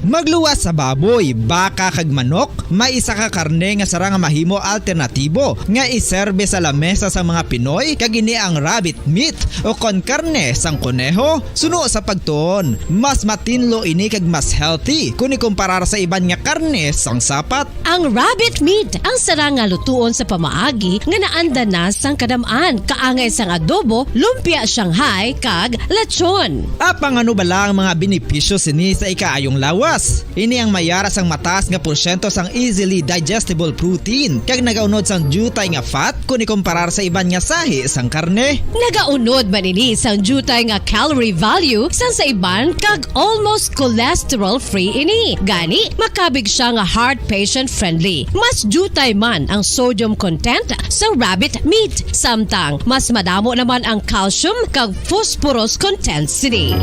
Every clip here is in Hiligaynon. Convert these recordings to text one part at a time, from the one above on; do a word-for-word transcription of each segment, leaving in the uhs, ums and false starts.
Magluwas sa baboy, baka kag manok, may isa ka karne nga sarang nga mahimo alternatibo nga iserbe sa lamesa sang mga Pinoy, kag ini ang rabbit meat o kon karne sang koneho. Suno sa pagtuon, mas matinlo ini kag mas healthy kon ikumparar sa iban nga karne sang sapat. Ang rabbit meat ang sarang nga lutuon sa pamaagi nga naanda na sang kadam-an, kaangay sang adobo, lumpia Shanghai, kag lechon. Apang ano bala ang mga benepisyo sini sa ikaayong lawas? Ini ang may ara sang mataas nga porsyento sang easily digestible protein, kag nagaunod sang diutay nga fat kon ikumparar sa iban nga sahi sang karne. Nagaunod man ini sang diutay nga calorie value sang sa iban, kag almost cholesterol-free ini. Gani, makabig sia nga heart patient-friendly. Mas diutay man ang sodium content sa rabbit meat, samtang mas madamo naman ang calcium kag phosphorus content sini.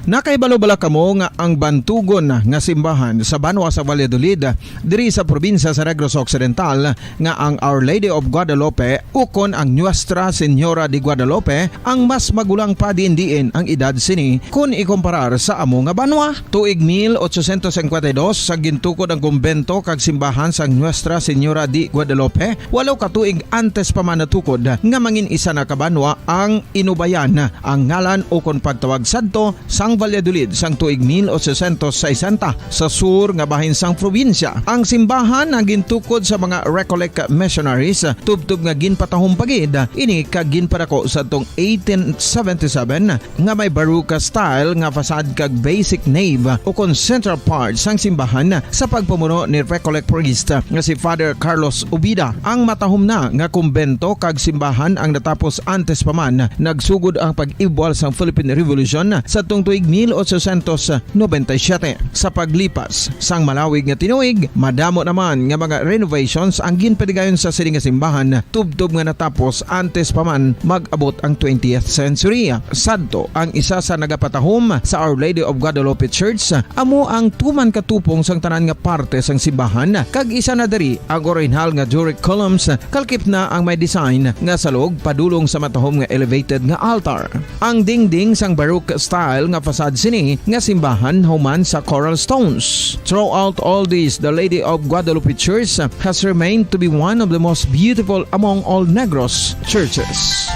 Nakahibalo bala kamo nga ang bantugon nga simbahan sa banwa sa Valladolid, diri sa probinsya sa Negros Occidental, nga ang Our Lady of Guadalupe ukon ang Nuestra Señora de Guadalupe ang mas magulang pa diin-diin ang edad sini kon ikumparar sa amo nga banwa? Tuig mil ochocientos cincuenta y dos sa gintukod ang kumbento kag simbahan sang Nuestra Señora de Guadalupe, walo ka tuig antes pa man natukod nga mangin isa na ka banwa ang Inubayan ang ngalan ukon pagtawag sadto sang Valladolid sang tuig mil ochocientos sesenta sa sur nga bahin sang probinsya. Ang simbahan ang gintukod sa mga Recollect missionaries, tubtob nga ginpatahom pa gid ini kag ginpadako sadtong eighteen seventy-seven nga may Baroque style nga facade kag basic nave ukon central part sang simbahan sa pagpamuno ni Recollect priest nga si Father Carlos Ubida. Ang matahom na nga kumbento kag simbahan ang natapos antes pa man nagsugod ang pag-ibwal sang Philippine Revolution sadtong tuig mil ochocientos noventa y siete. Sa paglipas sang malawig nga tinuig, madamo naman nga mga renovations ang ginpatigayon sa sini nga simbahan, tubtob nga natapos antes pa man mag-abot ang twentieth century. Sadto ang isa sa nagapatahom sa Our Lady of Guadalupe Church, amo ang tuman ka tupong sang tanan nga parte sang simbahan, kag isa na diri ang orihinal nga Doric columns, kalkip na ang may design nga salog padulong sa matahom nga elevated nga altar. Ang dingding sang Baroque style nga facade sini nga simbahan human sa coral stones. Throughout all this, the Lady of Guadalupe Church has remained to be one of the most beautiful among all Negros churches.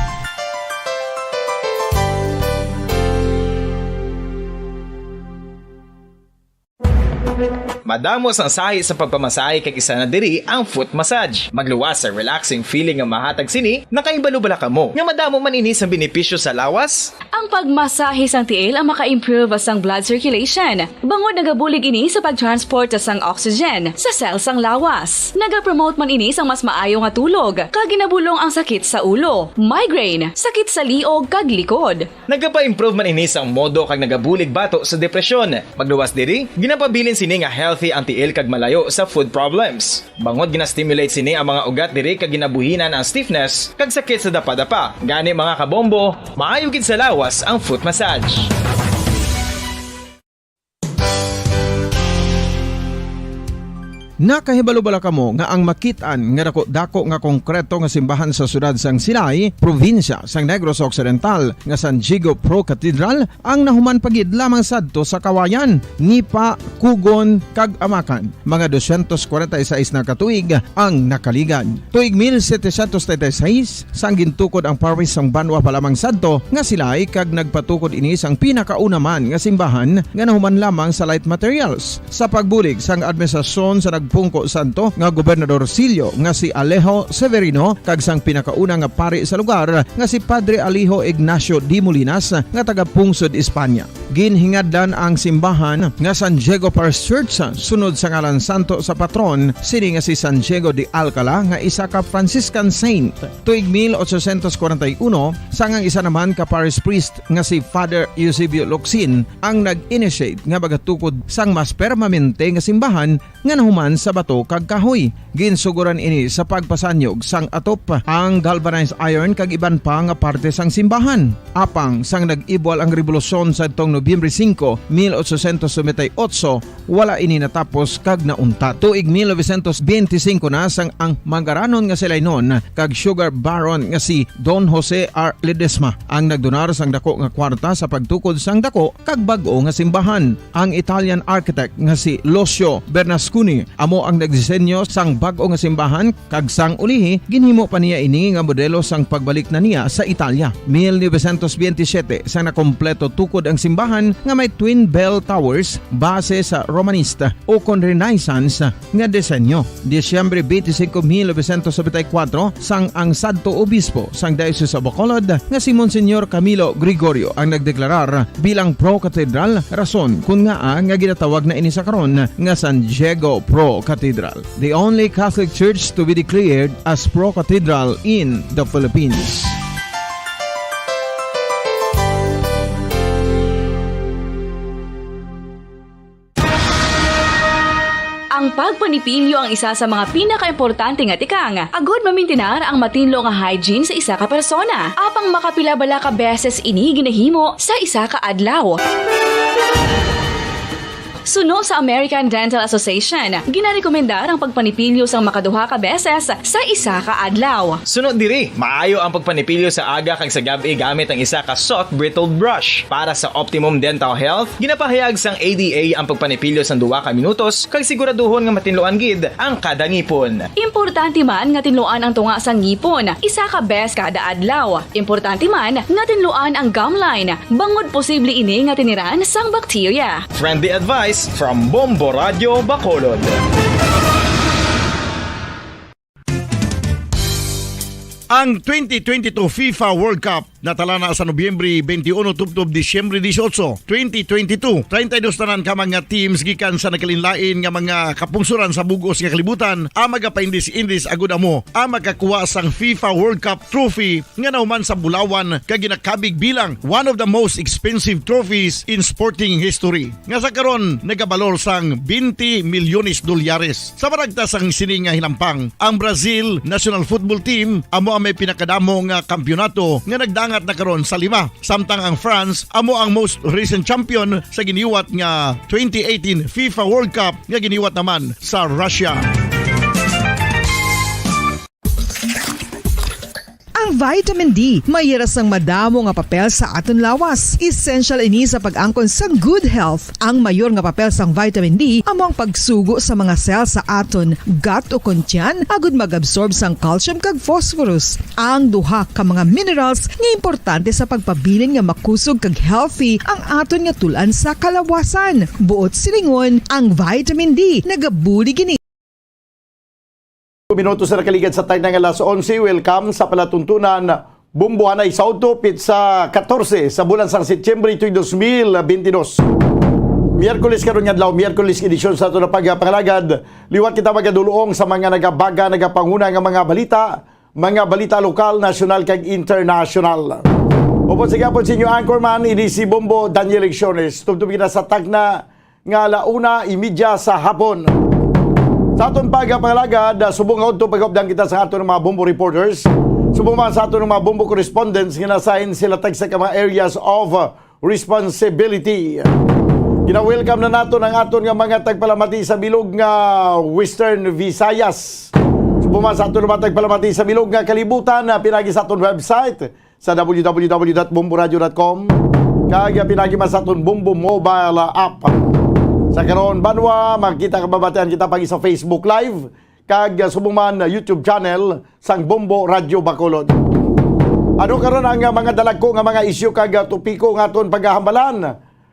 Madamo sang sahi sa pagpamasahe, kag isa na diri ang foot massage. Magluwas sa relaxing feeling nga mahatag sini. Nakahibalo bala kamo nga madamo man ini sang benepisyo sa lawas? Ang pagmasahe sang tiil ang maka-improve sang blood circulation, bangod nagabulig ini sa pag-transport sang oxygen sa cell sang lawas. Nagapromote man ini sang mas maayo nga tulog, kag ginabulong ang sakit sa ulo, migraine, sakit sa liog, kag likod. Nagapa-improve man ini sang modo kag nagabulig bato sa depresyon. Magluwas diri, ginapabilin sini nga healthy ang tiil kag malayo sa foot problems. Bangod gina-stimulate sini ang mga ugat diri kag ginabuhinan ang stiffness kag sakit sa dapadapa. Gani, mga kabombo, maayo gid sa lawas ang foot massage. Nakahibalo bala kamo nga ang makit-an nga dako-dako nga konkreto nga simbahan sa siyudad sang Silay, probinsya sang Negros Occidental, nga San Diego Pro Cathedral, ang nahuman pa gid lamang sadto sa kawayan, nipa, kugon, kag amakan? Mga doscientos cuarenta y seis na ka tuig ang nakaligad. Tuig mil setecientos treinta y seis, sang gintukod ang parish sang banwa pa lamang sadto nga Silay, kag nagpatukod ini sang pinakauna man nga simbahan nga nahuman lamang sa light materials. Sa pagbulig sang administrasyon sa nagpungko sadto nga Gobernador Silio nga si Alejo Severino kag sang pinakauna nga pari sa lugar nga si Padre Alejo Ignacio de Molinas nga taga-pungsod Espanya. Ginhingadlan ang simbahan nga San Diego Parish Church sunod sa ngalan santo sa patron sini nga si San Diego de Alcala nga isa ka Franciscan saint. Tuig mil ochocientos cuarenta y uno, sang ang isa naman ka parish priest nga si Father Eusebio Locsin ang nag-initiate nga magatukod sang mas permanente nga simbahan nga nahuman sa bato kag kahoy. Ginsuguran ini sa pagpasanyog sang atop, ang galvanized iron kag iban pa nga parte sang simbahan. Apang sang nag-ibwal ang rebolusyon sadtong Nobyembre singko, mil ochocientos noventa y ocho, wala ini natapos kag nauntat. Tuig mil novecientos benti singko na sang ang mangaranon nga si Lainon kag sugar baron nga si Don Jose R. Ledesma ang nagdonar sang dako nga kwarta sa pagtukod sang dako kag bag-o nga simbahan. Ang Italian architect nga si Lucio Bernasconi amo ang nagdisenyo sang bag-o nga simbahan, kag sang ulihi, ginhimo pa niya ini nga modelo sang pagbalik na niya sa Italia. Mil novecientos benti siyete, sa nakompleto tukod ang simbahan nga may twin bell towers base sa Romanista o kon Renaissance nga disenyo. Disyembre benti singko, mil novecientos nobenta y kuwatro, sang ang sadto obispo sang Diocese of Bacolod nga si Monsignor Camilo Gregorio ang nagdeklarar bilang pro-cathedral, rason kun ngaa nga ginatawag na ini sa karon nga San Diego Pro Cathedral, the only Catholic church to be declared as pro cathedral in the Philippines. Ang pagpanipilyo ang isa sa mga pinakaimportante nga tikang agud mamintinar ang matinlo nga hygiene sa isa ka persona. Apang makapila bala ka beses ini ginahimo sa isa ka adlaw? Suno sa American Dental Association, ginarekomendar ang pagpanipilyo sang makaduha ka beses sa isa ka adlaw. Suno diri, maayo ang pagpanipilyo sa aga kag sa gab-i gamit ang isa ka soft bristled brush. Para sa optimum dental health, ginapahayag sang A D A ang pagpanipilyo sang duha ka minutos kag siguraduhon nga matinluan gid ang kada ngipon. Importante man nga tinluan ang tunga sang ngipon isa ka bes kada adlaw. Importante man nga tinluan ang gum line, bangod posible ini nga tiniran sang bakterya. Friendly advice from Bombo Radio Bacolod. Ang twenty twenty-two FIFA World Cup natala na sa Nobyembre twenty-one tubtob Disyembre dieciocho, twenty twenty-two. Treinta y dos tanan ka mga teams gikan sa nagkalainlain nga mga kapungsoran sa bug-os nga kalibutan ang magapaindis-indis agud amo ang makakuha sang FIFA World Cup trophy nga nahuman sa bulawan kag ginakabig bilang one of the most expensive trophies in sporting history, nga sa karon nagabalor sang twenty milyones dolyares. Sa maragta sang sini nga hinampang, ang Brazil national football team amo ang may pinakadamo nga kampiyonato nga nagdangat na karon sa lima, samtang ang France amo ang most recent champion sa giniwat nga twenty eighteen FIFA World Cup nga giniwat naman sa Russia. Ang vitamin D may hira sang madamo nga papel sa aton lawas. Essential ini sa pag-angkon sang good health. Ang mayor nga papel sang vitamin D amo ang pagsugo sa mga cell sa aton gut o kon tiyan agud mag-absorb sang calcium kag phosphorus, ang duha ka mga minerals nga importante sa pagpabilin nga makusog kag healthy ang aton nga tul-an sa kalawasan. Buot silingon, ang vitamin D nagabulig ini. Minuto sa nakaligad sa time na nga alas onse. Welcome sa palatuntunan Bombo Anay sa Auto, pitsa katorse sa bulan sang Setyembre tuig dos mil benti dos. Miyerkules karon nga adlaw, Miyerkules edisyon sa aton nga pagpangalagad. Liwat kita magadulong sa mga nagabaga, nagapanguna nga mga balita, mga balita lokal, nasyonal, kag internasyonal. Upod sa gihapon sa inyo anchorman, ini si Bombo Daniel Lecciones. Tubtob kita sa takna nga ala una imedya sa hapon. Sa aton pagpangalagad, ah, subong nga udto pagupdan kita sa aton mga Bombo reporters, subong man sa aton mga Bombo correspondents nga nasahin sila tagsa ka mga areas of, ah, responsibility. Gina-welcome na naton ang aton nga mga tagpalamati sa bilog nga Western Visayas. Subong man sa aton mga tagpalamati sa bilog nga kalibutan, ah, pinagi sa aton website, sa W W W dot bomboradio dot com, kag pinaagi man sa aton Bombo mobile app. Sa karon, banwa, makita ka, mabatian kita pag sa Facebook Live, kag subong man YouTube channel sang Bombo Radio Bacolod. Ano karon ang mga dalagko nga mga isyu kag topiko nga aton paghahambalan?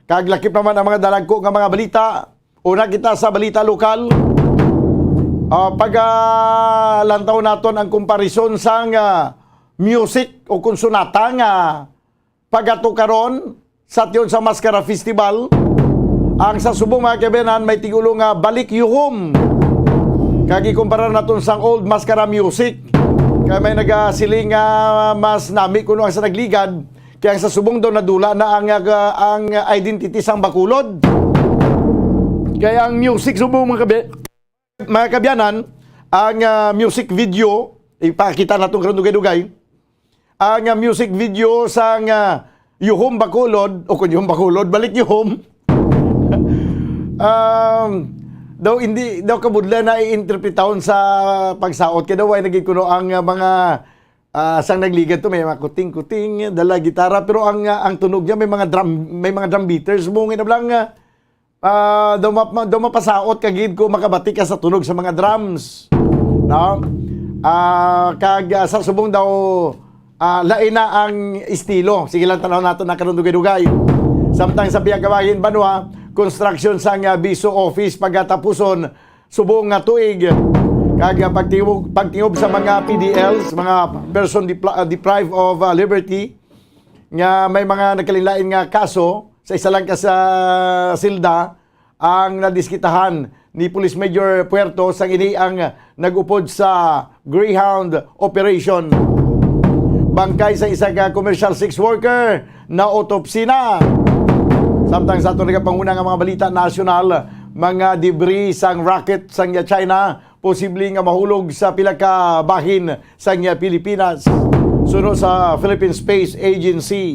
Kag lakip naman ang mga dalagko nga mga balita. Una kita sa balita lokal. Ah, pagalantaw naton ang komparison sang, ah, music o kon sonata nga pagatukaron sa tion sa Mascara Festival. Ang sa subong, mga kabayan, may tigulo nga balik yuhom. Kag ikumpara naton sang old Mascara music. Kay may nagasiling nga mas nami kuno ang sa nagligad. Kay ang sa subong daw nadula na ang, ah, ang identity sang Bacolod. Kay ang music subong, mga kabi-, mga kabyanan, ang, ah, music video, ipakita naton karon dugay-dugay. Ang, ah, music video sang, ah, Yuhom Bacolod, o kun Yuhom Bacolod, balik Yuhom. Um, daw hindi, daw kabudlan na iinterpretahon sa pagsaot. Kaya daw ay naging kuno ang, ah, mga, ah, sang nagligad to, may mga kuting-kuting, dala gitara, pero ang, ah, ang tunog niya may mga drum, may mga drum beaters. Mo nga lang, ah, ah, daw ma-, daw mapasaot ka gid ko makabati ka sa tunog sa mga drums. No? Ah, kag, ah, sa subong daw, ah, lain na ang estilo. Sige lang, tanaw nato na karon dugay-dugay. Samtang sa pihak kabahin banwa, construction sang, ah, Biso Office pagatapuson subong nga tuig. Kag, ah, pagtingog, pagtingog sa mga P D Ls, mga person depli-, ah, deprived of, ah, liberty, nga may mga nagkalainlain nga kaso sa isa lang ka sa silda ang nadiskitahan ni Police Major Puerto sang ini ang nag-upod sa Greyhound Operation. Bangkay sa isa ka commercial sex worker na autopsy na. Samtang sa aton nagapanguna nga mga balita nasyonal, mga debris sang rocket sang China posible nga mahulog sa pila ka bahin sang Pilipinas. Suno sa Philippine Space Agency,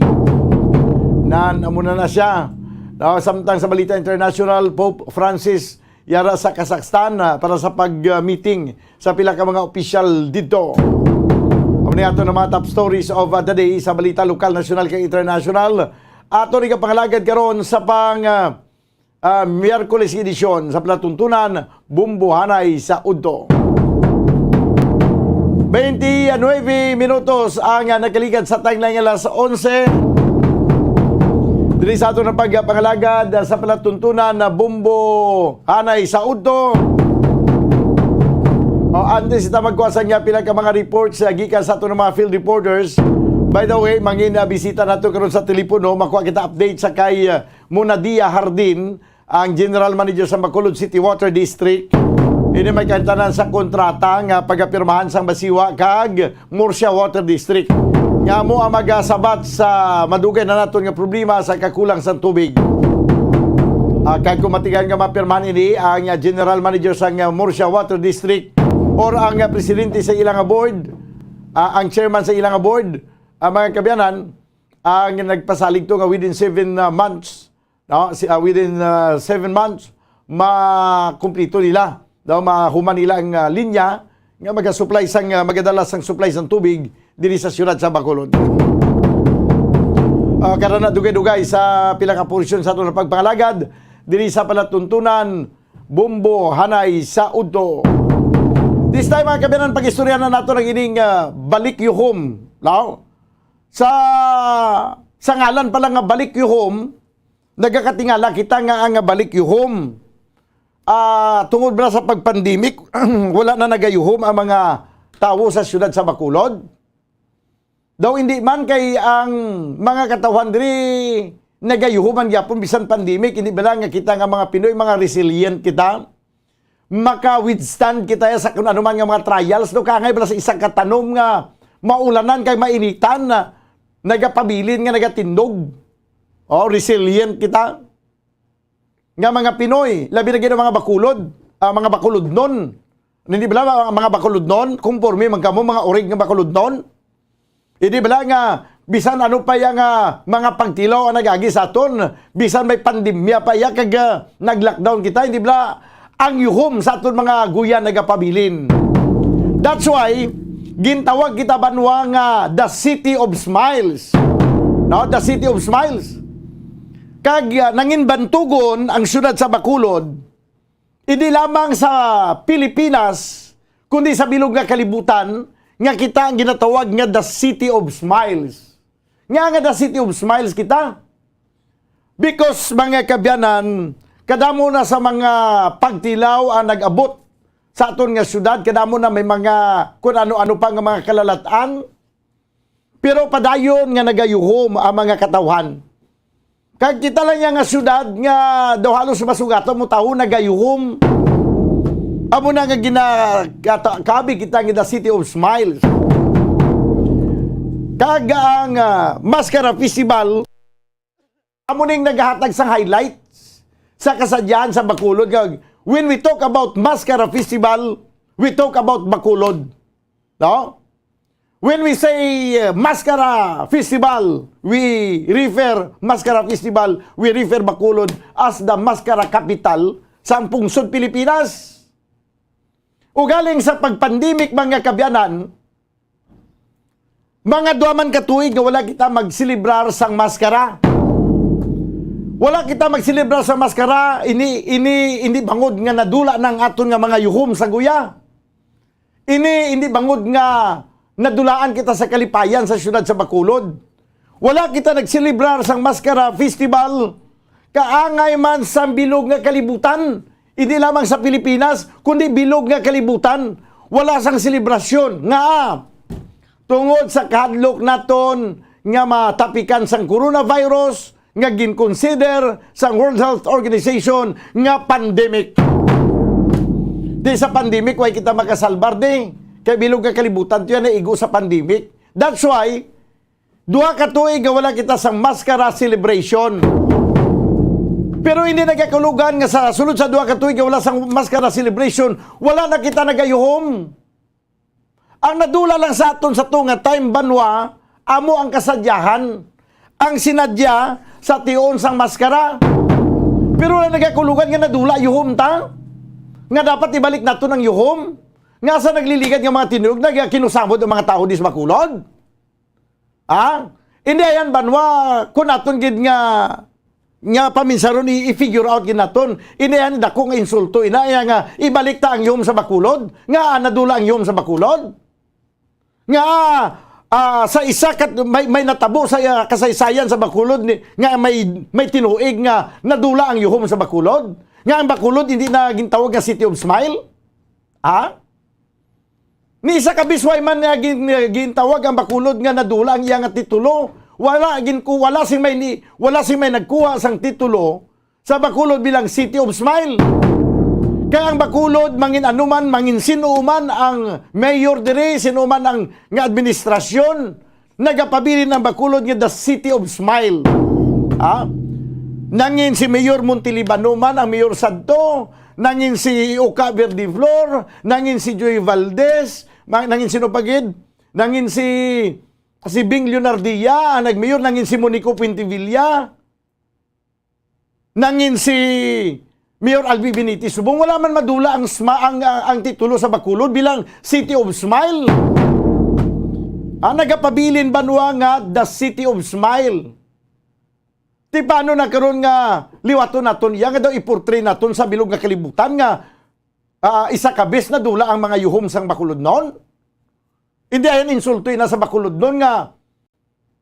nan amo na na siya. Ah, samtang sa balita international, Pope Francis yara sa Kazakhstan, ah, para sa pag-meeting sa pila ka mga opisyal didto. Amo ni ato na mga top stories of, ah, the day sa balita lokal, nasyonal, kag international. Ato ni kapangalagad karon sa pang, ah, ah, Miyerkules edisyon sa palatuntunan, Bumbuhanay sa Udto. Twenty-nine minutos ang, ah, nagkalikat sa timeline nga alas onse. Diri sa ato na pagpangalagad, ah, sa palatuntunan na Bumbuhanay sa Udto. O, antes kita magkuha sa niya, pila ka mga reports, ah, gikan sa ato ng mga field reporters. By the way, mangin, ah, bisita nato karon sa telepono, makuha kita update sa kay, ah, Monadia Hardin, ang General Manager sa Bacolod City Water District. Ini may kaintanan sa kontrata nga pagapirmahan sang Basiwa kag Murcia Water District, nga amo ang magasabat sa madugay na naton nga problema sa kakulang sang tubig. Ah, kag kung matigayon nga mapirmahan ini ang, ah, General Manager sang, ah, Murcia Water District or ang, ah, presidente sa ilang board, ah, ang chairman sa ilang board, ang mga kaabyanan, ang nagpasalig to nga within seven, ah, months, no? Si, ah, within, ah, seven months, makumplito nila, no? Mahuman nila ang, ah, linya nga magasupply sang, ah, magadala sang supply sang tubig diri sa siyudad sa Bacolod. Ah, karon na dugay-dugay sa pila ka porsyon sa aton pagpangalagad diri sa palatuntunan Bumbuhanay sa Udto. This time, mga kaabyanan, pag-istorya na nato ang ining, ah, Balik Yuhom, no? Sa, sa ngalan pa lang nga Balik Yuhom, nagakatingala kita nga ang Balik Yuhom, ah, tungod ba sa pag-pandemic, wala na nagayuhom ang mga tawo sa siyudad sa Bacolod? Daw hindi man, kay ang mga katawhan diri nagayuhom man gyapon bisan pandemic. Hindi bala nga kita nga mga Pinoy, mga resilient kita? Maka-withstand kita sa kung ano man nga mga trials, no? Kaangay bala sa isang katanom nga maulanan kag mainitan, na nagapabilin nga nagatindog. Oh, resilient kita nga mga Pinoy, labi na gid ang mga Bacolod, ah, mga Bacolodnon. Hindi bala, mga, mga Bacolodnon, conforme man kamo, mga orig nga Bacolodnon. Hindi bala nga bisan ano pa yang, ah, mga pagtilaw ang nagagi sa aton, bisan may pandemya pa iya kag, ah, nag-lockdown kita, hindi bala ang yuhom sa aton mga guyan nagapabilin. That's why gintawag kita banwa nga the City of Smiles. No, the City of Smiles. Kag, ah, nangin bantugon ang siyudad sa Bacolod, hindi lamang sa Pilipinas, kundi sa bilog nga kalibutan, nga kita ang ginatawag nga the City of Smiles. Nga nga the City of Smiles kita? Because, mga kaabyanan, kadamo na sa mga pagtilaw ang nag-abot sa aton nga syudad, kadamo na may mga kun ano-ano pa nga mga kalalat-an, pero padayon nga nagayuhom ang mga katawhan. Kag kita lang niya nga syudad nga daw halos masugaton mo tawo nagayuhom. Amo na nga gina-, kata-, kabi kita nga the City of Smiles. Kag ang, ah, Mascara Festival, amo ning nagahatag sang highlights sa kasadyahan sa Bacolod. Kag when we talk about Mascara Festival, we talk about Bacolod. No? When we say, uh, Maskara Festival, we refer, Maskara Festival, we refer Bacolod as the Maskara capital sa pungsod Pilipinas. Ugaling sa pag-pandemic, mga kaabyanan, mga duha man ka tuig nga wala kita magselebrar sang maskara. Wala kita magselebrar sa maskara, ini, ini, ini bangod nga nadula na ang aton nga mga yuhom sa guya. Ini, ini bangod nga nadulaan kita sa kalipayan sa siyudad sa Bacolod. Wala kita nagselebrar sang Maskara Festival, kaangay man sa bilog nga kalibutan, hindi lamang sa Pilipinas, kundi bilog nga kalibutan. Wala sang selebrasyon. Nga, tungod sa kahadlok naton nga matapikan sang coronavirus, nga ginkonsider sang World Health Organization nga pandemic. Di sa pandemic, way kita makasalbar, di. Kay bilog nga kalibutan to yan, naigo sa pandemic. That's why, duha ka tuig nga wala kita sang maskara celebration. Pero hindi nagakulugan nga sa sulod sa duha ka tuig nga wala sang maskara celebration, wala na kita nagayuhom. Ang nadula lang sa aton sa to nga time, banwa, amo ang kasadyahan, ang sinadya sa tion sang maskara. Pero wala nagakulugan nga nadula yuhom ta, nga dapat ibalik naton ang yuhom. Nga sa nagliligad nga mga tinunog, nagakinusamod ang mga tao di sa Bacolod. Ha? Hindi yan, banwa, kung aton gid nga, nga paminsaron, i-, i-figure out gid naton. Hindi yan, dako nga insulto. Ina, iya nga, ibalik ta ang yuhom sa Bacolod. Nga, ah, nadula ang yuhom sa Bacolod. Nga, ah, sa isa ka, may, may natabo sa, ah, kasaysayan sa Bacolod ni, nga may, may tinuig nga nadula ang yuhom sa Bacolod. Nga ang Bacolod hindi na gintawag nga City of Smile. Ha? Ni isa ka bisway man nga gin-, gintawag ang Bacolod nga nadula ang iya nga titulo. Wala gin-, ku-, wala sing may ni-, wala sing may nagkuha sang titulo sa Bacolod bilang City of Smile. Kay ang Bacolod, mangin ano man, mangin sin-o man ang mayor diri, sin-o man ang nga administrasyon, nagapabilin ang Bacolod nga the City of Smile. Ha? Nangin si Mayor Montelibano man ang mayor sadto, nangin si Oca Verdeflor, nangin si Joy Valdez, ma-, nangin sino pa gid? Nangin si, si Bing Leonardia ang nagmayor, nangin si Monico Puentevilla, nangin si Mayor Albi Benitez Subong. Wala man madula ang sma-, ang, ang, ang titulo sa Bacolod bilang City of Smile. Ah, nagapabilin banwa nga the City of Smile. Ti paano na karon nga liwaton naton iya nga daw i-portray naton sa bilog nga kalibutan nga, ah, isa ka bes nadula ang mga yuhom sang Bacolodnon? Hindi ayan insulto ina sa Bacolodnon nga,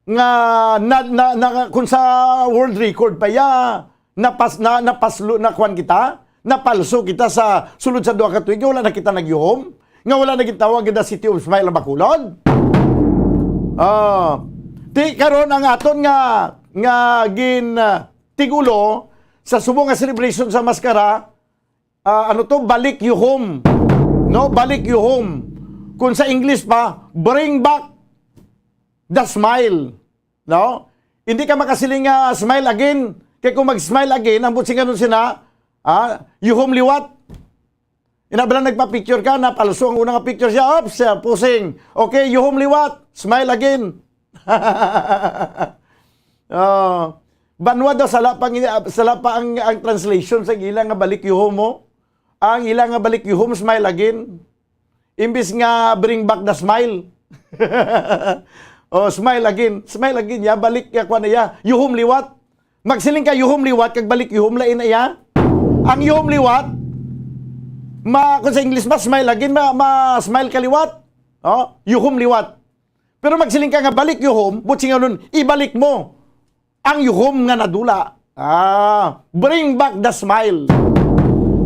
nga na, na, na, kung sa world record pa iya, napas-, na, napaslo, na kuwan kita, napalso kita sa sulod sa duha ka tuig, nga wala na kita nagyuhom, nga wala na gitawag the City of Smile ang Bacolod. Ah, ti karon ang aton nga, nga gin, ah, tigulo sa subong nga celebration sa maskara, ah, ano to, balik yuhom. No, balik yuhom. Kung sa English pa, bring back the smile. No? Hindi ka makasiling nga smile again. Kay kung mag-smile again, ang buot silingon sina, ah, yuhom liwat. Ina bala nagpa-picture ka, napalso ang una nga picture siya. Oops, siya, posing. Okay, yuhom liwat. Smile again. Oh, banwa daw, sala pa ang, sala pa ang, ang translation sa ila nga balik yuhom mo. Ang ila nga balik yuhom, smile again. Imbis nga bring back the smile. Oh, smile again. Smile again. Ya, balik ya, kwa na ya. Yuhom liwat. Magsiling ka yuhom liwat, kag balik yuhom, lain na ya. Ang yuhom liwat, ma-, kung sa English ba, smile again, ma-, ma-smile ka liwat. Oh, yuhom liwat. Pero magsiling ka nga balik yuhom, buot silingon, ibalik mo ang yuhom nga nadula. Ah, bring back the smile.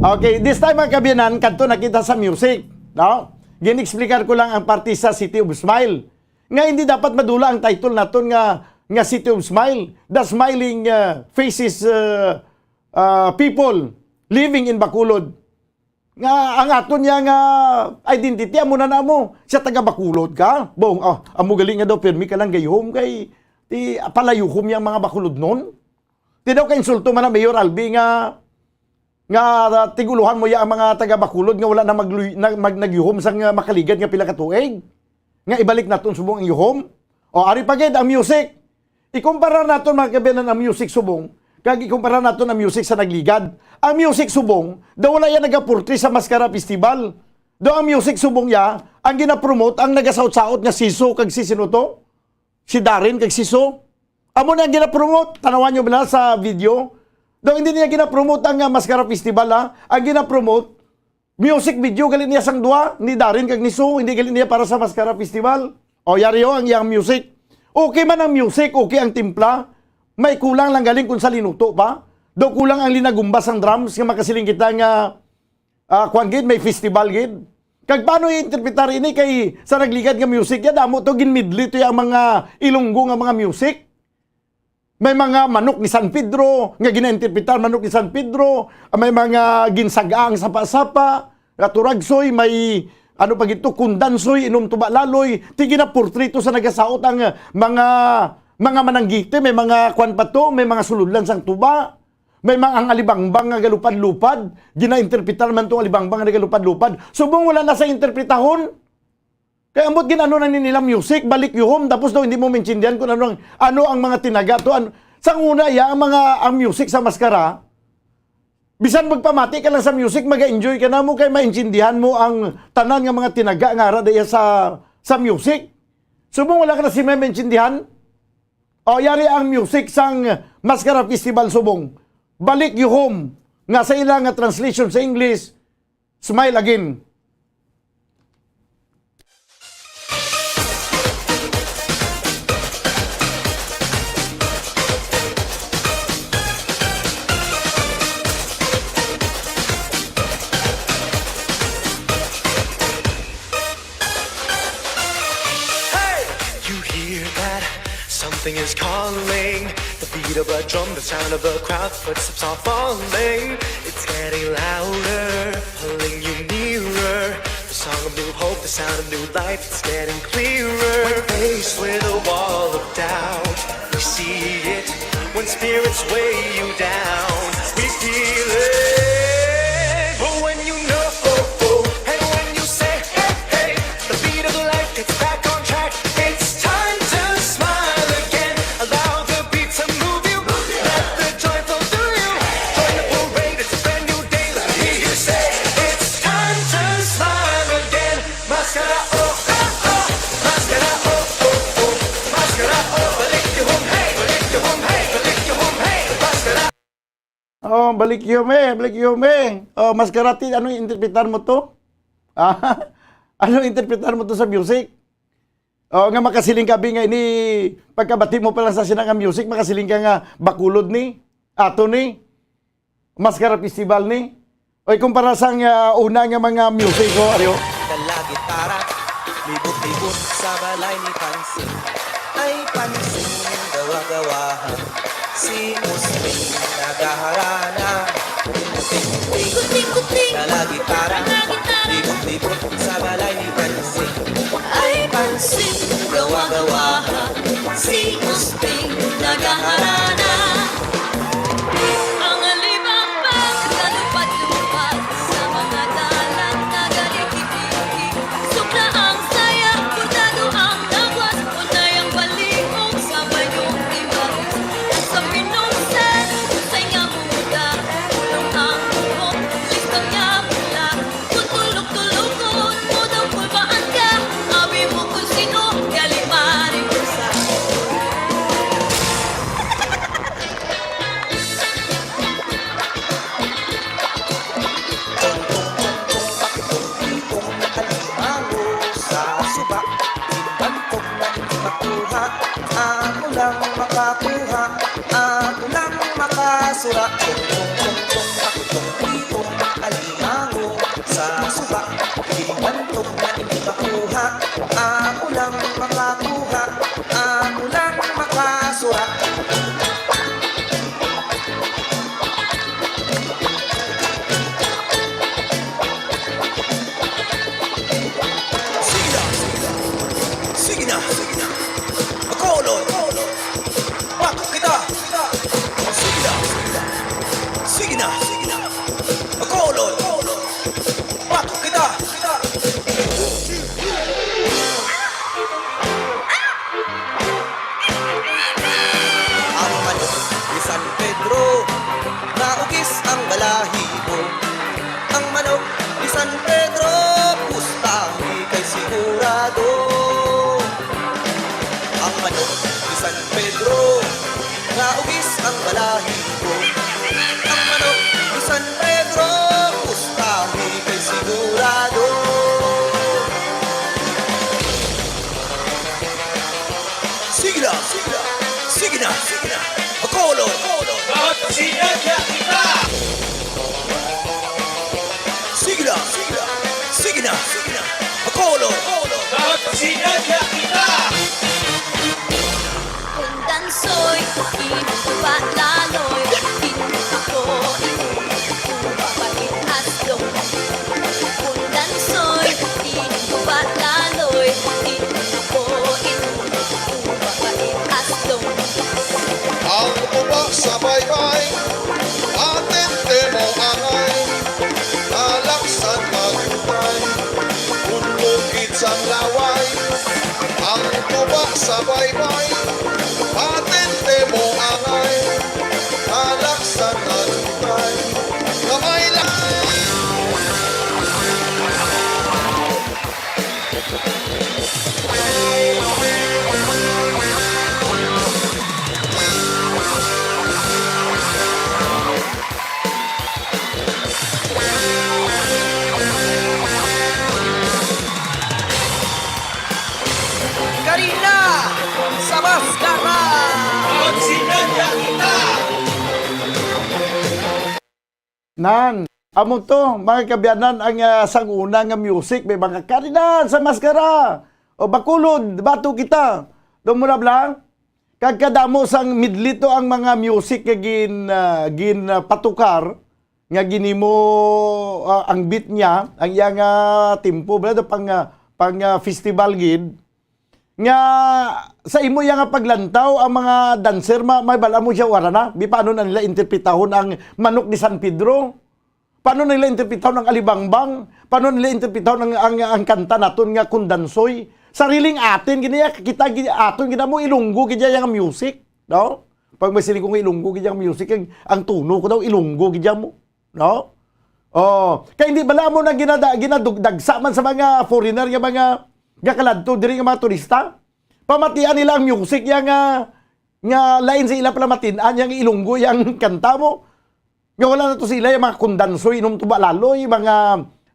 Okay, this time, mga kaabyanan, kadto na kita sa music, no? Gin-explicar ko lang ang parte sa City of Smile. Nga hindi dapat madula ang title naton nga, nga City of Smile. The smiling, uh, faces, uh, uh, people living in Bacolod. Nga ang aton niya nga identity, amo na namo. Siya taga Bacolod ka? Bong, ah, amo gali nga daw, pirmi ka lang gayuhom kay ti palayuhom yang mga Bacolodnon. Ti daw ka insulto man ang Mayor Albi nga, nga tig-ulohan mo ya ang mga taga Bacolod nga wala na magluy-, na, mag-, nagyuhom sang, ah, makaligad nga pila ka tuig. nga ibalik naton subong ang yuhom? O, ari pa gid ang music. Ikumpara naton, mga kaabyanan, ang music subong kag ikumpara naton ang music sa nagligad. Ang music subong, daw wala iya nagaportray sa Mascara Festival. Daw ang music subong iya, ang ginapromote ang nagasaot-saot nga siso kag si sino to? Si Darren kag si So. Amo na ang ginapromote. Tanawan nyo ba na sa video? Daw hindi niya ginapromote ang, ah, Mascara Festival, ha? Ang ginapromote, music video gali niya sang duha, ni Darren kag ni So, hindi gali niya para sa Mascara Festival. O, yari, o, ang iyang music. Okay man ang music, okay ang timpla. May kulang lang galing kung sa linuto pa. Daw kulang ang linagumba sang drums nga makasiling kita nga, ah, kuwan gid, may festival gid. Kag paano i-interpretar ini kay sa nagligad nga music ya, damo to, ginmedley to ang mga Ilonggo nga mga music. May mga manok ni San Pedro nga ginainterpretar, manok ni San Pedro. May mga ginsagaang sapa-sapa, katuragsoy, may ano pa gito, kundansoy, inom tuba laloy. Ti ginaportrayto sa nagasaot ang mga, mga mananggiti, may mga kwan pa to, may mga sulod lang sang tuba. May mga ang alibangbang nga galupad-lupad, ginainterpretar man tong alibangbang nga galupad-lupad. Subong wala na sa interpretahon. Kay ambot gin ano na ni nila music, balik yuhom, tapos daw hindi mo maintindihan kung ano ang, ano ang mga tinaga to. Ano, sang una, iya, ang mga, ang music sa Mascara, bisan magpamati ka lang sa music, maga-enjoy ka na mo kay maintindihan mo ang tanan nga mga tinaga nga ara diya sa, sa music. Subong wala ka na si may maintindihan. O, yari ang music sang Mascara Festival subong. Balik yuhom, nga sa ila nga translation sa English, smile again. Hey! You hear that? Something is calling. The beat of a drum, the sound of a crowd, footsteps are falling. It's getting louder, pulling you nearer. The song of new hope, the sound of new life, it's getting clearer. When faced with a wall of doubt, we see it. When spirits weigh you down, we feel it. But when you know, and when you say, hey, hey, the beat of life gets back on track. It's time to smile again. Allow the beat to move you. Let the joy flow through you. Join the parade, it's a brand new day. Let me hear you say, it's time to smile again. Mascara, oh, oh, oh. Mascara, oh, oh, oh. Mascara, oh, balik yuhom, hey, balik yuhom, hey, balik yuhom, hey. Mascara. Oh, balik yuhom, eh, balik yuhom, eh. Oh, Mascara, ti, ano interpretar mo to? Ah, ano interpretar mo to sa music? Oh, nga makasiling ka, bi, nga ini, pagkabati mo pa lang sa sina nga music, makasiling ka nga Bacolod ni, ato ni, Mascara Festival ni. Oy, kumpara sang, ah, una nga mga music, oh, aryo. Dala gitara, libot-libot sa balay ni Pansin. Ay, Pansin, gawa-gawahan. Si Musting nagaharana. Ting-ting-ting. Ting-ting-ting. Dala gitara. Dala gitara. Libot-libot sa balay ni Pansin. Ay, Pansin, gawa-gawahan. Si Musting nagaharana. Ang libang pagkalupad-lupad sa mga dalan nagalikiki. Sobra ang saya, kurtado ang lawas, unay ang balihog sa bayong ibaris. Sa pinungsan, usay nga muda, pulong ang buhok, listang nga mula. Kung tulog-tulog ko, mo daw kulbaan ka, abi mo kung sino, gali mariposa. Tungtong-tungtong, pakitong-pitong, nakalimango sa suba. Timbantog na hindi makuha, ako lang makakuha. Ako lang makasura. Tungtong-tungtong, pakitong-pitong, nakalimango sa suba. Timbantog na hindi makuha, ako lang makakuha. Ako lang makasura. Sige na, sige na, sige na. Ako, Lord. Batok kita. Sige na, sige na. Sige na, sige na. Ako, Lord. Batok kita. Inuba laloy, inuba ko, inuba pa in aslong. Kundansoy, inuba laloy, inuba ko, inuba pa in aslong. Ang tuba sa baybay, patente mo angay, nalaksan nga tutay, unlukid sang laway. Ang tuba sa baybay, patente mo angay, nalaksan nga tutay, kamay lang. Karina sa Maskara! Pagsinadya kita! Nan, amo to, mga kaabyanan, ang, ah, sang una nga music, may mga Karina sa Maskara, o Bacolod, bato kita. Doon mo na, bla? Kag kadamo sang medley to ang mga music nga gin, ah, gin, ah, patukar, nga ginimo, ah, ang beat niya, ang iya nga tempo, bla, do pang, ah, pang, ah, festival gid. Nga sa imo iya nga paglantaw, ang mga dancer, ma-, may bala mo siya, wala na. Di, paano na nila interpretahon ang Manok de San Pedro? Paano nila interpretahon ang Alibangbang? Paano nila interpretahon ang, ang, ang kanta naton nga Kundansoy? Sariling atin gid iya, kita gid, aton gid mo, Ilonggo gid iya nga music, no? Pag may siling ko nga Ilonggo gid iya nga music, ang, ang tono ko daw Ilonggo gid iya mo, no? Oh, kay hindi bala mo na ginada-, ginadugdagsa man sa mga foreigner nga mga gakaladto diri nga mga turista. Pamatian nila ang music iya nga, nga lain sa ila pala matin-an, yang Ilonggo yang kanta mo. Nga wala na to sila, yung mga Kundansoy, Inom Tuba Laloy, mga,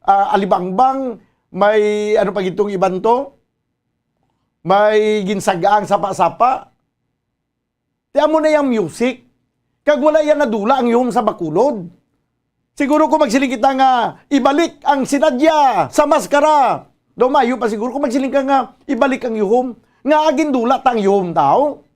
ah, Alibangbang, may ano pa gitong iban to? May Ginsagaang Sapa-Sapa. Ti amo na yang music. Kag wala yan nadula ang yuhom sa Bacolod. Siguro kung magsiling kita nga ibalik ang sinadya sa Maskara, daw mayo pa siguro kung magsiling ka nga ibalik ang yuhom. Nga agindula ta ang yuhom tao.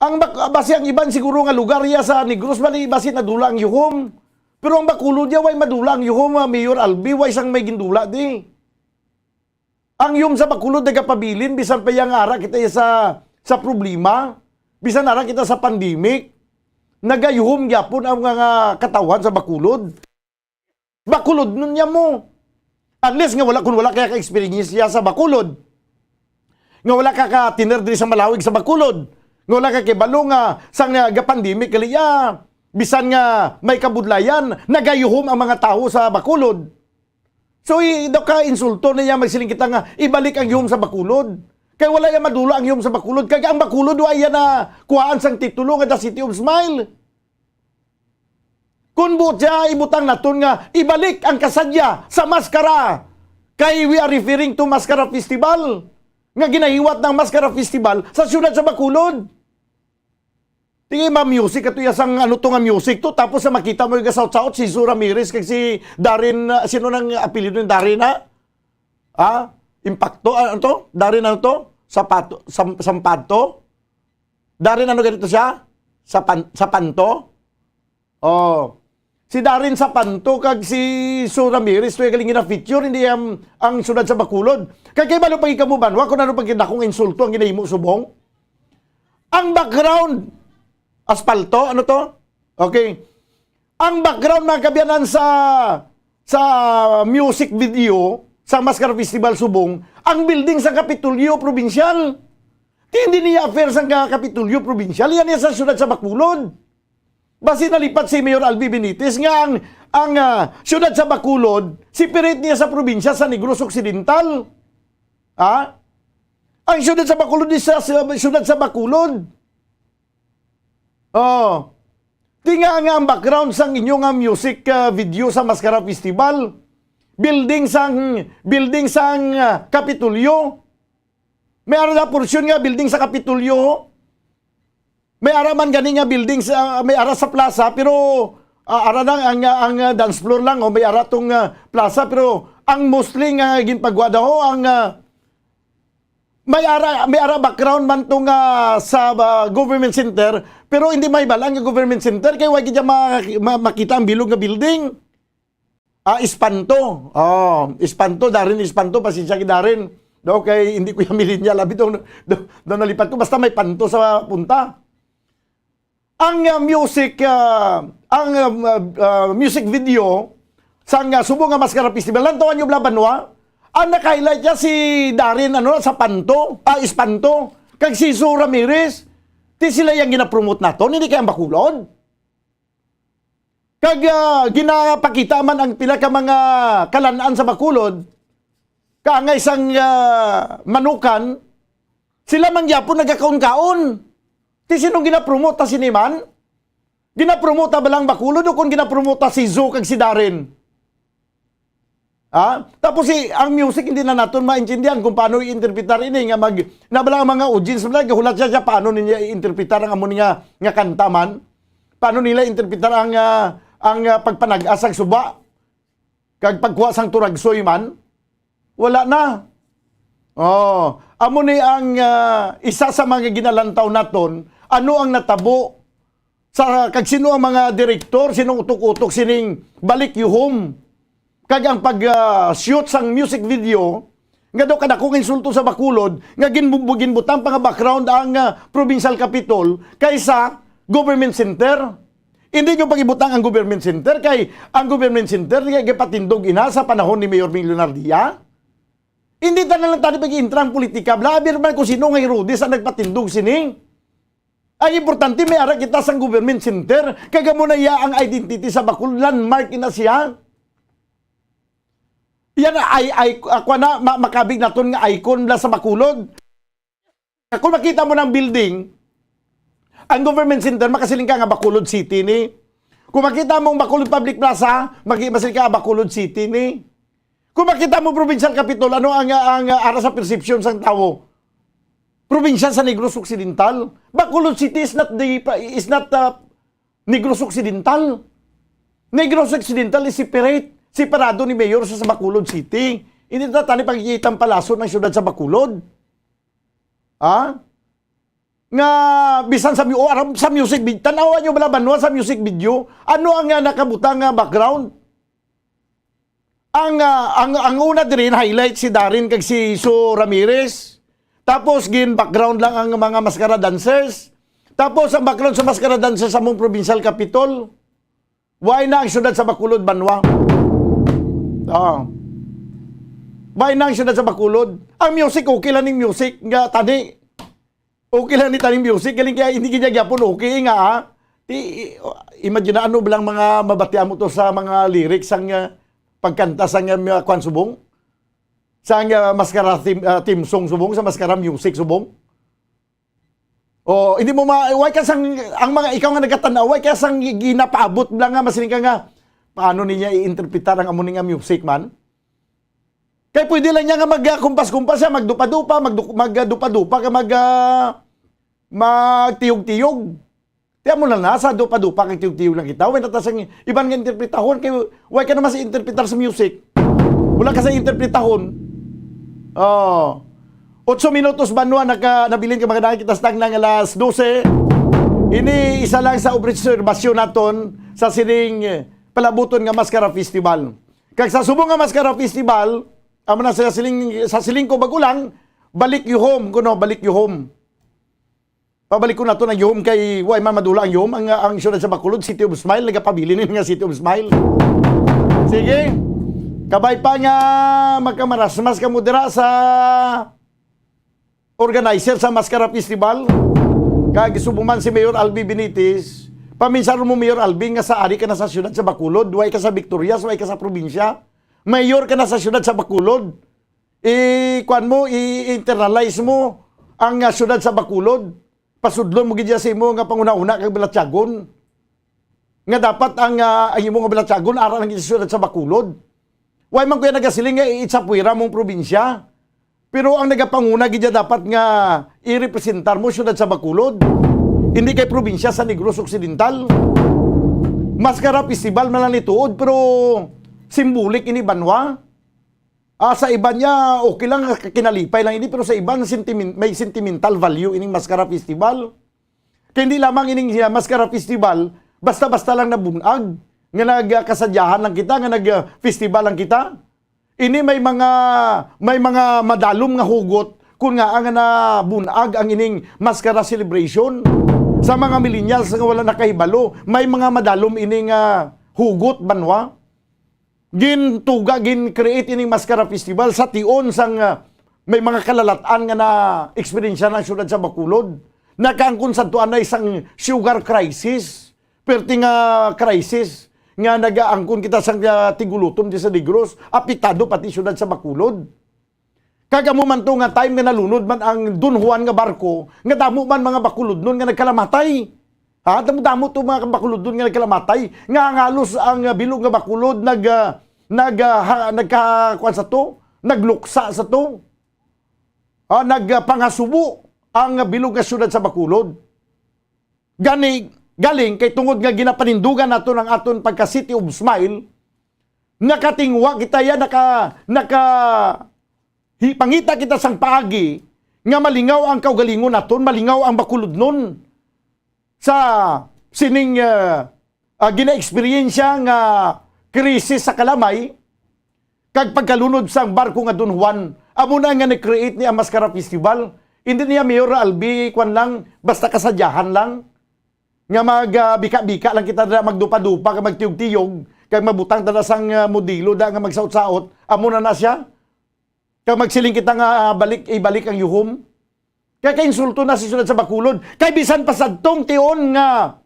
Ang bak-, basi ang iban siguro nga lugar iya sa Negros, bali, basi nadula ang yuhom. Pero ang Bacolod iya, way madula ang yuhom, ah, Mayor Albi, way sang may gindula di. Ang yuhom sa Bacolod nagapabilin, bisan pa yang ara kita sa, sa problema, bisan ara kita sa pandemic, nagayuhom gyapon ang mga katawhan sa Bacolod. Bacolod nun niya mo. Unless nga wala, kung wala kaya ka-experience siya sa Bacolod. Nga wala ka ka-tiner diri sa Malawig sa Bacolod. Nga wala ka kibalo nga sang nagapandemic kaliya. Bisan nga may kabudlayan, nagayuhom ang mga tawo sa Bacolod. So, i-, daw ka insulto na iya, magsiling kita nga, ibalik ang yuhom sa Bacolod. Kay wala iya madula ang yuhom sa Bacolod. Kag ang Bacolod, wa iya na kuhaan sang titulo nga The City of Smile. Kun buot siya, ibutang naton nga ibalik ang kasadya sa Maskara. Kay we are referring to Maskara Festival. Nga ginahiwat ng Maskara Festival sa siyudad sa Bacolod. Tingin ma music ato iya sang ano to nga music to, tapos sa makita mo yung gasaot-saot si Sue Ramirez kag si Darren, ah, sino nang apelyido ni Darren, ha? Ha? Impacto, ano to? Darren ano to? Sapato, sam-, Sampadto? Darren ano ganito siya? Sapan-, Sapanto? Oh. Si Darren Sapanto kag si Sue Ramirez, to yung galing na-feature, hindi ang, ang siyudad sa Bacolod. Kay kay balo pag ikaw mo banwa, kung ano pag dakong insulto ang ginahimo subong? Ang background, aspalto, ano to? Okay. Ang background, mga kaabyanan, sa, sa music video sa Maskara Festival subong, ang building sa Kapitolyo Provincial. Ti hindi niya affair sa ka-, Kapitolyo Provincial, yan niya sa siyudad sa Bacolod. Basi nalipat si Mayor Albi Benitez nga ang, ang, ah, siyudad sa Bacolod, separate niya sa probinsya sa Negros Occidental. Ha? Ang siyudad sa Bacolod is sa, sa siyudad sa Bacolod. Oh. Di nga nga ang background sang inyo nga music, ah, video sa Maskara Festival. Building sang, building sang, ah, Kapitolyo. May ara na porsyon nga building sa Kapitolyo. May ara man gani nga building sa, may ara sa plaza, pero, ah, ara na ang, ang, ah, dance floor lang, o may ara tong, ah, plaza, pero ang mostly nga ginpagwa daw, ang, ah, May ara, may ara background man to nga sa, ah, government center, pero hindi may balang nga government center kay wa gid ma, ma, makita ang bilog nga building. Ah, Espanto. Oh, Espanto, Darin Espanto, pasensya kay Darin. No, kay hindi ko yung millennial, abi daw, daw, daw nalipat ko. Basta may panto sa punta. Ang, ah, music, ah, ang, ah, ah, music video sang, ah, Subo nga Maskara Festival, lantawan niyo bala, banwa, ang naka-highlight niya si Darin, ano, sa panto, ah, Espanto, kag si Su Ramirez, ti sila yang ginapromote naton, hindi kay ang Bacolod. Kag, ah, ginapakita man ang pila ka mga kalan-an sa Bacolod, kaangay sang, ah, manukan, sila man gyapon nagakaon-kaon. Ti sinong ginapromote ta sini man? Ginapromote ta ba lang Bacolod o kung ginapromote ta si Zo kag si Darin? Ha? Tapos si, ang music, hindi na naton maintindihan kung paano i-interpretar ini nga mag, na bala ang mga audience bala, gahulat siya, siya, paano niya i-interpretar ang amo nga, nga kanta man? Paano nila interpretar ang, ah, ang, ah, pagpanag-as sang suba? Kag pagkuha sang turagsoy man? Wala na. Oh, amo ni ang, ah, isa sa mga ginalantaw naton, ano ang natabo sa, kag sino ang mga direktor, sinong utok-utok sining Balik Yuhom? Kag ang pag, ah, shoot sang music video, nga daw kadako nga insulto sa Bacolod, nga gin-, ginbutang pa nga background ang, ah, provincial capitol kaysa government center. Hindi nyo pagibutang ang government center, kay ang government center nga gipatindog ina sa panahon ni Mayor Ming Leonardia. Hindi ta na lang tani pag-intra ang politika. Blabir man kung sino nga Herodes ang nagpatindog sini. Ang importante, may ara kita sang government center. Kag amo na iya ang identity sa Bacolod. Landmark ina siya. Yan ay, ay, ako na, ma-, makabig naton nga icon bala sa Bacolod. Kung makita mo ng building, ang government center, makasiling ka nga Bacolod City ni. Kung makita mo ang Bacolod Public Plaza, maki-, masiling ka nga Bacolod City ni. Kung makita mo provincial capitol, ano ang, ang, ah, ara sa perception sang tawo? Probinsya sa Negros Occidental. Bacolod City is not the, is not, uh, Negros Occidental. Negros Occidental is separate. Separado ni Mayor sa, sa Bacolod City. Hindi na tani pagkikita ang palaso ng siyudad sa Bacolod. Ha? Nga bisan sa mu-, o, aram, sa music vid-, tan-awa nyo bala, banwa, sa music video, ano ang, ah, nakabutang nga background? Ang, ah, ang, ang una diri, highlight si Darin kag si Su Ramirez. Tapos, gin background lang ang mga maskara dancers. Tapos, ang background sa maskara dancers sa among provincial capitol. Why na ang siyudad sa Bacolod, banwa? Ah. Why na ang siyudad sa Bacolod? Ang music, okay lang ning music nga tani. Okay lang ni taning music. Galing kaya hindi kanya gyapon okay nga, ha? Ti, imagine na ano lang mga mabatian mo to sa mga lyrics ang, ah, pagkanta sa nga, ah, kwan subong? Sa nga, ah, maskara theme, ah, theme song subong, sa maskara music subong? Oh, hindi mo ma-, why ka sang, ang mga, ikaw nga nagatanaw, why ka sang gi-, ginapaabot lang nga, masiling ka nga, paano niya i-interpretar ang amo ni nga music man? Kay pwede lang niya nga magkumpas-kumpas siya, magdupa-dupa, magdu-, magdupa-dupa ka, mag, ah, magtiyog-tiyog. Tiyan mo lang na, sa dupa-dupa kay tiyog-tiyog lang kita. Wala ta sang iban nga interpretahon, kay why ka naman sa interpretar sa music? Wala ka sa interpretahon. Oh. Otso minutos, banwa, naka, nabilin ka, mga daan kita sa tagna nga alas dose. Ini isa lang sa obserbasyon naton sa sining, eh, palabuton nga Maskara Festival. Kag sa subong nga Maskara Festival, amo na sa siling, sa siling ko bago lang, balik yuhom, kuno, balik yuhom. Pabalik ko na to ng yuhom kay wa man madula ang yuhom. Ang, ang siyudad sa Bacolod, City of Smile, nagapabilin nga City of Smile. Sige. Kabay pa nga magkamarasmas ka mo dira sa organizer sa Maskara Festival. Kag subong man si Mayor Albi Benitez, paminsar mo, Mayor Albi, nga sa ari ka na sa siyudad sa Bacolod, way ka sa Victorias, way ka sa probinsya. Mayor ka na sa siyudad sa Bacolod. I-, kuwan mo, i-internalize mo ang, ah, siyudad sa Bacolod. Pasudlon mo gid sa imo nga panguna-una kag balatyagon. Nga dapat ang, ah, ang imo nga balatyagon ara lang gid sa siyudad sa Bacolod. Way man kuya nagasiling nga iitsapuira mong probinsya. Pero ang nagapanguna gid dapat nga irepresentar mo siyudad sa Bacolod. Hindi kay probinsya sa Negros Occidental. Maskara Festival man lang ni tuod, pero symbolic ini banwa. Ah, sa iban niya, okay lang, kinalipay lang ini, pero sa iban, sentimen-, may sentimental value ining Mascara Festival. Kaya hindi lamang ining, ah, Mascara Festival, basta-basta lang nabunag, nga nagkasadyahan lang kita, nga nag-festival lang kita. Ini may mga, may mga madalom nga hugot kung nga ang nabunag ang ining Mascara celebration. Sa mga millennials nga wala nakahibalo, may mga madalom ining, ah, hugot, banwa. Gintuga, gin-create ining Mascara Festival sa tion sang, ah, may mga kalalat-an nga na-eksperyensya ng siyudad sa Bacolod. Nakaangkon sa tuan na isang sugar crisis. Perti nga crisis nga nagaangkon kita sang, ah, Tigulotom di sa Negros, apektado pati siyudad sa Bacolod. Kag amo man to nga time nga nalunod man ang Don Juan nga barko, nga damo man mga Bacolodnon nga nagkalamatay. Ha, damo-damo to mga Bacolodnon nga nagkalamatay, nga ang halos ang, ah, bilog nga Bacolod nag, ah, nag, ah, ha, nagka-, kuwan sa to, nagluksa sa to. Ha, nagpangasubo ang bilog nga siyudad sa Bacolod. Gani, galing kay tungod nga ginapanindugan naton ang aton pagka City of Smile, nakatingwa kita ya, naka, naka, hi-, pangita kita sang paagi nga malingaw ang kaugalingon naton, malingaw ang Bacolodnon sa sining, ah, ah, gina-eksperyensya nga krisis sa kalamay kag pagkalunod sang barko nga Don Juan. Amo na nga ni-create ni ang Mascara Festival. Hindi niya Mayor Albi, kwan lang, basta kasadyahan lang. Nga mag, ah, bika-bika lang kita na magdupa-dupa, kag magtiyog-tiyog, kag mabutang ta na sang, ah, modelo da nga magsaot-saot. Amo na na siya. Kag magsiling kita nga, ah, balik, ibalik ang yuhom. Kaya kainsulto na si siyudad sa Bacolod. Kay bisan pa sadtong tion nga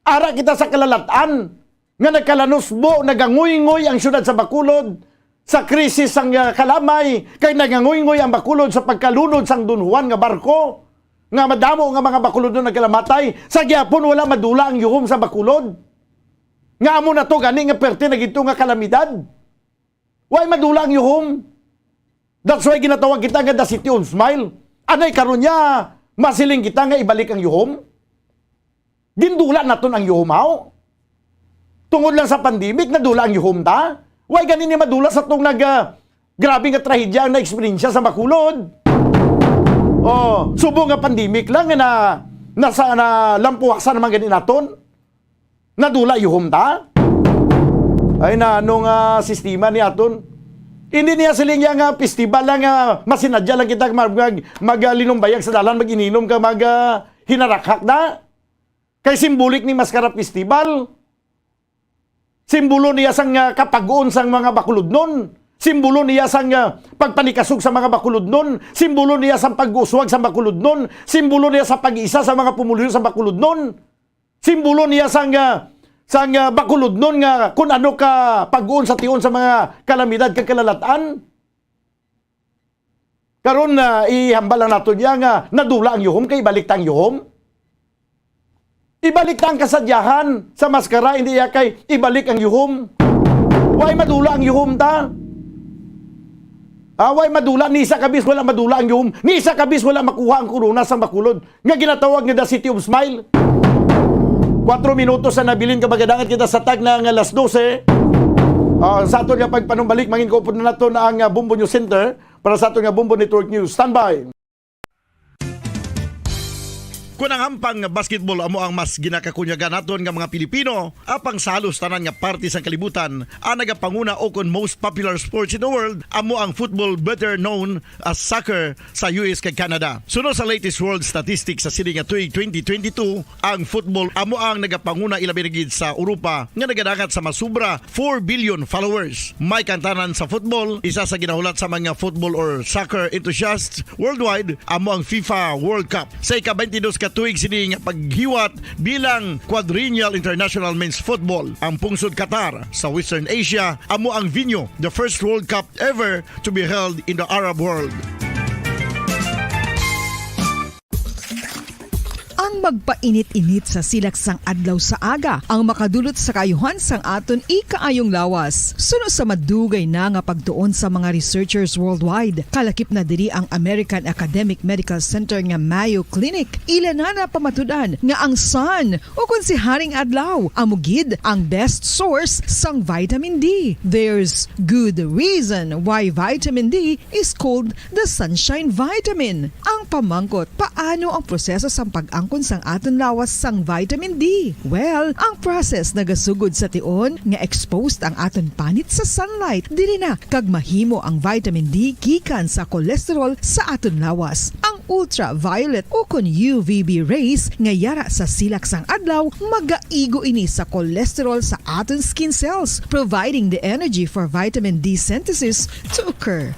ara kita sa kalalatan, nga nagkalanusbo, nagangoy-ngoy ang siyudad sa Bacolod, sa krisis sang, ah, kalamay, kay nagangoy-ngoy ang Bacolod sa pagkalunod sang Don Juan nga barko, nga madamo nga mga Bacolodnon nagkalamatay, sa gihapon wala madula ang yuhom sa Bacolod. Nga amo na to gani nga perte na gid to nga kalamidad. Way madula ang yuhom. That's why ginatawag kita nga the City of Smile. Anay karon niya, masiling kita nga ibalik ang yuhom? Gindula naton ang yuhom, haw? Tungod lang sa pandemic, nadula ang yuhom ta? Way gani ni madula sa tong nag, ah, grabe nga trahedya ang na-eksperyensya sa Bacolod? Oh, subong nga pandemic lang nga na, nasa, nalampuwasan naman gani naton? Nadula yuhom ta? Ay na, ano nga sistema ni aton? Hindi niya siling ya nga festival lang nga masinadya lang kita mag, mag, mag, ah, linumbayag sa dalan, mag-ininom ka, mag, ah, hinarakhak na. Kay simbolik ni Mascara Festival. Simbolo niya sang, ah, kapag-on sang mga Bacolodnon. Simbolo niya sang, ah, pagpanikasog sa mga Bacolodnon. Simbolo niya sang pag-uswag sa Bacolodnon. Simbolo niya sa pag-isa sa mga pumuluyo sa Bacolodnon. Simbolo niya sang, ah, sang, ah, Bacolodnon nga kun ano ka pag-on sa tion sa mga kalamidad kag kalalatan. Karon na ihambal lang nato niya nga nadula ang yuhom kay ibalik ta ang yuhom. Ibalik ta ang kasadyahan sa Mascara, hindi iya kay ibalik ang yuhom. Way madula ang yuhom ta? Ah, way madula, ni isa ka bis wala madula ang yuhom, ni isa ka bis wala makuha ang korona sa Bacolod nga ginatawag nga the City of Smile. Kuwatro minutos ang nabilin ka magadangat kita sa tag na nga alas dose. Ah, sa aton nga pagpanumbalik, mangin ko na nato na ang, ah, Bombo News Center para sa aton nga Bombo Network News. Standby. Kun ang hampang nga basketball amo ang mas ginakakunyagan naton nga mga Pilipino, apang sa halos tanan nga parte sang kalibutan, ang nagapanguna o kon most popular sports in the world amo ang football, better known as soccer, sa U S kag Canada. Suno sa latest world statistics sa sini nga tuig twenty twenty-two, ang football amo ang nagapanguna, ilabi na gid sa Europa, nga nagadangat sa masubra four billion followers. May kantanan sa football, isa sa ginahulat sa mga football or soccer enthusiasts worldwide amo ang FIFA World Cup. Sa ika-twenty-dos ka tuig sini nga paghiwat bilang Quadrennial International Men's Football, ang pungsod Qatar sa Western Asia amo ang venue, the first World Cup ever to be held in the Arab world. Ang Magpainit-init sa silak sang adlaw sa aga ang makadulot sa kaayuhan sang aton ikaayong lawas. Suno sa madugay na nga pagtuon sa mga researchers worldwide, kalakip na diri ang American Academic Medical Center nga Mayo Clinic. Ila na napamatud-an nga ang sun, o kon si Haring Adlaw, amo gid ang best source sang vitamin D. There's good reason why vitamin D is called the sunshine vitamin. Ang pamangkot, paano ang proseso sang pag-angkon sang aton lawas sang vitamin D? Well, ang process nagasugod sa tion nga exposed ang aton panit sa sunlight. Diri na kag mahimo ang vitamin D gikan sa cholesterol sa aton lawas. Ang ultraviolet o kon U V B rays nga yara sa silak sang adlaw, magaigo ini sa cholesterol sa aton skin cells, providing the energy for vitamin D synthesis to occur.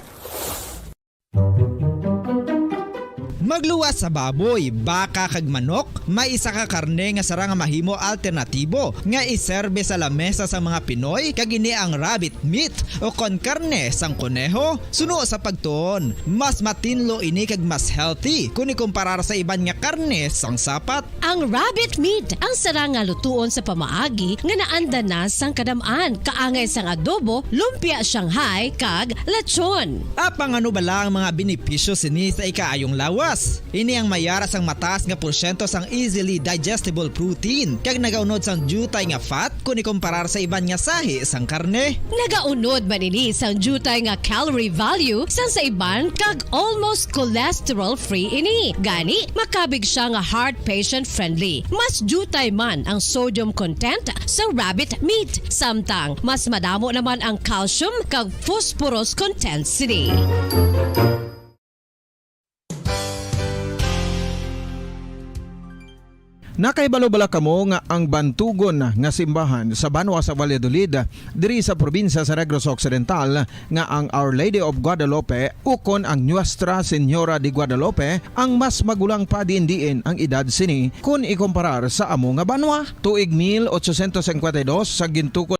Magluwas sa baboy, baka kag manok, may isa ka karne nga sara nga mahimo alternatibo nga iserbe sa lamesa sang mga Pinoy, kag ini ang rabbit meat o kon karne sang koneho. Suno sa pagtuon, mas matinlo ini kag mas healthy kon ikumparar sa iban nga karne sang sapat. Ang rabbit meat ang sara nga lutuon sa pamaagi nga naanda na sang kadam-an, kaangay sang adobo, lumpia Shanghai, kag lechon. Apang ano bala ang mga benepisyo sini sa ikaayong lawas? Ini ang mayara sang mataas nga porsyento sang easily digestible protein, kag nagaunod sang diutay nga fat kon ikumparar sa iban nga sahi sang karne. Nagaunod man ini sang diutay nga calorie value sang sa iban, kag almost cholesterol-free ini. Gani, makabig siya nga heart patient-friendly. Mas diutay man ang sodium content sa rabbit meat, samtang mas madamo naman ang calcium kag phosphorus content sini. Nakahibalo bala kamo nga ang bantugon nga simbahan sa banwa sa Valladolid, diri sa probinsya sa Negros Occidental, nga ang Our Lady of Guadalupe ukon ang Nuestra Señora de Guadalupe ang mas magulang pa diin-diin ang edad sini kon ikumparar sa amo nga banwa? Tuig mil ochocientos cincuenta y dos sa gintukod.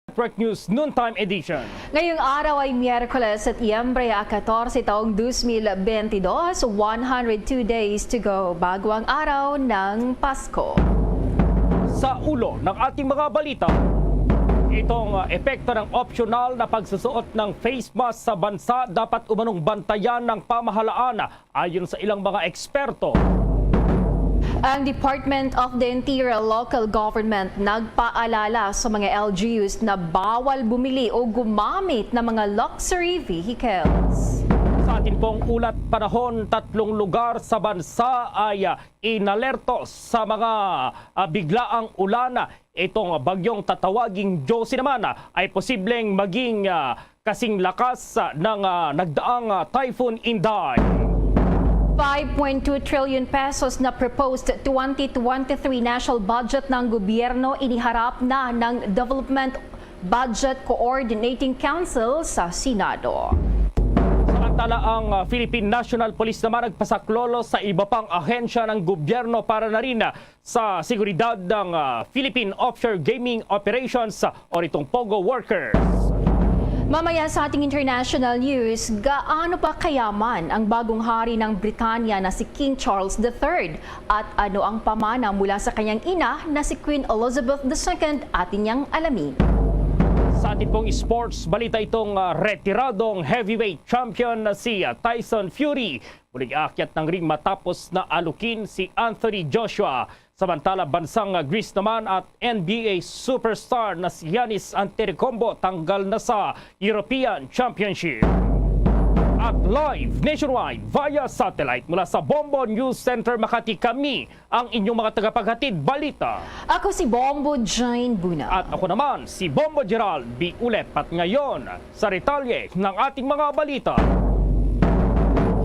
Network News Noontime Edition. Ngayong araw ay Miyerkules, Setyembre catorce, taong dos mil bentidós, one hundred two days to go bago ang araw ng Pasko. Sa ulo ng ating mga balita, itong, uh, epekto ng opsyonal na pagsusuot ng face mask sa bansa dapat umanong bantayan ng pamahalaan. Ayon sa ilang mga eksperto, ang Department of the Interior Local Government nagpaalala sa mga L G Us na bawal bumili o gumamit ng mga luxury vehicles. Sa atin pong ulat panahon, tatlong lugar sa bansa ay, ah, inalerto sa mga, ah, biglaang ulan. Itong bagyong tatawaging Josie naman, ah, ay posibleng maging, ah, kasing lakas, ah, ng, ah, nagdaang, ah, Typhoon Inday. Five point two trillion pesos na proposed twenty twenty-three national budget ng gobyerno iniharap na ng Development Budget Coordinating Council sa Senado. Samantala, ang, ah, Philippine National Police naman nagpasaklolo sa iba pang ahensya ng gobyerno para na rin, ah, sa seguridad ng, ah, Philippine Offshore Gaming Operations, ah, o nitong POGO workers. Mamaya sa ating international news, gaano pa kayaman ang bagong hari ng Britanya na si King Charles the Third? At ano ang pamana mula sa kanyang ina na si Queen Elizabeth the Second? Atin niyang alamin. Sa atin pong sports balita, itong, ah, retiradong heavyweight champion na si, ah, Tyson Fury muling aakyat ng ring matapos na alukin si Anthony Joshua. Samantala, bansang Greece naman at N B A superstar na si Giannis Antetokounmpo tanggal na sa European Championship. At live nationwide via satellite mula sa Bombo News Center Makati, kami ang inyong mga tagapaghatid balita. Ako si Bombo Jane Buna. At ako naman si Bombo Gerald B. Ulet. At ngayon, sa detalye ng ating mga balita.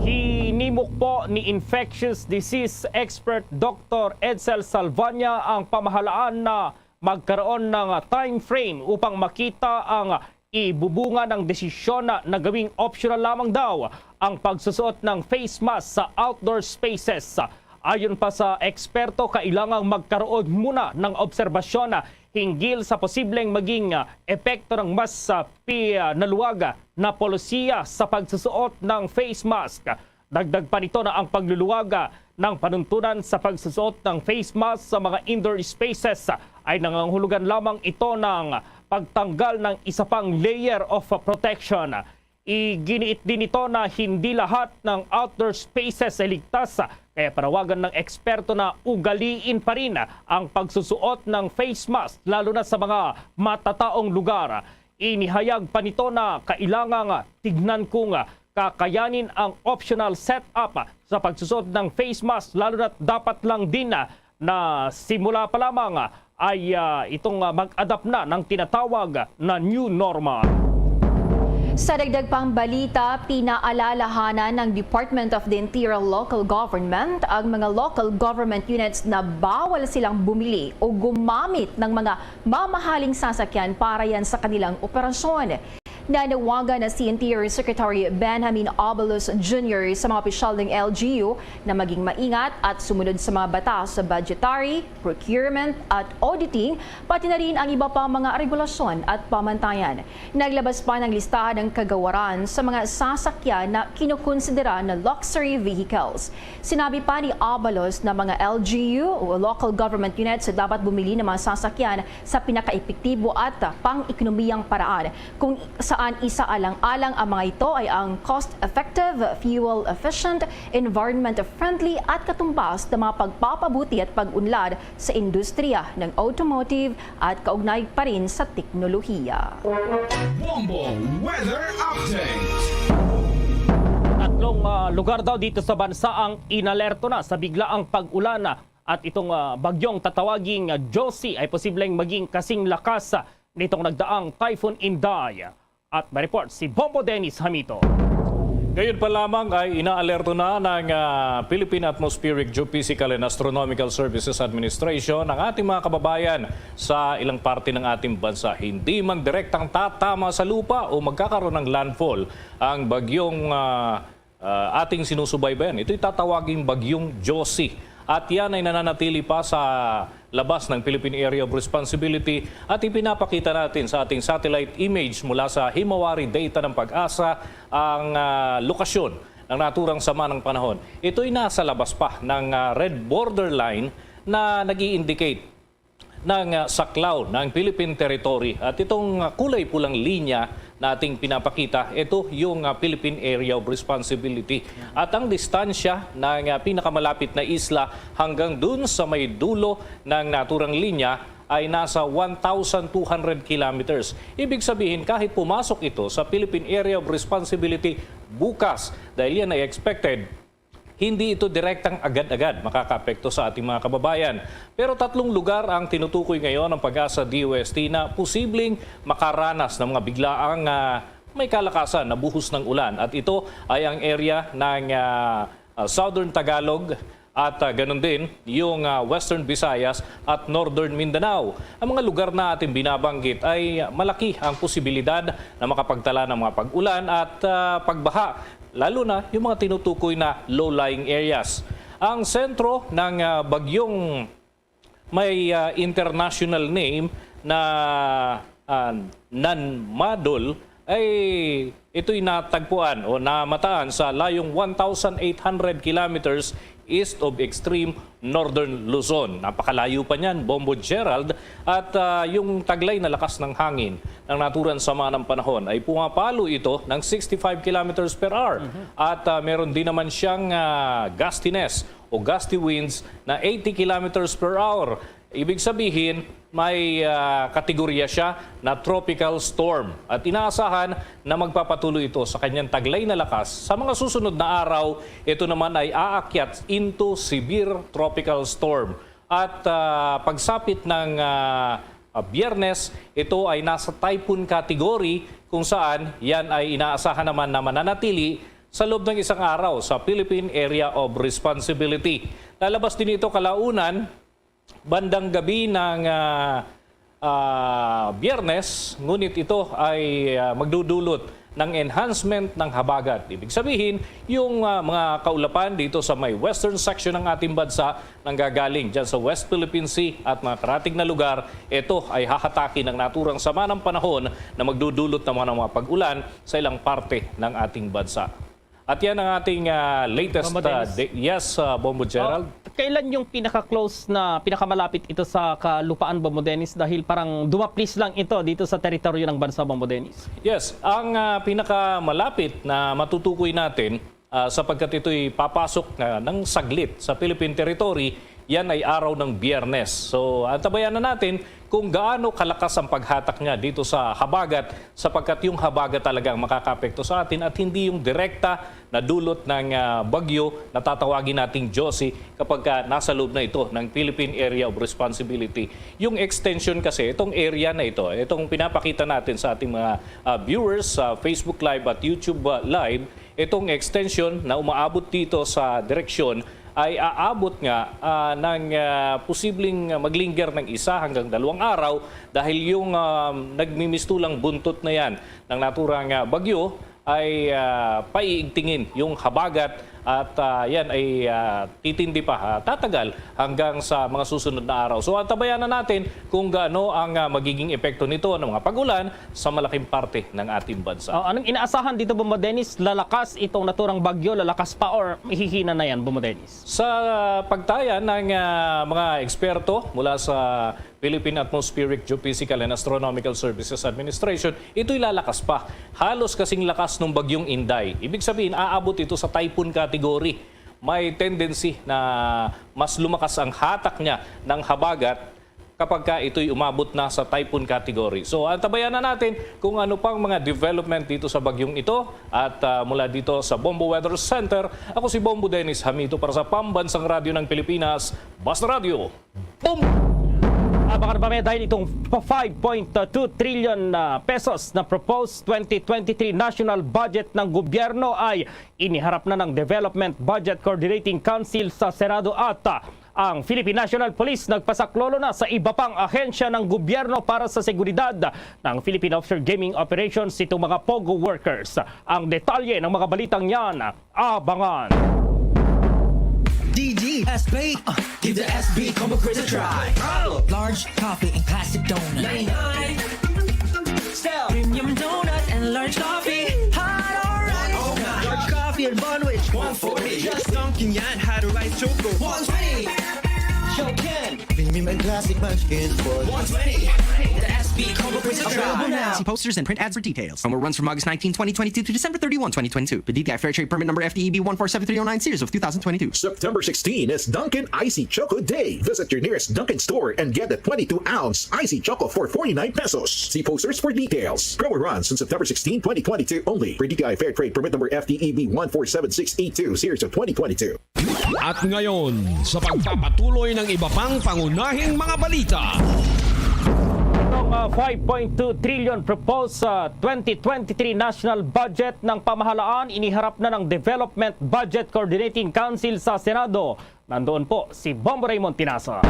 Hinimok po ni infectious disease expert Doktor Edsel Salvania ang pamahalaan na magkaroon ng time frame upang makita ang ibubunga ng desisyon na gawing optional lamang daw ang pagsusuot ng face mask sa outdoor spaces. Ayon pa sa eksperto, kailangang magkaroon muna ng obserbasyon hinggil sa posibleng maging, ah, epekto ng mas, ah, pinaluwag na polisiya sa pagsusuot ng face mask. Dagdag pa nito na ang pagluluwag, ah, ng panuntunan sa pagsusuot ng face mask sa mga indoor spaces ay nangangahulugan lamang ito ng pagtanggal ng isa pang layer of protection. Iginiit din ito na hindi lahat ng outdoor spaces ay ligtas, kaya panawagan ng eksperto na ugaliin pa rin ang pagsusuot ng face mask, lalo na sa mga matataong lugar. Inihayag pa nito na kailangang tignan kung kakayanin ang optional setup sa pagsusuot ng face mask, lalo na dapat lang din na simula pa lamang ay, ah, itong, ah, mag-adapt na ng tinatawag na new normal. Sa dagdag pang balita, pinaalalahanan ng Department of the Interior Local Government ang mga local government units na bawal silang bumili o gumamit ng mga mamahaling sasakyan para yan sa kanilang operasyon. Nanawagan na si Interior Secretary Benjamin Abalos Junior sa mga opisyal ng L G U na maging maingat at sumunod sa mga batas sa budgetary, procurement at auditing, pati na rin ang iba pa mga regulasyon at pamantayan. Naglabas pa ng listahan ng kagawaran sa mga sasakyan na kinukonsidera na luxury vehicles. Sinabi pa ni Abalos na mga L G U o local government units dapat bumili ng mga sasakyan sa pinakaepektibo at pang-ekonomiyang paraan, kung saan isaalang-alang ang mga ito ay ang cost-effective, fuel-efficient, environment-friendly at katumbas na mga pagpapabuti at pag-unlad sa industriya ng automotive at kaugnay pa rin sa teknolohiya. Bombo Weather Update. Tatlong, ah, lugar daw dito sa bansa ang inalerto na sa biglaang pag-ulan, ah, at itong, ah, bagyong tatawaging, ah, Josie ay posibleng maging kasing lakas, ah, nitong nagdaang Typhoon Inday. At may report si Bombo Dennis Hamito. Gayon pa lamang ay inaalerto na ng, ah, Philippine Atmospheric Geophysical and Astronomical Services Administration ang ating mga kababayan sa ilang parte ng ating bansa. Hindi man direktang tatama sa lupa o magkakaroon ng landfall ang bagyong, ah, ah, ating sinusubaybayan. Ito'y tatawaging bagyong Josie. At yan ay nananatili pa sa labas ng Philippine Area of Responsibility at ipinapakita natin sa ating satellite image mula sa Himawari data ng PAGASA ang, ah, lokasyon ng naturang sama ng panahon. Ito'y nasa labas pa ng, ah, red borderline na nag-i-indicate ng, ah, saklaw ng Philippine territory. At itong, ah, kulay pulang linya na ating pinapakita, ito yung, ah, Philippine Area of Responsibility. At ang distansya ng, ah, pinakamalapit na isla hanggang dun sa may dulo ng naturang linya ay nasa one thousand two hundred kilometers. Ibig sabihin, kahit pumasok ito sa Philippine Area of Responsibility bukas, dahil yan ay expected, hindi ito direktang agad-agad makakaapekto sa ating mga kababayan. Pero tatlong lugar ang tinutukoy ngayon ng PAGASA D O S T na posibleng makaranas ng mga biglaang, ah, may kalakasan na buhos ng ulan. At ito ay ang area ng, ah, ah, Southern Tagalog at, ah, ganun din yung, ah, Western Visayas at Northern Mindanao. Ang mga lugar na ating binabanggit ay malaki ang posibilidad na makapagtala ng mga pag-ulan at, ah, pagbaha, lalo na yung mga tinutukoy na low-lying areas. Ang sentro ng, ah, bagyong may, ah, international name na, ah, Nanmadol ay ito'y natagpuan o namataan sa layong one thousand eight hundred kilometers east of extreme northern Luzon. Napakalayo pa niyan, Bombo Gerald, at, ah, yung taglay na lakas ng hangin ng naturang sama ng panahon ay pumapalo ito ng sixty-five kilometers per hour. Mhm. At, ah, meron din naman siyang, ah, gustiness o gusty winds na eighty kilometers per hour. Ibig sabihin, may, ah, kategorya siya na tropical storm. At inaasahan na magpapatuloy ito sa kanyang taglay na lakas. Sa mga susunod na araw, ito naman ay aakyat into severe tropical storm. At, ah, pagsapit ng, ah, ah, Biyernes, ito ay nasa typhoon category, kung saan yan ay inaasahan naman na mananatili sa loob ng isang araw sa Philippine Area of Responsibility. Lalabas din ito kalaunan bandang gabi ng, ah, ah, Biyernes, ngunit ito ay, ah, magdudulot ng enhancement ng habagat. Ibig sabihin, yung, ah, mga kaulapan dito sa may western section ng ating bansa, nanggagaling dyan sa West Philippine Sea at mga karatig na lugar, ito ay hahataki ng naturang sama ng panahon na magdudulot naman ng mga pag-ulan sa ilang parte ng ating bansa. At yan ang ating ah, latest... Bombo ah, Dennis. Da- yes, ah, Bombo Gerald. Oh, kailan yung pinaka-close na, pinakamalapit ito sa kalupaan, Bombo Dennis? Dahil parang dumaplis lang ito dito sa teritoryo ng bansa, Bombo Dennis. Yes, ang ah, pinakamalapit na matutukoy natin, ah, sapagkat ito'y papasok na ng saglit sa Philippine territory, yan ay araw ng Biyernes. So, antabayanan natin kung gaano kalakas ang paghatak niya dito sa habagat, sapagkat yung habagat talaga ang makakaapekto sa atin at hindi yung direkta na dulot ng ah, bagyo na tatawagin nating Josie kapag ka nasa loob na ito ng Philippine Area of Responsibility. Yung extension kasi, itong area na ito, itong pinapakita natin sa ating mga ah, viewers sa Facebook Live at YouTube ah, Live, itong extension na umaabot dito sa direksyon ay aabot nga ah, ng ah, posibleng maglinger ng isa hanggang dalawang araw dahil yung ah, nagmimistulang buntot na yan ng naturang ah, bagyo ay ah, paiigtingin yung habagat at ah, yan ay ah, titindi pa, ah, tatagal hanggang sa mga susunod na araw. So, antabayanan natin kung gaano ang ah, magiging epekto nito ng mga pag-ulan sa malaking parte ng ating bansa. Oh, anong inaasahan dito, Bombo Dennis? Lalakas itong naturang bagyo, lalakas pa, or hihina na yan, Bombo Dennis? Sa pagtaya ng ah, mga eksperto mula sa Philippine Atmospheric, Geophysical and Astronomical Services Administration, ito'y lalakas pa. Halos kasing lakas ng bagyong Inday. Ibig sabihin, aabot ito sa typhoon category. May tendency na mas lumakas ang hatak niya ng habagat kapag ka ito'y umabot na sa typhoon category. So, antabayanan natin kung ano pang mga development dito sa bagyong ito. At ah, mula dito sa Bombo Weather Center, ako si Bombo Dennis Hamito para sa Pambansang Radyo ng Pilipinas, Basta Radyo. Bombo! Abangan pa may dahil itong five point two trillion na pesos na proposed twenty twenty-three national budget ng gobyerno ay iniharap na ng Development Budget Coordinating Council sa Senado at ah, ang Philippine National Police nagpasaklolo na sa iba pang ahensya ng gobyerno para sa seguridad ng Philippine Offshore Gaming Operations itong mga POGO workers. Ang detalye ng mga balitang yan, abangan. D G S P, uh, give the S B combo quiz a try. Large coffee and classic donut. Style. Premium donut and large coffee. Hot, alright. Large coffee and bun witch. One forty. Just Dunkin' yan, had a rice choco. One twenty. Show Ken. Premium and classic munchkins for one twenty. The S B combo quiz a try. Available now. See posters and print ads for details. Promo runs from August nineteen, twenty twenty-two to December thirty-one, twenty twenty-two. The D T I Fair Trade Permit Number F D E B one four seven three oh nine, series of two thousand twenty-two. September sixteen is Dunkin' Icy Choco Day. Visit your nearest Dunkin' store and get a twenty-two ounce Icy Choco for forty-nine pesos. See posters for details. Promo runs on September sixteen, twenty twenty-two only. For D T I Fair Trade Permit Number F T E B one four seven six eight two, series of twenty twenty-two. At ngayon, sa pagpapatuloy ng iba pang pangunahing mga balita. Itong ah, five point two trillion proposed sa twenty twenty-three national budget ng pamahalaan iniharap na ng Development Budget Coordinating Council sa Senado. Nandoon po si Bombo Raymond Tinasa.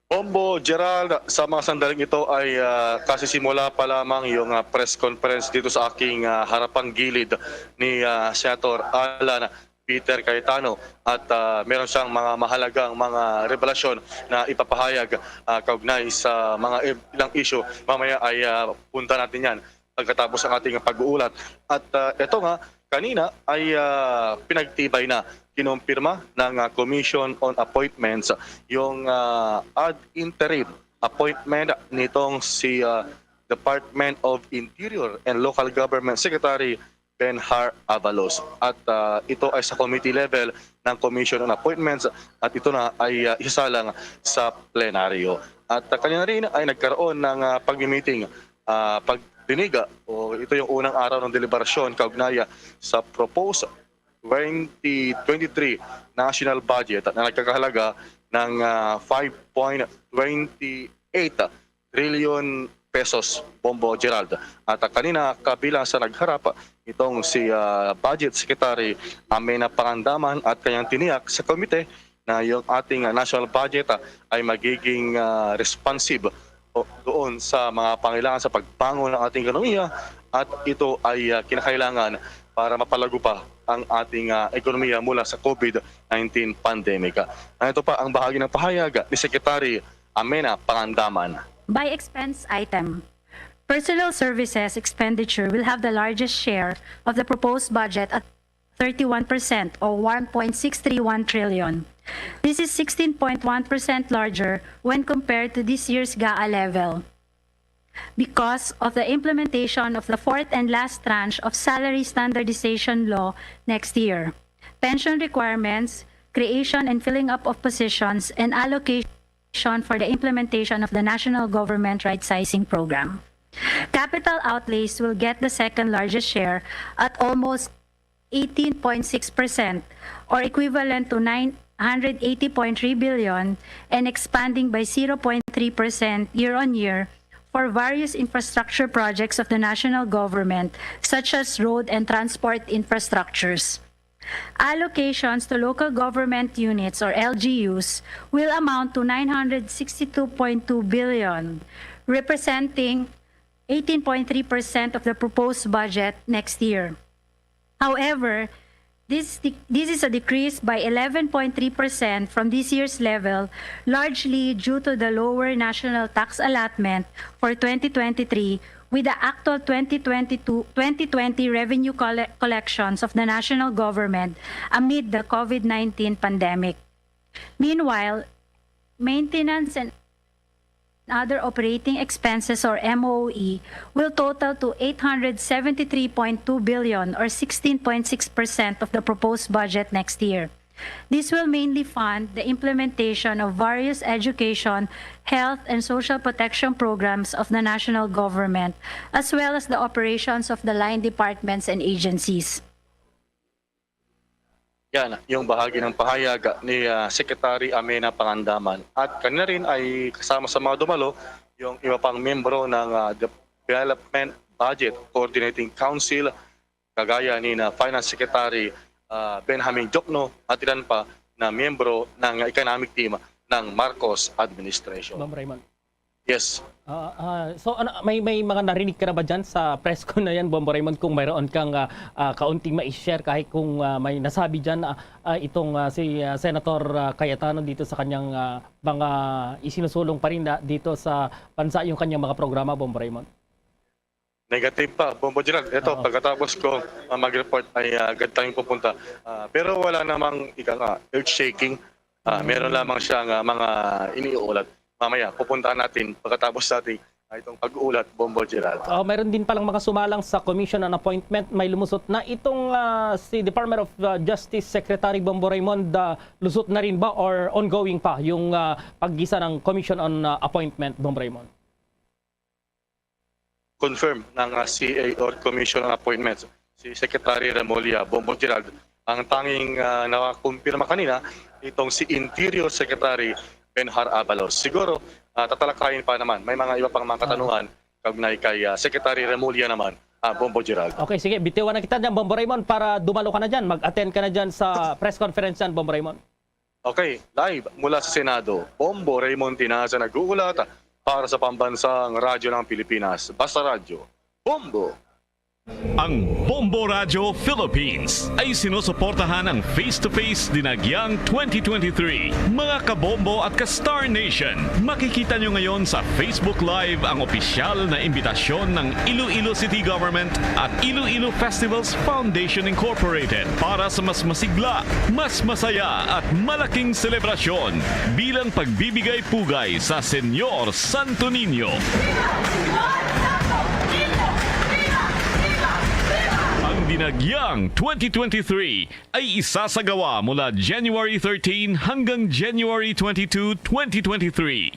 Bombo, Gerald, sa mga sandaling ito ay ah, kasisimula pa lamang yung ah, press conference dito sa aking ah, harapang gilid ni ah, Senator Alan Peter Cayetano at ah, meron siyang mga mahalagang mga revelasyon na ipapahayag ah, kaugnay sa mga ib- ilang issue. Mamaya ay ah, punta natin yan pagkatapos ang ating pag-uulat. At ah, ito nga, kanina ay ah, pinagtibay na, kinumpirma ng ah, Commission on Appointments yung ah, ad interim appointment nitong si ah, Department of Interior and Local Government Secretary Benhar Avalos. At ah, ito ay sa committee level ng Commission on Appointments at ito na ay ah, isalang sa plenaryo. At ah, kanina rin ay nagkaroon ng ah, pagmi-meeting, ah, pagdinig, ah, o ito yung unang araw ng deliberasyon kaugnay ah, sa proposed twenty twenty-three national budget na nagkakahalaga ng ah, five point twenty-eight trillion pesos, Bombo Gerald. At ah, kanina, kabilang sa nagharap, itong si ah, Budget Secretary Amena Pangandaman at kanyang tiniyak sa komite na yung ating ah, national budget ah, ay magiging ah, responsive o, doon sa mga pangailangan sa pagbangon ng ating ekonomiya at ito ay ah, kinakailangan para mapalago pa ang ating ah, ekonomiya mula sa COVID nineteen pandemic. Ito pa ang bahagi ng pahayag ni Secretary Amena Pangandaman. By expense item. Personal services expenditure will have the largest share of the proposed budget at thirty-one percent, or one point six three one trillion. This is sixteen point one percent larger when compared to this year's GAA level. Because of the implementation of the fourth and last tranche of salary standardization law next year, pension requirements, creation and filling up of positions, and allocation for the implementation of the national government right-sizing program. Capital outlays will get the second largest share at almost eighteen point six percent, or equivalent to nine hundred eighty point three billion, and expanding by zero point three percent year-on-year for various infrastructure projects of the national government, such as road and transport infrastructures. Allocations to local government units, or L G Us, will amount to nine hundred sixty-two point two billion, representing eighteen point three percent of the proposed budget next year. However, this de-, this is a decrease by eleven point three percent from this year's level, largely due to the lower national tax allotment for twenty twenty-three, with the actual twenty twenty-two, twenty twenty revenue colle-, collections of the national government amid the COVID nineteen pandemic. Meanwhile, maintenance and other operating expenses, or M O E, will total to eight hundred seventy-three point two billion, or sixteen point six percent of the proposed budget next year. This will mainly fund the implementation of various education, health, and social protection programs of the national government, as well as the operations of the line departments and agencies. Yan yung bahagi ng pahayag ni, ah, Secretary Amena Pangandaman. At kanina rin ay kasama sa mga dumalo yung iba pang miyembro ng, ah, Development Budget Coordinating Council, kagaya ni na Finance Secretary, ah, Benjamin Jokno, at ilan pa na miyembro ng economic team ng Marcos administration. Ma'am Raymond. Yes. Ah, ah, so, ano, may, may mga narinig ka na ba dyan sa press con na yan, Bombo Raymond, kung mayroon kang, ah, ah, kaunting mai-share, kahit kung, ah, may nasabi dyan, ah, ah, itong, ah, si, ah, Senator, ah, Cayetano dito sa kanyang, ah, mga isinusulong pa rin na dito sa bansa, yung kanyang mga programa, Bombo Raymond? Negative pa, Bombo Gerald. Ito, Oo. pagkatapos ko, ah, mag-report ay, ah, agad tayong pupunta. Ah, pero wala namang, ika nga, earth-shaking. Ah, meron lamang siyang, ah, mga iniuulat. Mamaya, pupuntahan natin pagkatapos natin, ah, itong pag-uulat, Bombo Gerald. Oh, mayroon din palang mga sumalang sa Commission on Appointment. May lumusot na itong, ah, si Department of, ah, Justice Secretary Bombo Raymond, ah, lusot na rin ba or ongoing pa yung, ah, paggisa ng Commission on, ah, Appointment, Bombo Raymond? Confirm ng, ah, C A or Commission on Appointments, si Secretary Remulla Bombo Gerald. Ang tanging, ah, nakakumpirma kanina, itong si Interior Secretary Benhur Abalos. Siguro, ah, tatalakayin pa naman. May mga iba pang mga Ah. katanungan kaugnay kay, ah, Secretary Remulla naman, ah, Bombo Gerald. Okay, sige. Bitiwan na kita dyan, Bombo Raymond, para dumalo ka na dyan. Mag-attend ka na dyan sa press conference dyan, Bombo Raymond. Okay, live mula sa Senado, Bombo Raymond Tinaza nag-uulat para sa Pambansang Radyo ng Pilipinas, Basta Radyo, Bombo! Ang Bombo Radyo Philippines ay sinusuportahan ng Face to Face Dinagyang twenty twenty-three. Mga kabombo at ka-Star Nation, makikita nyo ngayon sa Facebook Live ang opisyal na imbitasyon ng Iloilo City Government at Iloilo Festivals Foundation Incorporated para sa mas masigla, mas masaya at malaking selebrasyon bilang pagbibigay pugay sa Señor Santo Niño. Ang Dinagyang twenty twenty-three ay isasagawa mula January thirteen hanggang January twenty-two, twenty twenty-three.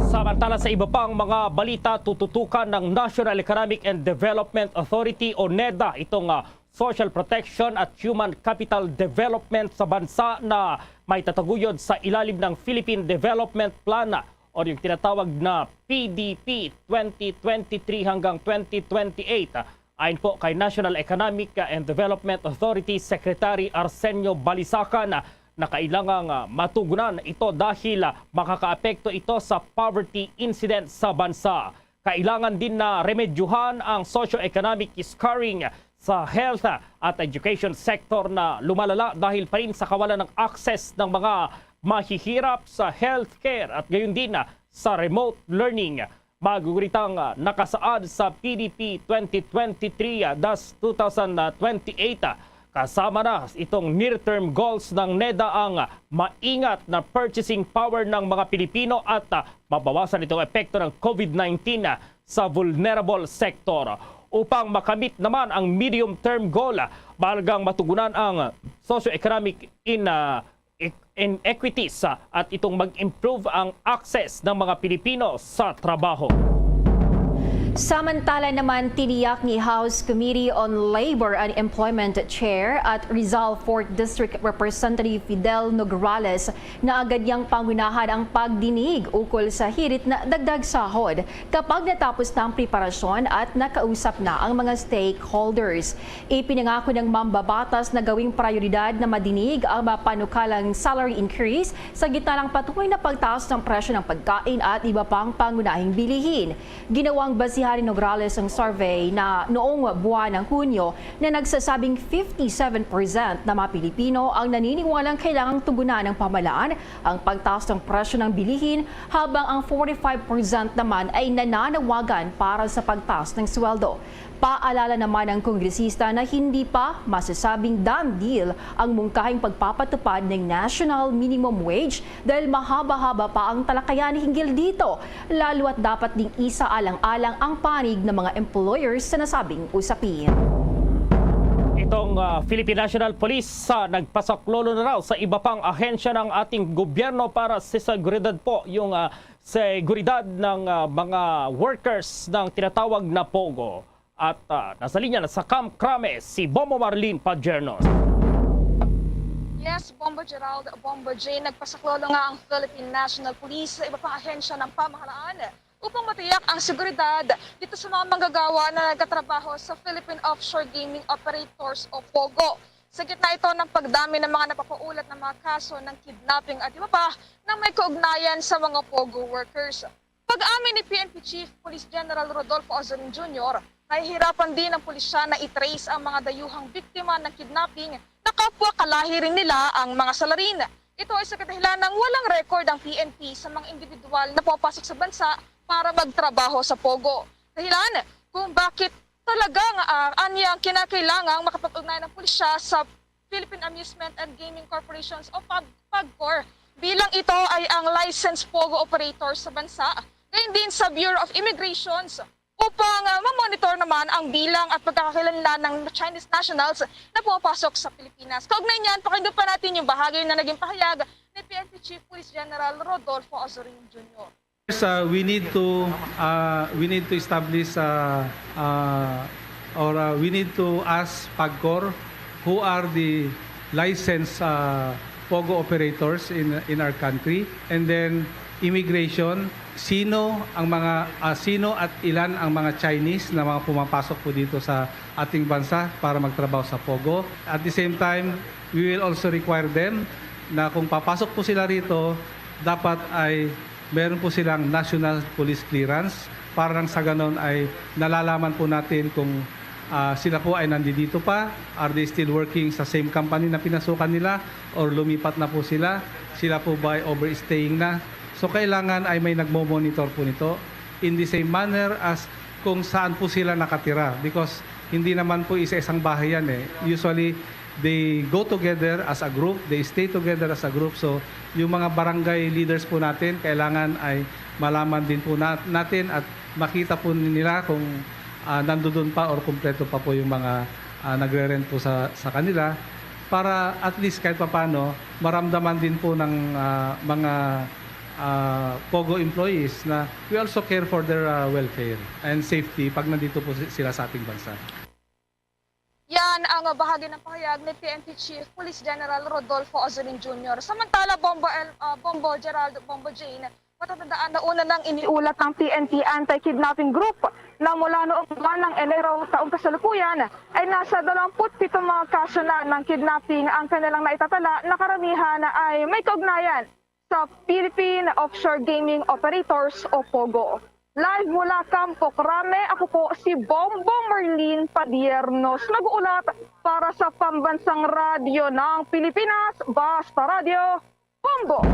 Samantala, sa iba pang mga balita, tututukan ng National Economic and Development Authority o NEDA itong, ah, social protection at human capital development sa bansa na may tataguyod sa ilalim ng Philippine Development Plan o yung tinatawag na P D P twenty twenty-three hanggang twenty twenty-eight. Ayon po kay National Economic and Development Authority Secretary Arsenio Balisacan, na kailangang, ah, matugunan ito dahil, ah, makakaapekto ito sa poverty incidence sa bansa. Kailangan din na remedyuhan ang socio-economic scoring sa health, ah, at education sector na lumalala dahil pa rin sa kawalan ng access ng mga mahihirap sa healthcare at gayon din, ah, sa remote learning. Maguguritang, ah, nakasaad sa P D P twenty twenty-three, ah, das two thousand twenty-eight, ah, kasama na itong near-term goals ng neda ang, ah, maingat na purchasing power ng mga Pilipino at, ah, mabawasan itong epekto ng COVID nineteen, ah, sa vulnerable sector. Upang makamit naman ang medium-term goal, ah, mahalagang matugunan ang socio-economic in, ah, e-, inequities, ah, at itong mag-improve ang access ng mga Pilipino sa trabaho. Samantala naman, tiniyak ni House Committee on Labor and Employment Chair at Rizal Fourth District Representative Fidel Nograles na agad niyang pangunahan ang pagdinig ukol sa hirit na dagdag sahod kapag natapos na ang preparasyon at nakausap na ang mga stakeholders. Ipinangako ng mambabatas na gawing prioridad na madinig ang mapanukalang salary increase sa gitna ng patuloy na pagtaas ng presyo ng pagkain at iba pang pangunahing bilihin. Ginawang basihan ni Nograles ang survey na noong buwan ng Hunyo na nagsasabing fifty-seven percent na mga Pilipino ang naniniwalang kailangang tugunan ng pamahalaan ang pagtaas ng presyo ng bilihin, habang ang forty-five percent naman ay nananawagan para sa pagtaas ng sweldo. Paalala naman ng kongresista na hindi pa masasabing done deal ang mungkahing pagpapatupad ng national minimum wage dahil mahaba-haba pa ang talakayan hinggil dito, lalo at dapat ding isaalang-alang ang panig ng mga employers sa nasabing usapin. Itong, ah, Philippine National Police, ah, nagpasaklolo na raw sa iba pang ahensya ng ating gobyerno para sa seguridad po, yung, ah, seguridad ng, ah, mga workers ng tinatawag na POGO. At, ah, nasa linya na sa Camp Crame si Bombo Marlene Padiernos. Yes, Bombo Gerald, Bombo Jay, nagpasaklolo nga ang Philippine National Police sa iba pang ahensya ng pamahalaan upang matiyak ang seguridad dito sa mga manggagawa na nagtatrabaho sa Philippine Offshore Gaming Operators o POGO. Sa gitna ito ng pagdami ng mga napapaulat na mga kaso ng kidnapping at iba pa na may kaugnayan sa mga POGO workers. Pag-amin ni P N P Chief Police General Rodolfo Azorin Junior, nahihirapan din ang pulisya na i-trace ang mga dayuhang biktima ng kidnapping na kapwa kalahi rin nila ang mga salarin. Ito ay sa kadahilan ng walang record ang P N P sa mga individual na pumapasok sa bansa para magtrabaho sa POGO. Dahilan kung bakit talagang, ah, anya ang kinakailangang makapag-ugnayan ng pulisya sa Philippine Amusement and Gaming Corporations o pag-, PAGCOR, bilang ito ay ang licensed POGO operator sa bansa, gayon din sa Bureau of Immigrations, upang, ah, mamonitor naman ang bilang at pagkakakilanlan ng Chinese nationals na pumapasok sa Pilipinas. Kaugnay niyan, pakinggan pa natin yung bahagi na naging pahayag ni P N P Chief Police General Rodolfo Azorin Junior. First, uh, we need to, uh, we need to establish, uh, uh, or, uh, we need to ask PAGCOR who are the licensed, uh, POGO operators in, in our country. And then, immigration, sino ang mga, uh, sino at ilan ang mga Chinese na mga pumapasok po dito sa ating bansa para magtrabaho sa POGO. At the same time, we will also require them na kung papasok po sila rito, dapat ay meron po silang national police clearance para nang sa ganon ay nalalaman po natin kung, ah, sila po ay nandito pa, are they still working sa same company na pinasukan nila or lumipat na po sila, sila po ba ay overstaying na. So kailangan ay may nagmo-monitor po nito in the same manner as kung saan po sila nakatira, because hindi naman po isa-isang bahay yan eh. Usually, they go together as a group, they stay together as a group. So, yung mga barangay leaders po natin, kailangan ay malaman din po na-, natin at makita po nila kung, ah, nandoon pa or kumpleto pa po yung mga, ah, nagre-rent po sa, sa kanila, para at least kahit papaano maramdaman din po ng, ah, mga, ah, POGO employees na we also care for their, ah, welfare and safety pag nandito po si-, sila sa ating bansa. Yan ang bahagi ng pahayag ni P N P Chief Police General Rodolfo Azorin Junior. Samantala, Bombo El-, ah, Bombo Gerald, Bombo Jane, matatandaan na una nang iniulat ng P N P Anti-Kidnapping Group na mula noong buwan ng Enero taong kasalukuyan ay nasa dalawampu't pito mga kaso na ng kidnapping ang kanilang naitatala na karamihan ay may kaugnayan sa Philippine Offshore Gaming Operators o POGO. Live mula Campo Crame, ako po si Bombo Marlene Padiernos, nag-uulat para sa Pambansang Radyo ng Pilipinas, Basta Radyo, Bombo!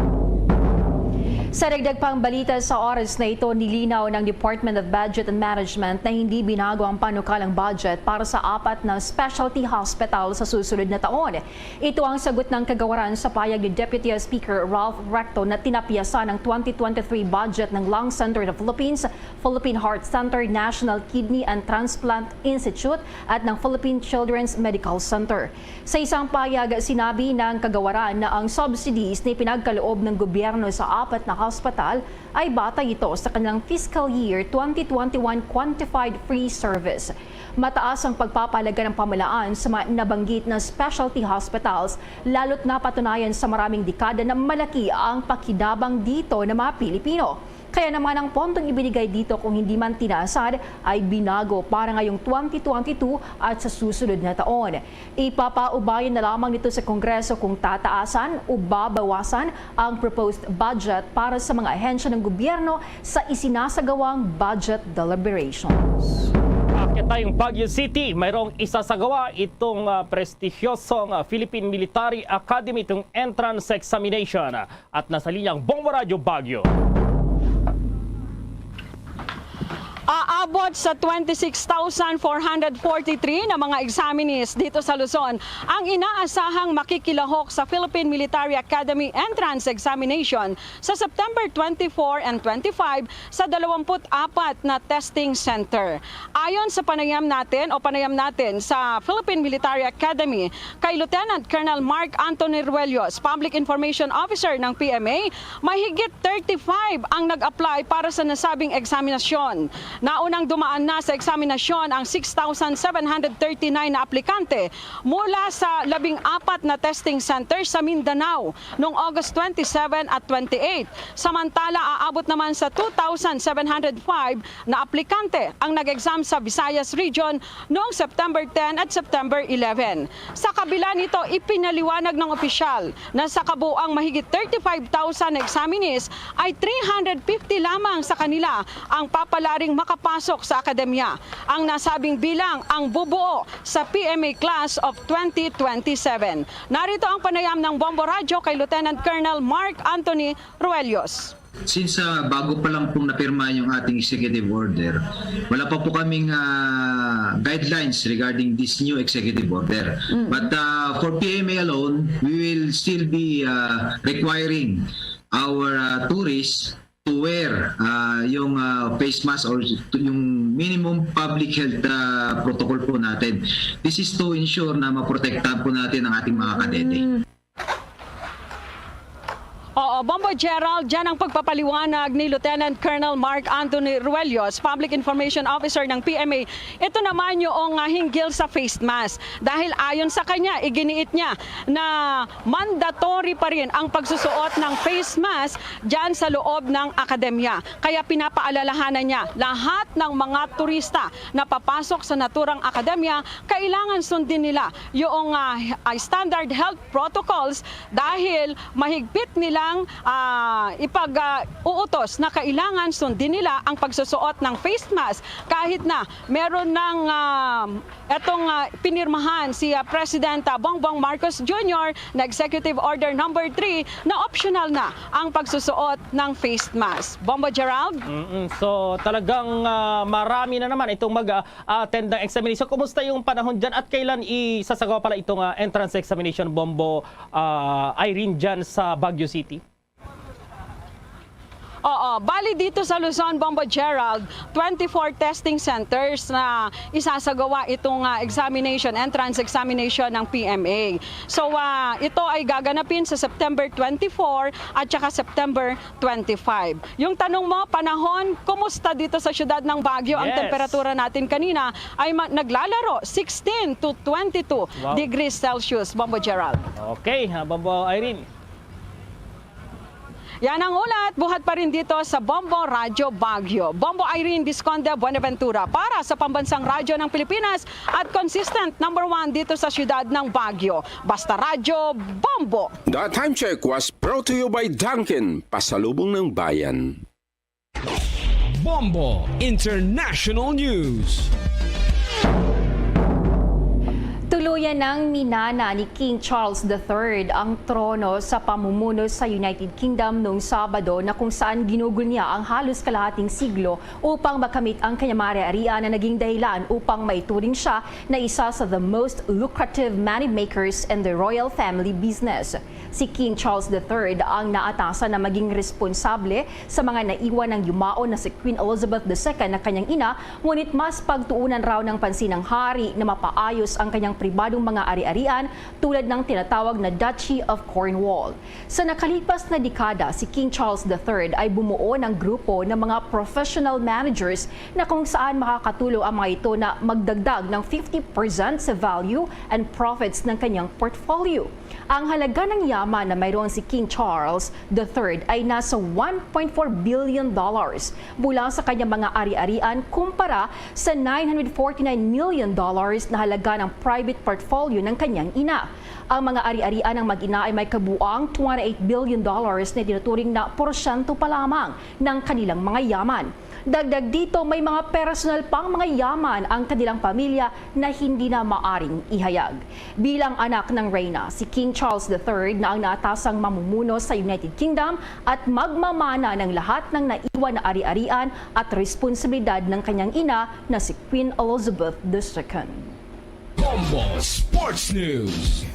Sa dagdag pang balita sa oras na ito, nilinaw ng Department of Budget and Management na hindi binago ang panukalang budget para sa apat na specialty hospital sa susunod na taon. Ito ang sagot ng kagawaran sa payag ni Deputy Speaker Ralph Recto na tinapyasan ang twenty twenty-three budget ng Lung Center of the Philippines, Philippine Heart Center, National Kidney and Transplant Institute at ng Philippine Children's Medical Center. Sa isang payag, sinabi ng kagawaran na ang subsidies na ipinagkaloob ng gobyerno sa apat na hospital ay batay ito sa kanilang fiscal year twenty twenty-one quantified free service. Mataas ang pagpapahalaga ng pamahalaan sa mga nabanggit na specialty hospitals, lalo't napatunayan sa maraming dekada na malaki ang pakinabang dito ng mga Pilipino. Kaya naman ang pondong ibinigay dito, kung hindi man tinasad, ay binago para ngayong twenty twenty-two at sa susunod na taon. Ipapaubayan na lamang nito sa Kongreso kung tataasan o babawasan ang proposed budget para sa mga ahensya ng gobyerno sa isinasagawang budget deliberations. Akyat tayong Baguio City, mayroong isasagawa itong ah, prestigyosong ah, Philippine Military Academy, itong entrance examination. At nasa linya ang Bombo Radyo Baguio. Aabot sa twenty-six thousand four hundred forty-three na mga examinees dito sa Luzon ang inaasahang makikilahok sa Philippine Military Academy Entrance Examination sa September twenty-four and twenty-five sa dalawampu't apat na testing center. Ayon sa panayam natin o panayam natin sa Philippine Military Academy, kay Lieutenant Colonel Mark Anthony Ruellos, Public Information Officer ng P M A, mahigit thirty-five ang nag-apply para sa nasabing eksaminasyon. Naunang dumaan na sa eksaminasyon ang six thousand seven hundred thirty-nine na aplikante mula sa labing apat na testing center sa Mindanao noong August twenty-seven at twenty-eight. Samantala, aabot naman sa two thousand seven hundred five na aplikante ang nag-exam sa Visayas Region noong September ten at September eleven. Sa kabila nito, ipinaliwanag ng opisyal na sa kabuang mahigit thirty-five thousand na examinees ay three hundred fifty lamang sa kanila ang papalaring makapasok sa akademya. Ang nasabing bilang ang bubuo sa P M A Class of twenty twenty-seven. Narito ang panayam ng Bombo Radyo kay Lieutenant Colonel Mark Anthony Ruellos. Since uh, bago pa lang pong napirma yung ating executive order, wala pa po kaming uh, guidelines regarding this new executive order. Mm. But uh, for P M A alone, we will still be uh, requiring our uh, tourists to wear uh, yung uh, face mask or yung minimum public health uh, protocol po natin. This is to ensure na maprotektahan po natin ang ating mga kadete. Mm. Oo, Bombo Gerald, dyan ang pagpapaliwanag ni Lieutenant Colonel Mark Anthony Ruellos, Public Information Officer ng P M A. Ito naman yung uh, hinggil sa face mask. Dahil ayon sa kanya, iginiit niya na mandatory pa rin ang pagsusuot ng face mask dyan sa loob ng akademya. Kaya pinapaalalahanan niya lahat ng mga turista na papasok sa naturang akademya, kailangan sundin nila yung uh, standard health protocols dahil mahigpit nilang uh, ipag-uutos uh, na kailangan sundin nila ang pagsusuot ng face mask kahit na meron ng uh, etong uh, pinirmahan si uh, President uh, Bongbong Marcos Junior na Executive Order Number three na optional na ang pagsusuot ng face mask. Bombo Gerald? Mm-mm. So talagang uh, marami na naman itong mag uh, attend ng examination. Kumusta yung panahon dyan at kailan isasagawa pala itong uh, entrance examination, Bombo uh, Irene, dyan sa Baguio City? Oo, bali dito sa Luzon, Bombo Gerald, twenty-four testing centers na isasagawa itong uh, examination, entrance examination ng P M A. So uh, ito ay gaganapin sa September twenty-four at saka September twenty-five. Yung tanong mo, panahon, kumusta dito sa siyudad ng Baguio? Yes. Ang temperatura natin kanina ay naglalaro sixteen to twenty-two wow. degrees Celsius, Bombo Gerald. Okay, ha, Bombo Irene. Yan ang ulat, buhat pa rin dito sa Bombo Radyo Baguio. Bombo Irene Visconde Buenaventura para sa Pambansang Radyo ng Pilipinas at consistent number one dito sa siyudad ng Baguio. Basta Radyo, Bombo! The Time Check was brought to you by Dunkin, Pasalubong ng Bayan. Bombo International News. Tuluyan Nang minana ni King Charles the Third ang trono sa pamumuno sa United Kingdom noong Sabado, na kung saan ginugol niya ang halos kalahating siglo upang makamit ang kanyang ari-arian, na naging dahilan upang maituring siya na isa sa the most lucrative moneymakers in the royal family business. Si King Charles the Third ang naatasan na maging responsable sa mga naiwan ng yumaon na si Queen Elizabeth the Second na kanyang ina, ngunit mas pagtuunan raw ng pansin ng hari na mapaayos ang kanyang pribadong mga ari-arian, tulad ng tinatawag na Duchy of Cornwall. Sa nakalipas na dekada, si King Charles the Third ay bumuo ng grupo ng mga professional managers na kung saan makakatulong ang mga ito na magdagdag ng fifty percent sa value and profits ng kanyang portfolio. Ang halaga ng yaman na mayroon si King Charles the Third ay nasa one point four billion dollars mula sa kanyang mga ari-arian, kumpara sa nine hundred forty-nine million dollars na halaga ng private portfolio ng kanyang ina. Ang mga ari-arian ng mag-ina ay may kabuang twenty-eight billion dollars na tinuturing na porsyento pa lamang ng kanilang mga yaman. Dagdag dito, may mga personal pang mga yaman ang kanilang pamilya na hindi na maaring ihayag. Bilang anak ng reyna, si King Charles the Third na ang naatasang mamumuno sa United Kingdom at magmamana ng lahat ng naiwan na ari-arian at responsibilidad ng kanyang ina na si Queen Elizabeth the Second. Bombo Sports News.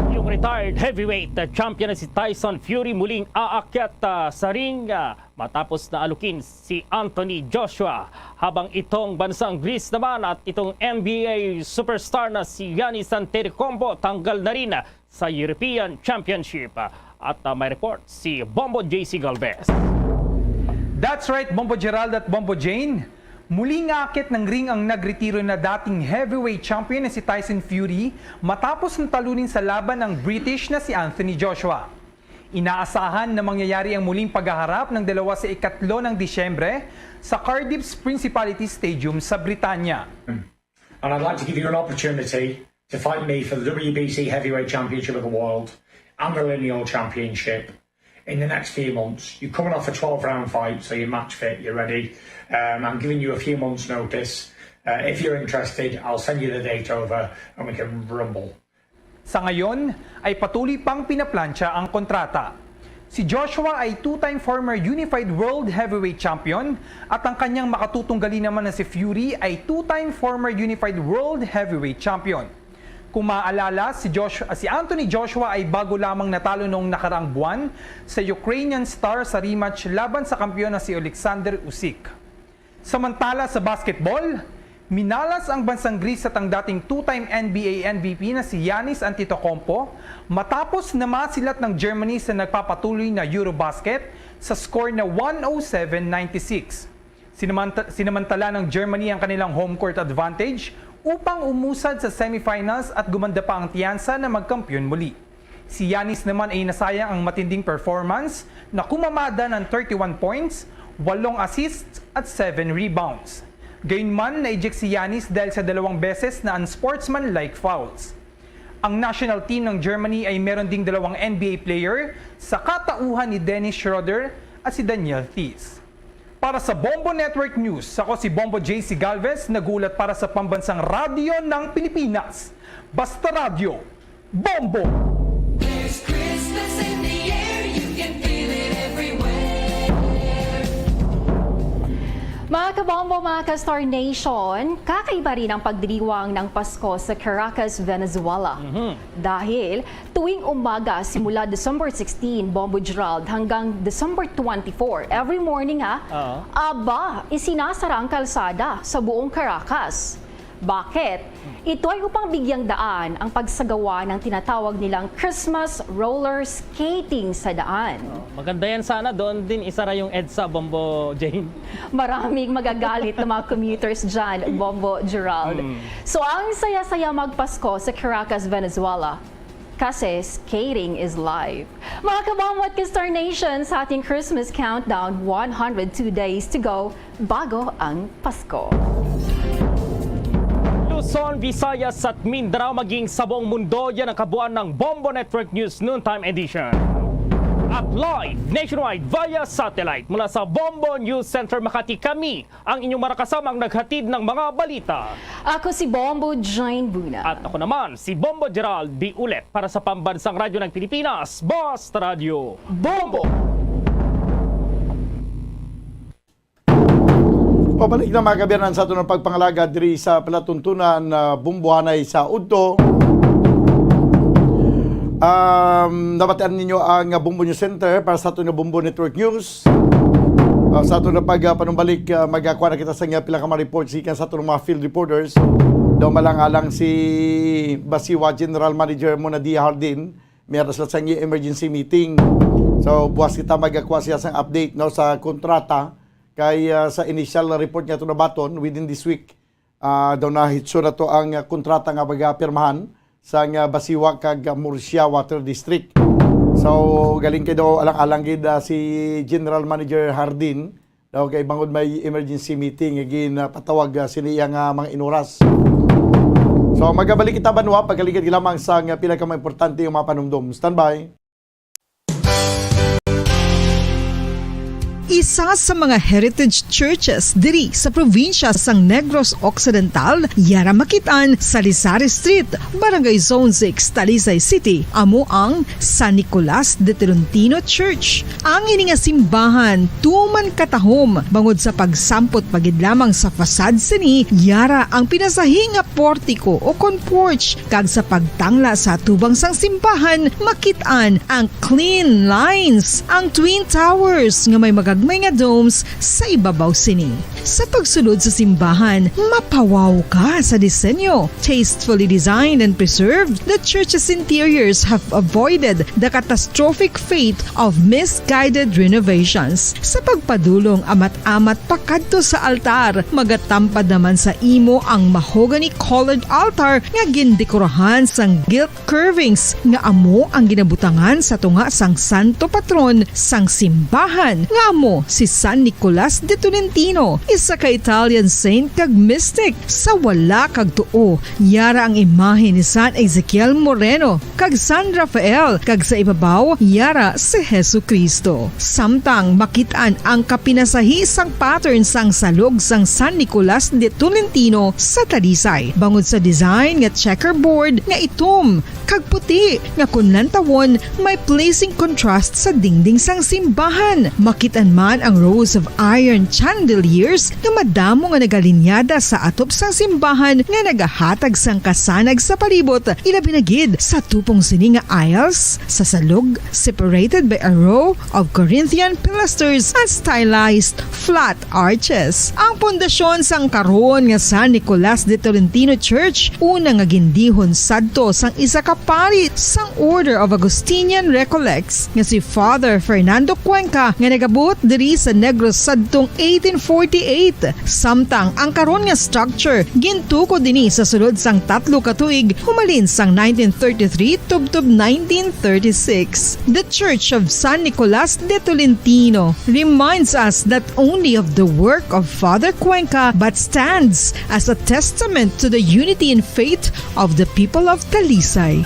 Yung retired heavyweight champion na si Tyson Fury muling aakyat ah, sa ring ah, matapos na alukin si Anthony Joshua, habang itong bansang Greece naman at itong N B A superstar na si Giannis Antetokounmpo tanggal na rin sa European Championship. At ah, may report si Bombo J C Galvez. That's right, Bombo Gerald at Bombo Jane. Muli nga akit ng ring ang nagretiro na dating heavyweight champion na si Tyson Fury matapos na talunin sa laban ang British na si Anthony Joshua. Inaasahan na mangyayari ang muling paghaharap ng dalawa sa ikatlo ng Disyembre sa Cardiff's Principality Stadium sa Britanya. And I'd like to give you an opportunity to fight me for the W B C Heavyweight Championship of the World and the Lineal Championship in the next few months. You're coming off a twelve round fight, so you're match fit, you're ready. Um, I'm giving you a few months' notice. Uh, if you're interested, I'll send you the date over and we can rumble. Sa ngayon ay patuloy pang pinaplantsa ang kontrata. Si Joshua ay two-time former Unified World Heavyweight Champion at ang kanyang makatutunggali naman na si Fury ay two-time former Unified World Heavyweight Champion. Kung maaalala, si, Josh, si Anthony Joshua ay bago lamang natalo noong nakaraang buwan sa Ukrainian star sa rematch laban sa kampiyon na si Alexander Usyk. Samantala sa basketball, minalas ang bansang Greece at ang dating two-time N B A M V P na si Giannis Antetokounmpo matapos na masilat ng Germany sa nagpapatuloy na Eurobasket sa score na one oh seven ninety-six. Sinamanta- sinamantala ng Germany ang kanilang home court advantage upang umusad sa semifinals at gumanda pa ang tiyansa na magkampiyon muli. Si Giannis naman ay nasayang ang matinding performance na kumamada ng thirty-one points, walong assists at seven rebounds. Gayunman, na-eject si Giannis dahil sa dalawang beses na unsportsmanlike fouls. Ang national team ng Germany ay meron ding dalawang N B A player sa katauhan ni Dennis Schroeder at si Daniel Theis. Para sa Bombo Network News, ako si Bombo J C Galvez, nag-uulat para sa Pambansang Radyo ng Pilipinas. Basta Radyo, Bombo! There's Christmas in the air, you can feel it everywhere. Mga kabombo, mga ka-Star Nation, kakaiba rin ang pagdiriwang ng Pasko sa Caracas, Venezuela. Dahil tuwing umaga, simula December sixteen, Bombo Gerald, hanggang December twenty-four, every morning ha, Oo. aba, isinasara ang kalsada sa buong Caracas. Bakit? Ito ay upang bigyang daan ang pagsagawa ng tinatawag nilang Christmas roller skating sa daan. Maganda yan sana, doon din isara yung EDSA, Bombo Jane. Maraming magagalit na mga commuters dyan, Bombo Gerald. So ang saya-saya magpasko sa Caracas, Venezuela. Kasi skating is life. Mga kabombo at ka-Star Nation, sa ating Christmas countdown, one hundred two days to go bago ang Pasko. Luzon, Visayas at Mindanao, maging sa buong mundo, yan ang kabuuan ng Bombo Network News Noontime Edition. At live nationwide via satellite mula sa Bombo News Center Makati, kami ang inyong mga kasamang naghatid ng mga balita. Ako si Bombo Jane Buna. At ako naman, si Bombo Gerald Biulet para sa Pambansang Radyo ng Pilipinas, Basta Radyo Bombo! Pabalik na, mga kaabyanan, sa aton nga pagpangalagad diri sa palatuntunan, ah, Bombohanay sa udto. Um, nabatian ninyo ang, ah, Bombo News Center para sa aton nga Bombo Network News. Ah, sa aton nga pag, ah, panumbalik, ah, magakuha na kita sa nga pila ka mga reports gikan sa aton mga field reporters. Daw malang-alang si Basiwa General Manager Monadia Hardin, may aras lang sa iya emergency meeting. So, buwas kita magakuha siya sang update, no, sa kontrata. Kay, ah, sa initial report nga to nabaton, within this week, ah, daw nahitso na to ang, ah, kontrata nga magapirmahan sa nga Basiwa kag, ah, Murcia Water District. So, galing kay daw alang-alang gid, ah, si General Manager Hardin, daw kay bangod may emergency meeting nga ginapatawag, ah, sini iya nga mga inuras. So, magabalik kita, banwa, pagkaligad lamang sa nga pila ka mga importante nga mga panumdom. Standby. Isa sa mga heritage churches diri sa probinsya sang Negros Occidental, yara makit-an sa Lisari Street, Barangay Zone six, Talisay City, amo ang San Nicolas de Tolentino Church. Ang ini nga simbahan tuman katahom bangod sa pagsampot pa gid lamang sa facade sini, yara ang pinasahi nga portiko o kon porch, kag sa pagtangla sa atubang sang simbahan, makit-an ang clean lines, ang twin towers nga may magagmay nga domes sa ibabaw sini. Sa pagsulod sa simbahan, mapawaw ka sa disenyo. Tastefully designed and preserved, the church's interiors have avoided the catastrophic fate of misguided renovations. Sa pagpadulong amat-amat pakadto sa altar, magatampad naman sa imo ang mahogany-colored altar nga gindekorahan sang gilt curvings nga amo ang ginabutangan sa tunga sang santo patron sang simbahan, nga amo si San Nicolas de Tolentino, isa ka Italian saint kag mystic. Sa wala kag tuo, yara ang imahe ni San Ezekiel Moreno kag San Rafael, kag sa ibabaw, yara si Jesu-Cristo. Samtang makit-an ang kapinasahi sang pattern sang salog sang San Nicolas de Tolentino sa Talisay, bangod sa design nga checkerboard nga itom kag puti, nga kon lantawon, may pleasing contrast sa dingding sang simbahan. Makit-an man ang rows of iron chandeliers nga madamo nga nagalinyada sa atop sang simbahan nga nagahatag sang kasanag sa palibot, ilabi na gid sa tupong sini nga aisles sa salog, separated by a row of Corinthian pilasters and stylized flat arches. Ang pundasyon sang karon nga San Nicolas de Tolentino Church, una nga gindihon sadto sang isa ka pari sang Order of Augustinian Recollects nga si Father Fernando Cuenca, nga nagabot diri sa Negros sadtong eighteen forty-eight, samtang ang karon nga structure gintukod dinhi sa sulod sang tatlo ka tuig, humalin sang nineteen thirty-three tubtob nineteen thirty-six. The Church of San Nicolas de Tolentino reminds us not only of the work of Father Cuenca, but stands as a testament to the unity in faith of the people of Talisay.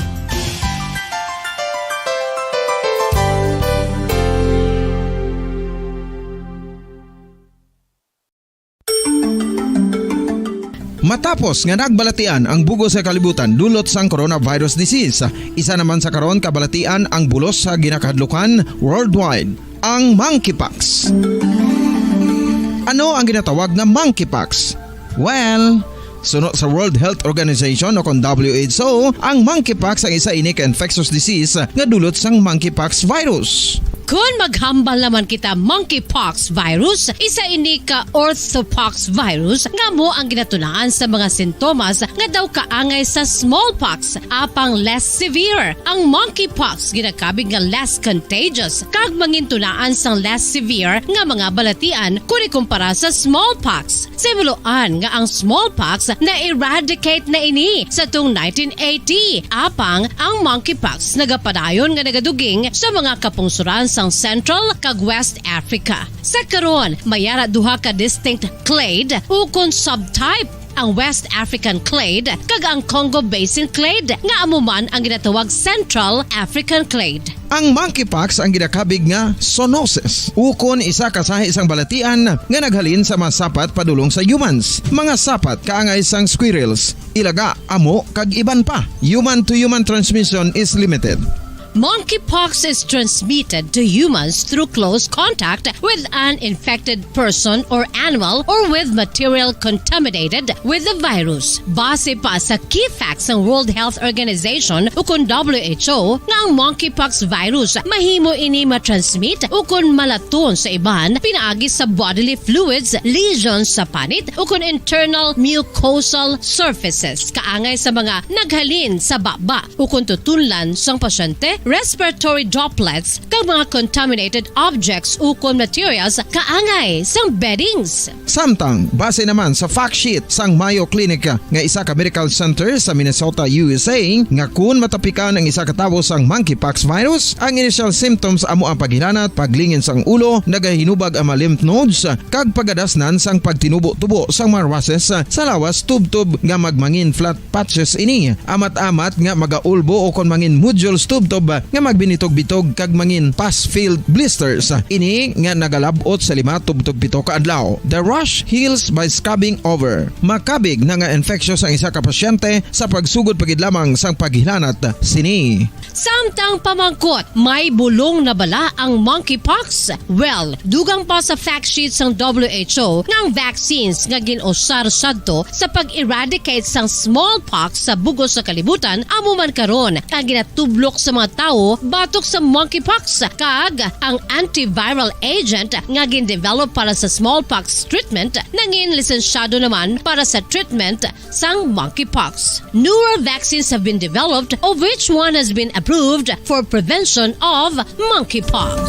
Matapos nga nagbalatian ang bug-os nga kalibutan dulot sang coronavirus disease, isa naman sa karon kabalatian ang bulos sa ginakahadlukan worldwide, ang monkeypox. Ano ang ginatawag nga monkeypox? Well, suno sa World Health Organization o kon W H O, ang monkeypox ang isa ini ka infectious disease nga dulot sang monkeypox virus. Kon maghambal naman kita monkeypox virus, isa ini ka orthopox virus nga amo ang ginatunaan sa mga sintomas nga daw kaangay sa smallpox, apang less severe. Ang monkeypox ginakabig nga less contagious kag mangintunaan sang less severe nga mga balatian kon ikumpara sa smallpox. Sa himuloan nga ang smallpox na-eradicate na ini sa tung nineteen eighty, apang ang monkeypox nagapadayon nga nagaduging sa mga kapungsoran sang Central kag West Africa. Sa karon, may ara duha ka distinct clade ukon subtype ang West African clade, kag ang Congo Basin clade, nga amo man ang ginatawag Central African clade. Ang monkeypox ang ginakabig nga zoonosis, ukon isa ka sahi sang balatian nga naghalin sa mga sapat padulong sa humans, mga sapat kaangay sang squirrels, ilaga, amo, kag iban pa. Human to human transmission is limited. Monkeypox is transmitted to humans through close contact with an infected person or animal or with material contaminated with the virus. Base pa sa key facts sang World Health Organization ukon W H O nga ang monkeypox virus mahimo ini matransmit ukon malaton sa iban pinaagi sa bodily fluids, lesions sa panit ukon internal mucosal surfaces kaangay sa mga naghalin sa baba ukon tutunlan sang pasyente, respiratory droplets, kag mga contaminated objects ukon materials kaangay sang beddings. Samtang, base naman sa fact sheet sang Mayo Clinic nga isa ka medical center sa Minnesota, U S A, nga kun matapikan ang isa ka tawo sang monkeypox virus, ang initial symptoms amo ang paghilanat, paglingin sang ulo, nagahinubag ang mga lymph nodes, kag pagadasnan sang pagtinubo-tubo sang mga rushes sa lawas tubtob nga magmangin flat patches ini, amat-amat nga magaulbo ukon mangin nodules tubtob nga magbinitog-bitog kag mangin pus-filled blisters. Ini nga nagalab-ot sa lima tubtob pito ka adlaw. The rash heals by scabbing over. Makabig na nga infectious ang isa ka pasyente sa pagsugod pa gid lamang sang paghilanat sini. Samtang pamangkot, may bulong na bala ang monkeypox? Well, dugang pa sa fact sheet sang W H O nga ang vaccines nga gin-usar sadto sa pag-eradicate sang smallpox sa bug-os nga kalibutan amo man karon ang ginatublok sa mga tawo batok sa monkeypox, kag ang antiviral agent nga gin-develop para sa smallpox treatment nangin lisensyado naman para sa treatment sang monkeypox. Newer vaccines have been developed, of which one has been approved for prevention of monkeypox.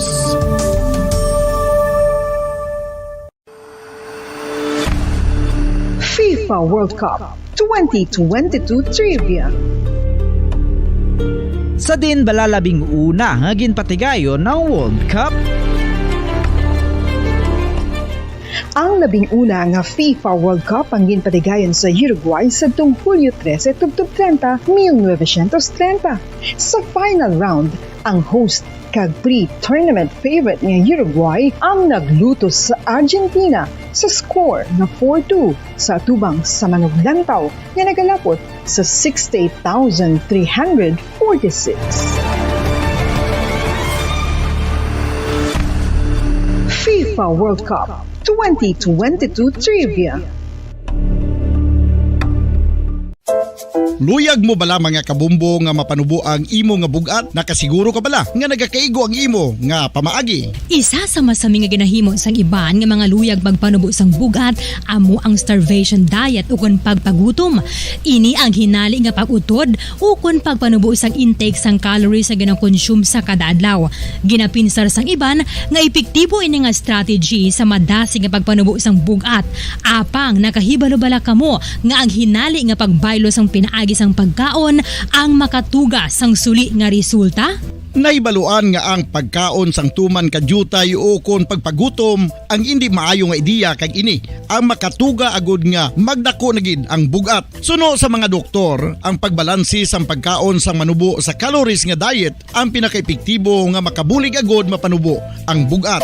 FIFA World Cup twenty twenty-two Trivia. Sa diin bala labing una nga ginpatigayon ang World Cup? Ang labing una nga FIFA World Cup ang ginpatigayon sa Uruguay sadtong Hulyo trese tubtob treinta, mil novecientos treinta. Sa final round, ang host kag pre-tournament favorite nga Uruguay ang naglutos sa Argentina sa score nga four two sa atubang sa manuglantaw nga nagalapot sa sixty-eight thousand three hundred forty-six. FIFA World Cup twenty twenty-two Trivia. Luyag mo bala, mga kabumbo, nga mapanubo ang imo nga bug-at? Nakasiguro ka bala nga nagakaigo ang imo nga pamaagi? Isa sa masami nga ginahimo sang iban nga mga luyag magpanubo sang bug-at amo ang starvation diet ukon pagpagutom. Ini ang hinali nga pag-utod ukon pagpanubo sang intake sang calories nga ginakonsume sa kada adlaw. Ginapinsar sang iban nga epektibo ini nga strategy sa madasig nga pagpanubo sang bug-at. Apang nakahibalo bala kamo nga ang hinali nga pagbaylo sang pinaagi sang pagkaon ang makatuga sang suli nga resulta? Nahibaluan nga ang pagkaon sang tuman ka diutay ukon pagpagutom ang indi maayo nga ideya, kag ini ang makatuga agud nga magdako na gid ang bug-at. Suno sa mga doktor, ang pagbalanse sang pagkaon sang manubo sa calories nga diet ang pinakaepektibo nga makabulig agud mapanubo ang bug-at.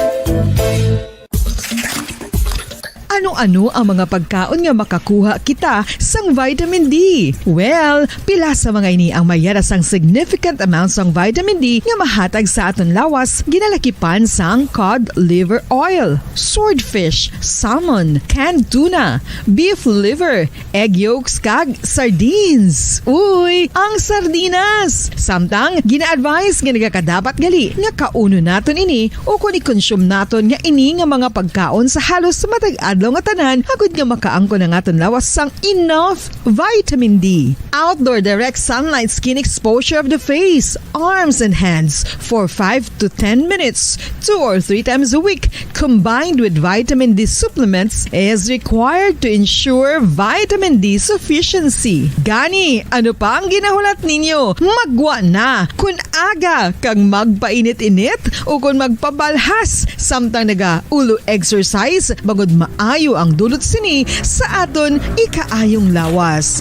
Ano-ano ang mga pagkaon nga makakuha kita sang vitamin D? Well, pila sa mga ini ang mayara sang significant amount sang vitamin D nga mahatag sa aton lawas, ginalakipan sang cod liver oil, swordfish, salmon, canned tuna, beef liver, egg yolks, kag sardines. Uy, ang sardinas! Samtang, gina-advise nga nagakadapat gali nga kaunon naton ini ukon i-consume naton nga ini nga mga pagkaon sa halos matag adlaw nga tanan, agud nga makaangkon ang aton lawas sang enough vitamin D. Outdoor direct sunlight skin exposure of the face, arms, and hands for five to ten minutes, two or three times a week, combined with vitamin D supplements, is required to ensure vitamin D sufficiency. Gani, ano pa ang ginahulat ninyo? Maggwa na! Kon aga kag magpainit-init ukon magpabalhas samtang naga-ulo exercise, bangod maayo Iyo ang dulot sini sa aton ikaayong lawas.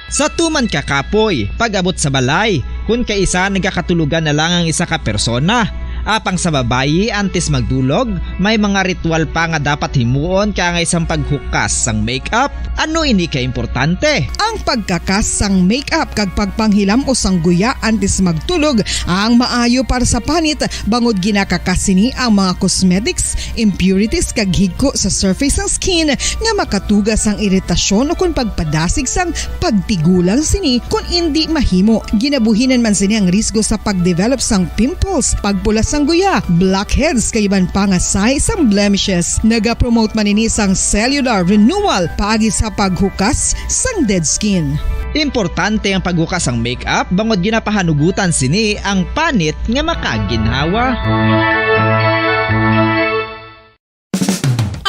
Sa tuman ka kapoy, pag-abot sa balay, kun kaisa nagakatulogan na lang ang isa ka persona. Apang sa babayi, antes magdulog, may mga ritual pa nga dapat himuon kaangay sang paghukas sang makeup. Ano ini ka importante? Ang pagkakas sang makeup kag pagpanghilam-os sang guya antes magtulog ang maayo para sa panit, bangod ginakakas sini ang mga cosmetics, impurities kag higko sa surface sang skin nga makatuga sang iritasyon ukon pagpadasig sang pagtigulang sini kon indi mahimo. Ginabuhinan man sini ang risgo sa pagdevelop sang pimples, pagpula sang guya, blackheads kag iban pa nga sign sang blemishes. Nagapromote man ini sang cellular renewal paagi sa paghukas sang dead skin. Importante ang paghukas sang makeup bangod ginapahanugutan sini ang panit nga makaginhawa.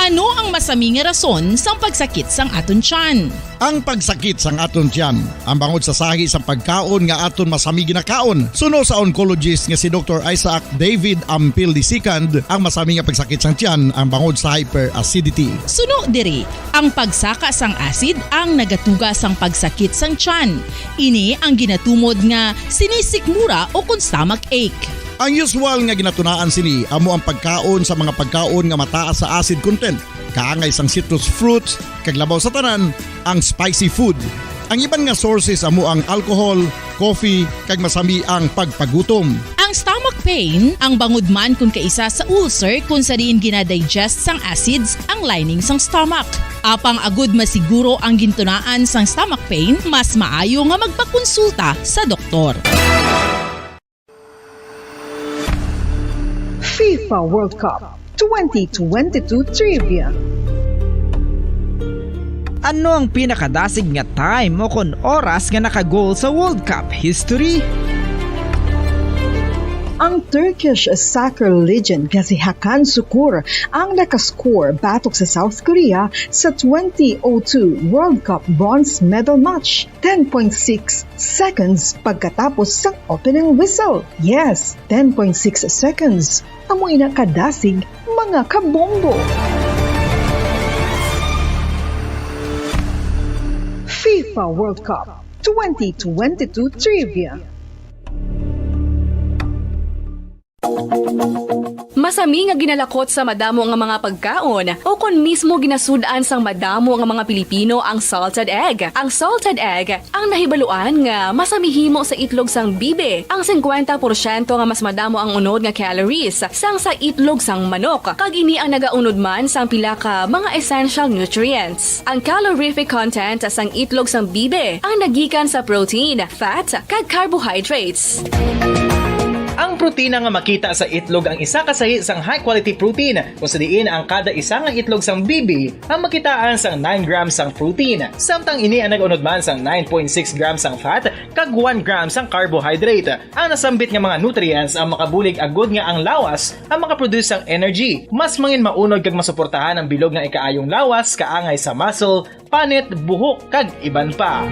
Ano ang masami nga rason sang pagsakit sang aton tiyan? Ang pagsakit sang aton tiyan, ang bangod sa sahi sang pagkaon nga aton masami ginakaon. Suno sa oncologist nga si Doktor Isaac David Ampil the second, ang masami nga pagsakit sang tiyan ang bangod sa hyperacidity. Suno diri, ang pagsaka sang acid ang nagatuga sang pagsakit sang tiyan. Ini ang ginatumod nga sinisikmura o kon stomach ache. Ang usual nga ginatunaan sini amo ang pagkaon sa mga pagkaon nga mataas sa acid content, kaangay sang citrus fruits, kag labaw sa tanan, ang spicy food. Ang iban nga sources amo ang alcohol, coffee, kag masami ang pagpagutom. Ang stomach pain, ang bangod man kon kaisa sa ulcer kon sa diin ginadigest sang acids ang lining sang stomach. Apang agud masiguro ang gintunaan sang stomach pain, mas maayo nga magpakonsulta sa doktor. FIFA World Cup twenty twenty-two Trivia. Ano ang pinakadasig nga time o kon oras nga naka-goal sa World Cup history? Ang Turkish soccer legend nga si Hakan Sukur ang nakascore batok sa South Korea sa twenty oh two World Cup bronze medal match, ten point six seconds pagkatapos sang opening whistle. Yes, ten point six seconds. Amo ina kadasig, mga kabombo. FIFA World Cup twenty twenty-two Trivia. Masami nga ginalakot sa madamo nga mga pagkaon, o kon mismo ginasud-an sang madamo nga mga Pilipino ang salted egg. Ang salted egg ang nahibaluan nga masami himo sa itlog sang bibi, ang singkwenta porsyento nga mas madamo ang unod nga calories sang sa itlog sang manok, kag ini ang nagaunod man sang pila ka mga essential nutrients. Ang calorific content sang itlog sang bibi ang nagikan sa protein, fat, kag carbohydrates. Ang protina nga makita sa itlog ang isa ka sahi sang high quality protein, kung sa diin ang kada isa nga itlog sang bibi ang makitaan sang nine grams sang protein, samtang ini ang nag-unod man sang nine point six grams sang fat kag one gram sang carbohydrate. Ang nasambit nga mga nutrients ang makabulig agud nga ang lawas ang makaproduce sang energy, mas mangin maunod kag masuportahan ang bilog nga ikaayong lawas kaangay sa muscle, panit, buhok, kag iban pa.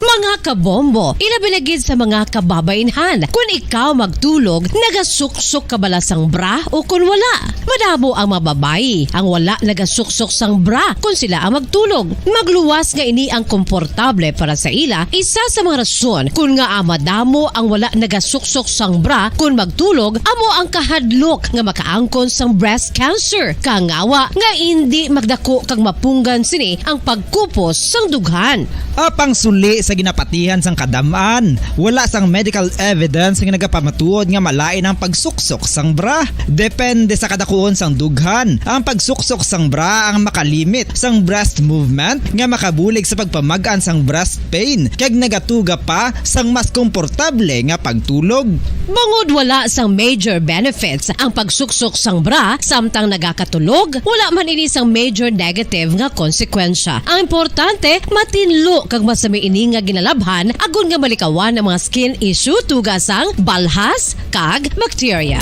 Mga kabombo, ilabi na gid sa mga kababaynhan. Kun ikaw magtulog, nagasuksok ka bala sang bra o kun wala? Madamo ang mga babayi ang wala nagasuksok sang bra kun sila ang magtulog. Magluwas nga ini ang komportable para sa ila. Isa sa mga rason kun ngaa madamo ang wala nagasuksok sang bra kun magtulog amo ang kahadlok nga makaangkon sang breast cancer. Kangawa nga indi magdako kag mapunggan sini ang pagkupos sang dughan. Apang suli sa ginapatihan sang kadam-an, wala sang medical evidence nga nagapamatuod nga malain ang pagsuksok sang bra. Depende sa kadakuon sang dughan, ang pagsuksok sang bra ang makalimit sang breast movement nga makabulig sa pagpamag-an sang breast pain kag nagatuga pa sang mas komportable nga pagtulog. Bangod wala sang major benefits ang pagsuksok sang bra samtang nagakatulog, wala man ini sang major negative nga konsekwensya. Ang importante, matinlo kag masami ini nga ginalabhan agod nga malikawan ang mga skin issue tuga sang balhas kag bakterya.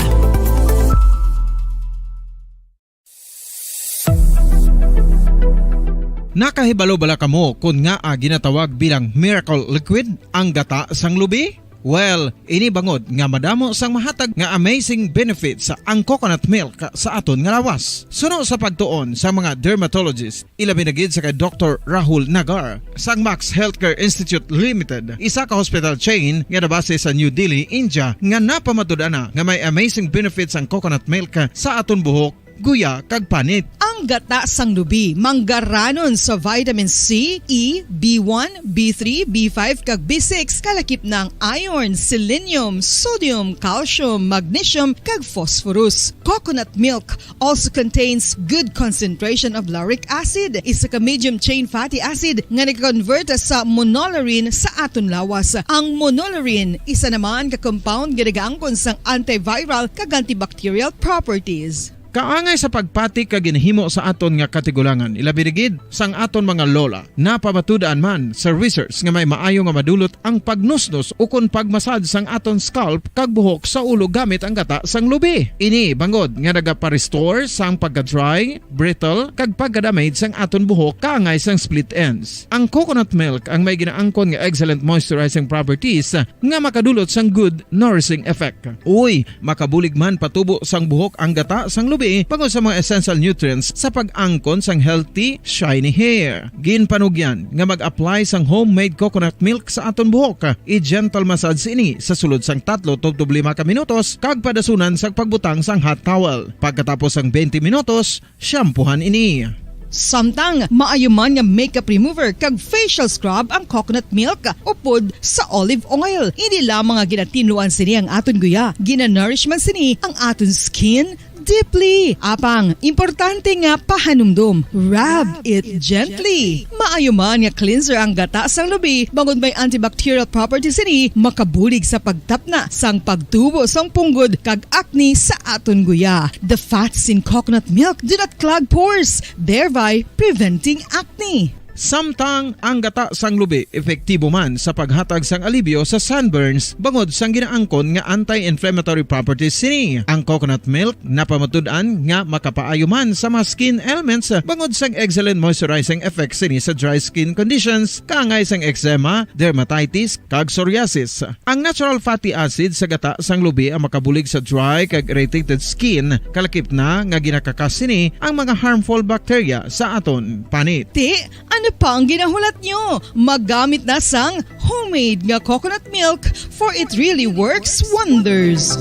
Nakahibalo bala kamo kon ngaa ginatawag bilang miracle liquid ang gata sang lubi? Well, ini bangod nga madamo sang mahatag nga amazing benefits ang coconut milk sa aton nga lawas. Suno sa pagtuon sa mga dermatologist, ilabi na gid sa kay Doktor Rahul Nagar sang Max Healthcare Institute Limited, isa ka hospital chain nga nabase sa New Delhi, India, nga napamatud-an na nga may amazing benefits ang coconut milk sa aton buhok, guya, kag panit. Ang gata sang lubi manggaranon sa vitamin C, E, B one, B three, B five, kag B six, kalakip na ang iron, selenium, sodium, calcium, magnesium, kag phosphorus. Coconut milk also contains good concentration of lauric acid, isa ka medium chain fatty acid nga nag-convert sa monolaurin sa aton lawas. Ang monolaurin, isa naman ka compound nga nagaangkon sang antiviral kag antibacterial properties. Kaangay sa pagpati kag ginhimo sa aton nga katigulangan, ilabi na gid sang aton mga lola. Napamatud-an man sa research nga may maayo nga madulot ang pagnusnos ukon pagmasad sang aton scalp kag buhok sa ulo gamit ang gata sang lubi. Ini bangod nga nagapa-restore sang pagka-dry, brittle, kag pagka-damage sang aton buhok kaangay sang split ends. Ang coconut milk ang may ginaangkon nga excellent moisturizing properties nga makadulot sang good nourishing effect. Uy, makabulig man patubo sang buhok ang gata sang lubi bangod sa mga essential nutrients sa pag-angkon sang healthy, shiny hair. Ginpanugyan nga mag-apply sang homemade coconut milk sa aton buhok. I-gentle massage ini sa sulod sang tatlo tubtob lima ka minutos kag padasunan sang pagbutang sang hot towel. Pagkatapos sang twenty minutos, shampoohan ini. Samtang maayo man nga makeup remover kag facial scrub ang coconut milk upod sa olive oil. Hindi lamang nga ginatinluan sini ang aton guya, ginanourish man sini ang aton skin deeply. Apang, importante nga pahanumdom, rub it gently. Maayo man nga cleanser ang gata sang lubi, bangod may antibacterial properties sini, makabulig sa pagtapna sang pagtubo sang punggod kag acne sa aton guya. The fats in coconut milk do not clog pores, thereby preventing acne. Samtang ang gata sang lubi epektibo man sa paghatag sang alibyo sa sunburns bangod sang ginaangkon nga anti-inflammatory properties sini. Ang coconut milk napamatud-an nga makapaayo man sa mga skin ailments bangod sang excellent moisturizing effects sini sa dry skin conditions, kaangay sang eczema, dermatitis, kag psoriasis. Ang natural fatty acid sa gata sang lubi ang makabulig sa dry kag irritated skin, kalakip na nga ginakakas sini ang mga harmful bacteria sa aton panit. Ti, ano pa ang ginahulat nyo? Maggamit na sang homemade nga coconut milk, for it really works wonders.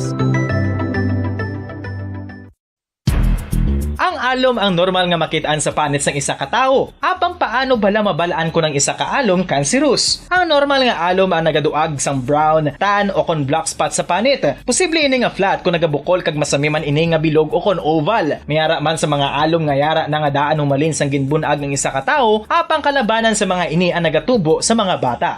Ang alom ang normal nga makit-an sa panit sang isa ka tawo. Apang paano bala mabal-an kon ang isa ka alom cancerous? Ang normal nga alom ang nagaduag sang brown, tan, o kon black spot sa panit. Posible ini nga flat kon nagabukol kag masami man ini nga bilog o kon oval. May ara man sa mga alom nga yara na nga daan humalin sang ginbun-ag ang isa ka tawo, apang kalabanan sa mga ini ang nagatubo sa mga bata.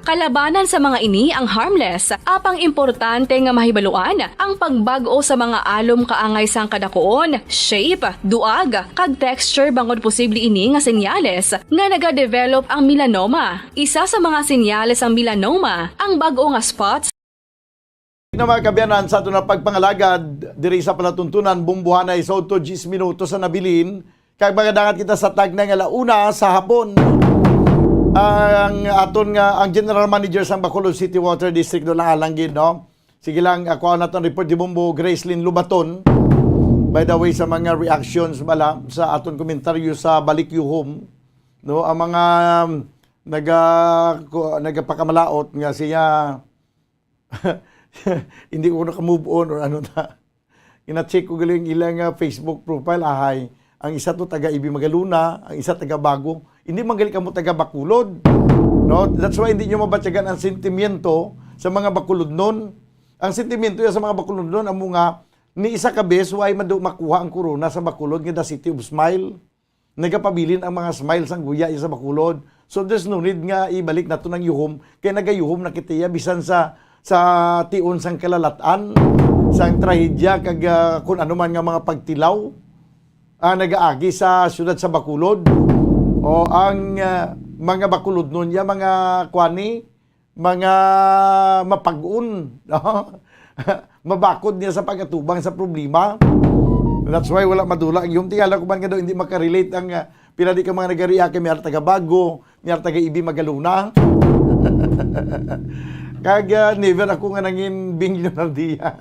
Kalabanan sa mga ini ang harmless, apang importante nga mahibaluan ang pagbag-o sa mga alom kaangay sang kadakuon, shape, duag, kag texture bangod posible ini nga senyales nga nagadevelop ang melanoma. Isa sa mga senyales sang melanoma ang bag-o nga spots. Ina, mga kaabyanan, sa aton nga pagpangalagad diri sa palatuntunan, bumbuhanay sa udto diyes minutos sa nabilin, kag magadangat kita sa tagnay nga la una sa hapon. Ang aton nga, ang General Manager sang Bacolod City Water District, Lola Alanggid, no? Sige lang, ako naton report ni Bombo Gracelyn Lubaton. By the way, sa mga reactions bala sa aton komentaryo sa Balik Yuhom, no, ang mga, um, naga-, ku-, nagapakamalaot nga siya, hindi ko naka-move on or ano na. Gina-check ko galing ilang, ah, Facebook profile, ahay. Ang isa to taga Ibi Magalona, ang isa taga Bago. Hindi man gali kamo taga Bacolod. No? That's why hindi nyo mabatyagan ang sentimiento sa mga Bacolodnon. Ang sentimiento ya sa mga Bacolodnon, amo nga, ni isa ka bes, way madu-, makuha ang corona sa Bacolod nga the city of smile. Nagapabilin ang mga smile sang guya sa Bacolod. So, there's no need nga ibalik nato ang yuhom, kay nagayuhom na kita ya bisan sa, sa tion sang kalalat-an, sang trahedya, kag, ah, kun ano man nga mga pagtilaw, ah, nagaagi sa siyudad sa Bacolod. O ang, ah, mga Bacolodnon ya, mga kwani, mga mapag-on, no? Mabakod niya sa pag-atubang sa problema. That's why wala madula ang yuhom. Tingala ko man nga daw hindi makarelate ang, ah, pila di ka mga nagariya kay may taga Bago, may taga Ibi Magalona. Kag, ah, never ako nga nangin Bing Leonardia.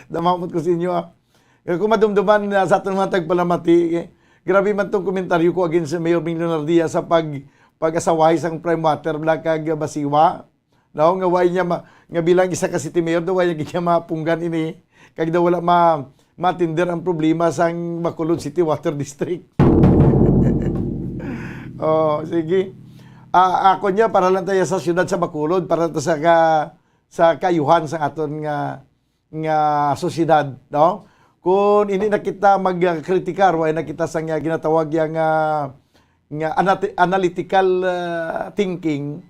Damamot ko sa inyo, ah. Eh, kung madumduman, ah, sa aton mga tagpalamati, eh, grabe man tong komentaryo ko against sa Mayor Bing Leonardia sa pag-, pag-asawahi sang Prime Water, bla, kag Basiwa. No, nga way niya ma-, nga bilang isa ka city mayor, do way niya mapunggan ini. Kag daw wala ma-, ma-attender ang problema sang Bacolod City Water District. Oh, sige. Ah, ako niya, para lang tayo sa siyudad sa Bacolod, para ta sa ka-, sa kaayuhan sa aton nga, nga sosyedad, no? Kung hindi na kita magkritikar, way na kita sa nga ginatawag yang, ah, nga anati-, analytical, ah, thinking,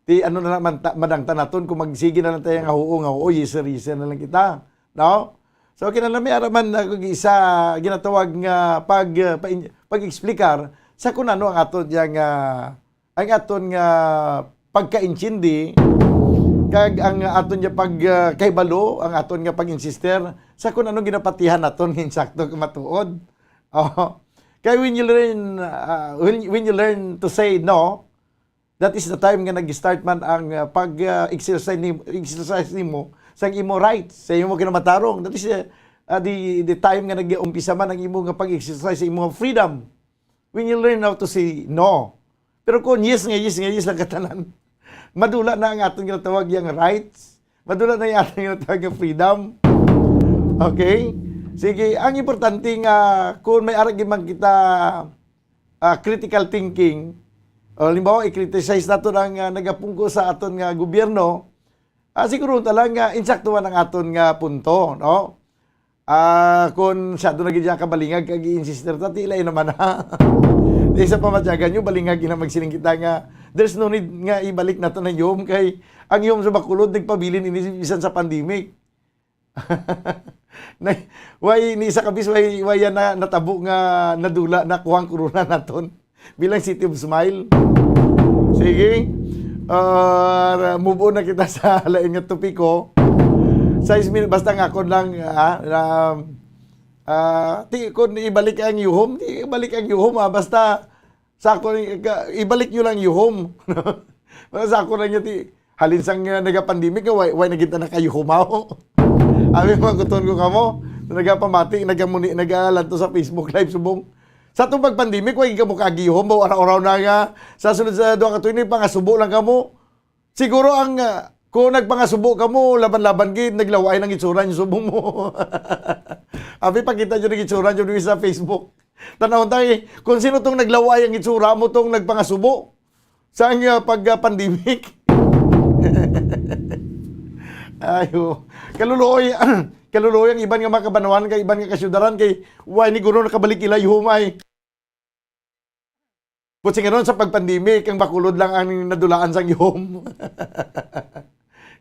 ti ano na lang man ta-, madangtan naton kung magsige na lang tayo nga huo, nga huo, yes sir, yes sir na lang kita, no? So, kinalami ara man na kung isa ginatawag nga pag, ah, pa-, pag-explicar sa kung ano ang aton yang, ah, ang aton nga pagkaintindi, kag ang aton nga pag, ah, kahibalo, ang aton nga pag-insister sa kung anong ginapatihan naton nga insakto kag matuod. Oh. Kay when you learn, ah, when, when you learn to say no, that is the time nga nag-start man ang, ah, pag, ah, exercise nimo, exercise nimo sang imo rights, sa imo kinamatarong. That is, ah, ah, the, the time nga nag-umpisa man ang imo nga pag-exercise sa imo freedom. When you learn how to say no. Pero kung yes nga yes nga yes lang katanan, madula na ang aton ginatawag yang rights. Madula na ang aton ginatawag yang freedom. Okay? Sige, ang importante nga kung may arag man kita, ah, critical thinking, o, halimbawa, i-criticize naton ang, ah, nagapungko sa aton nga gobyerno, ah, siguro ta lang nga insaktuhan ang aton nga punto, no? Ah, kung masyado na gid siya kabalingag kag i-insister ta, ti lain naman, ha? Di sa pamatyagan nyo, balingag na magsiling kita nga there's no need nga ibalik nato na yom kay ang yom sa Bacolod nagpabilin ini bisan sa pandemic. Na, way ni isa ka bis, way, way yan na natabo nga nadula na kuhang corona naton bilang City of Smile. Sige. Ah, move on na kita sa lain nga topiko. Size min-, basta nga ako lang, ah, na, ah, ti, kung ibalik ang yuhom, ti ibalik ang yuhom, ah, basta sa ako, ka-, ibalik nyo lang yuhom. Basta sa ako lang yun, ti, halin sang, ah, nagapandemic nga, way, way na kita nakayuhom, aw. Abi, mga kuton ko kamo, nagapamati, nagamuni, nagalanto sa Facebook Live subong. Sa atong pagpandemic, way kamo kagihom ba, uraw-uraw na nga, sa sunod sa duha ka tuig, pangasubo lang kamo. Siguro ang, ah, kung nagpangasubo kamo, laban-laban gid, naglawaay lang itsura yung subong mo. Abi, pakita nyo yung itsura nyo dito sa Facebook. Tanawon tayo, eh, kung sino tong naglawaay ang itsura mo tong nagpangasubo sa ang, ah, pag, ah, pandemic. Ayo, kaluloy, kaluloy ang iban nga mga kabanwahan, kay iban nga kasyudaran, kay way ni guro nakabalik ila yuhom ay. Buti nga ron sa pagpandemic, ang Bacolod lang ang nadulaan sang yuhom.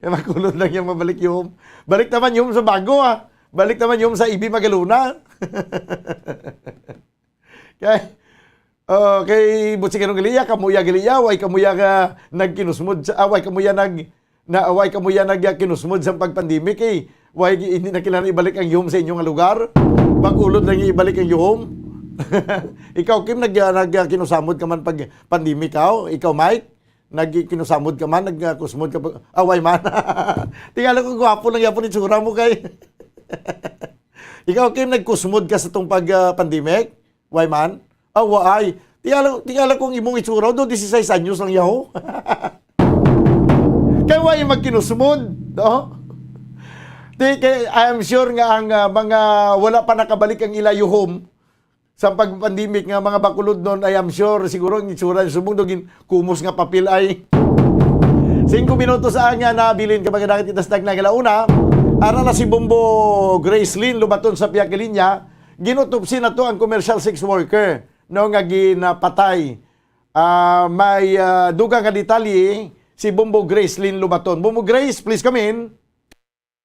Ang Bacolod lang yung mabalik yuhom. Balik naman yuhom sa bago, ah. Balik naman yuhom sa Ibi Magalona. Kay, oh, kay buti nga ron gali ya, kamo ya gali ya, way kamo ya nga nagkinusmod sa, ah, way kamo ya nag-, na way kamo yan nagkinusmod sa pag-pandemic, eh. Way, hindi na kailangan ibalik ang yuhom sa inyong lugar. Bacolod lang yung ibalik ang yuhom. Ikaw, Kim, nag-, nagkinusamod ka man pag pandemic, aw? Ikaw, Mike, nagkinusamod ka man, nagkusmod ka pag, ah, way man. Tingala ko, gwapo lang yapon itsura mo kay. Ikaw, Kim, nagkusmod ka sa tong pag, ah, pandemic? Way man? Ah, waay. Tingala, tingala kung imong itsura do, dieciséis anyos lang yaho. Kay way magkinusmod, no? Di, kay, I am sure nga ang, ah, mga wala pa nakabalik ang ila yuhom sa pag-pandemic nga mga Bacolodnon, I am sure, siguro ang itsura subong do gin-, kumos nga papel ay. Singko minutos ang, ah, nabilin ka mga dagat kita sa Tagna nga launa. Ara na si Bombo Grace Lynn lumaton sa pihak linya. Ginutupsi na to ang commercial sex worker, no, nga ginapatay. Ah, may, ah, dugang nga detalye si Bombo Grace Lynn Lubaton. Bombo Grace, please come in.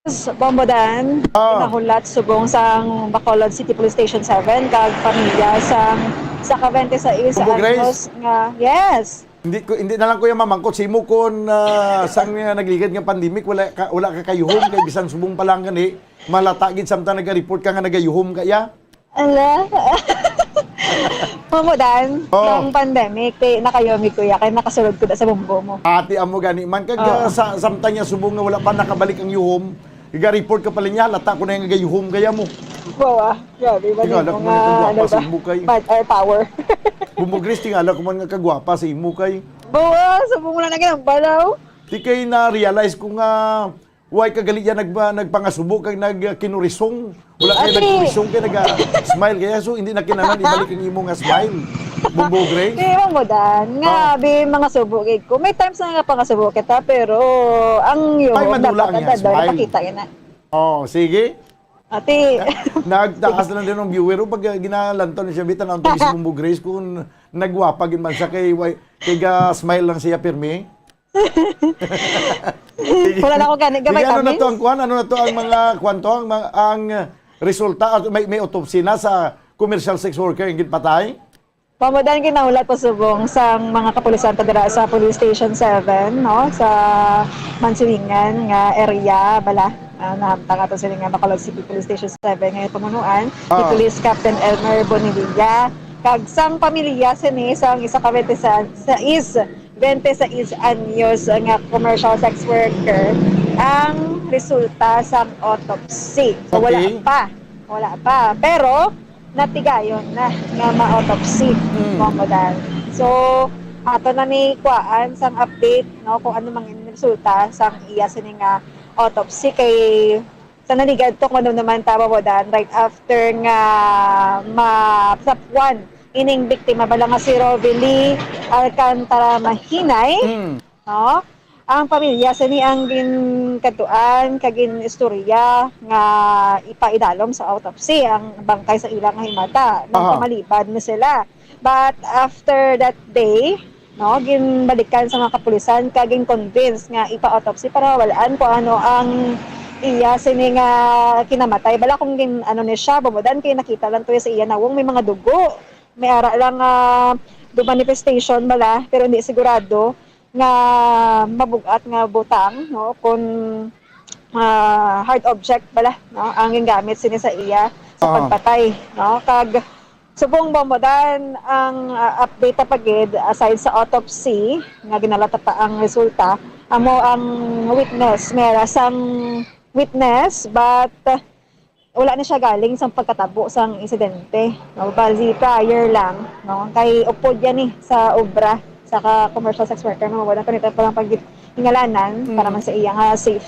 Yes, Bombo Dan, Ah. Nahulat subong sang Bacolod City Police Station seven kag pamilya sang sa ka twenty-six Bombo Grace? Anyos nga, yes. Hindi ko, hindi na lang, kuya, mamangkot sa imo kung, ah, sang, ah, nagligad nga pandemic, wala ka, wala ka kayuhom, kay bisan subong pa lang gani, malata gid samtang naga-report ka nga nagayuhom ka, ya? Ala. Mamudan, Oh. Ang pandemic, kay nakayomig ko ya, kay nakasulod ko na sa bumbo mo. Ati amo gani man kag Oo. ah, sa samtang niya subong nga wala pa nakabalik ang yuhom, iga-report ka pa niya, halata ko na nga gayuhom kaya mo. Bawa, grabe ba Tingala nimo ko nga, man nga ano gwapa ba? sa imo kay. Bad air power. Bumbo Grace, tingala ko man nga kagwapa sa imo kay. Bawa, subong na na ginambalaw. Di kay na-realize ko nga why ka gali yan nagba, nagpangasubo kay nagkinurisong. Wala kay Ate. Nagkinurisong kay naga-smile kaya so hindi na kinahanglan ibalik ang imo nga smile. Bumbo Grace. Di ba mo dan? Nga, Ah. bi, mga subo gid ko. May times na nga pangasubo kita, pero ang yuhom Ay, madula dapat ang ang iyang dador, smile. Pakita yun na. Oh, sige. Ate, Nagtaas lang din ang viewer o pag uh, ginalantaw ni siya bitan ang tulis si Bumbo Grace kung nagwapa gid man siya kay why, kay ga smile lang siya pirmi. wala na ako gani. Gamay Sige, ano na tamis. To ang kuan? Ano na to ang mga kuan to? Ang, mga, ang uh, resulta at may, may autopsy na sa commercial sex worker ang ginpatay? Mamudan ginahulat pa subong sang mga kapulisan pa dira sa Police Station seven, no, sa Mansilingan nga area bala. Ah, nahamtang ato sila nga Bacolod City Police Station seven nga pamunuan ni Ah. Police Captain Elmer Bonilla. Kag sang pamilya sini sang isa ka twenty-six, twenty-six anyos nga commercial sex worker ang resulta sang autopsy. So, wala Okay. pa. Wala pa. Pero, natigayon na nga ma-autopsy Mm. mo mo dan. So, ato na ni kuhaan sang update, no, kung ano mang resulta sang iya sini nga autopsy kay sa naligad to, kung ano naman tama mo dan, right after nga masapuan ining biktima bala nga si Rovely Alcantara Mahinay, Mm. no? Ang pamilya sini ang ginkadtuan kag ginistorya nga ipaidalom sa autopsy ang bangkay sa ila nga himata nang Aha. Pamalibad na sila. But after that day, no, ginbalikan sa mga kapulisan kag gin-convince nga ipa-autopsy para mawal-an kung ano ang iya sini nga kinamatay. Bala kung gin, ano ni siya, bumudan kay nakita lang to sa iya nawong may mga dugo. May ara lang nga do manifestation bala, pero hindi sigurado nga mabug-at nga butang, no, kung ah, hard object bala, no, ang gingamit sini sa iya sa Oo. Pagpatay, no. Kag subong ba mo dan ang ah, update pa gid, aside sa autopsy nga ginalata pa ang resulta, amo ang witness, may ara sang witness, but ah, wala na siya galing sa pagkatabo sang insidente, no. Bali prior lang, no, kay upod yan ni sa obra sa ka commercial sex worker, no. Wala pa nito pa lang pag ingalanan Mm. para man sa iya nga safe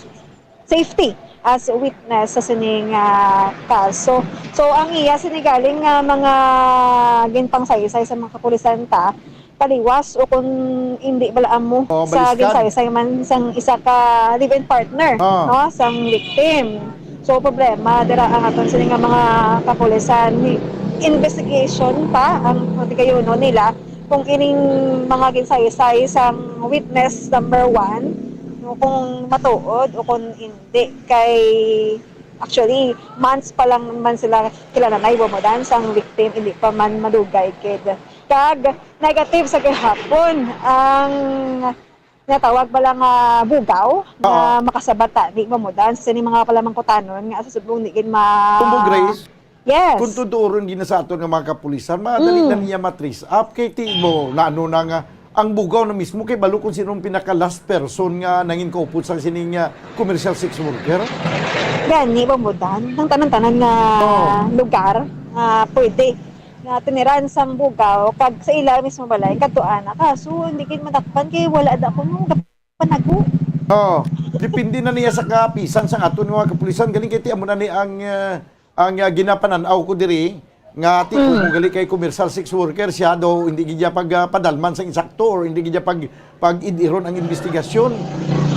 safety as witness sa sining ah, kaso. So ang iya sini galing nga mga ginpangsaysay sa mga kapulisan ta, taliwas o kung hindi bala amo Oh, sa baliskad. Ginsaysay man sang isa ka live-in partner, Ah. no, sang victim. So problema dira ang aton sini nga mga kapulisan, investigation pa ang pagkayuno nila kung ining mga ginsaysay sang witness number one, no, kung matuod o kung hindi. Kay actually months pa lang man sila kila Nanay Bomodan sang victim, hindi pa man madugay gid. Kag negative sa gihapon ang natawag bala nga bugaw nga Oo. Makasabat tani, Bomodan, sa sini mga palamangkutanon nga sa subong di gid ma- Kumbo Grace, Yes. Kung tuturon gina sa aton nga mga kapulisan, madali Mm. na niya ma-trace up. Kay ti mo, na ano na nga, ang bugaw na mismo kay balo kung sino ang pinaka last person nga nangin kaupod sa sining nga commercial sex worker. Gani, Bomodan, ang tanan-tanan nga Oh. lugar nga pwede nga tiniran sang bugaw kag sa ila mismo balay kadtuan na. Kaso hindi gid madakpan kay wala da kuno panago. Oh, depende na niya sa kapisan sa aton nga mga kapulisan. Galing kay ti amo na ni ang ah, ang ah, ginapanan-aw ko diri nga ti Mm. kung gali kay commercial sex worker siya do hindi gid niya pag ah, padalman sa insakto or hindi gid niya pag pag-id-iron ang investigasyon.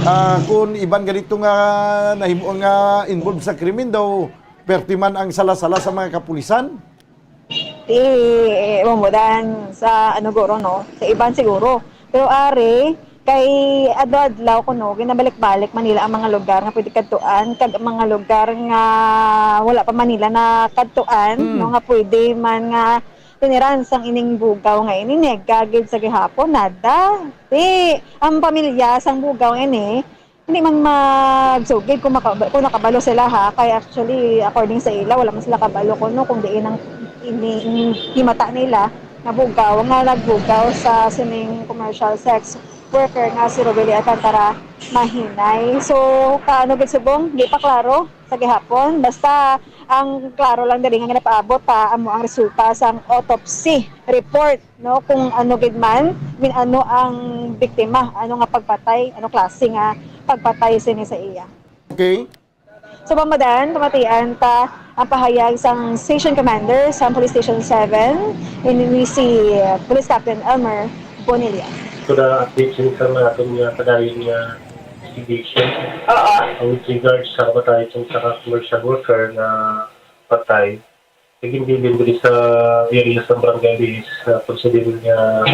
Ah, kung iban ganito nga nahimo nga involved sa krimen daw, perti man ang sala-sala sa mga kapulisan. Ti, Bomodan, sa ano guro, no? Sa iban siguro. Pero ari, kay adlaw-adlaw kuno ginabalik-balik man nila ang mga lugar nga pwede kadtuan kag ang mga lugar nga wala pa man nila nakadtuan, Mm. no, nga pwede man nga tiniran sang ining bugaw nga ini, nega gid sa gihapon, nada. Ti, ang pamilya sang bugaw ini, hindi man magsugid kung, maka, kung nakabalo sila, ha, kay actually according sa ila wala man sila kabalo kuno kung diin ang ini, ini himata nila. nabugaw, nga nagbugaw sa sining commercial sex worker nga si Robeli Alcantara Mahinay. So, kaano gid subong, di pa klaro sa gihapon. Basta, ang klaro lang diri nga ginapaabot ta amo ang resulta sang autopsy report, no, kung ano gid man, min ano ang biktima, ano nga pagpatay, ano klase nga pagpatay sini sa iya. Okay? So, Ma'am Madan, pamatian ta ang pahayag sang Station Commander sa Police Station seven, ini si Police Captain Elmer Bonilla. So, na-update sa mga atong nga padayon nga investigation. Oo. Ang with regards sa kamatayon sa isa ka commercial worker nga patay, naging bilin diri sa area sa barangay is uh, considered nga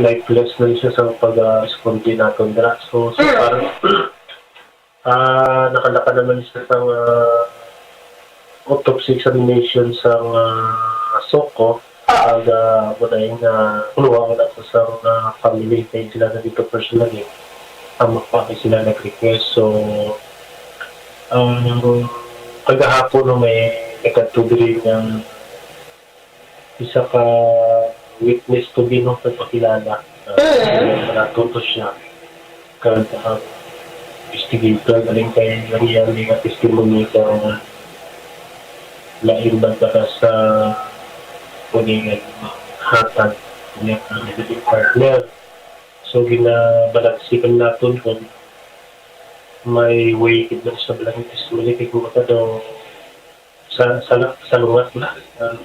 lifeless na siya sa pag-responde naton dira. So, so far, ah nakalaka naman siya sa uh, autopsy examination sa uh, SOCO. Ag uh, muna yung uh, kuluha ko na sa uh, family kay sila na dito personally. Ang mga sila nag-request. So, ang kagahapon no, may nagkatubig ng isa ka witness to be no, nagpakilala. Uh, natuto siya. Kag ang investigator, galing kay ang iyang nga testimony sa lain man para sa kuningan hatag niya ang living partner. So, ginabalansikan naton kung may way gid man sa balang testimony kay kung baka daw sa sa sa lungat na uh,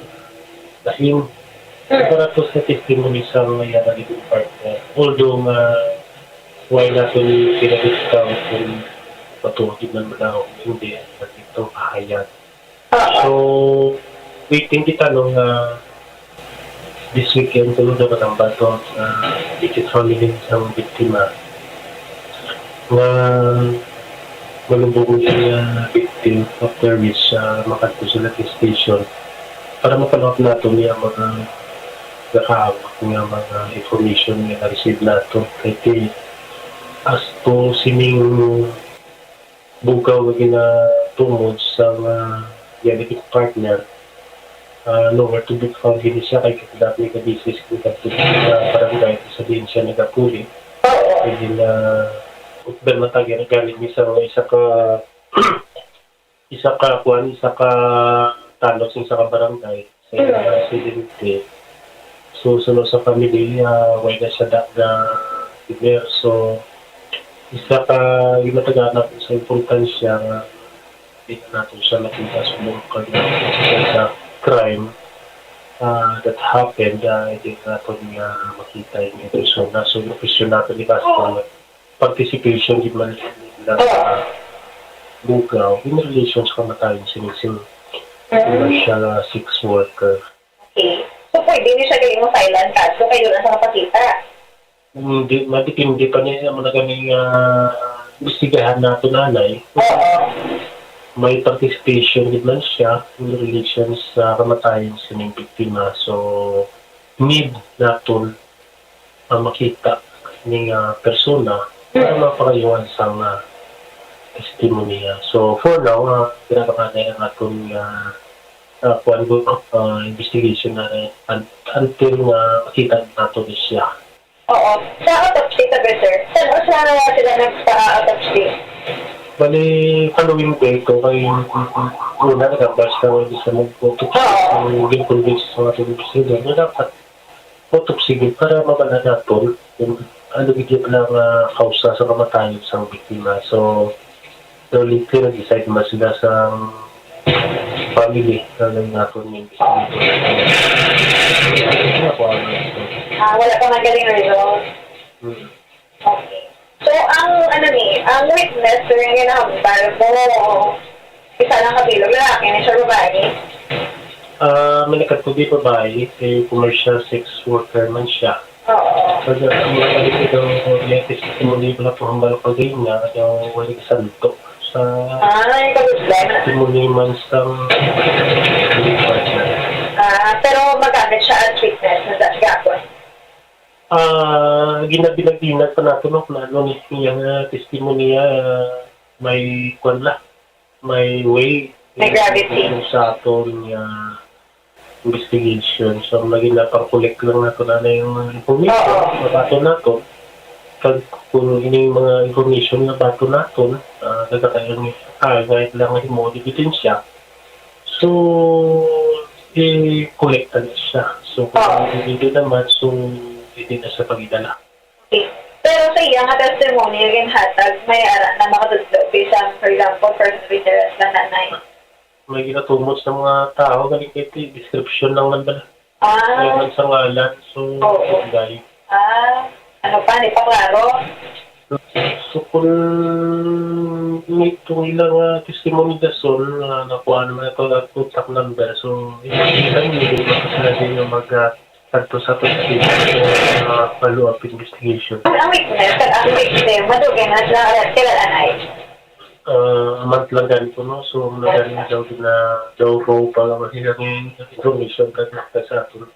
lain para to sa testimony sa mga yana living partner. Although nga why naton pinag-discount kung matuod man ba daw hindi ang ito kahayag. So, waiting kita no nga this weekend tulo na matambal to ang uh, immediate family sa biktima nga malubog niya victim after which uh, makadto sila sa station para mapalawak nato niya mga nakahawak nga mga information nga na-receive nato kay ti as to sining bugaw nga ginatumod sa mga diabetic partner uh, nowhere to be found gini siya kay dati ka basis kung sa barangay sa diin siya nagapuli. Kaya na utban matagyan galing ni sa isa ka isa ka kuan, isa ka tanod sa isa ka barangay sa iyang aksidente. So, suno sa family, uh, way na siya da, da, so, isa ka ginataganap sa importansya nga hindi na natin siya makita sa mga kanya sa crime uh, that happened, uh, hindi natin nga makita yung persona. So, yung question natin ni Pastor, participation gid man nila sa bugaw in relation sa kamatayon sini sing commercial uh, sex worker. Okay. So, pwede ni siya kayo mo silent kaso kayo na sa makakita? Hindi, madepende pa niya mo na kami nga imbestigahan nato nanay. Oo. May participation gid man siya in relation sa kamatayon sa ining biktima. So, need naton ang makita ning uh, persona para mapakayuhan sa nga testimonya. So for now, uh, pinapanganay ang aton nga uh, kuan ko uh, investigation na uh, until nga makita nato ni siya. Oo. Sa autopsy ka, sir? Saan sila sila nagpa-autopsy? Bali, following day ko kay una nagambas ka wala sa mag-autopsy. Ang gimbulbis sa ating investigator na dapat autopsy gid para mabala naton kung ano gid yung mga kausa sa kamatayon sa biktima. So, so lately nag-decide naman sila sa family na lang naton yung Ah, wala pa man galing result. Hmm. Okay. So, ang ano ni, ang witness during yung nahambal mo, isa lang ka bilog, lalaki ni siya, babae? Ah, may nagkatubig babae, kay commercial sex worker man siya. Oo. Pag ang mga balik ito, yung testimony ko na po hambal ko din niya, yung wali santo sa Ah, yung kabudlan. testimony man sa partner. Ah, pero magamit siya as witness na sa gapon. Ah, ginabinag-binag pa nato no, kung ano ni iyang ah, testimony ah, may kwan la, may way. May gravity. Kung sa aton nga investigation. So, ang lagi na pang-collect lang nato na, na yung mga information Oo. na bato nato. Kag kung ini yung mga information na bato nato, ah, nagkatayon ni, ah, kahit lang himo ebidensya. So, i-collect na siya. So, kung Oo. hindi naman, so, hindi na siya pagidala. Okay. Pero sa iya nga testimony nga ginhatag, may ara na makatudlo, bisan, for example, personal interest lang, Nanay. May ginatumod sa mga tao, gani kay ti-, description lang man bala. Ah. Kaya man sa ngalan, so, Oo. Dahil. Ah, ano pa, di pa klaro? So, kung may itong ilang, ah, testimony dason, ah, nakuha naman ito ang contact number. So, hindi lang yun, hindi pa sila din yung mag, ah, Adto sa pag-, sa, ah, follow-up investigation. Ang, ang witness, kag ang victim, madugay na sila kilala, Nay? Ah, a month lang gani ko, no? So, ang gani daw na daw ko pa lang ang information kag sa aton.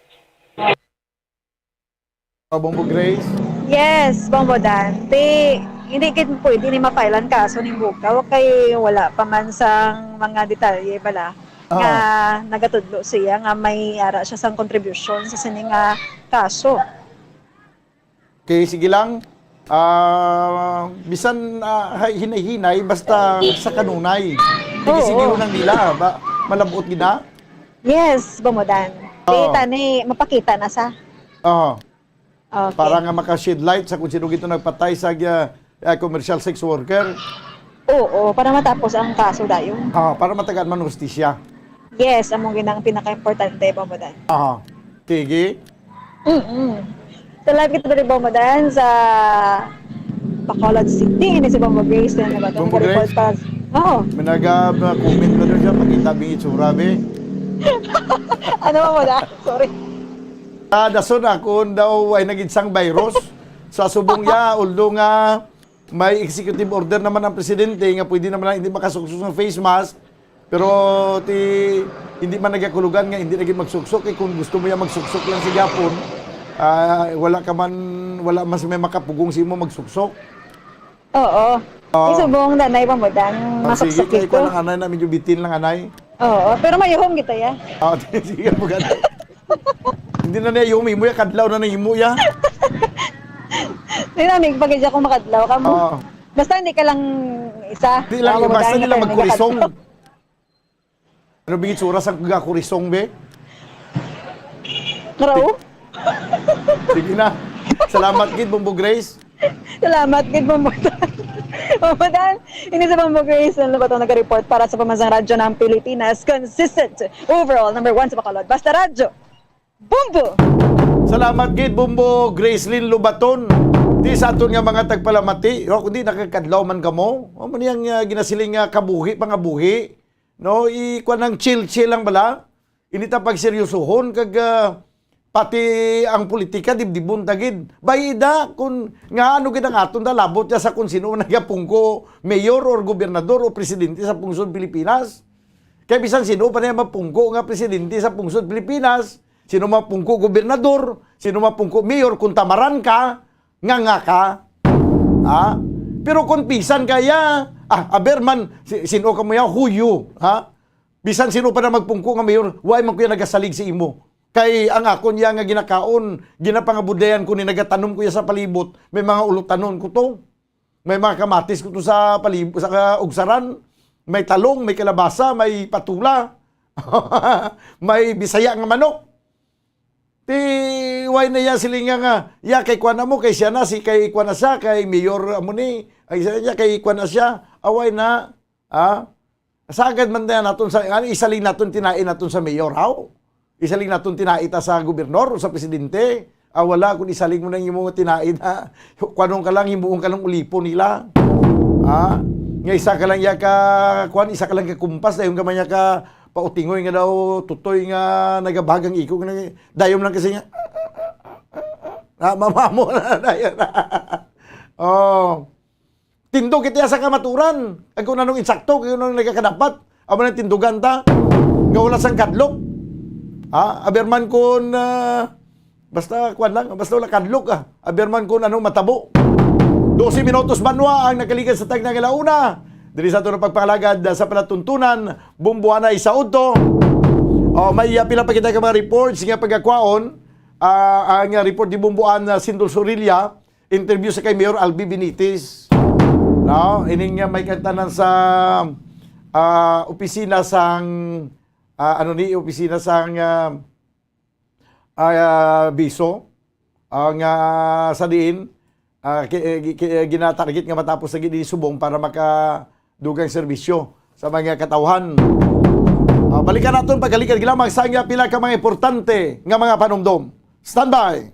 Ah, Bombo Grace? Yes, Bombo Dan. Di, hindi gid pwede ni ma-file ang kaso ning Bugtaw kay wala pa man sang mga detalye bala. Ah. Nga nagatudlo siya nga may ara siya sang kontribusyon sa sini nga kaso. Okay, sige lang. Ah, bisan, ah, hay-, hinay-hinay, basta sa kanunay. Oo. Sige, sige lang nila, ba, malabot gid na? Yes, Bombo Dan. Oo. Kita ni, mapakita na sa. Oo. Okay. Para nga maka-shed light sa kung sino gito nagpatay sa, ah, ah, commercial sex worker. Oo, para matapos ang kaso dayon. Ah, para matagaan man hustisya. Yes, amo gid ang pinaka-importante, Bombo Dan. Ah, sige. Mm-mm. Salamat kita diri, Bombo Dan, sa Bacolod City. Ini si Bombo Grace, na ba? Bombo Grace? Oo. May naga-, comment na doon siya, pakita bing itsura, be. Ano, Bombo Dan? Sorry. Ah, dason akon daw ay nagitsang virus. Sa subong niya, although nga may executive order naman ang presidente nga pwede naman lang hindi makasuksok sa face mask, pero ti, hindi man nagakulugan nga hindi lagi magsuksok. Eh, kung gusto mo yan magsuksok lang sa Japon, ah, wala ka man, wala mas may makapugong sa imo magsuksok. Oo. Oo. Isubong na, nay, pamudang. Ah, sige, masuksok kay ito. Kuwan ang anay na, medyo bitin lang, anay. Oo, pero mayuhom kita, ya. Ah, sige, maganda. Hindi na niya yung imo ya, kadlaw na na imo ya. Hindi na, may pagkadya kung makadlaw ka mo. Oo. Basta hindi ka lang isa. Hindi lang, basta hindi lang magkurisong. Ano bigit sa oras ang gakurisong, be? Naraw? Sige na. Salamat gid, Bombo Grace. Salamat gid, Bombo Dan. Bombo Dan, ini si Bombo Grace, ano ba to, nag-report para sa Pambansang Radyo ng Pilipinas. Consistent, overall, number one sa Bacolod. Basta Radyo, Bombo! Salamat gid, Bombo Gracelyn Lobaton. Di sa aton nga mga tagpalamati, o, kundi nakakadlaw man kamo. O, man yang, ah, ginasiling nga kabuhi, pangabuhi. No, i-, kuwan ang chill-chill lang bala. Ini ta pagseryosohon kag, ah, pati ang politika, dibdibon ta gid. Bayida, kung nga ano gid ang aton da, labot niya sa kung sino ang nagapungko, mayor or gobernador o presidente sa pungsod Pilipinas. Kay bisan sino pa niya mapungko nga presidente sa pungsod Pilipinas, sino mapungko gobernador, sino mapungko mayor, kung tamaran ka, nga nga ka. Ha? Pero kung pisan kaya, ah, aber man, si-, sino ka mo ya, huyo, ha? Bisan sino pa na magpungko nga mayor, why man kuya nagasalig sa imo? Kay ang akon iya nga ginakaon, ginapangabudlayan ko ni, nagatanom ko iya sa palibot, may mga ulutanon ko to. May mga kamatis ko to sa palib-, sa kaugsaran. May talong, may kalabasa, may patula. May Bisaya nga manok. Ti, why na iya silinga nga, ya kay kuan na mo, kay siya na, si kay kuan na siya, kay mayor amo ni, ay siya, ya kay kuan na siya, away na, ha? Sagad man na naton sa, ano, isaling naton tinae naton sa mayor, haw? Isaling naton tinae ta sa gobernador o sa presidente? Ah, wala, kung isaling mo nang imo tinae na, kuanong ka lang, himuon ka lang ulipon nila. Ha? Nga isa ka lang ya ka, kuan, isa ka lang ka kumpas, dayon ka man ya ka pautingoy nga daw, tutoy nga nagabagang iko, nga nag-, dayon lang kasi nga, na, mamamo na, dayon na. Oh. Tindog kita sa kamaturan. Ang kung anong insakto, kung anong nagakadapat. Amo nang tindugan ta. Nga wala sang kadlok. Ha? Aber man kun, ah, basta, kuwan lang, basta wala kadlok, ah. Aber man kun anong matabo. Dose minutos banwa ang nakaligad sa tagna nga launa. Diri sa aton pagpangalagad sa palatuntunan, Bumbuanay sa udto. Oh, may, ah, pila pa kita ka mga reports nga pagkakwaon. Ah, ang, ah, report ni Bumbuan, ah, Sindol Sorilla, interview sa kay Mayor Albi Benitez. No, ining, ah, may kantanan sa, ah, opisina sang, ah, ano ni, opisina sang, ah, ah, Biso, ang, ah, sa diin, ah, ki-, eh, gi-, ki-, eh, ginatarget nga matapos na gid ni subong para makadugang serbisyo sa mga katawhan. Ah, balikan naton pagkalikan lamang sa nga pila ka mga importante nga mga panumdom. Standby!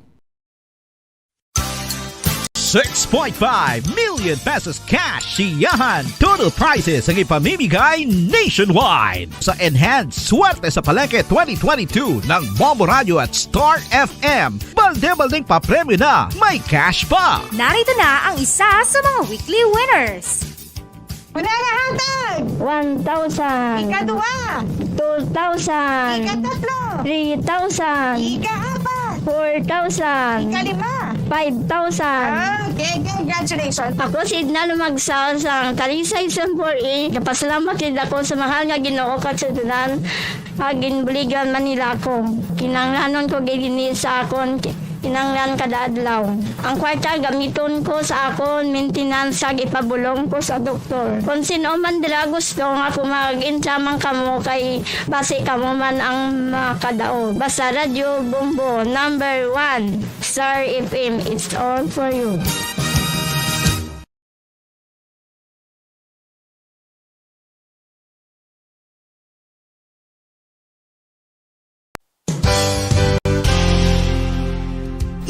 Six point five million pesos cash siyahan total prizes ang ipamimigay nationwide. Sa Enhanced Swerte sa Palengke twenty twenty-two ng Bombo Radio at Star F M, balde-baldeng papremyo na, may cash pa! Narito na ang isa sa mga weekly winners. Una nga hatag! One thousand. Ikaduha! Two thousand. Ikatatlo! Three thousand. Ikaapat! Four thousand. Ikalima! Five thousand. Ah, okay, congratulations. Ako si Edna Lumagsaw sang Talisay Sampor A. Napasalamat gid ako sa mahal nga Ginoo kag sa tanan nga ginbuligan man nila ako. Kinahanglanon ko gid ini sa akon ki-, kinahanglan kada adlaw. Ang kwarta gamiton ko sa akon maintenance kag ipabulong ko sa doktor. Kon sin-o man dira gusto nga ako mag-intra man kamo kay basi kamo man ang makadaog. Basta Radyo Bombo, number one. Star F M, it's all for you.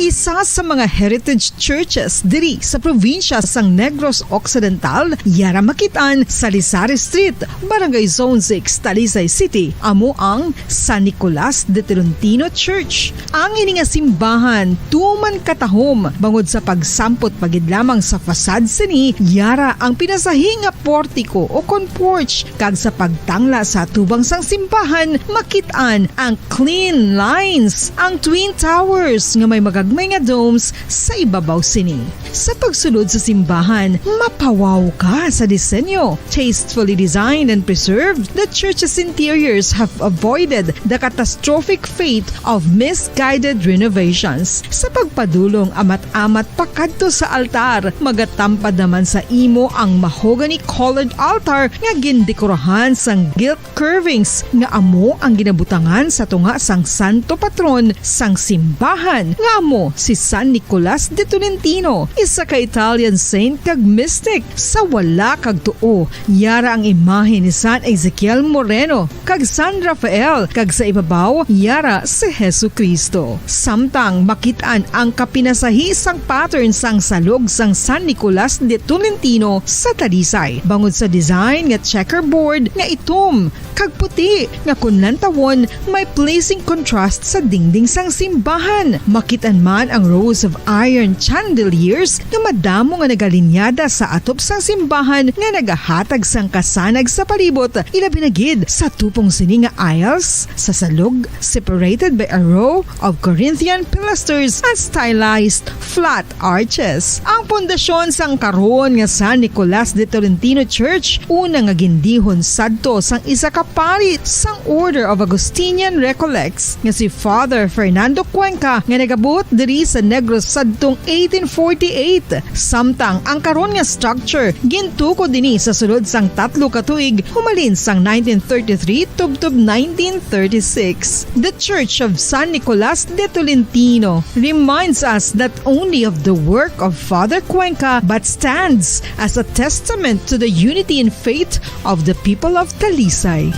Isa sa mga heritage churches diri sa probinsya sang Negros Occidental, yara makit-an sa Lisari Street, Barangay Zone six, Talisay City, amo ang San Nicolas de Tolentino Church. Ang ini nga simbahan tuman katahom bangod sa pagsampot pa gid lamang sa facade sini, yara ang pinasahi nga portiko o kon porch, kag sa pagtangla sa atubang sang simbahan, makit-an ang clean lines, ang twin towers nga may magagmay nga domes sa ibabaw sini. Sa pagsulod sa simbahan, mapawaw ka sa disenyo. Tastefully designed and preserved, the church's interiors have avoided the catastrophic fate of misguided renovations. Sa pagpadulong amat-amat pakadto sa altar, magatampad naman sa imo ang mahogany-colored altar nga gindekorahan sang gilt curvings nga amo ang ginabutangan sa tunga sang santo patron sang simbahan, nga amo si San Nicolas de Tolentino, isa ka Italian saint kag mystic. Sa wala kag tuo, yara ang imahe ni San Ezekiel Moreno kag San Rafael, kag sa ibabaw, yara si Jesu-Cristo. Samtang makit-an ang kapinasahi sang pattern sang salog sang San Nicolas de Tolentino sa Talisay, bangod sa design nga checkerboard nga itom kag puti nga kon lantawon may pleasing contrast sa dingding sang simbahan. Makit-an man ang rows of iron chandeliers nga madamo nga nagalinyada sa atop sang simbahan nga nagahatag sang kasanag sa palibot, ilabi na gid sa tupong sini nga aisles sa salog, separated by a row of Corinthian pilasters and stylized flat arches. Ang pundasyon sang karon nga San Nicolas de Tolentino Church, una nga gindihon sadto sang isa ka pari sang Order of Augustinian Recollects nga si Father Fernando Cuenca, nga nagabuot diri sa Negros sadtong eighteen forty-eight. Samtang ang karon nga structure gintukod ini sa sulod sang tatlo ka tuig, humalin sang nineteen thirty-three tubtob nineteen thirty-six. The Church of San Nicolas de Tolentino reminds us not only of the work of Father Cuenca but stands as a testament to the unity in faith of the people of Talisay.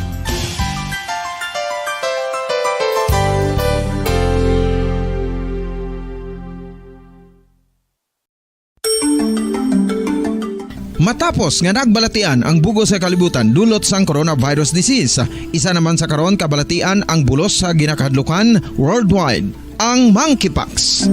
Matapos nga nagbalatian ang bug-os nga kalibutan dulot sang coronavirus disease, isa naman sa karon kabalatian ang bulos sa ginakahadlukan worldwide, ang monkeypox.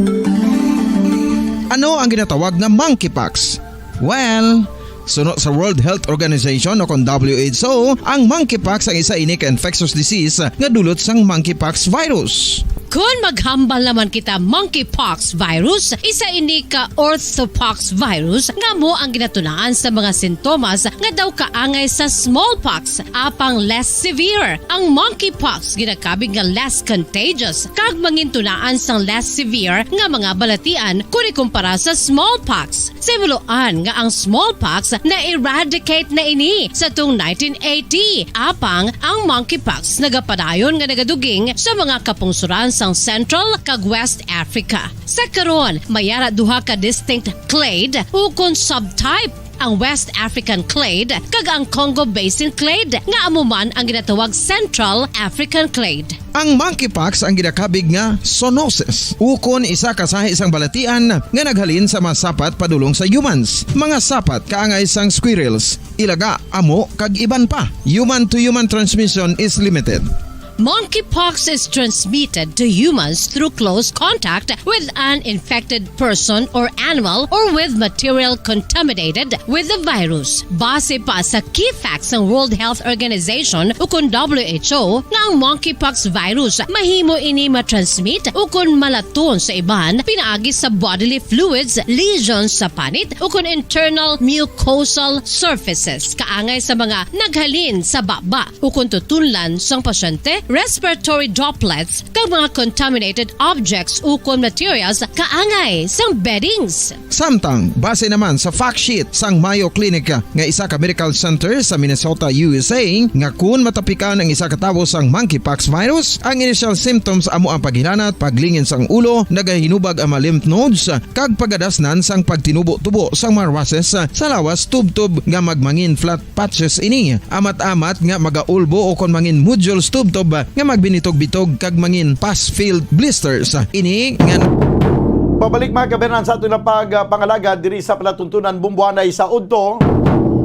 Ano ang ginatawag nga monkeypox? Well, suno sa World Health Organization o kon W H O, ang monkeypox ang isa ini ka infectious disease nga dulot sang monkeypox virus. Kon maghambal naman kita monkeypox virus, isa ini ka orthopox virus nga amo ang ginatunaan sa mga sintomas nga daw kaangay sa smallpox, apang less severe. Ang monkeypox ginakabig nga less contagious kag mangintunaan sang less severe nga mga balatian kon ikumpara sa smallpox. Sa himuloan nga ang smallpox na-eradicate na ini sa tung nineteen eighty, apang ang monkeypox nagapadayon nga nagaduging sa mga kapungsuran sang Central kag West Africa. Sa karon, may ara duha ka distinct clade ukon subtype, ang West African clade kag ang Congo Basin clade, nga amo man ang ginatawag Central African clade. Ang monkeypox ang ginakabig nga zoonosis, ukon isa ka sahi sang balatian nga naghalin sa mga sapat padulong sa humans, mga sapat kaangay sang squirrels, ilaga, amo, kag iban pa. Human-to-human transmission is limited. Monkeypox is transmitted to humans through close contact with an infected person or animal or with material contaminated with the virus. Base pa sa key facts sang World Health Organization ukon W H O, nga ang monkeypox virus mahimo ini matransmit ukon malaton sa iban pinaagi sa bodily fluids, lesions sa panit, ukon internal mucosal surfaces kaangay sa mga naghalin sa baba ukon tutunlan sang pasyente, respiratory droplets, kag mga contaminated objects ukon materials kaangay sang beddings. Samtang, base naman sa fact sheet sang Mayo Clinic nga isa ka medical center sa Minnesota, U S A, nga kun matapikan ang isa ka tawo sang monkeypox virus, ang initial symptoms amo ang paghilanat, paglingin sang ulo, nagahinubag ang mga lymph nodes, kag pagadasnan sang pagtinubo-tubo sang mga rushes sa lawas, tubtob nga magmangin flat patches ini, amat-amat nga magaulbo ukon mangin nodules, tubtob nga magbinitog-bitog kag mangin pus-filled blisters. Ini nga Pabalik, mga kabayan, sa aton na pag, ah, pangalagad diri sa palatuntunan Bumbuanay sa udto.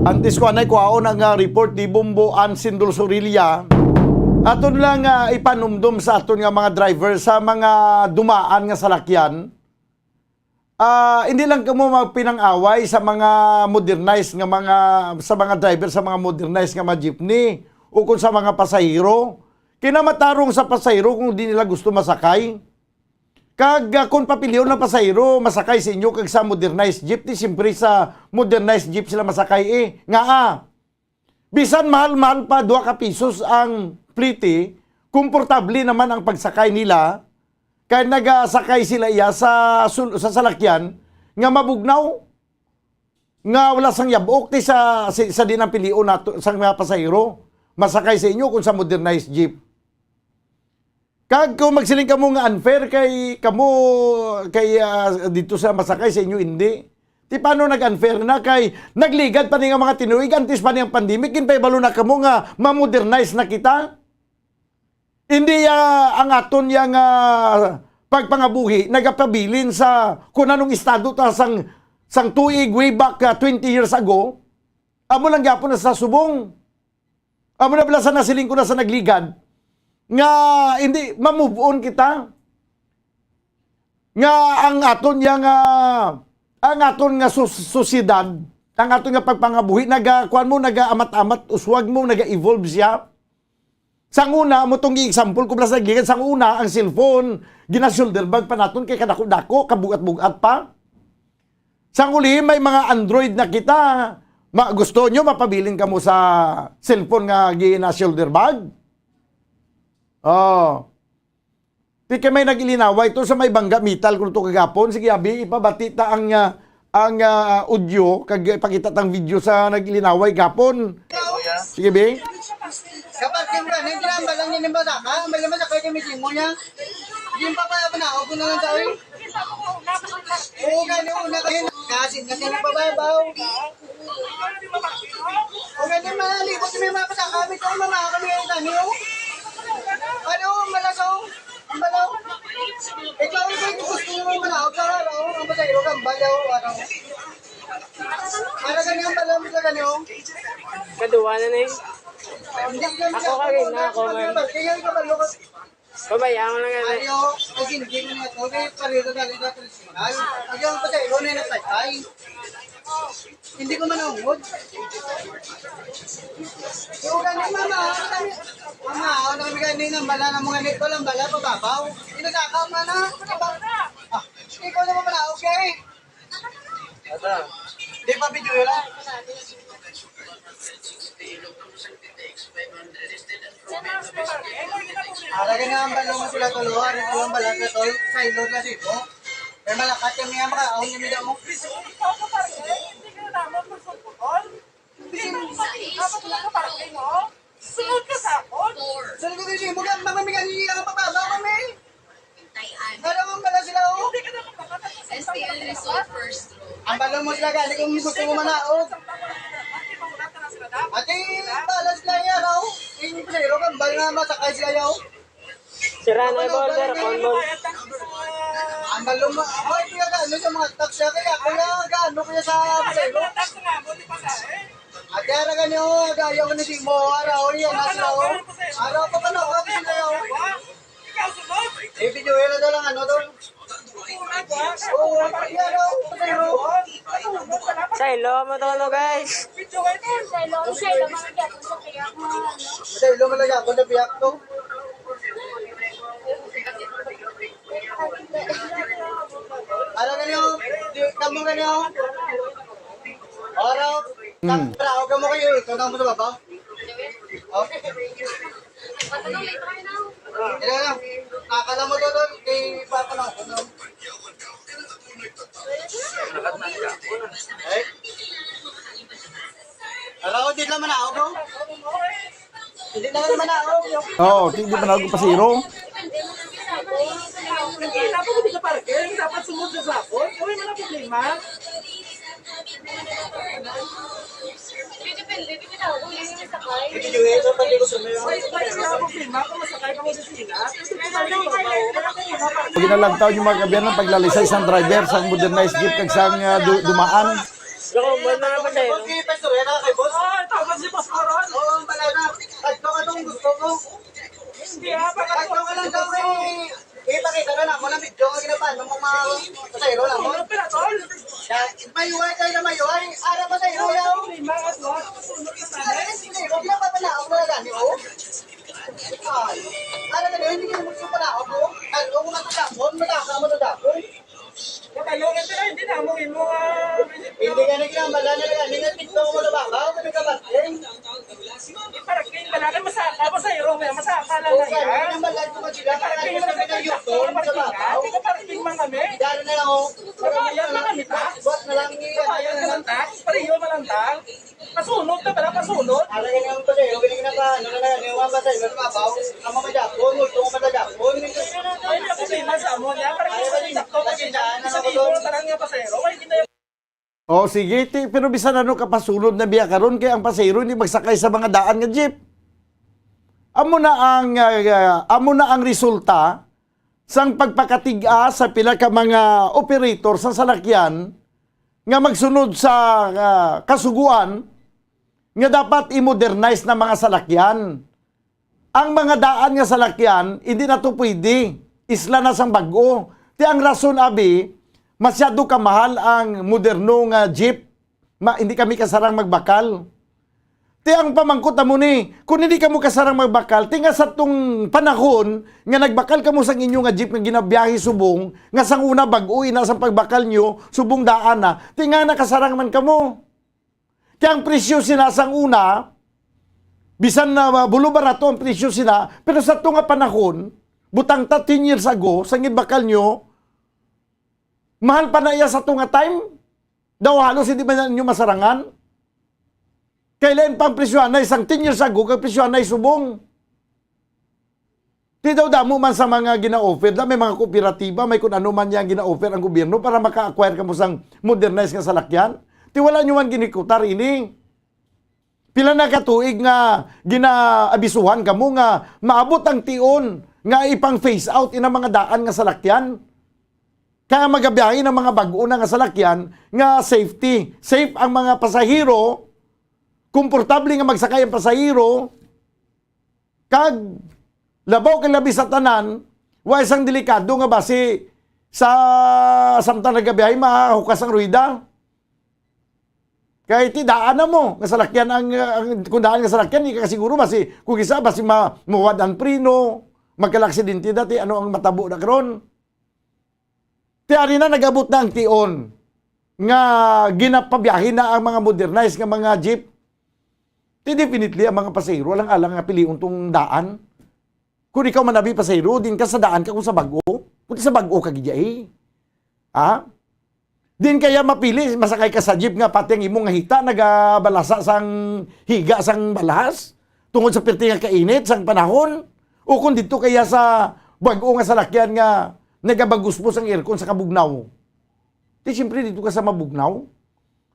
Antes ko anay kuhaon ang, ah, report ni Bumbo Ansin Dulsorilla. Aton lang, ah, ipanumdom sa aton nga mga driver sa mga dumaan nga salakyan. Ah, hindi lang kamo magpinang-away sa mga modernized nga mga, sa mga driver sa mga modernized nga mga jeepney o kung sa mga pasahero. Kinamatarong sa pasahero kung di nila gusto masakay. Kag, ah, kung papilion ang pasahero masakay sa inyo kag sa modernized jeep, di siyempre sa modernized jeep sila masakay eh. Nga, ah, bisan mahal-mahal pa, duha ka pisos ang plete, komportable naman ang pagsakay nila, kay nagasakay sila iya sa sul-, sa salakyan nga mabugnaw, nga wala sang yabok ti sa, si-, sa di nang pilion nato sang mga pasahero masakay sa inyo kung sa modernized jeep. Kag kung magsiling kamo nga unfair kay kamo, kay, ah, dito sa masakay, sa inyo hindi. Ti paano nag-unfair na kay nagligad pa ni nga mga tinuig antes pa ni ang pandemic, ginpahibalo na kamo nga ma-modernize na kita? Hindi, ah, ang aton yang, ah, pagpangabuhi nagapabilin sa kung anong estado ta sang, sang tuig way back, ah, twenty years ago. Amo lang gyapon na sa subong. Amo na bala sa nasiling ko na sa nagligad nga hindi ma-move on kita. Nga ang aton yang, ah, ang aton nga sus-, sosyedad, ang aton nga pagpangabuhi, naga-, kuwan mo, nagaamat-amat, uswag mo, naga-evolve siya. Sang una, mo tong example ko, bala sa nagligad, sang una, ang cellphone, gina-shoulder bag pa naton kay kadako-dako, kabugat-bugat pa. Sang uli, may mga Android na kita. Ma-, gusto nyo, mapabilin kamo sa cellphone nga gina-shoulder bag? Oh. Di kay may nag-ilinaway to sa may bangga metal kuno to kagapon. Sige, abi, ipabati ta ang, ah, ang, ah, audio, kag ipakita tang video sa nag-ilinaway gapon. Sige, be. Kapag yung running, ginambal lang yun yung bata ka, ang bala masakay yung medyo mo niya. Yung papa, apa na, ako na lang sa oil. Oo, gani, una kayo. Kasi, kasi nagbababaw. O gani, malibot yung mga bata ka, may taon na mga kami yung gani, oh. Ano, malasaw? Ang balaw? Ikaw, ikaw, gusto mo yung balaw? Sa araw, ang balaw, ang balaw, ano? Para gani, ang balaw, ang balaw, gani, oh. Kaduwa na na yun. Hindi, hindi, Ako hindi, ka rin, hindi, ako hindi, man. Kaya ikaw, balaw, Pabayaan mo lang yan, eh. Ayaw, ay, hindi mo na ito. Okay, pareho na rin natin. Ay, ayaw ang patay, ano na yung patay? Hindi ko manungod. Yung gani, mama, ano kami? Mama, ano kami gani ng bala na mga nito lang bala, pababaw. Inasakaw na na. Ah, ikaw naman pala, okay. Ata. Di pa video yun, ah. Alaga nga ang balong sila tulo, ari ko ang balat na tol, sa ilog na sito. May malakat kami ang makaon kami daw mo. Sunod ka sa akon. Sunod ka sa akon. Sunod ka sa akon. Mamamigan niya ang pababa kami. Ano ang bala sila, oh? Hindi ka na magpakatapos. Ang bala mo sila, gani kung gusto mo manaog. Ate, bala sila yan, oh. Yung pasahero, kambal nga masakay sila, oh. Sira na yung border, convoy. Ang bala mo, oh, hindi ka gano sa mga taxi, kaya ako na gano kaya sa pasahero. Ate, ara gani, oh, gayo ko ni si mo, ara, oh, yan, nasa, oh. Ara, pa pala, oh, kasi na, oh. Eh, video, yun na lang, ano, tol? Oo, yan, oh, pasahero. Sa ilo mo to, no, guys? Sa ilo, sa ilo, mga gyapon sa piyak, mga ano. Sa ilo, mga gyapon sa piyak to. Ano na niyo? Di, kamu na niyo? Oro? Hmm. Tara, huwag mo kayo. Ito na mo sa baba. Okay. Ito na. Nakakala mo to, tol. Kay Papa na ako, no? Ay. Araw, di lang manaog, no? Hindi na naman manaog. Oo, di, di manaog ang pasahero. Kita ko, hindi ka parking. Dapat sumod sa sapon. Uy, wala problema. Pag ginalagtaw yung mga kabiyanan, paglalisay sang driver, sang modernized jeep, kag sang, ah, du-, dumaan. Ipakita na namo lang video nga ginapaano mo mga pasahero lang mo. Mayuhay tayo na mayuhay. Ara pasahero yaw. Pasahero, ginapapanaog mo na gani, oh. Ay, ara gani, hindi ka na magpapanaog, oh. Ano, kung matagapon, mataka, matagapon. Katalungan sila, hindi na mo imo, ah, hindi ka na ginambala na lang, hindi na tiktok mo na ba? Baka ka nagkabating. Para kay bala na masaka, masahero mo yan, masaka lang na yan. Para kay bala na masaka, masahero mo yan. Para kay man kami. Dahil na lang, oh. Kabayan na lang kita. Buhat na lang, kabayan na lang ta. Pareho na lang ta. Pasunod ka pala, pasunod. Ano yung, yung pala, yung pinagkinataan, ano na, yung mga patay, ano, mabaw, ang mga Japon, multo, ang mga Japon. Ay, hindi ako may mas amo niya. Para kay bala na masaka, masahero mo yan. Isa libo na lang yung pasahero. Ay, hindi na O, sige, ti, pero bisan ano ka pasunod na biya karon, kay ang pasahero hindi magsakay sa mga daan nga jeep. Amo na ang, ah, ah, amo na ang resulta sang pagpakatig-a sa pila ka mga operator sa salakyan nga magsunod sa, ah, kasugoan nga dapat i-modernize na mga salakyan. Ang mga daan nga salakyan, hindi na to pwede. Isla na sang bag-o. Ti ang rason, abi, masyado kamahal ang moderno nga jeep. Ma, hindi kami kasarang magbakal. Ti ang pamangkot amo ni, kung hindi kamo kasarang magbakal, ti nga sa tong panahon nga nagbakal kamo sang inyo nga jeep nga ginabiyahe subong, nga sang una bag-o ina sang pagbakal nyo, subong daan na, ti nga nakasarang man kamo. Kay ang presyo sina sang una, bisan na, ah, bulo barato ang presyo sina, pero sa to nga panahon, butang ta ten years ago, sang ginbakal nyo, mahal pa na iya sa to nga time. Daw halos hindi man ninyo masarangan. Kay lain pa ang presyo anay sang ten years ago, kag presyo anay subong. Ti daw damo man sa mga gina-offer, da may mga kooperatiba, may kun ano man yang gina-offer ang gobyerno para maka-acquire kamo sang modernized nga salakyan. Ti wala nyo man ginikutar ini. Pila na ka tuig nga ginaabisuhan kamo nga maabot ang tion nga ipang-phase out ina mga daan nga salakyan. Kaya magabiyahe ng mga bag-o na nga salakyan nga safety. Safe ang mga pasahero, komportable nga magsakay ang pasahero, kag labaw kag labi sa tanan, wa isang delikado nga basi sa samtang nagabiyahe mahukas ang rueda. Kay ti daan na mo, nga salakyan ang, ang, kung daan nga salakyan, di ka siguro, basi, kung isa, basi ma-, mawad ang preno, magkalaaksidente dati, ano ang matabo na karon? Ti ari na nag-abot na ang tion nga ginapabiyahe na ang mga modernized nga mga jeep. Ti definitely ang mga pasahero alang-alang nga pilion tong daan. Kung ikaw man abi pasahero, din ka sa daan ka kung sa bag-o. Kung sa bag-o ka gid eh. Ha? Din kaya mapili, masakay ka sa jeep nga pati ang imong nga hita nagabalasa sang higa sang balahas tungod sa pirti nga kainit sang panahon, o kung dito kaya sa bag-o nga salakyan nga nagabagusbos ang aircon sa kabugnaw. Di siyempre dito ka sa mabugnaw.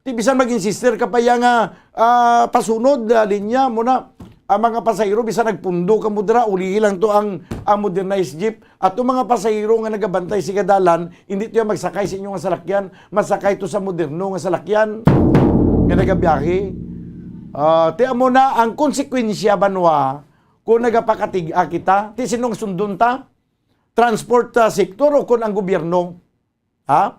Ti bisan mag-insister ka pa iya nga, ah, pasunod, ah, linya mo na. Ang mga pasahero bisan nagpundo ka mo dira, ulihi lang to ang, ang modernized jeep. At ang mga pasahero nga nagabantay sa dalan, hindi to yan magsakay sa inyong salakyan, masakay to sa moderno nga salakyan nga nagabiyahe. Ah, ti amo na ang konsekwensya, banwa, kung nagapakatig-a kita, ti sinong sundon ta? Transport, ah, sector o kung ang gobyerno? Ha?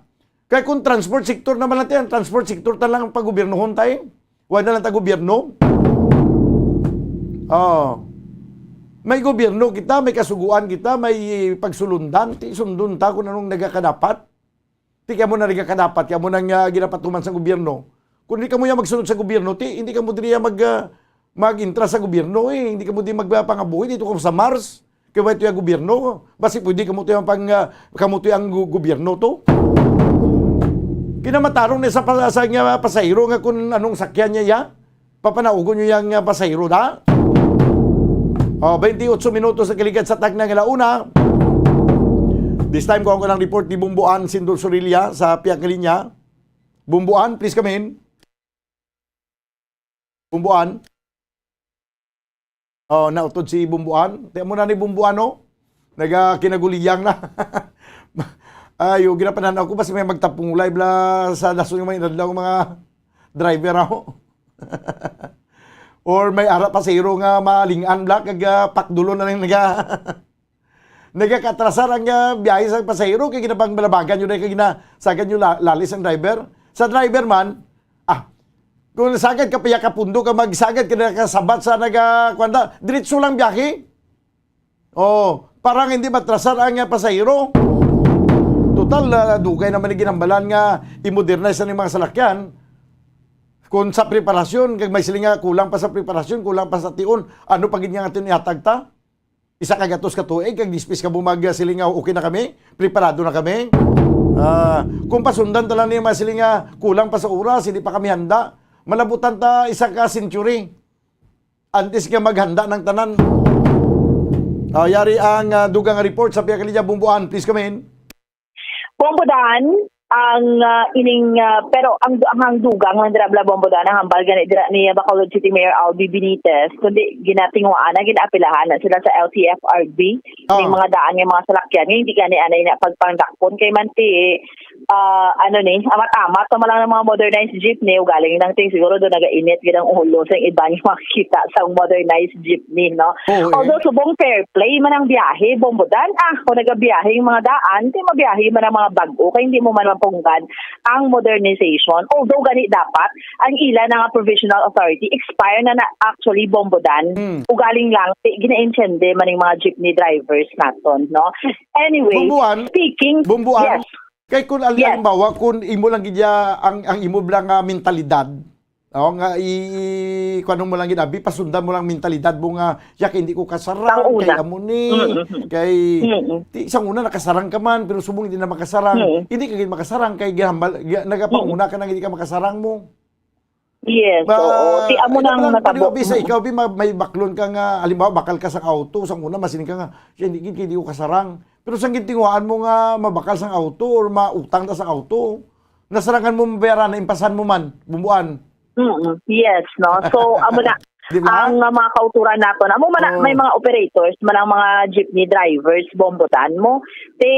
Kay kung transport sector naman natin, ang transport sector ta lang ang paggobyernohon tayo. Wala na lang ta gobyerno. Oh. May gobyerno kita, may kasuguan kita, may pagsulundan, ti sundon ta kung anong nagakadapat. Ti kaya mo na nagakadapat, kaya mo nang, ah, ginapatuman sa gobyerno. Kung di ka mo yan magsunod sa gobyerno, ti, hindi ka mo diri mag, ah, mag-intra sa gobyerno, eh. Hindi ka mo di magpangabuhi, dito ka sa Mars. Kay wala ito yung gobyerno. Basi pwede kamo ito yung pang, ah, kamo ito yung gu-, gobyerno to. Kinamatarong na sa, pa-, sa nga pasahero nga kung anong sakyan niya, ya? Papanaugon niyo yung, ah, pasahero, da? Oh, twenty-eight minutos sa kaligad sa tagna nga launa. This time, kuha ko ng report ni Bumbuan Sindol Sorilla sa Piakalinya. Bumbuan, please come in. Bumbuan. Oh, nautod si Bumbuan. Tiyan mo na ni Bumbuan, no? Nagakinaguliyang na. Ayo, ginapananaw ko, basi may magtapong live la sa dason yung mga inadlaw, mga driver ako. Or may ara pasahero nga malingan bla, kag, ah, pakdulo na lang naga-, nagakatrasar ang, ah, biyahe sa pasahero, kay ginapangbalabagan nyo na, kay ginasagad nyo la-, lalis ang driver. Sa driver man, ah, kung nasagad ka pa ya kapundo ka, magsagad ka na kasabat sa naga-, kuwan ta, diretso lang biyahe. Oh, parang hindi matrasar ang, ah, pasahero. Total, ah, dugay naman ni ginambalan nga i-modernize ang mga salakyan. Kung sa preparasyon, kag may sila nga kulang pa sa preparasyon, kulang pa sa tion, ano pa gid nga aton ihatag ta? Isa ka gatos ka tuig, kag dispis ka bumag, ah, sila nga okay na kami, preparado na kami. Ah, kung pasundan ta lang ni mga sila nga kulang pa sa oras, hindi pa kami handa, malabutan ta isa ka century. Antes nga maghanda ng tanan. Ah, yari ang, ah, dugang report sa Pia Kalidya Bumbuan. Please come in. Bombodan, ang, ah, ining, ah, pero ang, ang, ang dugang man dira bla Bombodan, ang hambal gani dira ni Bacolod City Mayor Albi Benitez, kundi ginatinguhaan na ginaapilahan na sila sa L T F R B, Ah. ning mga daan nga mga salakyan. Nga hindi gani anay na pagpangdakpon kay man ti, ah, ano ni, amat-amat naman lang ng mga modernized jeepney, ugaling lang ti siguro doon nagainit gid ang ulo sa iba nga makita sa modernized jeepney, no? Oo, eh. Although subong fair play man ang biyahe, Bombodan, ah, kung nagabiyahe yung mga daan, ti mabiyahe man ang mga bag-o, kay hindi mo man mapunggan ang modernization. Although gani dapat, ang ila na nga provisional authority, expire na na actually, Bombodan. Hmm. Ugaling lang, ti, gina-intindi man yung mga jeepney drivers naton, no? Anyway, Bumbuan, speaking, Bumbuan, yes. Kay kung al-, Yes. halimbawa, kung imo lang gid ya-, ang, ang imo lang nga mentalidad, o, nga i-, i-, kuwan mo lang gid, abi, pasundan mo lang mentalidad mo nga, "Ya, kay hindi ko kasarang, Sang una. kay amo ni, Mm, mm, mm. kay," Mm. ti, sang una nakasarang ka man, pero subong hindi na makasarang. Mm. Hindi ka gid makasarang, kay gihambal, gi-, nagapauna Mm. ka na hindi ka makasarang mo. Yes, Ba, oo. Ti amo ano nang man ang natabo. pwede, abi, sa Mm. ikaw, abi, ma-, may baklon ka nga, halimbawa, bakal ka sa auto, sang una, masiling ka nga, "Ya, hindi gid, kay hindi ko kasarang." Pero sang gintinguhaan mo nga mabakal sang auto or mautang ta sang auto, nasarangan mo mabayaran, naimpasan mo man, Bumbuan. Mm, yes, no? So, amo na, Di ba? Ang, ah, mga kauturan naton, amo man na, Oh. may mga operators man ang mga jeepney drivers, Bombo Dan mo. Ti,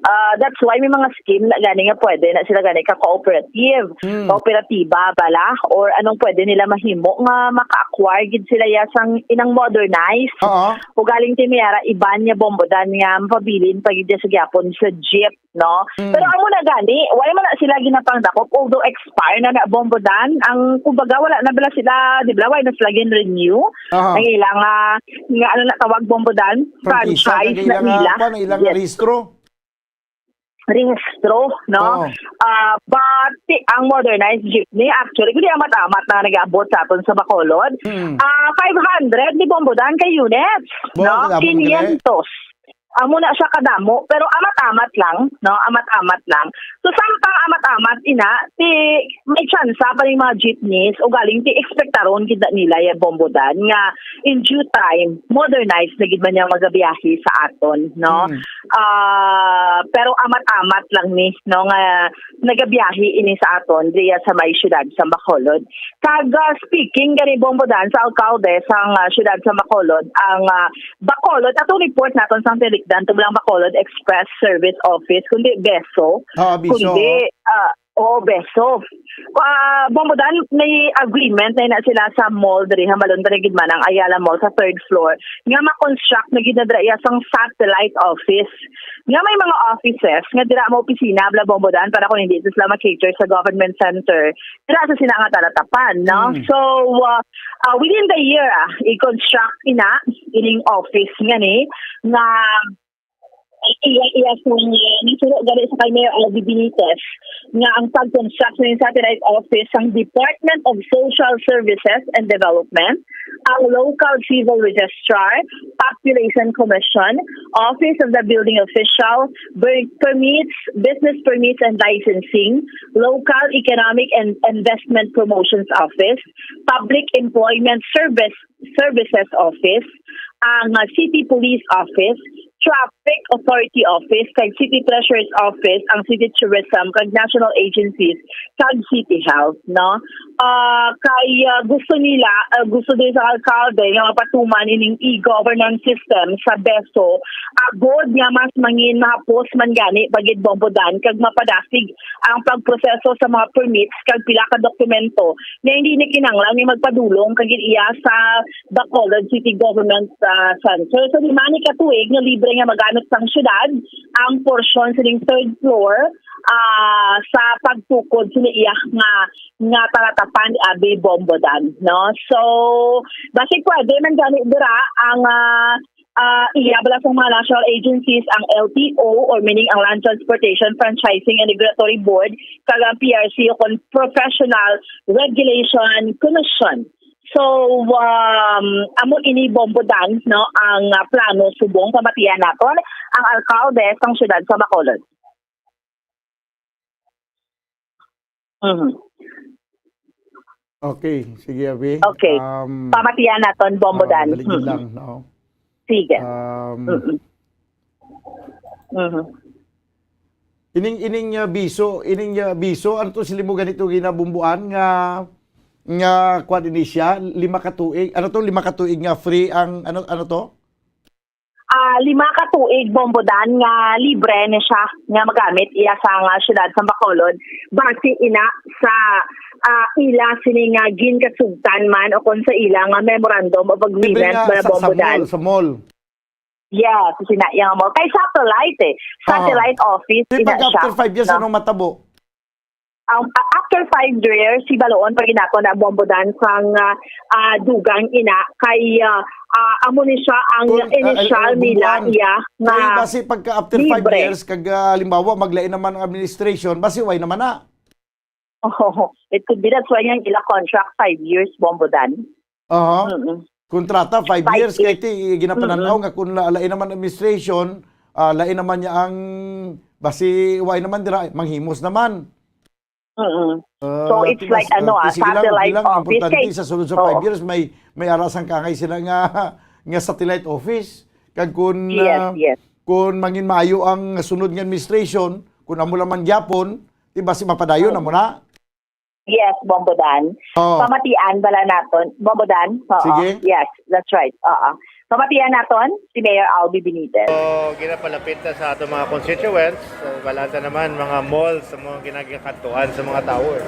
ah, that's why may mga scheme na gani nga pwede na sila gani ka cooperative, Hmm. kooperatiba bala, or anong pwede nila mahimo nga maka-acquire gid sila ya sang inang modernized. Oo. Ugaling ti may ara iban nga, Bombo Dan, nga mapabilin pa gid sa gyapon sa jeep, no? Mm. Pero amo na gani, wala man na sila ginapangdakop, although expire na na, Bombo Dan. Ang, kumbaga, wala na bala sila, di ba, wala na sila gin-renew. Aha. Ang ilang, ah, nga, ano na tawag, Bombo Dan? Franchise, Franchise ang na ilang, ah, nila. Kwan, ilang Yes. rehistro. Rehistro, no? Oo. Ah, but ti-, ang modernized jeepney, actually, kung di amat-amat na nag-abot sa aton sa Bacolod, Mm. ah, five hundred ni, Bombo Dan, ka units, Bo, no? Kaya mo, Quinientos. Amo na siya kadamo, pero amat-amat lang, no? Amat-amat lang. So, samtang amat-amat ina, ti may tsansa pa ning mga jeepneys, ugaling ti ekspektaron gid na nila ya, Bombo Dan, nga in due time, modernized na gid man yang magabiyahe sa aton, no? Mm. Ah, pero amat-amat lang ni, no, nga nagabiyahe ini sa aton diya sa may siyudad sa Bacolod. Kag, ah, speaking gani, Bombo Dan, sa alkalde sang, ah, siyudad sa Bacolod, ang, ah, Bacolod, ato report naton sang tinikdan, tublang Bacolod Express Service Office, kundi BESO, Ah, BESO. kundi, ah, oo, BESO. Ah, Bombo Dan, may agreement na ina sila sa mall diri ha Malon, diri gid man ang Ayala Mall sa third floor, nga ma-construct na gid na dira iya sang satellite office. Nga may mga offices nga dira mo opisina, bala, Bombo Dan, para kung hindi ito sila ma-cater sa government center, dira sa sina nga talatapan, no? Mm. So, uh, uh, within the year, ah, i-construct ina ining office nga ni, nga iya, iya sa, uh, nituro gani sa kay Mayor Alvy Benitez, nga ang pag-construct sa satellite office sang Department of Social Services and Development, ang Local Civil Registrar, Population Commission, Office of the Building Official, ber-, Permits, Business Permits and Licensing, Local Economic and Investment Promotions Office, Public Employment Service, Services Office, ang, ah, City Police Office, Traffic Authority Office, kag City Treasurer's Office, ang City Tourism, kag National Agencies, kag City Health, no? Ah, kay, ah, gusto nila, ah, gusto din sa alkalde nga mapatuman ining e-governance system sa BESO, agod nga mas mangin mahapos man gani pa gid, Bombo Dan, kag mapadasig ang pagproseso sa mga permits kag pila ka dokumento nga hindi na kinahanglan nga magpadulong kag iya sa Bacolod City Government, ah, Center. So, lima ni ka tuig nga libre nga magamit sang syudad ang porsyon sining third floor, ah, sa pagtukod sini iya nga, nga talatapan, abi, Bombo Dan, no? So, basig pwede man gani dira ang, ah, ah, iya bala sang mga national agencies, ang L T O, or meaning ang Land Transportation Franchising and Regulatory Board, kag ang P R C, o kon Professional Regulation Commission. So, um, amo ini, Bombo Dan, no, ang, ah, plano subong pamatian naton ang alkalde sang siyudad sa Bacolod. Mhm. Okay, sige, abi. Okay. Um, Pamatian naton, Bombo ah, Dan. Dali Mhm. lang, no? Sige. Um, Mm-mm. Mhm. Ining, ining, uh, BESO, ining, uh, BESO, ano to sila mo ganito ginabumbuan nga, nga kwan ini siya, lima ka tuig? Ano to, lima ka tuig nga free ang, ano, ano to? Ah, lima ka tuig, Bombo Dan, nga libre ni siya nga magamit iya sa nga siyudad sa Bacolod. Base ina sa, ah, ila sini nga ginkasugtan man o kon sa ila nga memorandum of Libre agreement, nga bala, sa, sa Bombo Dan. Mall, sa mall. Yes, sina iya nga mall. Kay satellite, eh. Ah. Satellite office, Di ina pag siya, after five years, no? Ano matabo? Ang, a-, after five years, si baloon pa gid naton na, Bombo Dan, sang, ah, ah, dugang ina kay, ah, ah, amo ni siya ang Kung, ah, initial ah, nila, bumbuan. Iya nga Kay basi pagka after five libre. Years, kag, ah, halimbawa, maglain naman ang administration, basi way naman na. Oh, it could be. That's why yung ila contract, five years, Bombo Dan. Aha. Mm-mm. Kontrata, five Five years, kay years. Ti, ginapananaw Mm-mm. nga kung la-, lain naman administration, ah, lain naman niya ang, basi, way naman dira, manghimos naman. Mm-mm. Ah, So, it's tigas, like, ano, ah, ah, ti sige lang, satellite okay lang. Office Importante, kay sa sulod sa five Oo. Years, may, may ara sang kangay sila nga, nga satellite office. Kag kun, Yes, ah, yes. kun mangin maayo ang sunod nga administration, kun amo lang man gyapon, di ba si mapadayon Oo. Amo na? Yes, Bombo Dan. Oh. Pamatian bala naton. Bombo Dan? Oo. Sige. Yes, that's right. Oo. Pamatian naton si Mayor Albi Benitez. So, ginapalapit na sa ato mga constituents, uh, balanta naman mga malls, sa mga ginagakadtuan sa mga tawo. Eh.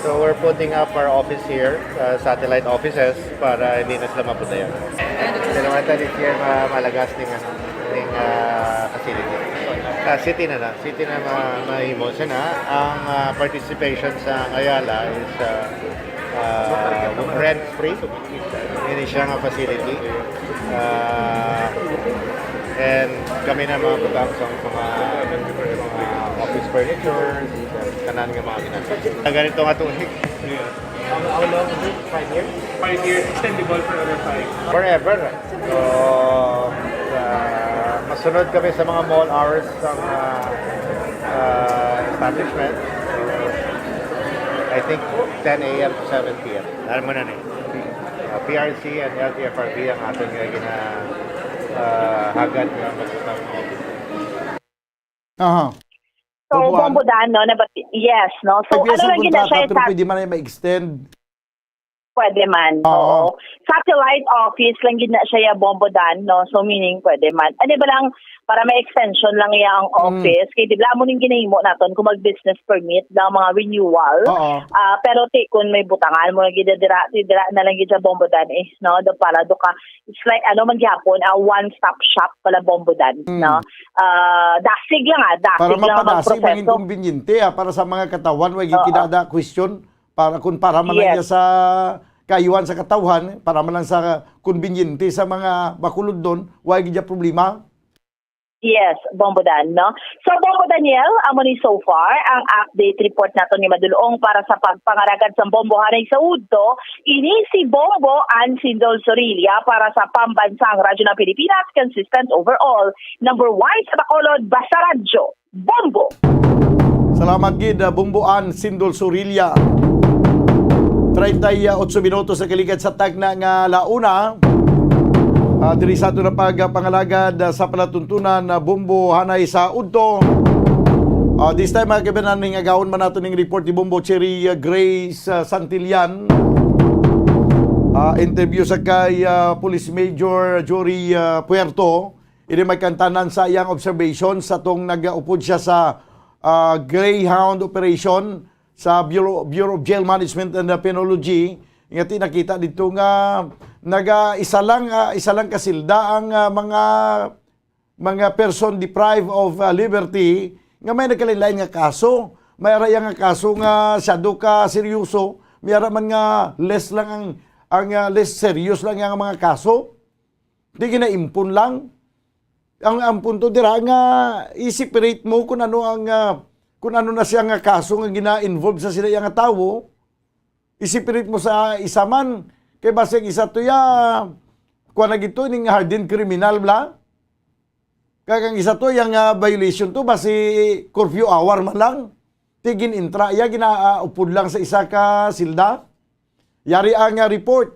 So, we're putting up our office here, uh, satellite offices, para hindi na sila mabudlayan. Salamatan this year, ma malagas ning, ano, ning uh, facility. Uh, city na na. City na ma mahimo siya na. Ang uh, participation sa Ayala is uh, uh, rent-free. Hindi siya nga facility. Uh, and kami na mga butang sa mga, mga office furniture, kanan nga mga ginagawa. Sa ganito nga tuig. How, how long is it? Five years? Five years, extendable for another five. Forever. So, uh, masunod kami sa mga mall hours sa mga uh, establishment. So, I think ten a m to seven p m. Alam mo na ni. Uh, P R C and L T F R B ang aton nga gina uh, hagad nga magkita. Aha. So, Bombo, Bombo Dan, no? Nabati- yes, no? So, Five years ano ang lang gina kontrata, siya? Pero pwede man ay ma-extend. Pwede man. Oo. Oo. Satellite office lang gina siya, Bombo Dan, no? So, meaning, pwede man. Ano ba lang, para may extension lang iya ang Mm. office. Kaya di ba, amo ning ginahimo naton kung mag-business permit, lang mga renewal. Oo. Ah, pero ti kung may butangan mo lagi dira, ti dira na lang gid sa Bombo Dan is, no, do para do ka, it's like, ano man gyapon, a one-stop shop pala Bombo Dan, Mm. no? Ah, dasig lang, ah, dasig Para lang ang mapadasig, proseso. Maging conveniente, ah, para sa mga katawhan, way Oo. kinada question, para kung para man lang Yes. niya sa kayuhan sa katawhan, para man lang sa conveniente sa mga bakulod doon, way gid problema. Yes, Bombo Dan, no? So, Bombo Daniel, amo ni so far ang update report naton ni Madulong para sa pagpangaragad sa Bombo hanay sa udto. Ini si Bombo Ann Sindol Sorilla para sa Pambansang Radyo ng Pilipinas, consistent overall, number one sa Bacolod, basta radyo, Bombo! Salamat gid, uh, Bombo Ann Sindol Sorilla. Treinta y ocho minutos sa kaligad sa tagna nga launa. Ah, diri sa ato na pagpangalagad, ah, sa palatuntunan, ah, Bombo hanay sa udto. Ah, this time, mga kaibanan, ning agawon man nato ning report ni Bombo Cherry, ah, Grace, ah, Santillan. Ah, interview sa kay, ah, Police Major Jory, ah, Puerto. Ini may kantanan sa iyang observation sa tong nagaupod siya sa, ah, Greyhound operation sa Bureau, Bureau of Jail Management and Penology. Nga ti nakita dito nga naga isa lang, ah, isa lang kasilda ang, ah, mga mga person deprived of, ah, liberty nga may nagkalain-lain nga kaso. May ara iya nga kaso nga siya do ka seryoso, may ara man nga less lang ang, ang, ah, less serious lang ang mga kaso. Di ginaimpon lang. Ang, ang punto dira nga i-separate mo kung ano ang, ah, kung ano na siya nga kaso nga gina-involve sa sila iya nga tawo. I-separate mo sa isa man. Kay basta ang isa to ya, kuha na gito, ning hardened criminal bla. Kag ang isa to, yang, ah, violation to, basi curfew hour man lang. Ti gin-intra iya, ginaupod lang sa isa ka silda. Yari ang, ah, report.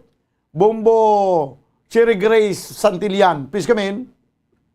Bombo Cherry Grace Santillan. Please come in.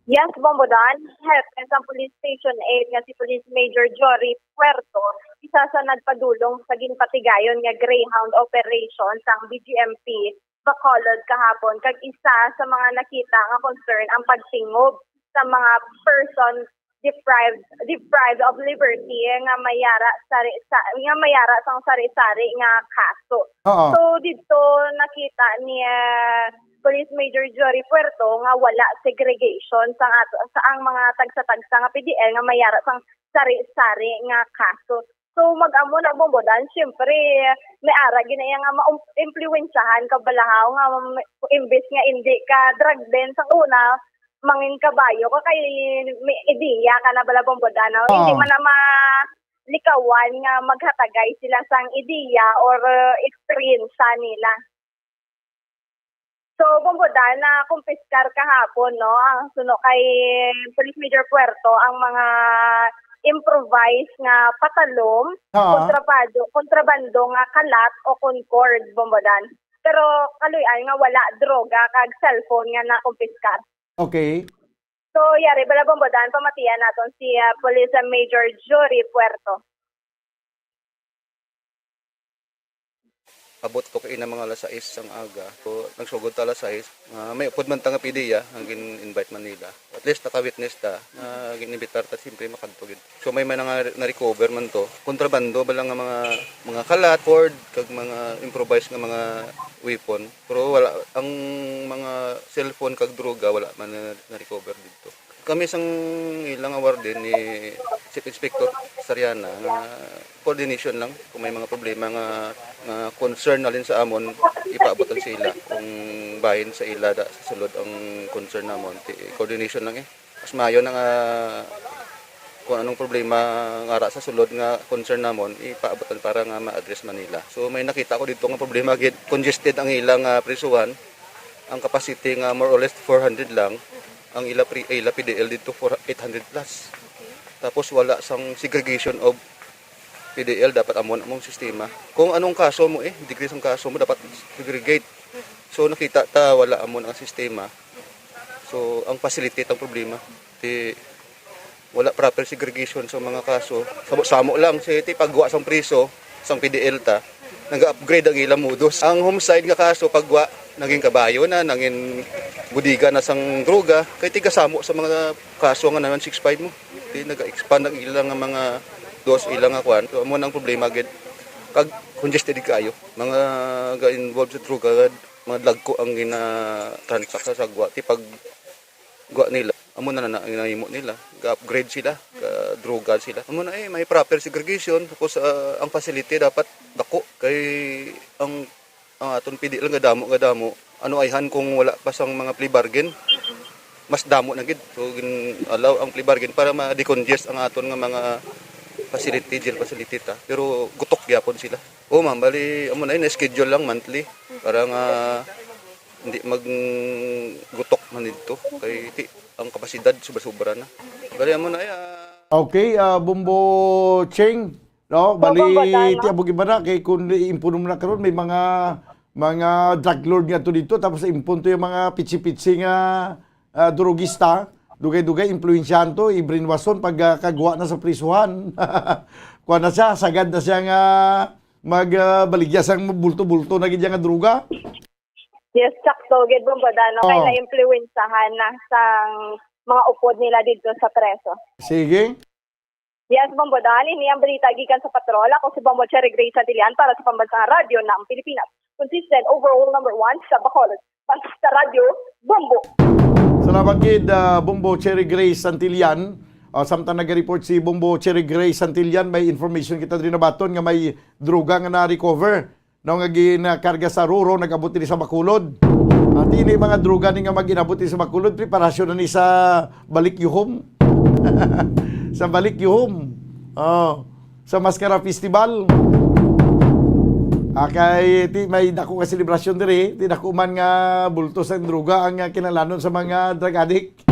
Yes, Bombo Dan. Hepe sa Police Station eight nga si Police Major Jory Puerto, isa sa nagpadulong sa ginpatigayon nga Greyhound operation sang B G M P Bacolod kahapon, kag isa sa mga nakita nga concern ang pagtingob sa mga person deprived deprived of liberty nga mayara sari sa nga mayara sang sari-sari nga kaso. Oo. So didto nakita ni, ah, Police Major Jory Puerto nga wala segregation sa ato sa ang mga tagsa-tagsa nga P D L nga mayara sang sari-sari nga kaso. So mag-amo na, Bombo Dan, syempre may ara gina iya nga maimpluwensyahan ka balahaw nga imbis nga hindi ka drug den sa una, mangin kabayo ka kay may ideya ka na bala, Bombo Dan, no? Oo. Hindi man na malikawan nga maghatagay sila sang ideya or, uh, experience nila. So, Bombo Dan, na kumpiskar kahapon, no, ang suno kay Police Major Puerto ang mga improvised nga patalom, Oo. kontrabado, kontrabando nga kalat o concord, Bombo Dan. Pero kaluy-an nga wala droga kag cellphone nga nakumpiskar. Okay. So, yari bala, Bombo Dan, pamatian naton si, ah, Police Major Jory Puerto. Abot to kay na mga alas sais sang aga. So, nagsugod ta alas sais, nga may upod man ta nga P D E A, ang gin-invite man nila. At least naka-witness ta, nga gin-imbitar ta, siyempre makadto gid. So, may, may nga na-recover man to. Kontrabando ba lang nga mga, mga kalat, cord, kag mga improvised nga mga weapon. Pero wala, ang mga cellphone kag droga, wala man na, na-recover dito. Kami sang ilang warden ni Chief Inspector Sariana nga coordination lang kung may mga problema nga, nga concern nalin sa amon, ipaabot lang sa ila. Kung bahin sa ila da, sa sulod ang concern namon, ti-, coordination lang eh. Mas maayo na nga kung anong problema nga ara sa sulod nga concern namon, ipaabot lang para nga ma-address man nila. So may nakita ko dito nga problema gid, congested ang ilang ah, prisuhan. Ang capacity nga more or less four hundred lang, ang ila pre, ila P D L dito for eight hundred plus. Tapos wala sang segregation of P D L, dapat amo na mong sistema. Kung anong kaso mo eh, degree sang kaso mo, dapat segregate. So nakita ta wala amo na ang sistema. So ang facility ang problema. Ti wala proper segregation sa mga kaso. Samo-samo lang si ti pagwa sang priso, sang P D L ta, nag-upgrade ang ilang modus. Ang homicide nga kaso pagwa naging kabayo na, naging budiga na sang droga, kay tigasamo sa mga kaso nga nine one six five mo. Ti naga-expand ang ilang nga mga dos ilang nga kwan. So amo nang problema gid. Kag congested kaayo. Mga ga-involve sa droga, mga dagko ang gina-transact sa sagwa. Ti pag gwa nila, amo na na ang nahimo nila. Ga-upgrade sila, ga-droga sila. Amo na eh, may proper segregation. Tapos ah, ang facility dapat dako kay ang ang aton P D L nga damo nga damo. Ano ayhan kung wala pa sang mga plea bargain? Mas damo na gid. So gin-allow ang plea bargain para ma-decongest ang aton nga mga facility, jail facility ta. Pero gutok gyapon sila. Oh, ma'am, bali amo na yun, schedule lang monthly para nga hindi maggutok man dito kay ti ang kapasidad sobra-sobra na. Bali amo na ya. Okay, ah, Bumbo Cheng, no? Bali, Bumbo, dana. Ti abog iba na kay kung iimpunon mo na karon may mga mga drug lord nga to dito, tapos impon to yung mga pitsi-pitsi nga ah, drugista, dugay-dugay impluwensyahan to, i-brainwashon pag ah, kagwa na sa prisuhan. Kuha na siya, sagad na siya nga magbaligya sang bulto-bulto na gid nga droga. Yes, sakto gid, Bumbo Dano, kay Oh. naimpluwensyahan na sang mga upod nila didto sa preso. Sige. Yes, Bumbo Dano, ini ang balita gikan sa patrol. Ako si Bumbo Cherry Grace Santillan para sa Pambansang Radyo ng Pilipinas. Consistent overall number one sa Bacolod. Basta Radyo, Bumbo. Salamat gid, ah, Bumbo Cherry Grace Santillan. Ah, samtang nag-report si Bumbo Cherry Grace Santillan, may information kita diri nabaton nga may droga nga na-recover. No, nga ginakarga sa Ruro, nag-abot diri sa Bacolod. At ini mga droga ni nga mag-inabot diri sa Bacolod, preparasyon na ni sa balik yuhom. Sa balik yuhom. Oh, sa Mascara Festival. Ah, kay ti may dako nga selebrasyon diri, ti dako man nga bulto sa droga ang ah, kinalanon sa mga drug addict.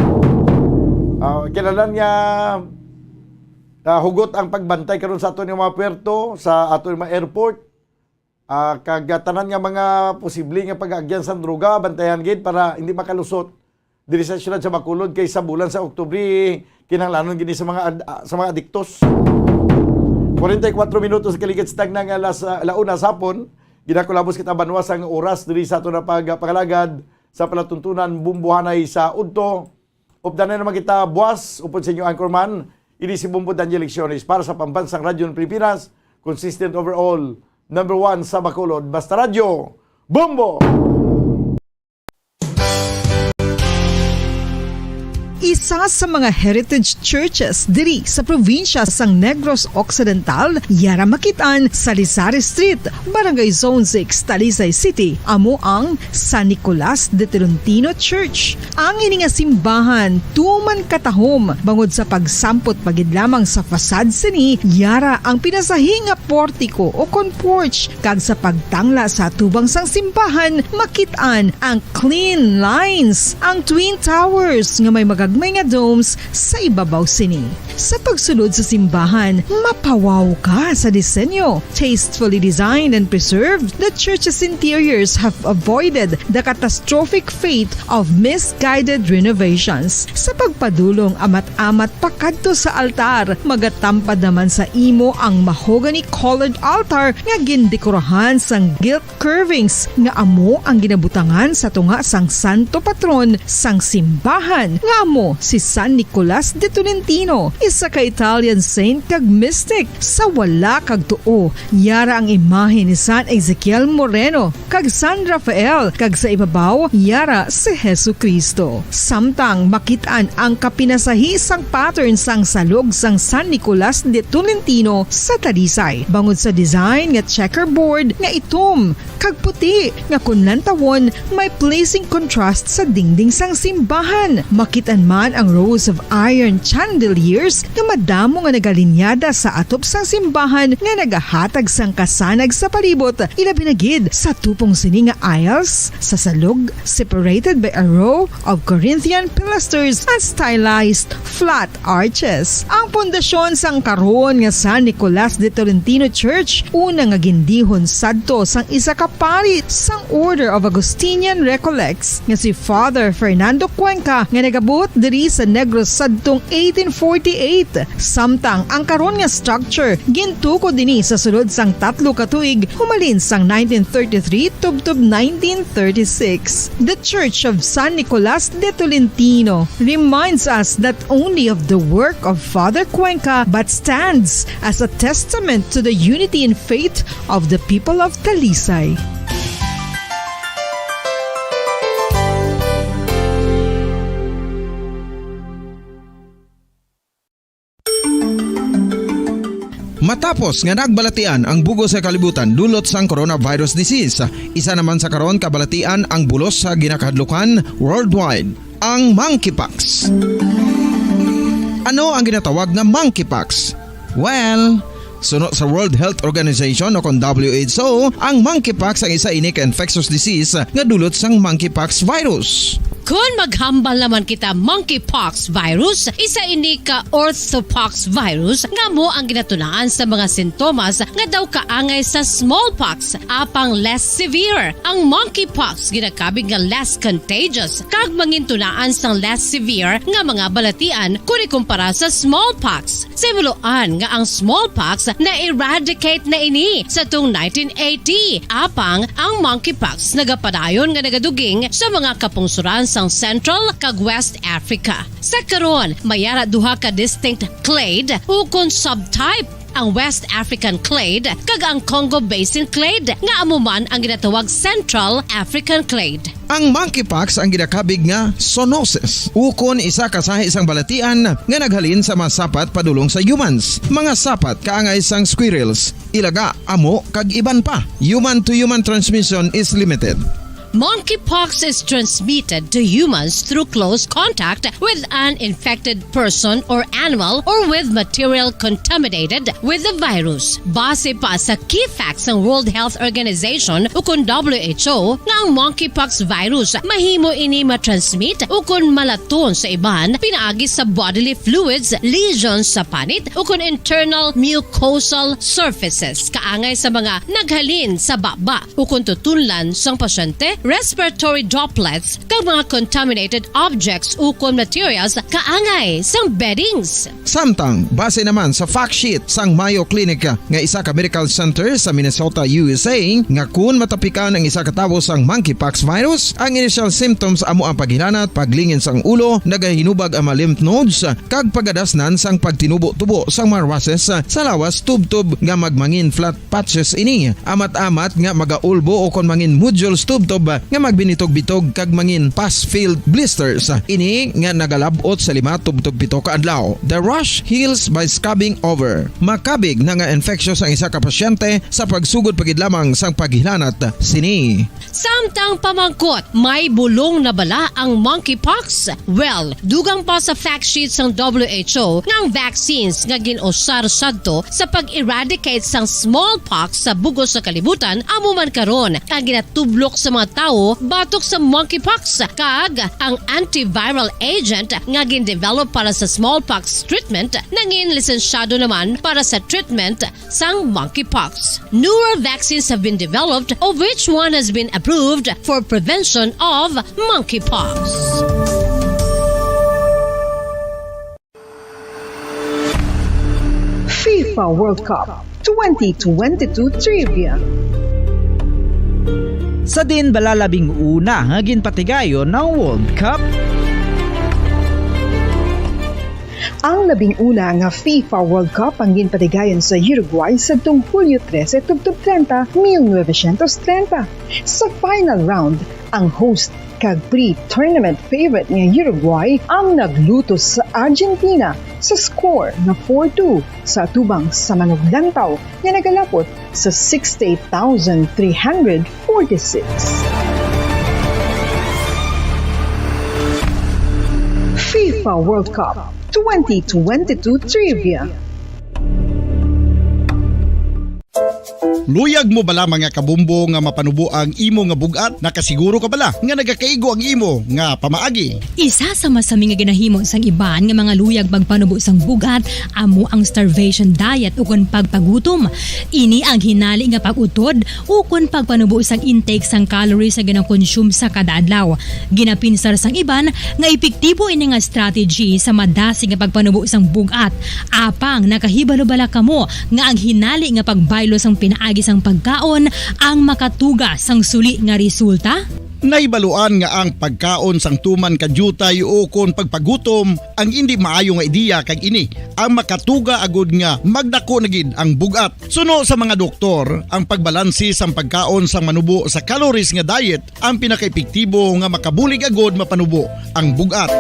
Ah, kinahanglan nga ah, hugot ang pagbantay karon sa aton nga mga puerto, sa aton nga mga airport. Ah, kag ah, tanan nga mga posible nga pag-agyan sang droga, bantayan gid para hindi makalusot diri sa siyudad sa Bacolod, kay sa bulan sa Oktubre kinahanglanon gid ni sa mga ad- ah, sa mga adiktos. Forty-four minutos kaligid sa tagna nga alas ah, ala una sa hapon, ginakulabos kita banwa sang oras diri sa aton nga pag- pangalagad sa palatuntunan bumbuhanay sa udto. Updanan naman kita buwas upod sa inyo anchorman. Ini si Bombo Daniel Lecciones para sa Pambansang Radyo ng Pilipinas, consistent overall, number one sa Bacolod. Basta Radyo, Bombo! Isa sa mga heritage churches diri sa probinsya sang Negros Occidental, yara makit-an sa Rizal Street, Barangay Zone six, Talisay City, amo ang San Nicolas de Tolentino Church. Ang ini nga simbahan tuman katahom bangod sa pagsampot pa gid lamang sa facade sini, yara ang pinasahi nga portiko o kon porch, kag sa pagtangla sa atubang sang simbahan makit-an ang clean lines, ang twin towers nga may mga may nga domes sa ibabaw sini. Sa pagsulod sa simbahan, mapawaw ka sa disenyo. Tastefully designed and preserved, the church's interiors have avoided the catastrophic fate of misguided renovations. Sa pagpadulong amat-amat pakadto sa altar, magatampad naman sa imo ang mahogany-colored altar nga gindekorahan sang gilt curvings nga amo ang ginabutangan sa tunga sang santo patron sang simbahan, nga amo si San Nicolas de Tolentino, isa ka Italian saint kag mystic. Sa wala kag tuo, yara ang imahe ni San Ezekiel Moreno kag San Rafael, kag sa ibabaw, yara si Jesu-Cristo. Samtang makit-an ang kapinasahi sang pattern sang salog sang San Nicolas de Tolentino sa Talisay, bangod sa design nga checkerboard nga itom kag puti nga kon lantawon may pleasing contrast sa dingding sang simbahan. Makit-an man ang rows of iron chandeliers nga madamo nga nagalinyada sa atop sang simbahan nga nagahatag sang kasanag sa palibot, ilabi na gid sa tupong sini nga aisles sa salog, separated by a row of Corinthian pilasters and stylized flat arches. Ang pundasyon sang karon nga San Nicolas de Tolentino Church, una nga gindihon sadto sang isa ka pari sang Order of Augustinian Recollects nga si Father Fernando Cuenca, nga nagabuot diri sa Negros sadtong eighteen forty-eight. Samtang ang karon nga structure gintukod ini sa sulod sang tatlo ka tuig, humalin sang nineteen thirty-three tubtob nineteen thirty-six. The Church of San Nicolas de Tolentino reminds us not only of the work of Father Cuenca but stands as a testament to the unity in faith of the people of Talisay. Matapos nga nagbalatian ang bug-os nga kalibutan dulot sang coronavirus disease, isa naman sa karon kabalatian ang bulos sa ginakahadlukan worldwide, ang monkeypox. Ano ang ginatawag nga monkeypox? Well, suno sa World Health Organization o kon W H O, ang monkeypox ang isa ini ka infectious disease nga dulot sang monkeypox virus. Kon maghambal naman kita monkeypox virus, isa ini ka orthopox virus nga amo ang ginatunaan sa mga sintomas nga daw kaangay sa smallpox, apang less severe. Ang monkeypox ginakabig nga less contagious kag mangintunaan sang less severe nga mga balatian kon ikumpara sa smallpox. Sa himuloan nga ang smallpox na-eradicate na ini sa tung nineteen eighty, apang ang monkeypox nagapadayon nga nagaduging sa mga kapungsoran sang Central kag West Africa. Sa karon, may ara duha ka distinct clade ukon subtype, ang West African clade kag ang Congo Basin clade, nga amo man ang ginatawag Central African clade. Ang monkeypox ang ginakabig nga zoonosis, ukon isa ka sahi sang balatian nga naghalin sa mga sapat padulong sa humans. Mga sapat kaangay sang squirrels, ilaga, amo, kag iban pa. Human to human transmission is limited. Monkeypox is transmitted to humans through close contact with an infected person or animal or with material contaminated with the virus. Base pa sa key facts sang World Health Organization ukon W H O nga ang monkeypox virus mahimo ini matransmit ukon malaton sa iban pinaagi sa bodily fluids, lesions sa panit ukon internal mucosal surfaces kaangay sa mga naghalin sa baba ukon tutunlan sang pasyente, respiratory droplets, kag mga contaminated objects ukon materials kaangay sang beddings. Samtang, base naman sa fact sheet sang Mayo Clinic nga isa ka medical center sa Minnesota, U S A, nga kun matapikan ang isa ka tawo sang monkeypox virus, ang initial symptoms amo ang paghilanat, paglingin sang ulo, nagahinubag ang mga lymph nodes, kag pagadasnan sang pagtinubo-tubo sang mga rushes sa lawas tubtob nga magmangin flat patches ini, amat-amat nga magaulbo ukon mangin nodules tubtob nga magbinitog-bitog kag mangin pus-filled blisters. Ini nga nagalab-ot sa lima tubtob pito ka adlaw. The rash heals by scabbing over. Makabig na nga infectious ang isa ka pasyente sa pagsugod pa gid lamang sang paghilanat sini. Samtang pamangkot, may bulong na bala ang monkeypox? Well, dugang pa sa fact sheet sang W H O nga ang vaccines nga gin-usar sadto sa pag-eradicate sang smallpox sa bug-os nga kalibutan amo man karon ang ginatublok sa mga tawo batok sa monkeypox, kag ang antiviral agent nga gin-develop para sa smallpox treatment nangin lisensyado naman para sa treatment sang monkeypox. Newer vaccines have been developed, of which one has been approved for prevention of monkeypox. FIFA World Cup twenty twenty-two Trivia. Sa diin bala labing una nga ginpatigayon ang World Cup? Ang labing una nga FIFA World Cup ang ginpatigayon sa Uruguay sadtong Hulyo trese tubtob treinta, mil novecientos treinta. Sa final round, ang host kag pre-tournament favorite nga Uruguay ang naglutos sa Argentina sa score nga four two sa atubang sa manuglantaw nga nagalapot sa sixty-eight thousand three hundred forty-six. FIFA World Cup twenty twenty-two Trivia. Luyag mo bala, mga kabombo, nga mapanubo ang imo nga bug-at? Nakasiguro ka bala nga nagakaigo ang imo nga pamaagi? Isa sa masami nga ginahimo sang iban nga mga luyag pagpanubo sang bug-at amo ang starvation diet ukon pagpagutom. Ini ang hinali nga pag-utod ukon pagpanubo sang intake sang calories nga ginakonsume sa kada adlaw. Ginapinsar sang iban nga epektibo ini nga strategy sa madasig nga pagpanubo sang bug-at. Apang nakahibalo bala kamo nga ang hinali nga pagbaylo sang pinaagi sang pagkaon ang makatuga sang suli nga resulta? Nahibaluan nga ang pagkaon sang tuman ka diutay ukon pagpagutom ang indi maayo nga ideya, kag ini ang makatuga agud nga magdako na gid ang bug-at. Suno sa mga doktor, ang pagbalanse sang pagkaon sang manubo sa calories nga diet ang pinakaepektibo nga makabulig agud mapanubo ang bug-at.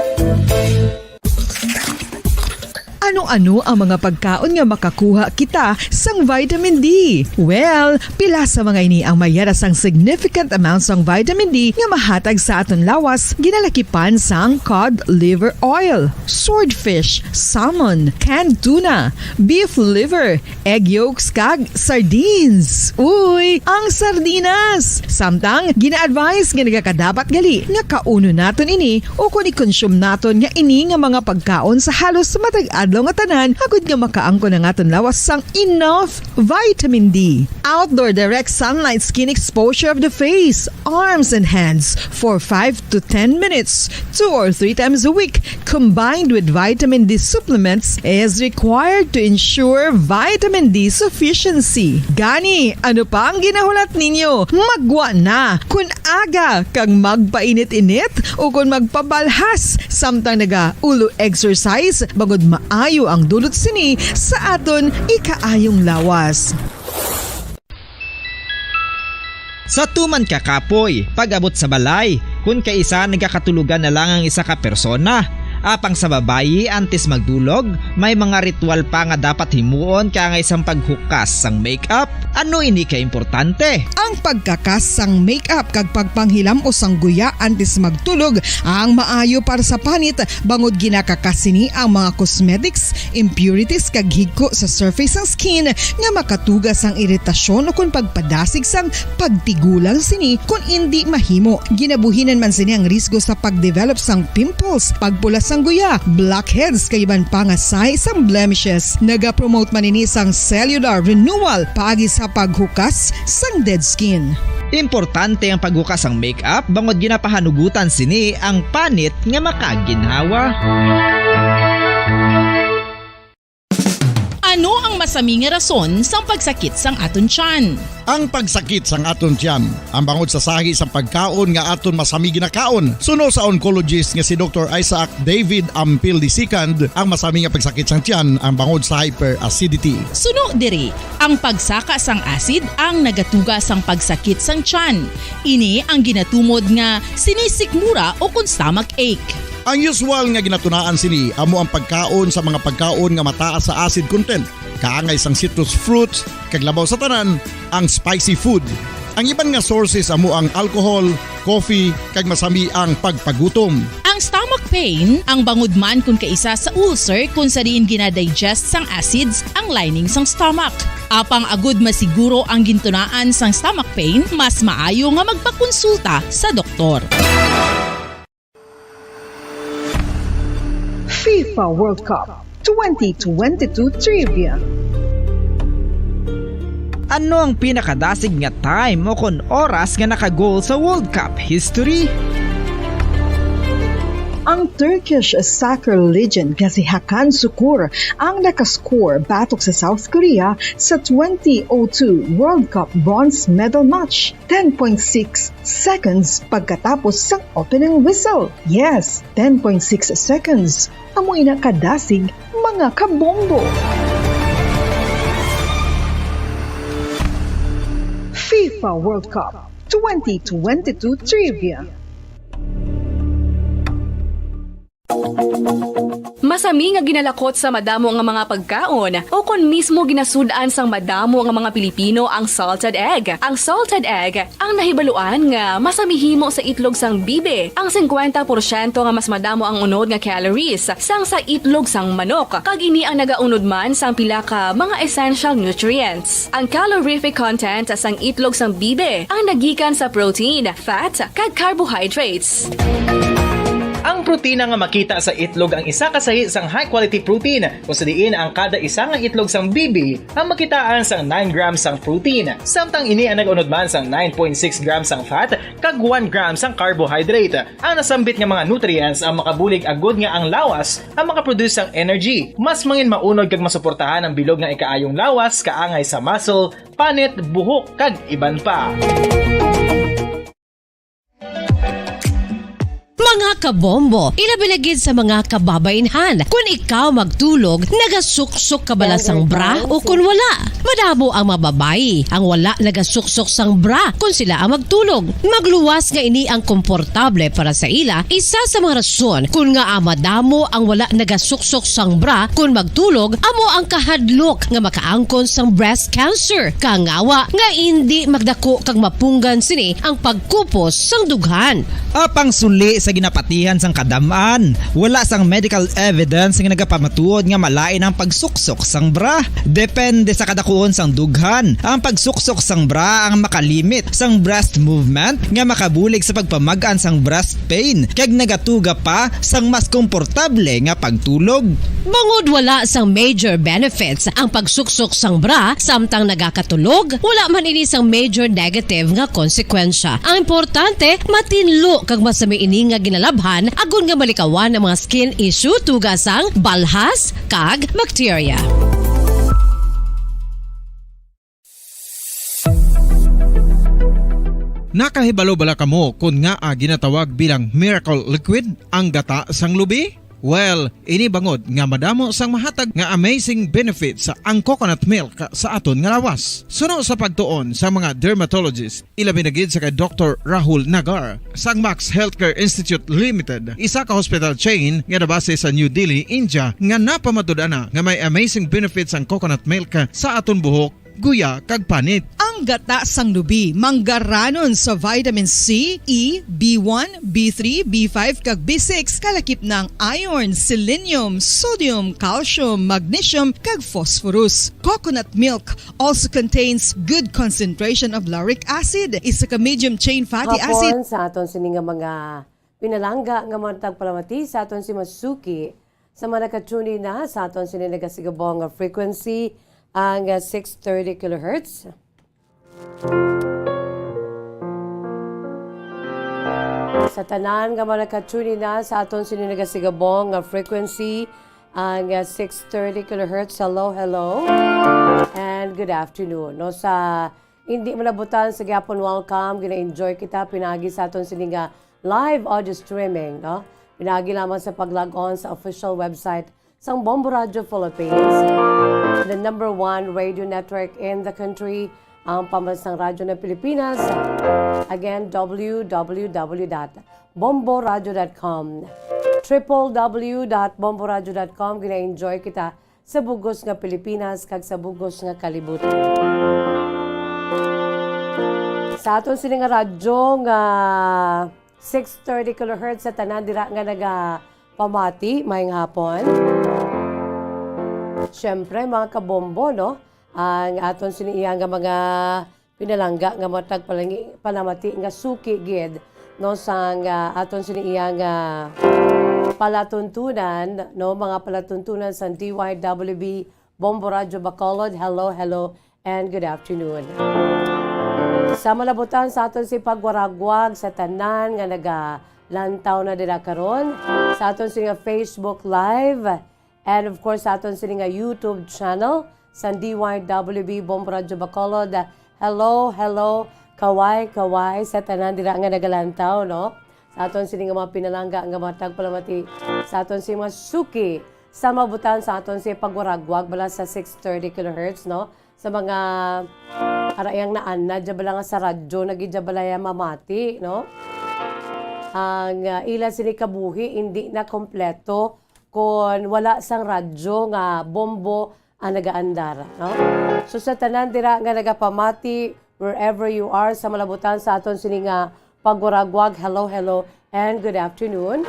Ano-ano ang mga pagkaon nga makakuha kita sang vitamin D? Well, pila sa mga ini ang mayara sang significant amount sang vitamin D nga mahatag sa aton lawas, ginalakipan sang cod liver oil, swordfish, salmon, canned tuna, beef liver, egg yolks, kag sardines. Uy, ang sardinas! Samtang gina-advise nga nagakadapat gali nga kaunon naton ini ukon i-consume naton nga ini nga mga pagkaon sa halos matag adlaw nga tanan, agud nga makaangkon ang aton lawas sang enough vitamin D. Outdoor direct sunlight skin exposure of the face, arms, and hands for five to ten minutes, two or three times a week, combined with vitamin D supplements, is required to ensure vitamin D sufficiency. Gani, ano pa ang ginahulat ninyo? Magwa na! Kun aga kag magpainit-init ukon magpabalhas samtang naga-ulo exercise, bangod maayo ang dulot sini sa aton ikaayong lawas. Sa tuman ka kapoy, pag-abot sa balay, kun kaisa nagakatulogan na lang ang isa ka persona. Apang sa babayi, antes magdulog, may mga ritual pa nga dapat himuon kaangay sang paghukas sang makeup. Ano ini ka importante? Ang pagkakas sang makeup kag pagpanghilam-os sang guya antes magtulog ang maayo para sa panit, bangod ginakakas sini ang mga cosmetics, impurities, kag higko sa surface sang skin nga makatuga sang iritasyon ukon pagpadasig sang pagtigulang sini kon indi mahimo. Ginabuhinan man sini ang risgo sa pagdevelop sang pimples, pagpula sang guya, blackheads, kag iban pa nga sahi sang blemishes. Nagapromote man ini sang cellular renewal paagi sa paghukas sang dead skin. Importante ang paghukas sang makeup bangod ginapahanugutan sini ang panit nga makaginhawa. Ano ang masami nga rason sang pagsakit sang aton tiyan? Ang pagsakit sang aton tiyan ang bangod sa sahi sang pagkaon nga aton masami ginakaon, suno sa oncologist nga si Doktor Isaac David Ampil the second, ang masami nga pagsakit sang tiyan ang bangod sa hyperacidity. Suno diri, ang pagsaka sang acid ang nagatuga sang pagsakit sang tiyan. Ini ang ginatumod nga sinisikmura ukon stomach ache. Ang usual nga ginatunaan sini amo ang pagkaon sa mga pagkaon nga mataas sa acid content, kaangay sang citrus fruits, kag labaw sa tanan, ang spicy food. Ang iban nga sources amo ang alcohol, coffee, kag masami ang pagpagutom. Ang stomach pain ang bangod man kun kaisa sa ulcer, kun sa diin ginadigest sang acids ang lining sang stomach. Apang agud masiguro ang gintunaan sang stomach pain, mas maayo nga magpakonsulta sa doktor. FIFA World Cup twenty twenty-two Trivia. Ano ang pinakadasig nga time o kon oras nga naka-goal sa World Cup history? Ang Turkish soccer legend nga si Hakan Sukur ang nakascore batok sa South Korea sa twenty oh two World Cup bronze medal match, ten point six seconds pagkatapos sang opening whistle. Yes, ten point six seconds. Amo ina kadasig, mga kabombo. FIFA World Cup twenty twenty-two Trivia. Masami nga ginalakot sa madamo nga mga pagkaon o kon mismo ginasud-an sang madamo nga mga Pilipino ang salted egg. Ang salted egg ang nahibaluan nga masami himo sa itlog sang bibi. Ang singkwenta porsyento nga mas madamo ang unod nga calories sang sa itlog sang manok, kag ini ang nagaunod man sang pila ka mga essential nutrients. Ang calorific content sang itlog sang bibi ang nagikan sa protein, fat, kag carbohydrates. Ang protina nga makita sa itlog ang isa ka sahi sang high-quality protein, kung sa diin ang kada isa nga itlog sang bibi ang makitaan sang nine grams sang protein, samtang ini ang nag-unod man sang nine point six grams sang fat kag one gram sang carbohydrate. Ang nasambit nga mga nutrients ang makabulig agud nga ang lawas ang makaproduce sang energy, mas mangin maunod kag masuportahan ang bilog nga ikaayong lawas kaangay sa muscle, panit, buhok, kag iban pa. Mga kabombo, ilabi na gid sa mga kababainhan, kun ikaw magtulog, nagasuksok ka bala sang bra o kun wala? Madamo ang mga babayi ang wala nagasuksok sang bra kun sila ang magtulog. Magluwas nga ini ang komportable para sa ila, isa sa mga rason kun ngaa madamo ang wala nagasuksok sang bra kun magtulog amo ang kahadlok nga makaangkon sang breast cancer. Kangawa nga indi magdako kag mapunggan sini ang pagkupos sang dughan. Apang suli sa ginapatihan sang kadam-an, wala sang medical evidence nga nagapamatuod nga malain ang pagsuksok sang bra. Depende sa kadakuon sang dughan, ang pagsuksok sang bra ang makalimit sang breast movement nga makabulig sa pagpamag-an sang breast pain kag nagatuga pa sang mas komportable nga pagtulog. Bangod wala sang major benefits ang pagsuksok sang bra samtang nagakatulog, wala man ini sang major negative nga konsekwensya. Ang importante, matinlo kag masami ini nga ginalabhan agod nga malikawan ang mga skin issue tuga sang balhas kag bakterya. Nakahibalo bala kamo kon ngaa ginatawag bilang miracle liquid ang gata sang lubi? Well, ini bangod nga madamo sang mahatag nga amazing benefits ang coconut milk sa aton nga lawas. Suno sa pagtuon sa mga dermatologist, ilabi na gid sa kay Doktor Rahul Nagar sang Max Healthcare Institute Limited, isa ka hospital chain nga nabase sa New Delhi, India, nga napamatud-an na nga may amazing benefits ang coconut milk sa aton buhok, guya, kag panit. Ang gata sang lubi manggaranon sa vitamin C, E, B one, B three, B five, kag B six, kalakip na ang iron, selenium, sodium, calcium, magnesium, kag phosphorus. Coconut milk also contains good concentration of lauric acid, isa ka medium chain fatty acid. Hapon sa aton sini nga mga pinalangga nga mga tagpalamati sa aton si Masuki. Sa mga naka-tune in na sa aton sini nagasigabong nga frequency, ang, ah, six thirty kilohertz. Sa tanan nga mga naka-tune in na sa aton sini nagasigabong nga frequency, ang, ah, six thirty kilohertz. Hello, hello. And good afternoon. No, sa hindi man nabutan sa gyapon, welcome. Gina-enjoy kita pinagi sa aton sini nga live audio streaming, no? Pinagi lamang sa pag-log on sa official website sang Bombo Radio Philippines, the number one radio network in the country, ang pambansang radyo ng Pilipinas. Again, w w w dot bombo radio dot com. Triple w dot bombo radio dot com. Gina-enjoy kita sa bugos nga Pilipinas kag sa bugos nga kalibutan. Sa aton sini nga radyo nga six thirty kilohertz sa tanan dira nga nagapamati, maayong hapon. Siyempre, mga kabombo, no? ang aton sini iya nga mga pinalangga nga matag palangi-, palamati nga suki gid, no, sang, ah, aton sini iya nga palatuntunan, no, mga palatuntunan sang D Y W B Bombo Radyo Bacolod. Hello, hello, and good afternoon. Sa malabutan sa aton si pagwaragwag sa tanan nga nagalantaw na dira karon sa aton sini nga Facebook Live, and of course, sa aton sini nga YouTube channel, sa D Y W B Bombo Radyo Bacolod. Hello, hello, kaway, kaway, sa tanan dira nga nagalantaw, no? Sa aton sini nga mga pinalangga nga mga tagpalamati, sa aton sini mga suki, sa mabutan sa aton si pagwaragwag bala sa six thirty kilohertz, no? Sa mga arayang naanad, dya bala nga sa radyo, nagidya bala ya mamati, no? Ang, ah, ila sini kabuhi, hindi na kompleto kon wala sang radyo nga bombo ang nagaandar, no? So, sa tanan dira nga nagapamati, wherever you are, sa malabutan sa aton sini nga pagwaragwag, hello, hello, and good afternoon.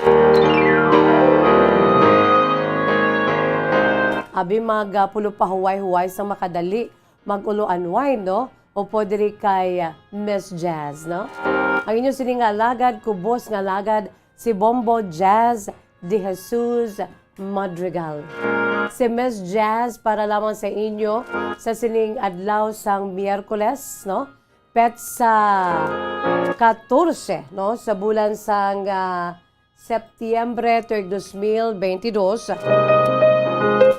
Abi, mag, ah, pulo pa huway-huway sa makadali, mag-ulo unwind, no? Upo diri kay, ah, Miss Jazz, no? Ang inyo sini nga alagad, kubos nga alagad, si Bombo Jazz de Jesus Madrigal. Si Miss Jazz para lamang sa inyo sa sining adlaw sang Miyerkules, no? Petsa katorse, no? Sa bulan sang, ah, Setyembre, tuig dos mil bentidós.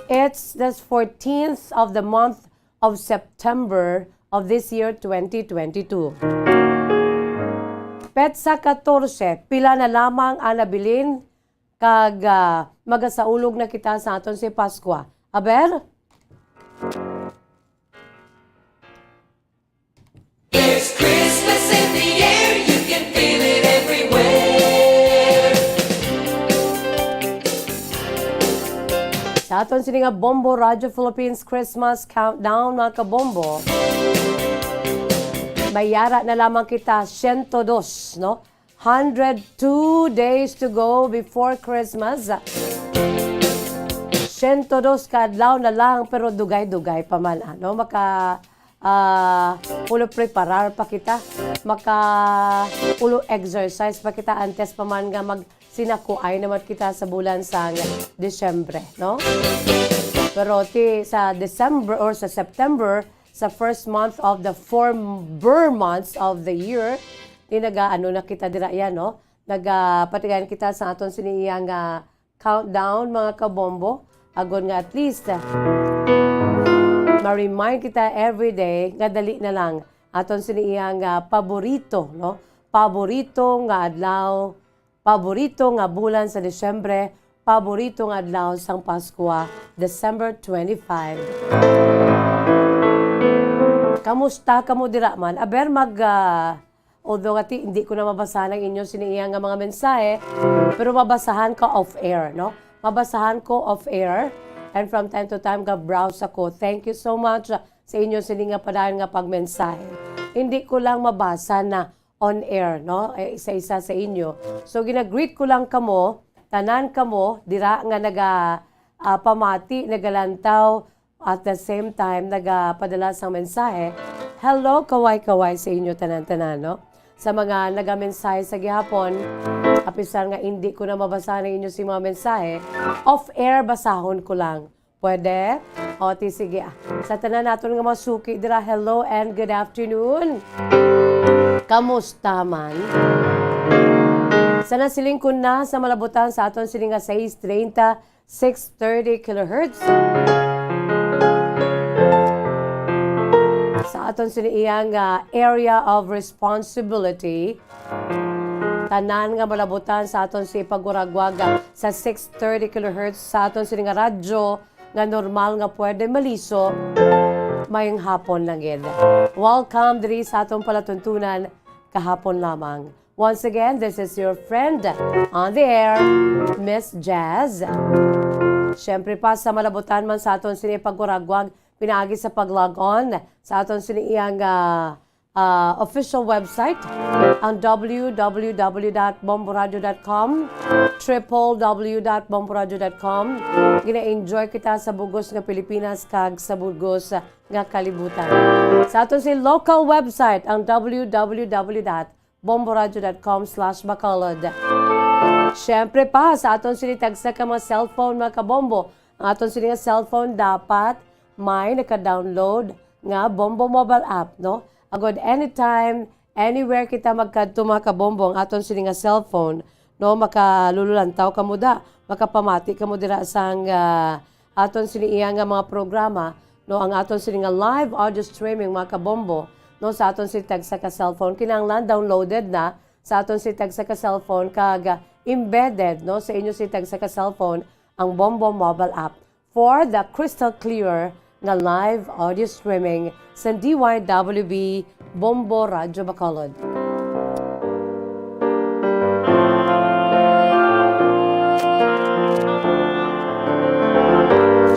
It's the fourteenth of the month of September of this year, twenty twenty-two. Petsa katorse, pila na lamang ang nabilin kag, ah, magasaulog na kita sa aton si Paskwa. Aber? There's Christmas in the air, you can feel it everywhere. Sa aton sini nga Bombo Radyo Philippines Christmas Countdown, mga kabombo, may yara na lamang kita, siyento dos, no? Hundred two days to go before Christmas. Siyento dos ka adlaw na lang, pero dugay-dugay pa man, ano? Maka, ah, ulo preparar pa kita, maka ulo exercise pa kita antes pa man nga magsinakuay naman kita sa bulan sang Disyembre, no? Pero ti sa December or sa September, sa first month of the four Burr months of the year, ti naga-ano na kita dira yan, no? Nagapatigayan kita sa aton sini iya nga countdown, mga kabombo, agod nga at least, ah, ma-remind kita every day nga dali na lang aton sini iya nga paborito, no? Paborito nga adlaw, paborito nga bulan sa Disyembre, paborito nga adlaw sang Paskwa, December twenty-five. Kamusta kamo dira man? Aber, mag, ah, Although nga ti, hindi ko na mabasahan ang inyo sini iya nga mga mensahe, pero mabasahan ko off-air, no? Mabasahan ko off-air, and from time to time, ga-browse ako. Thank you so much sa inyo sini nga padayon nga pagmensahe. Hindi ko lang mabasa na on-air, no? Eh, isa-isa sa inyo. So, ginagreet ko lang kamo, tanan kamo, dira nga naga, ah, pamati, nagalantaw, at the same time, nagapadala sang mensahe. Hello, kaway-kaway sa inyo tanan-tanan, no? Sa mga nagamensahe sa gihapon, apisan nga indi ko na mabasa ang inyo sing mga mensahe, off-air basahon ko lang. Pwede? O, ti, sige, ah. Sa tanan naton nga mga suki dira, hello and good afternoon. Kamusta man? Sa nasiling ko na sa malabutan sa aton sini nga sais treinta, six thirty kilohertz. Sa aton sini iya nga area of responsibility, tanan nga malabutan sa aton si paguragwaga sa six thirty kilohertz sa aton sini nga radyo nga normal nga pwede maliso, mayong hapon lang gid. Welcome diri sa atong palatuntunan kahapon lamang. Once again, this is your friend on the air, Miss Jazz. Siyempre pa, sa malabutan man sa aton sini pagkuragwag, pinaagi sa pag-log on sa aton sini iyang, ah, ah, official website, ang w w w dot bomboradio dot com, triple w dot bomboradio dot com. Gina-enjoy kita sa bugos nga Pilipinas kag sa bugos nga kalibutan. Sa aton si local website, ang w w w dot bomboradio dot com slash bacolod. Siyempre pa, sa aton sini tagsa ka mga cellphone, mga kabombo, ang aton sini nga cellphone dapat may naka-download nga Bombo mobile app, no? Agod anytime, anywhere kita magkadto, mga kabombo, ang aton sini nga cellphone, no? Makalululantaw kamo da, makapamati kamo dira sang, ah, aton sini iya nga mga programa, no, ang aton sini nga live audio streaming, mga kabombo, no, sa aton sini tagsa ka cellphone. Kinahanglan downloaded na sa aton sini tagsa ka cellphone kag, ah, embedded, no, sa inyo sini tagsa ka cellphone ang Bombo mobile app for the crystal clear nga live audio streaming sa D Y W B Bombo Radyo Bacolod.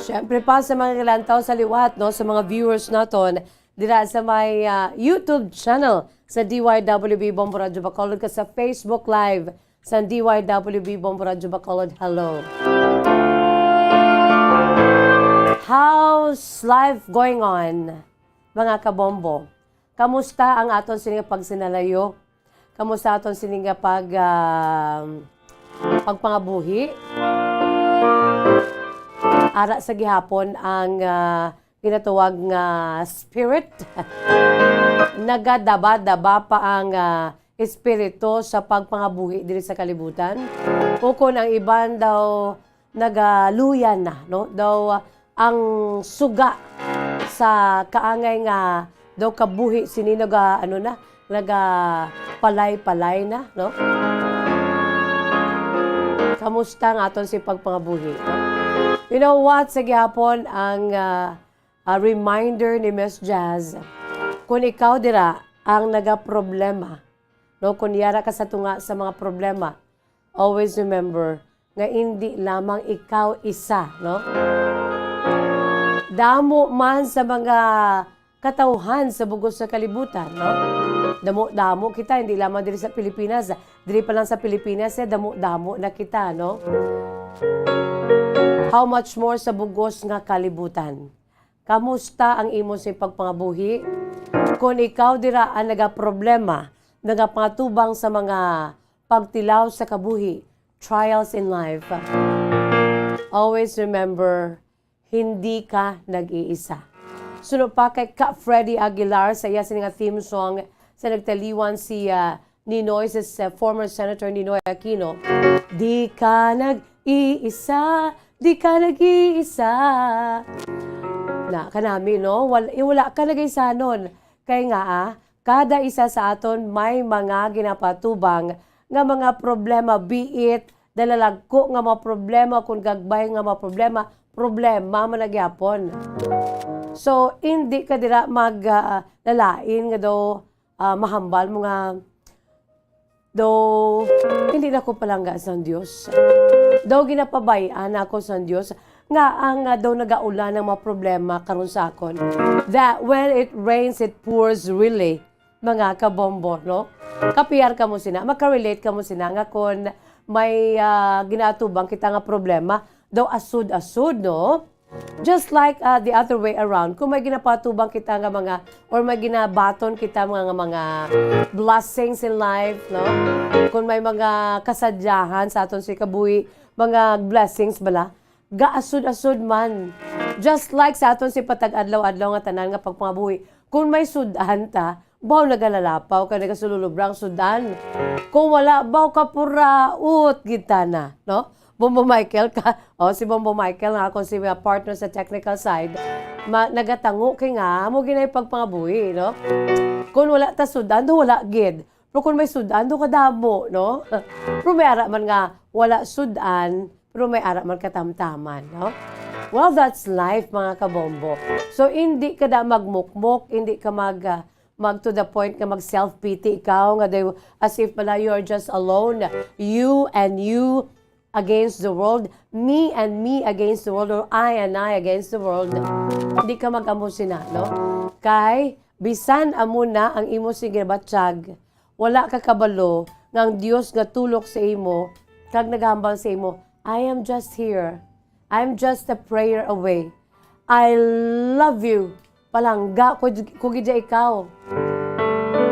Siyempre pa sa mga kalantaw sa liwat, no, sa mga viewers naton dira sa may, ah, YouTube channel sa D Y W B Bombo Radyo Bacolod, kag sa Facebook Live sa D Y W B Bombo Radyo Bacolod. Hello. How's life going on, mga kabombo? Kamusta ang aton sini nga pagsinalayo? Kamusta aton sini nga pag, ah, pagpangabuhi? Ara sa gihapon ang, ah, ginatawag nga spirit. Nagadaba-daba pa ang, ah, espiritu sa pagpangabuhi diri sa kalibutan. Ukon ang iban daw nagaluyan na, no? Daw, ah, ang suga sa kaangay nga daw kabuhi sini naga, ano na, nagapalay-palay na, no? Kamusta ang aton si pagpangabuhi, no? You know what? Sa gihapon ang, ah, ah, reminder ni Miss Jazz, kung ikaw dira ang nagaproblema, no? Kung yara ka sa tunga sa mga problema, always remember nga indi lamang ikaw isa, no? Damo man sa mga katawhan sa bugos sa kalibutan, no? Damo-damo kita, hindi lamang diri sa Pilipinas. Diri pa lang sa Pilipinas, eh, damo-damo na kita, no? How much more sa bugos nga kalibutan? Kamusta ang imo sa pagpangabuhi? Kung ikaw dira ang nagaproblema, nagapangatubang sa mga pagtilaw sa kabuhi, trials in life, always remember, hindi ka nag-iisa. Suno pa kay Ka Freddy Aguilar sa iya sini nga theme song sa nagtaliwan si, ah, Ninoy, si, si former Senator Ninoy Aquino, "Di ka nag-iisa, di ka nag-iisa." Na, kanami, no? Wal-, eh, wala ka nag-iisanon. Kay nga, ah, kada isa sa aton may mga ginapatubang nga mga problema, be it dalalagko nga mga problema, kung gagbay nga mga problema, problema man na gyapon. So, hindi ka dira mag, ah, lalain nga daw, ah, mahambal mo nga, daw, hindi na ko palangga sang Dios. Daw, ginapabay-an ako sang Dios nga ang, ah, daw nagaulan ang mga problema karon sa akon. That when it rains, it pours, really, mga kabombo, no? Kapiyar kamo sina, makarelate kamo sina nga kon may, ah, ginaatubang kita nga problema, daw asud-asud, no? Just like, ah, the other way around, kung may ginapatubang kita nga mga, or may ginabaton kita mga, nga mga blessings in life, no? Kung may mga kasadyahan sa aton si kabuhi, mga blessings bala, gaasud-asud man. Just like sa aton si patag adlaw-adlaw nga tanan nga pagpangabuhi, kung may sud-an ta, baw nagalalapaw kay nagasululubra ang sud-an. Kung wala, baw kapuraot gid ta na, no? Bombo Michael ka, o si Bombo Michael nga akon si, uh, partner sa technical side, ma-, nagatango kay nga amo ginay pagpangabuhi, no? Kung wala ta sud-an, do wala gid. Pero kung may sud-an, do kadamo, no? Pero may ara man nga wala sud-an, pero may ara man katamtaman, no? Well, that's life, mga kabombo. So, hindi ka da magmukmok, hindi ka mag, ah, mag to the point nga mag self-pity ikaw, nga they, as if pala you are just alone. You and you against the world, me and me against the world, or I and I against the world. Hindi ka mag-amo sina, no? Kay Bisan amo na ang imo sing ginabatyag, wala ka kabalo nga ang Dios nga tulok sa imo kag nagahambal sa imo, "I am just here. I'm just a prayer away. I love you. Palangga ko, ko gid ikaw."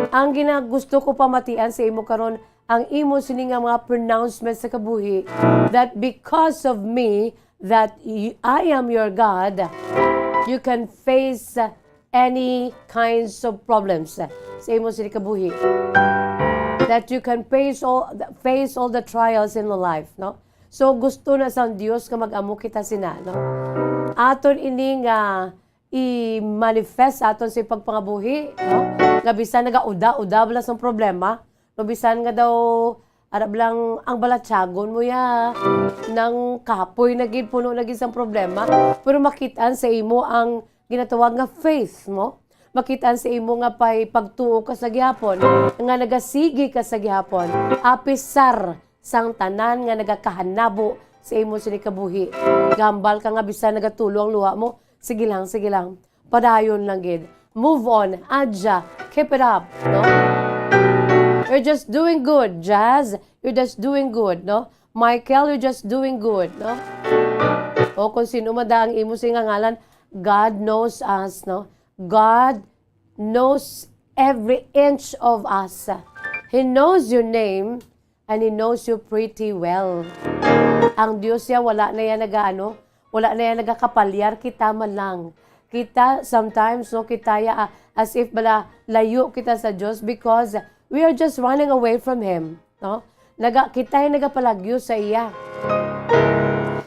Ang ginagusto ko pamatian sa imo karon, ang imo sini nga mga pronouncement sa kabuhi, that because of me, that y-, I am your God, you can face any kinds of problems sa imo sini kabuhi. That you can face all, face all the trials in life, no? So, gusto na sa Dios nga mag-amo kita sina, no? Aton ini nga i-manifest sa aton sa pagpangabuhi, no? Nga bisan nagauda-uda bala sang problema, no? Bisan nga daw, arab lang ang balatyagon mo ya, nang kapoy na gid, puno na gid sang problema, pero makitaan sa imo ang ginatawag nga faith mo. Makitaan sa imo nga pay pagtuo ka sa gihapon, nga nagasigi ka sa gihapon, apisar sang tanan nga nagakahanabo sa imo sini kabuhi. Gambal ka nga bisan nagatulo ang luha mo, sige lang, sige lang. Padayon lang gid. Move on, Adja. Keep it up, no? You're just doing good, Jazz. You're just doing good, no? Michael, you're just doing good, no? O kung sino man da ang imo sing ngalan, God knows us, no? God knows every inch of us. He knows your name and He knows you pretty well. Ang Dios ya, wala na ya nagaano, wala na ya nagakapalyar, kita man lang. Kita, sometimes, no, kita ya, ah, as if bala layo kita sa Dios because we are just running away from Him, no? Naga, kita ya nagapalagyo sa iya.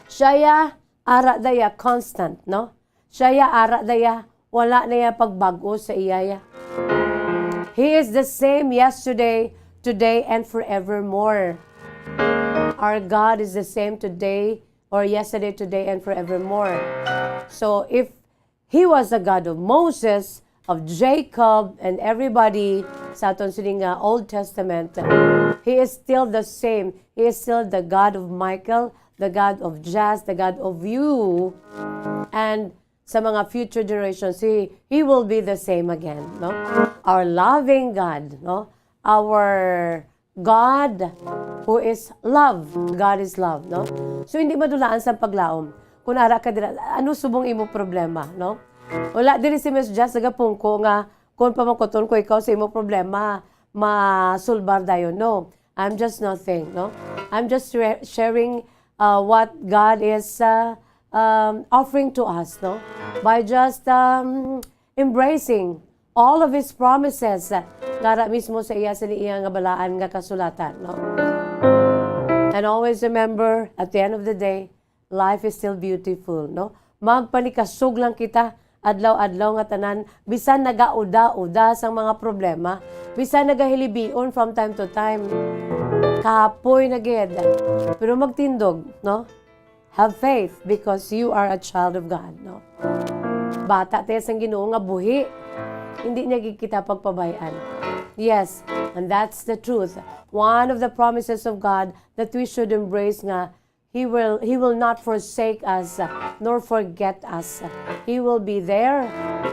Siya ya, ara da ya, constant, no? Siya ya, ara da ya, wala na ya pagbag-o sa iya ya. He is the same yesterday, today, and forevermore. Our God is the same today, or yesterday, today, and forevermore. So, if He was the God of Moses, of Jacob, and everybody sa aton sini nga Old Testament, He is still the same. He is still the God of Michael, the God of Jazz, the God of you. And sa mga future generations, He, He will be the same again, no? Our loving God, no? Our God who is love. God is love, no? So, hindi madulaan sa paglaom. Kung ara ka dira, ano subong imo problema, no? Wala diri si Miss Jazz nagapungko nga kung pamangkuton ko ikaw sa imo problema, masulbar dayon. No, I'm just nothing, no? I'm just re-, sharing, uh, what God is, uh, um, offering to us, no? By just, um, embracing all of His promises, uh, nga ara mismo sa iya, sa iya nga balaan nga kasulatan, no? And always remember, at the end of the day, life is still beautiful, no? Magpanikasog lang kita adlaw-adlaw nga tanan, bisan nagauda-uda sang mga problema, bisan nagahilibion from time to time. Kapoy na gid. Pero magtindog, no? Have faith because you are a child of God, no? Bata tayo sang Ginoo nga buhi. Hindi niya gid kita pagpabay-an. Yes, and that's the truth. One of the promises of God that we should embrace nga He will, He will not forsake us, uh, nor forget us. He will be there.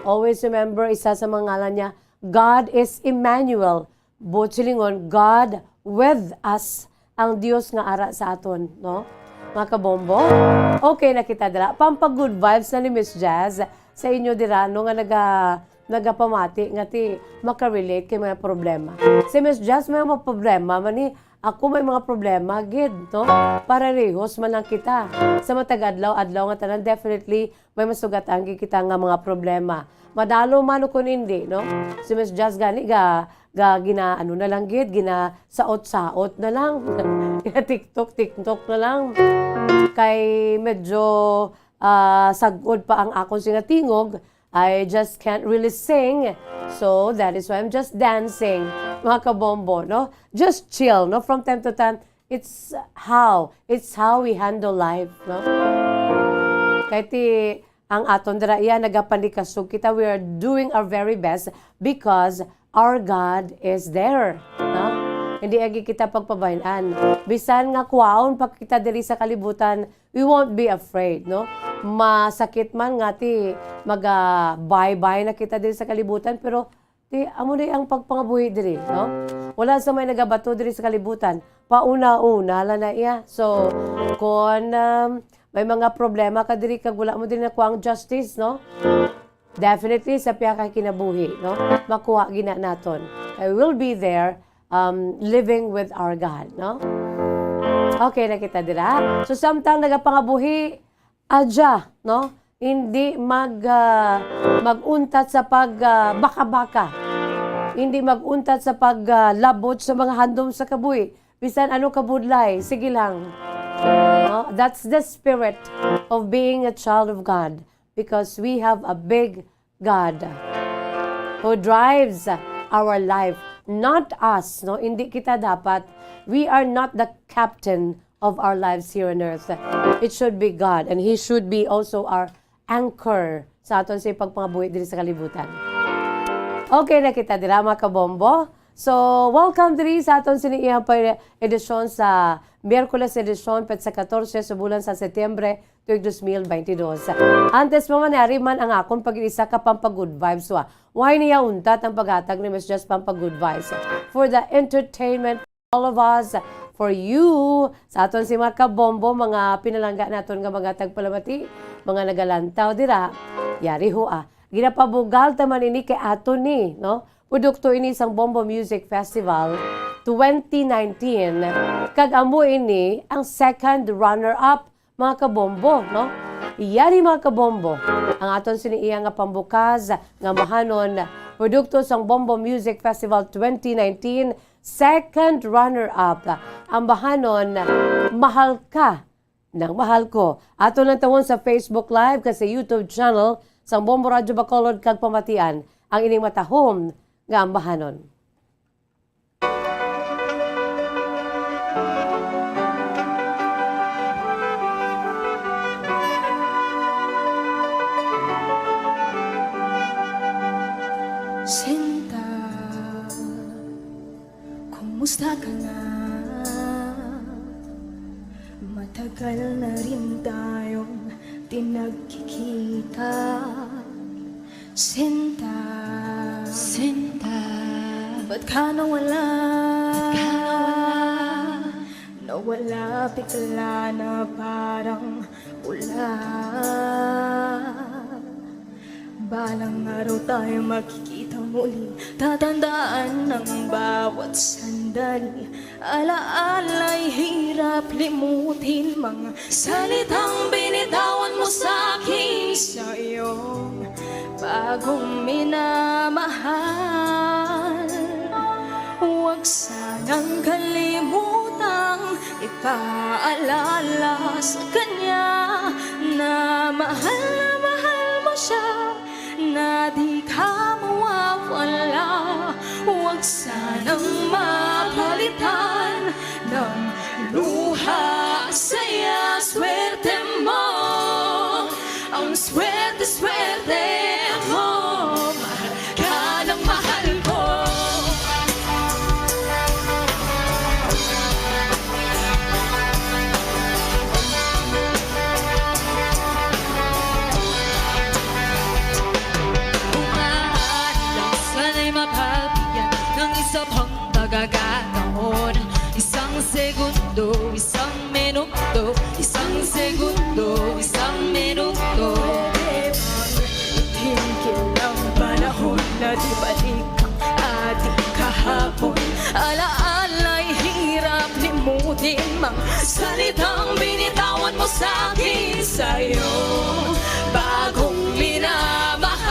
Always remember, isa sa mga ngalan niya, God is Emmanuel. Buot silingon, God with us, ang Dios nga ara sa aton, no? Mga kabombo, okay na kita dira. Pampag-good vibes na ni Miss Jazz sa inyo dira, no, nga naga-, nagapamati nga ti makarelate kay mga problema. Si Miss Jazz may mga problema man ni, ako may mga problema gid, no? Parehos man lang kita. Sa matag adlaw-adlaw nga tanan, definitely may masugatan gid kita nga mga problema. Madalo man o kun hindi, no? Si Miss Jazz gani ga, ga gina, ano na lang gid, gina saot-saot na lang. Gina TikTok, TikTok na lang. Kay medyo, ah, sag-od pa ang akon sing nga tingog, I just can't really sing. So, that is why I'm just dancing. Mga kabombo, no? Just chill, no? From time to time, it's how, it's how we handle life, no? Kay ti, ang aton dira iya, nagapanikasog kita. We are doing our very best because our God is there, no? Hindi agi kita pagpabayan. Bisan nga kuwaon pa kita diri sa kalibutan, we won't be afraid, no? Masakit man nga ti maga-bye-bye na kita diri sa kalibutan, pero Di, amo na ang pagpangabuhi diri, no? Wala sa may nagabato diri sa kalibutan. Pauna-una lang na iya. So, kung, um, may mga problema ka diri, kag wala mo diri nakuha ang justice, no? Definitely, sa pihak kay kinabuhi, no? Makuha gina naton. I will be there, um, living with our God, no? Okay na kita dira. So, samtang nagapangabuhi, adya, no? Hindi mag, ah, mag-untat sa pag, ah, baka-baka. Hindi mag-untat sa pag, ah, labot sa mga handom sa kabuhi. Bisan ano kabudlay, sige lang. No? That's the spirit of being a child of God, because we have a big God who drives our life, not us, no? Hindi kita dapat, we are not the captain of our lives here on earth. It should be God, and He should be also our anchor sa aton sa pagpangabuhi diri sa kalibutan. Okay na kita dira, mga kabombo. So, welcome diri sa aton sini iyang pa edisyon sa Miyerkules edisyon, petsa katorse sa bulan sa Setyembre, tuig dos mil baynte dos. Antes pa man, yari man ang akon pag-isa ka pampa-good vibes, wa. Why niya untat ang paghatag ni Miss Jess pampa-good vibes? For the entertainment, all of us, for you, sa aton si mga kabombo, mga pinalangga naton nga mga tagpalamati, mga nagalantaw dira, yari ho, ah. Ginapabugal ta man ini kay aton ni, no? Produkto ini sang Bombo Music Festival twenty nineteen, kag amo ini ang second runner-up, mga kabombo, no? Yari, mga kabombo, ang aton sini iya nga pambukas nga ambahanon, produkto sang Bombo Music Festival twenty nineteen, second runner-up, ambahanon, Mahal Ka Nang Mahal Ko. Aton lang tawon sa Facebook Live kag sa YouTube channel sang Bombo Radyo Bacolod kag pamatian ang ining matahom nga ambahanon. Sinta, kumusta ka na? Matagal na rin tayong di nagkikita. Sinta, Sinta, ba't ka nawala? Ba't ka nawala? Nawala bigla na parang bula. Balang araw tayo magkikita muli. Tatandaan ang bawat sandali. Alaala'y hirap limutin, mga salitang binitawan mo sa akin sa iyong bagong minamahal. Huwag sanang kalimutang ipaalala sa kanya na mahal na mahal mo siya, na di ka mawawala. Huwag sanang mapalitan ng luha, saya, swerte mo. Ang swerte, swerte mo. Mahal ka ng mahal ko. Kung maaari lang, sana'y mabigyan ng isa pang pagkakataon. Isang segundo, isang minuto, isang segundo, isang minuto. Pwede bang itigil ang panahon na di balik ang ating kahapon? Alaala'y hirap limutin, mga salitang binitawan mo sa akin sa iyong bagong minamahal.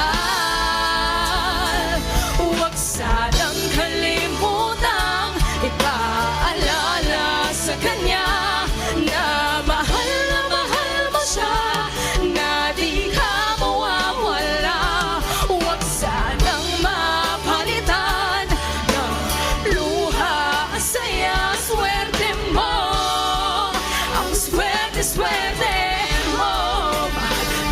Huwag sanang kalimutang ipaalala sa kanya na mahal na mahal mo siya, na di ka mawawala. Huwag sanang mapalitan ng luha, saya, swerte mo. Ang swerte, swerte mo. Mahal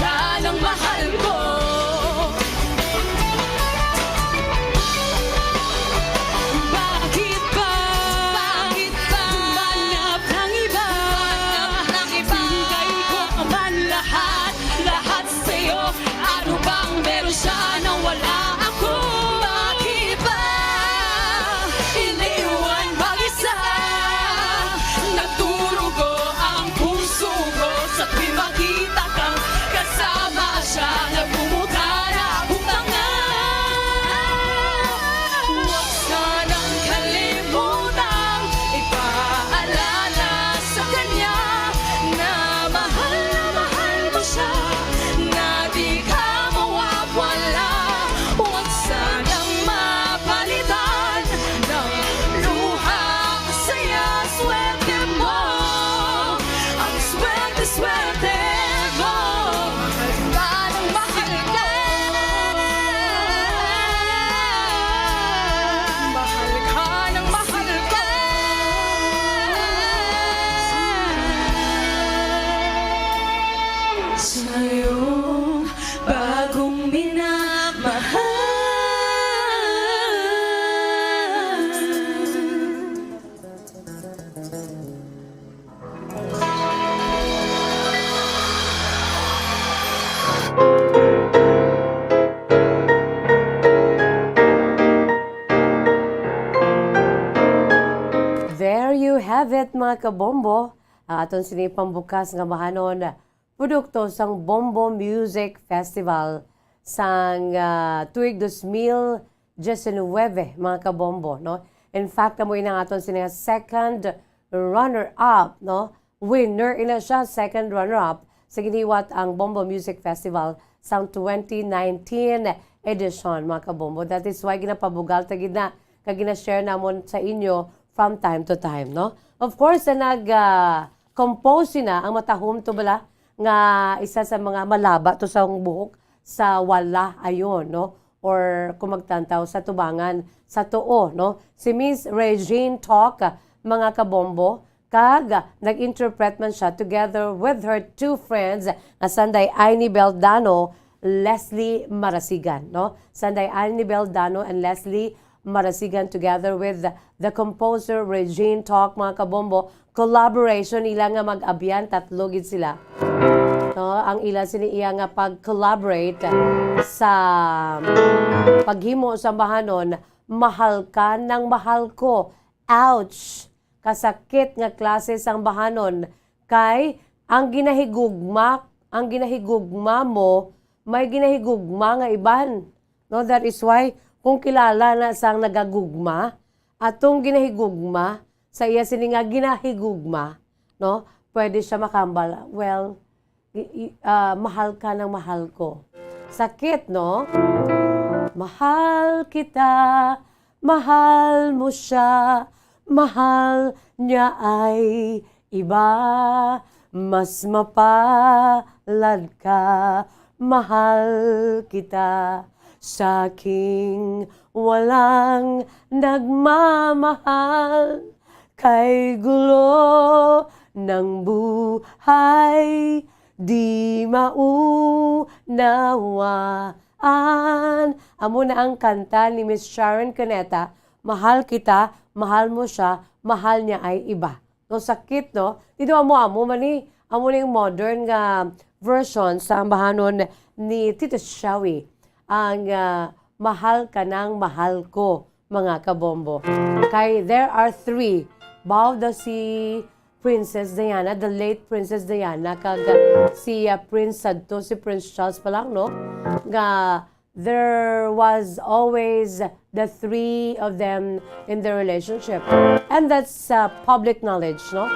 You have it, mga kabombo. Ang aton sini pambukas nga bahanon, produkto sang Bombo Music Festival sang, ah, tuig dos mil diecinueve, mga kabombo, no? In fact, amo ina ang aton sini nga second runner-up, no? Winner ina siya, second runner-up sa giniwat ang Bombo Music Festival sang twenty nineteen edition, mga kabombo. That is why ginapabugal ta gid na kag gina-share namon sa inyo from time to time, no? Of course, sa nag, ah, compose na ang matahom to bala nga isa sa mga malaba to sa buhok sa wala ayon, no? Or kung magtantaw sa tubangan sa tuo, no? Si Miss Regine Talk, mga kabombo, kag nag-interpret man siya together with her two friends nga sanday ay ni Beldano, Leslie Marasigan, no? Sanday ay ni Beldano and Leslie Marasigan together with the composer Regine Talk, mga kabombo, collaboration nila nga mag-abyan, tatlo gid sila. No, ang ila sini iya nga pag-collaborate sa paghimo sa bahanon, Mahal Ka Nang Mahal Ko. Ouch! Kasakit nga klase sang bahanon, kay ang ginahigugma, ang ginahigugma mo, may ginahigugma nga iban. No, that is why, kung kilala na sang nagagugma, atong ginahigugma, sa iya sini nga ginahigugma, no, pwede siya makambal, "Well, i-, i-, ah, mahal ka ng mahal ko." Sakit, no? Mahal kita, mahal mo siya, mahal niya ay iba, mas mapalad ka, mahal kita. Sa aking walang nagmamahal, kay gulo ng buhay, di maunawaan. Amo na ang kanta ni Miss Sharon Cuneta, "Mahal kita, mahal mo siya, mahal niya ay iba." No, sakit, no? Dito amo-amo man ni, amo ning modern nga version sa ambahanon ni Tito Shawi, ang, ah, "Mahal Ka Nang Mahal Ko," mga kabombo. Kay there are three, bao daw si Princess Diana, the late Princess Diana, kag si, ah, Prince sadto, si Prince Charles pa lang, no? Nga there was always the three of them in the relationship. And that's, uh, public knowledge, no?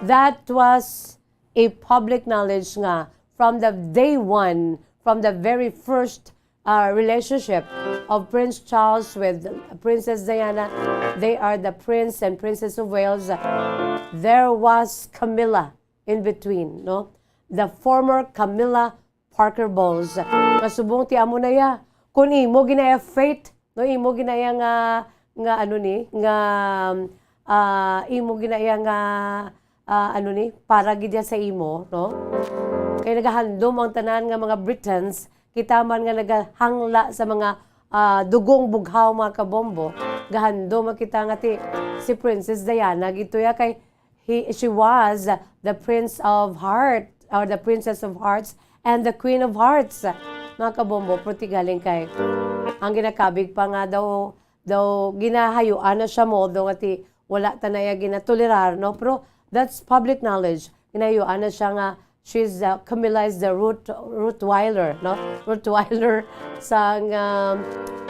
That was a public knowledge nga from the day one, from the very first, uh, relationship of Prince Charles with Princess Diana, they are the Prince and Princess of Wales, there was Camilla in between, no? The former Camilla Parker Bowles. Nga subong ti amo na iya. Kung imo ginaya fate, no, imo ginaya nga, nga ano ni, nga, ah, imo ginaya nga, ah, ano ni, para gid iya sa imo, no? Kay nagahandom ang tanan nga mga Britons, kita man nga nagahangla sa mga, ah, dugong bughaw, mga kabombo, gahandom man kita nga ti si Princess Diana gid to ya kay He, she was the Prince of Heart, or the Princess of Hearts, and the Queen of Hearts. Mga kabombo, pero ti galing kay ang ginakabig pa nga daw, daw ginahayuan na siya mo, daw nga ti wala ta na iya ginatolerar, no? Pero that's public knowledge. Ginahayuan na siya nga she's, uh, Camilla is the Root-, Rottweiler, no? Rottweiler sang, um,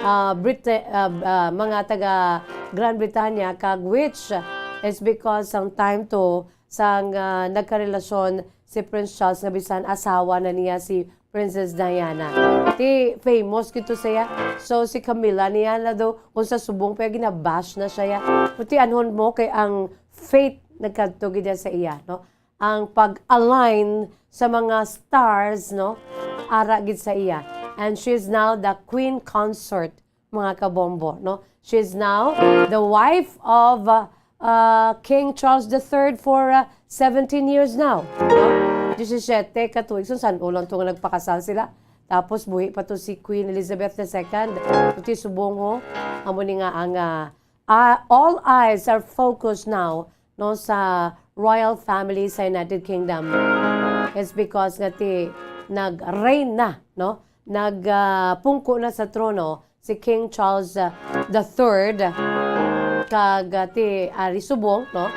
uh, Brit-, uh, uh, mga taga Grand Britanya, kag which is because sang time to, sang, uh, nagkarelasyon si Prince Charles nga bisan asawa na niya si Princess Diana. Ti famous gid to siya. So, si Camilla niya na do, kung sa subong pa, ginabash na siya. Pero ti anhon mo kay ang fate nagkadto gid sa iya, no? Ang pag-align sa mga stars, no? Ara gid sa iya. And she's now the queen consort, mga kabombo, no? She's now the wife of, uh, uh, King Charles the third for, uh, seventeen years now, no? Diyesisiyete ka tuig, so san-o lang to nga nagpakasal sila. Tapos buhi pa to si Queen Elizabeth the second. Kuti subong ho, amo ni nga ang, uh, uh, all eyes are focused now, no, sa royal family sa United Kingdom. It's because nga ti nag-reign na, no? Nag, ah, pungko na sa trono si King Charles, ah, the third, kag, ah, ti ari subong, no?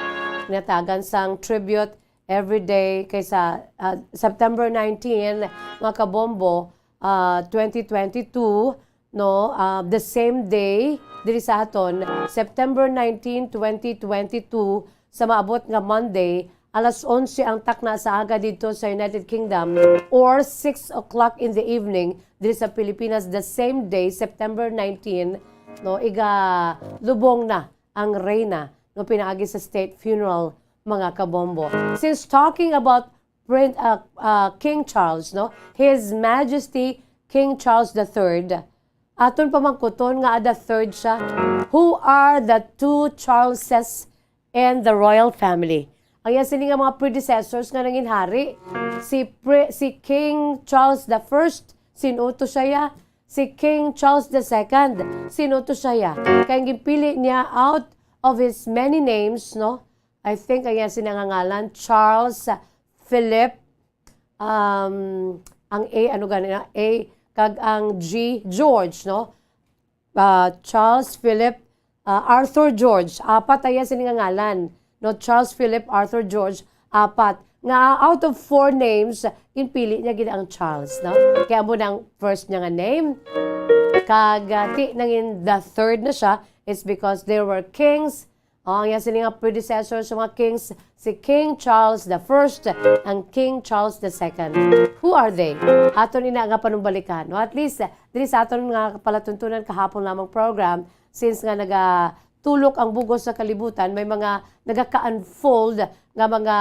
ginatagan sang tribute every day kay sa, ah, September nineteen, mga kabombo, ah, twenty twenty-two, no, ah, the same day, diri sa aton, September nineteen, twenty twenty-two, sa maabot nga Monday, alas onse ang takna sa aga didto sa United Kingdom, or six o'clock in the evening diri sa Pilipinas, the same day, September nineteen, no, igalubong na ang reyna, no, pinaagi sa state funeral, mga kabombo. Since talking about Prin-, uh, uh, King Charles, no, His Majesty King Charles the third, aton pamangkuton nga the third siya. Who are the two Charleses and the royal family? Ang iya sini nga mga predecessors nga nangin hari, si pre-, si King Charles the first, sin-o to siya ya? Si King Charles the second, sin-o to siya ya? Kay ang ginpili niya out of his many names, no? I think ang iya sini nga ngalan, Charles, Philip, um, ang A, ano gani na? A, kag ang G, George, no? Ah, Charles, Philip, ah, Arthur, George. Apat ang iya sini nga ngalan, no? Charles, Philip, Arthur, George, apat. Nga out of four names, ginpili niya gid ang Charles, no? Kaya amo na ang first niya nga name. Kag, ah, ti nangin the third na siya, it's because there were kings. Oh, ang iya sini nga predecessor sa mga kings, si King Charles the first and King Charles the second. Who are they? Aton ina nga panumbalikan. No? At least, diri sa aton nga palatuntunan kahapon lamang program, since nga nagatulok ang bugos sa kalibutan, may mga nagaka-unfold nga mga,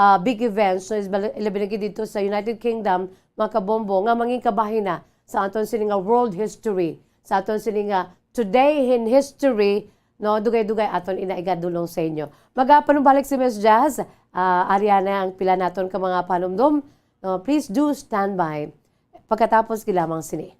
ah, big events. So, is bal-, ilabi na gid dito sa United Kingdom, mga kabombo, nga mangin kabahin na sa aton sini nga world history, sa aton sini nga today in history, no, dugay-dugay aton ina igadulong sa inyo. Magapanumbalik si Miss Jazz, ah, ari na ang pila naton ka mga panumdom. No, please do stand by. Pagkatapos gid lamang sini.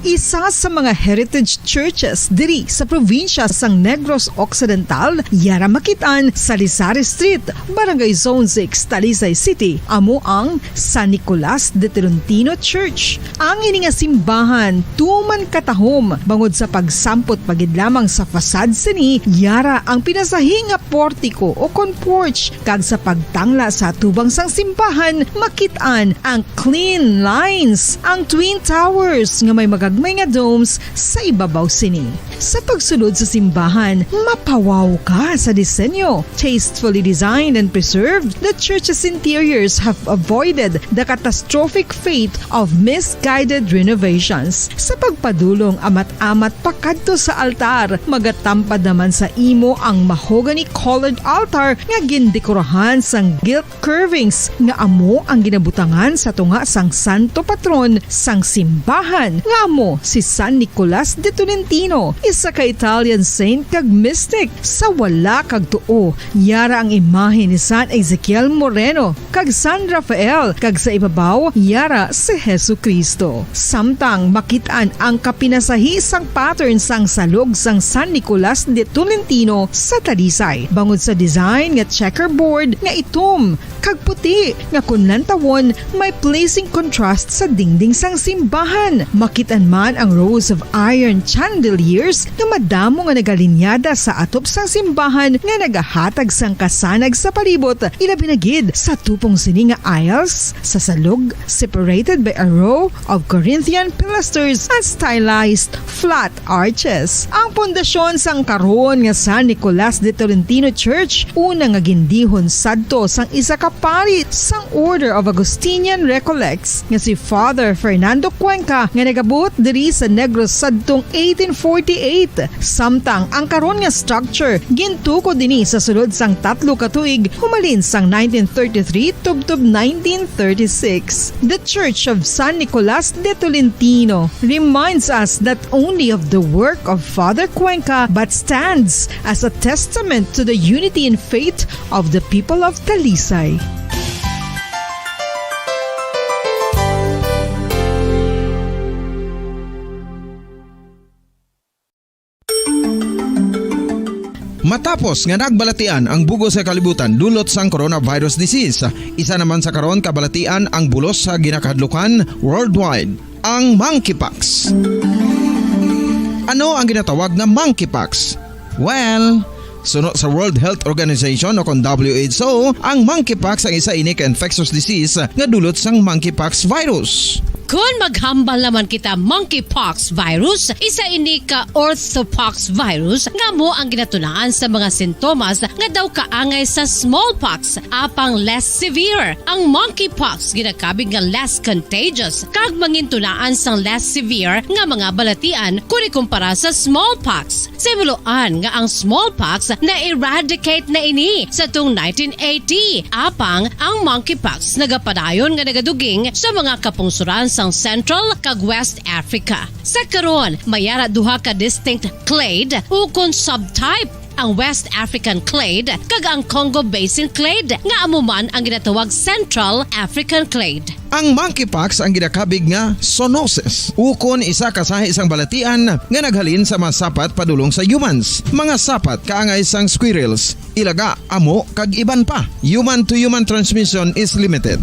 Isa sa mga heritage churches diri sa probinsya sang Negros Occidental, yara makit-an sa Lisari Street, Barangay Zone six, Talisay City, amo ang San Nicolas de Tolentino Church. Ang ini nga simbahan tuman katahom bangod sa pagsampot pa gid lamang sa facade sini, yara ang pinasahi nga portiko o kon porch, kag sa pagtangla sa atubang sang simbahan, makit-an ang clean lines, ang twin towers nga may magagmay nga domes sa ibabaw sini. Sa pagsulod sa simbahan, mapawaw ka sa disenyo. Tastefully designed and preserved, the church's interiors have avoided the catastrophic fate of misguided renovations. Sa pagpadulong amat-amat pakadto sa altar, magatampad naman sa imo ang mahogany-colored altar nga gindekorahan sang gilt curvings nga amo ang ginabutangan sa tunga sang santo patron sang simbahan, nga amo si San Nicolas de Tolentino, isa ka Italian saint kag mystic. Sa wala kag tuo, yara ang imahe ni San Ezekiel Moreno kag San Rafael, kag sa ibabaw, yara si Jesu-Cristo. Samtang makit-an ang kapinasahi sang pattern sang salog sang San Nicolas de Tolentino sa Talisay, bangod sa design nga checkerboard nga itom kag puti nga kon lantawon may pleasing contrast sa dingding sang simbahan. Makit-an man ang rows of iron chandeliers nga madamo nga nagalinyada sa atop sang simbahan nga nagahatag sang kasanag sa palibot, ilabi na gid sa tupong sini nga aisles sa salog, separated by a row of Corinthian pilasters and stylized flat arches. Ang pundasyon sang karon nga San Nicolas de Tolentino Church, una nga gindihon sadto sang isa ka pari sang Order of Augustinian Recollects nga si Father Fernando Cuenca, nga nagabuot diri sa Negros sadtong eighteen forty-eight. Samtang ang karon nga structure gintukod ini sa sulod sang tatlo ka tuig humalin sang nineteen thirty-three tubtob nineteen thirty-six. The Church of San Nicolas de Tolentino reminds us not only of the work of Father Cuenca but stands as a testament to the unity in faith of the people of Talisay. Matapos nga nagbalatian ang bugos sa kalibutan dulot sang coronavirus disease, isa naman sa karon kabalatian ang bulos sa ginakahadlukan worldwide, ang monkeypox. Ano ang ginatawag nga monkeypox? Well, suno sa World Health Organization o kon W H O, ang monkeypox ang isa ini ka infectious disease nga dulot sang monkeypox virus. Kon maghambal naman kita monkeypox virus, isa ini ka orthopox virus nga amo ang ginatunaan sa mga sintomas nga daw kaangay sa smallpox, apang less severe. Ang monkeypox ginakabig nga less contagious kag mangintunaan sang less severe nga mga balatian kon ikumpara sa smallpox. Sa himuloan nga ang smallpox na-eradicate na ini sa tung nineteen eighty, apang ang monkeypox nagapadayon nga nagaduging sa mga kapungsoran sang Central kag West Africa. Sa karon, may ara duha ka distinct clade ukon subtype, ang West African clade kag ang Congo Basin clade, nga amo man ang ginatawag Central African clade. Ang monkeypox ang ginakabig nga zoonosis, ukon isa ka sahi sang balatian nga naghalin sa mga sapat padulong sa humans, mga sapat kaangay sang squirrels, ilaga, amo, kag iban pa. Human to human transmission is limited.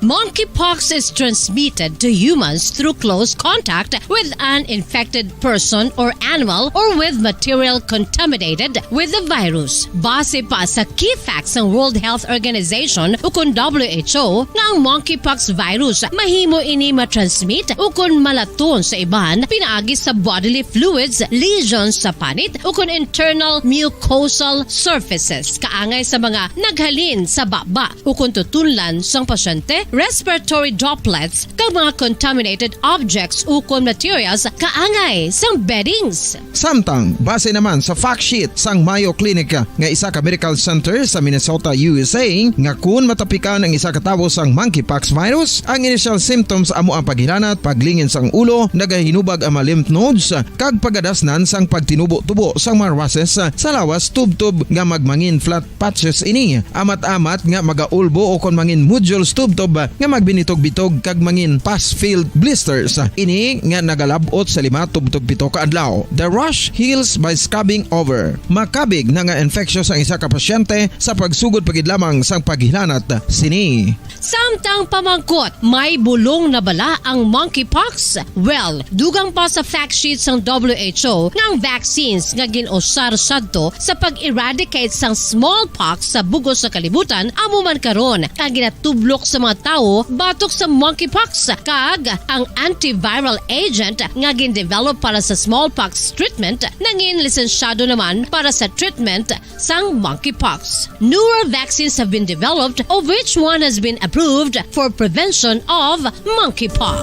Monkeypox is transmitted to humans through close contact with an infected person or animal or with material contaminated with the virus. Base pa sa key facts sang World Health Organization ukon W H O nga ang monkeypox virus mahimo ini matransmit ukon malaton sa iban pinaagi sa bodily fluids, lesions sa panit ukon internal mucosal surfaces kaangay sa mga naghalin sa baba ukon tutunlan sang pasyente, respiratory droplets, kag mga contaminated objects ukon materials kaangay sang beddings. Samtang, base naman sa fact sheet sang Mayo Clinic nga isa ka medical center sa Minnesota, U S A, nga kun matapikan ang isa ka tawo sang monkeypox virus, ang initial symptoms amo ang paghilanat, paglingin sang ulo, nagahinubag ang mga lymph nodes, kag pagadasnan sang pagtinubo-tubo sang mga rushes sa lawas tubtob nga magmangin flat patches ini, amat-amat nga magaulbo o kon mangin nodules tubtob nga magbinitog-bitog kag mangin pus-filled blisters. Ini nga nagalab-ot sa lima tubtob pito ka adlaw. The rash heals by scabbing over. Makabig na nga infectious ang isa ka pasyente sa pagsugod pa gid lamang sang paghilanat sini. Samtang pamangkot, may bulong na bala ang monkeypox? Well, dugang pa sa fact sheet sang W H O nga ang vaccines nga gin-usar sadto sa pag-eradicate sang smallpox sa bug-os nga kalibutan amo man karon ang ginatublok sa mga tawo batok sa monkeypox, kag ang antiviral agent nga gin-develop para sa smallpox treatment nangin lisensyado naman para sa treatment sang monkeypox. Newer vaccines have been developed, of which one has been approved for prevention of monkeypox.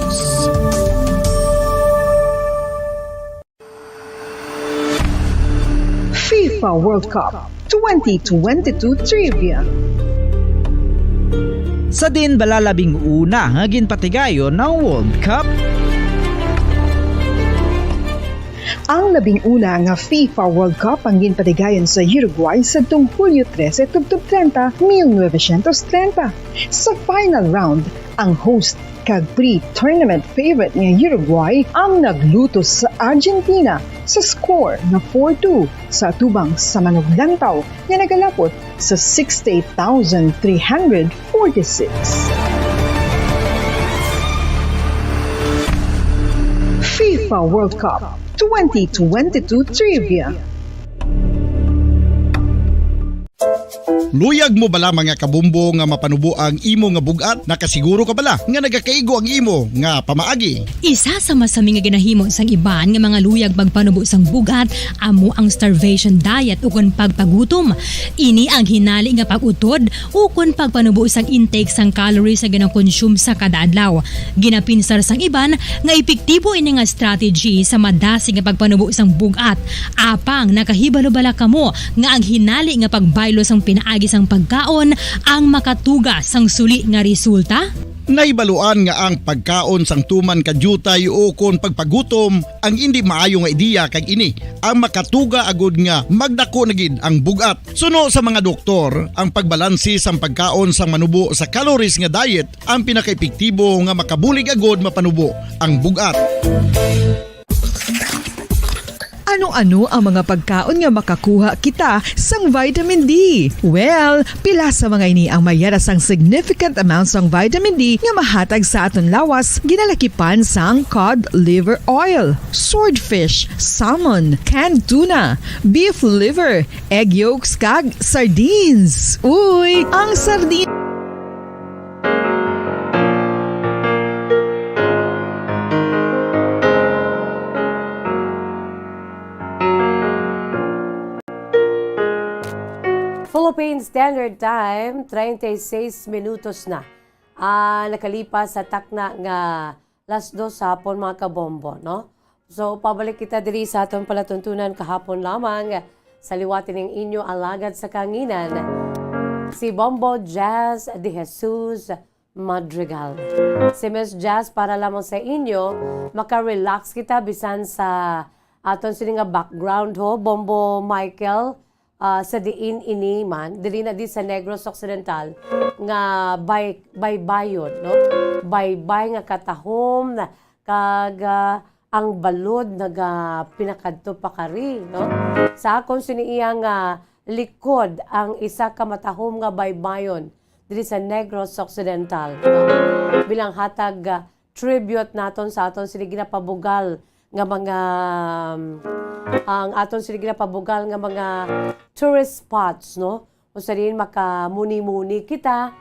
FIFA World Cup twenty twenty-two Trivia. Sa diin bala labing una nga ginpatigayon ang World Cup? Ang labing una nga FIFA World Cup ang ginpatigayon sa Uruguay sadtong Hulyo trese tubtob treinta, mil novecientos treinta. Sa final round, ang host kag pre-tournament favorite nga Uruguay ang naglutos sa Argentina sa score nga four two sa atubang sa manuglantaw nga nagalapot sa sixty-eight thousand three hundred forty-six. FIFA World Cup twenty twenty-two Trivia. Luyag mo bala, mga kabumbo, nga mapanubo ang imo nga bug-at? Nakasiguro ka bala nga nagakaigo ang imo nga pamaagi? Isa sa masami nga ginahimo sang iban nga mga luyag pagpanubo sang bug-at amo ang starvation diet ukon pagpagutom. Ini ang hinali nga pag-utod ukon pagpanubo sang intake sang calories nga ginakonsume sa kada adlaw. Ginapinsar sang iban nga epektibo ini nga strategy sa madasig nga pagpanubo sang bug-at. Apang nakahibalo bala kamo nga ang hinali nga pagbaylo sang pinaagi sang pagkaon ang makatuga sang suli nga resulta? Nahibaluan nga ang pagkaon sang tuman ka diutay o kon pagpagutom ang indi maayo nga ideya, kag ini ang makatuga agud nga magdako na gid ang bug-at. Suno sa mga doktor, ang pagbalanse sang pagkaon sang manubo sa calories nga diet ang pinakaepektibo nga makabulig agud mapanubo ang bug-at. Ano-ano ang mga pagkaon nga makakuha kita sang vitamin D? Well, pila sa mga ini ang mayara sang significant amount sang vitamin D nga mahatag sa aton lawas, ginalakipan sang cod liver oil, swordfish, salmon, canned tuna, beef liver, egg yolks, kag sardines. Uy, ang sardines! Philippine Standard Time, treinta y seis minutos na, ah, nakalipas sa takna nga las dos sa hapon, mga kabombo, no? So, pabalik kita diri sa aton palatuntunan kahapon lamang. Sa liwat ning inyo alagad sa kanginan, si Bombo Jazz de Jesus Madrigal. Si Miss Jazz, para lamang sa inyo, maka-relax kita bisan sa aton sini nga background, ho, Bombo Michael, ah, sa diin ini man, diri na di sa Negros Occidental, nga bay-, baybayon, no? Baybay nga katahom, kag, ah, ang balod naga pinakadto pa kari, no? Sa akon sini iya nga likod ang isa ka matahom nga baybayon diri sa Negros Occidental, no? Bilang hatag, ah, tribute naton sa aton sini ginapabugal nga mga, um, ang aton sini ginapabugal nga mga tourist spots, no? Usa din, makamuni-muni kita,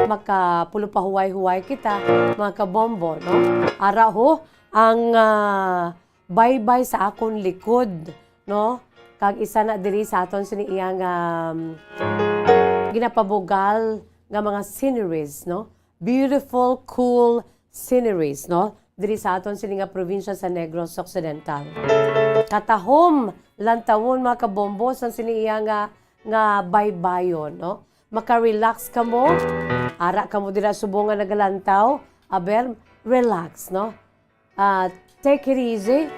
makapulo pa huway-huway kita, mga kabombo, no? Ara ho, ang, ah, baybay sa akon likod, no? Kag isa na diri sa aton sini iyang, um, ginapabugal nga mga sceneries, no? Beautiful, cool sceneries, no? Diri sa aton sini nga probinsya sa Negros Occidental. Katahom, lantawon, mga kabombo, sang sini iya nga, nga baybayon, no? Maka-relax kamo. Ara kamo dira subong nga nagalantaw. Aber, relax, no? Ah, take it easy.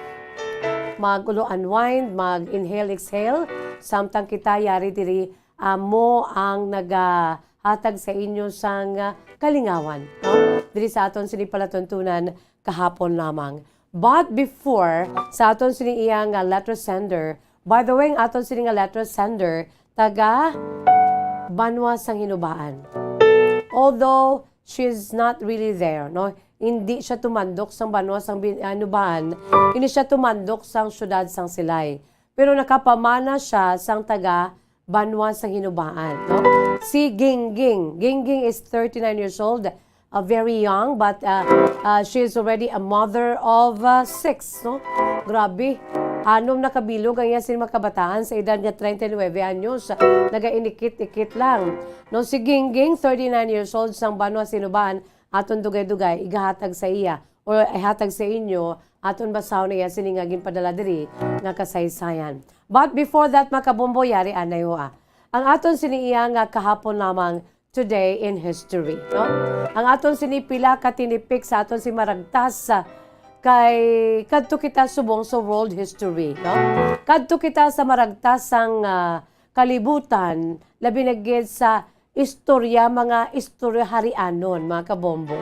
Mag-ulo unwind, mag-inhale, exhale. Samtang kita yari diri, amo ang nagahatag sa inyo sang, ah, kalingawan, no? Diri sa aton sini palatuntunan kahapon lamang. But before, sa aton sini iya nga letter sender, by the way, ang aton sini nga letter sender, taga Banwa sang Hinubaan. Although, she's not really there, no? Hindi siya tumandok sang Banwa sang Bin-, Hinubaan. Hindi siya tumandok sang siyudad sang Silay. Pero nakapamana siya sang taga Banwa sang Hinubaan, no? Si Gingging. Gingging is thirty-nine years old, uh, very young, but, uh, uh, she is already a mother of, uh, six, no? Grabe. Anom na kabilog ang iya sini mga kabataan sa edad nga treinta y nueve anyos. Nagainikit-ikit lang. No, si Gingging, thirty-nine years old, sang Banwa sang Hinubaan, aton dugay-dugay, igahatag sa iya, o ihatag sa inyo, aton basahon iya sini nga ginpadala diri nga kasaysayan. But before that, mga kabombo, yari anay ho, ah. Ang aton sini iya nga kahapon lamang, today in history, no? Ang aton sini pila ka tinipik sa aton si maragtas, ah, kay kadto kita subong sa world history, no? Kadto kita sa maragtas sang, ah, kalibutan, labi na gid sa istorya, mga istorya harianon, mga kabombo.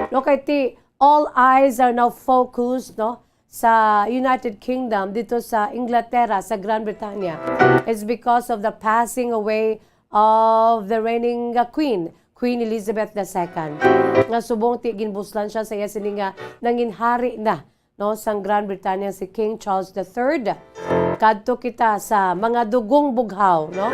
No, kay ti, all eyes are now focused, no, sa United Kingdom, dito sa Inglaterra, sa Grand Britanya. It's because of the passing away of the reigning, uh, queen, Queen Elizabeth the second. Nga subong ti ginbuslan siya sa iya sini nga nanginhari na, no, sang Grand Britanya, si King Charles the third. Kadto kita sa mga dugong bughaw, no?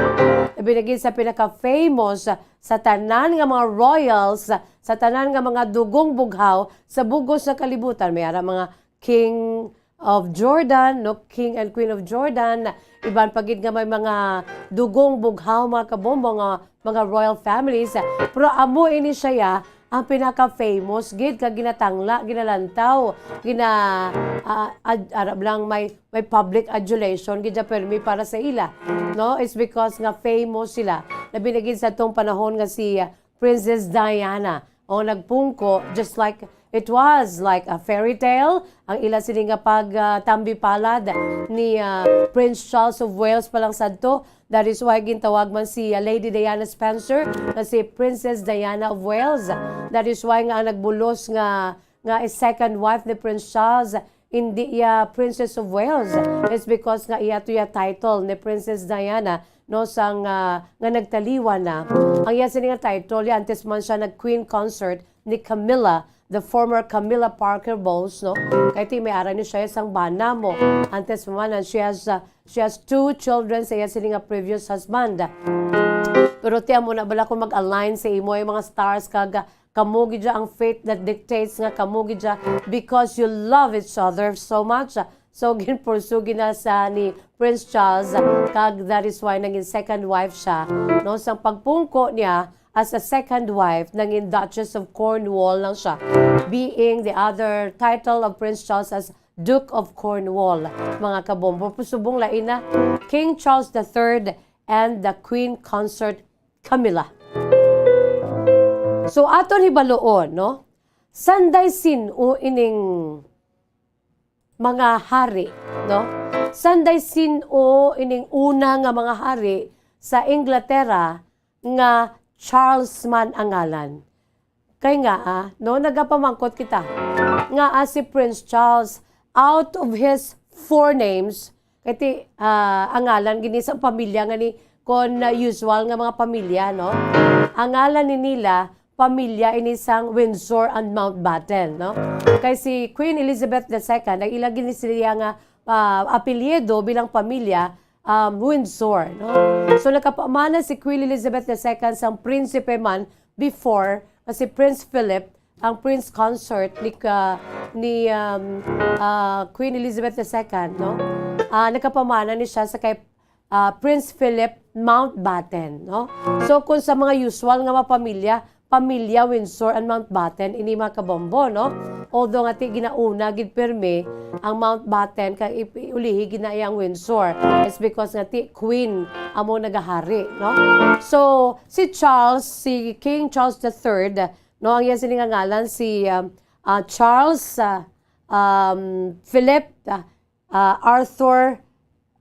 Labi na gid sa pinaka-famous sa tanan nga mga royals, sa tanan nga mga dugong bughaw sa bug-os nga kalibutan. May ara mga King of Jordan, no? King and Queen of Jordan. Iban pa gid nga may mga dugong bughaw, mga kabombo, nga mga royal families. Pero amo ini siya, ya, ang pinaka-famous gid, kag ginatangla, ginalantaw, gina-, ah, ad-, arab lang, may, may public adulation gid siya permi para sa ila, no? It's because nga famous sila. Labi na gid sa tong panahon nga si, ah, Princess Diana, o, nagpungko, just like it was, like a fairy tale, ang ila sini nga pag, ah, tambi palad ni, ah, Prince Charles of Wales pa lang sadto. That is why gintawag man si, ah, Lady Diana Spencer nga si Princess Diana of Wales. That is why nga ang nagbulos nga, nga second wife ni Prince Charles indi iya Princess of Wales. It's because nga iya to iya title ni Princess Diana, no, sang, ah, nga nagtaliwan na. Ang iya sini nga title, ya antes man siya nag-queen consort ni Camilla, the former Camilla Parker Bowles, no? Kay ti may ara ni siya sang bana mo. Antes pa man, and she has, ah, she has two children sa iya sini nga previous husband. Pero ti amo na bala kung mag-align sa imo ay mga stars kag, ah, kamo gid ang fate that dictates nga kamo gid, because you love each other so much. So, ginpursugi na sa ni Prince Charles, kag that is why naging second wife siya, no? Sa pagpungko niya as a second wife, naging Duchess of Cornwall lang siya, being the other title of Prince Charles as Duke of Cornwall, mga kabombo. Subong lain na, King Charles the third and the Queen Consort Camilla. So, aton hibaluon, no? Sanday sin-o ining mga hari, no? Sanday sin-o ining una nga mga hari sa Inglaterra nga Charles man ang ngalan? Kay nga, ah, no, nagapamangkot kita. Nga, ah, si Prince Charles, out of his four names, kay ti, ah, ang ngalan gini sa pamilya nga ni, kon, ah, usual nga mga pamilya, no? Ang ngalan ni nila, pamilya ini sang Windsor and Mountbatten, no? Kay si Queen Elizabeth the second, ang ila gini siya nga, ah, apelyido bilang pamilya, um, Windsor, no? So, nakapamana si Queen Elizabeth the second sang prinsipe man before, nga si Prince Philip, ang prince consort ni, ka, ni, um, ah, Queen Elizabeth the second, no? Ah, nakapamana ni siya sa kay, ah, Prince Philip Mountbatten, no? So, kung sa mga usual nga mga pamilya, pamilya Windsor and Mountbatten ini, mga kabombo, no? Although nga ti ginauna gid pirmi ang Mountbatten kay ip-, ulihi gid na iya ang Windsor. It's because nga ti queen amo nagahari, no? So, si Charles, si King Charles the third, no, ang iya sini nga ngalan si, um, ah, Charles, ah, um, Philip, ah, ah, Arthur,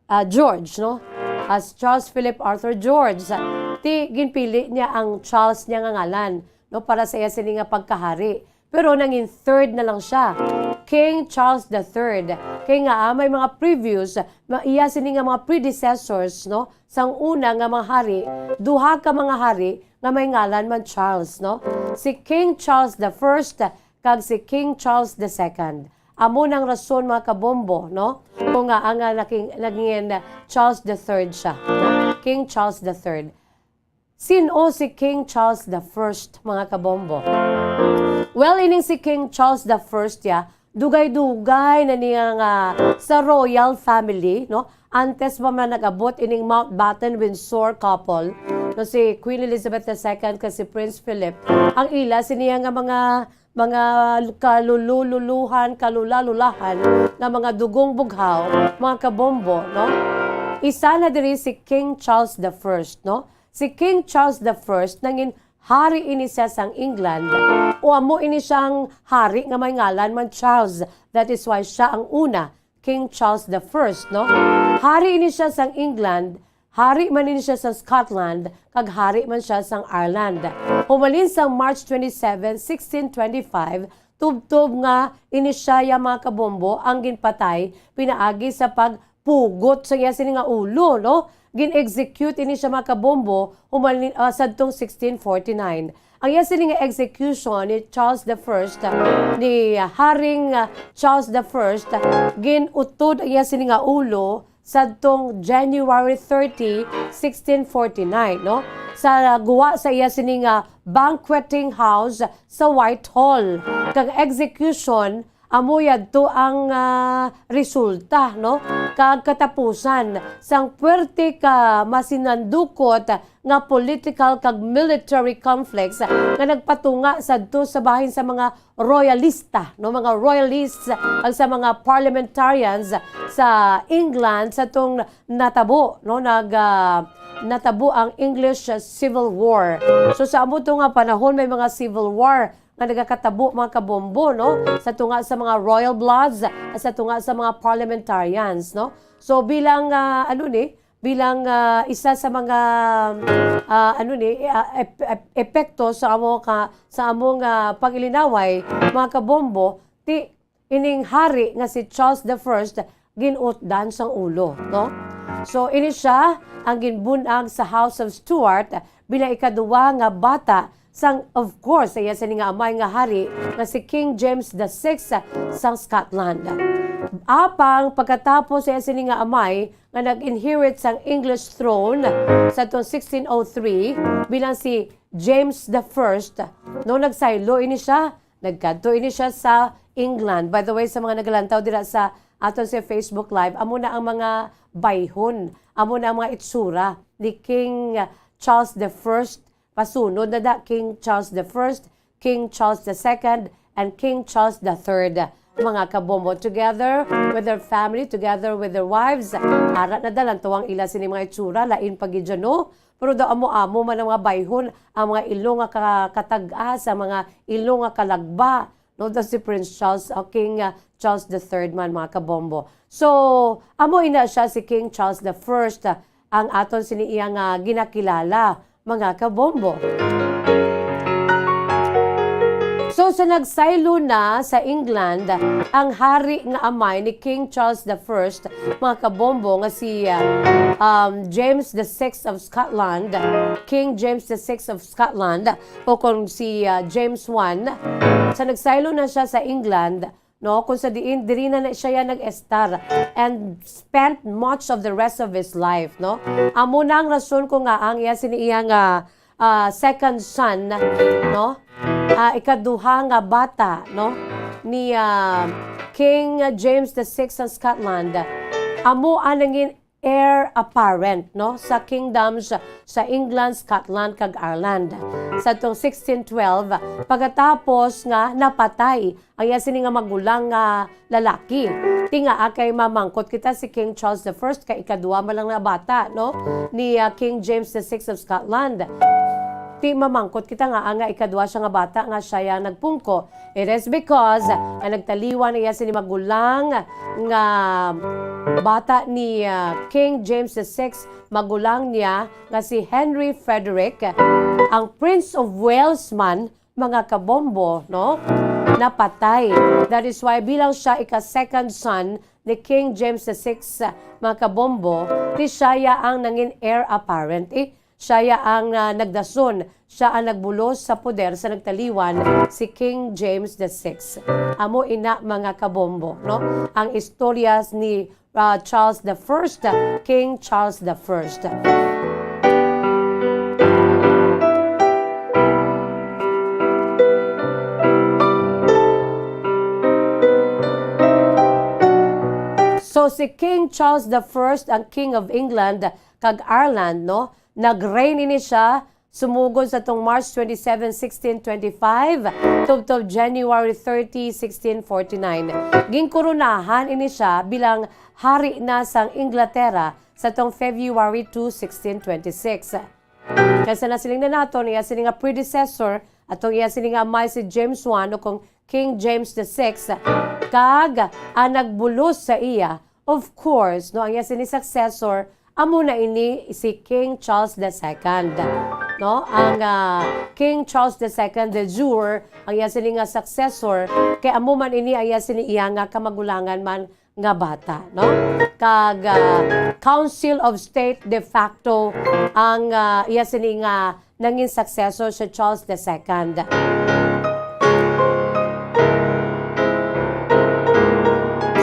ah, George, no? As Charles Philip Arthur George. Ti ginpili niya ang Charles niya nga ngalan, no, para sa iya sini nga pagkahari. Pero nangin third na lang siya. King Charles the third. Kay nga, ah, may mga previous, ma-, iya sini nga mga predecessors, no? Sang una nga mga hari, duha ka mga hari nga may ngalan man Charles, no? Si King Charles the first kag si King Charles the second. Amo nang rason, mga kabombo, no? Kung nga ang, ah, naking-, naging Charles the third siya, no? King Charles the third. Sin-o si King Charles the first, mga kabombo? Well, ining si King Charles the first, ya, dugay-dugay na niya nga sa royal family, no? Antes pa man nag-abot ining Mountbatten Windsor couple, no, si Queen Elizabeth the second kag si Prince Philip, ang ila siniya nga mga, mga kalulululuhan, kalulalulahan nga mga dugong bughaw, mga kabombo, no? Isa na diri si King Charles the first, no? Si King Charles the first nangin hari ini siya sang England, o amo ini siyang hari nga may ngalan man Charles. That is why siya ang una, King Charles the first, no? Hari ini siya sang England, hari man ini siya sa Scotland, kag hari man siya sang Ireland. Humalin sang March twenty-seven, sixteen twenty-five, tubtob nga ini siya, ya, mga kabombo, ang ginpatay pinaagi sa pagpugot sa iya sini nga ulo, no? Gin-execute ini siya, mga kabombo, humalin, ah, sadtong sixteen forty-nine. Ang iya sini nga execution ni Charles the first, ni Haring, ah, Charles the first, gin-utod ang iya sini nga ulo sadtong January thirty, sixteen forty-nine, no? Sa guwa sa iya sini nga banqueting house sa Whitehall. Kag execution amo yadto ang, ah, resulta, no, kag katapusan sang puwerte ka masinandukot nga political kag military conflicts nga nagpatunga sadto sa bahin sa mga royalista, no, mga royalists, kag sa mga parliamentarians sa England sa tong natabo, no, nag, ah, natabo ang English Civil War. So, sa amo to nga panahon, may mga civil war nga nagakatabo, mga kabombo, no? Sa tunga sa mga royal bloods, sa tunga sa mga parliamentarians, no? So, bilang, ah, ano ni, bilang, ah, isa sa mga, ah, ano ni, ah, ep-, ep-, epekto sa amo ka, sa among, ah, pag-ilinaway, mga kabombo, ti ining hari nga si Charles the First gin-utdan sang ulo, no? So, ini sia ang ginbun-ag sa House of Stuart bilang ikaduwa nga bata sang, of course, sa iya sini nga amay nga hari nga si King James the Sixth sang Scotland. Apang pagkatapos sa iya sini nga amay nga nag-inherit sang English throne sa tuong sixteen oh three bilang si James the First, no, nagsaylo ini siya, nagkadto ini siya sa England. By the way, sa mga nagalantaw dira sa aton sa Facebook Live, amo na ang mga bayhon, amo na ang mga itsura ni King Charles the First. Pasunod na da, King Charles the First, King Charles the Second, and King Charles the Third. Mga kabombo, together with their family, together with their wives, ara na da lang to ang ila sini mga itsura, lain pa gid dyan, no? Pero daw amo-amo man ang mga bayhon, ang mga ilo nga ka-, katag-as, ang mga ilo nga kalagba, no? Daw si Prince Charles, o King, ah, Charles the Third man, mga kabombo. So, amo ina siya si King Charles the First, ah, ang aton sini iya nga ginakilala, mga kabombo. So, sa nagsaylo na sa England ang hari nga amay ni King Charles the First, mga kabombo, nga si, ah, um, James the Sixth of Scotland, King James the Sixth of Scotland, o kung si, ah, James One, sa nagsaylo na siya sa England, no, kung sa diin diri na, na siya ya nag-estar and spent much of the rest of his life, no? Amo na ang rason kung nga ang iya sini iya nga, ah, second son, no? Ah, ikaduha nga bata, no? Ni, ah, King James the Sixth sa Scotland. Amo ang nangin heir apparent, no, sa kingdoms sa England, Scotland, kag Ireland. Sa tong sixteen twelve, pagkatapos nga napatay ang iya sini nga magulang nga lalaki. Ti nga, ah, kay mamangkot kita si King Charles the First kay ikaduha man lang na bata, no, ni, ah, King James the Sixth of Scotland. Ti mamangkot kita nga, ah, nga ikaduha siya nga bata nga siya ya nagpungko. It is because, ah, nagtaliwan iya sini magulang nga bata ni, ah, King James the Sixth, magulang niya nga si Henry Frederick, ang Prince of Wales man, mga kabombo, no? Napatay. That is why bilang siya ika-second son ni King James the Sixth, mga kabombo, ti siya ya ang nangin heir apparent. Eh, siya ya ang, ah, nagdason, siya ang nagbulos sa poder sa nagtaliwan si King James the Sixth. Amo ina, mga kabombo, no? Ang istorya ni, ah, Charles the First, King Charles the First. So, si King Charles the First, ang King of England kag Ireland, no? Nag-reign ini siya sumugod sa tong March twenty-seven, sixteen twenty-five, tubtob January thirty, sixteen forty-nine. Ginkoronahan ini siya bilang hari na sang Inglaterra sa tong February two, sixteen twenty-six. Kay sa nasiling na naton, iya sini nga predecessor, atong iya sini nga amay si James One, o kung King James the Sixth, kag ang nagbulos sa iya, of course, no, ang iya sini successor, amo na ini si King Charles the Second. No, ang, ah, King Charles the Second de jure, ang iya sini nga successor, kay amo man ini ang iya sini iya nga kamagulangan man nga bata, no? Kag, ah, Council of State de facto ang, ah, iya sini nga nangin successor si Charles the Second.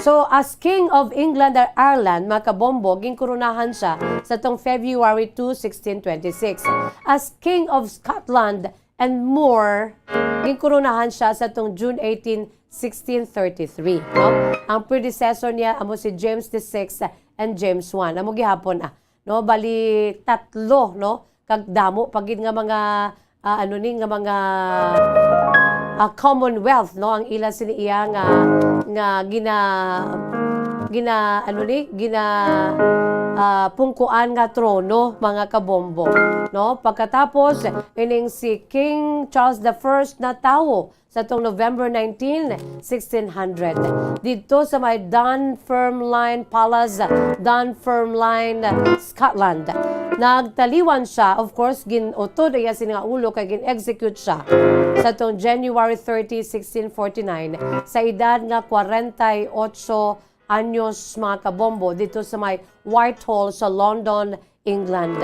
So, as King of England and Ireland, mga kabombo, ginkoronahan siya sa tong February two, sixteen twenty-six. As King of Scotland and more, ginkoronahan siya sa tong June eighteen, sixteen thirty-three, no? Ang predecessor niya amo si James the Sixth and James One. Amo gihapon, ah, no? Bali, tatlo, no? Kag damo pa gid nga mga, ah, ano ni, nga mga, ah, commonwealth, no? Ang ila sini iya nga, nga gina-, gina-, ano ni, gina-, ah, pungkuan nga trono, mga kabombo, no? Pagkatapos, ining si King Charles the First natawo sa tong November nineteen, sixteen hundred, didto sa may Dunfermline Palace, Dunfermline, Scotland. Nagtaliwan siya, of course, gin-utod ang iya sini nga ulo kay gin-execute siya sa tong January thirty, sixteen forty-nine, sa edad nga kwarenta y ocho anyos, mga kabombo, dito sa may Whitehall sa London, England.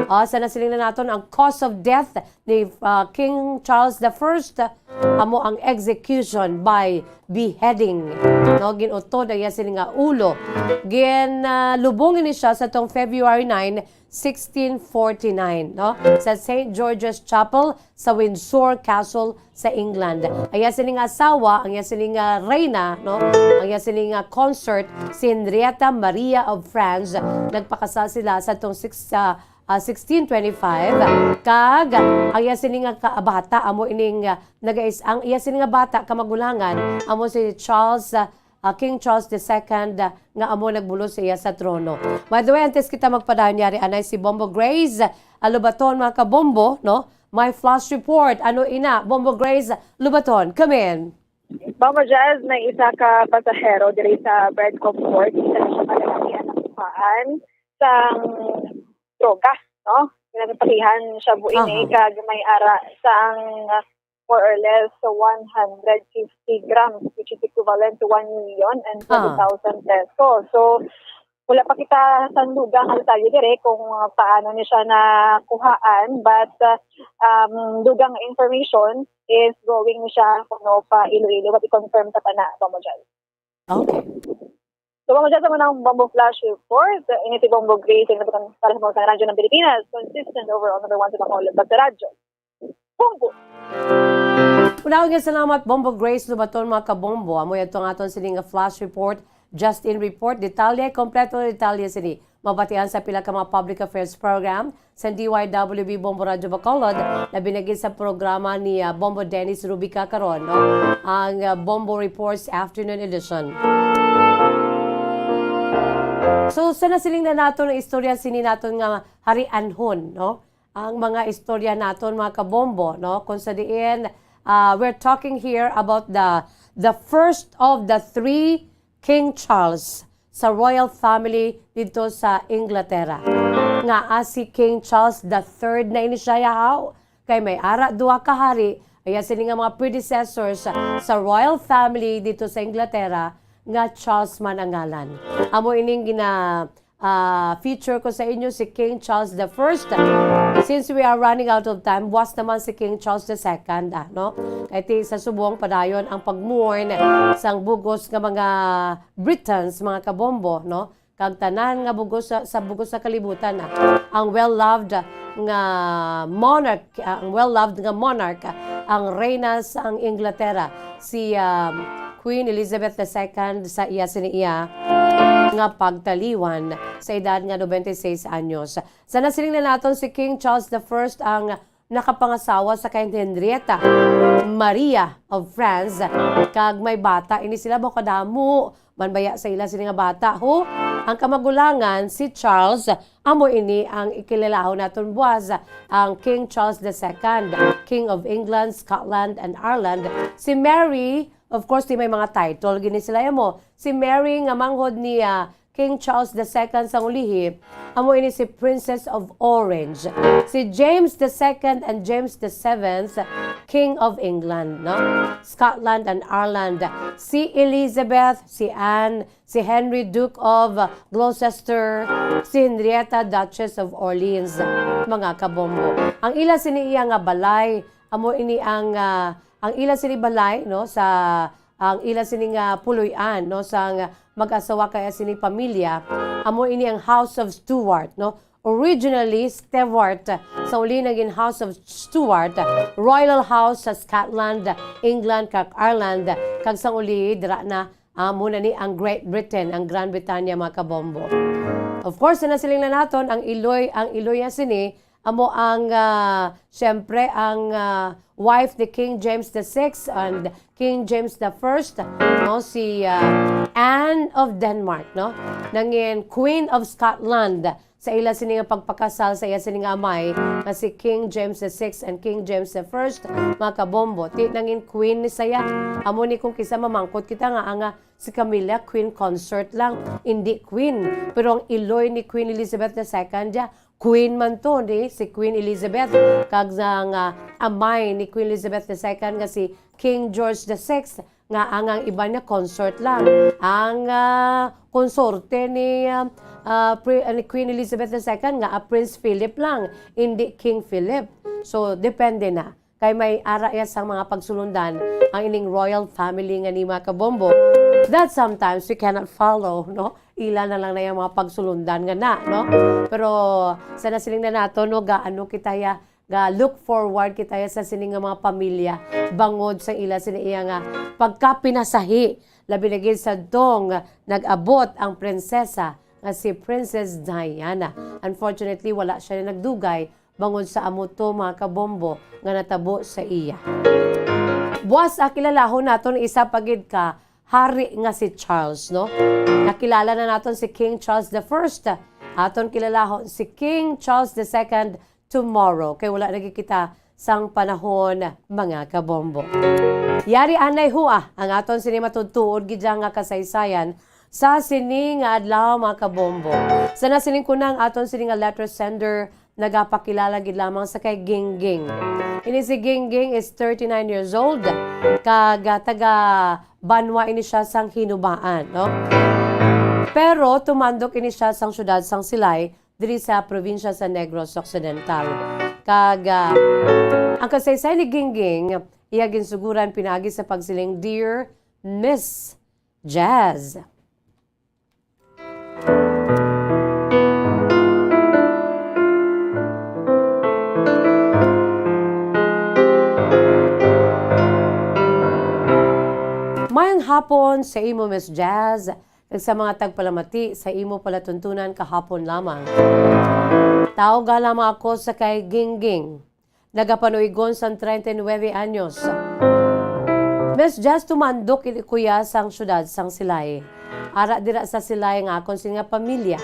Ah, sa nasiling na naton, ang cause of death ni, ah, King Charles the First, amo ang execution by beheading. No, gin-utod ang iya sini nga ulo. Gin, ah, lubong ini siya sa tong February nine, sixteen forty-nine, no, sa Saint George's Chapel sa Windsor Castle sa England. Ang iya sini nga asawa, ang iya sini nga reyna, no, ang iya sini nga consort, si Henrietta Maria of France. Nagpakasal sila sa tong six, ah, ah, sixteen twenty-five, kag ang iya sini nga ka-, bata amo ining, ah, nagais-, ang iya sini nga bata kamagulangan amo si Charles, ah, ah, King Charles the Second, ah, nga amo nagbulos sa iya sa trono. By the way, antes kita magpadayon, yari anay si Bombo Grace, ah, Lubaton, mga kabombo, no? May flash report. Ano ina, Bombo Grace Lubaton? Come in. Mama Jazz, may isa ka pasahero diri sa Bredcov Port, isa na siya ka lalaki ang nakuhaan sang droga, no? Nagpatihan siya buin Aha. eh, kag may ara sang, uh, more or less one hundred fifty grams, which is equivalent to one million and Ah. twenty thousand pesos. So, wala pa kita sang dugang nga detalye dire kung, uh, paano ni siya nakuhaan, but, uh, um, dugang nga information is going ni siya kuno pa Iloilo, but i-confirm ta pa na, Bombo Jazz. Okay. So, Bombo Jazz, amo na ang Bombo Flash Report. Ini si Bombo Grace, ang nabutang para sa mga radyo ng Pilipinas. Consistent overall number one sa Bacolod, basta radyo. Bombo! Unahon nga salamat, Bombo Grace Lubaton, mga kabombo. Amo ito ang aton sini nga flash report, just in report. Detalye, kompleto na detalye sini. Mabatian sa pila ka mga public affairs program sa D Y W B Bombo Radyo Bacolod, labi na gid sa programa ni, ah, Bombo Dennis Rubica karon, no? Ang, ah, Bombo Reports Afternoon Edition. So, sa nasiling na naton ang istorya sini naton nga harianhon, no? Ang mga istorya naton, mga kabombo, no? Kung sa diin, ah, we're talking here about the, the first of the three King Charles sa royal family dito sa Inglaterra. Nga, ah, si King Charles the Third na ini siya, yahaw. Kay may ara duha ka hari, iya sini nga mga predecessors sa, sa royal family dito sa Inglaterra nga Charles man ang ngalan. Amo ining gina, ah, feature ko sa inyo si King Charles the First. Since we are running out of time, buwas naman si King Charles the Second, ah, no? Kay ti sa subong padayon ang pag-mourn sang bugos nga mga Britons, mga kabombo, no? Kag tanan nga bugos sa, sa bugos sa kalibutan, ah. Ang well-loved nga monarch, ah, ang well-loved nga monarch, ah, ang reyna sang Inglaterra, si, ah, Queen Elizabeth the Second, sa iya sini iya nga pagtaliwan sa edad nga noventa y seis anyos. Sa nasiling na naton, si King Charles the First ang nakapangasawa sa kay Henrietta Maria of France, kag may bata ini sila. Mao kadamo man baya sa ila sini nga bata, ho? Ang kamagulangan, si Charles, amo ini ang ikilalaho naton buwas, ang King Charles the Second, King of England, Scotland, and Ireland. Si Mary, of course, di may mga title gini sila, amo. Si Mary nga manghod ni, ah, King Charles the Second sang ulihi, amo ini si Princess of Orange. Si James the Second and James the Seventh, King of England, no? Scotland and Ireland. Si Elizabeth, si Anne, si Henry, Duke of Gloucester, si Henrietta, Duchess of Orleans, mga kabombo. Ang ila sini iya nga balay, amo ini ang, ah, ang ila sini balay, no, sa ang ila sini nga puloy-an, no, sang mag-asawa kay sini pamilya, amo ini ang House of Stuart, no? Originally, Stewart, sa uli naging House of Stuart, Royal House sa Scotland, England, kag Ireland, kag sa uli, dira na, amo na ni ang Great Britain, ang Grand Britannia, mga kabombo. Of course, sa nasiling na naton, ang iloy, ang iloy nga sini, amo ang, ah, siyempre, ang, ah, wife ni King James the Sixth and King James the First, no, si, ah, Anne of Denmark, no? Nangin Queen of Scotland sa ila sini nga pagpakasal sa iya sini nga amay nga si King James the Sixth and King James the First, mga kabombo. Ti nangin queen ni saya. Amo ni kung kisa mamangkot kita nga, ah, nga si Camilla queen consort lang, indi queen. Pero ang iloy ni Queen Elizabeth the Second, ya, Queen man to, ni si Queen Elizabeth, kag ang, ah, amay ni Queen Elizabeth the second nga si King George the sixth, nga ang, ang iban nga consort lang. Ang, ah, konsorte ni, ah, ah, Pri-, ni Queen Elizabeth the second nga, ah, Prince Philip lang, hindi King Philip. So, depende na. Kay may ara iya sang mga pagsulundan ang ining royal family nga ni, mga kabombo, that sometimes we cannot follow, no? Ila na lang na yung mga pagsulundan nga na, no? Pero sa nasiling na nato, no, ga, ano kita ya, ga look forward kita ya sa sini nga mga pamilya bangod sa ila sini iya nga pagkapinasahi, labi na gid sa dong nag-abot ang prinsesa nga si Princess Diana. Unfortunately, wala siya na nagdugay bangod sa amo to, mga kabombo, nga natabo sa iya. Buwas, ah, kilalahon naton isa pa gid ka hari nga si Charles, no? Nakilala na naton si King Charles the first. Aton kilalahon si King Charles the second tomorrow, kay wala na gid kita sang panahon, mga kabombo. Yari anay hua ang aton sini matudtuod gid nga kasaysayan sa sini nga adlaw, mga kabombo. Sa nasiling ko na ang aton sini nga letter sender, nagapakilala gid lamang sa kay Gingging. Ini si Gingging is thirty-nine years old, kag, ah, taga Banwa ini siya sang Hinubaan, no? Pero tumandok ini siya sang siyudad sang Silay, diri sa probinsya sa Negros Occidental. Kag, ah, ang kasaysayan ni Gingging, iya ginsuguran pinaagi sa pagsiling, "Dear Miss Jazz." Mayong hapon sa imo, Miss Jazz, kag sa mga tagpalamati sa imo palatuntunan kahapon lamang. Tawga lamang ako sa kay Gingging. Nagapanuigon sang treinta y nueve anyos. Miss Jazz, tumandok ini kuya sang siyudad sang Silay. Ara dira sa Silay nga akon sini nga pamilya.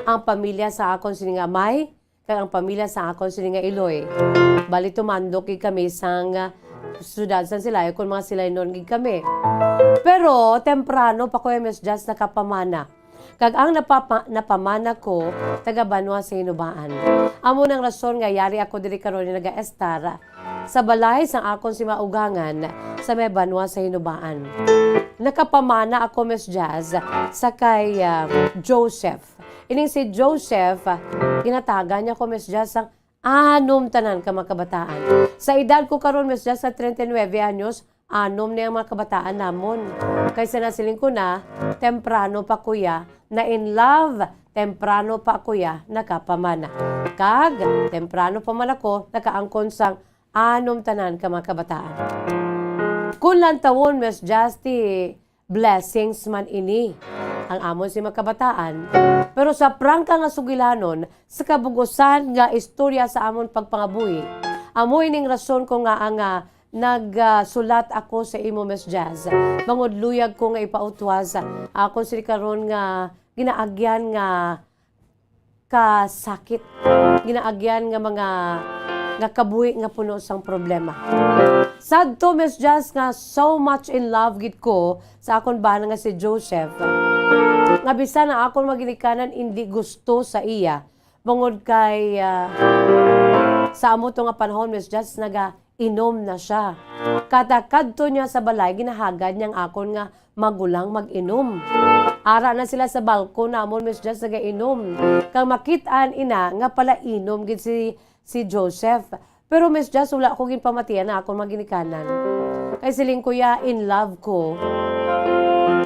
Ang pamilya sa akon sini nga amay, kag ang pamilya sa akon sini nga iloy. Bali, tumandok gid kami sang, ah, siyudad sang Silay, kung mga Silaynon gid kami. Pero temprano pa ko, Miss Jazz, nakapamana. Kag ang napapa-, napamana ko, taga Banwa sa Hinubaan. Amo nang rason nga yari ako diri karon nga nagaestar sa balay sang akon si maugangan sa may Banwa sa Hinubaan. Nakapamana ako, Miss Jazz, sa kay, ah, Joseph. Ining si Joseph, ah, ginatagan niya ko, Miss Jazz, sang anom tanan ka mga kabataan. Sa edad ko karon, Miss Jazz, sa treinta y nueve anyos, anom ni ang mga kabataan namon. Kay sa nasiling ko na, temprano pa kuya na in love, temprano pa kuya nakapamana. Kag temprano pa man ako nakaangkon sang anom tanan ka mga kabataan. Kung lantawon, Miss Jazz, ti blessings man ini ang amon si mga kabataan. Pero sa prangka nga sugilanon, sa kabug-usan nga istorya sa amon pagpangabuhi, amo ining rason ko nga ang, ah, nagsulat ako sa imo, Miss Jazz. Bangod luyag ko nga ipautwas akon sini karon nga ginaagyan nga kasakit, ginaagyan nga mga, nga kabuhi nga puno sang problema. Sad to, Miss Jazz, nga so much in love gid ko sa akon bana nga si Joseph, nga bisan ang akon mga ginikanan indi gusto sa iya, bangod kay, ah, sa amo to nga panahon, Miss Jazz, nagainom na siya. Kada kadto niya sa balay, ginahagad niya ang akon nga magulang mag-inom. Ara na sila sa balkon namon, Miss Jazz, nagainom. Kag makit-an ina nga palainom gid si, si Joseph. Pero, Miss Jazz, wala ko ginpamatian na akon mga ginikanan. Kay siling ko ya, in love ko.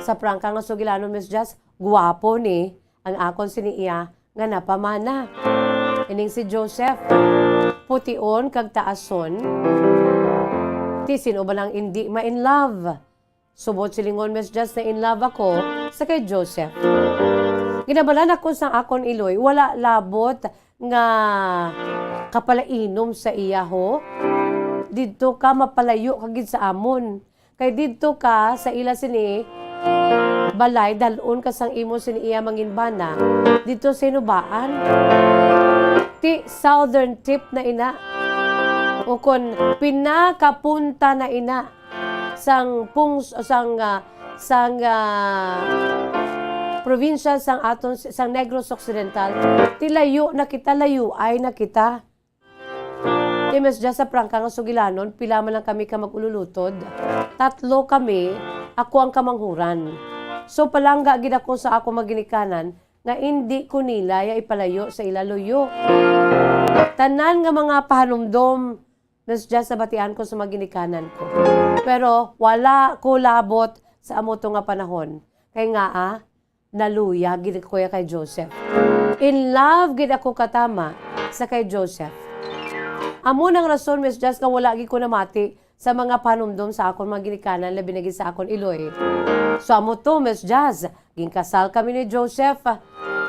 Sa prangka nga sugilanon, Miss Jazz, guwapo ni ang akon sini iya nga napamana. Ining si Joseph, pution kag taason. Ti sino ba nang indi ma-in love? Subot silingon, Miss Jazz, na in love ako sa kay Joseph. Ginabalan ako sa akon iloy, wala labot nga kapalainom sa iya, ho. Didto ka, mapalayo ka gid sa amon. Kay didto ka sa ila sini balay, dal-on ka sang imo sini iya manginbana didto sa Hinubaan. Ti southern tip na ina. O kon pinakapunta na ina sang pungs-, sang, ah, sang, ah, probinsya sang aton, sang Negros Occidental, ti layo na kita, layo ay na kita. Ti Miss Jazz, sa prangka nga sugilanon, pila man lang kami ka mag-ululutod. Tatlo kami, ako ang kamanghuran. So, palangga gid ako sa akong mga ginikanan nga indi ko nila ya ipalayo sa ila luyo. Tanan nga mga pahanumdom, Miss Jazz, nabatian ko sa mga ginikanan ko. Pero wala ko labot sa amo to nga panahon. Kay nga, ah, naluya gid ko ya kay Joseph. In love gid ako katama sa kay Joseph. Amo nang rason, Miss Jazz, nga wala gid ko namati sa mga panumdom sa akon mga ginikanan, labi na gid sa akon iloy. So, amo to, Miss Jazz, ginkasal kami ni Joseph.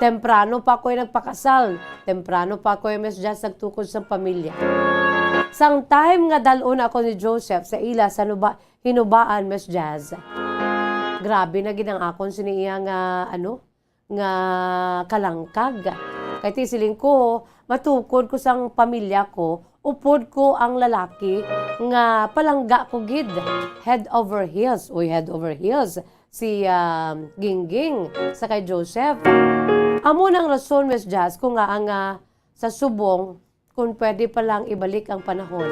Temprano pa ko nagpakasal. Temprano pa ko, Miss Jazz, nagtukod sa pamilya. Sang time nga dal-on ako ni Joseph sa ila sa nuba, hinubaan, Miss Jazz, grabe na gid ang akon sini iya nga, ano, nga kalangkag. Kay ti siling ko, matukod ko sang pamilya ko, upod ko ang lalaki nga palangga ko gid. Head over heels, uy, head over heels si, ah, Gingging sa kay Joseph. Amo nang rason, Miss Jazz, ko nga ang, ah, sa subong, kung pwede pa lang ibalik ang panahon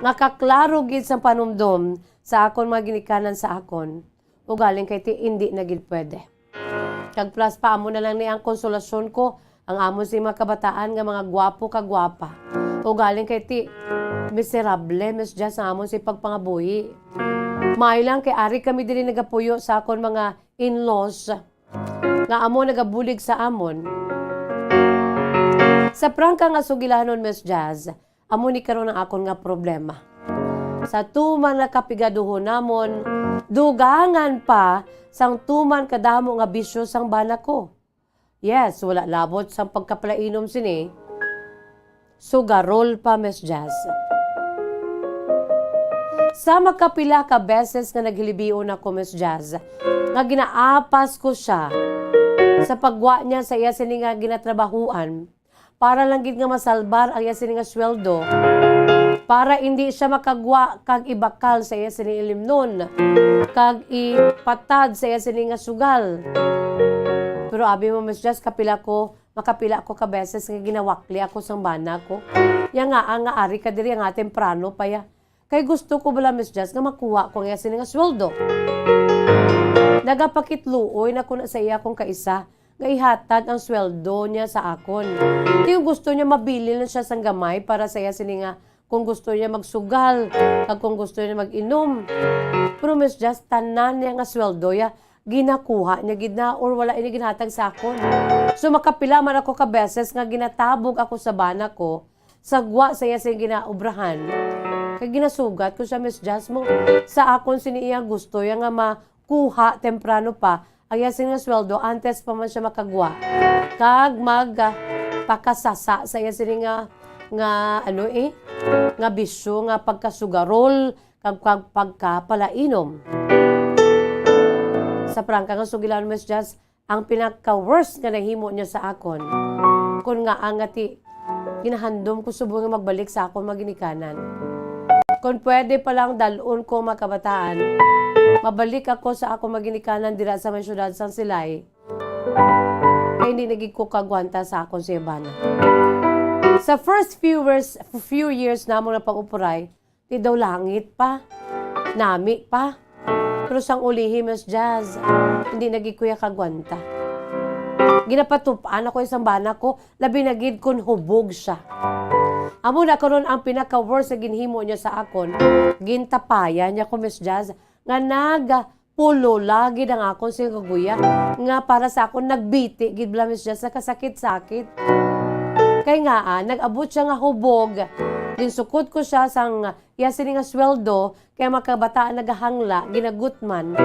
nga kaklaro gid sang panumdom sa akon mga ginikanan sa akon, ugaling kay ti indi na gid pwede. Kag plus pa, amo na lang ni ang konsolasyon ko, ang amon sing mga kabataan nga mga gwapo ka gwapa. Ugaling kay ti miserable, Miss Jazz, ang amon sing pagpangabuhi. Maayo lang kay ari kami diri nagapuyo sa akon mga in-laws nga amo nagabulig sa amon. Sa prangka nga sugilanon, Miss Jazz, amo ni karon ang akon nga problema. Sa tuman nga kapigaduhon namon, dugangan pa sang tuman kadamo nga bisyo sang bana ko. Yes, wala labot sang pagkapalainom sini. Sugarol pa, Miss Jazz. Sa makapila ka beses nga naghilibion ako, Miss Jazz, nga ginaapas ko siya sa pagwa niya sa iya sini nga ginatrabahuan para lang gid nga masalbar ang iya sini nga sweldo, para indi siya makagwa kag ibakal sa iya sini ilimnon kag ipatad sa iya sini nga sugal. Pero abi mo, Miss Jazz, kapila ko makapila ko ka beses nga ginawakli ako sang bana ko. Ya nga, ah, nga ari ka diri nga temprano pa ya. Kay gusto ko bala, Miss Jazz, nga makuha ko ang iya sini nga sweldo. Nagapakitluoy na ko na sa iya kung kaisa nga ihatag ang sweldo niya sa akon. Ti kung gusto niya, mabilin na siya sang gamay para sa iya sini nga kung gusto niya magsugal, kag kung gusto niya mag-inom. Pero, Miss Jazz, tanan niya nga sweldo ya, ginakuha niya gid na or wala ini ginhatag sa akon. So, makapila man ako ka beses nga ginatabog ako sa bana ko, sa gwa sa iya sing ginaobrahan. Kay ginasugat ko siya, Miss Jazz mo, sa akon sini iya gusto ya nga makuha temprano pa ang iya sini nga sweldo antes pa man siya makagwa. Kag mag, ah, pakasasa sa iya sini nga, nga, ano eh, nga bisyo nga pagkasugarol, kag pag-, pagkapalainom. Sa prangka nga sugilanon, Miss Jazz, ang pinaka-worst nga nahimo niya sa akon, kun ngaa nga ti ginahandom ko subong nga magbalik sa akon mga ginikanan. Kun pwede pa lang dal-on ko, mga kabataan, mabalik ako sa akon mga ginikanan dira sa may siyudad sang Silay, kay hindi na gid ko kagwanta sa akon sa iya bana. Sa first few years, few years namon nga pag-upuray, di daw langit pa, nami pa. Pero sang ulihi, Miss Jazz, hindi na gid ko ya kagwanta. Ginapatup-an ako sang bana ko, labi na gid kun hubog siya. Amo na karon ang pinaka-worst nga ginhimo niya sa akon, gintapayan niya ko, Miss Jazz, nga nagpulola gid ang akon sing kaguya, nga para sa akon nagbiti gid bala, Miss Jazz, sa kasakit-sakit. Kay nga, ah, nag-abot siya nga hubog, ginsukot ko siya sang iya sini nga sweldo, kay mga kabataan nagahangla, ginagutman.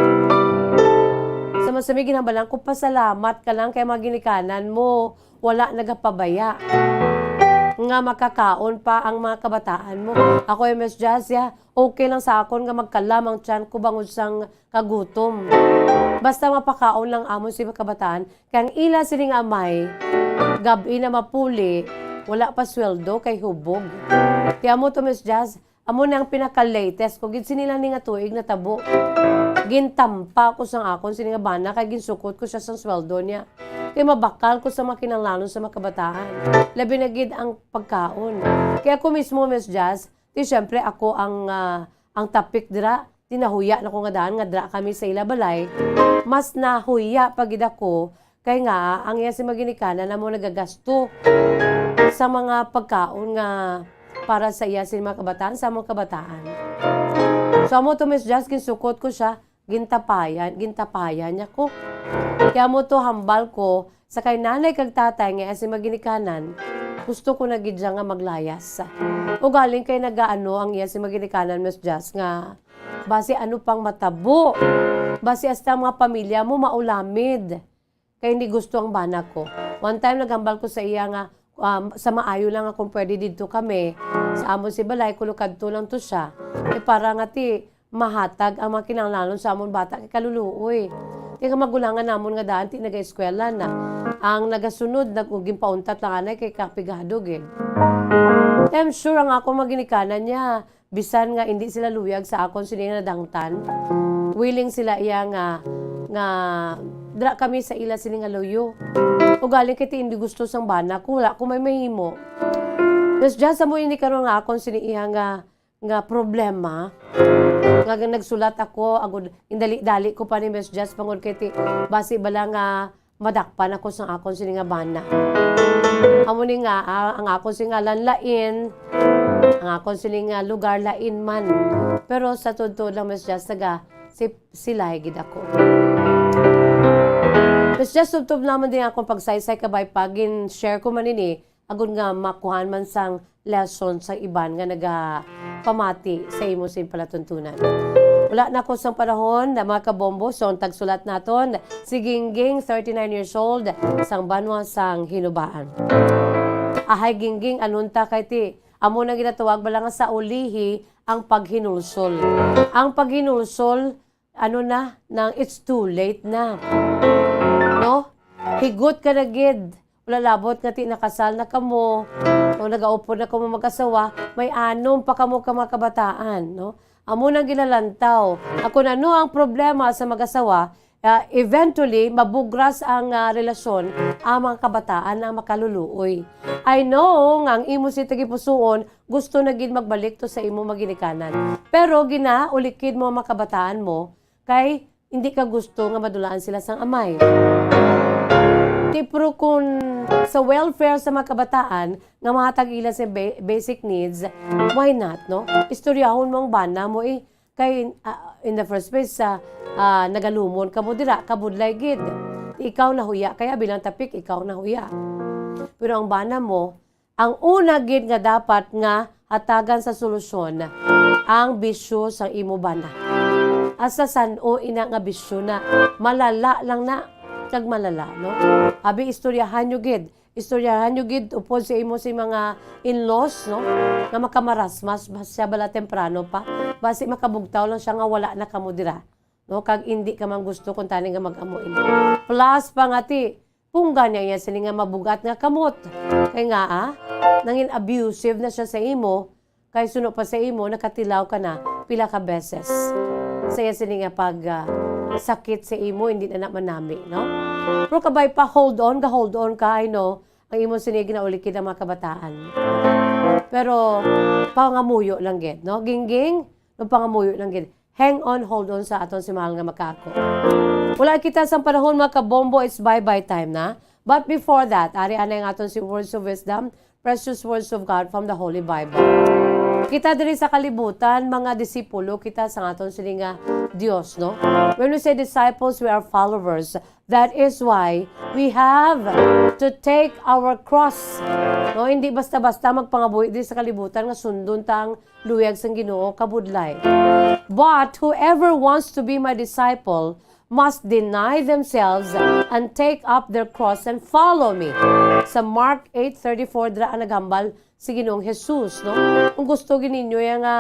Sa masami ginhambalan ko, pasalamat ka lang kay mga ginikanan mo, wala nagapabaya nga makakaon pa ang mga kabataan mo. Ako, Miss Jazz, ya, okay lang sa akon nga magkalam ang tiyan ko bangod sang kagutom. Basta mapakaon lang amon si mga kabataan, kay ang ila sini nga amay, gab-i na mapuli, wala pa sweldo kay hubog. Ti amo to, Miss Jazz, amo na ang pinaka-latest ko gid sini lang ni nga tuig natabo. Gintampa ko sang akon sini nga bana kay ginsukot ko sia sang sweldo niya. Kay mabakal ko sa mga kinahanglanon sa mga kabataan. Labi na gid ang pagkaon. Kay ako mismo, Miss Jazz, di syempre ako ang, ah, ang topic dira. Di nahuya na ko nga daan nga dira kami sa ila balay. Mas nahuya pa gid ako kay nga ang iya si maginikanan amo nagagasto sa mga pagkaon nga para sa iya sini mga kabataan, sa among kabataan. So, amo to, Miss Jazz, ginsukot ko siya, gintapayan, gintapayan niya ko. Kaya mo to hambal ko sa kay nanay kag tatay nga iya si maginikanan, gusto ko na gid siya nga maglayas. Ugaling kay nagaano ang iya si maginikanan, Miss Jazz, nga basi ano pang matabo. Basi hasta ang mga pamilya mo maulamid. Kay hindi gusto ang bana ko. One time, naghambal ko sa iya nga, um, sa maayo lang nga kung pwede didto kami, sa amon si balay, kuno kadto lang to siya. Eh, para nga ti, mahatag ang mga kinahanglanon sa amon bata kay kaluluoy. Kay ang magulangan namon nga daan, ti nagaeskwela na. Ang nagasunod, nag-, ginpauntat lang anay kay kapigado gid. I'm sure ang akong maginikanan niya, bisan nga indi sila luyag sa akon sini nga nadangtan, willing sila iya nga, nga dira kami sa ila sini nga luyo. Ugaling kay ti indi gusto sang bana ko, wala ko may mahimo. Miss Jazz, amo ini karon nga akon sini iya nga, nga problema. Nga nagsulat ako, agud, indali-dali ko pa ni Miss Jazz, pangod kay ti, basi bala nga madakpan ako sang akon sini nga bana. Amo ni nga, ah, ang akon sini ngalan Lain, ang akon sini nga lugar Lain man. Pero sa tuod-tuod lang, Miss Jazz, taga si, Silay gid ako. Miss Jazz, tubtob naman din akong pagsaysay kabay pa, gin-share ko man ini, agud nga makuhaan man sang lesson sa iban nga nagapamati sa imo sing palatuntunan. Wala na ko sang panahon na, mga kabombo, so ang tagsulat naton, si Gingging, thirty-nine years old, sang banwa sang Hinubaan. Ahay, Gingging, anunta kay ti, amo na ginatawag bala nga sa ulihi ang paghinulsol. Ang paghinulsol, ano na, nang it's too late na. No? Higot ka na gid. Wala labot nga ti nakasal na kamo o nagaupod na kamo mag-asawa, may anom pa kamo ka mga kabataan, no? Amo nang ginalantaw. Ako na, no, ang problema sa mag-asawa, ah, eventually, mabugras ang, ah, relasyon, ang mga kabataan ang makaluluoy. I know nga ang imo si tagipusuon gusto na gid magbalik to sa imo maginikanan. Pero ginaulikid mo ang mga kabataan mo kay hindi ka gusto nga madulaan sila sang amay. Ti, pero kun sa welfare sa mga kabataan nga mahatag ila sa ba-, basic needs, why not, no? Istoryahon mo ang bana mo, eh. Kay, ah, in the first place, sa, ah, nagalumon ka mo dira, kabudlay gid. Ikaw nahuya, kaya bilang topic, ikaw nahuya. Pero ang bana mo, ang una gid nga dapat nga hatagan sa solusyon, ang bisyo sa imo bana. Asa san-o ina nga bisyo na, malala lang na, kag malala, no? Abi, istoryahan nyo gid, istoryahan nyo gid upod sa imo si mga in-laws, no? Nga makamarasmas ba siya bala temprano pa. Basi makabugtaw lang siya nga wala na kamo dira, no? Kag indi ka man gusto kung tani nga mag-amo ini. Plus pa nga ti, pungga niya iya sini nga mabugat nga kamot. Kay nga, ah, nangin abusive na siya sa imo, kay suno pa sa imo, nakatilaw ka na pila ka beses. Sa iya sini nga pag, ah, sakit sa imo, hindi na na manami, no? Pero kabay pa, hold on, ga-hold on ka, I know, ang imo sini ginaulikid ang mga kabataan. Pero pangamuyo lang gid, no? Gingging, no, pangamuyo lang gid. Hang on, hold on sa aton si mahal nga makako. Wala kita sang panahon, mga kabombo, it's bye-bye time na. But before that, ari anay ang aton si Words of Wisdom, precious words of God from the Holy Bible. Kita diri sa kalibutan, mga disipulo kita sa aton sini nga Dios, no? When we say disciples, we are followers. That is why we have to take our cross. No, hindi basta-basta magpangabuhi diri sa kalibutan nga sundon ta ang luyag sang Ginoo, kabudlay. But whoever wants to be my disciple must deny themselves and take up their cross and follow me. Sa Mark eight thirty-four, dira ang naghambal si Ginoong Jesus, no? Kung gusto gid ninyo ya nga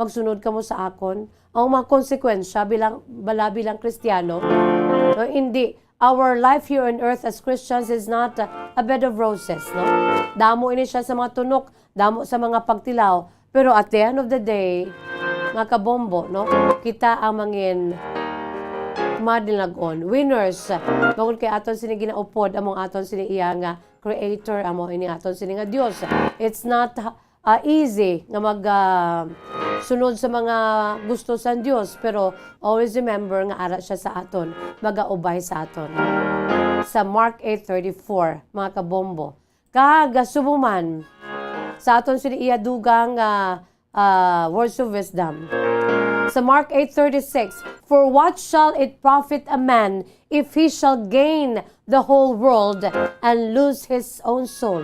magsunod kamo sa akon, ang mga konsekwensya bilang, bala bilang Kristiyano, no? Hindi, our life here on earth as Christians is not a, a bed of roses, no? Damo ini siya sa mga tunok, damo sa mga pagtilaw, pero at the end of the day, mga kabombo, no? Kita ang mangin, Madinagon, winners. Bangod kay aton sini ginaupod, among aton sini iya nga creator, amo ini aton sini nga Dios. It's not, ah, easy nga mag, ah, sunod sa mga gusto sang Dios, pero always remember nga ara siya sa aton, magaubay sa aton. Sa Mark eight thirty-four, mga kabombo, kag subong man sa aton sini iya dugang, ah, ah, words of wisdom. Sa Mark eight thirty-six, "For what shall it profit a man if he shall gain the whole world and lose his own soul?"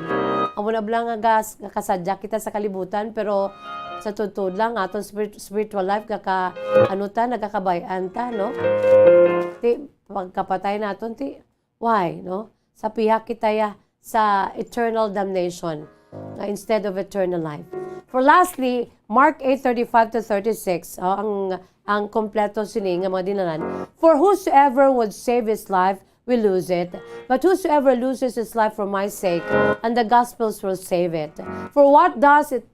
Amo na bala nga gas-, nga kasadya kita sa kalibutan, pero sa tuod-tuod lang, aton spirit-, spiritual life, kaka-, ano ta, nagakabay-an ta, no? Ti, pagkapatay naton, ti, why, no? Sa piya kita ya sa eternal damnation, uh, instead of eternal life. For lastly, Mark eight thirty-five to thirty-six, oh, ang, ang kompleto sini nga mga dinalan. "For whosoever would save his life will lose it, but whosoever loses his life for my sake and the gospel's will save it. For what does it,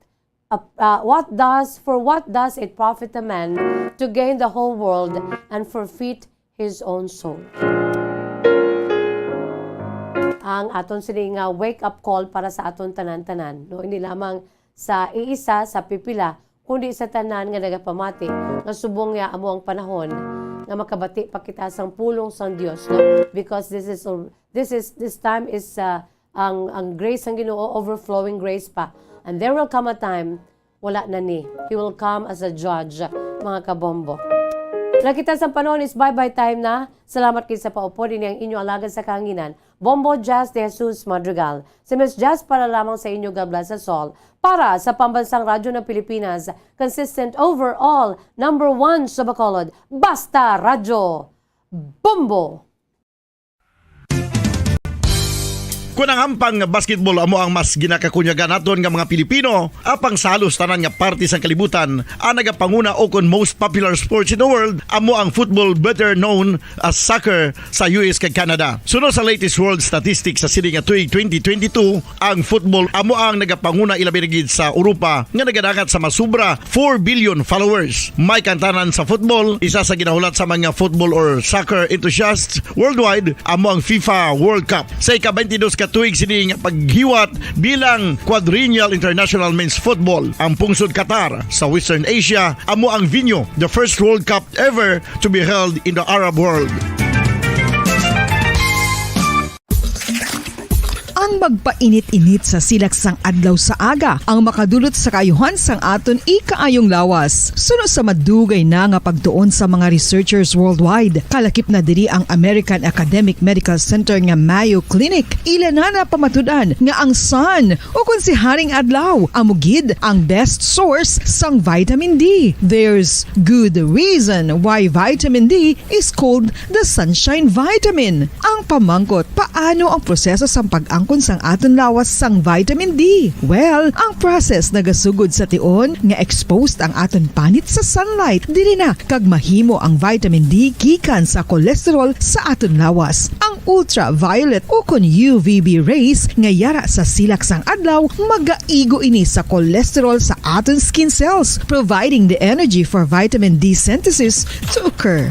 uh, uh, what does, for what does it profit a man to gain the whole world and forfeit his own soul?" Ang aton sini nga wake-up call para sa aton tanan-tanan, no? Hindi lamang sa iisa, sa pipila, kundi sa tanan nga nagapamati nga subong niya amo ang panahon nga makabati pa kita sang pulong sang Dios, no? Because this is al-, this is, this time is, uh, ang, ang grace sang Ginoo, overflowing grace pa. And there will come a time, wala na ni. He will come as a judge, mga kabombo. Nakita sa panahon is bye-bye time na. Salamat kay sa paupod, ini ang inyo alagad sa kahanginan, Bombo Jazz de Jesus Madrigal. Si Miss Jazz para lamang sa inyo. God bless us all. Para sa Pambansang Radyo ng Pilipinas, consistent overall, number one sa Bacolod, Basta Radyo, Bombo! Kon ang hampang nga basketball amo ang mas ginakakunyagan naton nga mga Pilipino, apang sa halos tanan nga parte sang kalibutan, ang nagapanguna o kon most popular sports in the world amo ang football, better known as soccer, sa U S kag Canada. Suno sa latest world statistics sa sini nga tuig twenty twenty-two, ang football amo ang nagapanguna, ilabi na gid sa Europa nga nagadangat sa masubra four billion followers. May kantanan sa football, isa sa ginahulat sa mga football or soccer enthusiasts worldwide, amo ang FIFA World Cup. Sa ika-twenty-dos ka tuig sini nga paghiwat bilang Quadrennial International Men's Football, ang pungsod Qatar sa Western Asia amo ang venue, the first World Cup ever to be held in the Arab world. Ang magpainit-init sa silak sang adlaw sa aga ang makadulot sa kaayuhan sang aton ikaayong lawas. Suno sa madugay na nga pagtuon sa mga researchers worldwide, kalakip na diri ang American Academic Medical Center nga Mayo Clinic. Ila na napamatud-an nga ang sun, o kon si Haring Adlaw, amo gid ang best source sang vitamin D. There's good reason why vitamin D is called the sunshine vitamin. Ang pamangkot, paano ang proseso sang pag-angkon sang aton lawas sang vitamin D? Well, ang process nagasugod sa tion nga exposed ang aton panit sa sunlight. Diri na kag mahimo ang vitamin D gikan sa cholesterol sa aton lawas. Ang ultraviolet o kon U V B rays nga yara sa silak sang adlaw, magaigo ini sa cholesterol sa aton skin cells, providing the energy for vitamin D synthesis to occur.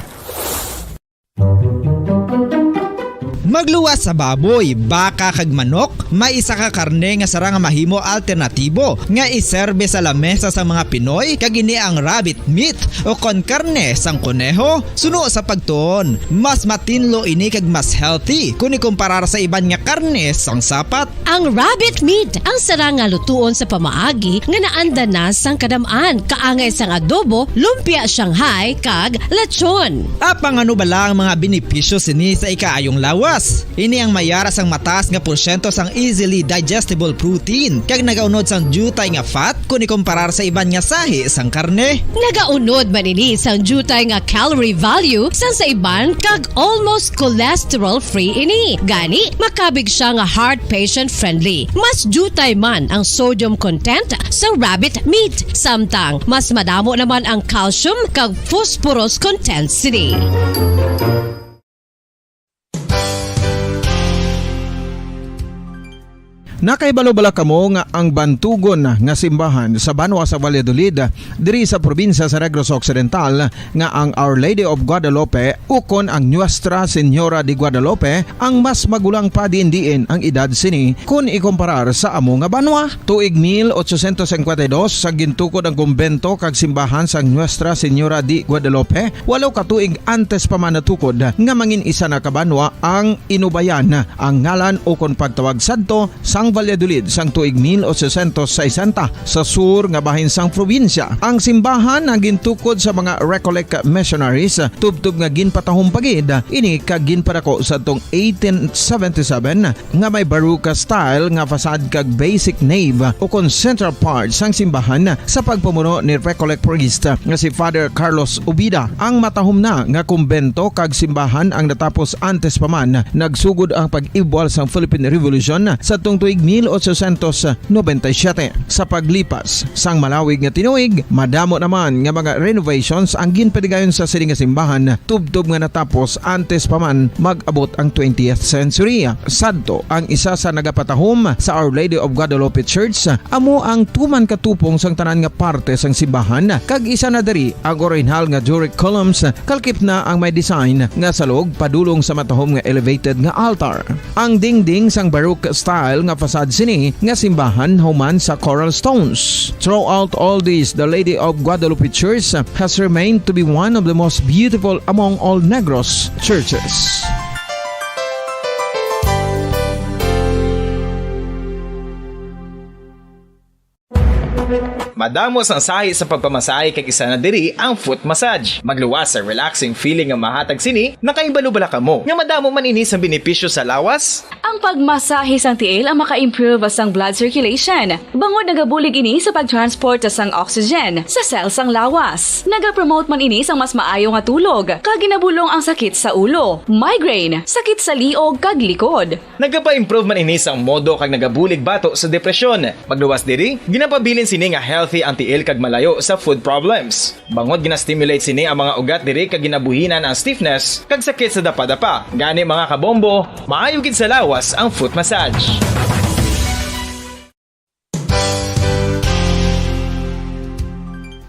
Magluwas sa baboy, baka, kag manok, may isa ka karne nga sarang nga mahimo alternatibo nga iserbe sa lamesa sang mga Pinoy, kag ini ang rabbit meat o kon karne sang koneho. Suno sa pagtuon, mas matinlo ini kag mas healthy kon ikumparar sa iban nga karne sang sapat. Ang rabbit meat ang sarang nga lutuon sa pamaagi nga naanda na sang kadam-an, kaangay sang adobo, lumpia Shanghai, kag lechon. Apang ano bala ang mga benepisyo sini sa ikaayong lawas? Ini ang mayara sang mataas nga porsyento sang easily digestible protein, kag nagaunod sang diutay nga fat kon ikumparar sa iban nga sahi sang karne. Nagaunod man ini sang diutay nga calorie value sang sa iban, kag almost cholesterol-free ini. Gani, makabig siya nga heart patient-friendly. Mas diutay man ang sodium content sa rabbit meat, samtang mas madamo naman ang calcium kag phosphorus content sini. Nakahibalo bala kamo nga ang bantugon nga simbahan sa banwa sa Valladolid, diri sa probinsya sa Negros Occidental, nga ang Our Lady of Guadalupe ukon ang Nuestra Señora de Guadalupe ang mas magulang pa diin-diin ang edad sini kon ikumparar sa amo nga banwa? Tuig mil ochocientos cincuenta y dos, sa gintukod ang kumbento kag simbahan sang Nuestra Señora de Guadalupe, walo ka tuig antes pa man natukod nga mangin isa na ka banwa ang Inubayan, ang ngalan ukon pagtawag sadto sang Valladolid sang tuig mil ochocientos sesenta, sa sur nga bahin sang probinsya. Ang simbahan ang gintukod sa mga Recollect missionaries, tubtob nga ginpatahom pa gid ini kag ginpadako sadtong eighteen seventy-seven, nga may Baroque style nga facade kag basic nave ukon central part sang simbahan sa pagpamuno ni Recollect priest nga si Father Carlos Ubida. Ang matahom na nga kumbento kag simbahan ang natapos antes pa man nagsugod ang pag-ibwal sang Philippine Revolution sadtong tuig mil ochocientos noventa y siete. Sa paglipas sang malawig nga tinuig, madamo naman nga mga renovations ang ginpadigayon sa sini nga simbahan, tubtob nga natapos antes pa man mag-abot ang twentieth century. Sadto, ang isa sa nagapatahom sa Our Lady of Guadalupe Church amo ang tuman ka tupong sang tanan nga parte sang simbahan, kag isa na diri ang orihinal nga Doric columns, kalkip na ang may design nga salog padulong sa matahom nga elevated nga altar. Ang dingding sang Baroque style nga facade sini nga simbahan human sa coral stones. Throughout all this, the Lady of Guadalupe Church has remained to be one of the most beautiful among all Negros churches. Madamo sang sahi sa pagpamasahe, kag isa na diri ang foot massage. Magluwas sa relaxing feeling nga mahatag sini. Nakahibalo bala kamo nga madamo man ini sang benepisyo sa lawas? Ang pagmasahe sang tiil ang maka-improve sang blood circulation, bangod nagabulig ini sa pag-transport sang oxygen sa cell sang lawas. Nagapromote man ini sang mas maayo nga tulog, kag ginabulong ang sakit sa ulo, migraine, sakit sa liog, kag likod. Nagapa-improve man ini sang modo kag nagabulig bato sa depresyon. Magluwas diri, ginapabilin sini nga healthy ang tiil kag malayo sa foot problems. Bangod gina-stimulate sini ang mga ugat diri kag ginabuhinan ang stiffness kag sakit sa dapadapa. Gani, mga kabombo, maayo gid sa lawas ang foot massage.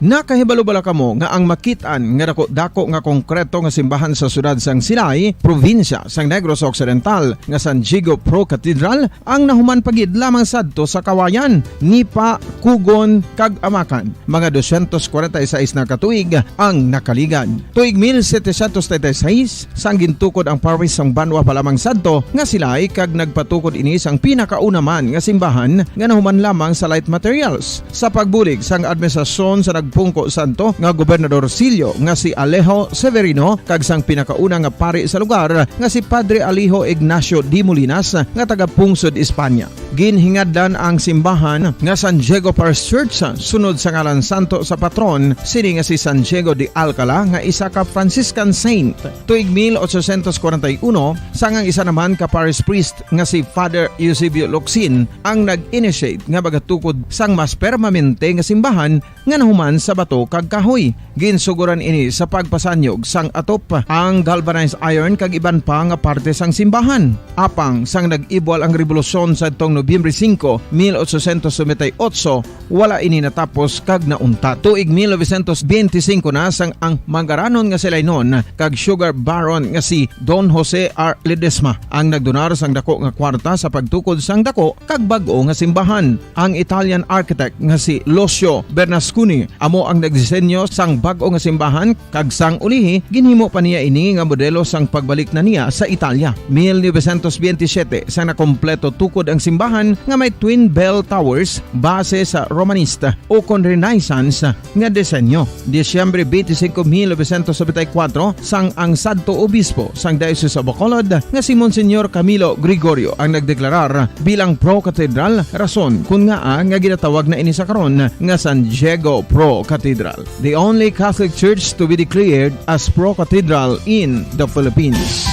Nakahibalo bala kamo nga ang makit-an nga dako-dako nga konkreto nga simbahan sa siyudad sang Silay, probinsya sang Negros Occidental, nga San Diego Pro Cathedral ang nahuman pa gid lamang sadto sa Kawayan, Nipa, Cugon, kag Amacan, mga doscientos cuarenta y seis na ka tuig ang nakaligad. Tuig mil setecientos treinta y seis, sang gintukod ang parish sang banwa pa lamang sadto nga Silay, kag nagpatukod ini sang pinakauna man nga simbahan nga nahuman lamang sa light materials. Sa pagbulig sang administrasyon sa nagpungko sadto nga Gobernador Silyo nga si Alejo Severino kag sang pinakauna nga pari sa lugar nga si Padre Alejo Ignacio de Molinas nga taga-pungsod Espanya. Ginhingadlan ang simbahan nga San Diego Parish Church sunod sa ngalan santo sa patron sini nga si San Diego de Alcala nga isa ka Franciscan saint. Tuig mil ochocientos kwarenta y uno, sang ang isa naman ka parish priest nga si Father Eusebio Locsin ang nag-initiate nga magatukod sang mas permanente nga simbahan nga nahuman sa bato kag kahoy. Ginsuguran ini sa pagpasanyog sang atop, ang galvanized iron kag iban pa nga parte sang simbahan. Apang sang nag-ibwal ang rebolusyon sadtong Nobyembre singko, mil ochocientos noventa y ocho, wala ini natapos kag nauntat. Tuig mil novecientos benti singko na sang ang mangaranon nga Silaynon kag sugar baron nga si Don Jose R. Ledesma ang nagdonar sang dako nga kwarta sa pagtukod sang dako kag bag-o nga simbahan. Ang Italian architect nga si Lucio Bernasconi amo ang nagdisenyo sang bag-o nga simbahan, kag sang ulihi ginhimo pa niya ini nga modelo sang pagbalik na niya sa Italia. Mil novecientos benti siyete, sang nakompleto tukod ang simbahan nga may twin bell towers base sa Romanista ukon Renaissance nga disenyo. Disyembre benti singko, mil novecientos nobenta y kuwatro, sang ang sadto obispo sang Diocese of Bacolod nga si Monsignor Camilo Gregorio ang nagdeklarar bilang pro-cathedral, rason kon ngaa nga ginatawag na ini sa karon nga San Diego Pro Cathedral, the only Catholic church to be declared as pro-cathedral in the Philippines.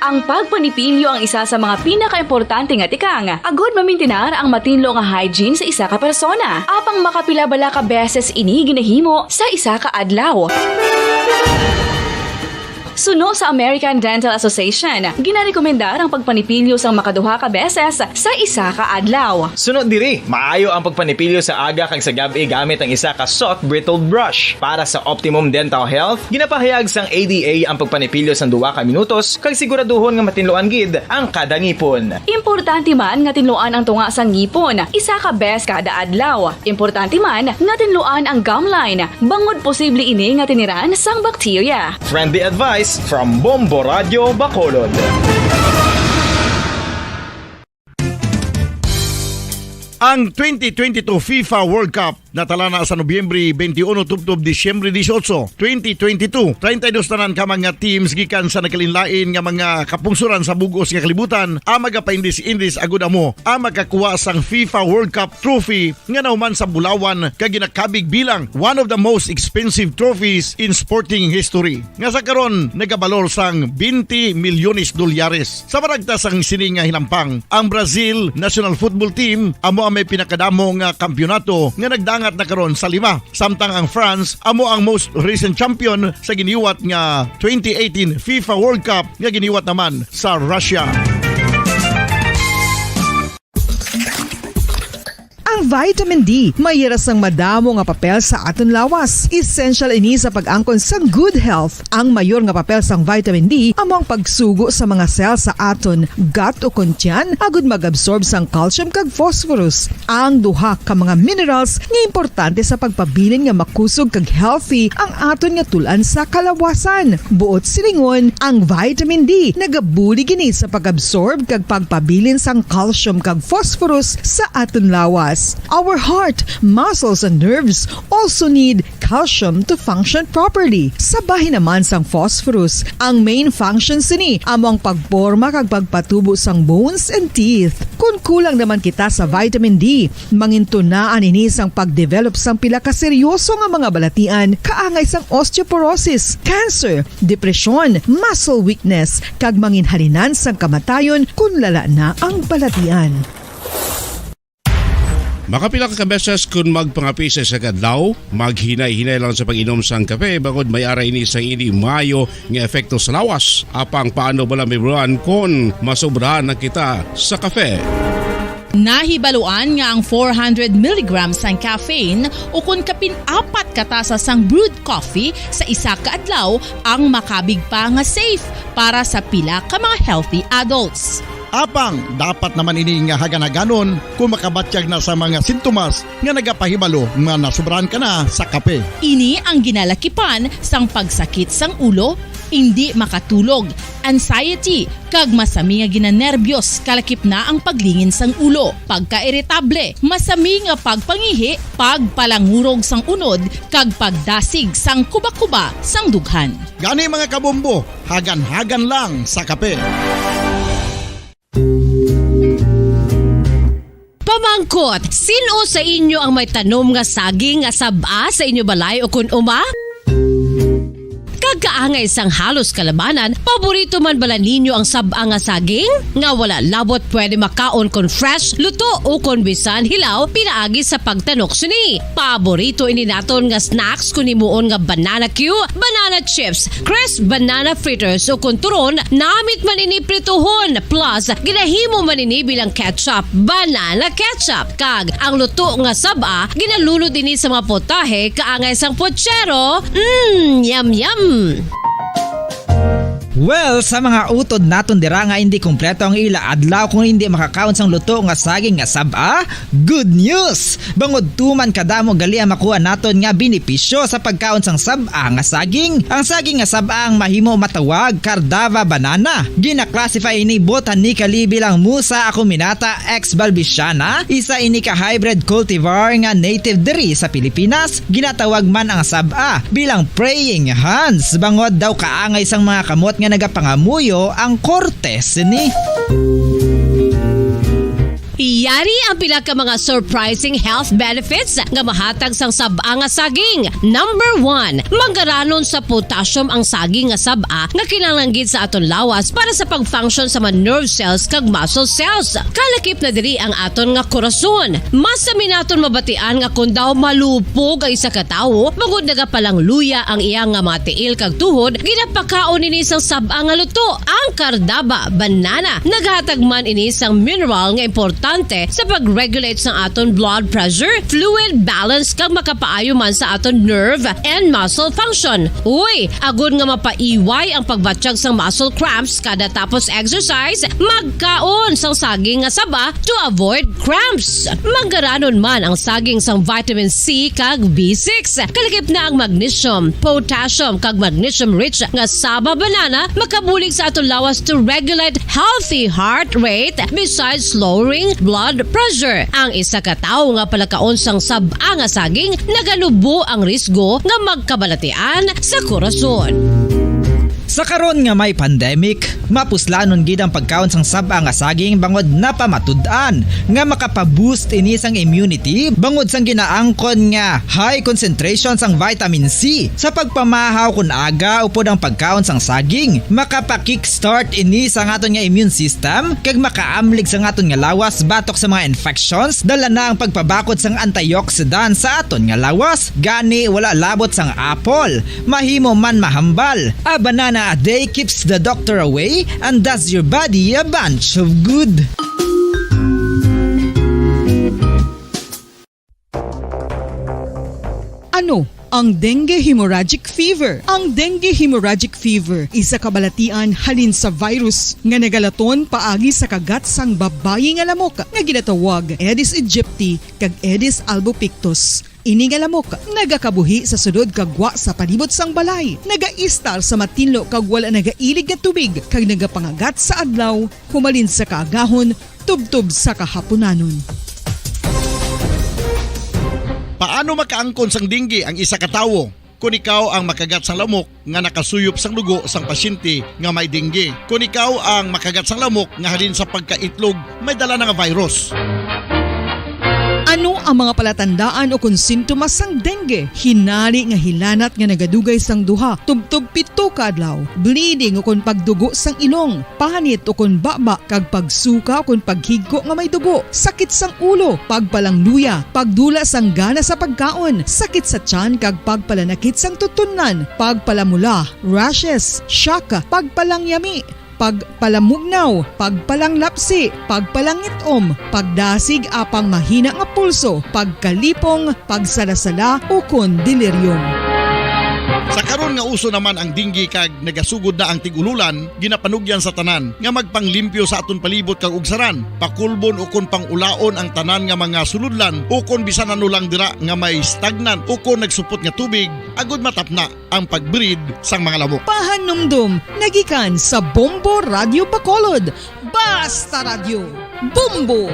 Ang pagpanipilyo ang isa sa mga pinakaimportante nga tikang agod mamintinar ang matinlo nga hygiene sa isa ka persona. Apang makapila bala ka beses ini ginahimo sa isa ka adlaw? Suno sa American Dental Association, ginarekomendar ang pagpanipilyo sang makaduha ka beses sa isa ka adlaw. Suno diri, maayo ang pagpanipilyo sa aga kag sa gab-i gamit ang isa ka soft bristled brush. Para sa optimum dental health, ginapahayag sang A D A ang pagpanipilyo sang duha ka minutos kag siguraduhon nga matinluan gid ang kada ngipon. Importante man nga tinluan ang tunga sang ngipon isa ka bes kada adlaw. Importante man nga tinluan ang gum line, bangod posible ini nga tiniran sang bakterya. Friendly advice from Bombo Radio Bacolod. Ang twenty twenty-two FIFA World Cup natala na sa Nobyembre twenty-one tubtob Disyembre dieciocho, twenty twenty-two. Treinta y dos tanan ka mga teams gikan sa nagkalainlain nga mga kapungsoran sa bug-os nga kalibutan ang magapaindis-indis agud amo ang makakuha sang FIFA World Cup trophy nga nahuman sa bulawan kag ginakabig bilang one of the most expensive trophies in sporting history, nga sa karon nagabalor sang twenty milyones dolyares. Sa maragta sang sini nga hinampang, ang Brazil national football team amo ang may pinakadamo nga kampiyonato nga nagdangat na karon sa lima, samtang ang France amo ang most recent champion sa giniwat nga twenty eighteen FIFA World Cup nga giniwat naman sa Russia. Ang vitamin D may hira sang madamo nga papel sa aton lawas. Essential ini sa pag-angkon sang good health. Ang mayor nga papel sang vitamin D amo ang pagsugo sa mga cell sa aton gut o kon tiyan agud mag-absorb sang calcium kag phosphorus, ang duha ka mga minerals nga importante sa pagpabilin nga makusog kag healthy ang aton nga tul-an sa kalawasan. Buot silingon, ang vitamin D nagabulig ini sa pag-absorb kag pagpabilin sang calcium kag phosphorus sa aton lawas. Our heart, muscles, and nerves also need calcium to function properly. Sa bahin naman sang phosphorus, ang main function sini amo ang pagporma kag pagpatubo sang bones and teeth. Kon kulang naman kita sa vitamin D, mangintunaan ini sang pag-develop sang pila ka seryoso nga mga balatian, kaangay sang osteoporosis, cancer, depresyon, muscle weakness, kag manginhalinan sang kamatayon kon lala na ang balatian. Makapila ka beses kon magpangape sa isa ka adlaw, maghinay-hinay lang sa pag-inom sang kape, bangod may ara ini sang hindi maayo nga epekto sa lawas. Apang paano bala, Ma'am Ron, kon masobrahan na kita sa kape? Nahibaluan nga ang four hundred milligrams sang caffeine, o kon kapin apat ka tasa sang brewed coffee sa isa ka adlaw, ang makabig pa nga safe para sa pila ka mga healthy adults. Apang dapat naman ini nga hagan-haganon kon makabatyag na sa mga sintomas nga nagapahibalo nga nasobrahan ka na sa kape. Ini ang ginalakipan sang pagsakit sang ulo, indi makatulog, anxiety, kag masami nga ginanerbyos, kalakip na ang paglingin sang ulo, pagkairitable, masami nga pagpangihi, pagpalangurog sang unod, kag pagdasig sang kuba-kuba sang dughan. Gani, mga kabombo, hagan-hagan lang sa kape. Pamangkot, sin-o sa inyo ang may tanom nga saging nga sab-a sa inyo balay o kon uma? Kag kaangay sang halos kalabanan, paborito man bala ninyo ang sab-a nga saging? Nga wala labot pwede makaon kon fresh, luto, o kon bisan hilaw pinaagi sa pagtanok sini. Paborito ini naton nga snacks kon himuon nga banana cue, banana chips, crisp banana fritters, o kon turon, namit man ini prituhon, plus ginahimo man ini bilang ketchup, banana ketchup. Kag ang luto nga sab-a, ginalunod ini sa mga potahe kaangay sang puchero. Mm, yum, yum! Well, sa mga utod naton dira nga hindi kompleto ang ila adlaw kung hindi makakaon sang luto nga saging nga sab-a, good news! Bangod tuman kadamo gali ang makuha naton nga benepisyo sa pagkaon sang sab-a nga saging. Ang saging nga sab-a ang mahimo matawag Cardava banana. Gina-classify ini botanically bilang Musa acuminata ex balbisiana, isa ini ka hybrid cultivar nga native diri sa Pilipinas. Ginatawag man ang sab-a bilang praying hands, bangod daw kaangay sang mga kamot nga nagapangamuyo ang korte sini. Yari ang pila ka mga surprising health benefits nga mahatag sang sab-a nga saging. Number one, manggaranon sa potassium ang saging nga sab-a nga kinahanglan gid sa aton lawas para sa pag-function sa mga nerve cells kag muscle cells. Kalakip na diri ang aton nga korason. Mas sami naton mabatian nga kon daw malupog ang isa ka tawo, bangod nagapalangluya ang iya nga mga tiil kag tuhod, ginapakaon ini sang sab-a nga luto. Ang kardaba, banana, naghatag man ini sang mineral nga importante sa pag-regulate sang aton blood pressure, fluid balance, kag makapaayo man sa aton nerve and muscle function. Uy, agod nga mapaiway ang pagbatyag sang muscle cramps kada tapos exercise, magkaon sang saging nga saba to avoid cramps. Manggaranon man ang saging sang vitamin C kag B six. Kalakip na ang magnesium, potassium, kag magnesium-rich nga saba banana makabulig sa aton lawas to regulate healthy heart rate besides lowering blood pressure. Ang isa ka tawo nga palakaon sang sab-a nga saging naganubo ang risgo nga magkabalatian sa korason. Sa karon nga may pandemic, mapuslanon gid ang pagkaon sang sab-a nga saging bangod napamatud-an nga makapa-boost ini sang immunity bangod sang ginaangkon nga high concentration sang vitamin C. Sa pagpamahaw kon aga upod ang pagkaon sang saging, makapa-kickstart ini sa aton nga immune system kag makaamlig sa aton nga lawas batok sa mga infections. Dala na ang pagpabakod sang antioxidant sa aton nga lawas, gani wala labot sang apple. Mahimo man mahambal. A banana a day keeps the doctor away and does your body a bunch of good. Ano ang dengue hemorrhagic fever? Ang dengue hemorrhagic fever isa ka balatian halin sa virus nga nagalaton paagi sa kagat sang babayi nga lamok nga ginatawag Aedes aegypti kag Aedes albopictus. Ini nga lamok nagakabuhi sa sulod kag gwa sa palibot sang balay, nagaistar sa matinlo kag wala nagailig nga tubig, kag nagapangagat sa adlaw humalin sa kaagahon tubtob sa kahapunanon. Paano makaangkon sang dengue ang isa ka tawo? Kon ikaw ang makagat sang lamok nga nakasuyop sang dugo sang pasyente nga may dengue, kon ikaw ang makagat sang lamok nga halin sa pagkaitlog may dala na nga virus. Ano ang mga palatandaan ukon sintomas sang dengue? Hinari nga hilanat nga nagadugay sang duha tubtob pito ka adlaw, bleeding ukon pagdugo sang ilong, panit ukon baba, kag pagsuka ukon paghigko nga may dugo, sakit sang ulo, pagpalangluya, pagdula sang gana sa pagkaon, sakit sa tiyan kag pagpalanakit sang tutunlan, pagpalamula, rashes, shock, pagpalangyami, pagpalamugnaw, pagpalanglapsi, pagpalangit-om, pagdasig apang mahina nga pulso, pagkalipong, pagsalasala, ukon delirium. Sa karon nga uso naman ang dengue kag nagasugod na ang tig-ululan, ginapanugyan sa tanan nga magpanglimpyo sa aton palibot kag ugsaran, pakulbon ukon pang-ulaon ang tanan nga mga sulodlan ukon bisan ano lang dira nga may stagnant ukon nagsupot nga tubig agod matapna ang pag-breed sang mga lamok. Pahanumdom nga gikan sa Bombo Radyo Bacolod. Basta Radyo, Bombo!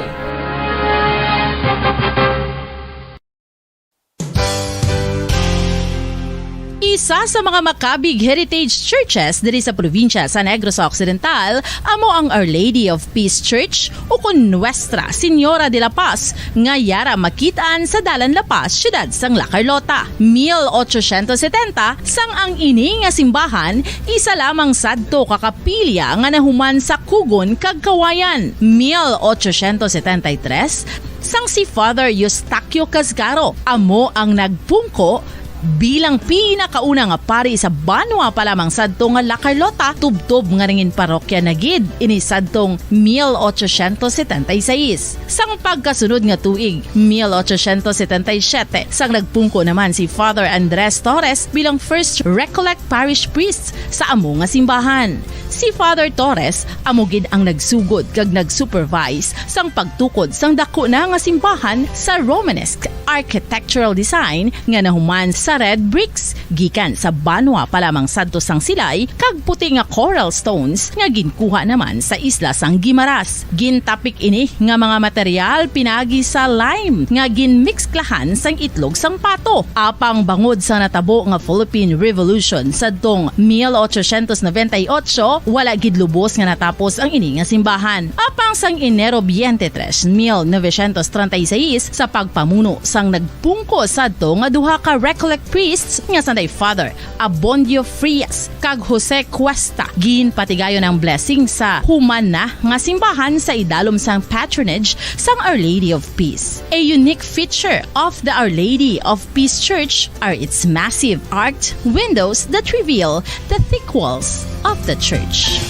Isa sa mga Macabig Heritage Churches diri sa probinsya sa Negros Occidental amo ang Our Lady of Peace Church, ukon Nuestra Señora de la Paz, nga yara makit-an sa Dalan La Paz, siyudad sang La Carlota. Mil ochocientos setenta, sang ang ini nga simbahan isa lamang sadto ka kapilya nga nahuman sa kugon kag kawayan. Mil ochocientos setenta y tres, sang si Father Eustaquio Casgaro amo ang nagpungko bilang pinakauna nga pari sa banwa pa lamang sadto nga La Carlota, tubtob nga nangin parokya na gid ini sadtong mil ochocientos setenta y seis. Sang pagkasunod nga tuig, mil ochocientos setenta y siete, sang nagpungko naman si Father Andres Torres bilang first Recollect Parish Priest sa amo nga simbahan. Si Father Torres amo gid ang nagsugod kag nag-supervise sang pagtukod sang dako na nga simbahan sa Romanesque architectural design nga nahuman sa red bricks gikan sa banwa pa lamang sadto sang silay kag puti nga coral stones nga ginkuha naman sa isla sang Guimaras. Gintapik ini nga mga material pinaagi sa lime nga ginmikslahan sang itlog sang pato. Apang bangod sa natabo nga Philippine Revolution sadtong mil ochocientos noventa y ocho, Wala gid lubos nga natapos ang ini nga simbahan. Apang sang Enero twenty-three, mil novecientos treinta y seis, sa pagpamuno sang nagpungko sadto nga duha ka Recollect priests nga sanday Father Abondio Frias kag Jose Cuesta, ginpatigayon ang blessing sa human na nga simbahan sa idalom sang patronage sang Our Lady of Peace. A unique feature of the Our Lady of Peace Church are its massive arched windows that reveal the thick walls of the church.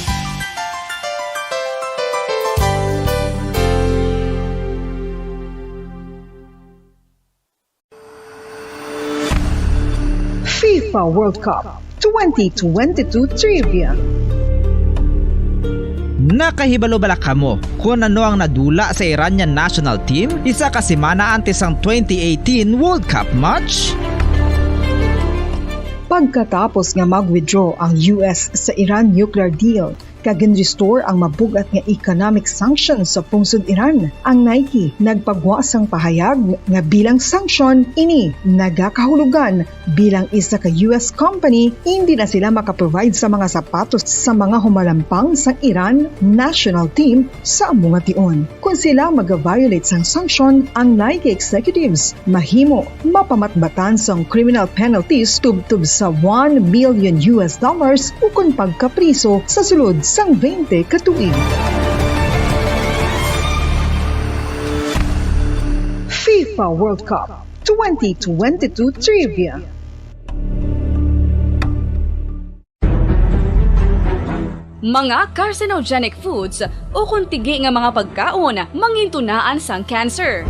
FIFA World Cup twenty twenty-two Trivia. Nakahibalo bala kamo kon ano ang nadula sa Iranian national team isa ka semana antes sang twenty eighteen World Cup match? Pagkatapos nga mag-withdraw ang U S sa Iran nuclear deal, kag gin-restore ang mabug-at nga economic sanctions sa pungsod Iran. Ang Nike nagpagwa sang pahayag nga bilang sanction ini nagakahulugan bilang isa ka U S company, hindi na sila makaprovide sa mga sapatos sa mga humalampang sang Iran national team sa amo nga tion. Kon sila mag-violate sang sanction, ang Nike executives mahimo mapamatbatan sang criminal penalties tubtob sa one million U S dollars ukon pagkapriso sa sulod sang twenty ka tuig. FIFA World Cup twenty twenty-two Trivia. Mga carcinogenic foods ukon tigi nga mga pagkaon mangintunaan sang cancer.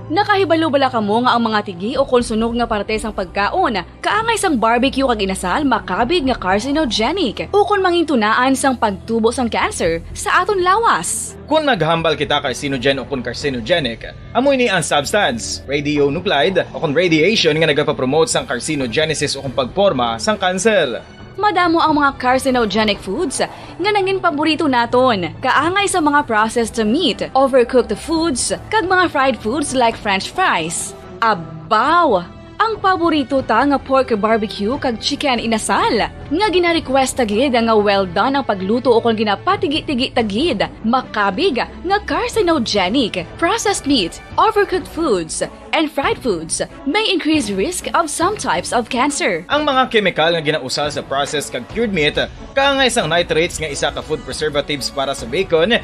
Nakahibalo bala kamo nga ang mga tigi ukon sunog nga parte sang pagkaon kaangay sang barbecue kag inasal makabig nga carcinogenic ukon mangintunaan sang pagtubo sang cancer sa aton lawas? Kon naghambal kita carcinogen ukon carcinogenic, amo ini ang substance, radionuclide, ukon radiation nga nagapapromote sang carcinogenesis ukon pagporma sang kanser. Madamo ang mga carcinogenic foods nga nangin paborito naton, kaangay sa mga processed meat, overcooked foods, kag mga fried foods like French fries. Abaw! Ang paborito ta nga pork barbecue kag chicken inasal, nga gina-request ta gid nga well done ang pagluto ukon ginapatigi-tigi ta gid, makabig nga carcinogenic. Processed meat, overcooked foods, and fried foods may increase risk of some types of cancer. Ang mga kemikal nga ginausal sa processed kag cured meat, kaangay sang nitrates nga isa ka food preservatives para sa bacon,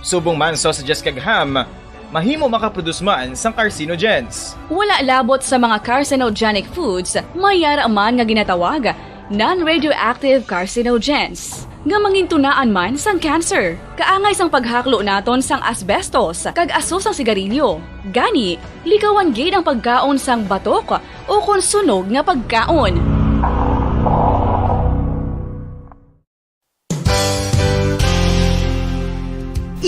subong man sausages kag ham, mahimo makaproduce man sang carcinogens. Wala labot sa mga carcinogenic foods, may yara man nga ginatawag non-radioactive carcinogens, nga mangintunaan man sang cancer. Kaangay sang paghaklo naton sang asbestos kag aso sang sigarilyo. Gani, likawan gid ang pagkaon sang batok ukon sunog nga pagkaon.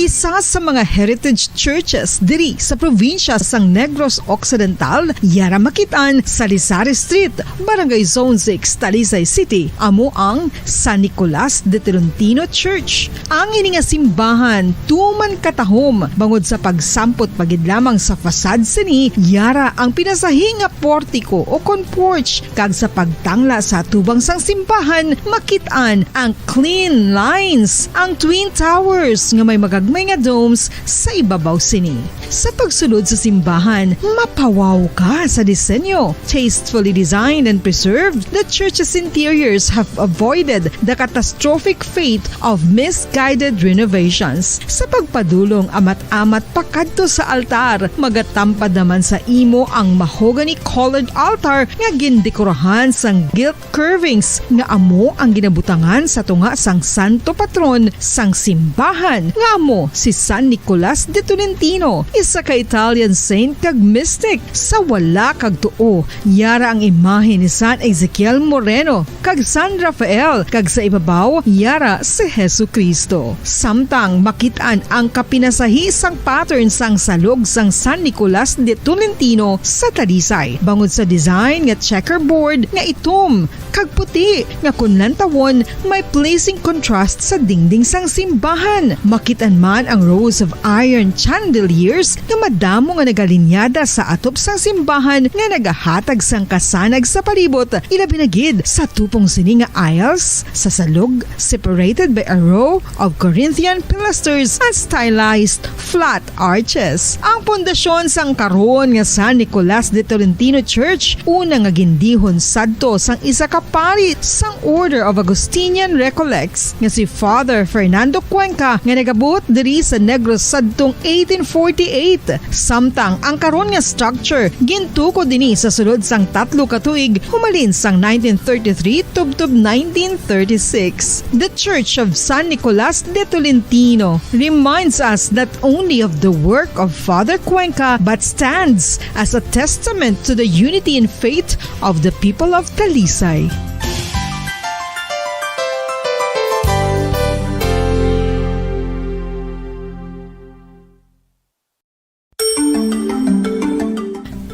Isa sa mga heritage churches diri sa probinsya sang Negros Occidental, yara makit-an sa Lisari Street, Barangay Zone six, Talisay City, amo ang San Nicolas de Tolentino Church. Ang ini nga simbahan tuman katahom bangod sa pagsampot pa gid lamang sa facade sini, yara ang pinasahi nga portiko ukon porch, kag sa pagtangla sa atubang sang simbahan, makit-an ang clean lines, ang twin towers nga may magagmay nga domes sa ibabaw sini. Sa pagsulod sa simbahan, mapawaw ka sa disenyo. Tastefully designed and preserved, the church's interiors have avoided the catastrophic fate of misguided renovations. Sa pagpadulong amat-amat pakadto sa altar, magatampad naman sa imo ang mahogany colored altar nga gindekorahan sang gilt curvings nga amo ang ginabutangan sa tunga sang santo patron sang simbahan, nga amo si San Nicolas de Tolentino, isa ka Italian saint kag mystic. Sa wala kag tuo, yara ang imahe ni San Ezekiel Moreno kag San Rafael, kag sa ibabaw, yara si Jesu-Cristo. Samtang makit-an ang kapinasahi sang pattern sang salog sang San Nicolas de Tolentino sa Talisay, bangod sa design nga checkerboard nga itom kag puti nga kon lantawon may pleasing contrast sa dingding sang simbahan. Makit-an man ang rows of iron chandeliers nga madamo nga nagalinyada sa atop sang simbahan nga nagahatag sang kasanag sa palibot, ilabi na gid sa tupong sini nga aisles sa salog, separated by a row of Corinthian pilasters and stylized flat arches. Ang pundasyon sang karon nga San Nicolas de Tolentino Church, una nga gindihon sadto sang isa ka pari sang Order of Augustinian Recollects nga si Father Fernando Cuenca, nga nagabot diri sa Negros sadtong eighteen forty-eight. Samtang ang karon nga structure gintukod dinhi sa sulod sang tatlo ka tuig, humalin sang nineteen thirty-three tubtob nineteen thirty-six. The Church of San Nicolas de Tolentino reminds us not only of the work of Father Cuenca, but stands as a testament to the unity in faith of the people of Talisay.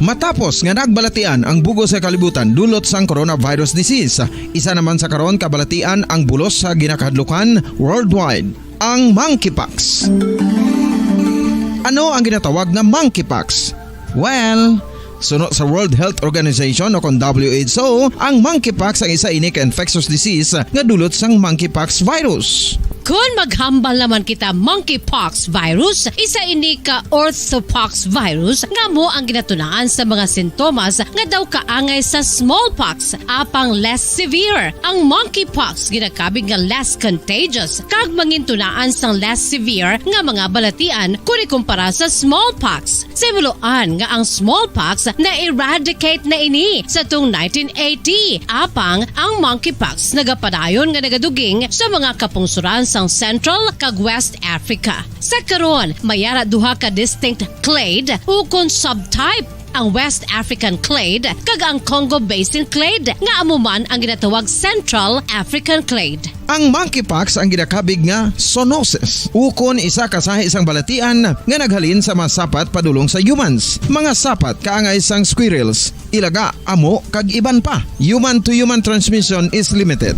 Matapos nga nagbalatian ang bug-os nga kalibutan dulot sang coronavirus disease, isa naman sa karon kabalatian ang bulos sa ginakahadlukan worldwide, ang monkeypox. Ano ang ginatawag nga monkeypox? Well, suno sa World Health Organization o kon W H O, ang monkeypox ang isa ini ka infectious disease nga dulot sang monkeypox virus. Kon maghambal naman kita monkeypox virus, isa ini ka orthopox virus nga amo ang ginatunaan sa mga sintomas nga daw kaangay sa smallpox, apang less severe. Ang monkeypox ginakabig nga less contagious kag mangintunaan sang less severe nga mga balatian kon ikumpara sa smallpox. Sa himuloan nga ang smallpox na-eradicate na ini sa tung nineteen eighty, apang ang monkeypox nagapadayon nga nagaduging sa mga kapungsoran sang Central kag West Africa. Sa karon, may ara duha ka distinct clade ukon subtype, ang West African clade kag ang Congo Basin clade, nga amo man ang ginatawag Central African clade. Ang monkeypox ang ginakabig nga zoonosis, ukon isa ka sahi sang balatian nga naghalin sa mga sapat padulong sa humans. Mga sapat kaangay sang squirrels, ilaga, amo, kag iban pa. Human-to-human transmission is limited.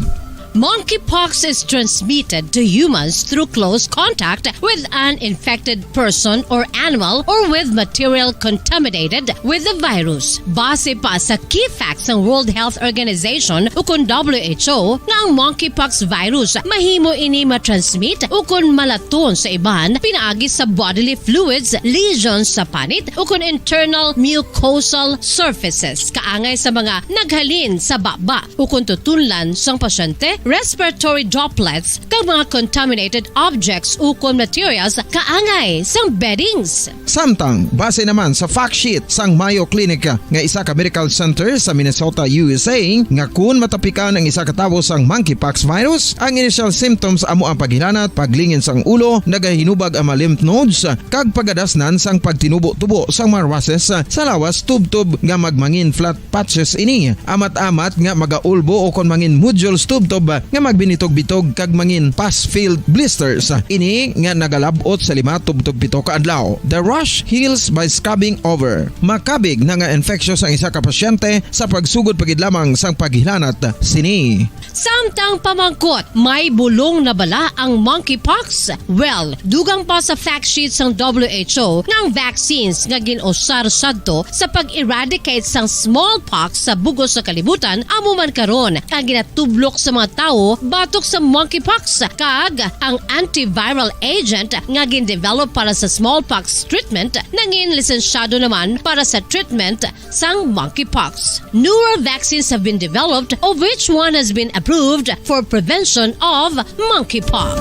Monkeypox is transmitted to humans through close contact with an infected person or animal or with material contaminated with the virus. Base pa sa key facts sang World Health Organization ukon W H O nga ang monkeypox virus mahimo ini matransmit ukon malaton sa iban pinaagi sa bodily fluids, lesions sa panit, ukon internal mucosal surfaces kaangay sa mga naghalin sa baba ukon tutunlan sang pasyente, respiratory droplets, kag mga contaminated objects ukon materials kaangay sang beddings. Samtang, base naman sa fact sheet sang Mayo Clinic nga isa ka medical center sa Minnesota, U S A, nga kun matapikan ang isa ka tawo sang monkeypox virus, ang initial symptoms amo ang paghilanat, paglingin sang ulo, nagahinubag ang mga lymph nodes, kag pagadasnan sang pagtinubo-tubo sang mga rushes sa lawas tubtob nga magmangin flat patches ini, amat-amat nga magaulbo ukon mangin nodules tubtob nga magbinitog-bitog kag mangin pus-filled blisters. Ini nga nagalab-ot sa lima tubtob pito ka adlaw. The rash heals by scabbing over. Makabig na nga infectious ang isa ka pasyente sa pagsugod pa gid lamang sang paghilanat sini. Samtang pamangkot, may bulong na bala ang monkeypox? Well, dugang pa sa fact sheet sang W H O nga ang vaccines nga gin-usar sadto sa pag-eradicate sang smallpox sa bug-os nga kalibutan, amo man karon ang ginatublok sa mga tawo batok sa monkeypox, kag ang antiviral agent nga gin-develop para sa smallpox treatment nangin lisensyado naman para sa treatment sang monkeypox. Newer vaccines have been developed, of which one has been approved for prevention of monkeypox.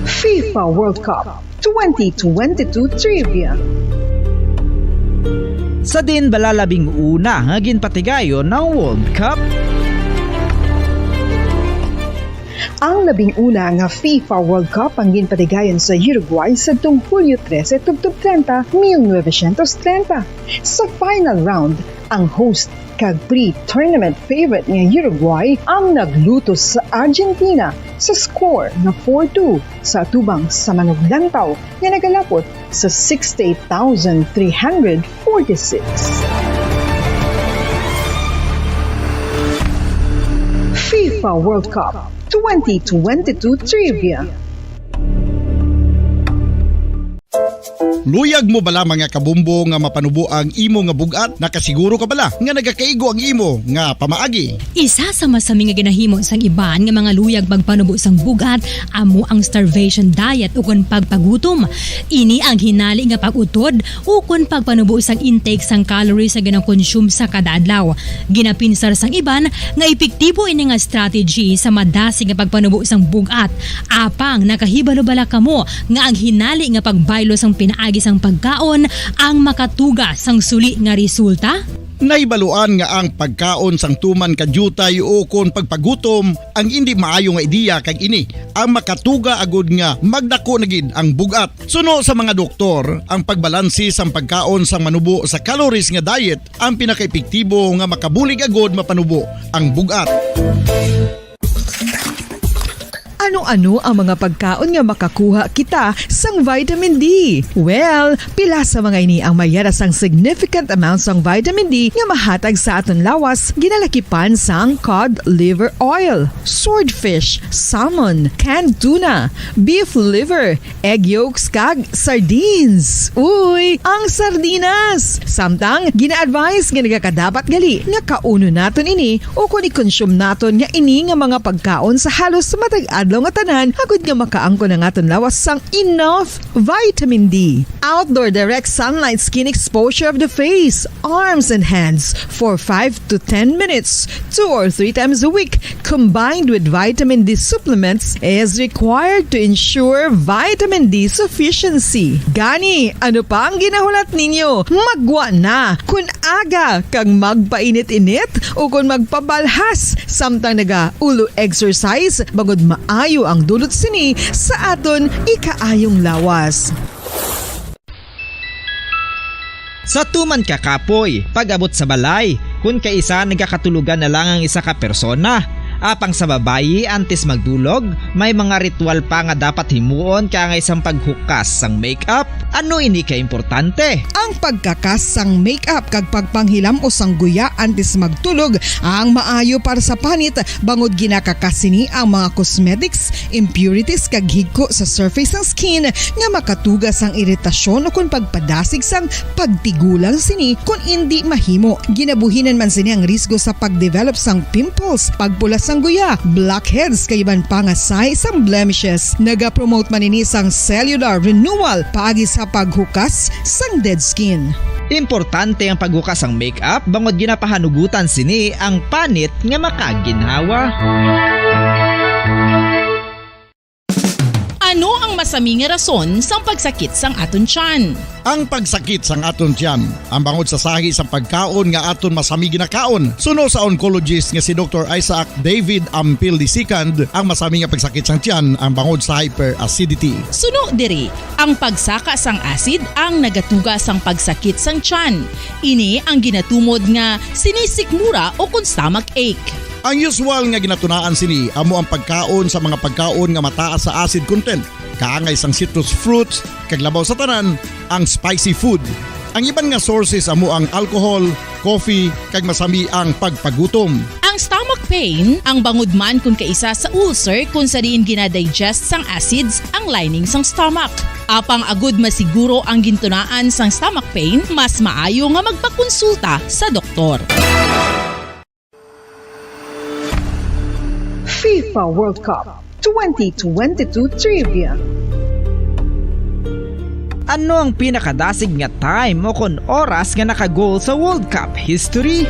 FIFA World Cup twenty twenty-two Trivia. Sa diin bala labing una nga ginpatigayon ang World Cup? Ang labing una nga FIFA World Cup ang ginpatigayon sa Uruguay sadtong Hulyo trese tubtob treinta, mil novecientos treinta. Sa final round, ang host kag pre-tournament favorite nga Uruguay ang naglutos sa Argentina sa score nga four two, sa atubang sa manuglantaw nga nagalapot sa sixty-eight thousand three hundred forty-six. FIFA World Cup twenty twenty-two Trivia. Luyag mo bala, mga kabombo, nga mapanubo ang imo nga bug-at? Nakasiguro ka bala nga nagakaigo ang imo nga pamaagi? Isa sa masami nga ginahimo sang iban nga mga luyag pagpanubo sang bug-at amo ang starvation diet ukon pagpagutom. Ini ang hinali nga pag-utod ukon pagpanubo sang intake sang calories nga ginakonsume sa kada adlaw. Ginapinsar sang iban nga epektibo ini nga strategy sa madasig nga pagpanubo sang bug-at. Apang nakahibalo bala kamo nga ang hinali nga pagbaylo sang pinaagi sang pagkaon ang makatuga sang suli nga resulta? Nahibaluan nga ang pagkaon sang tuman ka diutay ukon pagpagutom ang indi maayo nga ideya, kag ini ang makatuga agud nga magdako na gid ang bug-at. Suno sa mga doktor, ang pagbalanse sang pagkaon sang manubo sa calories nga diet ang pinakaepektibo nga makabulig agud mapanubo ang bug-at. Ano-ano ang mga pagkaon nga makakuha kita sang vitamin D? Well, pila sa mga ini ang mayara sang significant amount sang vitamin D nga mahatag sa aton lawas, ginalakipan sang cod liver oil, swordfish, salmon, canned tuna, beef liver, egg yolks, kag sardines. Uy, ang sardinas! Samtang, gina-advise nga nagakadapat gali nga kaunon naton ini ukon i-consume naton nga ini nga mga pagkaon sa halos matag adlaw nga tanan, agud nga makaangkon ang aton lawas sang enough vitamin D. Outdoor direct sunlight skin exposure of the face, arms, and hands for five to ten minutes, two or three times a week, combined with vitamin D supplements, is required to ensure vitamin D sufficiency. Gani, ano pa ang ginahulat ninyo? Maggwa na! Kon aga kag magpainit-init ukon magpabalhas samtang nagaulo exercise, bangod maayo ang dulot sini sa aton ikaayong lawas. Sa tuman ka kapoy, pag-abot sa balay, kun kaisa nagakatulogan na lang ang isa ka persona. Apang sa babayi, antes magdulog, may mga ritual pa nga dapat himuon kaangay sang paghukas sang make-up. Ano ini ka importante? Ang pagkakas sang make-up kag pagpanghilam-os sang guya antes magtulog ang maayo para sa panit, bangod ginakakas sini ang mga cosmetics, impurities, kag higko sa surface sang skin nga makatuga sang iritasyon ukon pagpadasig sang pagtigulang sini kon indi mahimo. Ginabuhinan man sini ang risgo sa pagdevelop sang pimples, pagpula sang guya, blackheads, kag iban pa nga sahi sang blemishes. Nagapromote man ini sang cellular renewal paagi sa paghukas sang dead skin. Importante ang paghukas sang make-up bangod ginapahanugutan sini ang panit nga makaginhawa. Ano ang masami nga rason sang pagsakit sang aton tiyan? Ang pagsakit sang aton tiyan, ang bangod sa sahi sang pagkaon nga aton masami ginakaon. Suno sa oncologist nga si Doktor Isaac David Ampil the second, ang masami nga pagsakit sang tiyan ang bangod sa hyperacidity. Suno diri, ang pagsaka sang acid ang nagatuga sang pagsakit sang tiyan. Ini ang ginatumod nga sinisikmura ukon stomach ache. Ang usual nga ginatunaan sini amo ang pagkaon sa mga pagkaon nga mataas sa acid content, kaangay sang citrus fruits, kag labaw sa tanan, ang spicy food. Ang iban nga sources amo ang alcohol, coffee, kag masami ang pagpagutom. Ang stomach pain, ang bangod man kon kaisa sa ulcer kon sa diin gina-digest sang acids ang lining sang stomach. Apang agud masiguro ang gintunaan sang stomach pain, mas maayo nga magpakonsulta sa doktor. FIFA World Cup twenty twenty-two Trivia. Ano ang pinakadasig nga time o kon oras nga naka-goal sa World Cup history?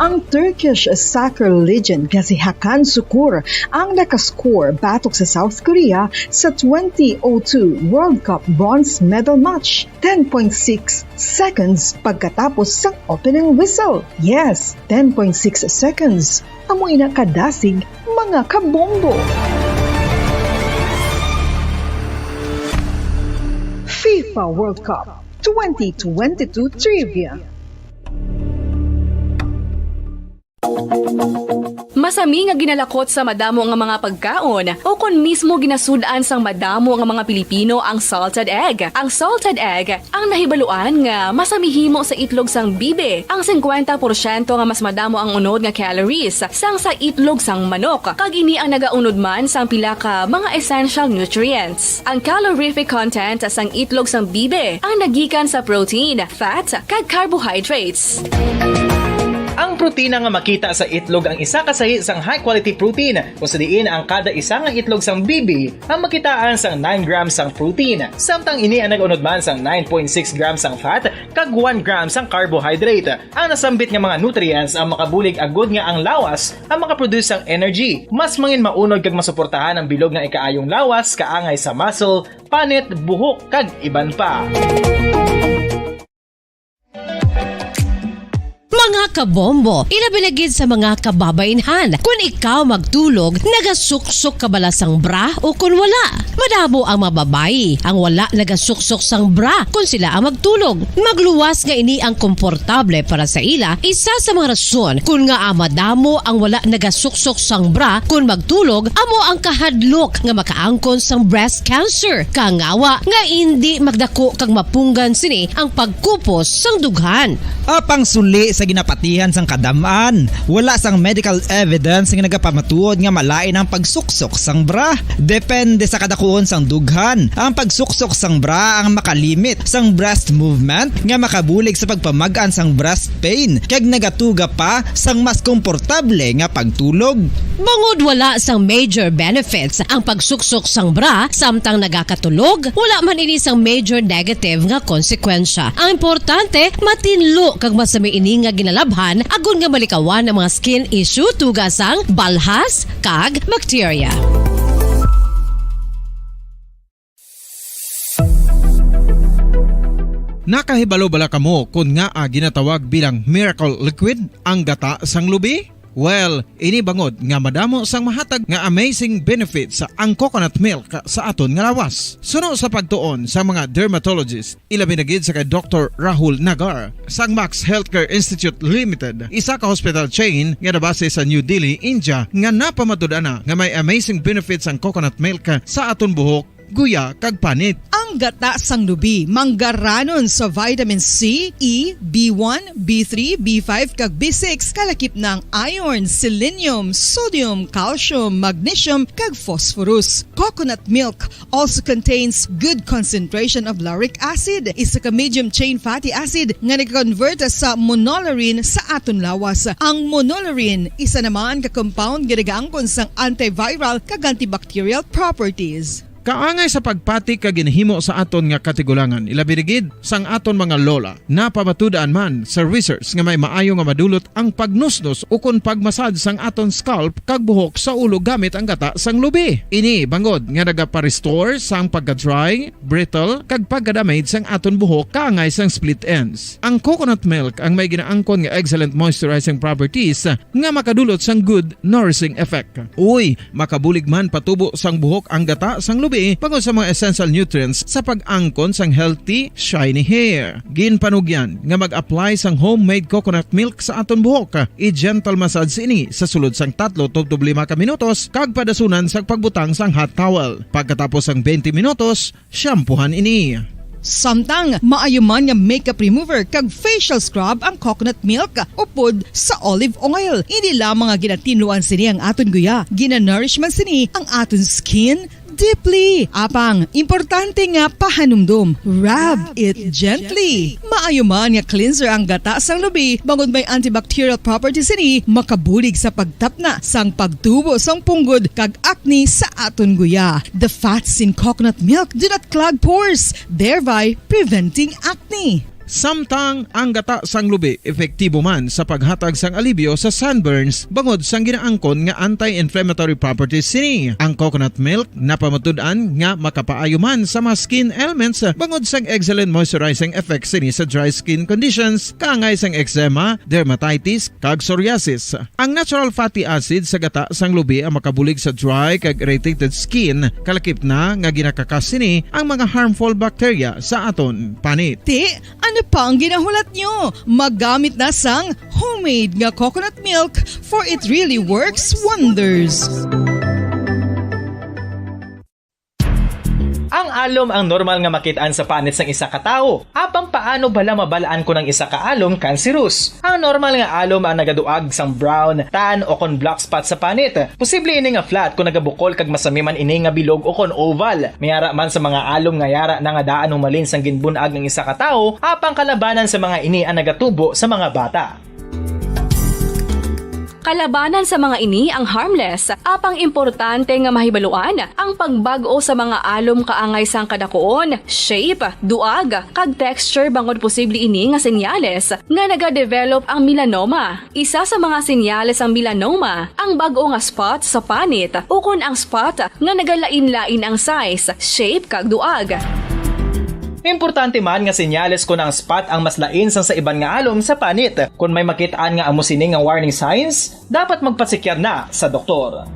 Ang Turkish soccer legend nga si Hakan Sukur ang nakascore batok sa South Korea sa twenty oh two World Cup bronze medal match, ten point six seconds pagkatapos sang opening whistle. Yes, ten point six seconds. Amo ina kadasig, mga kabombo. FIFA World Cup twenty twenty-two Trivia. Masami nga ginalakot sa madamo nga mga pagkaon, o kon mismo ginasud-an sang madamo nga mga Pilipino ang salted egg. Ang salted egg ang nahibaluan nga masami himo sa itlog sang bibi, ang singkwenta porsyento nga mas madamo ang unod nga calories sang sa itlog sang manok, kag ini ang nagaunod man sang pila ka mga essential nutrients. Ang calorific content sang itlog sang bibi ang nagikan sa protein, fat, kag carbohydrates. Ang protina nga makita sa itlog ang isa ka sahi sang high-quality protein, kung sa diin ang kada isa nga itlog sang bibi ang makitaan sang nine grams sang protein, samtang ini ang nag-unod man sang nine point six grams sang fat kag one gram sang carbohydrate. Ang nasambit nga mga nutrients ang makabulig agud nga ang lawas ang makaproduce sang energy, mas mangin maunod kag masuportahan ang bilog nga ikaayong lawas kaangay sa muscle, panit, buhok, kag iban pa. Mga kabombo, ilabi na gid sa mga kababainhan, kun ikaw magtulog, nagasuksok ka bala sang bra o kun wala? Madamo ang mga babayi ang wala nagasuksok sang bra kun sila ang magtulog. Magluwas nga ini ang komportable para sa ila, isa sa mga rason kun ngaa madamo ang wala nagasuksok sang bra kun magtulog amo ang kahadlok nga makaangkon sang breast cancer. Kangawa nga indi magdako kag mapunggan sini ang pagkupos sang dughan. Apang suli sa ginapatihan sang kadam-an, wala sang medical evidence nga nagapamatuod nga malain ang pagsuksok sang bra. Depende sa kadakuon sang dughan, ang pagsuksok sang bra ang makalimit sang breast movement nga makabulig sa pagpamag-an sang breast pain kag nagatuga pa sang mas komportable nga pagtulog. Bangod wala sang major benefits ang pagsuksok sang bra samtang nagakatulog, wala man ini sang major negative nga konsekwensya. Ang importante, matinlo kag masami ini nga ginalabhan agod nga malikawan ang mga skin issue tungod sang balhas kag bacteria. Nakahibalo bala kamo kon ngaa ginatawag bilang miracle liquid ang gata sang lubi? Well, ini bangod nga madamo sang mahatag nga amazing benefits ang coconut milk sa aton nga lawas. Suno sa pagtuon sa mga dermatologist, ilabi na gid sa kay Doktor Rahul Nagar sang Max Healthcare Institute Limited, isa ka hospital chain nga nabase sa New Delhi, India, nga napamatud-an na nga may amazing benefits ang coconut milk sa aton buhok, guya, kag panit. Ang gata sang lubi manggaranon sa vitamin C, E, B one, B three, B five, kag B six, kalakip na ang iron, selenium, sodium, calcium, magnesium, kag phosphorus. Coconut milk also contains good concentration of lauric acid, isa ka medium chain fatty acid nga nag-convert sa monolaurin sa aton lawas. Ang monolaurin isa naman ka compound nga nagaangkon sang antiviral kag antibacterial properties. Kaangay sa pagpati kag ginhimo sa aton nga katigulangan, ilabi na gid sang aton mga lola, napamatud-an man sa research nga may maayo nga madulot ang pagnusnos ukon pagmasad sang aton scalp kag buhok sa ulo gamit ang gata sang lubi. Ini bangod nga nagapa-restore sang pagka-dry, brittle, kag pagka-damage sang aton buhok kaangay sang split ends. Ang coconut milk ang may ginaangkon nga excellent moisturizing properties nga makadulot sang good nourishing effect. Uy, makabulig man patubo sang buhok ang gata sang lubi bangod sa mga essential nutrients sa pag-angkon sang healthy, shiny hair. Ginpanugyan nga mag-apply sang homemade coconut milk sa aton buhok. I-gentle massage ini sa sulod sang tatlo tubtob lima ka minutos kag padasunan sang pagbutang sang hot towel. Pagkatapos sang twenty minutos, shampoohan ini. Samtang maayo man nga makeup remover kag facial scrub ang coconut milk upod sa olive oil. Hindi lamang nga ginatinluan sini ang aton guya, ginanourish man sini ang aton skin deeply. Apang importante nga pahanumdom, rub it gently. Maayo man nga cleanser ang gata sang lubi bangod may antibacterial properties sini, makabulig sa pagtapna sang pagtubo sang punggod kag acne sa aton guya. The fats in coconut milk do not clog pores, thereby preventing acne. Samtang ang gata sang lubi epektibo man sa paghatag sang alibyo sa sunburns bangod sang ginaangkon nga anti-inflammatory properties sini. Ang coconut milk napamatud-an nga makapaayo man sa mga skin ailments bangod sang excellent moisturizing effects sini sa dry skin conditions kaangay sang eczema, dermatitis, kag psoriasis. Ang natural fatty acid sa gata sang lubi ang makabulig sa dry kag irritated skin, kalakip na nga ginakakas sini ang mga harmful bacteria sa aton panit. Ti, ano pa ang ginahulat nyo? Magamit na sang Homemade nga coconut milk, for it really works wonders. Ang alom ang normal nga makit-an sa panit sang isa ka tawo. Apang paano bala mabal-an kon ang isa ka alom kanserus? Ang normal nga alom ang nagaduag sang brown, tan, o kon black spot sa panit. Posible ini nga flat kon nagabukol kag masami man ini nga bilog o kon oval. May ara man sa mga alom nga yara na nga daan humalin sang ginbun-ag ang isa ka tawo, apang kalabanan sa mga ini ang nagatubo sa mga bata. Kalabanan sa mga ini ang harmless, apang importante nga mahibaluan ang pagbag-o sa mga alom kaangay sang kadakuon, shape, duag, kag texture, bangod posible ini nga senyales nga nagadevelop ang melanoma. Isa sa mga senyales sang melanoma ang bag-o nga spot sa panit ukon ang spot nga nagalain-lain ang size, shape, kag duag. Importante man nga senyales kon ang spot ang mas lain sang sa iban nga alom sa panit. Kon may makit-an nga amo sini nga warning signs, dapat magpasekyar na sa doktor.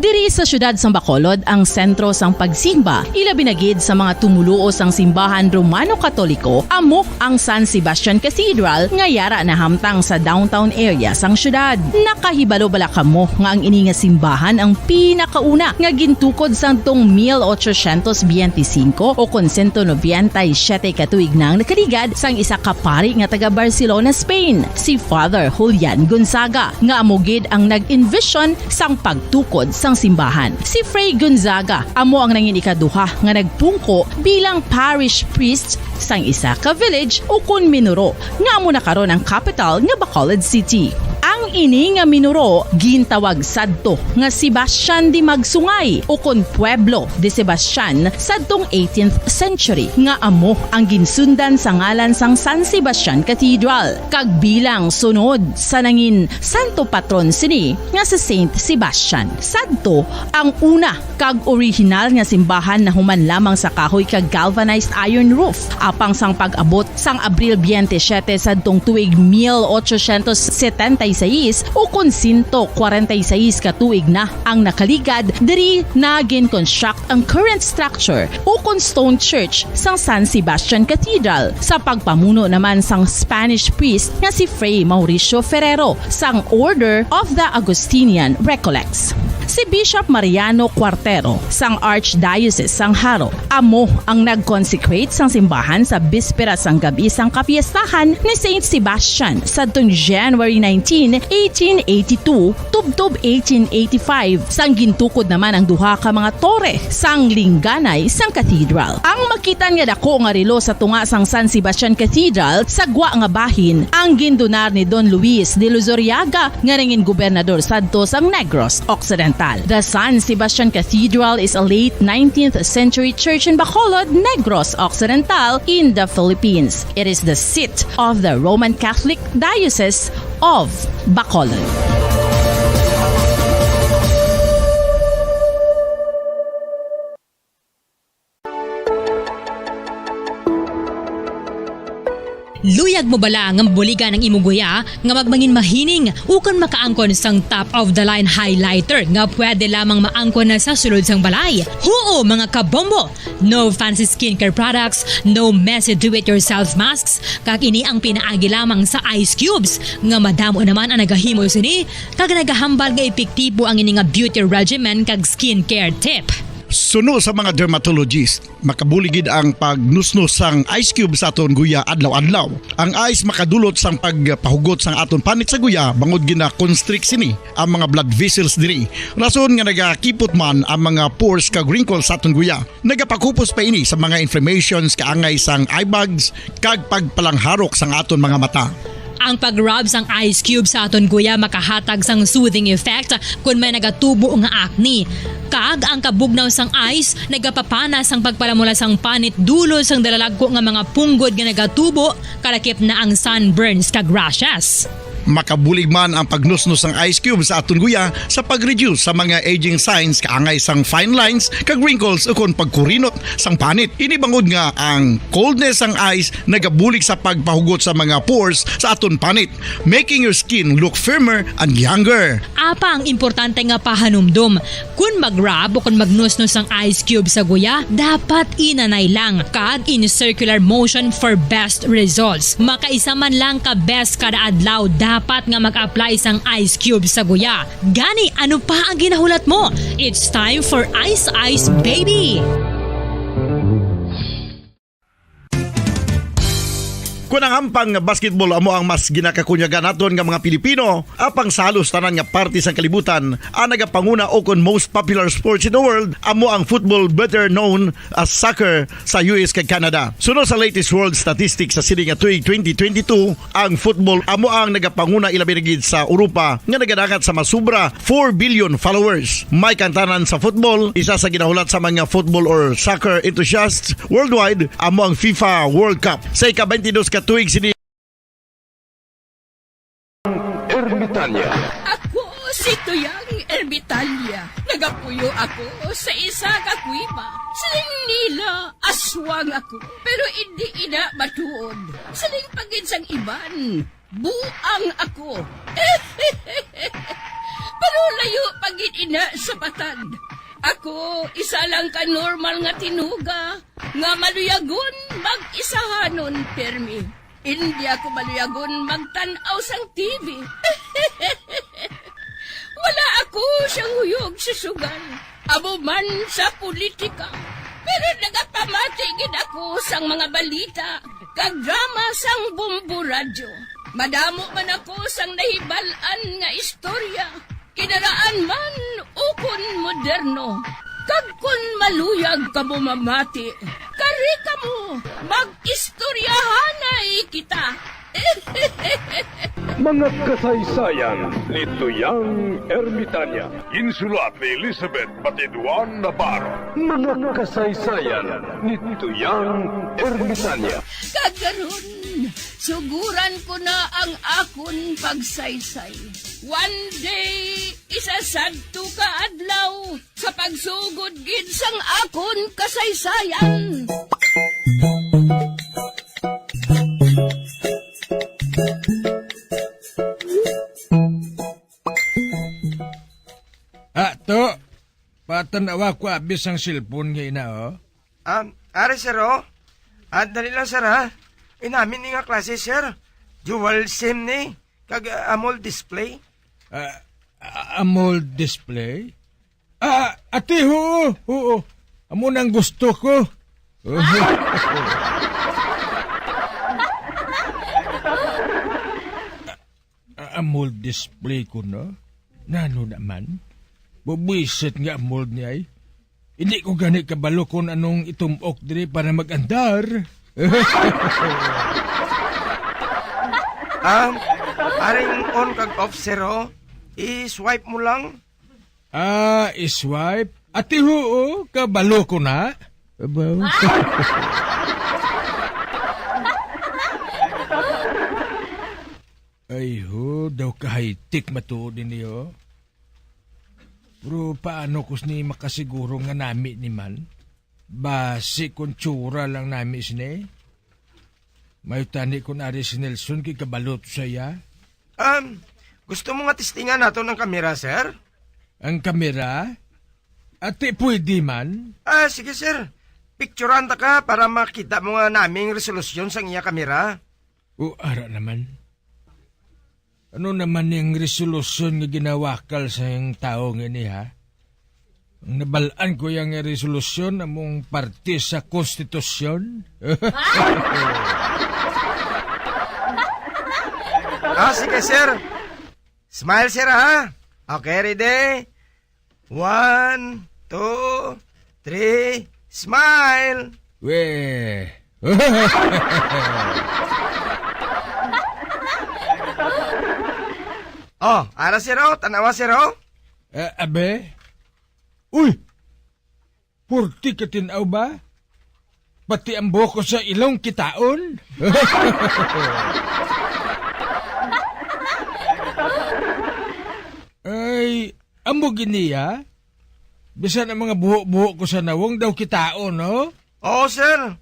Diri sa siyudad sang Bacolod ang sentro sang pagsimba, ilabi na gid sa mga tumoluo sang simbahan Romano-Katoliko, amo ang San Sebastian Cathedral nga yara nahamtang sa downtown area sang siyudad. Nakahibalo bala kamo nga ang ini nga simbahan ang pinakauna nga gintukod sadtong mil ochocientos biyente y cinco o kon sento nobenta y siyete ka tuig na ang nakaligad sang isa ka pari nga taga Barcelona, Spain, si Father Julian Gonzaga, nga amo gid ang nag-envision sang pagtukod sang simbahan. Si Fray Gonzaga amo ang nangin ikaduha nga nagpungko bilang parish priest sang isa ka village ukon minuro, nga amo na karon ang kapital nga Bacolod City. Ang ini nga minuro gintawag sadto nga Sebastian de Magsungay ukon Pueblo de Sebastian sadtong eighteenth century, nga amo ang ginsundan sa ngalan sang San Sebastian Cathedral, kag bilang sunod sa nangin santo patron sini nga si Saint Sebastian. Sadto ang una kag orihinal nga simbahan nahuman lamang sa kahoy kag galvanized iron roof. Apang sang pag-abot sang Abril biyente siyete sadtong tuig mil ochocientos setenta y seis, ukon sento kwarenta y seis ka tuig na ang nakaligad, diri na gin-construct ang current structure ukon stone church sang San Sebastian Cathedral, sa pagpamuno naman sang Spanish priest nga si Fray Mauricio Ferrero sang Order of the Augustinian Recollects. Si Bishop Mariano Cuartero sang Archdiocese sang Jaro amo ang nag-consecrate sang simbahan sa bispera sang gab-i sang kapiestahan ni Saint Sebastian sadtong January nineteen, eighteen eighty-two, tubtob eighteen eighty-five, sang gintukod naman ang duha ka mga tore sang lingganay sang cathedral. Ang makit-an nga dako nga relo sa tunga sang San Sebastian Cathedral sa gwa nga bahin ang gindonar ni Don Luis de Luzuriaga, nga nangin gobernador sadto sang Negros Occidental. The San Sebastian Cathedral is a late nineteenth century church in Bacolod, Negros Occidental, in the Philippines. It is the seat of the Roman Catholic Diocese of Bacolod. Luyag mo bala nga mabuligan ang imo guya nga magmangin mahining ukon makaangkon sang top of the line highlighter nga pwede lamang maangkon na sa sulod sang balay? Huo, mga kabombo! No fancy skincare products, no messy do-it-yourself masks, kag ini ang pinaagi lamang sa ice cubes, nga madamo naman ang nagahimo sini, kag nagahambal nga epektibo ang ini nga beauty regimen kag skincare tip. Suno sa mga dermatologist, makabulig gid ang pagnusnos sang ice cube sa aton guya adlaw-adlaw. Ang ice makadulot sang pagpahugot sang aton panit sa guya, bangod gina-constrict sini ang mga blood vessels diri. Rason nga nagakipot man ang mga pores kag wrinkles sa aton guya. Nagapakupos pa ini sa mga inflammations kaangay sang eye bags kag pagpalangharok sang aton mga mata. Ang pag-rub sang ice cube sa aton guya makahatag sang soothing effect kon may nagatubo nga acne. Kag ang kabugnaw sang ice nagapapana sang pagpalamula sang panit dulot sang dalalagko nga mga punggod nga nagatubo, kalakip na ang sunburns kag rashes. Makabulig man ang pagnusnos sang ice cube sa aton guya sa pag-reduce sa mga aging signs kaangay sang fine lines kag wrinkles ukon pagkurinot sang panit. Ini bangod nga ang coldness sang ice nagabulig sa pagpahugot sa mga pores sa aton panit, making your skin look firmer and younger. Apang importante nga pahanumdom, kun mag-rub o kun magnusnos ang ice cube sa guya, dapat inanay lang kag in circular motion for best results. Makaisa man lang ka beses kada adlaw dapat nga mag-apply sang ice cube sa guya. Gani, ano pa ang ginahulat mo? It's time for Ice Ice Baby! Kun ang hampang nga basketball amo ang mas ginakakunyagan naton nga mga Pilipino, apang sa halos tanan nga parte sang kalibutan, ang nagapanguna o kon most popular sports in the world amo ang football, better known as soccer, sa U S kag Canada. Suno sa latest world statistics sa sini nga tuig twenty twenty-two, ang football amo ang nagapanguna, ilabi na gid sa Europa nga nagadangat sa masubra four billion followers. May kantanan sa football, isa sa ginahulat sa mga football or soccer enthusiasts worldwide amo ang FIFA World Cup. Sa ika-twenty-dos ka tuig sini, Ermitanya. Ako si Tuyang Ermitanya. Nagapuyo ako sa isa ka kuweba. Siling nila, aswang ako. Pero indi ina matuod. Siling pa gid sang iban, buang ako. Pero layo pa gid ina sa patad. Ako, isa lang ka normal nga tinuga nga maluyagon mag-isahanon pirmi. Indi ako maluyagon magtan-aw sang T V. Wala ako siyang huyog sa sugal, amo man sa politika. Pero nagapamati gid ako sang mga balita kag drama sang Bombo Radyo. Madamo man ako sang nahibal-an nga istorya, kinaraan man ukon moderno. Kag kon maluyag kamo mamati, kari kamo, mag-istoryahanay kita. Mga kasaysayan ni Tuyang Ermitanya. Insulat ni Elizabeth Batiduan Navarro. Mga kasaysayan ni Tuyang Ermitanya. Kag karon, suguran ko na ang akon pagsaysay. One day, isa sadto ka adlaw, sa pagsugod gid sang akon kasaysayan. Ato, patan-awa ko abi sang cellphone nga ina, oh. Um, ari, sir, oh. Ah, dali lang, sir, ha? Inami ni nga klase, sir. Dual SIM ni, kag, ah, AMOLED display. Ah, ah, AMOLED display? Ah, ati, oo, oo. Amo nang gusto ko. Ah, AMOLED display ko, no? Nano naman? Bubuisit nga AMOLED niya, eh. Hindi ko gani kabalo kung anong itumok diri para mag-andar. Ah, aring on kag off, sir, oh. I-swipe mo lang. Ah, i-swipe? Ati, oo, kabalo ko na. Abaw. Ay, ho, daw ka high-tech matuod ini, oh. Pero paano ko sini makasiguro nga nami ni man? Basi kon tsura lang nami sini. May tani kon ari si Nelson kay kabalo to sa iya. Um, gusto mo nga testingan naton ang kamera, sir? Ang kamera? Ati, pwede man? Ah, sige, sir. Picturean ta ka para makita mo nga naming resolusyon sang iya kamera. O, ara naman. Ano naman ning resolusyon nga ginawakal sang tawo nga ini, ha? Ang nabal-an ko yang resolusyon among parte sa konstitusyon. Ah, sige, sir. Smile, sir, ha? Okay, ready? One, two, three, smile! Weh. Oh, ara, sir, oh. Tanawa, sir, oh. Eh, abe? Uy! Purti ka tin-aw ba? Pati ang buhok ko sa ilong kitaon? Ay, amo gid niya? Bisan ang mga buho-buho ko sa nawong daw kitaon, no? Oo, sir.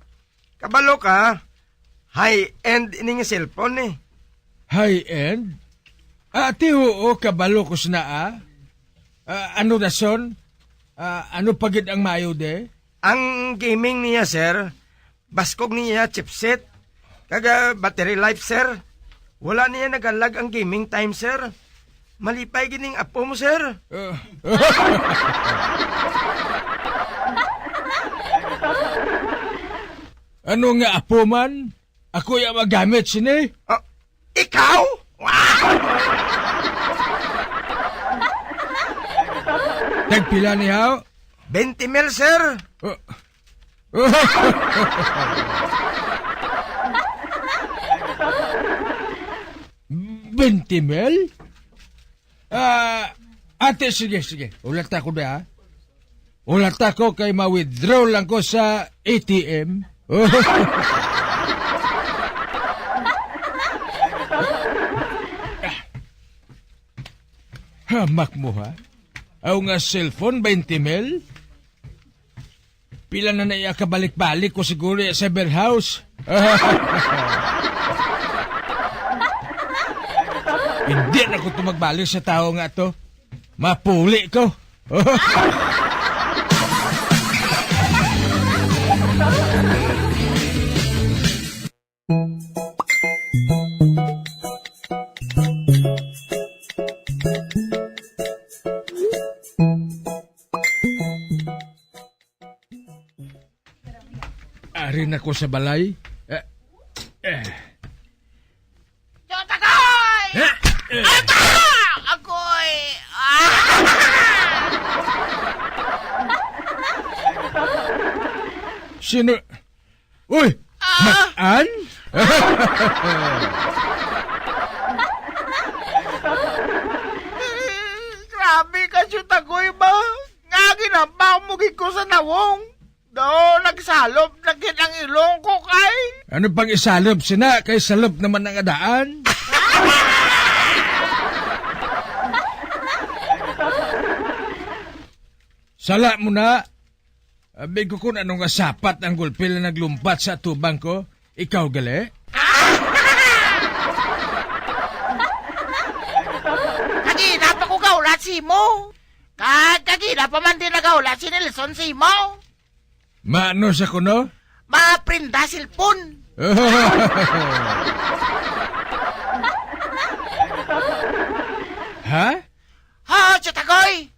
Kabalo ka, high-end ini nga cellphone, eh. High-end? Ah, ti, oo, kabalo ko sina, ah. Ah, ano rason? Ah, ano pa gid ang maayo, de? Ang gaming niya, sir, baskog niya chipset. Kag, ah, battery life, sir. Wala niya nagalag ang gaming time, sir. Malipay gid ning apo mo, sir. Ah. Ano nga apo man? Ako ya magamit sini. Ah, ikaw? Tagpila ni haw? Twenty mil, sir. Ah. Twenty mil? Ah, ate, sige, sige. Ulat ako na, ha? Ulat ako kay ma-withdraw lang ko sa A T M. Hamak mo, ha? Aw nga cellphone, twenty mil? Pila na na iya kabalik-balik ko siguro ya sa warehouse. Hindi na ko to magbalik sa tao nga to. Mapuli ko. Ari na ko sa balay. Eh, eh. Tatagoy! Eh, eh. Ata! Agoy! Ah! Sino? Uy! Ah! Matan? Grabe ka, Tatagoy ba? Nga ginabaw mo gid ko sa nawong. Do, nagsalop na gid ang ilong ko kay. Ano pang isalop sina? Kay salop naman ang adaan. Sala mo na. Abi ko kung ano nga sapat ang gulpil na naglumpat sa atubang ko. Ikaw, gali? Kagina pa ko gahulat sa imo. Kag kagina pa man din nagahulat si Nelson sa imo. Maano sa kuno? Maprenda cellphone. Ha? Ha, Tatagoy?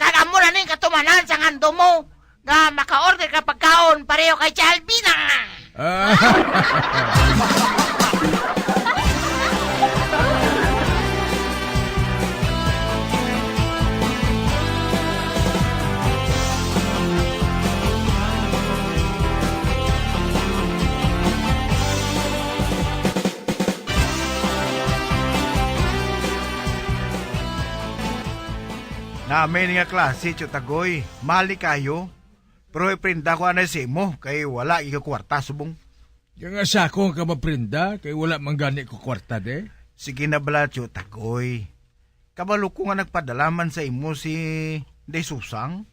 Kag amo na ning katumanan sang handom mo nga maka-order ka pagkaon pareho kay Jalbina. Ah. Nami ni nga klase, Tatagoy. Mali kayo. Pero iprenda ko anay sa imo, kay wala gid ka kwarta, subong. Kaya nga sa ako ang kamaprenda, kay wala man gani ko kwarta, de. Sige na bala, Tatagoy. Kabalo ko nga nagpadala man sa imo si Day Susang.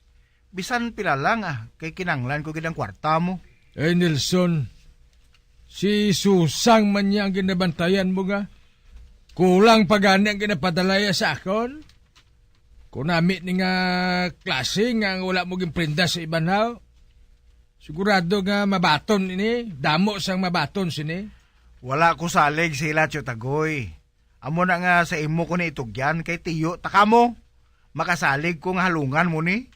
Bisan pila lang, ah, kay kinahanglan ko gid ang kwarta mo. Eh, Nelson, si Susang man niya ang ginabantayan mo nga. Kulang pa gani ang ginapadala niya sa akon. Kung nami ni nga klase nga wala mo ginprenda sa iban, haw, sigurado nga mabaton ini, damo sang mabaton sini. Wala ko salig sa ila, Tatagoy. Amo na nga sa imo ko ni itugyan, kay tiyo ta kamo. Makasalig ko nga halungan mo ni.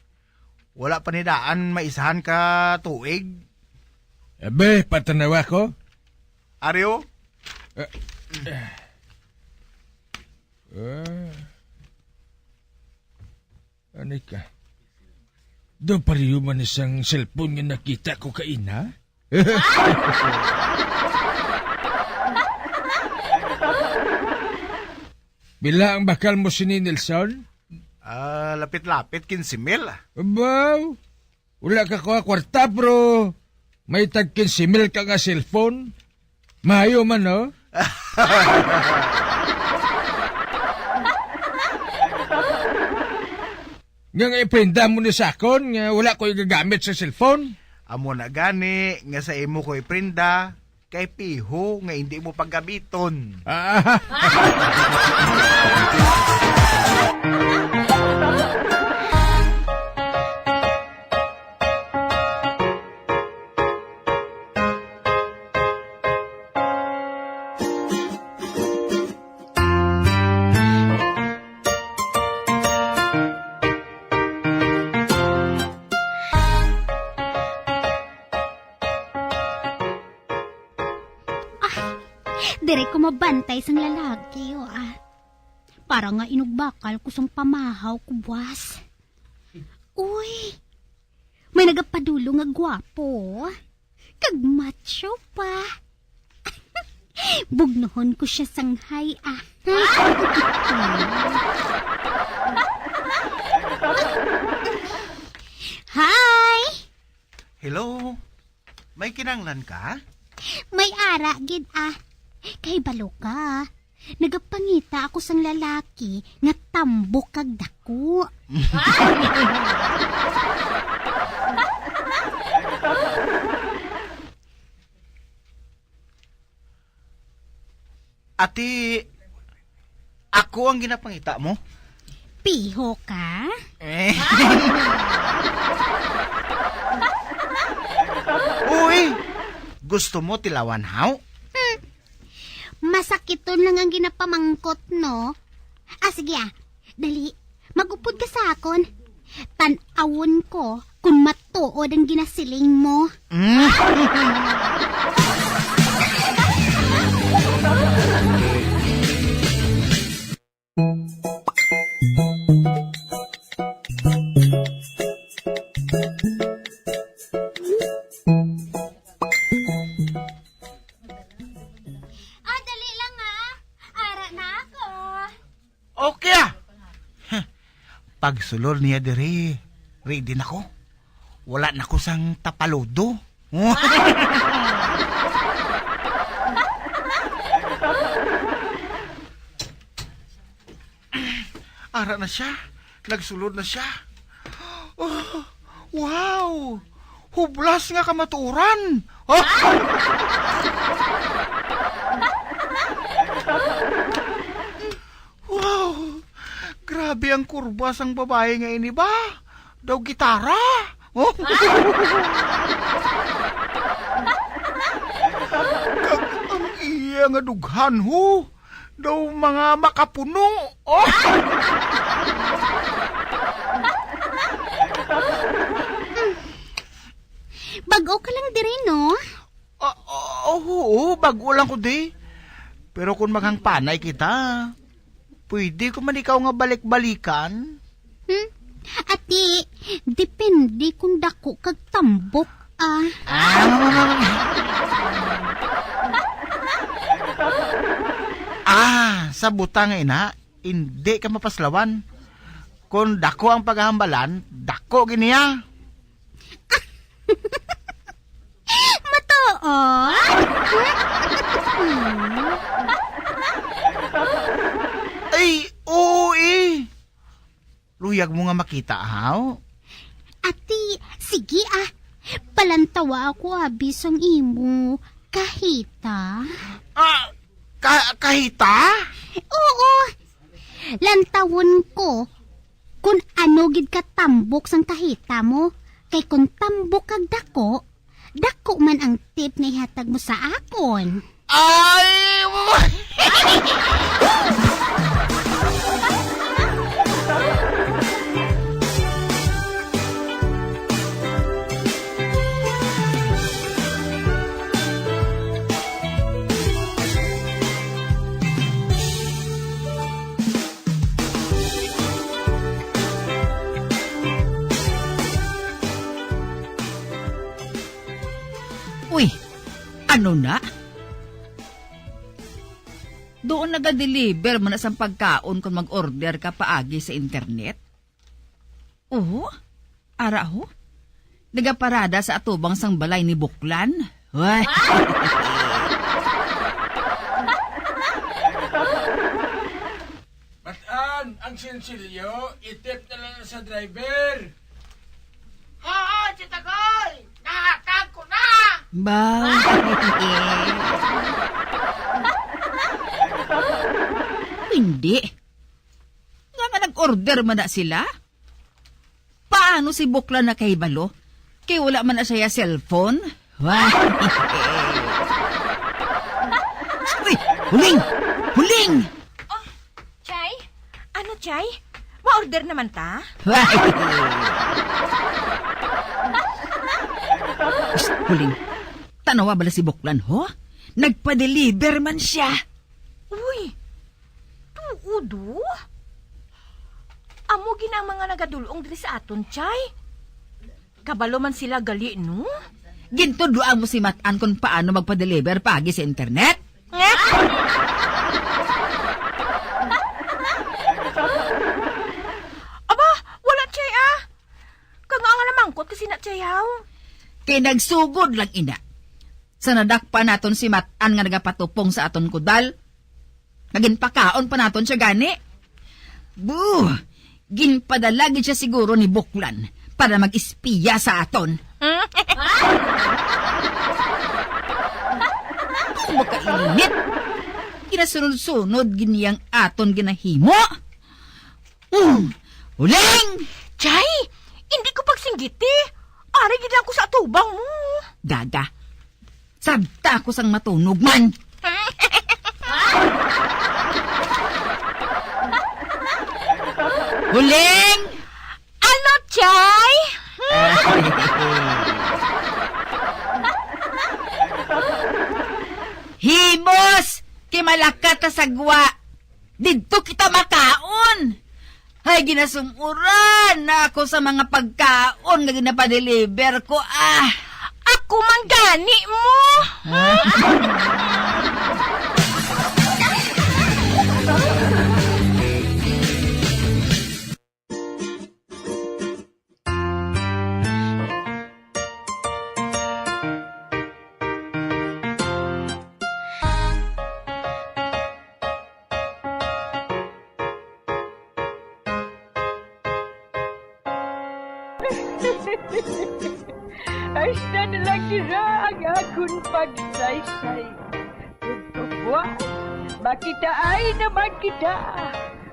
Wala pa ni daan maisahan ka tuig. Abe, patanawa ko. Ari, o. Eh, eh. Ah. Ani ka? Daw pareho man ni sang cellphone nga nakita ko kaina? Pila ang bakal mo sini, Nelson? Ah, lapit-lapit quince mil, ah. Abaw, wala ka kuha kwarta, pero may tag quince mil ka nga cellphone. Maayo man, no? Nga, nga iprenda mo ni sa akon nga wala ko igagamit sa cellphone? Amo na gani nga sa imo ko iprenda, kay piho nga hindi mo paggamiton. Ah. Ah, diri ko mabantay sang lalaki, oh, ah. Para nga inugbakal ko sang pamahaw ko, buwas. Uy, may nagapadulong nga gwapo. Kag macho pa. Bugnohon ko siya sang hi, ah. Hi! Hello. May kinahanglan ka? May ara gid, ah. Kahibalo ka. Nagapangita ako sang lalaki nga tambok kag dako. Ati, ako ang ginapangita mo? Piho ka? Eh. Uy! Gusto mo tilawan, haw? Hmm. Masakiton lang ang ginapamangkot, no? Ah, sige, ah. Dali, mag-upod ka sa akon. Tan-awon ko kon matuod ang ginasiling mo. Mm. Ah, dali lang, ah. Ara na ako. Okay, ah. Huh. Pagsulod niya diri, ready na ko. Wala na ko sang tapaludo. Ara na siya. Nagsulod na siya. Oh, wow! Hublas nga kamatuoran! Oh! Wow! Grabe ang kurba sang babayi nga ini ba? Daw gitara! Oh! Kag ang iya nga dughan, ho! Daw mga makapuno! Oh! Bag-o ka lang diri, no? Ah, ah, oo, bag-o lang ko di. Pero kung maghangpanay kita, pwede ko man ikaw nga balik-balikan. Hmm? Ati, depende kung dako kag tambok, ah. Ah. Ah, sa butang nga ina, hindi ka mapaslawan. Kung dako ang paghambalan, dako gid niya. Matuod? Ay, oo eh. Luyag mo nga makita, haw? Ati, sige ah. Palantawa ako abi sang imo kahita. Ah, ka-, kahita? Oo. Lantawon ko kon ano gid ka tambok sang kahita mo. Kay kon tambok kag dako, dako man ang tip nga ihatag mo sa akon. Ay! Uy, ano na? Doon naga-deliver man na sang pagkaon kon mag-order ka paagi sa internet? Oo, ara ho. Nagaparada sa atubang sang balay ni Buklan. Uy. Batan, Sinsilyo, itip na lang sa driver. Oo, Tita Goy! Nahatag ko na! Ba? Hindi. Nga nga nag-order man na sila? Paano si Buklan nakahibalo? Kay wala man na siya cellphone? Uy, huling! Huling! Oh, Chay? Ano, Chay? Ma-order naman ta? Psst, huling. Tanawa bala si Buklan, ho? Nagpa-deliver man siya. Uy, tuod, oh. Amo gid ang mga nagadulong diri sa aton, Chay. Kabalo man sila gali, no? Gintudloan mo si Matan kung paano magpa-deliver paagi sa internet? Aba, wala, Chay, ah. Kag nga nga namangkot ka sina, Chay, haw? Kay nagsugod lang ina. Sa nadakpan naton si Matan nga nagapatupong sa aton kudal, nga ginpakaon pa naton siya gani. Buh! Ginpadala gid siya siguro ni Buklan para mag-espiya sa aton. Buh, makainit! Ginasunod-sunod gid niya ang aton ginahimo. Mm. Huling! Chay, hindi ko pagsinggiti. Ari gid lang ko sa atubang mo. Gaga. Sabta ko sang matunog man. Huling! Ano, Chay? Himos! Kay malakat ta sa gwa. Didto kita makaon. Ay, ginasum-uran na ako sa mga pagkaon nga ginapadeliver ko, ah. Ako man gani mo. Hasta na lang dira ang akon pagsaysay. Ug kabuas, makitaay naman kita.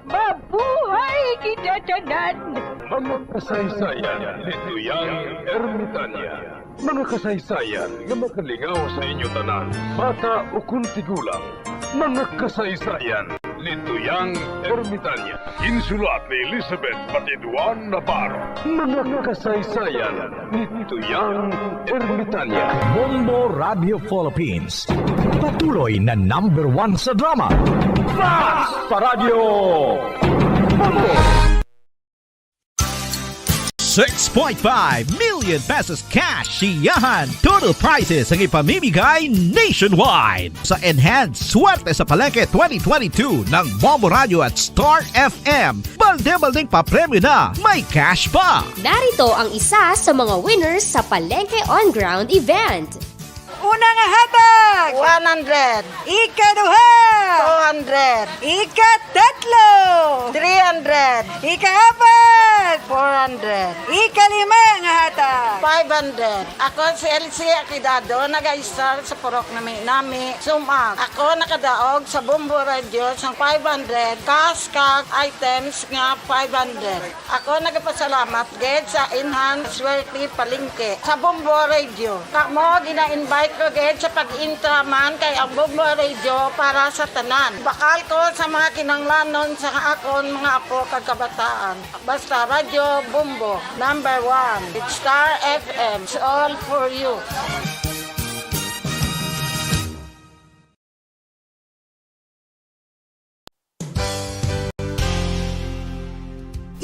Mabuhay kita tanan! Mga kasaysayan ni Tuyang Ermitania. Mga kasaysayan nga makalingaw sa inyo tanan, bata ukon tigulang. Mga kasaysayan ni Tuyang Ermitania. Insulat ni Elizabeth Batiduan Navarro. Mga kasaysayan ni Tuyang Ermitania. Bombo Radio Philippines. Patuloy na number one sa drama. Fast Paradyo! Bombo! Six point five million pesos cash siyahan total prizes ang ipamimigay nationwide sa Enhanced Swerte sa Palengke twenty twenty-two ng Bombo Radio at Star F M. Balde-baldeng papremyo na, may cash pa! Narito ang isa sa mga winners sa Palengke On Ground event. Una nga hatag! One hundred. Ikaduha! Two hundred. Ikatatlo! Three hundred. Ikaapat! Four hundred. Ikalima nga hatag! Five hundred. Ako si Elsie Aquidado, nag-a-star sa Purok Nami Nami, Sumac. Ako nakadaog sa Bombo Radio sang five hundred cash kag items nga five hundred. Ako nagapasalamat gid sa Enhanced Swerte Palengke, sa Bombo Radio. Kamo gina-invite ko gid sa pag-intra man kay ang Bombo Radio para sa tanan. Bakal ko sa mga kinahanglanon sa akon mga apo kag kabataan. Basta Radyo Bombo, number one. Star F M, it's all for you.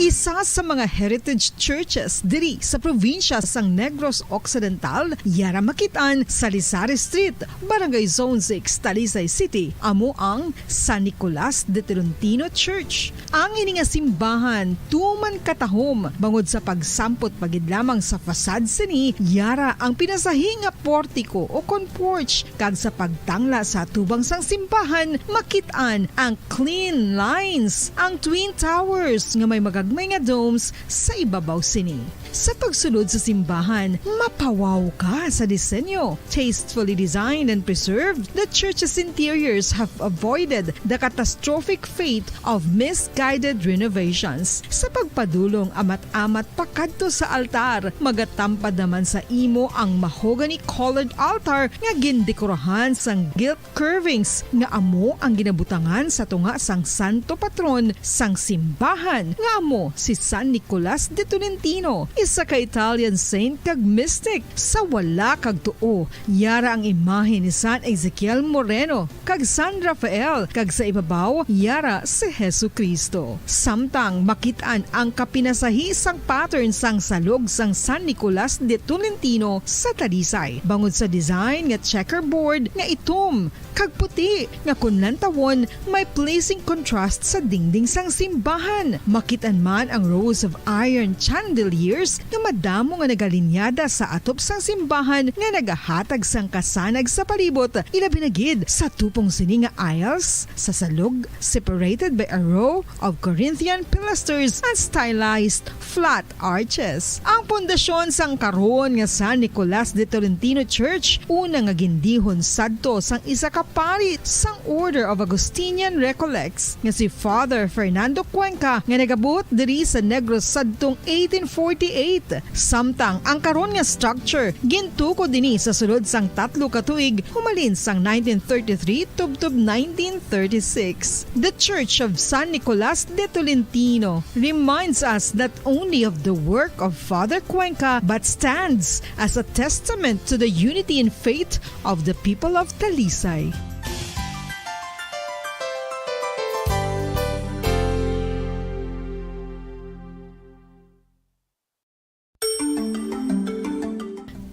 Isa sa mga heritage churches diri sa probinsya sang Negros Occidental, yara makit-an sa Lisari Street, Barangay Zone six, Talisay City, amo ang San Nicolas de Tolentino Church. Ang ini nga simbahan tuman katahom bangod sa pagsampot pa gid lamang sa facade sini, yara ang pinasahi nga portiko o kon porch, kag sa pagtangla sa atubang sang simbahan, makit-an ang clean lines, ang twin towers nga may magagmay nga domes sa ibabaw sini. Sa pagsulod sa simbahan, mapawaw ka sa disenyo. Tastefully designed and preserved, the church's interiors have avoided the catastrophic fate of misguided renovations. Sa pagpadulong amat-amat pakadto sa altar, magatampad naman sa imo ang mahogany-colored altar nga gindekorahan sang gilt curvings nga amo ang ginabutangan sa tunga sang santo patron sang simbahan, nga amo si San Nicolas de Tolentino, isa ka Italian saint kag mystic. Sa wala kag tuo, yara ang imahe ni San Ezekiel Moreno kag San Rafael, kag sa ibabaw yara si Jesu-Cristo. Samtang makit-an ang kapinasahi sang pattern sang salog sang San Nicolas de Tolentino sa Talisay, bangod sa design nga checkerboard nga itom kag puti, nga kon lantawon, may pleasing contrast sa dingding sang simbahan. Makit-an man ang rows of iron chandeliers nga madamo nga nagalinyada sa atop sang simbahan nga nagahatag sang kasanag sa palibot, ilabi na gid sa tupong sini nga aisles sa salog, separated by a row of Corinthian pilasters and stylized flat arches. Ang pundasyon sang karon nga San Nicolas de Tolentino Church, una nga gindihon sadto sang isa ka pari sang Order of Augustinian Recollects nga si Father Fernando Cuenca, nga nagabot diri sa Negros sadtong eighteen forty-eight. Samtang ang karon nga structure gintukod ini sa sulod sang tatlo ka tuig, humalin sang nineteen thirty-three tubtob nineteen thirty-six. The Church of San Nicolas de Tolentino reminds us not only of the work of Father Cuenca, but stands as a testament to the unity in faith of the people of Talisay.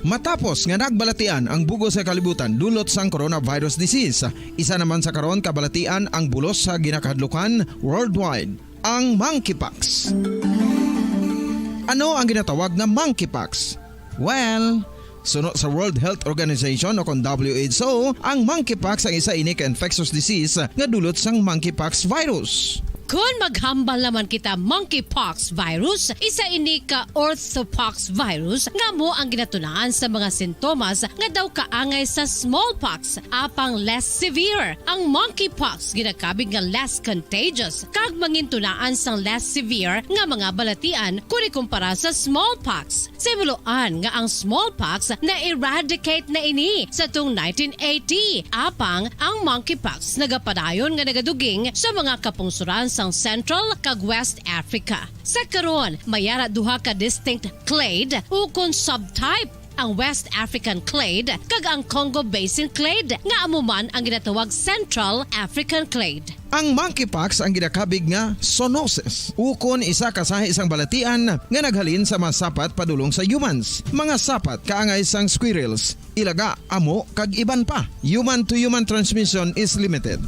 Matapos nga nagbalatian ang bug-os nga kalibutan dulot sang coronavirus disease, isa naman sa karon kabalatian ang bulos sa ginakahadlukan worldwide, ang monkeypox. Ano ang ginatawag nga monkeypox? Well, suno sa World Health Organization o kon W H O, ang monkeypox ang isa ini ka infectious disease nga dulot sang monkeypox virus. Kon maghambal naman kita monkeypox virus, isa ini ka orthopox virus nga amo ang ginatunaan sa mga sintomas nga daw kaangay sa smallpox, apang less severe. Ang monkeypox ginakabig nga less contagious kag mangintunaan sang less severe nga mga balatian kon ikumpara sa smallpox. Sa himuloan nga ang smallpox na-eradicate na ini sa tung nineteen eighty, apang ang monkeypox nagapadayon nga nagaduging sa mga kapungsoran sang Central kag West Africa. Sa karon, may ara duha ka distinct clade ukon subtype, ang West African clade kag ang Congo Basin clade, nga amo man ang ginatawag Central African clade. Ang monkeypox ang ginakabig nga zoonosis, ukon isa ka sahi sang balatian nga naghalin sa mga sapat padulong sa humans, mga sapat kaangay sang squirrels, ilaga, amo, kag iban pa. Human-to-human transmission is limited.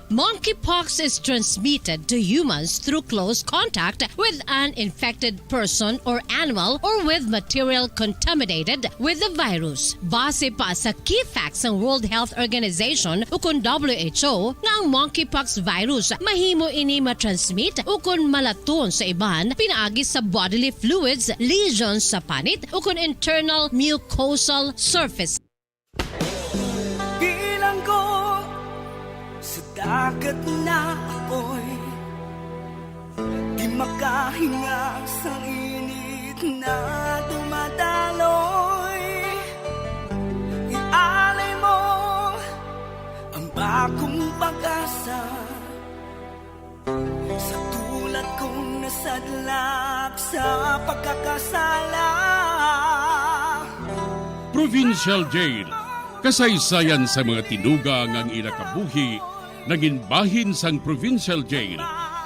Monkeypox is transmitted to humans through close contact with an infected person or animal or with material contaminated with the virus. Base pa sa key facts sang World Health Organization ukon W H O nga ang monkeypox virus mahimo ini matransmit ukon malaton sa iban pinaagi sa bodily fluids, lesions sa panit ukon internal mucosal surface. Bilanggo sa dagat na apoy, di makahinga sa init na dumadaloy. Ialay mo ang bagong pag-asa sa tulad kong nasadlak sa pagkakasala. Provincial Jail. Kasaysayan sa mga tinuga nga ang ila kabuhi nangin bahin sang Provincial Jail.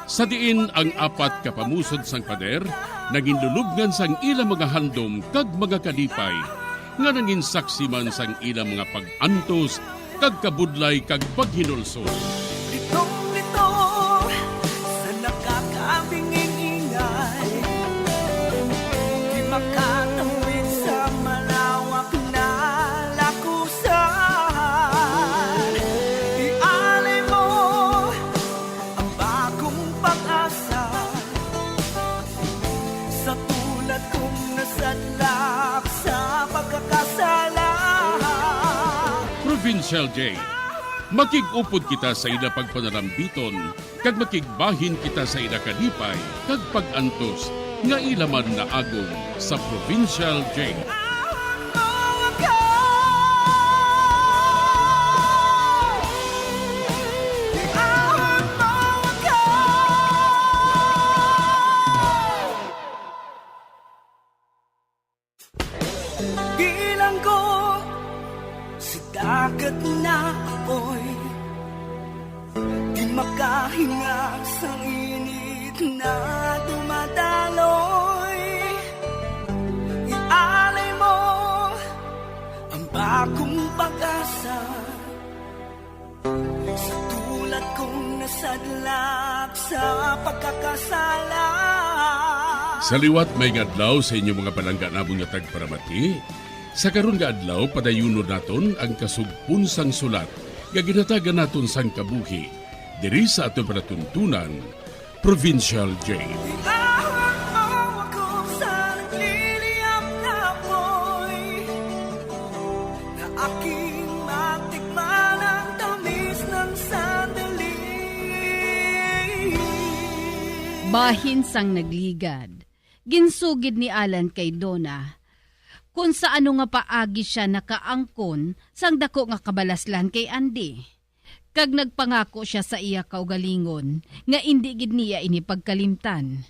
Sa diin ang apat ka pamusod sang pader nanginlulubngan sang ila mga handom kag mga kalipay, nga nanginsaksi man sang ila mga pag-antos kag kabudlay kag paghinulsol. Litong-lito sa nakakabinging ingay, di makatawid sa malawak na lakusan. Ialay mo ang bagong pag-asa sa tulad kong nasadlak sa pagkakasala. Provincial J, makig-upod kita sa ila pagpanalambiton, kag makigbahin kita sa ila kalipay kag pag-antos nga ila man naagom sa Provincial J. Bilanggo sa dagat na apoy, di makahinga sang init na dumadaloy. Ialay mo ang bagong pag-asa sa tulad kong nasadlak sa pagkakasala. Sa liwat, maayong adlaw sa inyo, mga palangga namon nga tagparamati. Sa karon nga adlaw, padayunon naton ang kasugpon sang sulat nga ginhatagan naton sang kabuhi diri sa aton palatuntunan, Provincial J. Iahon mo ako sa nagliliyab na apoy, na aking matikman ang tamis ng sandali. Bahin sang nagligad, ginsugid ni Alan kay Donna kon sa ano nga paagi sia nakaangkon sang daku nga kabalaslan kay Andy. Kag nagpangako sia sa iya kaugalingon nga indi gid niya ini pagkalimtan.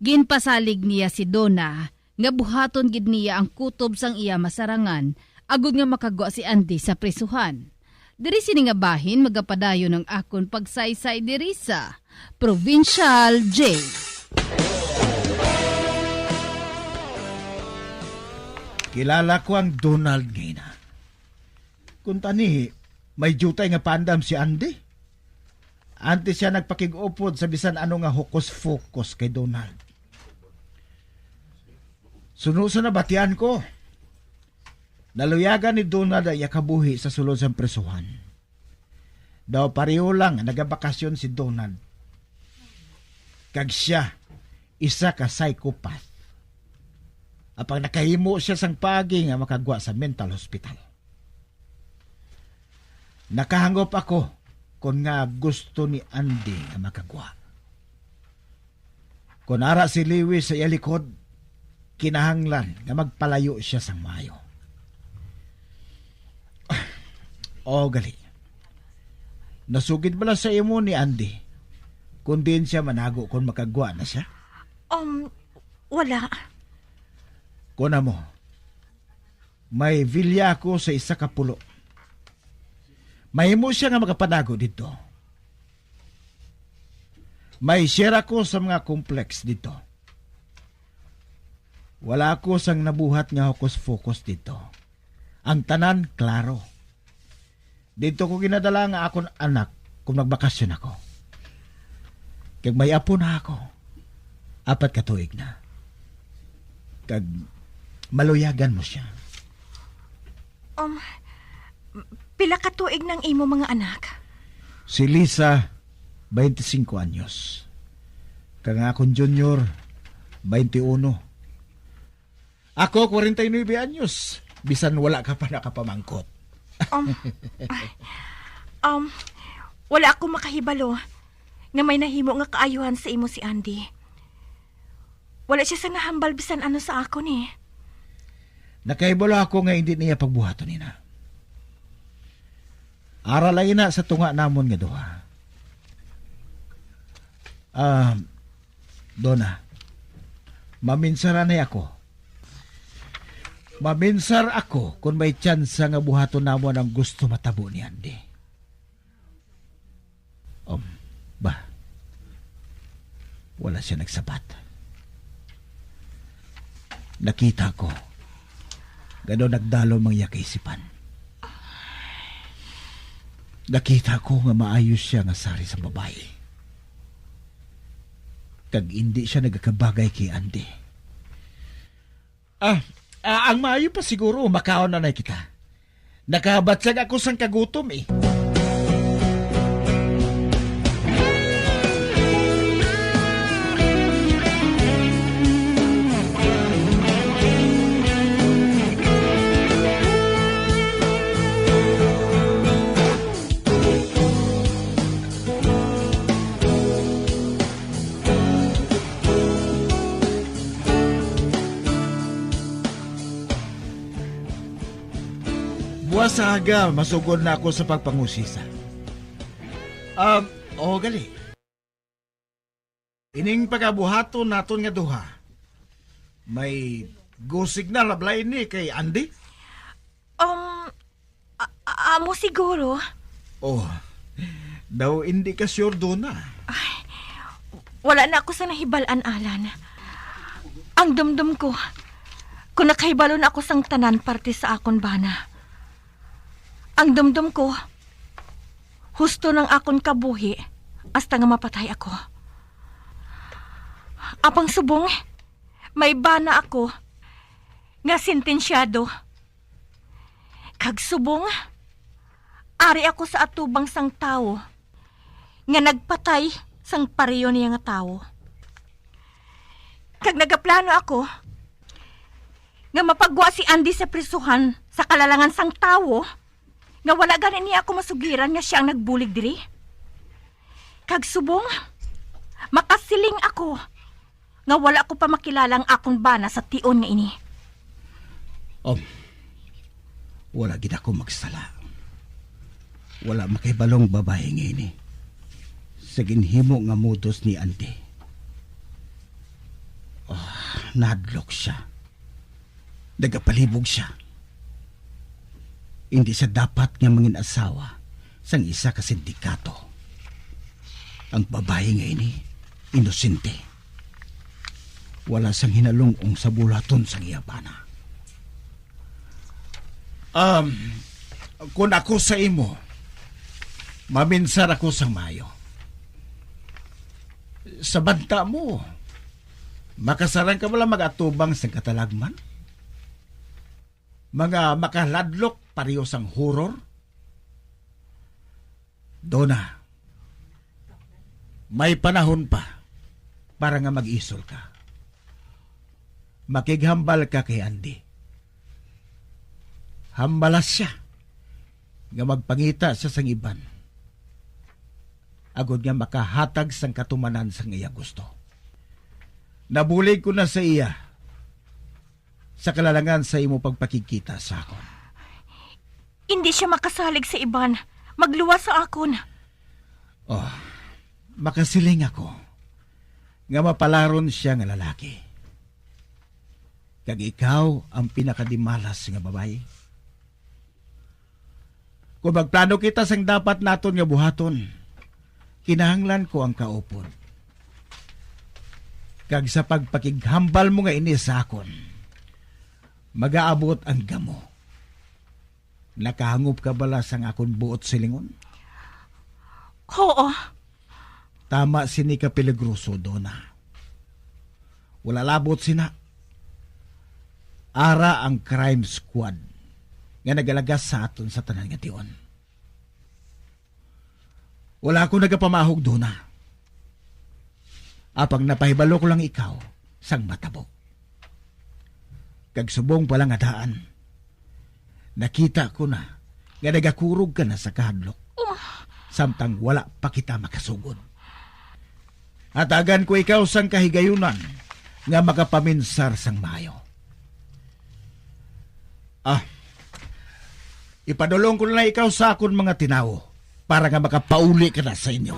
Ginpasalig niya si Donna nga buhaton gid niya ang kutob sang iya masarangan agod nga makagwa si Andy sa prisuhan. Diri sini nga bahin magapadayon ang akon pagsaysay diri sa Provincial J. Kilala ko ang Donald nga ina. Kuntani, may diutay nga paandam si Andy. Antes siya nagpakig-upod sa bisan ano nga hokus-pokus kay Donald. Suno sa nabatian ko, naluyagan ni Donald ang iya kabuhi sa sulod sang prisuhan. Daw pareho lang nga nagabakasyon si Donald kag sia, isa ka psychopath. Apang nakahimo sia sang paagi nga makagwa sa mental hospital. Nakahangop ako kon nga gusto ni Andy nga makagwa. Kon ara si Lewis sa iya likod, kinahanglan nga magpalayo sia sang maayo. O, gali. Nasugid bala sa imo ni Andy kung diin sia manago kon makagwa na sia? Um, wala. Kuna mo, may villa ako sa isa ka pulo. Mahimo sia nga makapanago didto. May share ako sa mga complex didto. Wala ako sang nabuhat nga hokus-pokus didto. Ang tanan klaro. Didto ko ginadala nga akon anak kung magbakasyon ako. Kag may apo na ako. Apat ka tuig na. Kag maluyagan mo sia. Um, pila ka tuig nang imo mga anak? Si Lisa, twenty-cinco anyos. Kag ang akon junior, twenty-uno. Ako, kwarenta y nuebe anyos. Bisan wala ka pa nakapamangkot. Um, ay, um, wala ako makahibalo nga may nahimo nga kaayuhan sa imo si Andy. Wala siya sa nahambal bisan ano sa akon, eh. Nakahibalo ako nga hindi niya pagbuhaton ina. Ara lang ina sa tunga namon nga duha. Ah, Donna, maminsara na ako. Maminsar ako kung may tsansa nga buhaton namon ang gusto matabo ni Andy. Um, ba? Wala siya nagsabat. Nakita ko nga daw nagdalom ang iya kaisipan. Nakita ko nga maayo siya nga sari sa babayi. Kag indi siya nagakabagay kay Andy. Ah, ah, ang maayo pa siguro, makaon na na kita. Nakabatyag ako sang kagutom, eh. Buwas sa aga, masugod na ako sa pagpangusisa. Um, o, gali. Ining pagabuhaton naton nga duha, may go signal na bala ini kay Andy? Um, a- a- amo siguro. Oh, daw hindi ka sure, Dona. Wala na ako sa nahibal-an, Alan. Ang dumdum ko, kung nakahibalo na ako sang tanan parte sa akon bana. Ang dumdum ko, husto nang akon kabuhi hasta nga mapatay ako. Apang subong, may bana ako nga sentensyado. Kag subong, ari ako sa atubang sang tawo nga nagpatay sang pareho niya nga tawo. Kag nagaplano ako nga mapagwa si Andy sa prisuhan sa kalalangan sang tawo nga wala gani niya ako masugiran nga sia ang nagbulig diri. Kag subong, makasiling ako nga wala ko pa makilala ang akon bana sa tion nga ini. Um, wala gid ako magsala. Wala makahibalong babayi nga ini sa ginhimo nga modus ni Andy. Ah, nahadlok siya. Nagapalibog siya. Hindi siya dapat nga mangin-asawa sang isa ka sindikato. Ang babayi nga ini, inosente. Wala sang hinalung-ong sa buhaton sang iya bana. Um, kung ako sa imo, maminsar ako sang maayo. Sa banta mo, makasarang ka bala mag-atubang sang katalagman? Mga makaladlok pareho sang horror? Dona, may panahon pa para nga mag-isol ka. Makighambal ka kay Andy. Hambala sia nga magpangita sia sang iban, agod nga makahatag sang katumanan sang iya gusto. Nabulig ko na sa iya sa kalalangan sa imo pagpakigkita sa akon. Indi sia makasalig sa iban. Magluwas sa akon. Oh, makasiling ako nga mapalaron sia nga lalaki. Kag ikaw ang pinakadimalas nga babayi. Kung magplano kita sang dapat naton nga buhaton, kinahanglan ko ang kaupod. Kag sa pagpakighambal mo nga ini sa akon, magaabot ang gamo. Nakahangop ka bala sang akon buot silingon? Oo. Tama sini ka peligroso, Dona. Wala labot sina. Ara ang crime squad nga nagalagas sa aton sa tanan nga tion. Wala ako nagapamahog, Dona. Apang napahibalo ko lang ikaw sang matabo. Kag subong pa lang nga daan, nakita ko na nga nagakurog ka na sa kahadlok, samtang wala pa kita makasugod. Hatagan ko ikaw sang kahigayunan nga makapaminsar sang maayo. Ah, ipadulong ko na ikaw sa akon mga tinawo para nga makapauli ka na sa inyo.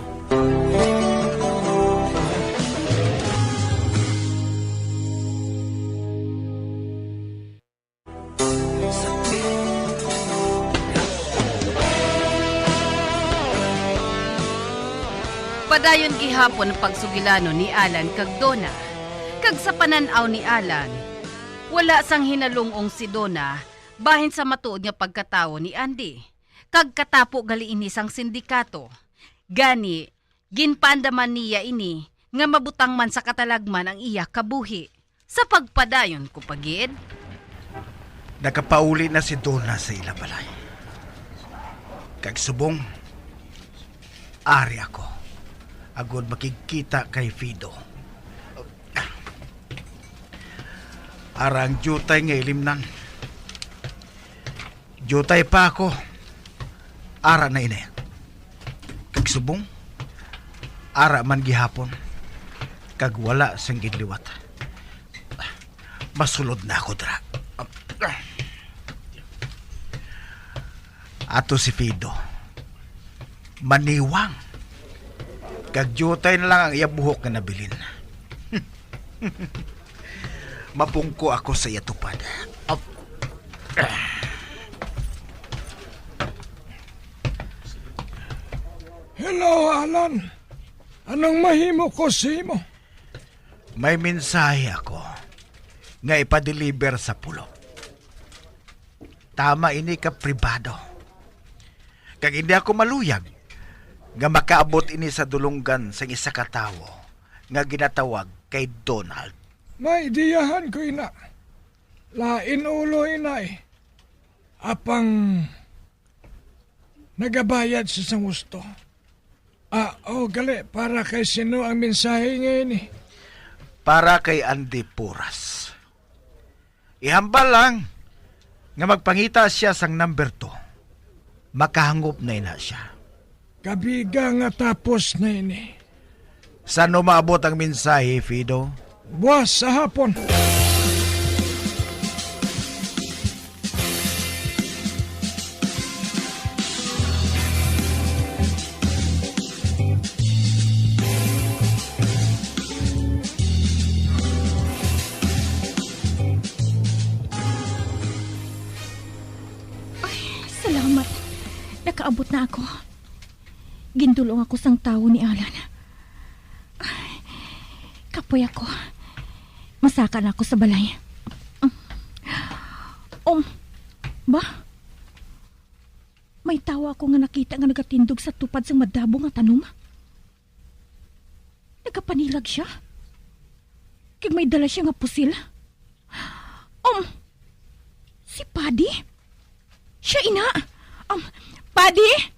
Dayon gihapon ang pagsugilanon ni Alan kag Donna. Kag sa panan-aw ni Alan, wala sang hinalung-ong si Donna bahin sa matuod nga pagkatawo ni Andy, kag katapo gali ini sang sindikato. Gani, ginpaandaman niya ini nga mabutang man sa katalagman ang iya kabuhi. Sa pagpadayon ko pa gid, nakapauli na si Donna sa ila balay. Kag subong, ari ako, agod makigkita kay Fido. Ara ang diutay nga ilimnan. Diutay pa ako. Ara na ini. Kag subong, ara man gihapon. Kag wala sang ginliwat. Masulod na ako dira. Ato si Fido. Maniwang. Kag diutay na lang ang iya buhok nga nabilin. Mapungko ako sa iya tupad. Ap-, Hello, Alan. Anong mahimo ko sa imo? May mensahe ako nga ipadeliver sa pulong. Tama ini ka pribado. Kag hindi ako maluyag nga makaabot ini sa dulonggan sang isa ka tawo nga ginatawag kay Donald. May diyahan ko ina. Lain ulo ina eh. Apang nagabayad sa sang husto. Ah, oh, gali, para kay sino ang mensahe nga ini? Para kay Andy Porras. Ihambal lang nga magpangita sia sang number two. Makahangop na ina sia. Kabiga nga tapos na ini. San-o maabot ang mensahe, Fido? Buwas sa hapon. Ay, salamat. Nakaabot na ako. Gindulong ako sang tawo ni Alan. Ay, kapoy ako. Masaka na ako sa balay. Um, ba? May tawo ako nga nakita nga nagatindog sa tupad sang madabo nga tanom. Nagapanilag sia. Kag may dala sia nga pusil. Um, si Padi? Sia ina. Um, Padi?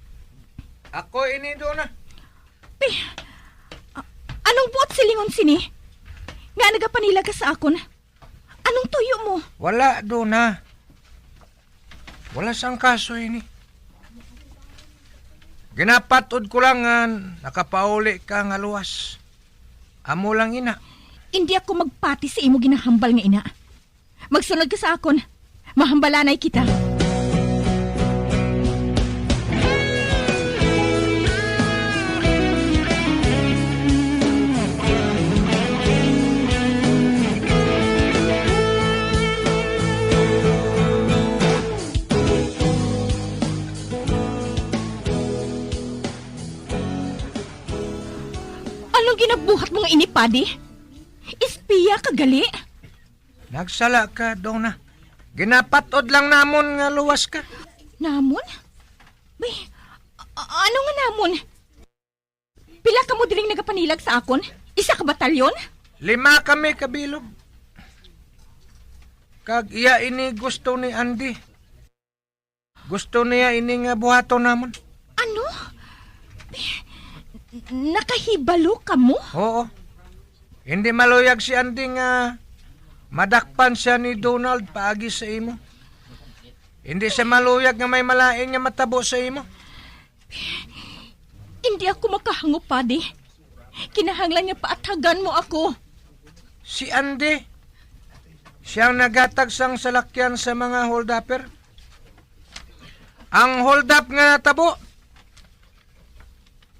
Ako ini, Donna. Pi-, a-, anong buot silingon sini? Nga nagapanilag ka sa akon? Anong tuyo mo? Wala, Donna. Wala sang kaso ini. Ginapat-od ko lang nga nakapauli ka nga luwas. Amo lang ina. Indi ako magpati sa imo ginahambal nga ina. Magsunod ka sa akon. Mahambalanay kita. Anong ginabuhat mo nga ini, Padi? Espiya ka gali? Nagsala ka, Donna. Ginapat-od lang namon nga luwas ka. Namon? Bay, a-, ano nga namon? Pila kamo diring nagapanilag sa akon? Isa ka batalyon? Lima kami kabilog. Kag iya ini gusto ni Andy. Gusto niya ini nga buhaton namon. Ano? Nakahibalo kamo? Oo. Hindi maluyag si Andy nga madakpan siya ni Donald paagi sa imo. Hindi siya maluyag nga may malain nga matabo sa imo. Hindi ako makahangop, Padi. Kinahanglan nga paathagan mo ako. Si Andy, siya ang naghatag sang salakyan sa mga holdupper. Ang hold-up nga natabo,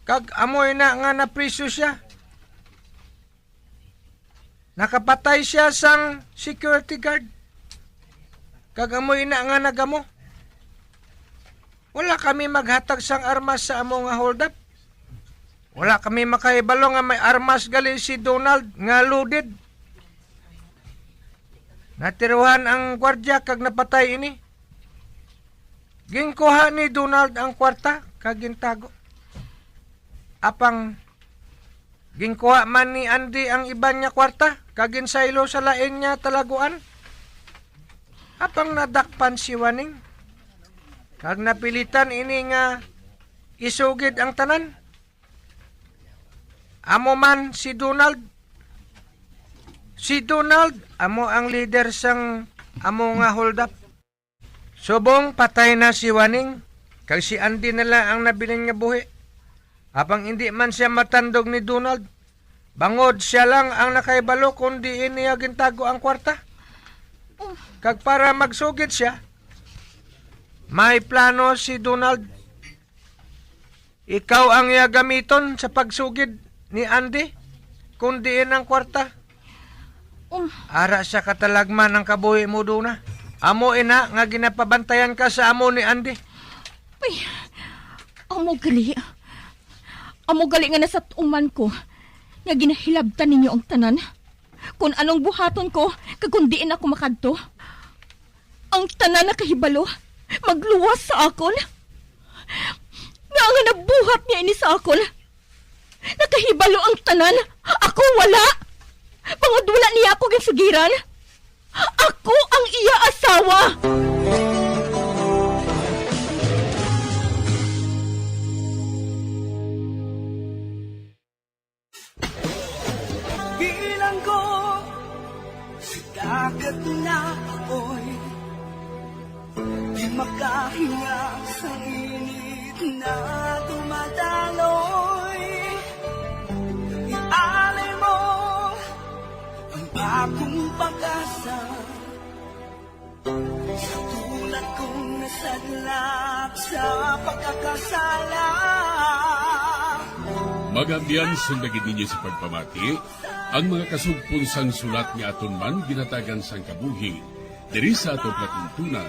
kag amo ina nga napriso siya. Nakapatay siya sang security guard, kag amo ina nga nagamo. Wala kami maghatag sang armas sa amo nga hold-up. Wala kami makahibalo nga may armas gali si Donald nga loaded. Natirohan ang gwardya kag napatay ini. Ginkuha ni Donald ang kwarta kag gintago. Apang ginkuha man ni Andy ang iban nga kwarta kag ginsaylo sa lain nga talaguan. Apang nadakpan si Waning kag napilitan ini nga isugid ang tanan. Amo man si Donald. Si Donald amo ang leader sang amo nga hold-up. Subong patay na si Waning, kag si Andy na lang ang nabilin nga buhi. Apang indi man sia matandog ni Donald, bangod sia lang ang nakahibalo kon diin niya gintago ang kwarta. Kag para magsugid sia, may plano si Donald. Ikaw ang iya gamiton sa pagsugid ni Andy, kon diin ang kwarta. Um. Ara sa katalagman ang kabuhi mo, Duna. Amo ina nga ginapabantayan ka sa amo ni Andy. Ay, amo gali. Amo gali nga nasat-uman ko nga ginahilabtan ninyo ang tanan. Kon anong buhaton ko, kag kon diin ako makadto. Ang tanan nakahibalo, magluwas sa akon. Nga nga nabuhat niya ini sa akon. Nakahibalo ang tanan, ako wala. Bangod wala niya ako ginsugiran. Ako ang iya asawa. Bilanggo sa dagat na apoy, di makahinga sa init na dumadaloy. Ialay mo ang akong pag-asa. Sa tulad kong nasadlak sa pagkakasala. Mga abyan, sundagin ninyo sa pagpamati ang mga kasugpon sang sulat nga aton man ginhatagan sang kabuhi diri sa aton palatuntunan,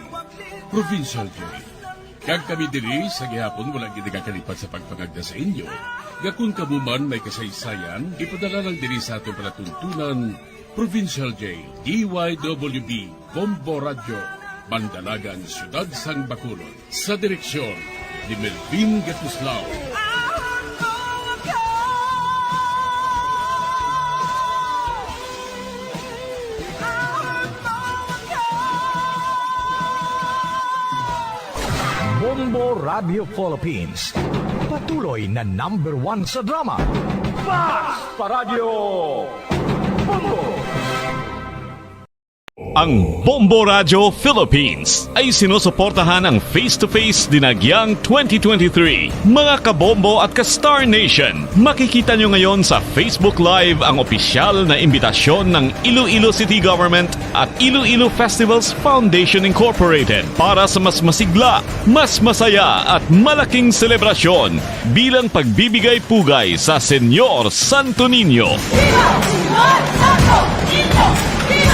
Provincial Joy. Kag kami diri sa gihapon wala gid nagakalipat sa pagpangagda sa inyo nga kon kamo man may kasaysayan, ipadala lang diri sa aton palatuntunan, Provincial J, D Y W B, Bombo Radyo, Mandalagan, Siyudad sang Bacolod. Sa direksyon ni Melvin Gatuslao. Bombo Radio Philippines, patuloy na number one sa drama. Fast pa Radyo Bombo! Ang Bombo Radio Philippines ay sinusuportahan ng Face to Face Dinagyang twenty twenty-three. Mga kabombo at ka-Star Nation, makikita nyo ngayon sa Facebook Live ang opisyal na imbitasyon ng Iloilo City Government at Iloilo Festivals Foundation Incorporated para sa mas masigla, mas masaya at malaking selebrasyon bilang pagbibigay pugay sa Señor Santo Niño. Viva! Viva! Viva! Viva!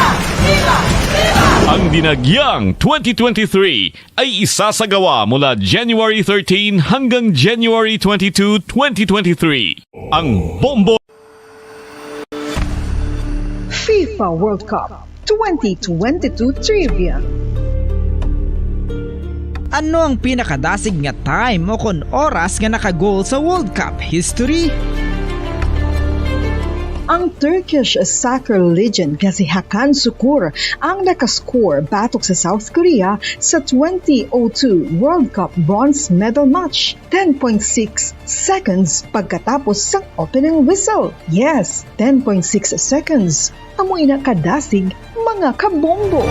Ang Dinagyang twenty twenty-three ay isasagawa mula January thirteen hanggang January twenty-two, twenty twenty-three. Ang Bombo FIFA World Cup twenty twenty-two Trivia. Ano ang pinakadasig nga time o kon oras nga naka-goal sa World Cup history? Ang Turkish soccer legend nga si Hakan Sukur ang nakascore batok sa South Korea sa twenty oh two World Cup bronze medal match, ten point six seconds pagkatapos sang opening whistle. Yes, ten point six seconds. Amo ina kadasig, mga kabombo.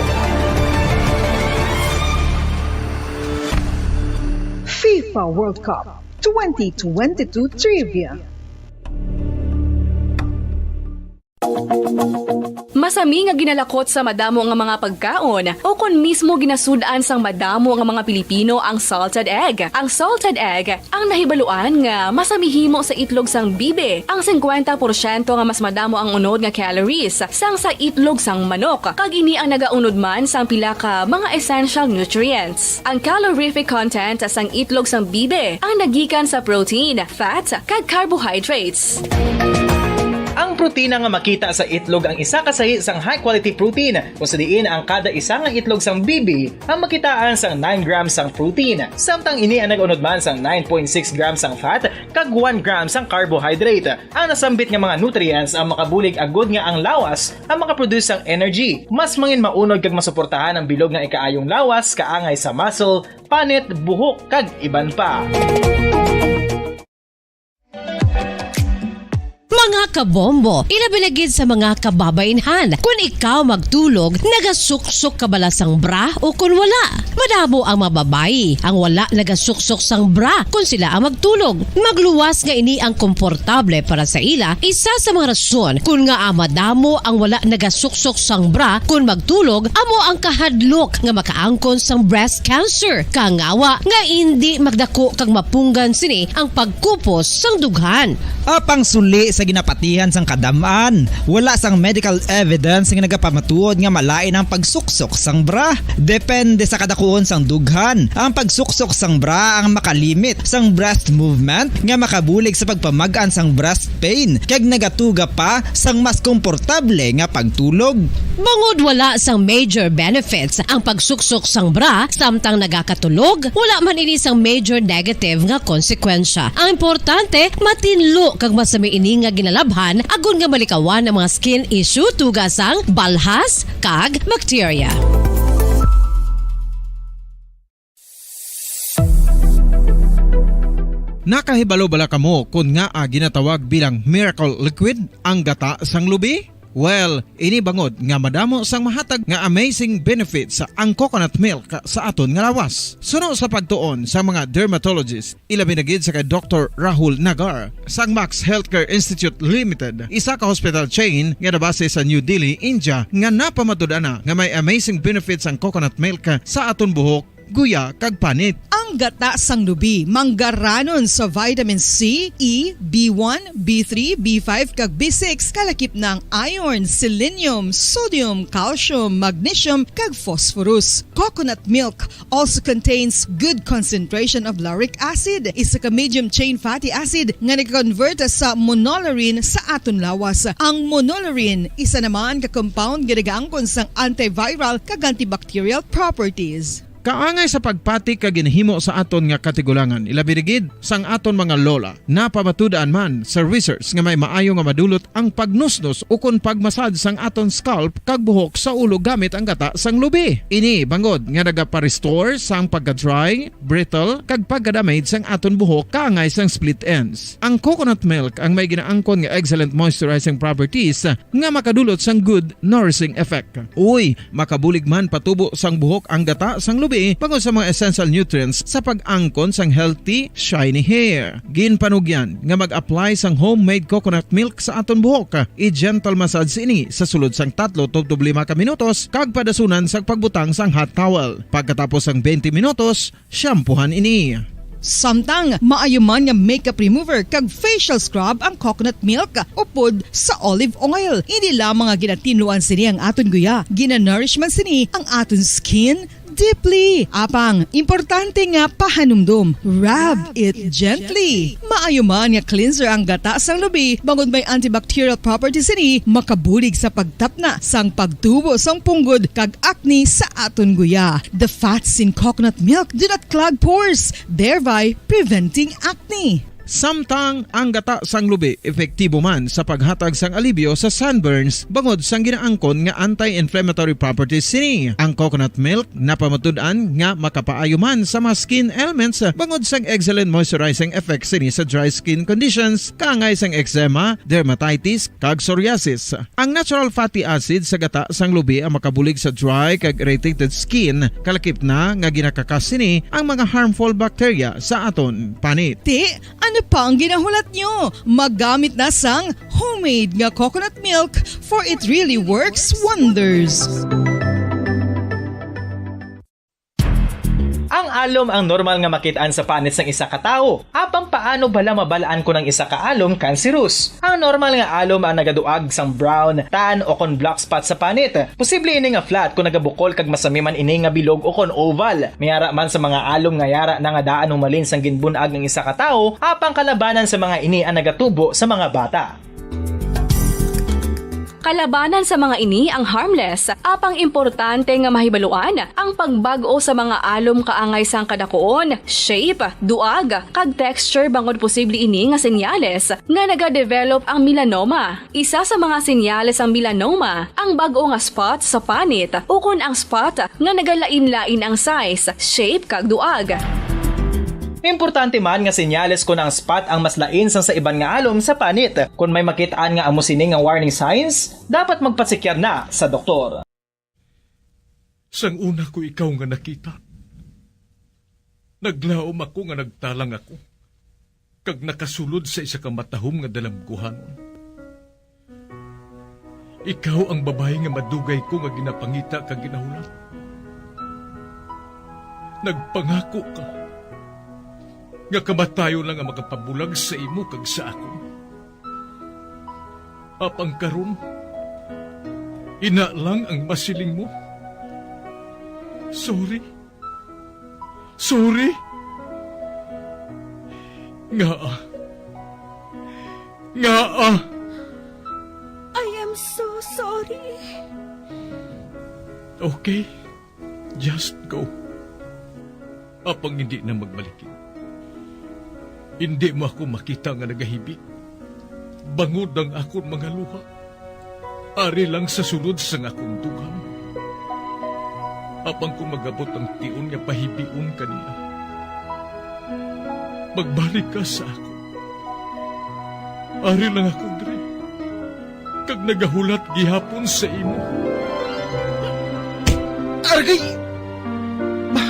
FIFA World Cup twenty twenty-two Trivia. Masami nga ginalakot sa madamo nga mga pagkaon, o kon mismo ginasud-an sang madamo nga mga Pilipino ang salted egg. Ang salted egg ang nahibaluan nga masami himo sa itlog sang bibi. Ang singkwenta porsyento nga mas madamo ang unod nga calories sang sa itlog sang manok, kag ini ang nagaunod man sang pila ka mga essential nutrients. Ang calorific content sang itlog sang bibi ang nagikan sa protein, fat, kag carbohydrates. Ang protina nga makita sa itlog ang isa ka sahi sang high-quality protein, kung sa diin ang kada isa nga itlog sang bibi ang makitaan sang nine grams sang protein, samtang ini ang nag-unod man sang nine point six grams sang fat kag one gram sang carbohydrate. Ang nasambit nga mga nutrients ang makabulig agud nga ang lawas ang makaproduce sang energy. Mas mangin maunod kag masuportahan ang bilog nga ikaayong lawas kaangay sa muscle, panit, buhok, kag iban pa. Mga kabombo, ilabi na gid sa mga kababainhan, kun ikaw magtulog, nagasuksok ka bala sang bra o kun wala? Madamo ang mga babayi ang wala nagasuksok sang bra kun sila ang magtulog. Magluwas nga ini ang komportable para sa ila, isa sa mga rason kun ngaa madamo ang wala nagasuksok sang bra kun magtulog amo ang kahadlok nga makaangkon sang breast cancer, kangawa nga indi magdako kag mapunggan sini ang pagkupos sang dughan. Apang suli sa ginapatihan sang kadam-an, wala sang medical evidence nga nagapamatuod nga malain ang pagsuksok sang bra. Depende sa kadakuon sang dughan, ang pagsuksok sang bra ang makalimit sang breast movement nga makabulig sa pagpamag-an sang breast pain, kag nagatuga pa sang mas komportable nga pagtulog. Bangod wala sang major benefits ang pagsuksok sang bra samtang nagakatulog, wala man ini sang major negative nga konsekwensya. Ang importante, matinlo kag masami ini nga ginalabhan agod nga malikawan ang mga skin issue, tuga sang balhas kag bacteria. Nakahibalo bala kamo kon ngaa ginatawag bilang miracle liquid ang gata sang lubi? Well, ini bangod nga madamo sang mahatag nga amazing benefits ang coconut milk sa aton nga lawas. Suno sa pagtuon sa mga dermatologist, ilabi na gid sa kay Doktor Rahul Nagar sang Max Healthcare Institute Limited, isa ka hospital chain nga nabase sa New Delhi, India, nga napamatud-an na nga may amazing benefits ang coconut milk sa aton buhok, guya, kag panit. Ang gata sang lubi manggaranon sa vitamin C, E, B one, B three, B five, kag B six, kalakip na ang iron, selenium, sodium, calcium, magnesium, kag phosphorus. Coconut milk also contains good concentration of lauric acid, isa ka medium chain fatty acid nga nag-convert sa monolaurin sa aton lawas. Ang monolaurin isa naman ka compound nga nagaangkon sang antiviral kag antibacterial properties. Kaangay sa pagpati kag ginhimo sa aton nga katigulangan, ilabi na gid sang aton mga lola, napamatud-an man sa research nga may maayo nga madulot ang pagnusnos ukon pagmasad sang aton scalp kag buhok sa ulo gamit ang gata sang lubi. Ini bangod nga nagapa-restore sang pagka-dry, brittle, kag pagka-damage sang aton buhok kaangay sang split ends. Ang coconut milk ang may ginaangkon nga excellent moisturizing properties nga makadulot sang good nourishing effect. Uy, makabulig man patubo sang buhok ang gata sang lubi bangod sa mga essential nutrients sa pag-angkon sang healthy, shiny hair. Ginpanugyan nga mag-apply sang homemade coconut milk sa aton buhok. I-gentle massage ini sa sulod sang tatlo tubtob lima ka minutos kag padasunan sang pagbutang sang hot towel. Pagkatapos sang twenty minutos, shampoohan ini. Samtang maayo man nga makeup remover kag facial scrub ang coconut milk upod sa olive oil. Hindi lamang nga ginatinluan sini ang aton guya, ginanourish man sini ang aton skin deeply. Apang importante nga pahanumdom, rub it gently. Maayo man nga cleanser ang gata sang lubi, bangod may antibacterial properties sini, makabulig sa pagtapna sang pagtubo sang punggod kag acne sa aton guya. The fats in coconut milk do not clog pores, thereby preventing acne. Samtang ang gata sang lubi epektibo man sa paghatag sang alibyo sa sunburns bangod sang ginaangkon nga anti-inflammatory properties sini. Ang coconut milk napamatud-an nga makapaayo man sa mga skin ailments bangod sang excellent moisturizing effect sini sa dry skin conditions, kaangay sang eczema, dermatitis, kag psoriasis. Ang natural fatty acid sa gata sang lubi ang makabulig sa dry kag irritated skin, kalakip na nga ginakakas sini ang mga harmful bacteria sa aton panit. Ti, ano Pa ang ginahulat nyo, maggamit na sang homemade nga coconut milk, for it really works wonders. Ang alom ang normal nga makit-an sa panit sang isa ka tawo. Apang paano bala mabal-an kon ang isa ka alom kanserus? Ang normal nga alom ang nagaduag sang brown, tan, o kon black spot sa panit. Posible ini nga flat kon nagabukol kag masami man ini nga bilog o kon oval. May ara man sa mga alom nga yara na nga daan humalin sang ginbun-ag ang isa ka tawo, apang kalabanan sa mga ini ang nagatubo sa mga bata. Kalabanan sa mga ini ang harmless, apang importante nga mahibaluan ang pagbag-o sa mga alom kaangay sang kadakuon, shape, duag, kag texture, bangod posible ini nga senyales nga nagadevelop ang melanoma. Isa sa mga senyales sang melanoma ang bag-o nga spot sa panit ukon ang spot nga nagalain-lain ang size, shape, kag duag. Importante man nga senyales kon ang spot ang mas lain sang sa iban nga alom sa panit. Kon may makit-an nga amo sini nga warning signs, dapat magpasekyar na sa doktor. Sang una ko ikaw nga nakita, naglaom ako nga nagtalang ako, kag nakasulod sa isa ka matahom nga dalamguhanon. Ikaw ang babayi nga madugay ko nga ginapangita kag ginahulat. Nagpangako ka nga kamatayon lang ang makapabulag sa imo kag sa akon. Apang karon, ina lang ang masiling mo. Sorry. Sorry. Ngaa? Ngaa? I am so sorry. Okay. Just go. Apang hindi na magbalikin. Hindi mo ako makita nga nagahibik. Bangod ang akon mga luha. Ari lang sa sulod sang akon dughan. Apang kung magabot ang tion nga pahibion ka niya, magbalik ka sa akon. Ari lang ako diri, kag nagahulat gihapon sa imo. Argay! Ba,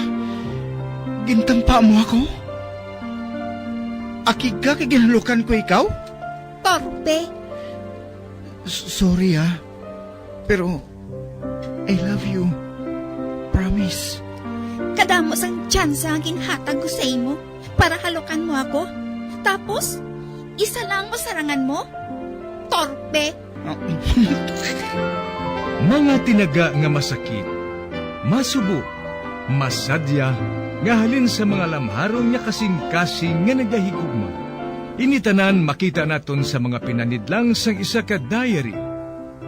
gintampa mo ako? Akig ka kay ginhalukan ko ikaw? Torpe. S-, sorry, ah. Pero, I love you. Promise. Kadamo sang tsansa nga ginhatag ko sa imo para halukan mo ako. Tapos, isa lang mo sarangan mo? Torpe. Mga tinaga nga masakit, masubo, masadya, nga halin sa mga lamharon nga kasing-kasing nga nagahigugma. Ini tanan makita naton sa mga pinanidlang sang isa ka diary.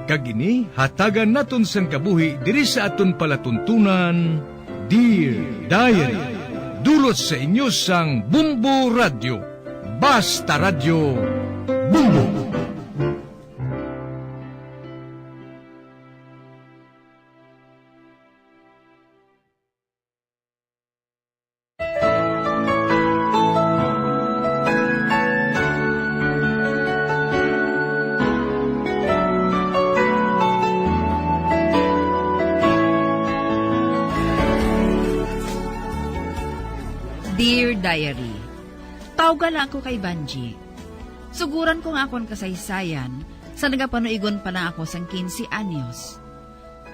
Kag ini hatagan naton sang kabuhi diri sa aton palatuntunan, Dear Diary. Dulot sa inyo sang Bombo Radyo. Basta Radyo, Bombo! Dear Diary, tawga lang ako kay Banji. Suguran ko nga akon kasaysayan sa nagapanuigon pa lang ako sang quince anyos.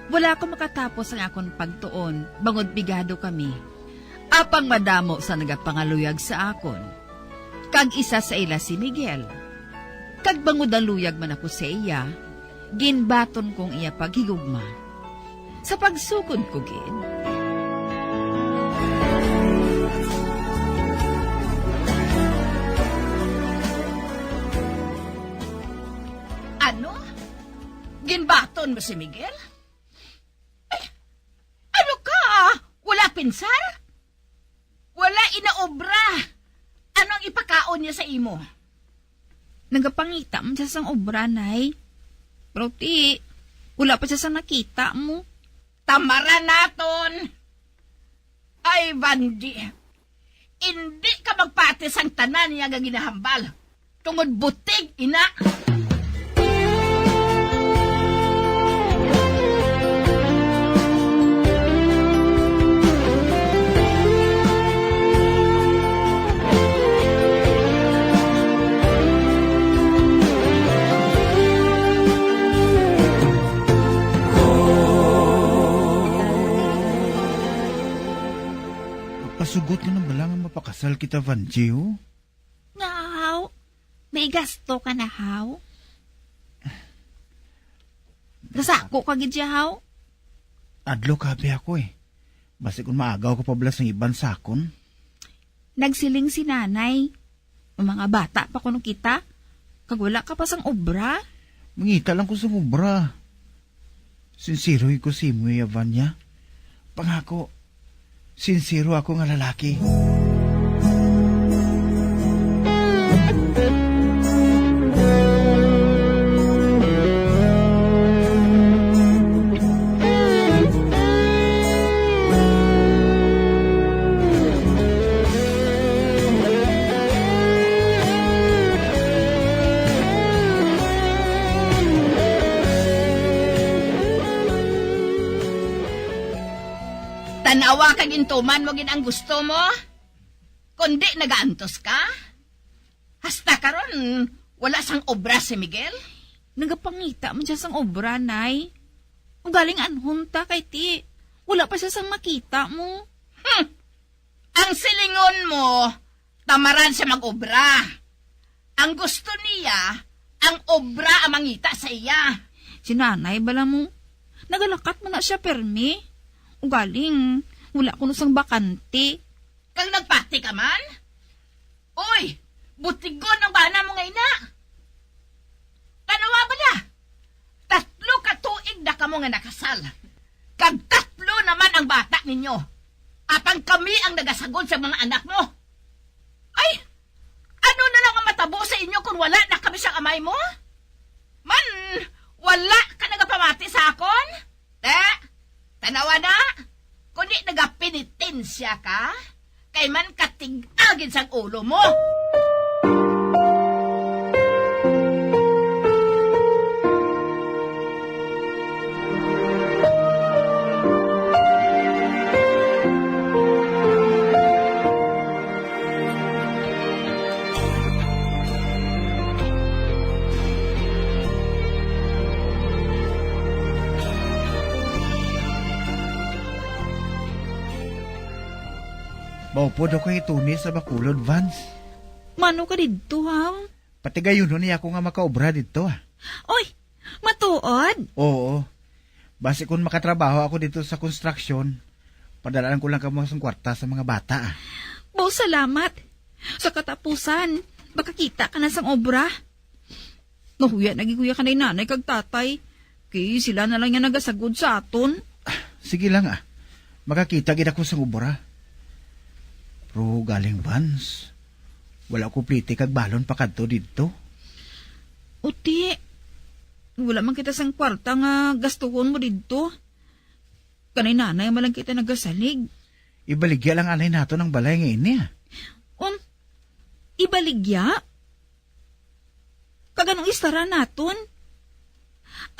Wala ko makatapos ang akon pagtuon, bangod pigado kami. Apang madamo sa nagapangaluyag sa akon, kag isa sa ila si Miguel. Kag bangod naluyag man ako sa iya, ginbaton ko ang iya paghigugma. Sa pagsugod ko gid. Ano? Ginbaton mo si Miguel? Eh, ano ka? Wala pinsar? Wala inaobra? Ano ang ipakaon niya sa imo? Nagapangita man siya sang obra, Nay. Pero ti, wala pa siya sang nakita mo. Tamara naton! Ay, Banji, indi ka magpati sang tanan niya nga ginahambal, tungod butig ina. Pasugot ka na bala nga mapakasal kita, Vanji, oh? Nga, haw? May gasto ka na, haw? Gasako ka gid siya, haw? Adlaw kabi ako, eh. Basi kung maagaw ka pa bala sang iban sa akon. Nagsiling si nanay, "May mga bata pa kuno kita, kag wala ka pa sang obra." Mangita lang ko sang obra. Sinsero ko sa imo, Yavanya. Pangako, sinsero ako nga lalaki. Tan-awa kag intuman mo gid ang gusto mo, kundi nagaantos ka. Hasta karon, wala sang obra si Miguel? Nagapangita man siya sang obra, Nay. Ugaling anhon ta kay ti, wala pa siya sang makita mo. Hmm. Ang silingon mo, tamaran siya mag-obra. Ang gusto niya, ang obra ang mangita sa iya. Si nanay bala mo, nagalakat man na siya permi. Ugaling, wala kuno sang bakante. Kag nagpati ka man? Uy, butigon ang bana mo nga ina. Tanawa bala, tatlo ka tuig na kamo nga nakasal, kag tatlo naman ang bata ninyo. Apang kami ang nagasagod sa mga anak mo. Ay, ano na lang ang matabo sa inyo kung wala na kami sang amay mo? Man, wala ka nagapamati sa akon? Te, tanawa na. Kundi nagapenitensya ka, kay man katig-a gid sang ulo mo. Maupod ako ituni sa Bacolod, Vance. Mano ka didto, ha? Patigayunon niya ako nga makaobra didto, ah. Oy, matuod? Oo. Basi kung makatrabaho ako dito sa construction, padalaan ko lang kamo sang kwarta sa mga bata, ah. Bo, salamat. Sa katapusan, makakita ka na sang obra. Nahuya na gid ko ya kanay nanay kag tatay. Kay sila na lang ya nagasagod sa aton. Ah, sige lang, ah. Makakita gid ako sang obra. Pero galing, Vance, wala ko pliti kag balon pakadto didto. Uti, wala man kita sang kwarta nga gastuhon mo didto. Kanay nanay man lang kita nagasalig. Ibaligya lang anay naton ang balay nga ini, ah. Um, ibaligya? Kag anong istaran naton?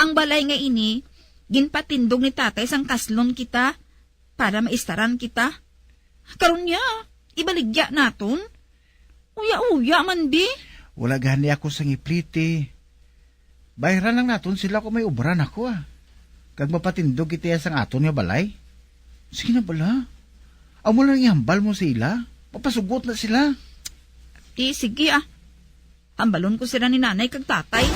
Ang balay nga ini, ginpatindog ni tatay sang kaslon kita para maistaran kita. Karon niya, ibaligya naton? Uya-uya man, bi. Wala gani ako sang ipliti. Bayran lang naton sila kung may obra na ko, ah. Kag mapatindog kita sang aton nga balay. Sige na bala. Amo lang ihambal mo sa ila. Papasugot na sila. Di, sige, ah. Hambalon ko sila ni nanay kag tatay.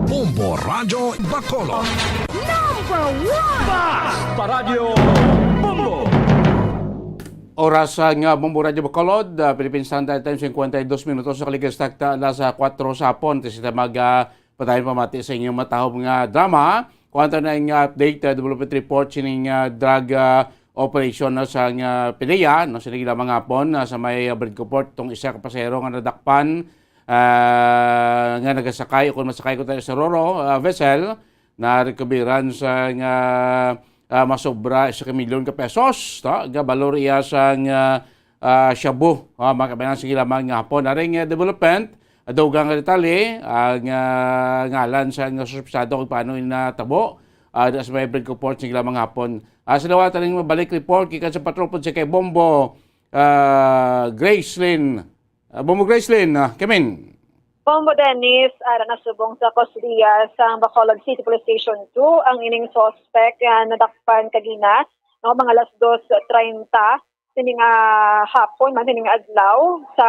Bombo Radyo Bacolod. Number one! Bas! Paradyo Bombo! Oras, ah, nga Bombo Radyo Bacolod, ah, Philippine Standard Time, cincuenta y dos minutos, sa kaligis takta alas, ah, kuwatro sa hapon. Ti sita mag, ah, padayon pamati sa inyong matahom nga drama. Kuwanta na nga update, ah, development report sining, ah, drug, ah, operation na sa nga PDEA, no, sining lamang hapon, ah, sa may, ah, Bridco Port, tong isa ka pasahero nga nadakpan, ah, nga nagasakay o kung masakay ko tayo sa Roro, ah, vessel, na recoveran sa nga, ah, masobra sa ka milyon ka pesos, no? Nga balor iya sa nga, ah, shabu, ah, mga kabayan, sige lamang nga hapon. Aring, ah, development, ah, dugang nga detalye, ang, ah, ngalan sa nga suspetsado kung paano yung natabo, ah, sa may Bridco Port, sige lamang hapon. Ah, sa dawat, aring mabalik report, gikan sa patrol pod sa kay Bombo, ah, Gracelyn, Ah, Bombo Gracelyn, ah, Kemin. Bombo Dennis, ara na subong sa kustodiya sang Bacolod City Police Station two ang ining suspect nga nadakpan kagina, no, mga alas dos treinta sini nga hapon man, sini nga adlaw, sa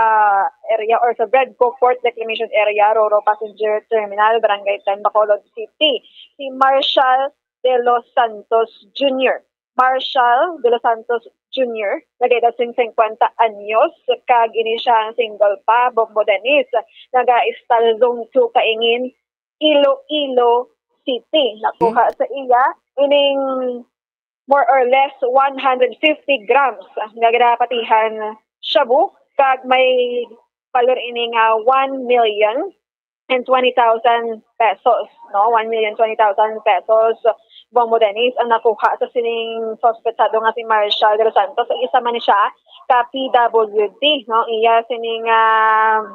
area or sa Bredco Port Reclamation Area, Roro Passenger Terminal, Barangay ten, Bacolod City, si Marshall De Los Santos Junior. Marshall De Los Santos Junior, nagaedad sing singkwenta anyos, kag ini siya ang single pa, Bombo Dennis, naga-Estalle Zone two, Kaingin, Iloilo City. Nakuha sa iya ining more or less one hundred fifty grams nga ginapatihan shabu, kag may valor ini nga one million and twenty thousand pesos, no? One million twenty thousand pesos, Bombo Dennis, ang nakuha sa sining suspetsado nga si Marshall De Los Santos. Ang isa man siya ka P W D, no? Iya sining, ah,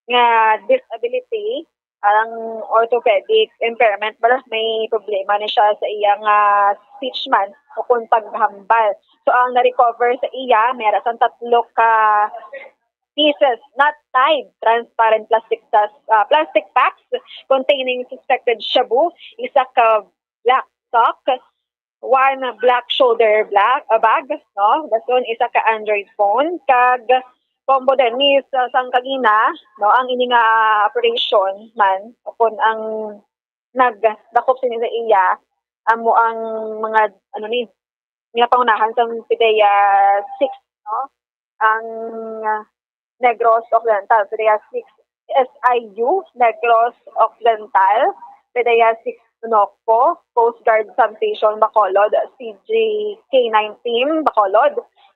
nga disability, ang orthopedic impairment, bala, may problema ni siya sa iyang, ah, speech man o kung paghambal. So, ang na-recover sa iya, may ara sang tatlo ka pieces not tied, transparent plastic, ah, plastic packs containing suspected shabu, isa ka black sock, one black shoulder black, ah, bag, no? Dason isa ka Android phone, kag Bombo Dennis, ah, sang kagina, no, ang ini nga operation man, o kun ang nagdakop sini sa iya, amo ang mga, ano ni, nga pangunahan sang PDEA six, no? Ang, ah, Negros Occidental, PDEA six, S I U, Negros Occidental, PDEA six, NOCPO, Coast Guard Substation Bacolod, C G K nine Team Bacolod,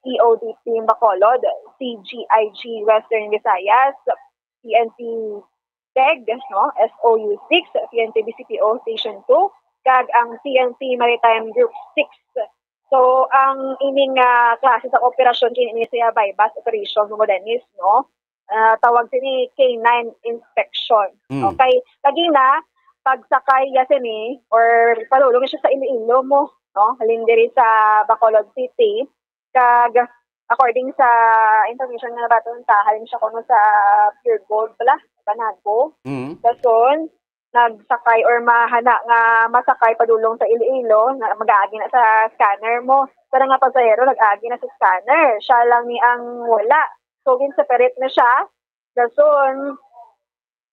E O D Team Bacolod, C G I G Western Visayas, P N P PEG, no? S O U six, P N P B C P O Station two, kag ang P N P Maritime Group six. So, ang ining, ah, klase sa operasyon, kini ini siya buy-bust operation, Bombo Dennis, no? Ah, tawag sini K nine inspection. Mm. Okay, kagina, pagsakay ya sini, or padulong siya sa Iloilo mo, no? Halin diri sa Bacolod City, kag according sa information nga nabaton ta, halin siya kuno sa Pure Gold pala, Banago. Mm. Dason, nagsakay or mahana nga masakay padulong sa Iloilo, na mag-aagi na sa scanner mo. Pero nga pasahero, nag-agi na sa scanner. Siya lang ni ang wala. So, gin-separate na siya. Dason,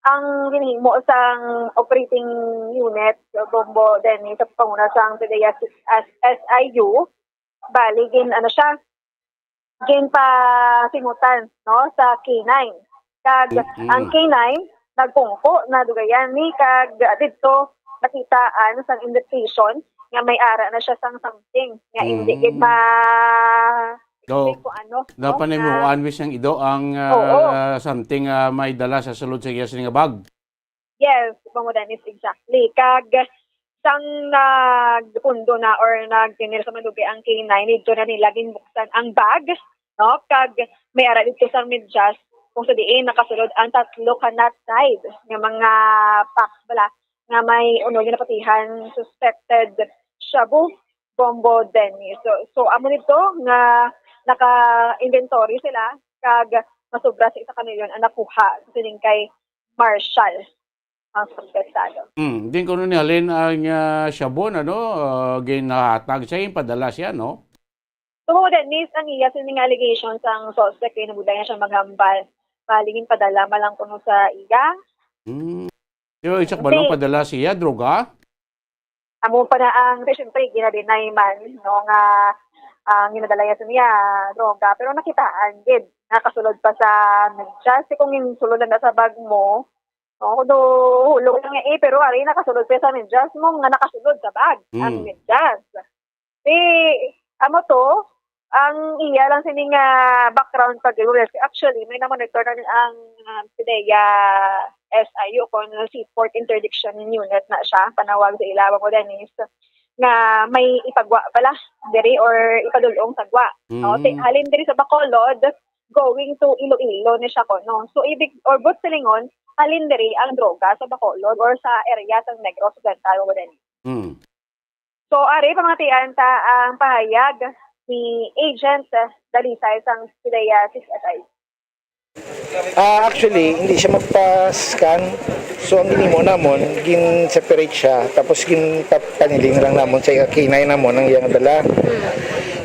ang ginhimo sang operating unit, Bombo Dennis, sa panguna sang PDEA as S I U, bali, gin, ano siya, ginpasimutan, no, sa K nine. Kag Mm. ang K nine nagpungko na dugayan ni, kag didto nakitaan sang indication nga may ara na siya sang something nga hindi Mm. gid ma-, So, explain kung ano, no, napanimuan nga, wish ang ido ang, ah, Oo. ah, something, ah, may dala sa sulod sa iya sini nga bag. Yes, Bombo Dennis, exactly. Kag sang nagpundo na or nagtinir sa madugay ang K nine, didto na nila ginbuksan ang bag, no? Kag may ara didto sang medyas kung sa diin nakasulod ang tatlo ka not tied nga mga packs bala nga may unol nga napatihan suspected shabu, Bombo Dennis. So, so amo didto nga naka-inventory sila kag masobra sa isa ka milyon ang nakuha sa sining kay Marshall ang suspetsado. Hmm, din kuno ni halin ang, ah, shabu, ano, ah, ginahatag siya, ginpadala siya, no? So, Dennis, ang iya sini nga allegations ang suspect kay nabudlay na siya maghambal. Bali, ginpadala man lang kuno sa iya. Hmm. Pero isa ba Hindi. lang padala siya, droga? Amo pa na ang, siyempre, gina-deny man, no, nga ang ginadala niya sa niya, droga. Pero nakitaan, gid, nakasulod pa sa medyas. Kasi kung yung sulod na sa bag mo, no, do, hulog lang eh, pero ari nakasulod pa sa medyas mo, nga nakasulod sa bag, ang Mm. medyas. Di, amo to, ang iya lang sini nga background pag-, actually, may namonitor na ang, ah, PDEA S I U, kung Seaport Interdiction Unit na siya, panawag sa ila, Bombo Dennis, nga may ipagwa pala diri or ipadulong sa gwa. No? Mm. Ti-, halin diri sa Bacolod, going to Iloilo ni siya ko, no? So, ibig, or but silingon, halin diri ang droga sa Bacolod or sa area sa Negros Occidental, Bombo Dennis. Mm. So, ari, pamatian ta ang pahayag ni Agent Dalisay sang PDEA six S I. Ah, actually, hindi siya magpa-scan. So, ang ginimo namon, gin-separate siya, tapos ginpapaniling lang namon sa K nine namon ang iyang dala.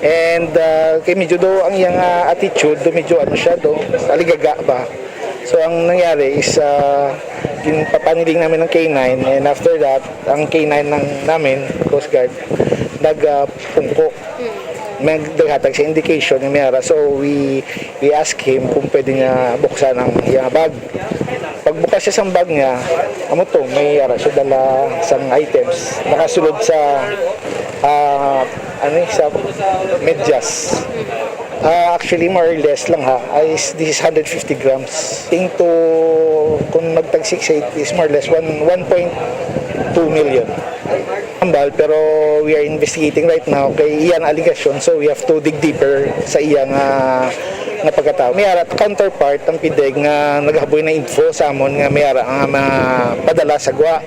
And, ah, kay medyo do ang iyang, ah, attitude, do medyo ano siya, do aligaga ba. So, ang nangyari is, ah, ginpapaniling namin ng K nine, and after that, ang K nine ng namin, Coast Guard, nag, ah, pungko. May naghatag sa indication nga may ara. So, we, we ask him kung pwede niya buksan ang iyang bag. Pagbukas siya sa bag niya, amo to, may ara siya dala sang items. Nakasulod sa, ah, ano ni, sa medyas. Ah, actually, more or less lang ha. Ay, is, this is hundred fifty grams. Into, kung magtag six eight, is more or less one, one point two million. Tambal, pero we are investigating right now kay iyang allegation, so we have to dig deeper sa iyang, ah, nga pagkatao. May ara counterpart ang PDEG nga nagahaboy na info sa amon nga may ara nga mapadala sa gwa.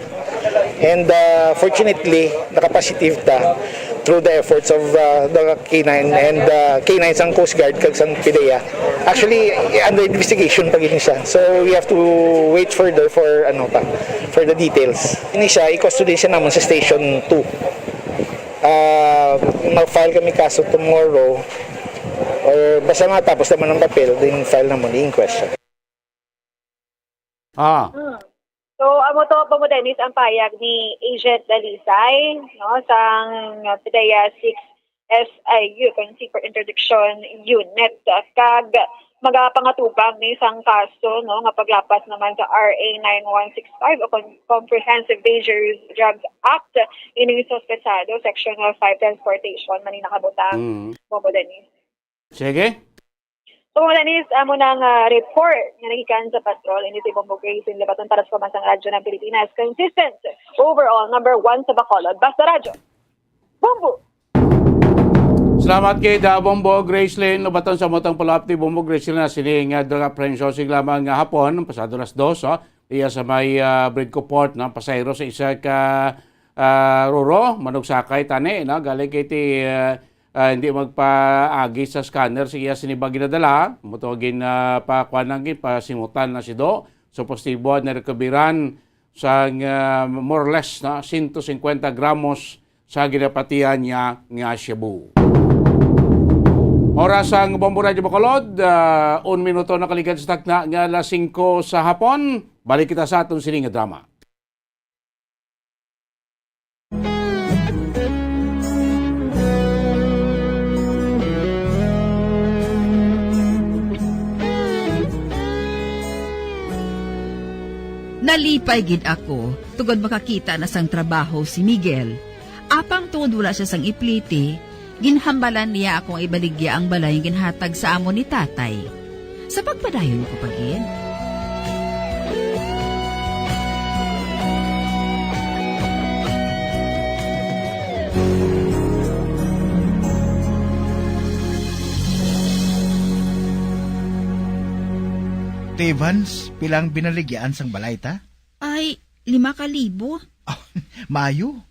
And, ah, fortunately, nakapositive ta through the efforts of, ah, the K nine and, ah, K nine sang Coast Guard kag sang PDEA. Actually, under investigation pa gid siya. So we have to wait further for, ano pa, for the details. Ini siya, i-custody siya namon sa Station two. Ah, mag-file kami kaso tomorrow. Or basta matapos naman ang papel, then file namon the inquest. Ah. Hmm. So, amo to, Bombo Dennis, ang payag ni Agent Dalisay, no, sang PDEA six S I U, kon Seafood Interdiction Unit. Kag magapangatubang ni sang kaso, no, nga paglapas naman sa R A nine one six five o kon Comprehensive Dangerous Drugs Act, ining suspetsado, Section five, Transportation, man ni nakabutang, Mm. Bombo Dennis. Sige. So, Bombo Dennis, amo nang, ah, report nga nagikan sa patrol, ini si Bombo Grace, in Lebaton para sa Pamansang Radyo ng Pilipinas. Consistent, overall, number one sa Bacolod. Basta Radyo. Bombo! Salamat kay da Bombo Gracelyn. Lubatan sa motang follow-up ni Bombo Gracelyn na sini nga drug apprehension sig lamang nga hapon, pasado las dos, oh. Iya sa may, ah, Bridco Port, no? Pasahero sa isa ka, ah, ruro, manugsakay tani, no? Galing kay ti, ah, ah, hindi magpaagi sa scanner sa iya sini ba ginadala. Mo to gin, ah, pakuan lang, gin pasimutan na si Do. So, positibo na recoveran sang, ah, more or less, no? Sento singkwenta gramos sa ginapatihan niya nga shabu. Oras ang Bombo Radyo Bacolod, ah, un minuto nakaligad sa takna nga alas singko sa hapon. Balik kita sa aton sini nga drama. Nalipay gid ako tungod makakita na sang trabaho si Miguel. Apang tungod wala siya sang ipliti, ginhambalan niya akong ibaligya ang balay nga ginhatag sa amon ni tatay. Sa pagpadayon ko pa gid. Te Evans, pila ang binaligyaan sang balay ta? Ay, lima ka libo. Ah, maayo.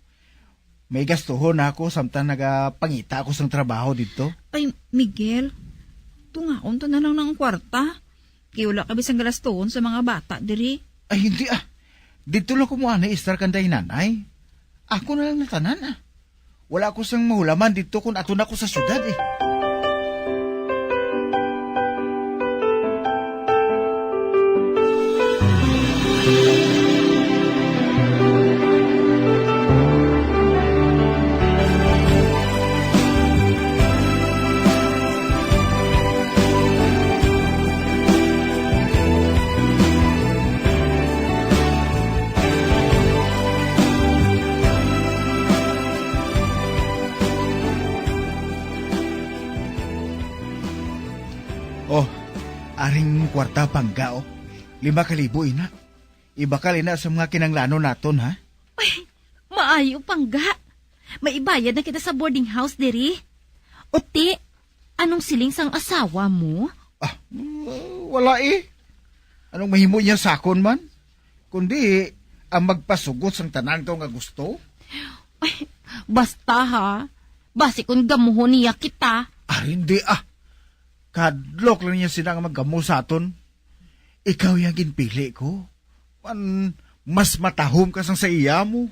May gastuhon na ako samtang nagapangita ako sang trabaho didto. Ay, Miguel, tungaon ta na lang ng kwarta. Kay wala ka bisang galastuhon sa mga bata diri. Ay, hindi ah. Didto lang ko mo anay estar kanday nanay. Ako na lang natanan ah. Wala ko sang mahulaman didto kung ato na ko sa syudad eh. Oh, aring kwarta pangga, oh. Lima ka libo ina. Ibakal ina sa mga kinanglanon naton, ha? Ay, maayo pangga. May ibayad na kita sa boarding house diri. Uti, anong siling sang asawa mo? Ah, uh, wala eh. Anong mahimo niya sakon man? Kundi, ang magpasugot sang tanan to nga gusto? Ay, basta ha. Basi kung gamuhon niya kita. Ah, hindi ah. Kadlok lang niya sila nga maggamo sa aton. Ikaw ya ginpili ko. Man, mas matahom ka sang sa iya mo.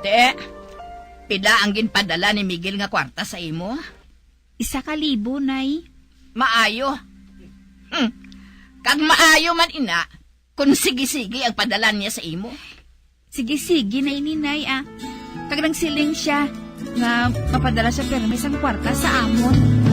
Te, pila ang ginpadala ni Miguel nga kwarta sa imo? Isa ka libo, Nay. Maayo. Hmm. Kag maayo man ina, kung sige-sige ang padala niya sa imo. Sige-sige na ini, Nay, ah. Kag nagsiling sia nga mapadala sia pirmi sang kwarta sa amon.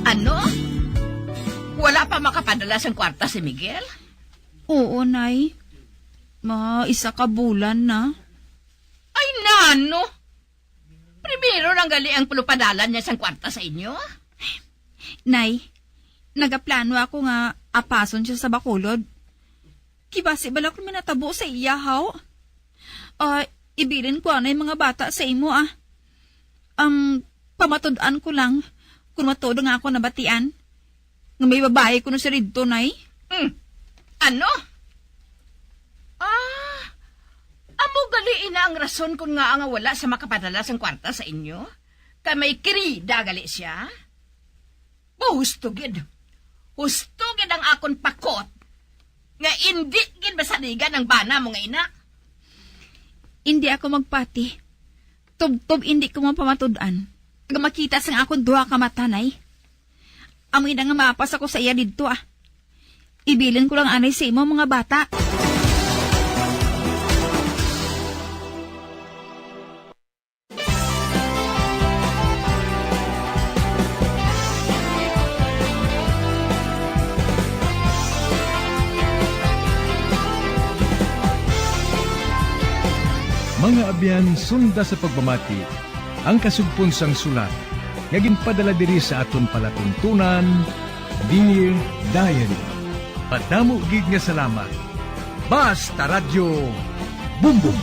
Ano? Wala pa makapadala sang kwarta si Miguel? Oo, Nay. Mga isa ka bulan na. Ay, nano? Primero lang gali ang pulupadalan niya sang kwarta sa inyo? Nay, nagaplano ako nga apason siya sa Bacolod. Kibasi bala kung may natabo sa iya, haw? Ah, ibilin ko anay mga bata sa imo, ah. Ang pamatud-an ko lang kung matuod nga ako nabatian nga may babayi kuno siya didto, Nay. Hmm. Ano? Ah, amo gali ina ang rason kon ngaa nga wala siya makapadala sang kwarta sa inyo? Kay may kirida gali siya? Ba, husto gid. Husto gid ang akon pakot nga indi gid masaligan ang bana mo nga ina. Indi ako magpati. Tubtob indi ko mapamatud-an nga makita sang akon duha ka mata, Nay. Amo ina nga maapas ako sa iya didto, ah. Ibilin ko lang anay sa imo, mga bata. Mga abyan, sunda sa pagpamati ang kasugpon sang sulat nga ginpadala diri sa aton palatuntunan, Dear Diary. Madamo gid nga salamat. Basta Radyo Bombo.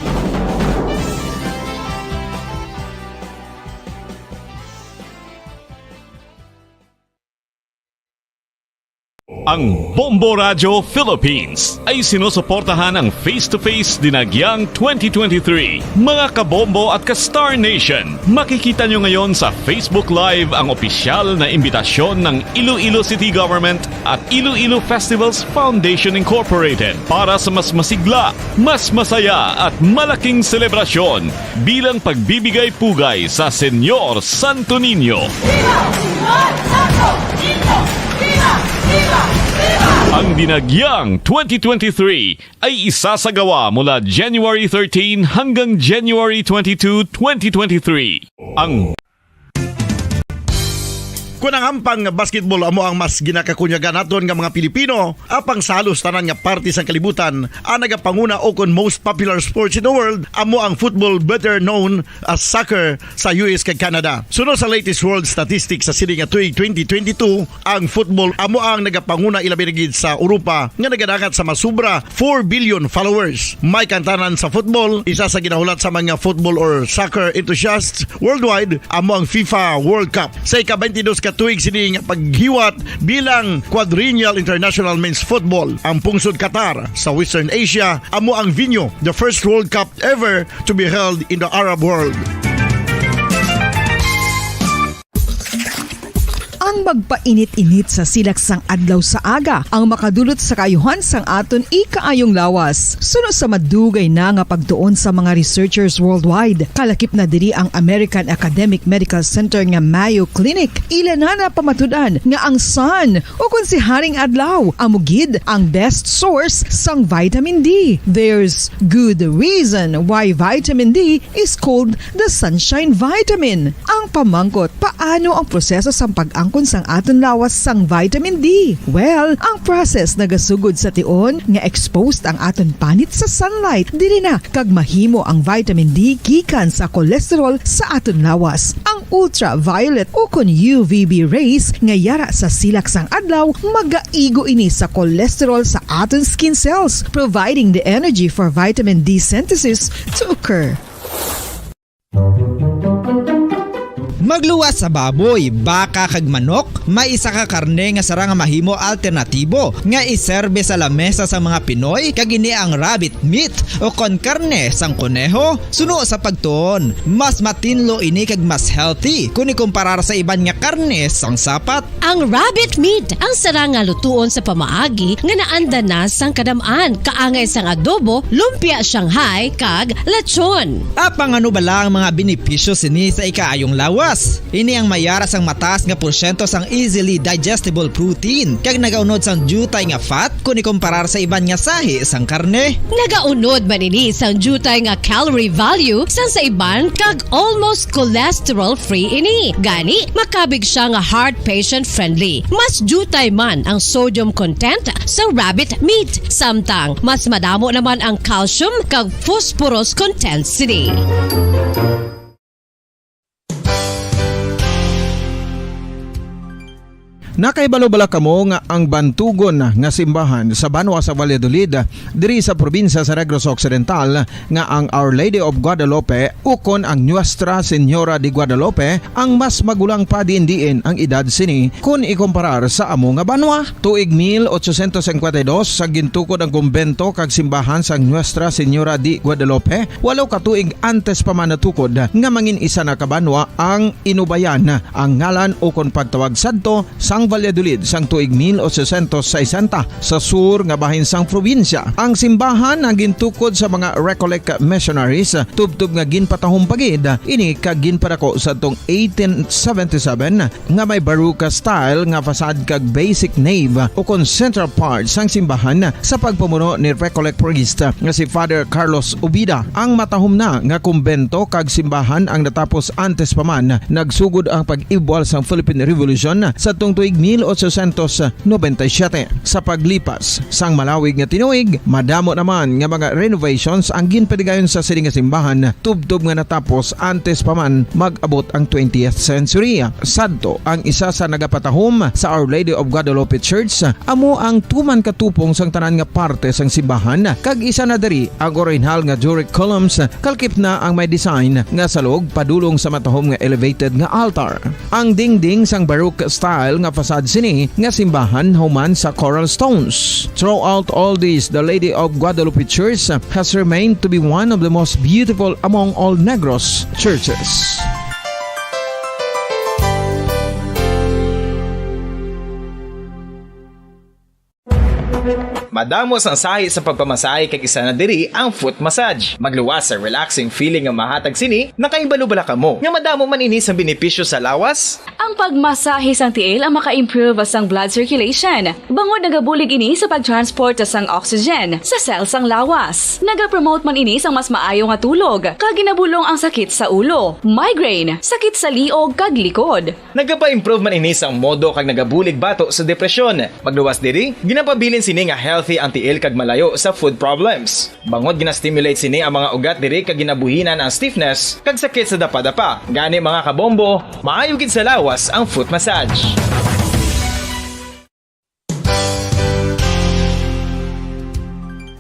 Ang Bombo Radyo Philippines ay sinusuportahan ng Face to Face Dinagyang twenty twenty-three. Mga kabombo at ka-Star Nation, makikita nyo ngayon sa Facebook Live ang opisyal na imbitasyon ng Iloilo City Government at Iloilo Festivals Foundation Incorporated para sa mas masigla, mas masaya at malaking selebrasyon bilang pagbibigay pugay sa Señor Santo Niño. Viva! Viva! Viva! Viva! Viva! Ang Dinagyang twenty twenty-three ay isasagawa mula January thirteen hanggang January twenty-two, twenty twenty-three. Ang Kon ang hampang nga basketball amo ang mas ginakakunyagan naton nga mga Pilipino, apang sa halos tanan nga parte sang kalibutan, ang nagapanguna o kon most popular sports in the world amo ang football, better known as soccer, sa U S kag Canada. Suno sa latest world statistics sa sini nga tuig twenty twenty-two, ang football amo ang nagapanguna, ilabi na gid sa Europa nga nagadangat sa masubra four billion followers. May kantanan sa football, isa sa ginahulat sa mga football or soccer enthusiasts worldwide, amo ang FIFA World Cup. Sa ika-twenty-dos ka tuig sini nga paghiwat bilang quadrennial international men's football, ang pungsod Qatar sa Western Asia amo ang venue, the first World Cup ever to be held in the Arab world. Ang magpainit-init sa silak sang adlaw sa aga ang makadulot sa kaayuhan sang aton ikaayong lawas. Suno sa madugay na nga pagtuon sa mga researchers worldwide, kalakip na diri ang American Academic Medical Center nga Mayo Clinic, ila na napamatud-an nga ang sun, o kon si Haring Adlaw, amo gid ang best source sang vitamin D. There's good reason why vitamin D is called the sunshine vitamin. Ang pamangkot, paano ang proseso sang pag-angkon sang aton lawas sang vitamin D? Well, ang process nagasugod sa tion nga exposed ang aton panit sa sunlight. Diri na kag mahimo ang vitamin D gikan sa cholesterol sa aton lawas. Ang ultraviolet o kon U V B rays nga yara sa silak sang adlaw magaigo ini sa cholesterol sa aton skin cells, providing the energy for vitamin D synthesis to occur. Magluwas sa baboy, baka, kag manok, may isa ka karne nga sarang nga mahimo alternatibo nga iserbe sa lamesa sa mga Pinoy, kag ini ang rabbit meat o kon karne sang koneho. Suno sa pagtuon, mas matinlo ini kag mas healthy kon ikumparar sa iban nga karne sang sapat. Ang rabbit meat ang sarang nga lutuon sa pamaagi nga naanda na sang kadam-an, kaangay sang adobo, lumpia Shanghai, kag lechon. Apang ano bala ang mga benepisyo sini sa ikaayong lawas? Ini ang mayara sang mataas nga porsyento sang easily digestible protein, kag nagaunod sang diutay nga fat kon ikumparar sa iban nga sahi sang karne. Nagaunod man ini sang diutay nga calorie value sang sa iban, kag almost cholesterol-free ini. Gani, makabig siya nga heart patient-friendly. Mas diutay man ang sodium content sa rabbit meat, samtang mas madamo naman ang calcium kag phosphorus content sini. Nakahibalo bala kamo nga ang bantugon nga simbahan sa banwa sa Valladolid, diri sa probinsya sa Negros Occidental, nga ang Our Lady of Guadalupe ukon ang Nuestra Señora de Guadalupe ang mas magulang pa diin-diin ang edad sini kon ikumparar sa amo nga banwa? Tuig mil ochocientos cincuenta y dos, sa gintukod ang kumbento kag simbahan sang Nuestra Señora de Guadalupe, walo ka tuig antes pa man natukod nga mangin isa na ka banwa ang Inubayan, ang ngalan ukon pagtawag sadto sang Valladolid sang tuig mil ochocientos sesenta, sa sur nga bahin sang probinsya. Ang simbahan ang gintukod sa mga Recollect missionaries, tubtob nga ginpatahom pa gid ini kag ginpadako sadtong eighteen seventy-seven, nga may Baroque style nga facade kag basic nave ukon central part sang simbahan sa pagpamuno ni Recollect priest nga si Father Carlos Ubida. Ang matahom na nga kumbento kag simbahan ang natapos antes pa man nagsugod ang pag-ibwal sang Philippine Revolution sadtong tuig mil ochocientos noventa y siete. Sa paglipas sang malawig nga tinuig, madamo naman nga mga renovations ang ginpadigayon sa sini nga simbahan, tubtob nga natapos antes pa man mag-abot ang twentieth century. Sadto, ang isa sa nagapatahom sa Our Lady of Guadalupe Church amo ang tuman katupong sang tanan nga parte sang simbahan, kag isa na diri ang orihinal nga Doric columns, kalkip na ang may design nga salog padulong sa matahom nga elevated nga altar. Ang dingding sang Baroque style nga facade sini nga simbahan human sa coral stones. Throughout all this, the Lady of Guadalupe Church has remained to be one of the most beautiful among all Negros churches. Madamo sang sahi sa pagpamasahe kag isa na diri ang foot massage. Magluwas sa relaxing feeling nga mahatag sini, nakahibalo bala kamo nga madamo man ini sang benepisyo sa lawas? Ang pagmasahe sang tiil ang maka-improve sang blood circulation, bangod nagabulig ini sa pag-transport sang oxygen sa cell sang lawas. Nagapromote man ini sang mas maayo nga tulog, kag ginabulong ang sakit sa ulo, migraine, sakit sa liog kag likod. Nagapa-improve man ini sang modo kag nagabulig bato sa depresyon. Magluwas diri, ginapabilin sini nga healthy ang tiil kag malayo sa foot problems. Bangod gina-stimulate sini ang mga ugat diri kag ginabuhinan ang stiffness kag sakit sa dapadapa. Gani, mga kabombo, maayo gid sa lawas ang foot massage.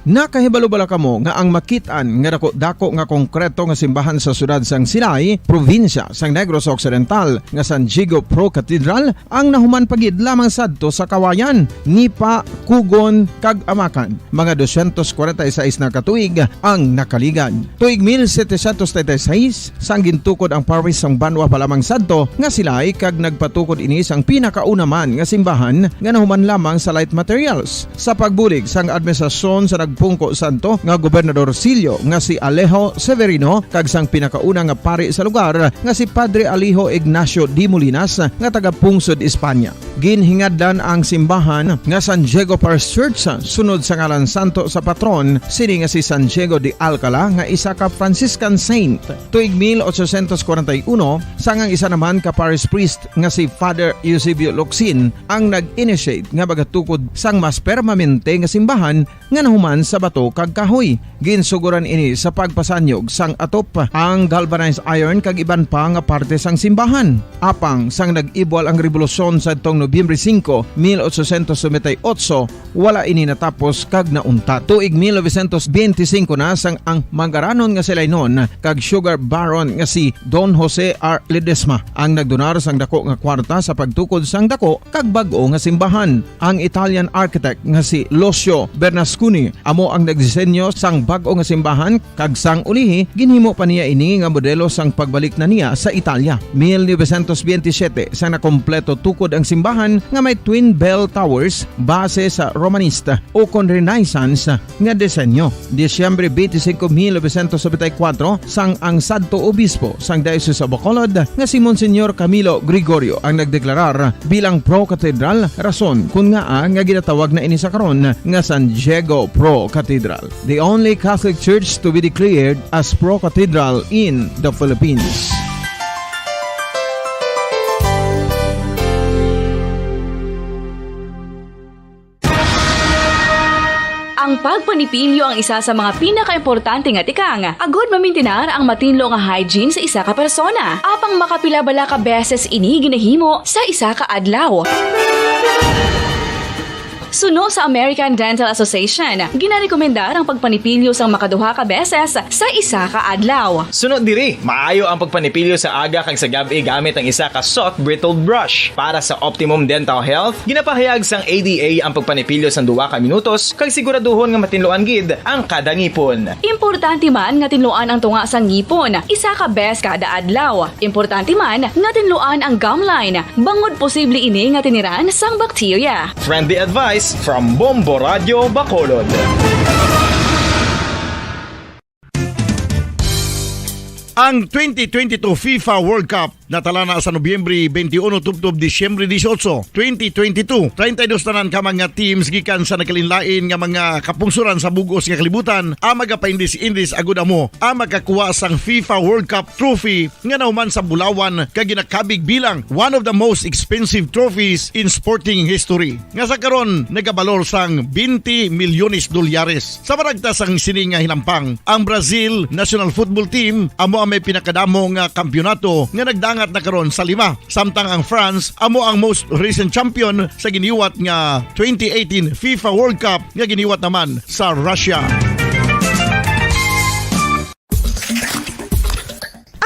Nakahibalo bala kamo nga ang makit-an nga dako-dako nga konkreto nga simbahan sa siyudad sang Silay, probinsya sang Negros Occidental, nga San Diego Pro Cathedral, ang nahuman pa gid lamang sadto sa Kawayan, ni pa Kugon kag Amakan? Mga dosyentos kwarenta y seis na ka tuig ang nakaligad. Tuig mil setecientos treinta y seis, sang gintukod ang parish sang banwa pa lamang sadto nga Silay, kag nagpatukod ini sang pinakauna man nga simbahan nga nahuman lamang sa light materials. Sa pagbulig sang administrasyon sa nagpungko sadto nga gobernadorcillo nga si Alejo Severino kag sang pinakauna nga pari sa lugar nga si Padre Alejo Ignacio de Molinas nga taga-pungsod España. Ginhingadlan ang simbahan nga San Diego Parish Church sunod sa ngalan santo sa patron sini nga si San Diego de Alcala, nga isa ka Franciscan saint. Tuig mil ochocientos kwarenta y uno, sang ang isa naman ka parish priest nga si Father Eusebio Locsin ang nag-initiate nga magatukod sang mas permanente nga simbahan nga nahuman sa bato kag kahoy. Ginsugoran ini sa pagpasanyog sang atop, ang galvanized iron kag iban pa nga parte sang simbahan. Apang sang nag-ibwal ang rebolusyon sadtong Nobyembre singko, mil ochocientos noventa y ocho, wala ini natapos kag nauntat. Tuig mil novecientos benti singko na, sang ang manggaranon nga si Lainon kag sugar baron nga si Don Jose R. Ledesma ang nagdonar sang dako nga kwarta sa pagtukod sang dako kag bag-o nga simbahan. Ang Italian architect nga si Lucio Bernasconi amo ang nagdisenyo sang bag-o nga simbahan, kag sang ulihi, ginhimo pa niya ini nga modelo sang pagbalik na niya sa Italia. Mil novecientos benti siyete, sang nakompleto tukod ang simbahan nga may twin bell towers, base sa Romanista ukon Renaissance nga disenyo. Disyembre twenty-five, mil novecientos noventa y cuatro, sang ang sadto obispo sang Diocese of Bacolod nga si Monsignor Camilo Gregorio ang nagdeklarar bilang pro cathedral, rason kun ngaa nga ginatawag na ini sa karon nga San Diego Pro Cathedral, the only Catholic church to be declared as pro cathedral in the Philippines. Ang pagpanipilyo ang isa sa mga pinakaimportante nga tikang agud mamintinar ang matinlo nga hygiene sa isa ka persona. Apang makapila bala ka beses ini ginahimo sa isa ka adlaw? Suno sa American Dental Association, ginarekomendar ang pagpanipilyo sang makaduha ka beses sa isa ka adlaw. Suno diri, maayo ang pagpanipilyo sa aga kag sa gab-i gamit ang isa ka soft bristled brush. Para sa optimum dental health, ginapahayag sang A D A ang pagpanipilyo sang duha ka minutos kag siguraduhon nga matinluan gid ang kada ngipon. Importante man nga tinluan ang tunga sang ngipon isa ka bes kada adlaw. Importante man nga tinluan ang gum line, bangod posible ini nga tiniran sang bakterya. Friendly advice from Bombo Radio Bacolod. Ang twenty twenty-two FIFA World Cup natala na sa Nobyembre twenty-one tubtob Disyembre dieciocho, twenty twenty-two. Treinta y dos tanan ka mga teams gikan sa nagkalainlain nga mga kapungsoran sa bug-os nga kalibutan ang magapaindis-indis agud amo ang makakuha sang FIFA World Cup trophy nga nahuman sa bulawan kag ginakabig bilang one of the most expensive trophies in sporting history, nga sa karon nagabalor sang twenty milyones dolyares. Sa panagta sang sini nga hinampang, ang Brazil national football team amo ang may pinakadamo nga kampiyonato nga nagdangat na karon sa lima, samtang ang France amo ang most recent champion sa giniwat nga twenty eighteen FIFA World Cup nga giniwat naman sa Russia.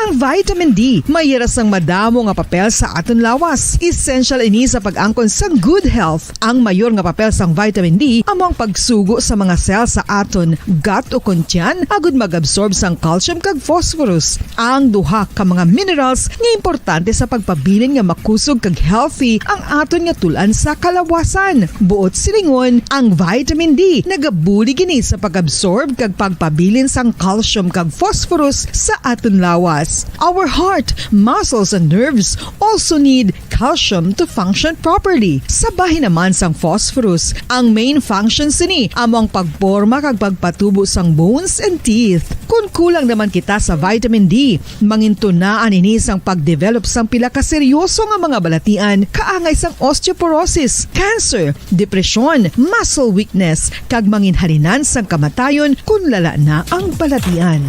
Ang vitamin D may ira sang madamo nga papel sa aton lawas. Essential ini sa pag-angkon sang good health. Ang mayor nga papel sang vitamin D amo ang pagsugo sa mga cell sa aton gut o kon tiyan agud mag-absorb sang calcium kag phosphorus, ang duha ka mga minerals nga importante sa pagpabilin nga makusog kag healthy ang aton nga tul-an sa kalawasan. Buot silingon, ang vitamin D nagabulig ini sa pag-absorb kag pagpabilin sang calcium kag phosphorus sa aton lawas. Our heart, muscles, and nerves also need calcium to function properly. Sa bahin naman sang phosphorus, ang main function sini amo ang pagporma kag pagpatubo sang bones and teeth. Kon kulang naman kita sa vitamin D, mangintunaan ini sang pag-develop sang pila ka seryoso nga mga balatian, kaangay sang osteoporosis, cancer, depresyon, muscle weakness, kag manginhalinan sang kamatayon kon lala na ang balatian.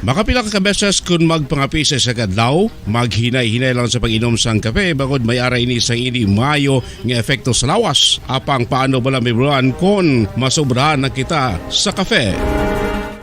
Makapila ka beses kun magpangapi sa isa ka adlaw, maghinay-hinay lang sa pag-inom sang kape, bangod may ara ini sang indi maayo nga epekto sa lawas. Apang paano bala mahibaluan kon masobrahan na kita sa kape?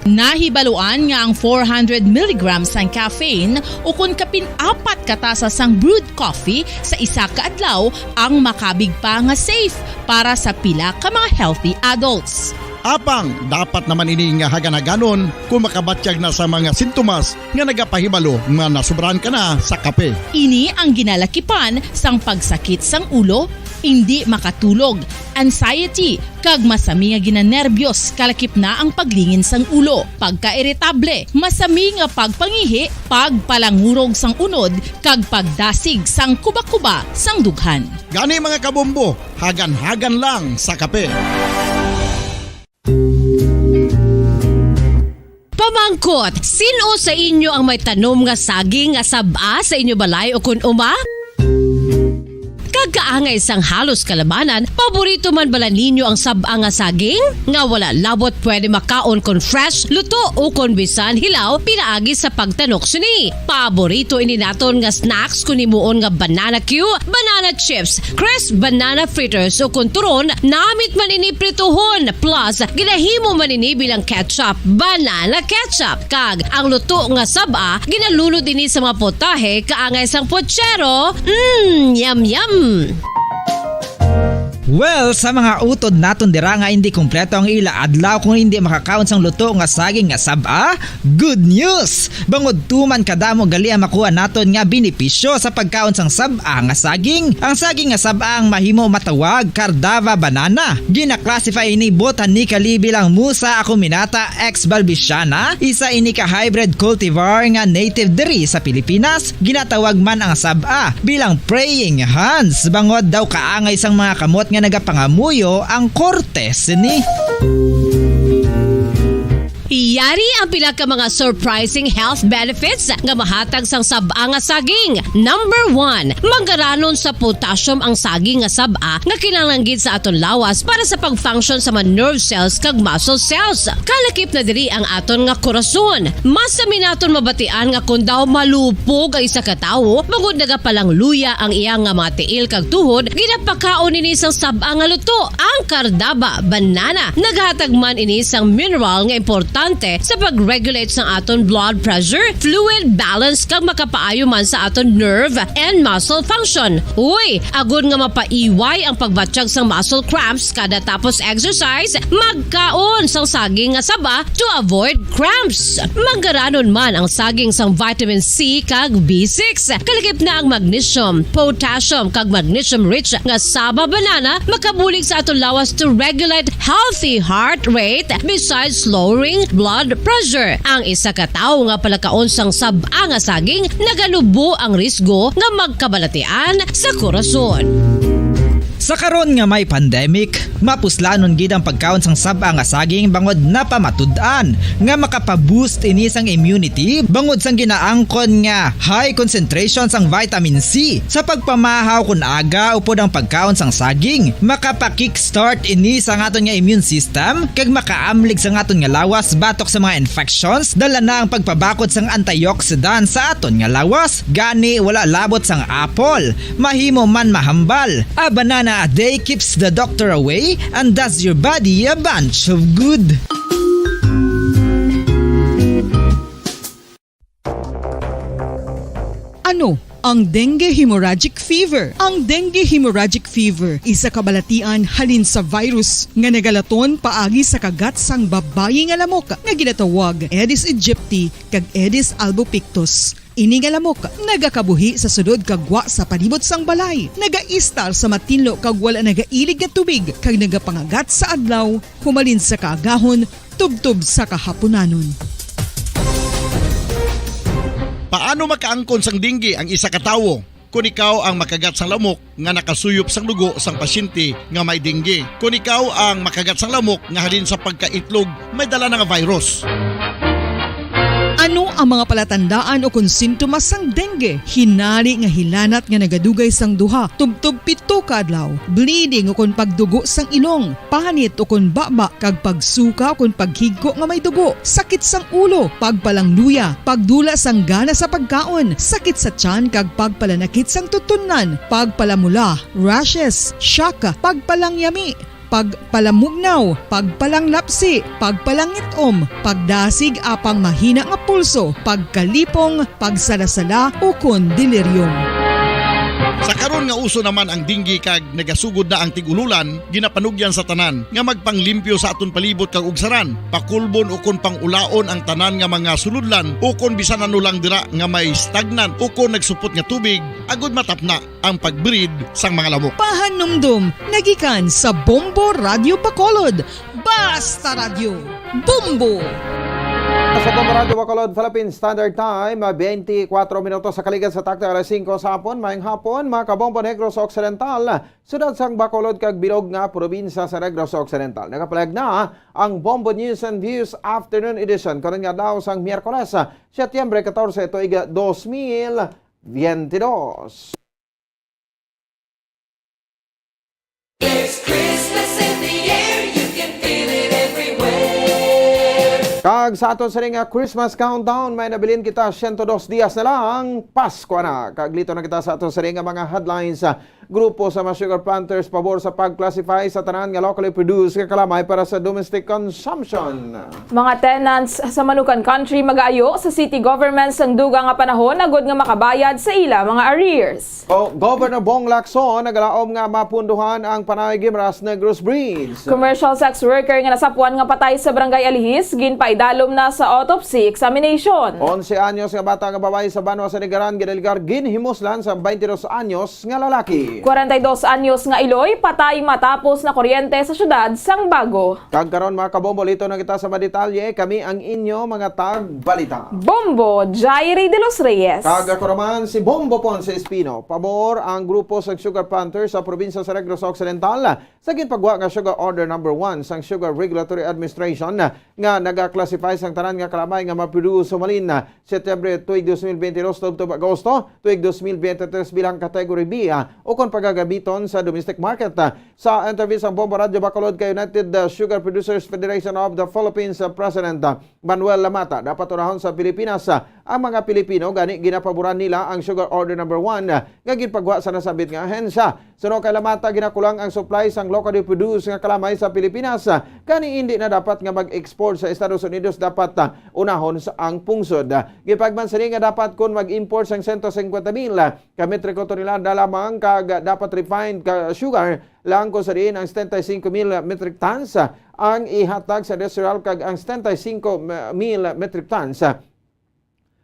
Nahibaluan nga ang four hundred milligrams sang caffeine, ukon kapin apat ka tasa sang brewed coffee sa isa ka adlaw, ang makabig pa nga safe para sa pila ka mga healthy adults. Apang dapat naman ini nga hagan-haganon kung makabatyag na sa mga sintomas nga nagapahibalo nga nasobrahan ka na sa kape. Ini ang ginalakipan sang pagsakit sang ulo, indi makatulog, anxiety, kag masami nga ginanerbiyos, kalakip na ang paglingin sang ulo, pagkairitable, masami nga pagpangihi, pagpalangurog sang unod, kag pagdasig sang kubakuba sang dughan. Gani, mga kabombo, hagan-hagan lang sa kape. Pamangkot, sin-o sa inyo ang may tanom nga saging nga sab-a sa inyo balay ukon uma? Kag kaangay sang halos kalabanan, paborito man bala ninyo ang sab-a nga saging? Nga wala labot pwede makaon kon fresh, luto, ukon bisan hilaw pinaagi sa pagtanok sini. Paborito ini naton nga snacks kon himuon nga banana cue, banana chips, crisp banana fritters, ukon turon, namit man ini prituhon, plus ginahimo man ini bilang ketchup, banana ketchup. Kag ang luto nga sab-a, ginalunod ini sa mga putahe kaangay sang putsero. Mm, yum, yum! Well, sa mga utod naton dira nga indi kompleto ang ila adlaw kung indi makakaon sang luto nga saging nga sab-a, good news! Bangod tuman kadamo gali ang makuha naton nga benepisyo sa pagkaon sang sab-a nga saging. Ang saging nga sab-a ang mahimo matawag Cardava banana. Gina-classify ini botanically bilang Musa acuminata ex balbisiana, isa ini ka hybrid cultivar nga native diri sa Pilipinas. Ginatawag man ang sab-a bilang praying hands, bangod daw kaangay sang mga kamot nga nagapangamuyo ang korte sini. Yari ang pila ka mga surprising health benefits nga mahatag sang sab-a nga saging. Number one, manggaranon sa potassium ang saging nga sab-a nga kinahanglan gid sa aton lawas para sa pag-function sa mga nerve cells kag muscle cells. Kalakip na diri ang aton nga korason. Masami naton mabatian nga kon daw malupog ang isa ka tawo, bangod nagapalangluya ang iya nga mga tiil kag tuhod, ginapakaon ini sang sab-a nga luto. Ang Cardaba banana naghatag man ini sang mineral nga importante sa pag-regulate sang aton blood pressure, fluid balance, kag makapaayo man sa aton nerve and muscle function. Uy, agod nga mapaiway ang pagbatyag sang muscle cramps kada tapos exercise, magkaon sang saging nga saba to avoid cramps. Manggaranon man ang saging sang vitamin C kag B six. Kalakip na ang magnesium, potassium, kag magnesium-rich nga saba banana makabulig sa aton lawas to regulate healthy heart rate besides lowering blood pressure. Ang isa ka tawo nga palakaon sang sab-a nga saging naganubo ang risgo nga magkabalatian sa korason. Sa karon nga may pandemic, mapuslanon gid ang pagkaon sang sab-a nga saging bangod napamatud-an nga makapa-boost ini sang immunity bangod sang ginaangkon nga high concentration sang vitamin C. Sa pagpamahaw kon aga upod ang pagkaon sang saging, makapa-kickstart ini sang aton nga immune system kag makaamlig sang aton nga lawas batok sa mga infections, dala na ang pagpabakod sang antioxidant sa aton nga lawas. Gani, wala labot sang apple, mahimo man mahambal. A banana a day keeps the doctor away and does your body a bunch of good. Ano ang dengue hemorrhagic fever? Ang dengue hemorrhagic fever isa ka balatian halin sa virus nga nagalaton paagi sa kagat sang babayi nga lamok nga ginatawag Aedes aegypti kag Aedes albopictus. Ini nga lamok nagakabuhi sa sulod kag gwa sa palibot sang balay, nagaistar sa matinlo kag wala nagailig nga tubig, kag nagapangagat sa adlaw humalin sa kaagahon tubtob sa kahapunanon. Paano makaangkon sang dengue ang isa ka tawo? Kon ikaw ang makagat sang lamok nga nakasuyop sang dugo sang pasyente nga may dengue. Kon ikaw ang makagat sang lamok nga halin sa pagkaitlog may dala na nga virus. Ano ang mga palatandaan o kon sintomas sang dengue? Hinari nga hilanat nga nagadugay sang duha tubtob pito ka adlaw, bleeding o kon pagdugo sang ilong, panit o kon baba, kag pagsuka o kon paghigko nga may dugo, sakit sang ulo, pagpalangluya, pagdula sang gana sa pagkaon, sakit sa tiyan kag pagpalanakit sang tutunnan, pagpalamula, rashes, shock, pagpalangyami, pagpalamugnaw, pagpalanglapsi, pagpalangit-om, pagdasig apang mahina nga pulso, pagkalipong, pagsalasala, ukon delirium. Sa karon nga uso naman ang dengue kag nagasugod na ang tig-ululan, ginapanugyan sa tanan nga magpanglimpyo sa aton palibot kag ugsaran, pakulbon ukon pangulaon ang tanan nga mga sulodlan ukon bisan ano lang dira nga may stagnant ukon nagsupot nga tubig, agud matapna ang pag-breed sang mga lamok. Pahanumdom nga gikan sa Bombo Radyo Bacolod. Basta Radyo, Bombo! Sa Bombo Radyo Bacolod, Philippine Standard Time, twenty-four minutos sa kaligad sa takto alas singko sa hapon. Maayong hapon, mga kabombo, Negros Occidental, siyudad sang Bacolod kag bilog nga probinsya sa Negros Occidental. Nagapalag na ang Bombo News and Views Afternoon Edition karon nga adlaw sang Miyerkules, Setyembre catorce, tuig dos mil veintidós. There's Christmas in the air, you can feel it everywhere. Kag sa aton sining nga Christmas countdown, may nabilin kita, siyento dos dias na lang, Pasko na. Kag lito na kita sa aton sining nga mga headlines. Grupo sa mga sugar planters pabor sa pag-classify sa tanan nga locally produced nga kalamay para sa domestic consumption. Mga tenants sa Manukan Country magaayo sa city government sang dugang nga panahon agod nga makabayad sa ila mga arrears. O, Governor Bong Lacson nagalaom nga mapunduhan ang Panay Guimaras Negros Bridge. Commercial sex worker nga nasapuan nga patay sa Barangay Alihis ginpaidalom na sa autopsy examination. Onse anyos nga bata nga babayi sa Banwa sa Nigaran ginaligar ginhimuslan sa twenty-dos anyos nga lalaki. Kwarenta y dos anyos nga iloy patay matapos nakuryente sa siyudad sang Bago. Kag karon, mga kabombo, lito na kita sa madetalye. Kami ang inyo mga tagbalita. Bombo Jairi de los Reyes. Kag ako naman si Bombo Ponce Espino. Pabor ang grupo sa sugar planters sa probinsya sa Negros Occidental sa ginpagwa nga Sugar Order Number One sang Sugar Regulatory Administration nga naga-classify sang tanan nga kalamay nga maproduce humalin Setyembre tuig dos mil veintidós tubtob Agosto tuig dos mil veintitrés bilang Category B, ah, ukon pagagamiton sa domestic market. Sa interview sang Bombo Radyo Bacolod kay United, ah, Sugar Producers Federation of the Philippines, ah, President, ah, Manuel Lamata, dapat unahon sa Pilipinas, ah, ang mga Pilipino, gani ginapaboran nila ang Sugar Order Number One, ah, nga ginpagwa sa nasambit nga ahensya. Suno kay Lamata, ginakulang ang supply sang locally produced nga kalamay sa Pilipinas, ah, gani indi na dapat nga mag-export sa Estados Unidos, dapat, ah, unahon sa ang pungsod. Gipagman sini nga dapat kun mag-import sang sento singkwenta mil ka metriko tonelada lamang kag dapat refined ka sugar lang kun sa diin ang setenta y cinco mil metric tons ang ihatag sa industrial kag ang setenta y cinco mil metric tons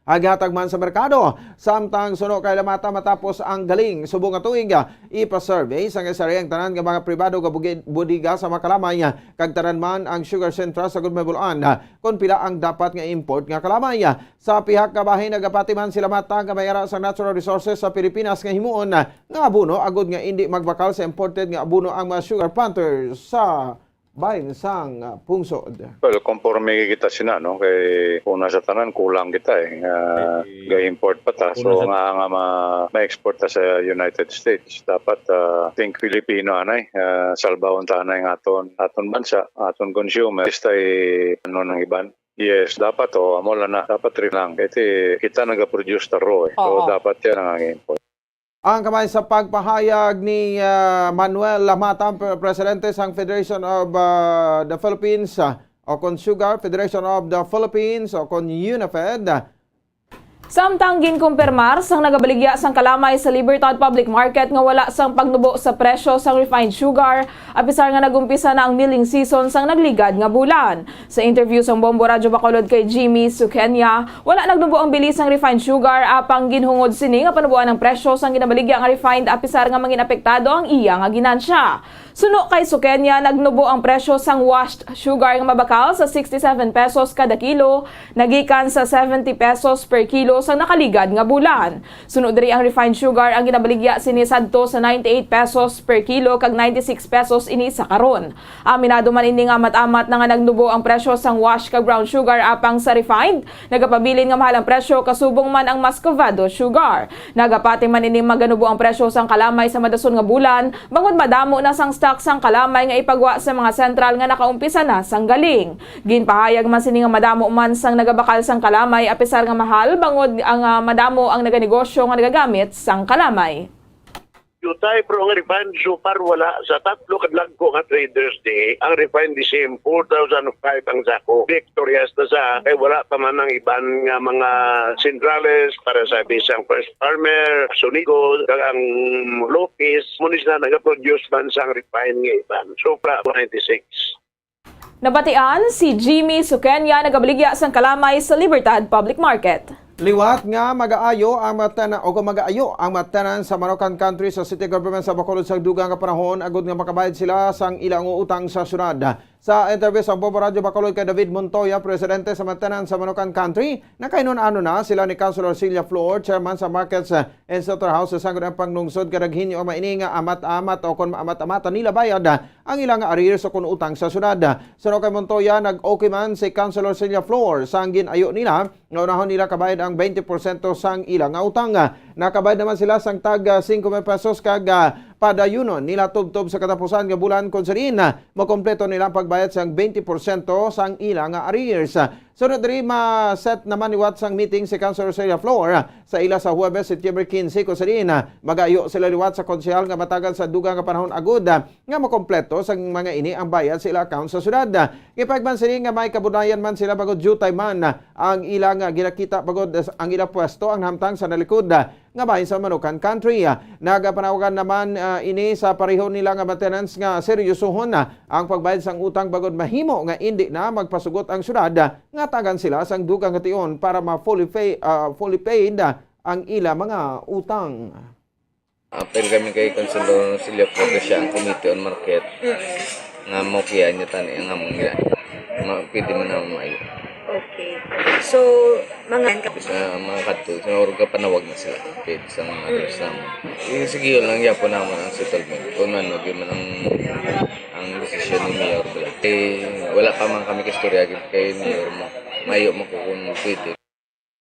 ang ihatag man sa merkado. Samtang suno kay Lamata, matapos ang galing subong nga tuig, ipa-survey sang S R A ang tanan nga mga pribado nga bugi-, bodega sa mga kalamay kag tanan man ang sugar central sa Gudmay Buluan. Kon pila ang dapat nga import nga kalamay. Sa pihak nga bahin, nagapati man si Lamata nga may ara sa natural resources sa Pilipinas nga himuon nga abono agud nga indi magbakal sa imported nga abono ang mga sugar planters sa bahin sang, ah, pungsod. Well, konforme kita sina, no? Kay una sa tanan, kulang kita, eh, nga ga-import pa ta. So, nga, nga ma-, ma-export ta sa United States. Dapat, ah, think Filipino, anay, ah, salbahon ta anay nga aton, aton bansa, aton consumer. Basta, eh, ano nang iban? Yes, dapat, oh, amo lang na. Dapat rin lang. Kasi kita nag-produce taro, eh. So, dapat yan ang import. Ang kamay sa pagpahayag ni, ah, Manuel Lamata, pre-, presidente sang Federation of, ah, the Philippines, ah, o kon Sugar Federation of the Philippines, o kon UNAFED. Samtang ginkumpirmar sang nagabaligya sang kalamay sa Libertad Public Market nga wala sang pagnubo sa presyo sang refined sugar, apisar nga nag-umpisa na ang milling season sang nagligad nga bulan. Sa interview sang Bombo Radyo Bacolod kay Jimmy Suqueña, wala nagnubo ang bili sang refined sugar, apang ginhungod sini nga panuboan ang presyo sang ginabaligya nga refined, apisar nga mangin apektado ang iya nga ginansya. Suno kay Suqueña, nagnubo ang presyo sang washed sugar nga mabakal sa sixty-seven pesos kada kilo, nagikan sa seventy pesos per kilo sang nakaligad nga bulan. Suno diri, ang refined sugar ang ginabaligya sini sadto sa ninety-eight pesos per kilo kag ninety-six pesos ini sa karon. Aminado man ini nga amat-amat na nga nagnubo ang presyo sang wash kag brown sugar, apang sa refined nagapabilin nga mahal ang presyo kasubong man ang muscovado sugar. Nagapati man ini maganubo ang presyo sang kalamay sa madason nga bulan, bangod madamo na sang stock sang kalamay nga ipagwa sa mga sentral nga nakaumpisa na sang galing. Ginpahayag man sini nga madamo man sang nagabakal sang kalamay, apisar nga mahal, bangod ang, ah, madamo ang naganegosyo nga nagagamit sang kalamay. Jutay, pero ang refined so far wala. Sa tatlo ka dagko nga traders di, ang refined di same four thousand five ang sako. Victorious na sa kay wala pa man ang iban nga mga sentrales para sa bisang First Farmer, Sonico, kag ang Lopez, mo ni sila nagaproduce man sang refined nga iban. So far, ninety-six. Nabatian si Jimmy Suqueña, nagabaligya sang kalamay sa Libertad Public Market. Liwat nga magaayo ang mga tena-, o kung magaayo ang mga tenants sa Manukan Country sa City Government sa Bacolod sa dugang nga panahon agod nga makabayad sila sang ilang utang sa syudad. Sa interview sa Bobo Radyo Bacolod kay David Montoya, presidente sa mga tenants sa Manukan Country, nakainun-ano na sila ni Councilor Celia Flor, chairman sa Markets, eh, and Slaughterhouse sa Sangguniang Panglungsod, kay naghinyo ang maini nga amat-amat o kung maamat-amatan nila bayad, ah, ang ilang arrears o kung utang sa syudad. Suno kay Montoya, nag-okay man si Councilor Celia Flor sa gin-ayo nila nga unahon nila kabayad ang twenty porsyento sang ila nga utang. Nakabayad naman sila sang tag, ah, singko mil pesos kag, ah, padayunon nila tubtob sa katapusan nga bulan, kon sa diin, ah, makompleto nila ang pagbayad sang twenty porsyento sang ila nga arrears. Sunod diri, ma-set naman liwat sang meeting si Councilor Celia Flor sa ila sa Huwebes, September quince, kon sa diin, ah, magayo sila liwat sa konsehal nga matagan sa dugang nga panahon agud, ah, nga makompleto sang mga ini ang bayad sa ila account sa syudad. Gipahayag man sini nga may kabudlayan man sila bangod jutay man ang ila nga ginakita bangod ang ila pwesto ang nahamtang sa nalikod nga bahin sa Manukan Country. Nagapanawagan naman, ah, ini sa pareho nila nga mga tenants nga seryosohon, ah, ang pagbayad sang utang bangod mahimo nga indi na magpasugot ang syudad nga tagan sila sang dugang nga tion para ma-fully pay, ah, fully paid, ah, ang ila mga utang. Apil kami kay Councilor Silio Porte, siya ang Committee on Market, nga maokian niya tani ang among yan. Ma, pwede man na maayo. Okay. So, mga Sa mga kadto, sa orga panawag na sila. Pwede sa mga others naman. Eh, sige, yun lang yapon naman ang settlement. Kung ano, yun man ang, ang desisyon ni Mayor Blas. Eh, wala pa man kami kaistorya kay Mayor mo. Mayo mo ko kung pwede.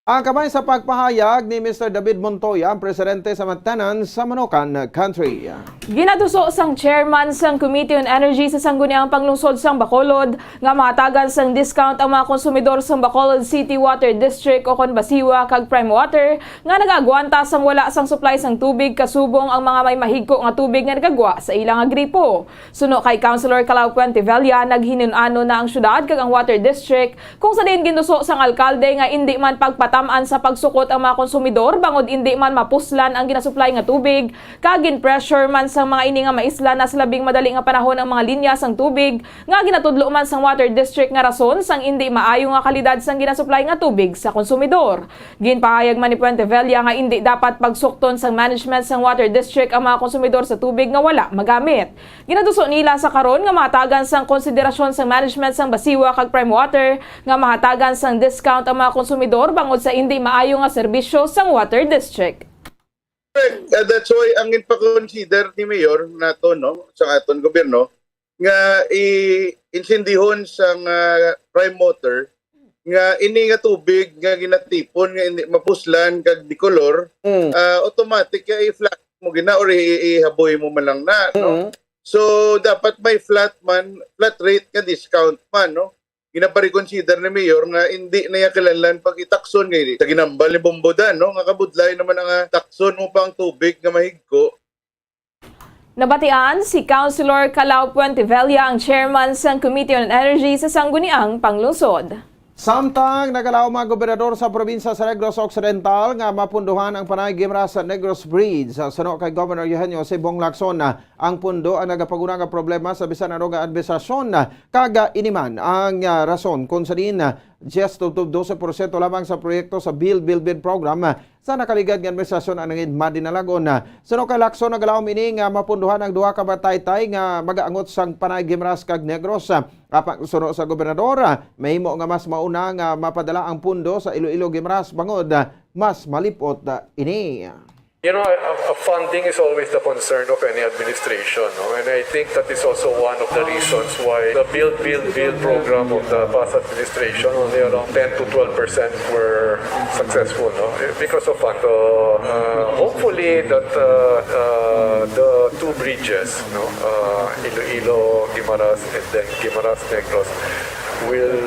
Ang kamay sa pagpahayag ni Mister David Montoya, ang presidente sa mga tenants sa Manukan Country. Ginatuso sang chairman sang Committee on Energy sa Sangguniang Panglungsod sang Bacolod nga mahatagan sang discount ang mga konsumidor sang Bacolod City Water District o kon BACIWA kag Prime Water nga nag-agwanta sang wala sang supply sang tubig kasubong ang mga may mahigko nga tubig nga nagagwa sa ila nga gripo. Suno kay Councilor Calao Puentevella, naghinun-ano na ang syudad kag ang Water District, kung sa diin gintuso sang alkalde nga indi man pagpatam-an sa pagsukot ang mga konsumidor bangod indi man mapuslan ang ginasuplay nga tubig, kag gin-pressure man sang mga ini nga maislan na sa labing madali nga panahon ang mga linya sang tubig, nga ginatudlo man sang Water District nga rason sang indi maayo nga kalidad sang ginasuplay nga tubig sa konsumidor. Ginpahayag man ni Puentevella nga indi dapat pagsukton sang management sang Water District ang mga konsumidor sa tubig nga wala magamit. Ginatuso nila sa karon nga mahatagan sang konsiderasyon sang management sang BACIWA kag Prime Water nga mahatagan sang discount ang mga konsumidor bangod sa indi maayo nga serbisyo sang Water District. Correct. Uh, that's why ang ginpa-consider ni Mayor nato, no, sa aton gobyerno nga i-insindihon sang, ah, Prime Water nga ini nga tubig nga ginatipon nga hindi mapuslan kag dikolor, Mm. ah, automatic nga i-flat mo gina or i- ihaboy mo man lang na, no? Mm. So dapat may flat man, flat rate nga discount man, no? Ginapareconsider ni Mayor nga hindi na iya kinahanglan pag-itakson kay sa ginambal ni Bombo Dan, no, nga kabudlay naman ang, ah, takson mo pa ang tubig nga mahigko. Nabatian si Councilor Calao Puentevella, ang chairman sang Committee on Energy sa Sangguniang Panglungsod. Samtang nagalaom ang gobernador sa probinsya sa Negros Occidental nga mapunduhan ang Panay Guimaras sa Negros Bridge. Suno kay Governor Eugenio Sibong Lacson, ang pundo ang nagapaguna nga problema sa bisan ano nga administrasyon, kag ini man ang, ah, rason kung sa diin, ah, diyes tubtob dose porsyento lamang sa proyekto sa Build, Build, Build program sa nakaligad nga administrasyon ang nangin madinalagon. Suno kay Lacson, nagalaom ini nga mapunduhan ang duha ka bataytay nga magaangot sang Panay, Guimaras kag Negros. Apan suno sa gobernador, mahimo nga mas mauna nga mapadala ang pundo sa Iloilo, Guimaras bangod mas malipot ini. You know, uh, funding is always the concern of any administration, no? And I think that is also one of the reasons why the Build, Build, Build program of the past administration, only around ten to twelve percent were successful, no? Because of fund. So, uh, hopefully that uh, uh, the two bridges, no, uh, Iloilo, Guimaras, and then Guimaras, Negros, will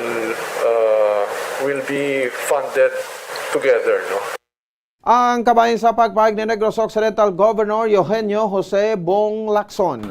uh, will be funded together, no? Ang kabahin sa pagpahayag ni Negros Occidental Governor Eugenio Jose Bong Lacson.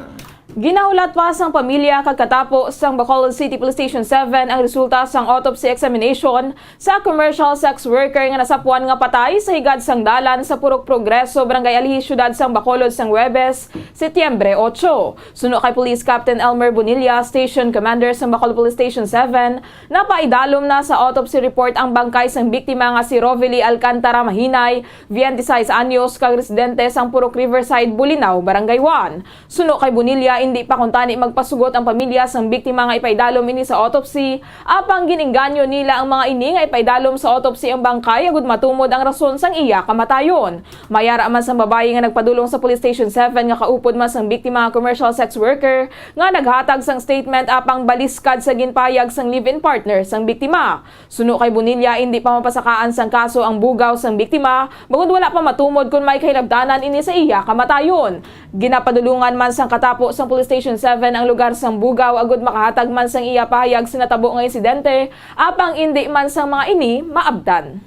Ginahulat pa sang pamilya kag katapo sang Bacolod City Police Station seven ang resulta sang autopsy examination sa commercial sex worker nga nasapuan nga patay sa higad sang dalan sa Purok Progreso, Barangay Alihis, Siyudad sang Bacolod sang Huwebes, Setyembre otso. Suno kay Police Captain Elmer Bonilla, Station Commander sang Bacolod Police Station seven, napaidalom na sa autopsy report ang bangkay sang biktima nga si Rovely Alcantara Mahinay, twenty-sais anyos, kag residente sang Purok Riverside, Bolinao, Barangay one. Suno kay Bonilla, indi pa kuntani magpasugot ang pamilya sang biktima nga ipaidalom ini sa autopsy, apang gin-engganyo nila ang mga ini nga ipaidalom sa autopsy ang bangkay agud matumod ang rason sang iya kamatayon. May ara man sang babayi nga nagpadulong sa Police Station seven nga kaupod man sang biktima nga commercial sex worker nga naghatag sang statement apang baliskad sa ginpahayag sang live-in partner sang biktima. Suno kay Bonilla, indi pa mapasakaan sang kaso ang bugaw sang biktima, bangod wala pa matumod kon may kahinabtanan ini sa iya kamatayon. Ginapadulungan man sang katapo sang Police Station seven ang lugar sang bugaw agud makahatag man sang iya pahayag sa natabo nga insidente, apang indi man sang mga ini maabtan.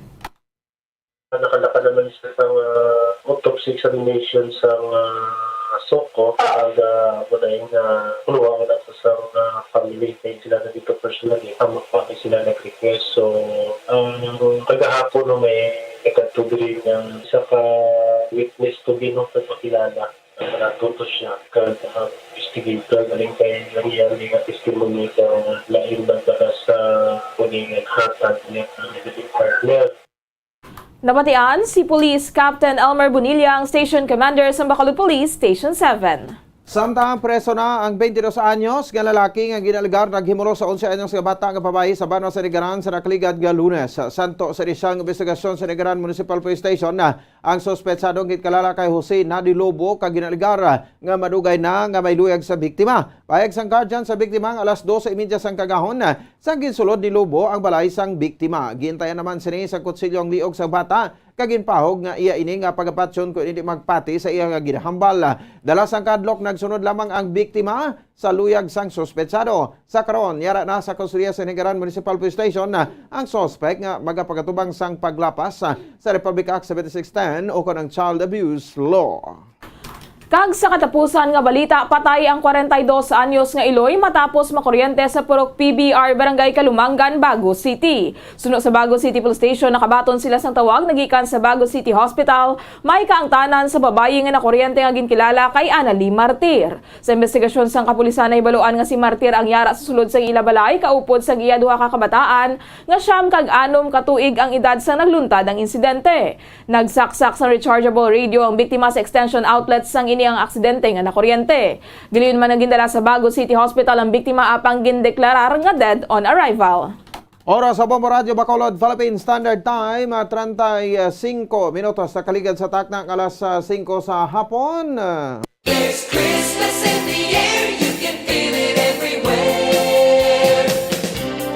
Nakalaka naman siya sa uh, autopsy examination sa uh, SOCO. Ang uh, muna yung uh, kuluha ko na sa uh, family kay sila na dito personally. Ang magpapay sila nag-request. So, ang kagahapon no, may nagkatubig nga isa ka witness to be no, nagpakilala. Natuto siya kag ang investigator galing kay nangyari nga testimony sa lain man para sa kuning hatag niya ang living partner. Nabatian si Police Captain Elmer Bonilla, ang Station Commander sa Bacolod Police Station seven. Samtang preso na ang twenty-dos anyos nga lalaki nga ginaalegar naghimulos sa onse anyos nga bata nga babayi sa Banwa sa Nigaran sa nakaligad nga Lunes. Santo sa iri siyang investigasyon sa Nigaran Municipal Police Station, ang suspetsado ginkilala kay Jose Nadi Lobo kag ginaalegar nga madugay na nga may luyag sa biktima. Pahayag sang guardian sa biktima nga alas dose y media sang kagahon, sang ginsulod ni Lobo ang balay sang biktima. Giintayan naman sini sang kutsilyo ang liog sang bata, kag ginpahog nga iya ini nga pagapatyon kon indi magpati sa iya nga ginahambal. Dala sang kahadlok, nagsunod lamang ang biktima sa luyag sang suspetsado. Sa karon, yara na sa kustodiya sa Nigaran Municipal Police Station ang suspek nga magapagatubang sang paglapas sa Republic Act seventy-six ten ukon ang Child Abuse Law. Kag sa katapusan nga balita, patay ang kwarenta y dos anyos nga iloy matapos makuryente sa Purok P B R, Barangay Kalumangan, Bago City. Suno sa Bago City Police Station, nakabaton sila sang tawag nagikan sa Bago City Hospital, may kaangtanan sa babayi nga nakuryente nga ginkilala kay Annalie Martir. Sa investigasyon sang kapulisan, nahibaluan nga si Martir ang yara sa sulod sang ila balay kaupod sang iya duha ka kabataan nga siyam kag anom ka tuig ang edad sang nagluntad ang insidente. Nagsaksak sang rechargeable radio ang biktima sa extension outlet sang ini ang aksidente nga nakuryente. Giliyon man nga gindala sa Bago City Hospital ang biktima apang gindeklarar nga dead on arrival. Oras sa Bombo Radyo Bacolod, Philippine Standard Time, ah, treinta y cinco minutos sa kaligad sa takna nga alas, ah, singko sa hapon. Ah, There's Christmas in the air, you can feel it everywhere.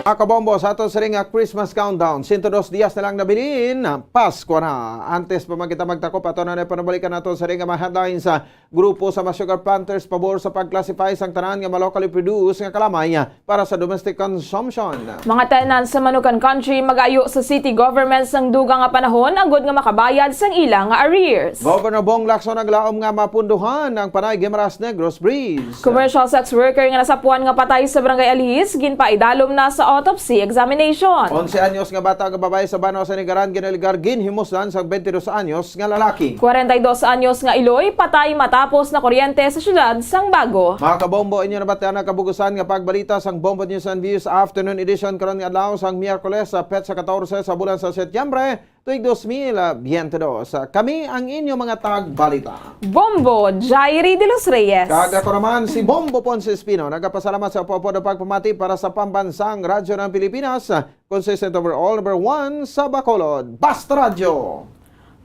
Mga kabombo, sa ato siring nga Christmas countdown, sento dos dias na lang nabilin, Pasko na. Antes pa man kita magtakop, ato na panabalikan nato siring nga mga headlines sa grupo sa mga sugar planters pabor sa pag-classify sang tanan nga mga locally produced nga kalamay para sa domestic consumption. Mga tenants sa Manukan Country magayo sa city government sang dugang nga panahon agud nga makabayad sang ila nga arrears. Governor Bong Lacson naglaom nga mapunduhan ang Panay Guimaras Negros Bridge. Commercial sex worker nga nasapuan nga patay sa Barangay Alihis ginpaidalom na sa Autopsy examination. Onse anyos nga bata nga babayi sa Banwa sa Nigaran ginaligar ginhimuslan sang twenty-dos anyos nga lalaki. Kwarenta y dos anyos nga iloy patay matapos nakuryente sa siyudad sang Bago. Mga kabombo, inyo nabatian ang kabugusan nga pagbalita sang Bombo News and Views Afternoon Edition karon nga adlaw sang Miyerkules sa petsa katorse sa bulan sa Setyembre, tuig dos mil biyente dos. Kami ang inyo mga tagbalita. Bombo Jairi de los Reyes. Kag ako naman si Bombo Ponce Espino. Nagapasalamat sa upod-upod nga pagpamati para sa Pambansang Radyo ng Pilipinas, consistent overall number one sa Bacolod. Basta Radyo!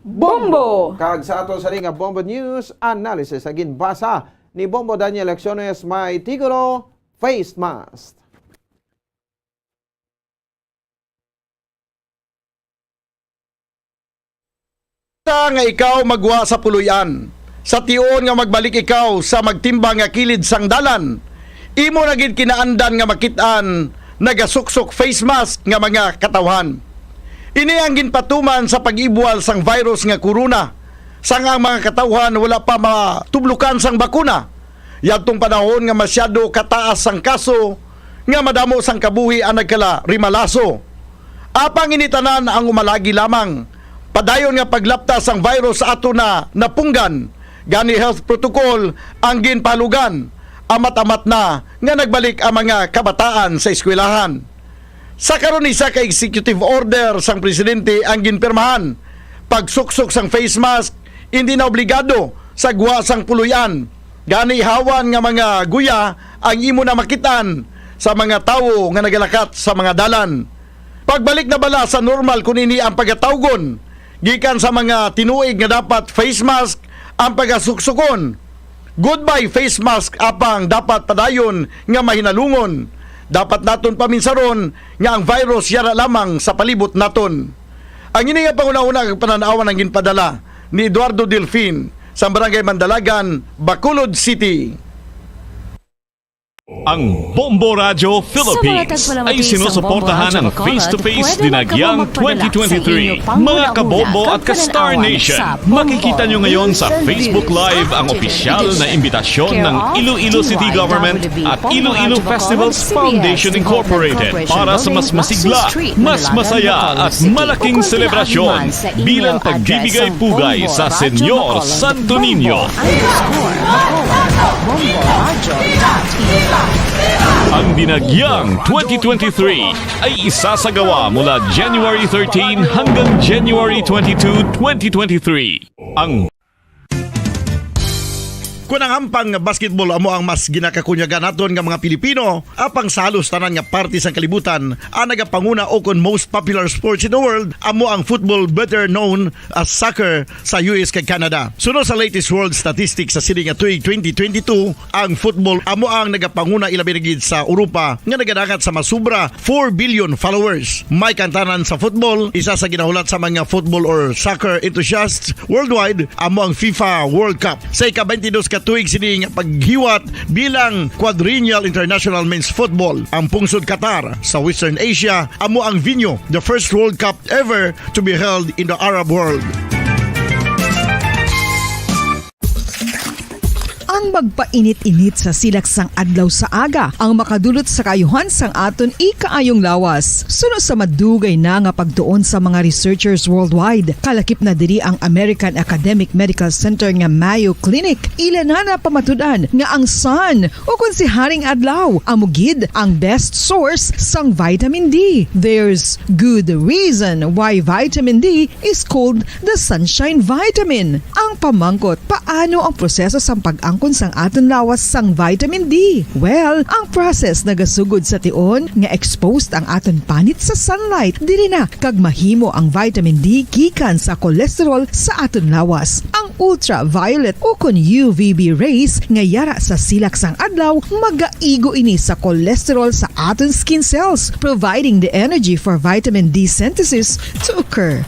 Bombo! Kag sa ato sa nga Bombo News Analysis, ang ginbasa ni Bombo Daniel Lecciones, may titulo, Face Mask. Sa nga ikaw magwa sa puloy-an, sa tion nga magbalik ikaw sa magtimbang nga kilid sang dalan, imo na gid kinaandan nga makit-an nagasuksok face mask nga mga katawhan. Ini ang ginpatuman sa pag-ibwal sang virus nga corona, sang ang mga katawhan wala pa matublukan sang bakuna. Yadtong panahon nga masyado kataas ang kaso, nga madamo sang kabuhi ang nagkalarimalaso. Apang ini tanan ang umalagi lamang. Padayon nga paglapta sang virus sa ato na napunggan, gani health protocol ang ginpalugan. Amat-amat na nga nagbalik ang mga kabataan sa eskwelahan. Sa karon, isa ka executive order sang presidente ang ginpirmahan. Pagsuksok sang face mask, hindi na obligado sa gwa sang puloy-an. Gani, hawan nga mga guya ang imo na makit-an sa mga tawo nga nagalakat sa mga dalan. Pagbalik na bala sa normal kon ini ang pagatawgon? Gikan sa mga tinuig nga dapat face mask ang pagasuksukon. Goodbye face mask apang dapat padayon nga mahinalungon. Dapat naton paminsaron nga ang virus yara lamang sa palibot naton. Ang ini nga panghunahuna kag panan-awan ang ginpadala ni Eduardo Delfin sa Barangay Mandalagan, Bacolod City. Ang Bombo Radyo Philippines ay sinusuportahan ng Face to Face Dinagyang twenty twenty-three. Mga kabombo at ka-Star Nation, makikita nyo ngayon sa Facebook Live ang opisyal na imbitasyon ng Iloilo City Government at Iloilo Festivals Foundation Incorporated para sa mas masigla, mas masaya at malaking selebrasyon bilang pagbibigay pugay sa Senyor Santo Niño. Ang Dinagyang twenty twenty-three ay isasagawa mula January thirteen hanggang January twenty-two, twenty twenty-three. Ang Kon ang ampang nga basketball amo ang mas ginakakunyagan naton nga mga Pilipino, apang sa halos tanan nga parte sang kalibutan, ang nagapanguna o kon most popular sports in the world amo ang football, better known as soccer, sa U S kag Canada. Suno sa latest world statistics sa sini nga tuig twenty twenty-two, ang football amo ang nagapanguna, ilabi na gid sa Europa nga nagadangat sa masubra four billion followers. May kantanan sa football, isa sa ginahulat sa mga football or soccer enthusiasts worldwide, amo ang FIFA World Cup. Sa ika-twenty-dos ka tuig sini nga paghiwat bilang quadrennial international men's football, ang pungsod Qatar sa Western Asia amo ang venue, the first World Cup ever to be held in the Arab world. Ang magpainit-init sa silak sang adlaw sa aga ang makadulot sa kaayuhan sang aton ikaayong lawas. Suno sa madugay na nga pagtuon sa mga researchers worldwide, kalakip na diri ang American Academic Medical Center nga Mayo Clinic. Ila na napamatud-an nga ang sun, o kon si Haring Adlaw, amo gid ang best source sang vitamin D. There's good reason why vitamin D is called the sunshine vitamin. Ang pamangkot, paano ang proseso sang pag-angkon sang aton lawas sang vitamin D? Well, ang process nagasugod sa tion nga exposed ang aton panit sa sunlight diri na, kag mahimo ang vitamin D gikan sa cholesterol sa aton lawas. Ang ultraviolet o kon U V B rays nga yara sa silak sang adlaw magaigo ini sa cholesterol sa aton skin cells, providing the energy for vitamin D synthesis to occur.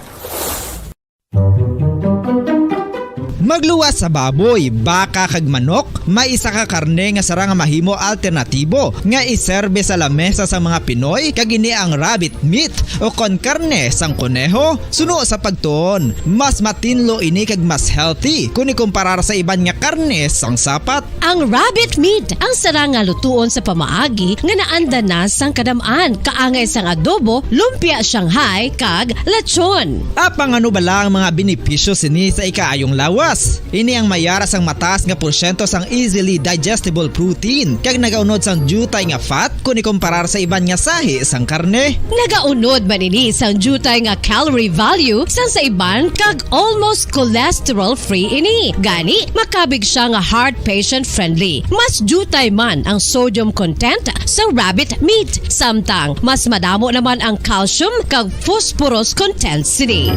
Pagluwas sa baboy, baka kag manok, may isa ka karne nga sarang nga mahimo alternatibo nga iserbe sa lamesa sang mga Pinoy, kag ini ang rabbit meat o kon karne sang koneho. Suno sa pagtuon, mas matinlo ini kag mas healthy kon ikumparar sa iban nga karne sang sapat. Ang rabbit meat ang sarang nga lutuon sa pamaagi nga naanda na sang kadam-an, kaangay sang adobo, lumpia Shanghai, kag lechon. Apang ano bala ang mga benepisyo sini sa ikaayong lawas? Ini ang may ara sang mataas nga porsyento sang easily digestible protein, kag nagaunod sang diutay nga fat kon ikumparar sa iban nga sahi sang karne. Nagaunod man ini sang diutay nga calorie value sang sa iban, kag almost cholesterol-free ini. Gani, makabig siya nga heart patient-friendly. Mas diutay man ang sodium content sa rabbit meat, samtang mas madamo naman ang calcium kag phosphorus content sini.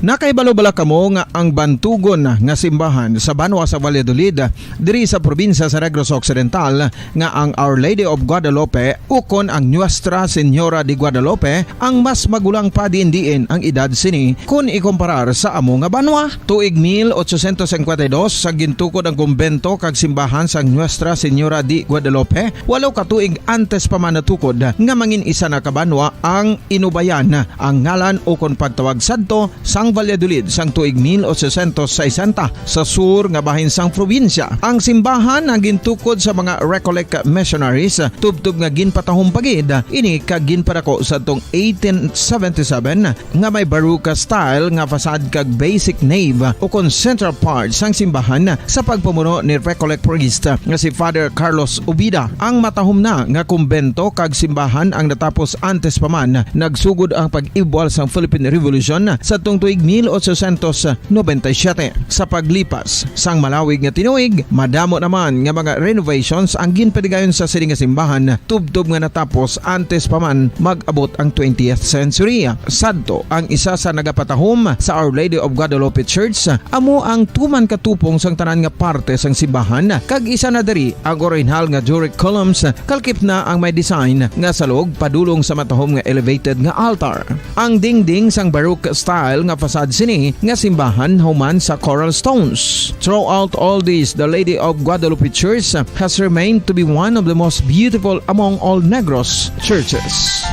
Nakahibalo bala kamo nga ang bantugon nga simbahan sa banwa sa Valladolid, diri sa probinsya sa Negros Occidental, nga ang Our Lady of Guadalupe ukon ang Nuestra Señora de Guadalupe ang mas magulang pa diin-diin ang edad sini kon ikumparar sa amo nga banwa? Tuig mil ochocientos cincuenta y dos, sa gintukod ang kumbento kag simbahan sang Nuestra Señora de Guadalupe, walo ka tuig antes pa man natukod nga mangin isa na ka banwa ang Inubayan, ang ngalan ukon pagtawag sadto sang Valladolid sang tuig mil ochocientos sesenta, sa sur nga bahin sang probinsya. Ang simbahan ang gintukod sa mga Recollect missionaries, tubtob nga ginpatahom pa gid ini kag ginpadako sadtong eighteen seventy-seven, nga may Baroque style nga facade kag basic nave ukon central part sang simbahan sa pagpamuno ni Recollect priest nga si Father Carlos Ubida. Ang matahom na nga kumbento kag simbahan ang natapos antes pa man nagsugod ang pag-ibwal sang Philippine Revolution sadtong tuig mil ochocientos noventa y siete. Sa paglipas sang malawig nga tinuig, madamo naman nga mga renovations ang ginpadigayon sa sini nga simbahan, tubtob nga natapos antes pa man mag-abot ang twentieth century. Sadto, ang isa sa nagapatahom sa Our Lady of Guadalupe Church, amo ang tuman katupong sang tanan nga parte sang simbahan, kag isa na diri ang orihinal nga Doric columns, kalkip na ang may design nga salog padulong sa matahom nga elevated nga altar. Ang dingding sang Baroque style nga facade sini nga simbahan human sa coral stones. Throughout all this, the Lady of Guadalupe Church has remained to be one of the most beautiful among all Negros churches.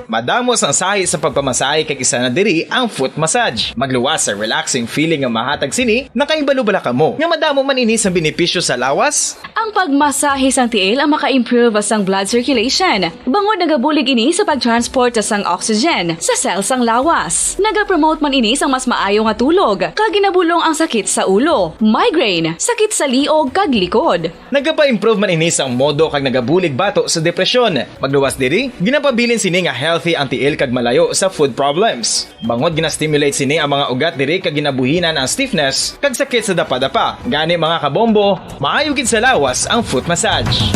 Madamo sang sahi sa pagpamasahe, kag isa na diri ang foot massage. Magluwas sa relaxing feeling nga mahatag sini. Nakahibalo bala kamo nga madamo man ini sa benepisyo sa lawas? Ang pagmasahe sang tiil ang maka-improve sang blood circulation, bangod nagabulig ini sa pag-transport sang oxygen sa cell sang lawas. Nagapromote man ini sang mas maayo nga tulog, kag ginabulong ang sakit sa ulo, migraine, sakit sa liog, kag likod. Nagapa-improve man ini sang modo kag nagabulig bato sa depresyon. Magluwas diri, ginapabilin sini nga healthy ang tiil kag malayo sa foot problems. Bangod gina-stimulate sini ang mga ugat diri kag ginabuhinan ang stiffness kag sakit sa dapadapa. Gani, mga kabombo, maayo gid sa lawas ang foot massage.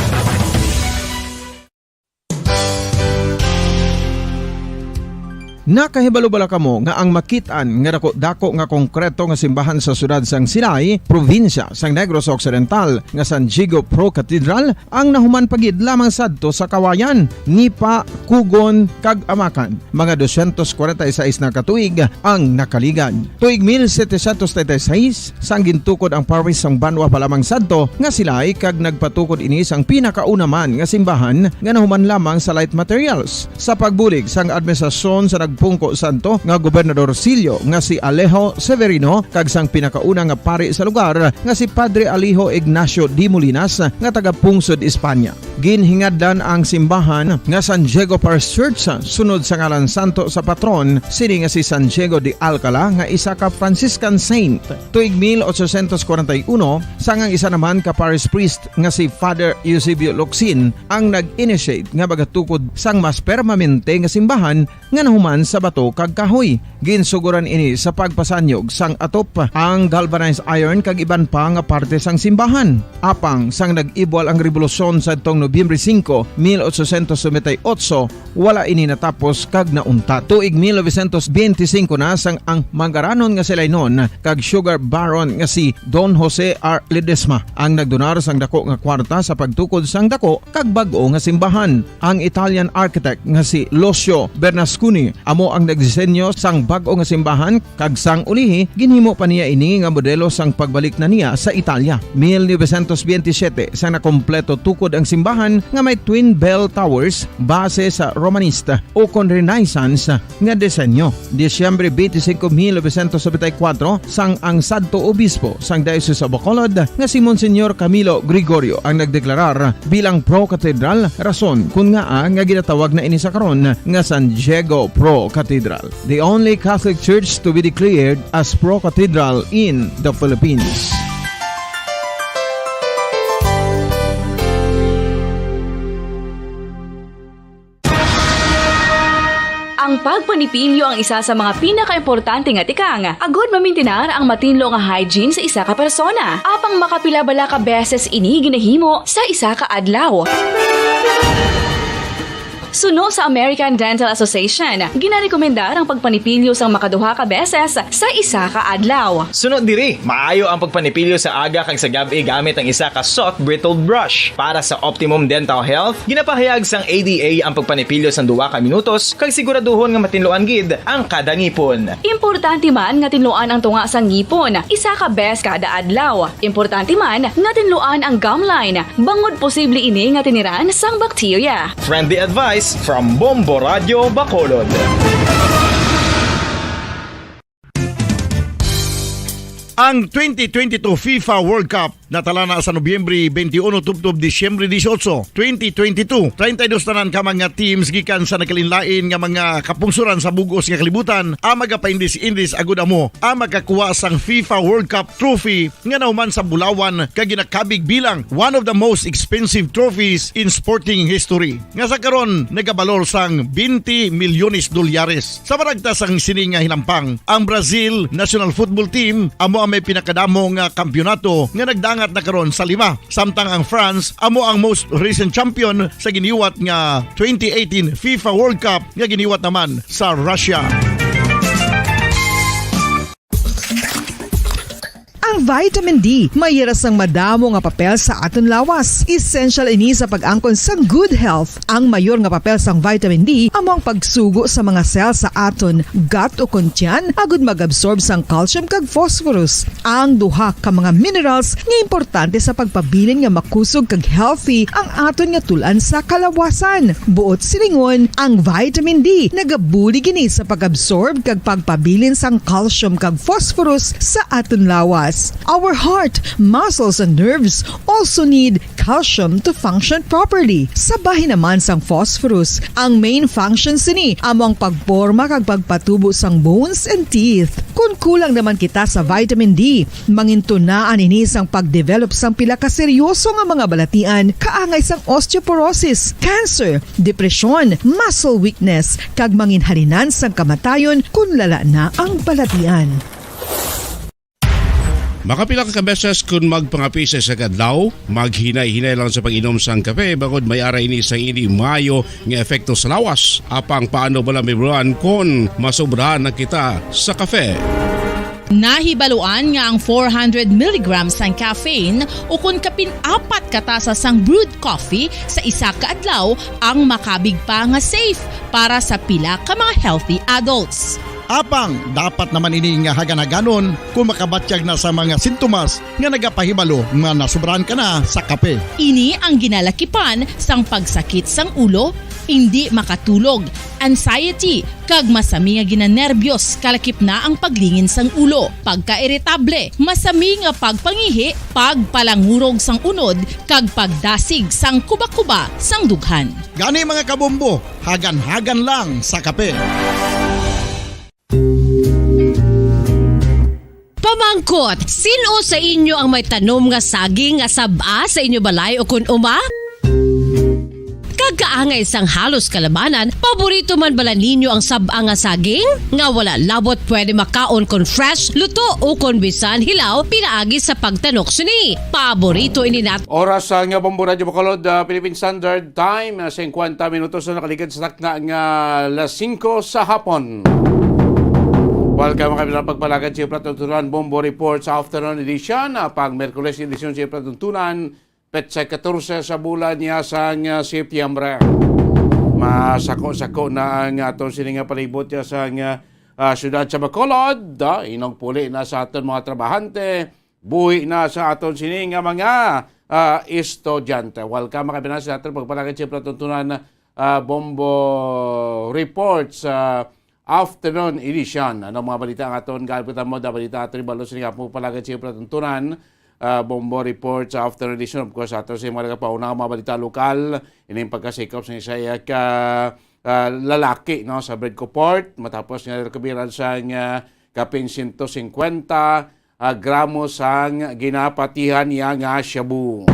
Nakahibalo bala kamo nga ang makit-an nga dako-dako nga konkreto nga simbahan sa siyudad sang Silay, probinsya sang Negros Occidental, nga San Diego Pro Cathedral, ang nahuman pa gid lamang sadto sa Kawayan, Nipa, Kugon, kag Amakan? Mga doscientos cuarenta y seis na ka tuig ang nakaligad. Tuig mil setecientos treinta y seis, sang gintukod ang parish sang banwa pa lamang sadto nga Silay, kag nagpatukod ini sang pinakauna man nga simbahan nga nahuman lamang sa light materials. Sa pagbulig sang administrasyon sa nagpungko sadto nga Gobernador Silio nga si Alejo Severino kag sang pinakauna nga pari sa lugar nga si Padre Alejo Ignacio de Molinas nga taga-pungsod Espanya, ginhingadlan ang simbahan nga San Diego Parish Church, sunod sa ngalan santo sa patron sini nga si San Diego de Alcala, nga isa ka Franciscan saint. Tuig mil ochocientos cuarenta y uno, sang ang isa naman ka parish priest nga si Father Eusebio Locsin ang nag-initiate nga magatukod sang mas permanente nga simbahan nga nahuman sa bato kag kahoy. Ginsugoran ini sa pagpasanyog sang atop, ang galvanized iron kag iban pa nga parte sang simbahan. Apang sang nag-ibwal ang rebolusyon sadtong Nobyembre singko, mil ochocientos noventa y ocho, wala ini natapos kag nauntat. Tuig mil novecientos benti singko na sang ang manggaranon nga si Lainon kag sugar baron nga si Don Jose R. Ledesma ang nagdonar sang dako nga kwarta sa pagtukod sang dako kag bag-o nga simbahan. Ang Italian architect nga si Lucio Bernasconi amo ang nagdisenyo sang bag-o nga simbahan, kag sang ulihi ginhimo pa niya ini nga modelo sang pagbalik na niya sa Italia. Mil novecientos benti siyete, sang nakompleto tukod ang simbahan nga may twin bell towers base sa Romanista ukon Renaissance nga disenyo. Disyembre twenty-five, mil novecientos noventa y cuatro, sang ang sadto obispo sang Diocese of Bacolod nga si Monsignor Camilo Gregorio ang nagdeklarar bilang Pro Cathedral, rason kon ngaa nga ginatawag na ini sa karon nga San Diego Pro Cathedral, the only Catholic church to be declared as Pro Cathedral in the Philippines. Ang pagpanipilyo ang isa sa mga pinakaimportante nga tikang agud mamintinar ang matinlo nga hygiene sa isa ka persona. Apang makapila bala ka beses ini ginahimo sa isa ka adlaw? Suno sa American Dental Association, ginarekomendar ang pagpanipilyo sang makaduha ka beses sa isa ka adlaw. Suno diri, maayo ang pagpanipilyo sa aga kag sa gab-i gamit ang isa ka soft bristled brush. Para sa optimum dental health, ginapahayag sang A D A ang pagpanipilyo sang duha ka minutos kag siguraduhon nga matinluan gid ang kada ngipon. Importante man nga tinluan ang tunga sang ngipon isa ka bes kada adlaw. Importante man nga tinluan ang gum line, bangod posible ini nga tiniran sang bakterya. Friendly advice from Bombo Radio Bacolod. Ang twenty twenty-two FIFA World Cup natala na sa Nobyembre twenty-one tubtob Disyembre dieciocho, twenty twenty-two. Treinta y dos tanan ka mga teams gikan sa nagkalainlain nga mga kapungsoran sa bug-os nga kalibutan ang magapaindis-indis agud amo ang makakuha sang FIFA World Cup trophy nga nahuman sa bulawan kag ginakabig bilang one of the most expensive trophies in sporting history, nga sa karon nagabalor sang twenty milyones dolyares. Sa maragtas sang sini nga hinampang, ang Brazil national football team amo ang may pinakadamo nga kampiyonato nga nagdangat na karon sa lima, samtang ang France amo ang most recent champion sa giniwat nga twenty eighteen FIFA World Cup nga giniwat naman sa Russia. Ang vitamin D may ira sang madamo nga papel sa aton lawas. Essential ini sa pag-angkon sang good health. Ang mayor nga papel sang vitamin D amo ang pagsugo sa mga cell sa aton gut o kon tiyan agud mag-absorb sang calcium kag phosphorus, ang duha ka mga minerals nga importante sa pagpabilin nga makusog kag healthy ang aton nga tul-an sa kalawasan. Buot silingon, ang vitamin D nagabulig ini sa pag-absorb kag pagpabilin sang calcium kag phosphorus sa aton lawas. Our heart, muscles, and nerves also need calcium to function properly. Sa bahin naman sang phosphorus, ang main function sini amo ang pagporma kag pagpatubo sang bones and teeth. Kon kulang naman kita sa vitamin D, mangintunaan ini sang pag-develop sang pila ka seryoso nga mga balatian kaangay sang osteoporosis, cancer, depresyon, muscle weakness, kag manginhalinan sang kamatayon kon lala na ang balatian. Makapila ka beses kon magpangape sa isa ka adlaw, maghinay-hinay lang sa pag-inom sang kape, bangod may ara ini sang indi maayo nga epekto sa lawas. Apang paano bala mahibaluan kon masobrahan na kita sa kape? Nahibaluan nga ang four hundred milligrams sang caffeine, ukon kapin apat ka tasa sang brewed coffee sa isa ka adlaw, ang makabig pa nga safe para sa pila ka mga healthy adults. Apang dapat naman ini nga hagan-haganon kon makabatyag na sa mga sintomas nga nagapahibalo nga nasobrahan ka na sa kape. Ini ang ginalakipan sang pagsakit sang ulo, indi makatulog, anxiety, kag masami nga ginanerbyos, kalakip na ang paglingin sang ulo, pagkairitable, masami nga pagpangihi, pagpalangurog sang unod, kag pagdasig sang kuba-kuba sang dughan. Gani, mga kabombo, hagan-hagan lang sa kape. Pamangkot, sin-o sa inyo ang may tanom nga saging nga sab-a sa inyo balay o kun uma? Kag kaangay sang halos kalabanan, paborito man bala ninyo ang sab-ang nga saging? Nga wala labot pwede makaon kon fresh, luto, o kon bisan hilaw, pinaagi sa pagtanok sini. Paborito ini nat- Oras sa nga Bombo Radyo Bacolod, ah, Philippine Standard Time, ah, singkwenta minutos na nakaligad sa takna nga las singko sa hapon. Welcome, mga kaibigan, pagpalagad sa palatuntunan, Bombo Report sa Afternoon Edition, ah, pang Merkules, edisyon sa palatuntunan, petsa katorse sa bulan niya sang, ah, Setyembre. Masako-sako na ang aton sini nga palibot niya sang, ah, ah, siyudad sa Bacolod, ah, inong puli na sa aton mga trabahante, buhi na sa aton sini nga mga, ah, estudyante. Welcome, mga kabinas, sa aton pagpalagad sa palatuntunan, ah, Bombo Report sa Afternoon Edition. Ano mga balita ang aton kaabutan mo? Da balita aton ibalo sa nga po palagad sa palatuntunan. Ah, Bombo Report sa Afternoon Edition. Of course, ato sa mga nagapauna nga mga balita lokal. Ining pagkasikop sa isa ka, ah, lalaki, no, sa Bridco Port. Matapos nga nakabiran sa nga kapin siyento singkwenta, ah, gramo sang ginapatihan niya nga shabu.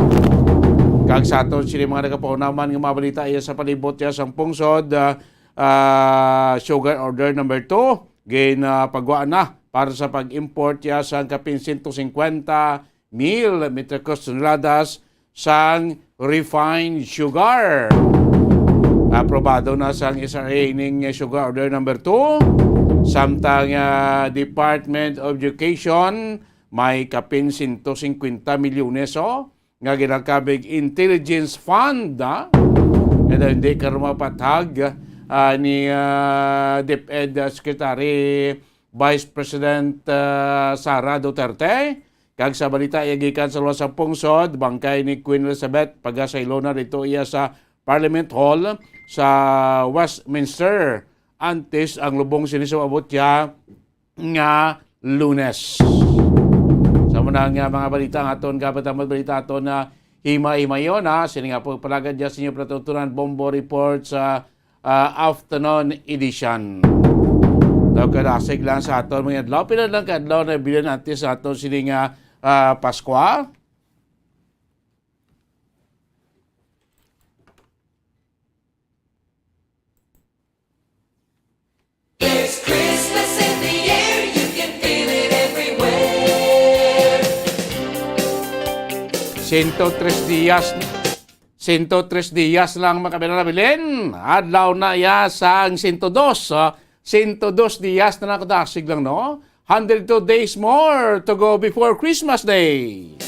Kag sa aton sini mga nagapaunaman nga mga balita iya sa palibot niya sang pungsod, ah, ah, Sugar Order number two, ginapagwa na para sa pag-import niya sang kapin siyento singkwenta mil metric toneladas sang refined sugar. Aprobado na sang S R A ining Sugar Order number two. Samtang, ah, Department of Education may kapin siyento singkwenta milyones, oh, nga ginakabig intelligence fund, ah. And hindi ka mapatag, ah, ni, ah, DepEd Secretary Vice President, ah, Sara Duterte. Kag sa balita iya gikan sa luwas sa pungsod, bangkay ni Queen Elizabeth, pagasaylo na dito iya sa Parliament Hall sa Westminster. Antes ang lubong sini sa maabot siya nga Lunes. Sa muna nga mga balita nga aton, kapat ang balita aton na hima-himayon, ha. Sini nga po palagad dyan sa inyo patutunan, Bombo Report sa, ah, afternoon edition. Daw kadasig lang sa aton mga adlaw. Pila lang ka adlaw na bilin antes sa aton sini nga, ah, Paskwa? There's Christmas in the air, you can feel it everywhere. Sento tres diyas, sento tres diyas lang, mga kabilang nabilin. Adlaw na iya sang sento dos, ah, sento dos diyas na lang kadasig lang, no? Hundred two days more to go before Christmas Day.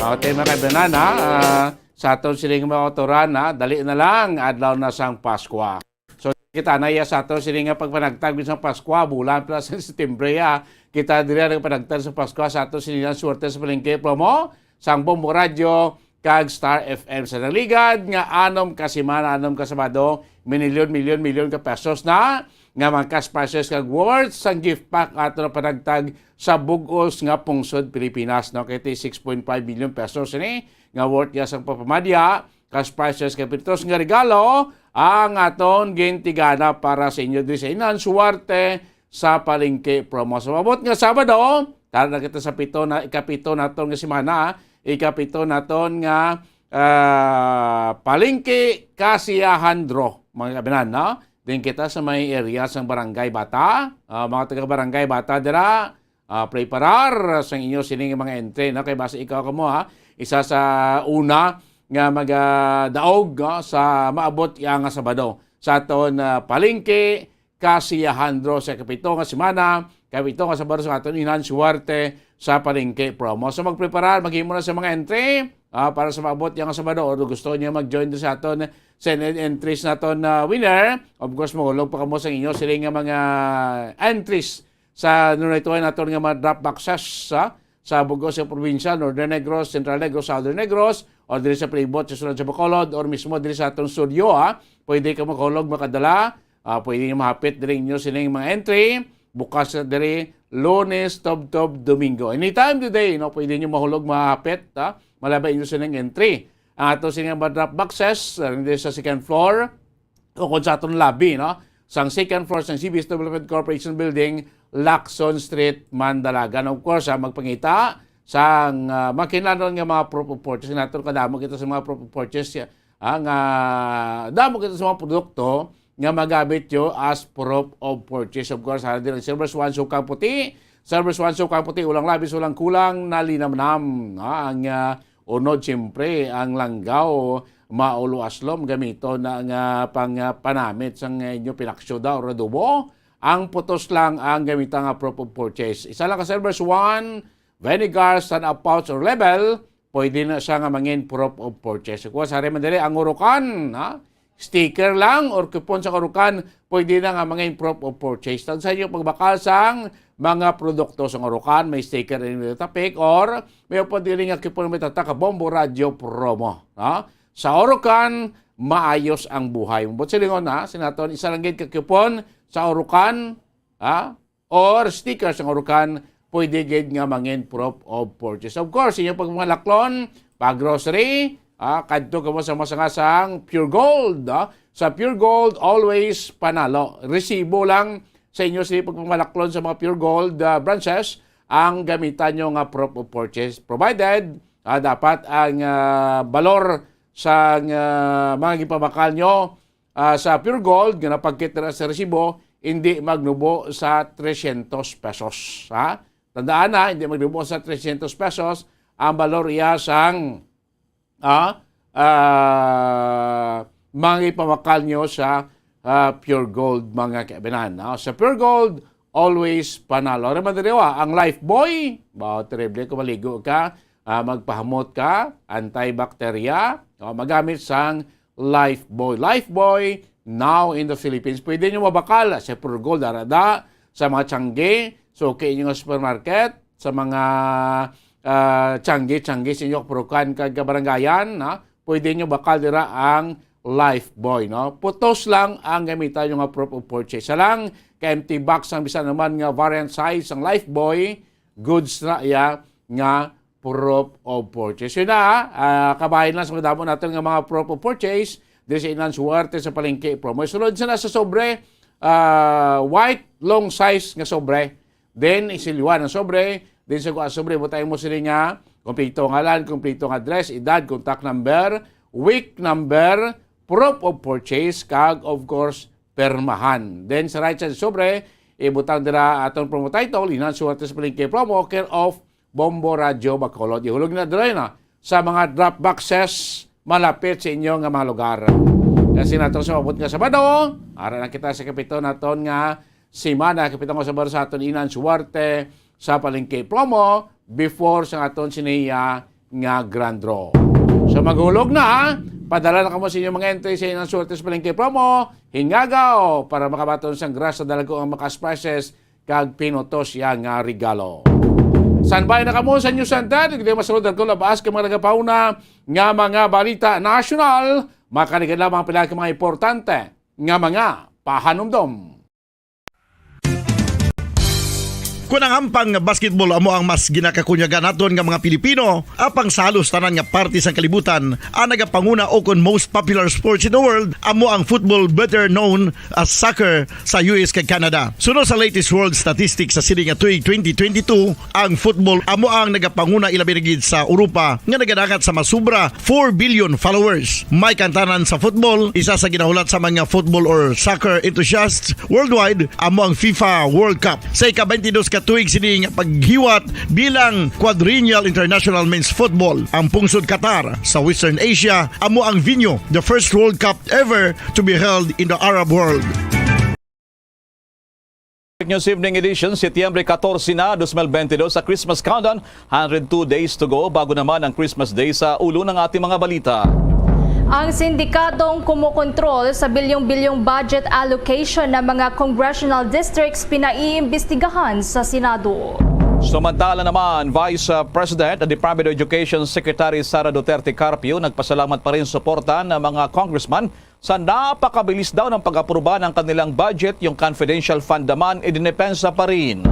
Okay, mga kaibanan, ha? Ah, sa aton sining mga otoran, ha? Dali na lang, adlaw na sang Paskwa. So, kita na iya sa aton sining nga pagpanagtag sa Paskwa, bulan pala sa Setyembre, ha? Kita diri ang panagtag sa Paskwa sa aton sining nga suwerte sa palengke promo, sang Bombo Radyo, kag Star F M sa naligad nga anom ka semana, anom ka Sabado, minilyon, milyon, milyon ka pesos na nga mga cash prizes kag worth sang gift pack ato na panagtag sa bug-os nga pungsod Pilipinas, no? Kay ti six point five million pesos ini nga worth niya sang papamadya, cash prizes kag pintos nga regalo ang aton gintigana para sa inyo diri sa Inahan Suwerte sa Palengke Promo. Sa maabot nga Sabado, tara na kita sa pito na, ikapito naton nga semana, ikapito naton nga, ah, Palengke Kasiyahan Draw, mga kabinan, no? Din kita sa may area sang Barangay Bata, ah, mga taga Barangay Bata dira, ah, preparar sa inyo sining mga entry, no? Kay basta ikaw kamo, ha, isa sa una nga magadaog, no, sa maabot iya nga Sabado sa aton, ah, Palengke Kasiyahan Draw sa kapito nga semana, kapito nga Sabado sa aton Inahan Suwerte sa Palengke Promo. So, magpreparar, maghimo na sa mga entry, ah, para sa maabot iya nga Sabado, or gusto niyo mag-join sa aton sa entries naton na winner, of course, mahulog pa kamo sa inyo sila nga mga entries sa nunay tuway naton nga mga drop boxes, ha? Sa bug-os nga probinsya, Northern Negros, Central Negros, Southern Negros, o diri sa palibot sa sulod sa Bacolod, or mismo diri sa atong studio, ha? Pwede ka makahulog, makadala. Ah, pwede nyo mahapit diri inyo sining mga entry. Bukas na diri Lunes, tubtob, Domingo. Anytime today, no? Pwede nyo mahulog, mahapit, ha? Malabay inyo sining entry. Ang ato sining mga drop boxes, ah, diri sa second floor, o kung sa aton lobby, no? Sang second floor sang C B S Development Corporation Building, Lacson Street, Mandalagan. Of course, ah, magpangita sang, ah, makinahanglan nga mga proof of purchase. Naton kadamo kita sa mga proof of purchase, ah, nga damo kita sa mga produkto nga magamit nyo as proof of purchase. Of course, hara din ang Silver Swan, sukang puti. Silver Swan, sukang puti, ulang labis, ulang kulang, nalinamnam, ah, ang, ah, unod, siyempre, ang langgaw, maulo aslom, gamiton na nga pang, ah, panamit sang inyo pinaksyo daw, or adobo. Ang putos lang ang gamita nga proof of purchase. Isa lang ka Silver Swan, vinegar, san a pouch or label, pwede na siya nga mangin proof of purchase. Kung sa man diri ang urukan, ha? Sticker lang or coupon sa urukan, pwede na nga mangin proof of purchase. Tag sa inyo pagbakal sang mga produkto sa urukan, may sticker in the topic or may pwede rin nga coupon may tatak Bombo Radio promo, ha? Sa urukan, maayos ang buhay. Mabot silingon, ha? Sinaton, isa lang gid ka coupon sa urukan, ha? Or sticker sang urukan, pwede gid nga mangin proof of purchase. Of course, inyo pag mga laklon, pag grocery, ah, kadto kamo sa mga sangasang Pure Gold, ah. Sa Pure Gold, always panalo. Resibo lang sa inyo sa pagpamalaklon sa mga Pure Gold, ah, branches ang gamitan nyo nga proof of purchase. Provided, ah, dapat ang, ah, balor sa, ah, mga gipabakal nyo, ah, sa Pure Gold nga napagkit dira sa resibo, hindi magnubo sa trescientos pesos, ha? Tandaan, ha, hindi magnubo sa trescientos pesos ang balor iya sang, ah, ah, mga ipabakal nyo sa, ah, Pure Gold, mga kaibinan, no? Sa Pure Gold, always panalo. Ano man diri, wa? Ang Lifebuoy, ba, terrible kung maligo ka, ah, magpahamot ka, antibacteria, o, magamit sang Lifebuoy. Lifebuoy, now in the Philippines. Pwede nyo mabakal sa Pure Gold, arada, sa mga tiyangge, suki nyo nga supermarket, sa mga, ah, tiyangge, tiyangge sa inyo kapurukan kag kabarangayan, ha? Pwede nyo bakal dira ang Lifebuoy, no? Putos lang ang gamitan nyo nga proof of purchase. Sa lang ka empty box ang bisan naman nga variant size ang Lifebuoy, goods na iya nga proof of purchase. Yun na, ah, kabahin lang sa madamo natin nga mga proof of purchase, di sa Inan Suwerte sa palengke promo. Sunod sa nasa sobre, ah, white long size nga sobre. Then, isilwan ang sobre. Then, sa kuha sobre, butang mo sila nga, kompleto ngalan, kompleto nga address, edad, contact number, week number, proof of purchase, kag, of course, permahan. Then, sa right side sobre, ibutang dira atong promo title, Inan Suwerte sa Palengke Promo, care of Bombo Radyo Bacolod. Ihulog na dira na sa mga drop boxes malapit sa inyo nga mga lugar. Kasi nato sa maabot nga Sabado, ara na kita sa kapito naton nga semana, kapito nga Sabado sa aton Inan Suwerte sa Palengke Promo before sa aton siniya nga grand draw. So maghulog na, padala na kamo sa inyong mga entry sa Inan Suwerte sa Palengke Promo, hingagaw para makabaton sang grasya dalago ang makas prizes kag pinutos siya nga regalo. Standby na kamo sa News Center. Hindi masulod ang kulabaas kay mga nagapauna nga mga balita nasyonal. Makaligan lamang pila ka mga importante nga mga pahanumdom. Kung ang ampang basketball amo ang mas ginakakunyagan naton nga mga Pilipino, apang sa halos tanan nga parte sang kalibutan, ang nagapanguna o kon most popular sports in the world amo ang football, better known as soccer, sa U S kag Canada. Suno sa latest world statistics sa sini nga tuig twenty twenty-two, ang football amo ang nagapanguna ilabi na gid sa Europa nga nagadangat sa masubra four billion followers. May kantanan sa football, isa sa ginahulat sa mga football or soccer enthusiasts worldwide amo ang FIFA World Cup. Sa ika-twenty-dos ka tuig sini nga paghiwat bilang Quadrennial International Men's Football, ang pungsod Qatar sa Western Asia amo ang venue, the first World Cup ever to be held in the Arab world. News Evening Edition, Setyembre katorse na, dos mil bentidós, sa Christmas countdown, hundred two days to go bago naman ang Christmas Day. Sa ulo ng ating mga balita. Ang sindikadong kumukontrol sa bilyong-bilyong budget allocation ng mga congressional districts pinaiimbestigahan sa Senado. Samantala naman, Vice uh, President at Department of Education Secretary Sara Duterte Carpio nagpasalamat pa rin suporta ng mga congressman sa napakabilis daw ng pag-aproba ng kanilang budget, yung confidential fund naman, idinepensa pa rin.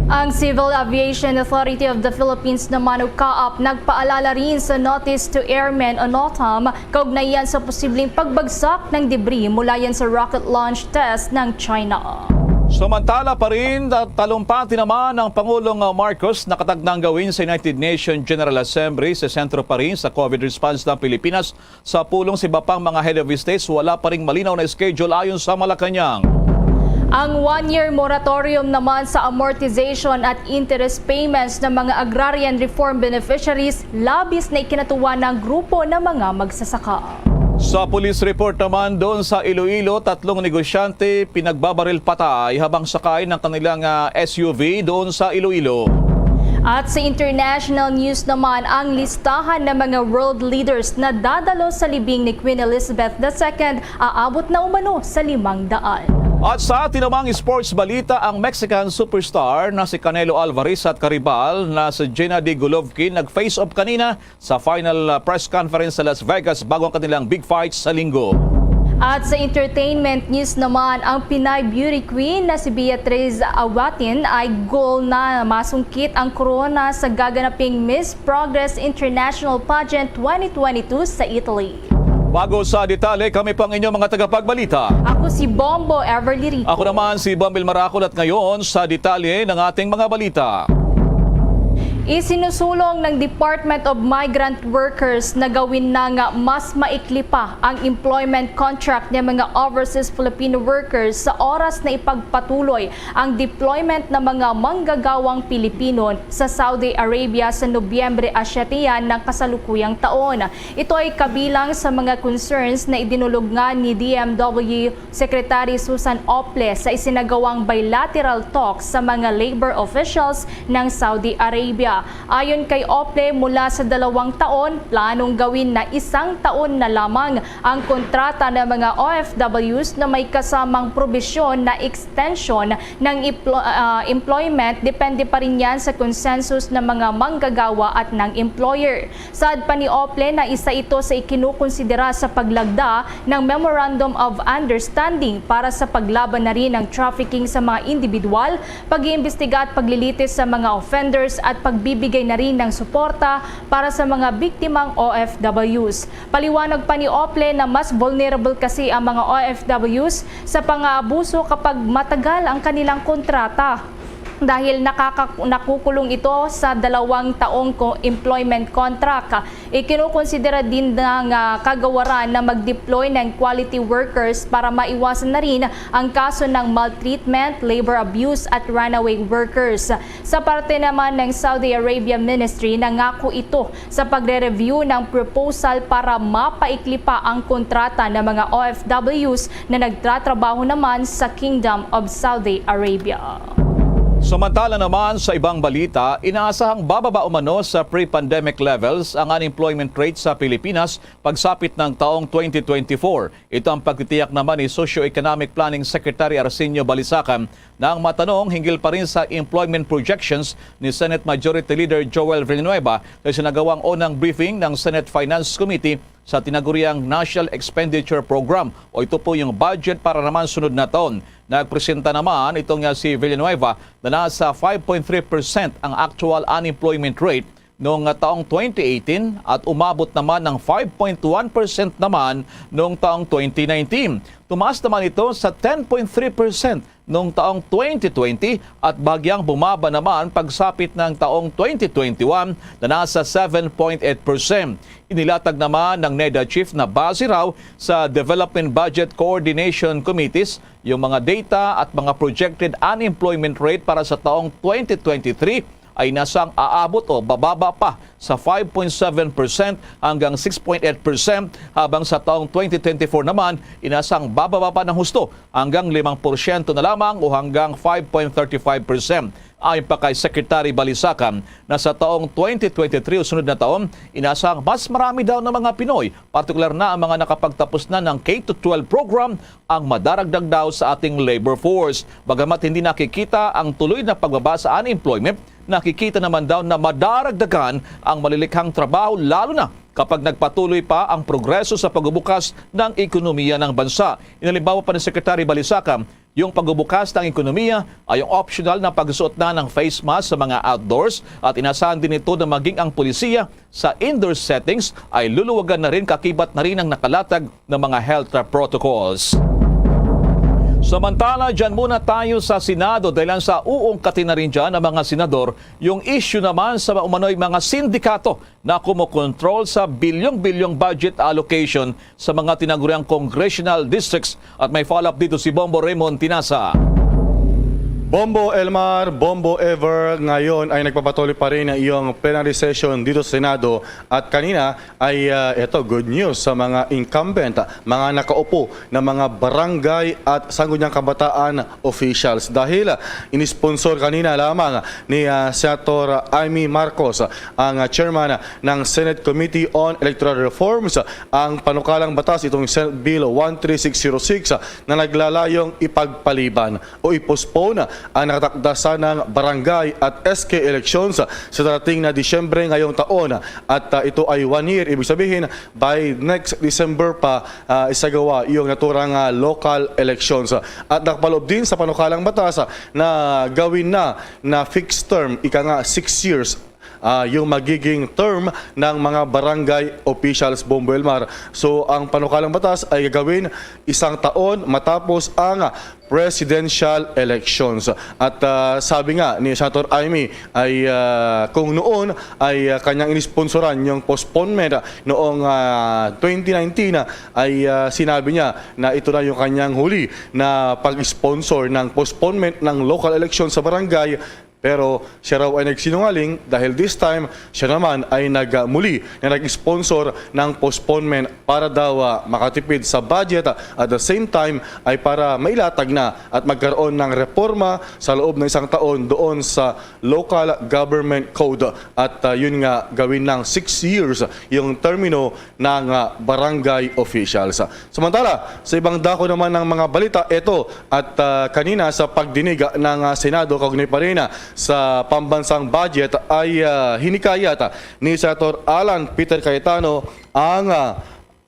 Ang Civil Aviation Authority of the Philippines naman o CAAP nagpaalala rin sa Notice to Airmen o NOTAM kaugnay yan sa posibleng pagbagsak ng debris mula yan sa rocket launch test ng China. Samantala pa rin, ta-, talumpati naman ang Pangulong, uh, Marcos, nakatagnang gawin sa United Nations General Assembly sa sentro pa rin sa COVID response ng Pilipinas. Sa pulong sa iba pang mga head of states, wala pa ring malinaw na schedule ayon sa Malacañang. Ang one-year moratorium naman sa amortization at interest payments ng mga agrarian reform beneficiaries, labis na ikinatuwa ng grupo ng mga magsasaka. Sa police report naman, doon sa Iloilo, tatlong negosyante pinagbabaril patay habang sakay ng kanilang, ah, S U V doon sa Iloilo. At sa international news naman, ang listahan ng mga world leaders na dadalo sa libing ni Queen Elizabeth the Second aabot na umano sa limang daan. At sa atin namang sports balita, ang Mexican superstar na si Canelo Alvarez at karibal na si Gennady Golovkin nag-face off kanina sa final, uh, press conference sa Las Vegas bago ang kanilang big fight sa Linggo. At sa entertainment news naman, ang Pinay beauty queen na si Beatriz Awatin ay goal na masungkit ang korona sa gaganaping Miss Progress International Pageant twenty twenty-two sa Italy. Bago sa detalye, kami po ang inyong mga tagapagbalita. Ako si Bombo Everly Rico. Ako naman si Bombil Maracol at ngayon sa detalye ng ating mga balita. Isinusulong ng Department of Migrant Workers na gawin na nga mas maikli pa ang employment contract ng mga overseas Filipino workers sa oras na ipagpatuloy ang deployment ng mga manggagawang Pilipino sa Saudi Arabia sa Nobyembre a siyete yan ng kasalukuyang taon. Ito ay kabilang sa mga concerns na idinulog nga ni D M W Secretary Susan Ople sa isinagawang bilateral talks sa mga labor officials ng Saudi Arabia. Ayon kay Ople, mula sa dalawang taon, planong gawin na isang taon na lamang ang kontrata ng mga O F Ws na may kasamang probisyon na extension ng emplo-, ah, employment, depende pa rin yan sa consensus ng mga manggagawa at ng employer. Saad pa ni Ople na isa ito sa ikinukonsidera sa paglagda ng Memorandum of Understanding para sa paglaban na rin ng trafficking sa mga individual, pag-iimbestiga at paglilitis sa mga offenders at pagbibigay na rin ng suporta para sa mga biktimang O F Ws. Paliwanag pa ni Ople na mas vulnerable kasi ang mga O F Ws sa pang-aabuso kapag matagal ang kanilang kontrata. Dahil nakaka-, nakukulong ito sa dalawang taong ko-, employment contract. Ikinukonsidera din ng, ah, kagawaran na mag-deploy ng quality workers para maiwasan na rin ang kaso ng maltreatment, labor abuse at runaway workers. Sa parte naman ng Saudi Arabia Ministry, nangako ito sa pagre-review ng proposal para mapaikli pa ang kontrata ng mga O F Ws na nagtratrabaho naman sa Kingdom of Saudi Arabia. Samantala naman, sa ibang balita, inaasahang bababa umano sa pre-pandemic levels ang unemployment rate sa Pilipinas pagsapit ng taong twenty twenty-four. Ito ang pagtitiyak naman ni Socio-Economic Planning Secretary Arsenio Balisacan nang matanong hinggil pa rin sa employment projections ni Senate Majority Leader Joel Villanueva sa isinagawang unang briefing ng Senate Finance Committee sa tinaguriang National Expenditure Program, o ito po yung budget para naman sunod na taon. Nagpresenta naman itong, ah, si Villanueva na nasa five point three percent ang actual unemployment rate noong, ah, taong twenty eighteen at umabot naman ng five point one percent naman noong taong twenty nineteen. Tumaas naman ito sa ten point three percent noong taong twenty twenty at bahagyang bumaba naman pagsapit ng taong twenty twenty-one na nasa seven point eight percent. Inilatag naman ng NEDA chief na base raw sa Development Budget Coordination Committees, yung mga data at mga projected unemployment rate para sa taong twenty twenty-three ay nasang aabot o bababa pa sa five point seven percent hanggang six point eight percent, habang sa taong twenty twenty-four naman, inasang bababa pa ng husto hanggang limang porsyento na lamang o hanggang five point thirty-five percent. Ayon pa kay Secretary Balisacan, na sa taong twenty twenty-three o sunod na taon, inasang mas marami daw ng mga Pinoy, partikular na ang mga nakapagtapos na ng K to twelve program, ang madaragdag daw sa ating labor force. Bagamat hindi nakikita ang tuloy na pagbaba sa unemployment, nakikita naman daw na madaragdagan ang malilikhang trabaho, lalo na kapag nagpatuloy pa ang progreso sa pagbubukas ng ekonomiya ng bansa. Inalimbawa pa ni Secretary Balisacan, yung pagbubukas ng ekonomiya ay yung optional na pagsuot na ng face mask sa mga outdoors at inasahan din ito na maging ang polisiya sa indoor settings ay luluwagan na rin, kakibat na rin ang nakalatag ng mga health protocols. Samantala, dyan muna tayo sa Senado dahil ang sa uungkatin na rin dyan ang mga senador, yung issue naman sa umano'y mga sindikato na kumokontrol sa bilyong-bilyong budget allocation sa mga tinaguriang congressional districts. At may follow-up dito si Bombo Raymond Tinasa. Bombo Elmar, Bombo Ever, ngayon ay nagpapatuloy pa rin ang iyong plenary session dito sa Senado. At kanina ay, ah, ito, good news sa mga incumbent, mga nakaupo na mga barangay at sangguniang kabataan officials. Dahil, ah, inisponsor kanina lamang ni, ah, Senator Imee Marcos, ang, ah, chairman ng Senate Committee on Electoral Reforms, ang panukalang batas, itong Senate Bill one three six zero six, ah, na naglalayong ipagpaliban o i-postpone ang nakatakda sanang barangay at S K elections sa darating na Disyembre ngayong taon. At, ah, ito ay one year, ibig sabihin, by next December pa, ah, isagawa yung naturang, ah, local elections. At nakapaloob din sa panukalang batas, ah, na gawin na na fixed term, ika nga six years, ah, yung magiging term ng mga barangay officials, Bombo Elmar. So, ang panukalang batas ay gagawin isang taon matapos ang presidential elections. At, ah, sabi nga ni Senator Imee ay, ah, kung noon ay, ah, kanyang inisponsoran yung postponement, ah, noong, ah, twenty nineteen, ah, ay, ah, sinabi niya na ito na yung kanyang huli na pag-sponsor ng postponement ng local election sa barangay. Pero siya raw ay nagsinungaling dahil this time, siya naman ay nagmuli na nag-sponsor ng postponement para daw, ah, makatipid sa budget, ah, at the same time ay para mailatag na at magkaroon ng reforma sa loob ng isang taon doon sa local government code. At, ah, yun nga, gawin ng six years yung termino ng, ah, barangay officials. Samantala, sa ibang dako naman ng mga balita, ito at, ah, kanina sa pagdinig ng, ah, Senado kaugnay pa rin, ah, sa pambansang budget ay, ah, hinikayat, ah, ni Senator Alan Peter Cayetano ang, ah,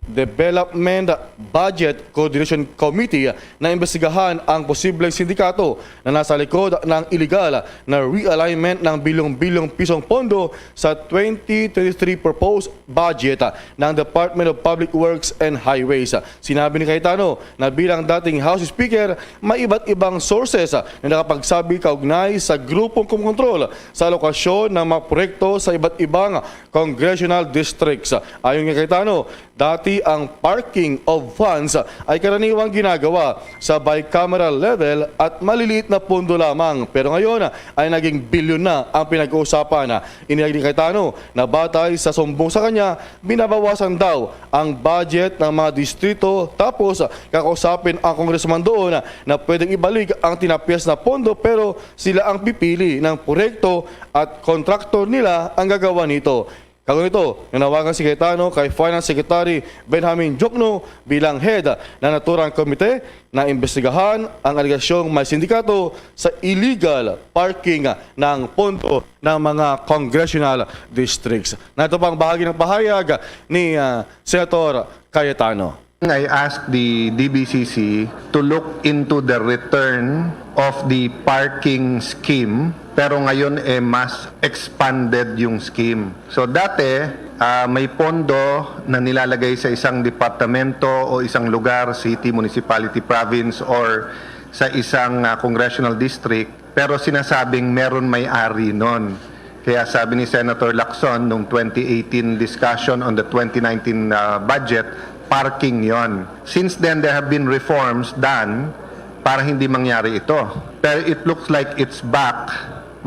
Development Budget Coordination Committee na imbestigahan ang posibleng sindikato na nasa likod ng iligal na realignment ng bilyong-bilyong pisong pondo sa twenty twenty-three proposed budget ng Department of Public Works and Highways. Sinabi ni Cayetano na bilang dating House Speaker, may iba't ibang sources na nakapagsabi kaugnay sa grupong kumokontrol sa alokasyon ng mga proyekto sa iba't ibang congressional districts. Ayon kay Cayetano, dati ang parking of funds ay karaniwang ginagawa sa bicameral level at maliliit na pondo lamang. Pero ngayon ay naging bilyon na ang pinag-uusapan. Inilag ni Cayetano na batay sa sumbong sa kanya, binabawasan daw ang budget ng mga distrito, tapos kakausapin ang congressman doon na pwedeng ibalik ang tinapyas na pondo, pero sila ang pipili ng proyekto at kontraktor nila ang gagawa nito. Kaugnay nito, nanawagan si Cayetano kay Finance Secretary Benjamin Diokno bilang head ng naturang komite na imbestigahan ang alegasyong may sindikato sa illegal parking ng pondo ng mga congressional districts. Narito pa ang bahagi ng pahayag ni, ah, Senator Cayetano. I asked the D B C C to look into the return of the parking scheme, pero ngayon, eh, mas expanded yung scheme. So dati, ah, may pondo na nilalagay sa isang departamento o isang lugar, city, municipality, province, or sa isang, ah, congressional district, pero sinasabing meron may-ari nun. Kaya sabi ni Senator Lacson nung twenty eighteen discussion on the twenty nineteen, ah, budget, parking yon. Since then, there have been reforms done para hindi mangyari ito. Pero it looks like it's back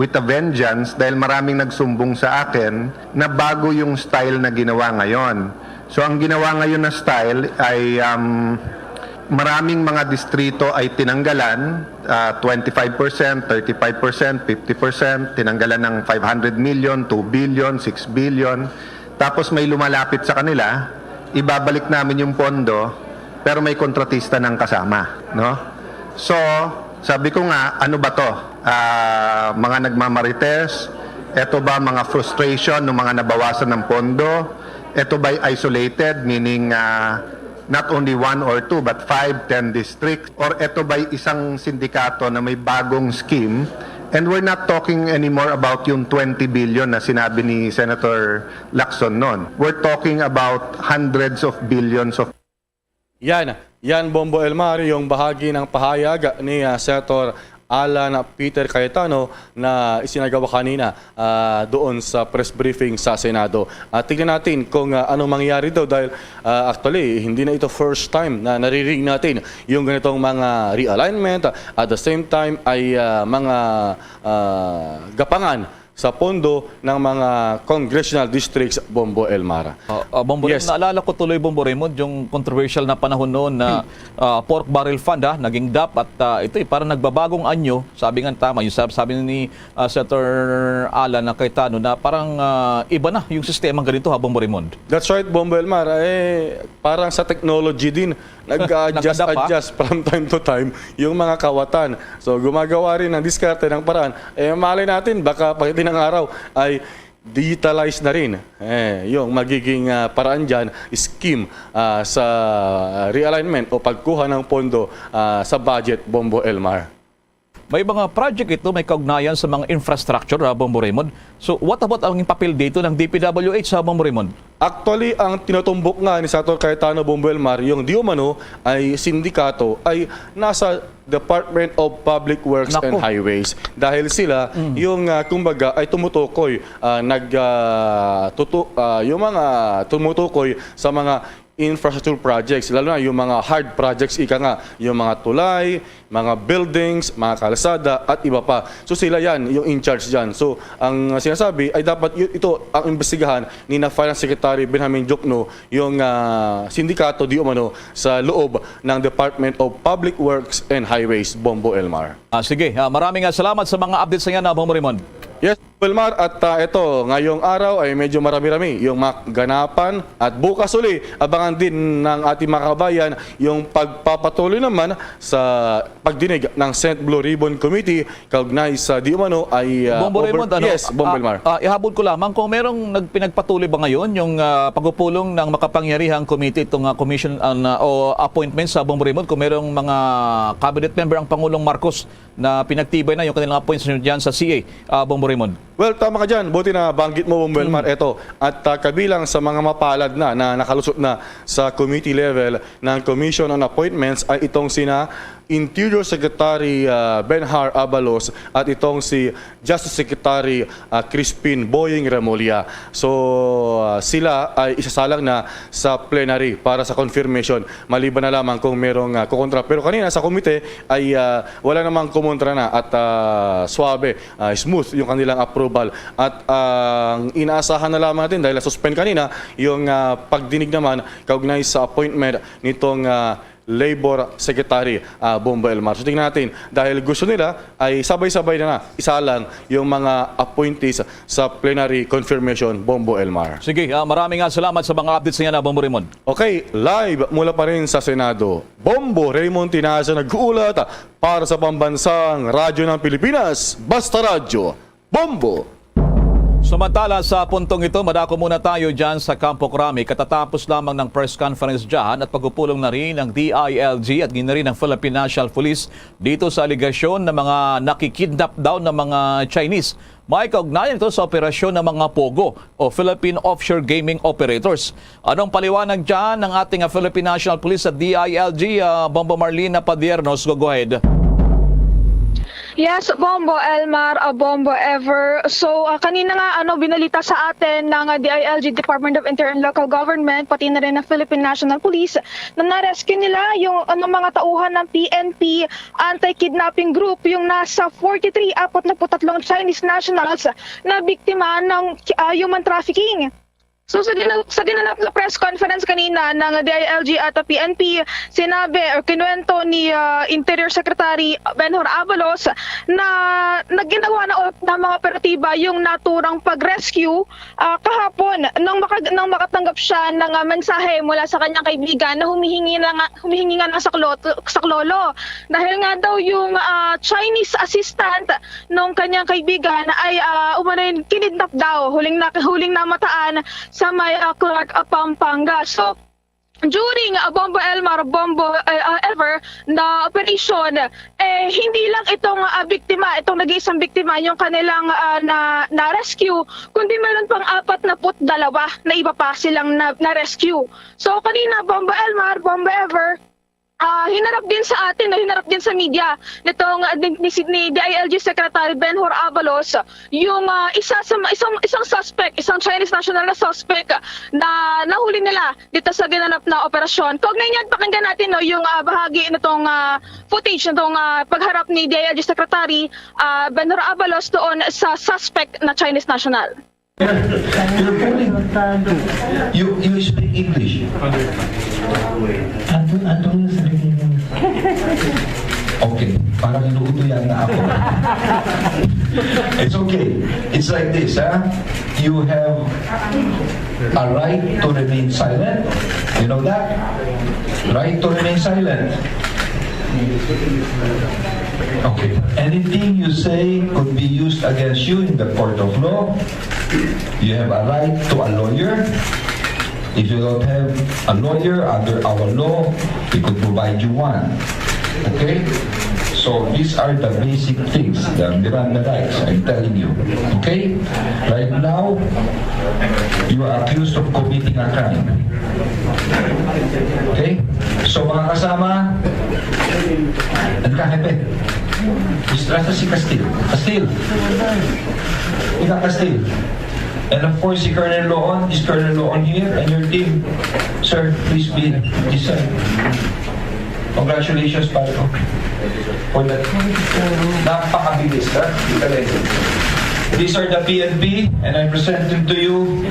with a vengeance dahil maraming nagsumbong sa akin na bago yung style na ginawa ngayon. So, ang ginawa ngayon na style ay, um, maraming mga distrito ay tinanggalan, ah, twenty-five percent, thirty-five percent, fifty percent, tinanggalan ng five hundred million, two billion, six billion. Tapos may lumalapit sa kanila, ibabalik namin yung pondo, pero may kontratista ng kasama, no? So, sabi ko nga, ano ba to? Ah, mga nagmamarites? Eto ba mga frustration ng mga nabawasan ng pondo? Eto ba'y isolated, meaning, ah, not only one or two, but five, ten districts? Or eto ba'y isang sindikato na may bagong scheme? And we're not talking anymore about yung twenty billion na sinabi ni Senator Lacson noon. We're talking about hundreds of billions of Yan, yan, Bombo Elmar, yung bahagi ng pahayag ni, ah, Senator Alan Peter Cayetano na isinagawa kanina, ah, doon sa press briefing sa Senado. At tignan natin kung, ah, anong mangyayari daw dahil, ah, actually, hindi na ito first time na naririnig natin yung ganitong mga realignment. At the same time ay, ah, mga, ah, gapangan sa pondo ng mga congressional districts, Bombo Elmar. Ah, ah, Bombo Raymond, yes, naalala ko tuloy, Bombo Raymond, yung controversial na panahon noon na, ah, pork barrel fund, ah, naging dap at, ah, ito, eh, parang nagbabagong anyo. Sabi nga, tama yung sab-, sabi ni, ah, Senator Alan na Cayetano na parang, ah, iba na yung sistema ganito, ha, Bombo Raymond? That's right, Bombo Elmar. Eh, parang sa technology din, nag-a-adjust, nagkadapa, adjust from time to time yung mga kawatan. So, gumagawa rin ng diskarte, ng paraan. Eh, malay natin, baka pagdating ng araw ay digitalize na rin, eh, yung magiging, ah, paraan dyan, scheme, ah, sa realignment o pagkuha ng pondo, ah, sa budget, Bombo Elmar. May mga project ito may kaugnayan sa mga infrastructure, ah, Bombo Raymond. So, what about ang papel dito ng D P W H, ah, Bombo Raymond? Actually, ang tinutumbok nga ni Senator Cayetano, Bombo Elmar, yung di umano ay sindikato ay nasa Department of Public Works and, nako, Highways. Dahil sila, mm, yung, ah, kumbaga, ay tumutukoy, ah, nag, ah, tutu-, ah, yung mga tumutukoy sa mga infrastructure projects, lalo na yung mga hard projects, ika nga, yung mga tulay, mga buildings, mga kalsada, at iba pa. So, sila yan, yung in charge dyan. So, ang sinasabi ay dapat y-, ito ang imbestigahan ni na Finance Secretary Benjamin Diokno, yung, ah, sindikato di umano sa loob ng Department of Public Works and Highways, Bombo Elmar. Ah, sige. Ah, maraming, ah, salamat sa mga updates na yan, ah, Bombo Raymond. Yes, Elmar, at, ah, ito, ngayong araw ay medyo marami-rami yung mga ganapan at bukas uli, abangan din ng ating mga kabayan yung pagpapatuloy naman sa pagdinig ng Senate Blue Ribbon Committee kaugnay sa di umano ay, ah, Bombo over-, Raymond, ano, yes, Bombo ah, Elmar. Ah, ihabol ko lamang kung merong nagpinagpatuloy ba ngayon yung, ah, pagpupulong ng makapangyarihang committee, itong, ah, commission, ah, na, o appointment sa Bombo Raymond, kung merong mga cabinet member ang Pangulong Marcos na pinagtibay na yung kanilang appointment dyan sa C A, ah, Bombo Raymond? Well, tama ka dyan. Buti na banggit mo, Bombo Elmar, mm, eto. At, ah, kabilang sa mga mapalad na, na nakalusot na sa committee level ng Commission on Appointments ay itong sina Interior Secretary, ah, Benhar Abalos at itong si Justice Secretary, ah, Crispin Boying Remulla. So, ah, sila ay isasalang na sa plenary para sa confirmation, maliban na lamang kung merong, ah, kukontra. Pero kanina sa komite ay, ah, wala namang kumontra na at, ah, suabe, ah, smooth yung kanilang approval. At, ah, ang inaasahan na lamang natin, dahil na-suspend kanina yung, ah, pagdinig naman kaugnay sa appointment nitong, ah, Labor Secretary, ah, Bombo Elmar. So, tingnan natin, dahil gusto nila ay sabay-sabay na nga isalang yung mga appointees sa plenary confirmation, Bombo Elmar. Sige, ah, maraming, ah, salamat sa mga updates niya na, Bombo Raymond. Okay, live mula pa rin sa Senado, Bombo Raymond Tinaza nag-uulat para sa Pambansang Radyo ng Pilipinas, Basta Radyo, Bombo. Samantala, sa puntong ito, madako muna tayo dyan sa Campo Crame. Katatapos lamang ng press conference dyan at pagpupulong na rin ng D I L G at gina rin ng Philippine National Police dito sa alegasyon ng mga nakikidnap daw ng mga Chinese. May kaugnayan ito sa operasyon ng mga POGO o Philippine Offshore Gaming Operators. Anong paliwanag dyan ng ating, ah, Philippine National Police at D I L G, ah, Bombo Marlene Padiernos? Go, go ahead. Yes, Bombo Elmar, ah, Bombo Ever. So, ah, kanina nga, ano, binalita sa atin ng, ah, D I L G, Department of Interior and Local Government, pati na rin ng Philippine National Police, na na-rescue nila yung, ano, mga tauhan ng P N P Anti-Kidnapping Group, yung nasa forty-three, apat na put tatlong Chinese nationals na biktima ng, ah, human trafficking. So, sa gina-, sa ginanap na press conference kanina ng D I L G at P N P, sinabi or kinuwento ni, ah, Interior Secretary Benhur Abalos na nagginawa na ulit ng mga operatiba yung naturang pag-rescue, ah, kahapon nang makag-, nang makatanggap siya ng, ah, mensahe mula sa kanyang kaibigan na humihingi na nga, humihingi nga ng saklot-, saklolo. Dahil nga daw yung, ah, Chinese assistant nung kanyang kaibigan ay, ah, umano'y kinidnap daw, huling na-, huling namataan sa may, ah, Clark, ah, Pampanga. So, during, ah, Bombo Elmar, Bombo, eh, ah, Ever na operation, eh, hindi lang itong, ah, biktima, itong nag-iisang biktima yung kanilang, ah, na, na-rescue, kundi meron pang apat na put dalawa na iba pa silang na, na-rescue. So, kanina, Bombo Elmar, Bombo Ever, ah, hinarap din sa atin, no, hinarap din sa media nitong, ah, ni, ni, ni D I L G Secretary Ben Hur Abalos, yung, ah, isa sa, isang, isang suspect, isang Chinese national na suspect na nahuli nila dito sa ginanap na operasyon. Kaugnay niyan, pakinggan natin, no, yung, ah, bahagi nitong, ah, footage nitong, ah, pagharap ni D I L G Secretary, ah, Ben Hur Abalos doon sa suspect na Chinese national. You're fooling. You, you speak English. Anto, anto nga sa Pilipinas? Okay, parang inuutoyan na ako. It's okay. It's like this, ha? You have a right to remain silent. You know that? Right to remain silent. Okay. Anything you say could be used against you in the court of law. You have a right to a lawyer. If you don't have a lawyer under our law, we could provide you one. Okay? So these are the basic things, the Miranda rights, I'm telling you. Okay? Right now, you are accused of committing a crime. Okay? So, mga kasama, ano ka, Hepe? Distrasa si Castillo. Castillo. Ikaw, Castillo. And of course, si Colonel Loon. Is Colonel Loon here? And your team? Sir, please be this side. Congratulations, pare ko. For that. Napakabilis, ha? These are the P N P, and I'm presenting to you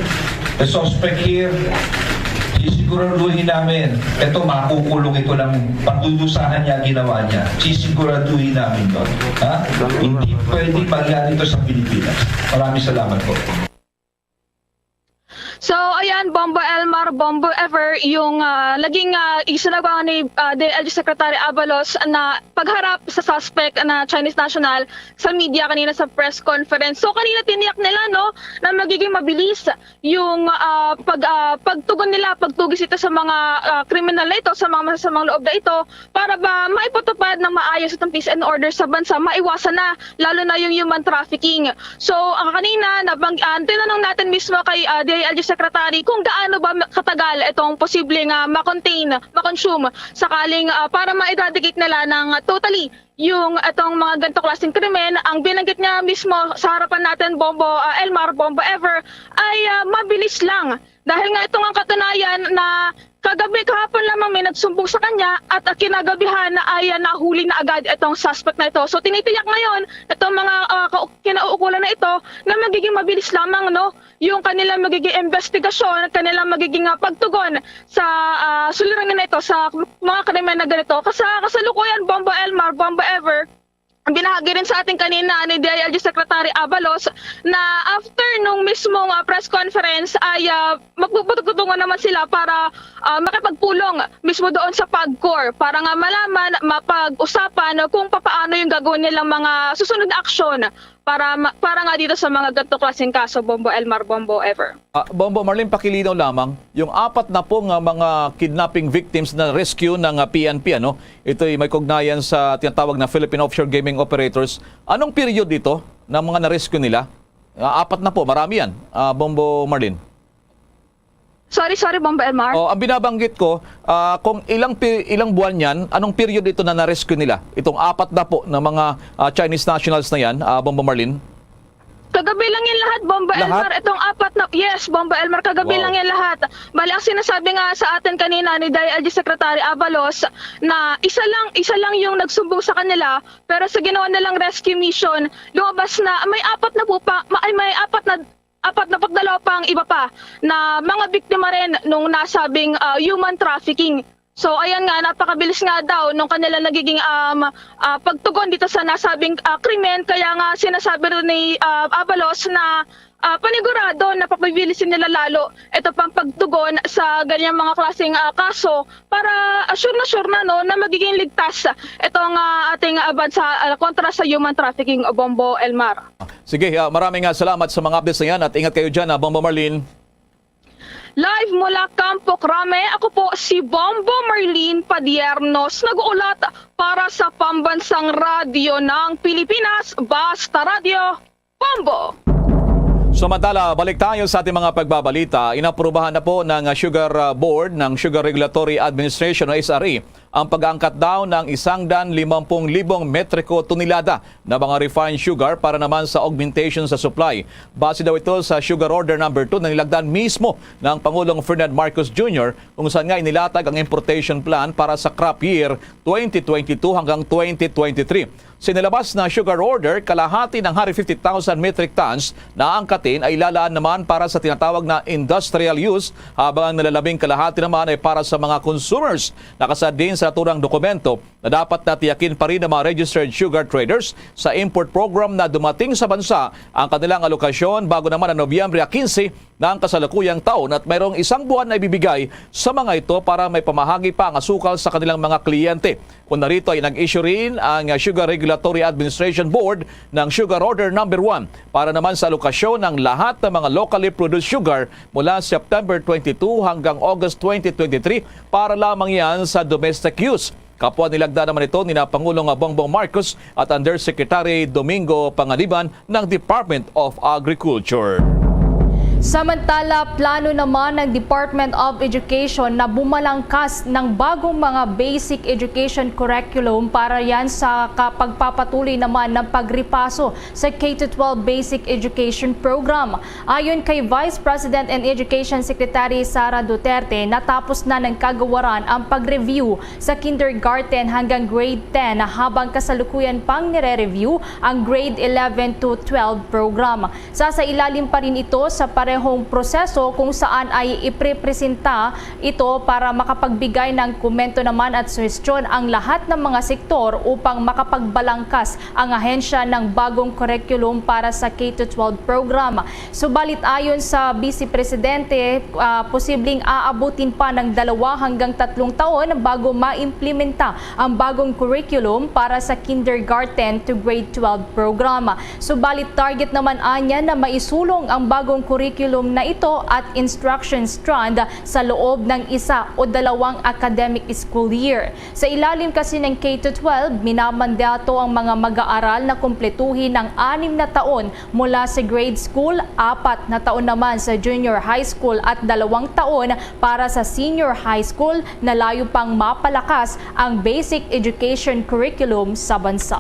the suspect here. Sisiguraduhin namin, ito, makukulong ito ng pagdudusahan niya, ginawa niya. Sisiguraduhin namin yun. Ha? Hindi pwede mangyari ito sa Pilipinas. Maraming salamat po. So, ayan, Bombo Elmar, Bombo Ever, yung, ah, naging, ah, isinagawa ni, ah, D I L G Secretary Abalos na pagharap sa suspect na Chinese national sa media kanina sa press conference. So, kanina tiniyak nila, no, na magiging mabilis yung, ah, pag, ah, pagtugon nila, pagtugis ito sa mga, ah, kriminal na ito, sa mga masasamang loob na ito, para ba maipatupad ng maayos itong peace and order sa bansa, maiwasan na, lalo na yung human trafficking. So, ang kanina, nabang-, ah, tinanong natin mismo kay, ah, D I L G Secretary kung gaano ba katagal itong posible nga ma-contain, ma-consume sakaling, ah, para ma-eradicate nila ng totally yung itong mga ganito klaseng krimen. Ang binanggit niya mismo sa harapan natin, Bombo, ah, Elmar, Bombo Ever, ay, ah, mabilis lang. Dahil nga ito nga katunayan na kagabi, kahapon lamang may nagsumbong sa kanya at, ah, kinagabihan na ay, ah, nahuli na agad itong suspect na ito. So, tinitiyak ngayon itong mga, ah, kau-, kinauukulan na ito na magiging mabilis lamang, no, yung kanilang magiging investigasyon, kanilang magiging, ah, pagtugon sa, ah, suliranin na ito sa mga krimen na ganito. Sa kasalukuyan, Bombo Elmar, Bombo Ever, ang binahagi rin sa atin kanina ni D I L G Secretary Abalos na after nung mismong, ah, press conference ay, ah, magpuputugtungan naman sila para, ah, makipagpulong mismo doon sa PAGCOR para nga malaman, mapag-usapan kung papaano yung gagawin nilang mga susunod na aksyon para ma-, para nga dito sa mga ganito klaseng kaso, Bombo Elmar, Bombo Ever. Ah, Bombo Marlene, pakilinaw lamang, yung apat na po nga mga kidnapping victims na rescue ng, ah, P N P, ano? Ito'y may kaugnayan sa tinatawag na Philippine Offshore Gaming Operators. Anong period dito ng mga na-rescue nila? Ah, apat na po, marami yan, ah, Bombo Marlene. Sorry, sorry, Bombo Elmar. Oh, ang binabanggit ko, ah, kung ilang pi-, ilang buwan yan, anong period ito na na-rescue nila? Itong apat na po na mga, ah, Chinese nationals na yan, ah, Bombo Marlene? Kagabi lang yan lahat, Bombo Lahat? Elmar. Itong apat na, yes, Bombo Elmar, kagabi Wow. lang yan lahat. Bali, ang sinasabi nga sa atin kanina ni D I L G Secretary Abalos na isa lang, isa lang yung nagsumbong sa kanila, pero sa ginawa nilang rescue mission, lumabas na may apat na po pa, ma-, ay, may apat na, apat na put dalawa pang iba pa na mga biktima rin nung nasabing, ah, human trafficking. So, ayan nga, napakabilis nga daw nung kanila nagiging, um, ah, pagtugon dito sa nasabing, ah, krimen. Kaya nga sinasabi rin ni, ah, Abalos na, ah, panigurado na papibilisin nila lalo ito pang pagtugon sa ganyang mga klaseng, ah, kaso para, ah, sure na sure na, no, na magiging ligtas itong, ah, ating, ah, bansa, ah, kontra sa human trafficking, Bombo Elmar. Sige, ah, maraming, ah, salamat sa mga updates na yan at ingat kayo dyan, ah, Bombo Marlene. Live mula Campo Crame, ako po si Bombo Marlene Padiernos, nag-uulat para sa Pambansang Radyo ng Pilipinas, Basta Radyo, Bombo! Samantala, balik tayo sa ating mga pagbabalita. Inaprubahan na po ng Sugar, uh, Board, ng Sugar Regulatory Administration o S R A, ang pag-aangkat daw ng isang daan limampung libong metriko tonelada na mga refined sugar para naman sa augmentation sa supply. Base daw ito sa Sugar Order Number Two na nilagdaan mismo ng Pangulong Ferdinand Marcos Junior, kung saan nga inilatag ang importation plan para sa crop year twenty twenty-two hanggang twenty twenty-three. Sa inilabas na sugar order, kalahati ng hundred fifty thousand metric tons na angkatin ay lalaan naman para sa tinatawag na industrial use, habang ang nalalabing kalahati naman ay para sa mga consumers. Nakasaad din sa naturang dokumento na dapat natiyakin pa rin ng mga registered sugar traders sa import program na dumating sa bansa ang kanilang alokasyon bago naman ang Nobyembre quince ng kasalukuyang taon, at mayroong isang buwan na ibibigay sa mga ito para may pamahagi pa ang asukal sa kanilang mga kliyente. Kung narito ay nag-issue rin ang Sugar Regulatory Administration Board ng Sugar Order Number One para naman sa alokasyon ng lahat ng mga locally produced sugar mula September twenty-two hanggang August twenty twenty-three para lamang yan sa domestic use. Kapwa nilagda naman ito ni na Pangulong Bongbong Marcos at Undersecretary Domingo Panganiban ng Department of Agriculture. Samantala, plano naman ng Department of Education na bumalangkas ng bagong mga basic education curriculum para yan sa kapagpapatuloy naman ng pagripaso sa K to twelve Basic Education Program. Ayon kay Vice President and Education Secretary Sara Duterte, natapos na ng kagawaran ang pag-review sa kindergarten hanggang grade ten, habang kasalukuyan pang nire-review ang grade eleven to twelve program. Sa, sa ilalim pa rin ito sa parehong proseso kung saan ay iprepresenta ito para makapagbigay ng komento naman at suhestyon ang lahat ng mga sektor upang makapagbalangkas ang ahensya ng bagong curriculum para sa K to twelve program. Subalit, ayon sa Vice Presidente, ah, posibleng aabutin pa ng dalawa hanggang tatlong taon bago maimplementa ang bagong curriculum para sa kindergarten to grade twelve program. Subalit, target naman anya na maisulong ang bagong curriculum na ito at instruction strand sa loob ng isa o dalawang academic school year. Sa ilalim kasi ng K to twelve, minamandato ang mga mag-aaral na kumpletuhin ang anim na taon mula sa grade school, apat na taon naman sa junior high school at dalawang taon para sa senior high school, na layo pang mapalakas ang basic education curriculum sa bansa.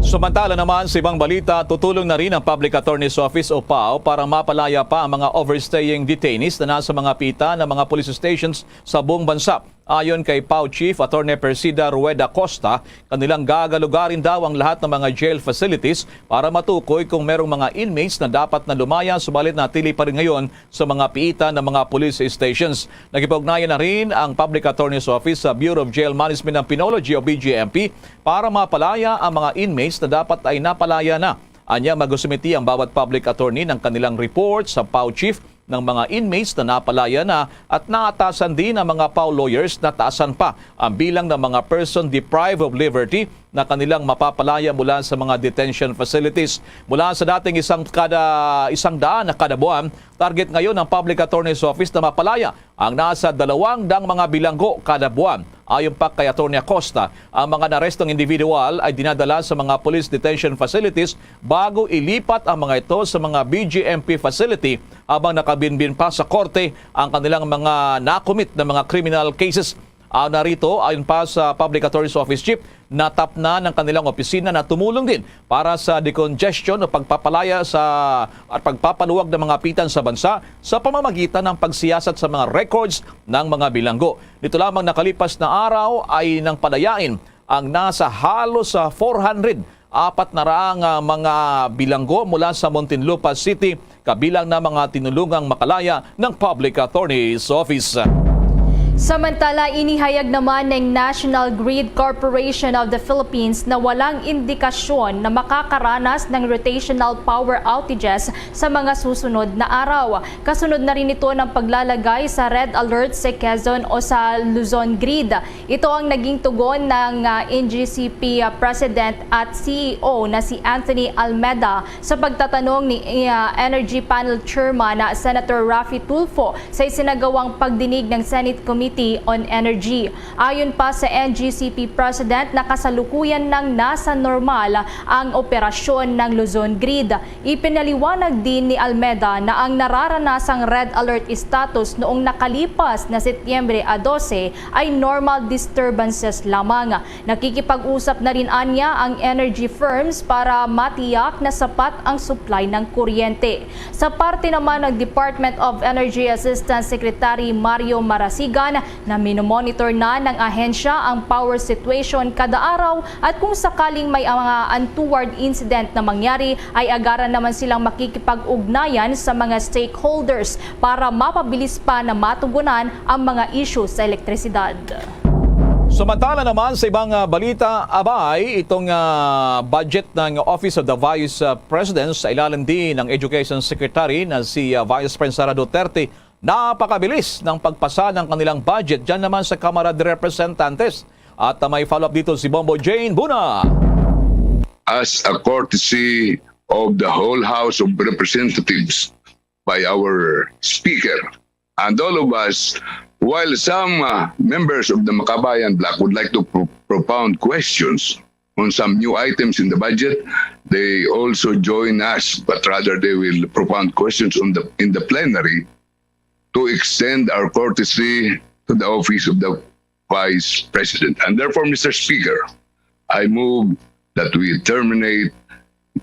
Samantala naman, sa ibang balita, tutulong na rin ang Public Attorney's Office o PAO para mapalaya pa ang mga overstaying detainees na nasa mga piitan ng mga police stations sa buong bansa. Ayon kay PAO Chief Attorney Persida Rueda Costa, kanilang gagalugarin daw ang lahat ng mga jail facilities para matukoy kung merong mga inmates na dapat na lumaya, subalit natili pa rin ngayon sa mga piitan ng mga police stations. Nakipag-ugnayan na rin ang Public Attorney's Office sa Bureau of Jail Management and Penology o B J M P para mapalaya ang mga inmates na dapat ay napalaya na. Anya, magsusumiti ang bawat public attorney ng kanilang report sa PAO chief ng mga inmates na napalaya na, at naatasan din ang mga PAO lawyers na taasan pa ang bilang ng mga person deprived of liberty na kanilang mapapalaya mula sa mga detention facilities. Mula sa dating isang kada, isang daan na kada buwan, target ngayon ng Public Attorney's Office na mapalaya ang nasa dalawang daang mga bilanggo kada buwan. Ayon pa kay Attorney Acosta, ang mga narestong individual ay dinadala sa mga police detention facilities bago ilipat ang mga ito sa mga B J M P facility, habang nakabinbin pa sa korte ang kanilang mga nakumit na mga criminal cases. Ah, narito, ayon pa sa Public Attorney's Office Chief, natapnan ang kanilang opisina na tumulong din para sa decongestion o pagpapalaya sa at pagpapaluwag ng mga piitan sa bansa sa pamamagitan ng pagsiyasat sa mga records ng mga bilanggo. Nito lamang nakalipas na araw ay nang palayain ang nasa halos sa four hundred apat na raang, ah, mga bilanggo mula sa Muntinlupa City, kabilang na mga tinulungang makalaya ng Public Attorney's Office. Samantala, inihayag naman ng National Grid Corporation of the Philippines na walang indikasyon na makakaranas ng rotational power outages sa mga susunod na araw. Kasunod na rin ito ng paglalagay sa red alert sa Quezon o sa Luzon Grid. Ito ang naging tugon ng, ah, N G C P, ah, President at C E O na si Anthony Almeda sa pagtatanong ni, ah, Energy Panel Chairman na Senator Raffy Tulfo sa isinagawang pagdinig ng Senate Committee on Energy. Ayon pa sa N G C P President, nakasalukuyan nang nasa normal ang operasyon ng Luzon Grid. Ipinaliwanag din ni Almeda na ang nararanasang red alert status noong nakalipas na Setyembre a dose ay normal disturbances lamang. Nakikipag-usap na rin anya ang energy firms para matiyak na sapat ang supply ng kuryente. Sa parte naman ng Department of Energy Assistant Secretary Mario Marasigan na minomonitor na ng ahensya ang power situation kada araw at kung sakaling may mga untoward incident na mangyari ay agaran naman silang makikipag-ugnayan sa mga stakeholders para mapabilis pa na matugunan ang mga isyu sa elektrisidad. Samantala naman sa ibang, ah, balita, abay, itong, ah, budget ng Office of the Vice, ah, President sa ilalim din ng Education Secretary na si, ah, Vice President Sara Duterte, napakabilis ng pagpasa ng kanilang budget dyan naman sa Kamara de Representantes. At, ah, may follow-up dito si Bombo Jane Buna. As a courtesy of the whole House of Representatives by our Speaker and all of us, while some uh, members of the Makabayan Bloc would like to pro- propound questions on some new items in the budget, they also join us, but rather they will propound questions on the in the plenary to extend our courtesy to the office of the Vice President. And therefore, Mister Speaker, I move that we terminate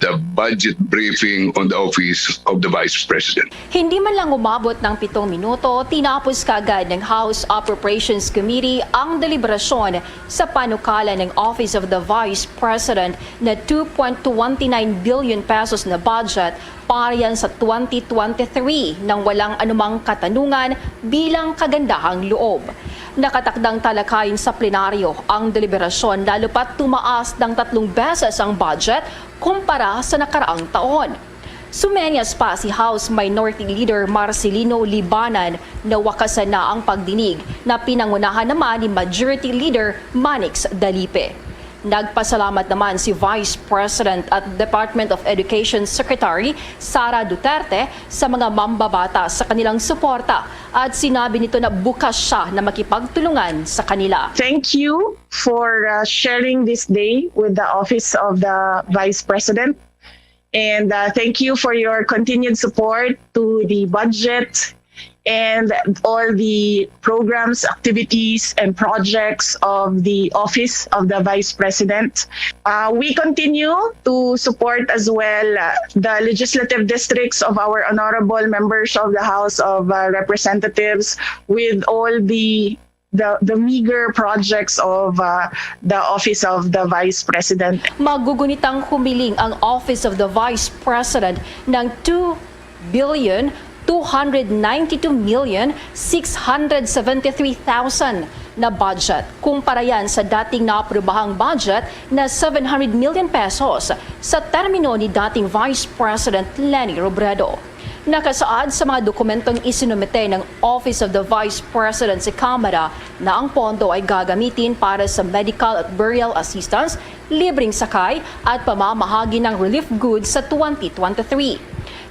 the budget briefing on the office of the Vice President. Hindi man lang umabot ng pitong minuto, tinapos kaagad ng House Appropriations Committee ang deliberasyon sa panukala ng Office of the Vice President na two point twenty nine billion pesos na budget para yan sa twenty twenty-three nang walang anumang katanungan bilang kagandahang loob. Nakatakdang talakayin sa plenaryo ang deliberasyon lalo pat tumaas ng tatlong beses ang budget kumpara sa nakaraang taon. Sumenyas pa si House Minority Leader Marcelino Libanan na wakasan na ang pagdinig na pinangunahan naman ni Majority Leader Manix Dalipe. Nagpasalamat naman si Vice President at Department of Education Secretary Sara Duterte sa mga mambabata sa kanilang suporta at sinabi nito na bukas siya na makipagtulungan sa kanila. Thank you for uh, sharing this day with the Office of the Vice President. And uh, thank you for your continued support to the budget and all the programs, activities, and projects of the Office of the Vice President. Uh, we continue to support as well uh, the legislative districts of our honorable members of the House of uh, Representatives with all the the, the meager projects of uh, the Office of the Vice President. Magugunitang humiling ang Office of the Vice President ng two billion two hundred ninety-two million six hundred seventy-three thousand na budget. Kumpara yan sa dating naaprobahang budget na seven hundred million pesos sa termino ni dating Vice President Leni Robredo. Nakasaad sa mga dokumentong isinumite ng Office of the Vice President sa Kamara na ang pondo ay gagamitin para sa medical at burial assistance, libreng sakay at pamamahagi ng relief goods sa twenty twenty-three.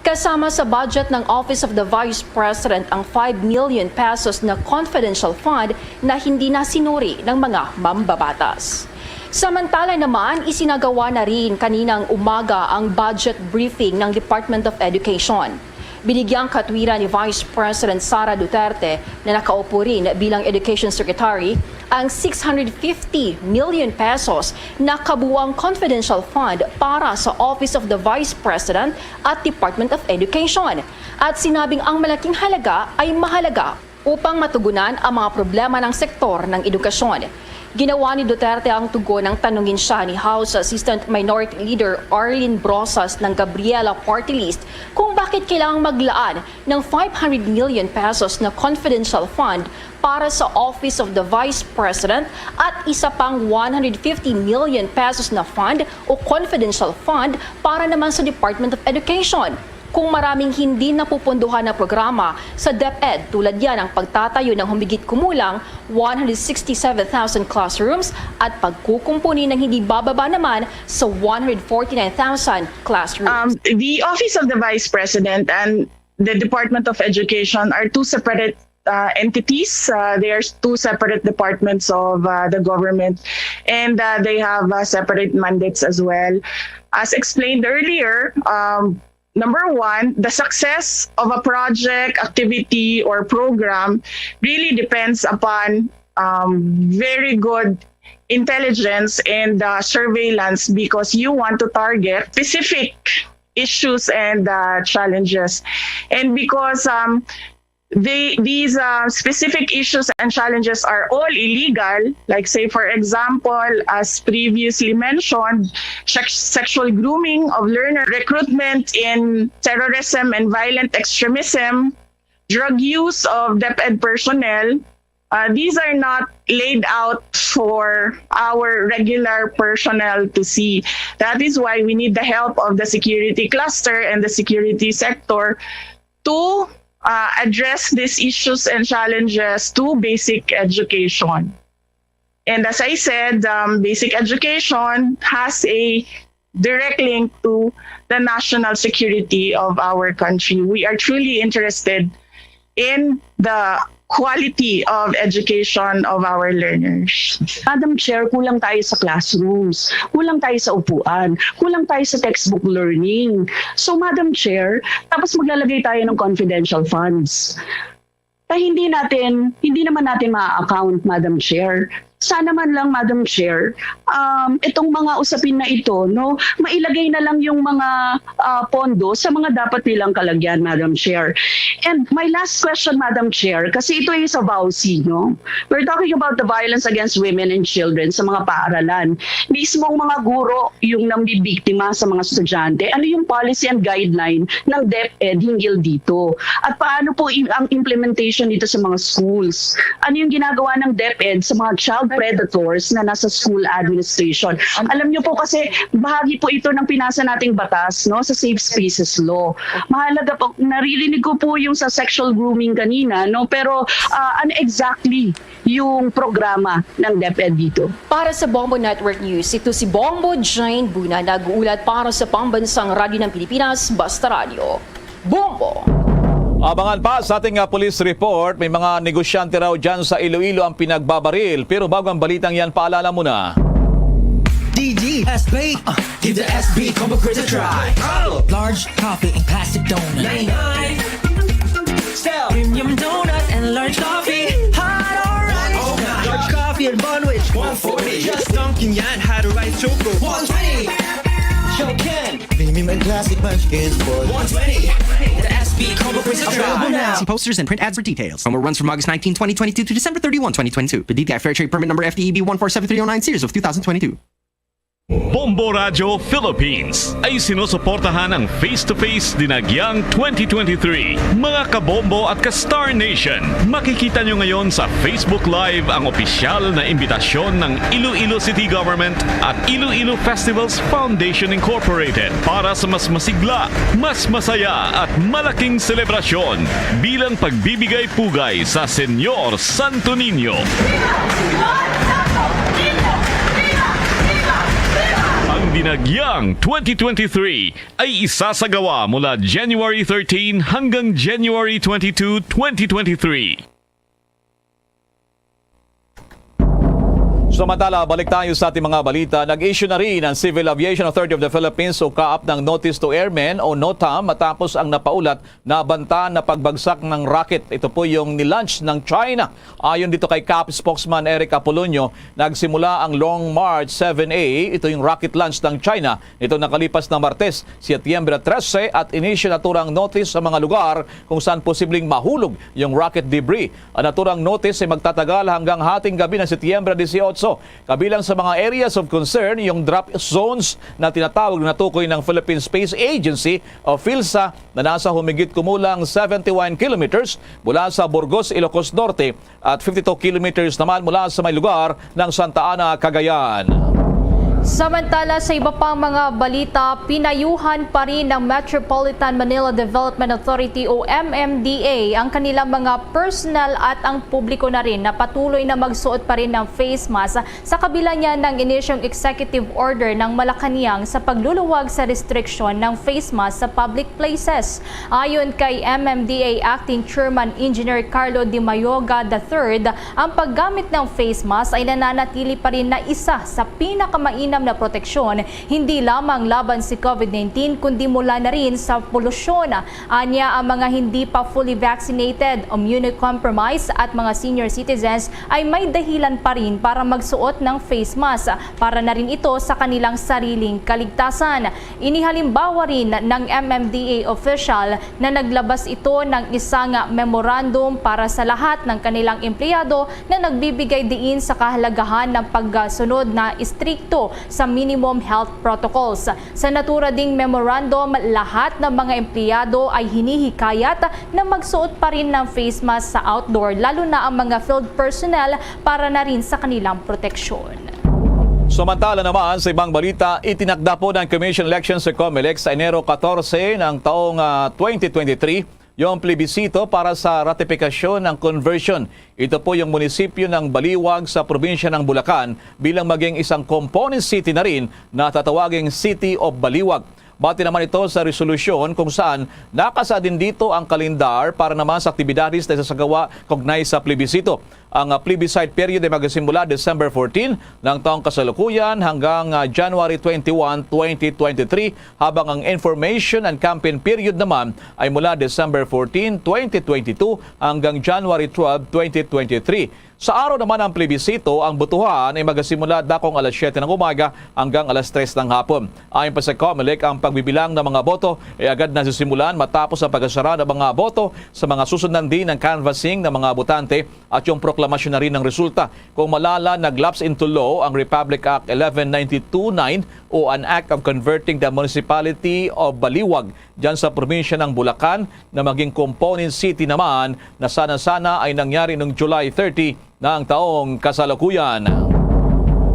Kasama sa budget ng Office of the Vice President ang five million pesos na confidential fund na hindi nasinuri ng mga mambabatas. Samantala naman, isinagawa na rin kaninang umaga ang budget briefing ng Department of Education. Binigyang katwiran ni Vice President Sara Duterte na nakaupo rin bilang Education Secretary ang six hundred fifty million pesos na kabuang confidential fund para sa Office of the Vice President at Department of Education at sinabing ang malaking halaga ay mahalaga upang matugunan ang mga problema ng sektor ng edukasyon. Ginawa ni Duterte ang tugon nang tanungin siya ni House Assistant Minority Leader Arlene Brosas ng Gabriela Party List kung bakit kailangang maglaan ng five hundred million pesos na confidential fund para sa Office of the Vice President at isa pang one hundred fifty million pesos na fund o confidential fund para naman sa Department of Education. Kung maraming hindi napupunduhan na programa sa DepEd, tulad yan ang pagtatayo ng humigit kumulang one hundred sixty-seven thousand classrooms at pagkukumpuni ng hindi bababa naman sa one hundred forty-nine thousand classrooms. Um, the Office of the Vice President and the Department of Education are two separate uh, entities. Uh, they are two separate departments of uh, the government, and uh, they have uh, separate mandates as well. As explained earlier, um, number one, the success of a project, activity, or program really depends upon um, very good intelligence and uh, surveillance, because you want to target specific issues and uh, challenges. And because um, they, these uh, specific issues and challenges are all illegal, like, say, for example, as previously mentioned, sex- sexual grooming of learner, recruitment in terrorism and violent extremism, drug use of DepEd personnel, uh, these are not laid out for our regular personnel to see. That is why we need the help of the security cluster and the security sector to uh, address these issues and challenges to basic education. And as I said, um, basic education has a direct link to the national security of our country. We are truly interested in the quality of education of our learners. Madam Chair, kulang tayo sa classrooms, kulang tayo sa upuan, kulang tayo sa textbook learning. So Madam Chair, tapos maglalagay tayo ng confidential funds na hindi natin, hindi naman natin ma-account, Madam Chair. Sana man lang, Madam Chair, um, itong mga usapin na ito, no, mailagay na lang yung mga uh, pondo sa mga dapat nilang kalagyan, Madam Chair. And my last question, Madam Chair, kasi ito ay sa VAWC, no? We're talking about the violence against women and children sa mga paaralan. Mismong mga guro yung nambibiktima sa mga estudyante. Ano yung policy and guideline ng DepEd hinggil dito? At paano po ang implementation dito sa mga schools? Ano yung ginagawa ng DepEd sa mga child predators na nasa school administration? Alam niyo po kasi bahagi po ito ng pinasa nating batas, no, sa safe spaces law. Mahalaga po, naririnig ko po yung sa sexual grooming kanina, no, pero uh, ano exactly yung programa ng DepEd dito? Para sa Bombo Network News, ito si Bombo Jane Buna, nag-uulat para sa Pambansang Radyo ng Pilipinas, Basta Radyo. Bombo! Abangan pa sa ating uh, police report, may mga negosyante raw dyan sa Iloilo ang pinagbabaril. Pero bago ang balitang yan, paalala muna. D D S B, uh, give the S B Combo Quiz a try. Oh! Large coffee and plastic donut. Nine, nine. Sell premium donut and large coffee. Hot or right? Oh, large coffee and bun which? One forty. Just dunking yan, had a rice choco. One twenty. Show Ken. Premium and classic munchkins for one twenty. The S B Combo Quiz a try. Available now. See posters and print ads for details. Promo runs from August nineteen, twenty twenty-two to December thirty-one, twenty twenty-two. The D T I Fair Trade Permit Number F T E B one four seven three oh nine series of two thousand twenty-two. Bombo Radyo Philippines ay sinusuportahan ng Face to Face Dinagyang twenty twenty-three. Mga kabombo at ka-Star Nation, makikita nyo ngayon sa Facebook Live ang opisyal na imbitasyon ng Iloilo City Government at Iloilo Festivals Foundation Incorporated para sa mas masigla, mas masaya at malaking selebrasyon bilang pagbibigay pugay sa Senyor Santo Niño. Ang Dinagyang twenty twenty-three ay isasagawa mula January thirteen hanggang January twenty-two, twenty twenty-three. Samantala, balik tayo sa ating mga balita. Nag-issue na rin ang Civil Aviation Authority of the Philippines o CAAP ng Notice to Airmen o NOTAM matapos ang napaulat na banta na pagbagsak ng rocket. Ito po yung nilaunch ng China. Ayon dito kay CAAP spokesman Eric Apolonio, nagsimula ang Long March seven A. Ito yung rocket launch ng China nitong nakalipas na Martes, Setyembre trese, at inisyu naturang notice sa mga lugar kung saan posibleng mahulog yung rocket debris. Ang naturang notice ay magtatagal hanggang hating gabi ng Setyembre dieciocho. Kabilang sa mga areas of concern, yung drop zones na tinatawag na natukoy ng Philippine Space Agency o PhilSA na nasa humigit kumulang seventy-one kilometers mula sa Burgos, Ilocos Norte, at fifty-two kilometers naman mula sa may lugar ng Santa Ana, Cagayan. Samantala, sa iba pang mga balita, pinayuhan pa rin ng Metropolitan Manila Development Authority o M M D A ang kanilang mga personnel at ang publiko na rin na patuloy na magsuot pa rin ng face mask sa kabila niya ng inisyong executive order ng Malacañang sa pagluluwag sa restriksyon ng face mask sa public places. Ayon kay M M D A Acting Chairman Engineer Carlo De Mayoga the third, ang paggamit ng face mask ay nananatili pa rin na isa sa pinakamainam na proteksyon, hindi lamang laban si COVID nineteen, kundi mula na rin sa polusyon. Anya, ang mga hindi pa fully vaccinated, immunocompromised at mga senior citizens ay may dahilan pa rin para magsuot ng face mask para na rin ito sa kanilang sariling kaligtasan. Inihalimbawa rin ng M M D A official na naglabas ito ng isang memorandum para sa lahat ng kanilang empleyado na nagbibigay diin sa kahalagahan ng pagsunod na istrikto sa minimum health protocols. Sa natura ding memorandum, lahat ng mga empleyado ay hinihikayat na magsuot pa rin ng face mask sa outdoor, lalo na ang mga field personnel, para na rin sa kanilang proteksyon. Samantala naman, sa ibang balita, itinakda po ng Commission Elections sa Comelec sa Enero katorse ng taong, ah, twenty twenty-three yung plebisito para sa ratifikasyon ng conversion. Ito po yung munisipyo ng Baliwag sa probinsya ng Bulacan bilang maging isang component city na rin na tatawaging City of Baliwag. Bati naman ito sa resolusyon kung saan nakasaad din dito ang kalendar para naman sa aktibidades na isasagawa kaugnay sa plebisito. Ang, ah, plebiscite period ay magsisimula December fourteen ng taong kasalukuyan hanggang, ah, January twenty-one, twenty twenty-three, habang ang information and campaign period naman ay mula December fourteen, twenty twenty-two hanggang January twelve, twenty twenty-three. Sa araw naman ng plebisito, ang botohan ay magsisimula dakong alas siyete ng umaga hanggang alas tres ng hapon. Ayon pa sa Comelec, ang pagbibilang ng mga boto ay agad na sisimulan matapos ang pagkasara ng mga boto sa mga susundan din ng canvassing ng mga botante at yung proklamasyon na rin ng resulta. Kung malala, nag-lapse into law ang Republic Act eleven ninety-two nine o an Act of Converting the Municipality of Baliwag dyan sa probinsya ng Bulacan na maging component city naman na sana-sana ay nangyari noong July thirty ng taong kasalukuyan.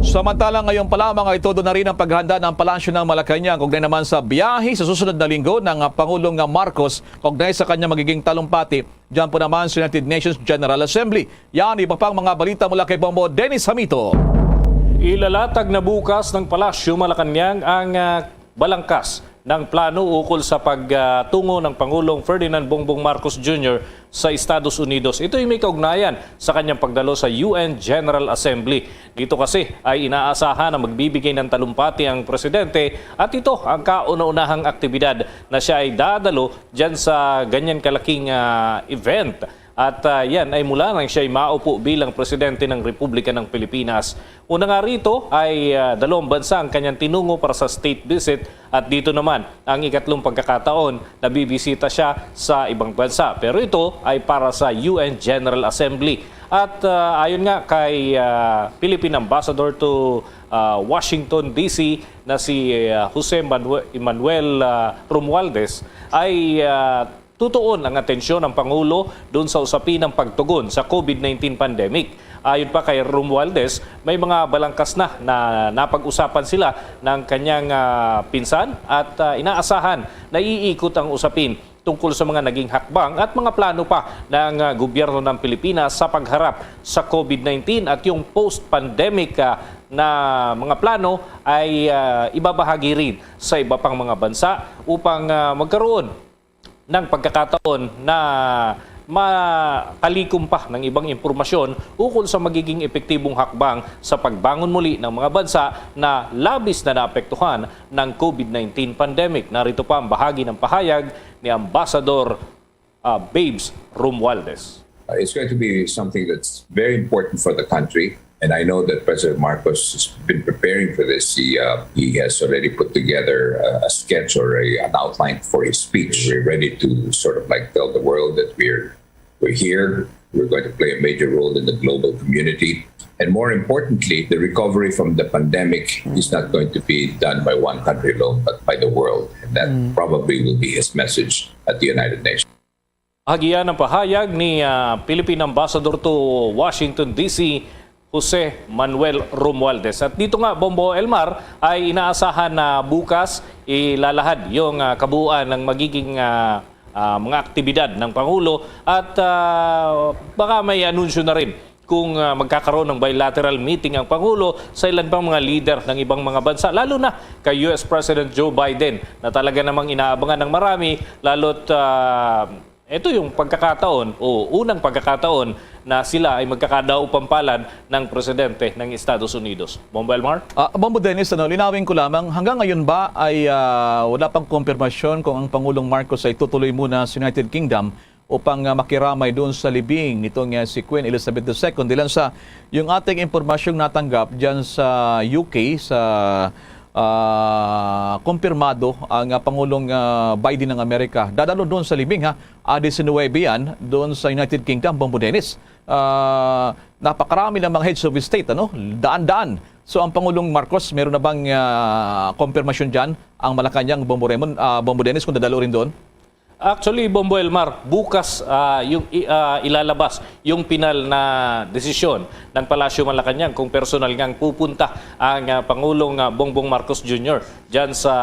Samantala, ngayon pa lamang ay todo na rin ang paghanda ng Palasyo ng Malacañang kaugnay naman sa biyahe sa susunod na linggo ng, ah, Pangulong, ah, Marcos kaugnay sa kanyang magiging talumpati diyan po naman sa United Nations General Assembly. Yan, iba pang mga balita mula kay Bombo Dennis Hamito. Ilalatag na bukas ng Palasyo Malacañang ang, ah, balangkas ng plano ukol sa pagtungo ng Pangulong Ferdinand Bongbong Marcos Junior sa Estados Unidos. Ito'y may kaugnayan sa kanyang pagdalo sa U N General Assembly. Dito kasi ay inaasahan na magbibigay ng talumpati ang presidente at ito ang kauna-unahang aktibidad na siya ay dadalo dyan sa ganyan kalaking, ah, event. At, ah, yan ay mula nang siya'y maupo bilang presidente ng Republika ng Pilipinas. Una nga rito ay, ah, dalawang bansa ang kanyang tinungo para sa state visit at dito naman ang ikatlong pagkakataon na bibisita siya sa ibang bansa. Pero ito ay para sa U N General Assembly. At, ah, ayon nga kay, ah, Philippine Ambassador to, ah, Washington D C na si, ah, Jose Manuel, Emmanuel, ah, Romualdez ay, ah, tutuon ang atensyon ng Pangulo doon sa usapin ng pagtugon sa COVID nineteen pandemic. Ayon pa kay Romualdez, may mga balangkas na na napag-usapan sila ng kanyang, ah, pinsan at, ah, inaasahan na iikot ang usapin tungkol sa mga naging hakbang at mga plano pa ng, ah, gobyerno ng Pilipinas sa pagharap sa COVID nineteen at yung post-pandemic, ah, na mga plano ay, ah, ibabahagi rin sa iba pang mga bansa upang, ah, magkaroon ng pagkakataon na Makalikom pa ng ibang impormasyon ukol sa magiging epektibong hakbang sa pagbangon muli ng mga bansa na labis na naapektuhan ng COVID nineteen pandemic. Narito pa ang bahagi ng pahayag ni Ambassador, ah, Babes Romualdez. Uh, it's going to be something that's very important for the country. And I know that President Marcos has been preparing for this. He, uh, he has already put together a, a sketch or a, an outline for his speech. We're ready to sort of, like, tell the world that we're, we're here. We're going to play a major role in the global community. And more importantly, the recovery from the pandemic is not going to be done by one country alone, but by the world. And that probably will be his message at the United Nations. Hagian ang pahayag ni, ah, Philippine Ambassador to Washington, D C, Jose Manuel Romualdez. At dito nga, Bombo Elmar, ay inaasahan na bukas ilalahad yung, ah, kabuuan ng magiging, ah, ah, mga aktibidad ng Pangulo at, ah, baka may anunsyo na rin kung, ah, magkakaroon ng bilateral meeting ang Pangulo sa ilan pang mga leader ng ibang mga bansa, lalo na kay U S President Joe Biden na talaga namang inaabangan ng marami, lalo't, ah, ito yung pagkakataon o unang pagkakataon na sila ay magkakadaup ang palad ng presidente ng Estados Unidos. Bombo Elmar? Ah, Bombo Dennis, ano, linawin ko lamang, hanggang ngayon ba ay, ah, wala pang kumpirmasyon kung ang Pangulong Marcos ay tutuloy muna sa United Kingdom upang, ah, makiramay doon sa libing nitong, ah, si Queen Elizabeth the Second? Dilan sa yung ating impormasyong natanggap dyan sa U K, sa, ah, kumpirmado ang, ah, Pangulong, ah, Biden ng Amerika. Dadalo doon sa libing, ha, ah, diecinuebe yan, doon sa United Kingdom, Bombo Dennis. Ah, napakarami ng mga heads of state, ano? Daan-daan. So, ang Pangulong Marcos, meron na bang, ah, kumpirmasyon dyan, ang Malacañang, Bombo Raymond, ah, Bombo Dennis, kung dadalo rin doon? Actually, Bombo Elmar, bukas, ah, yung i-, ah, ilalabas yung pinal na desisyon ng Palasyo Malacañang kung personal ngang pupunta ang, ah, Pangulong, ah, Bongbong Marcos Junior dyan sa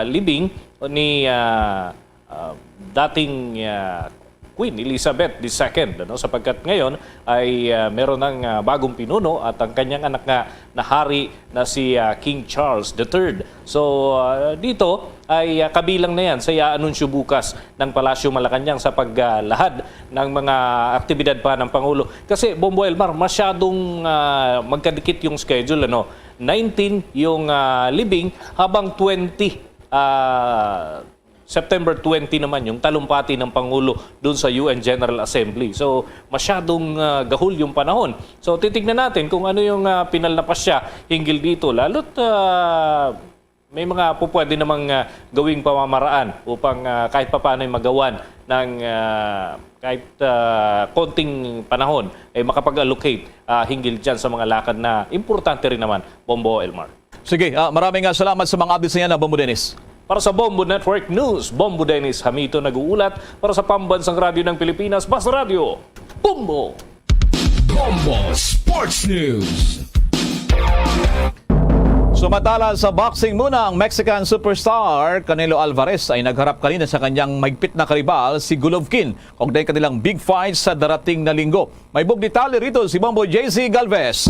libing ni, ah, ah, dating, ah, Queen Elizabeth the Second, ano, sapagkat ngayon ay, ah, meron ng, ah, bagong pinuno at ang kanyang anak nga na hari na si, ah, King Charles the Third. So, ah, dito ay, ah, kabilang na yan sa iaanunsyo bukas ng Palasyo Malacañang sa paglahad ng mga aktibidad pa ng Pangulo. Kasi, Bombo Elmar, masyadong, ah, magkadikit yung schedule, ano? Nineteen yung, ah, libing, habang twenty, ah, September twenty naman yung talumpati ng Pangulo dun sa U N General Assembly. So, masyadong, ah, gahul yung panahon. So, titignan natin kung ano yung, ah, pinal na pasya hinggil dito. Lalo't, ah, may mga pupwede namang, ah, gawing pamamaraan upang, ah, kahit papaano'y magawan ng, ah, kahit, ah, konting panahon ay makapag-allocate, ah, hinggil dyan sa mga lakad na importante rin naman, Bombo Elmar. Sige, ah, maraming, ah, salamat sa mga updates na yan, ah, Bombo Dennis. Para sa Bombo Network News, Bombo Dennis Hamito nag-uulat. Para sa Pambansang Radyo ng Pilipinas, Basta Radyo, Bombo! Bombo Sports News. Samantala, sa boxing muna, ang Mexican superstar Canelo Alvarez ay nagharap kanina sa kanyang mahigpit na karibal, si Golovkin, kaugnay kanilang big fight sa darating na linggo. May buong detalye rito si Bombo J C Galvez.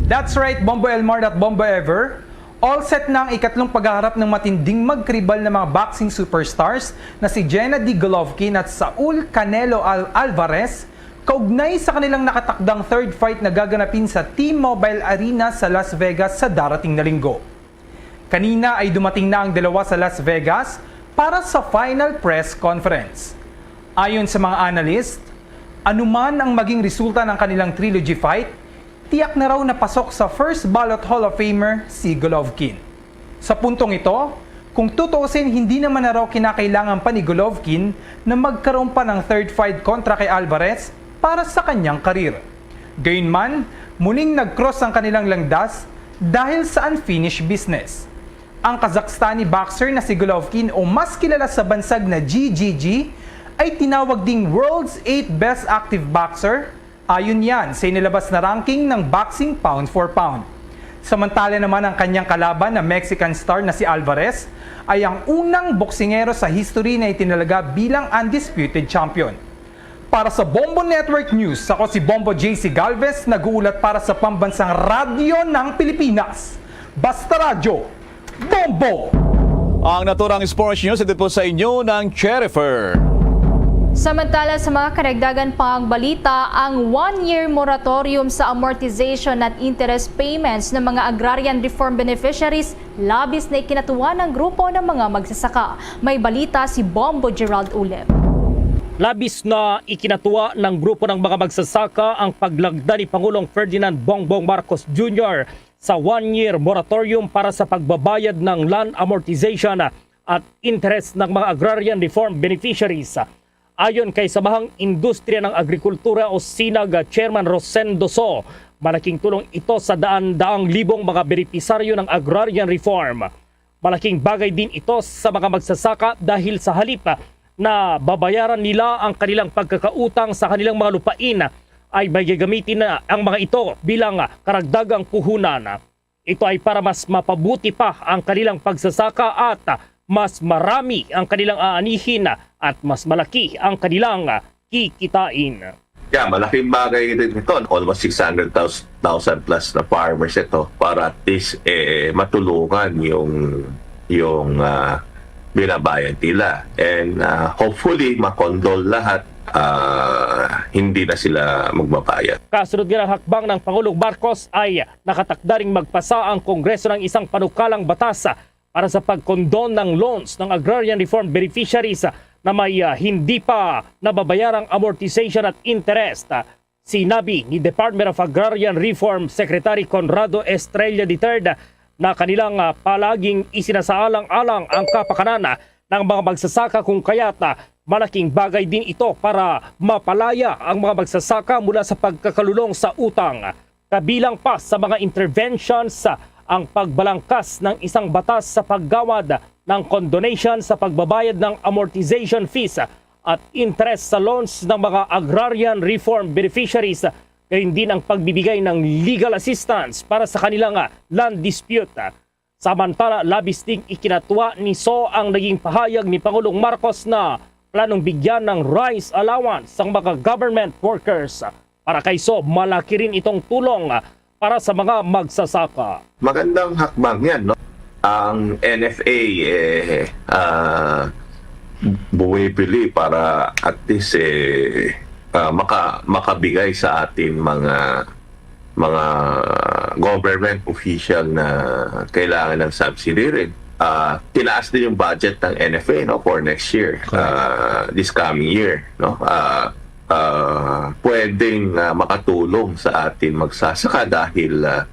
That's right, Bombo Elmar at Bombo Ever. All set na ang ikatlong paghaharap ng matinding magkaribal na mga boxing superstars na si Gennady Golovkin at Saul Canelo Al- Alvarez, kaugnay sa kanilang nakatakdang third fight na gaganapin sa T-Mobile Arena sa Las Vegas sa darating na linggo. Kanina ay dumating na ang dalawa sa Las Vegas para sa final press conference. Ayon sa mga analyst, anuman ang maging resulta ng kanilang trilogy fight, tiyak na raw na pasok sa first ballot Hall of Famer si Golovkin. Sa puntong ito, kung tutuusin, hindi naman na raw kinakailangan pa ni Golovkin na magkaroon pa ng third fight kontra kay Alvarez para sa kanyang karir. Gayunman, muling nag-cross ang kanilang landas dahil sa unfinished business. Ang Kazakhstani boxer na si Golovkin, o mas kilala sa bansag na G G G, ay tinawag ding world's eighth best active boxer, ayon yan sa inilabas na ranking ng boxing pound for pound. Samantala naman, ang kanyang kalaban na Mexican star na si Alvarez ay ang unang boksingero sa history na itinalaga bilang undisputed champion. Para sa Bombo Network News, ako si Bombo J C Galvez, nag-uulat para sa Pambansang Radyo ng Pilipinas. Basta Radyo, Bombo! Ang naturang sports news, ito po sa inyo ng Cherifer. Samantala, sa mga karagdagan pang balita, ang one-year moratorium sa amortization at interest payments ng mga agrarian reform beneficiaries labis na ikinatuwa ng grupo ng mga magsasaka. May balita si Bombo Gerald Ulep. Labis na ikinatuwa ng grupo ng mga magsasaka ang paglagda ni Pangulong Ferdinand Bongbong Marcos Junior sa one-year moratorium para sa pagbabayad ng land amortization at interest ng mga agrarian reform beneficiaries. Ayon kay Samahang Industriya ng Agrikultura o SINAG Chairman Rosendo So, malaking tulong ito sa daan-daang libong mga benepisaryo ng agrarian reform. Malaking bagay din ito sa mga magsasaka dahil sa halip na babayaran nila ang kanilang pagkakautang sa kanilang mga lupain, ay may gagamitin na ang mga ito bilang karagdagang puhunan. Ito ay para mas mapabuti pa ang kanilang pagsasaka at mas marami ang kanilang aanihin at mas malaki ang kanilang kikitain. Yeah, malaking bagay din ito. Almost six hundred thousand plus na farmers ito para at least eh, matulungan yung yung uh, binabayad nila. And uh, hopefully, makondol lahat, uh, hindi na sila magbabayad. Kasunod nga ng hakbang ng Pangulong Marcos ay nakatakda ring magpasa ang Kongreso ng isang panukalang batas para sa pagkondon ng loans ng agrarian reform beneficiaries na may uh, hindi pa nababayarang amortization at interest. Sinabi ni Department of Agrarian Reform Secretary Conrado Estrella the third na kanilang uh, palaging isinasaalang-alang ang kapakanan ng mga magsasaka kung kaya't uh, malaking bagay din ito para mapalaya ang mga magsasaka mula sa pagkakalulong sa utang. Kabilang pa sa mga interventions ang pagbalangkas ng isang batas sa paggawad ng condonation sa pagbabayad ng amortization fees at interest sa loans ng mga agrarian reform beneficiaries, gayon din ang pagbibigay ng legal assistance para sa kanilang land dispute. Samantala, labis ding ikinatuwa ni So ang naging pahayag ni Pangulong Marcos na planong bigyan ng rice allowance ang mga government workers. Para kay So, malaki rin itong tulong para sa mga magsasaka. Magandang hakbang yan, no? Ang N F A eh, uh, bumibili para at least eh, uh, maka, makabigay sa ating mga mga government official na kailangan ng subsidy rin. Uh, tinaas din yung budget ng N F A, no, for next year, uh, this coming year, no. Uh, uh, pwedeng uh, makatulong sa ating magsasaka dahil uh,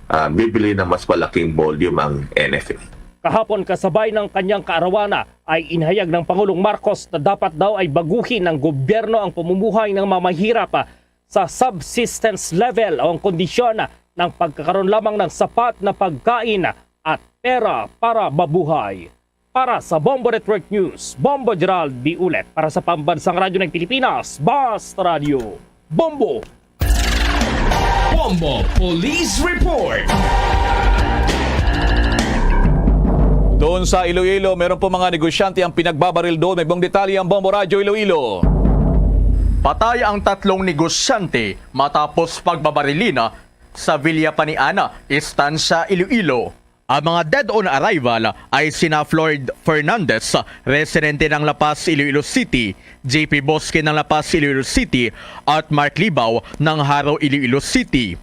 uh, bibili ng mas malaking volume ang N F A. Kahapon, kasabay ng kanyang kaarawana, ay inhayag ng Pangulong Marcos na dapat daw ay baguhin ng gobyerno ang pamumuhay ng mamahirap sa subsistence level o ang kondisyon ng pagkakaroon lamang ng sapat na pagkain at pera para mabuhay. Para sa Bombo Network News, Bombo Gerald B. Ulet. Para sa Pambansang Radyo ng Pilipinas, Basta Radyo, Bombo! Bombo Police Report. Doon sa Iloilo, meron po mga negosyante ang pinagbabaril doon. May buong detalye ang Bombo Radyo Iloilo. Patay ang tatlong negosyante matapos pagbabarilin sa Villa Paniana, Estancia, Iloilo. Ang mga dead on arrival ay sina Floyd Fernandez, residente ng La Paz, Iloilo City, J P Bosque ng La Paz, Iloilo City, at Mark Libao ng Jaro, Iloilo City.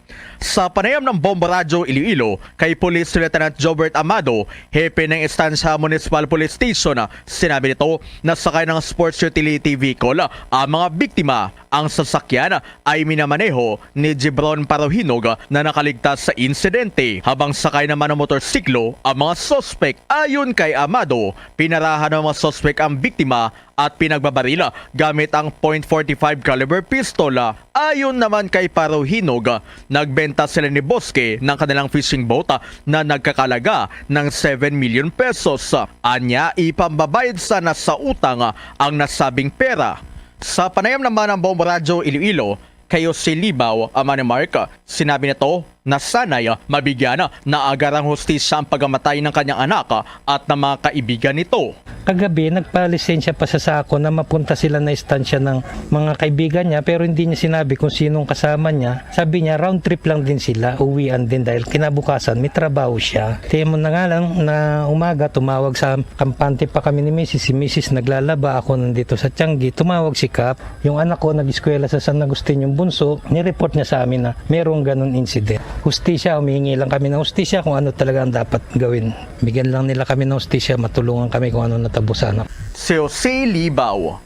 Sa panayam ng Bombo Radyo Iloilo kay Police Lieutenant Jobert Amado, hepe ng Estancia Municipal Police Station, sinabi nito na sakay ng sports utility vehicle ang mga biktima. Ang sasakyan ay minamaneho ni Gibron Parohinog na nakaligtas sa insidente, habang sakay naman ng motorsiklo ang mga suspek. Ayon kay Amado, pinarahan ng mga suspek ang biktima at pinagbabaril gamit ang point forty-five caliber pistol. Ayon naman kay Parohinog, nagbenta sila ni Bosque ng kanilang fishing boat na nagkakalaga ng seven million pesos. Anya, ipambabayad sana sa utang ang nasabing pera. Sa panayam naman ng Bombo Radyo Iloilo kay Jose Libao, ama ni Mark, sinabi nito Nasanay mabigyan na agarang hustisya ang pagkamatay ng kanyang anak at ng mga kaibigan nito. Kagabi, nagpalisensya pa siya sa ako na mapunta sila na istansya ng mga kaibigan niya, pero hindi niya sinabi kung sinong kasama niya. Sabi niya, round trip lang din sila, uwian din dahil kinabukasan may trabaho siya. Kaya mo na nga lang na umaga, tumawag sa kampante pa kami ni misis. Si misis naglalaba, ako nandito sa Tiangge. Tumawag si Kap. Yung anak ko nag-eskwela sa San Agustin, yung bunso, nireport niya sa amin na merong ganun incident. Hustisya, humihingi lang kami ng hustisya kung ano talaga ang dapat gawin. Bigyan lang nila kami ng hustisya, matulungan kami kung ano natabo sana. Si Jose Libao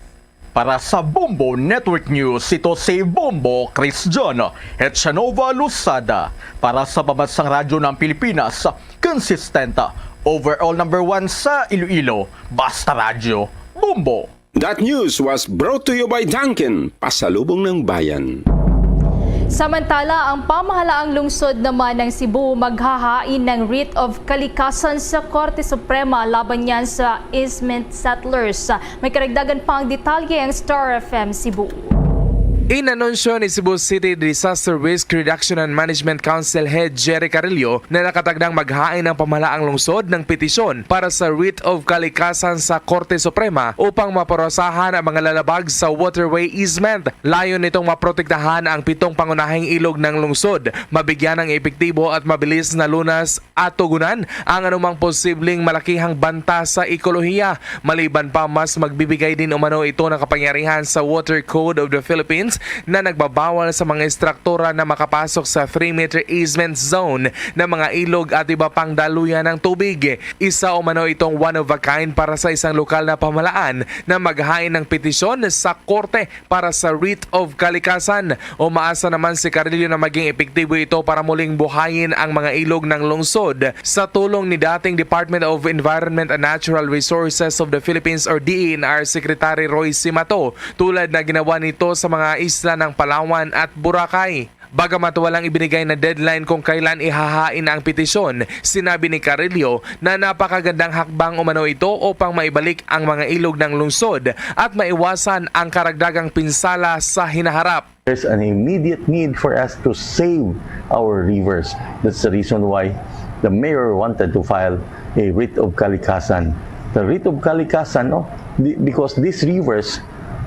para sa Bombo Network News, ito si Bombo Chris John Echanova Losada para sa Pambansang Radyo ng Pilipinas, consistent, overall number one sa Iloilo, Basta Radyo, Bombo. That news was brought to you by Dunkin, pasalubong ng bayan. Samantala, ang pamahalaang lungsod naman ng Cebu maghahain ng writ of kalikasan sa Korte Suprema laban niyan sa easement settlers. May karagdagan pang detalye ang Star F M Cebu. Inanunsyo ni Cebu City Disaster Risk Reduction and Management Council Head Jerry Carrillo na nakatagdang maghain ang pamahalaang lungsod ng petisyon para sa writ of kalikasan sa Korte Suprema upang maparusahan ang mga lalabag sa waterway easement. Layon nitong maprotektahan ang pitong pangunahing ilog ng lungsod, mabigyan ng epektibo at mabilis na lunas at tugunan ang anumang posibleng malakihang banta sa ekolohiya. Maliban pa, mas magbibigay din umano ito ng kapangyarihan sa Water Code of the Philippines na nagbabawal sa mga estruktura na makapasok sa three-meter easement zone ng mga ilog at iba pang daluyan ng tubig. Isa umano itong one of a kind para sa isang lokal na pamahalaan na maghain ng petisyon sa korte para sa writ of kalikasan. Umaasa naman si Carrillo na maging epektibo ito para muling buhayin ang mga ilog ng lungsod sa tulong ni dating Department of Environment and Natural Resources of the Philippines or D E N R Secretary Roy Simato, tulad na ginawa nito sa mga isla ng Palawan at Boracay. Bagamat walang ibinigay na deadline kung kailan ihahain ang petisyon, sinabi ni Carrillo na napakagandang hakbang umano ito upang maibalik ang mga ilog ng lungsod at maiwasan ang karagdagang pinsala sa hinaharap. There's an immediate need for us to save our rivers. That's the reason why the mayor wanted to file a writ of kalikasan. The writ of kalikasan, no? Di- because these rivers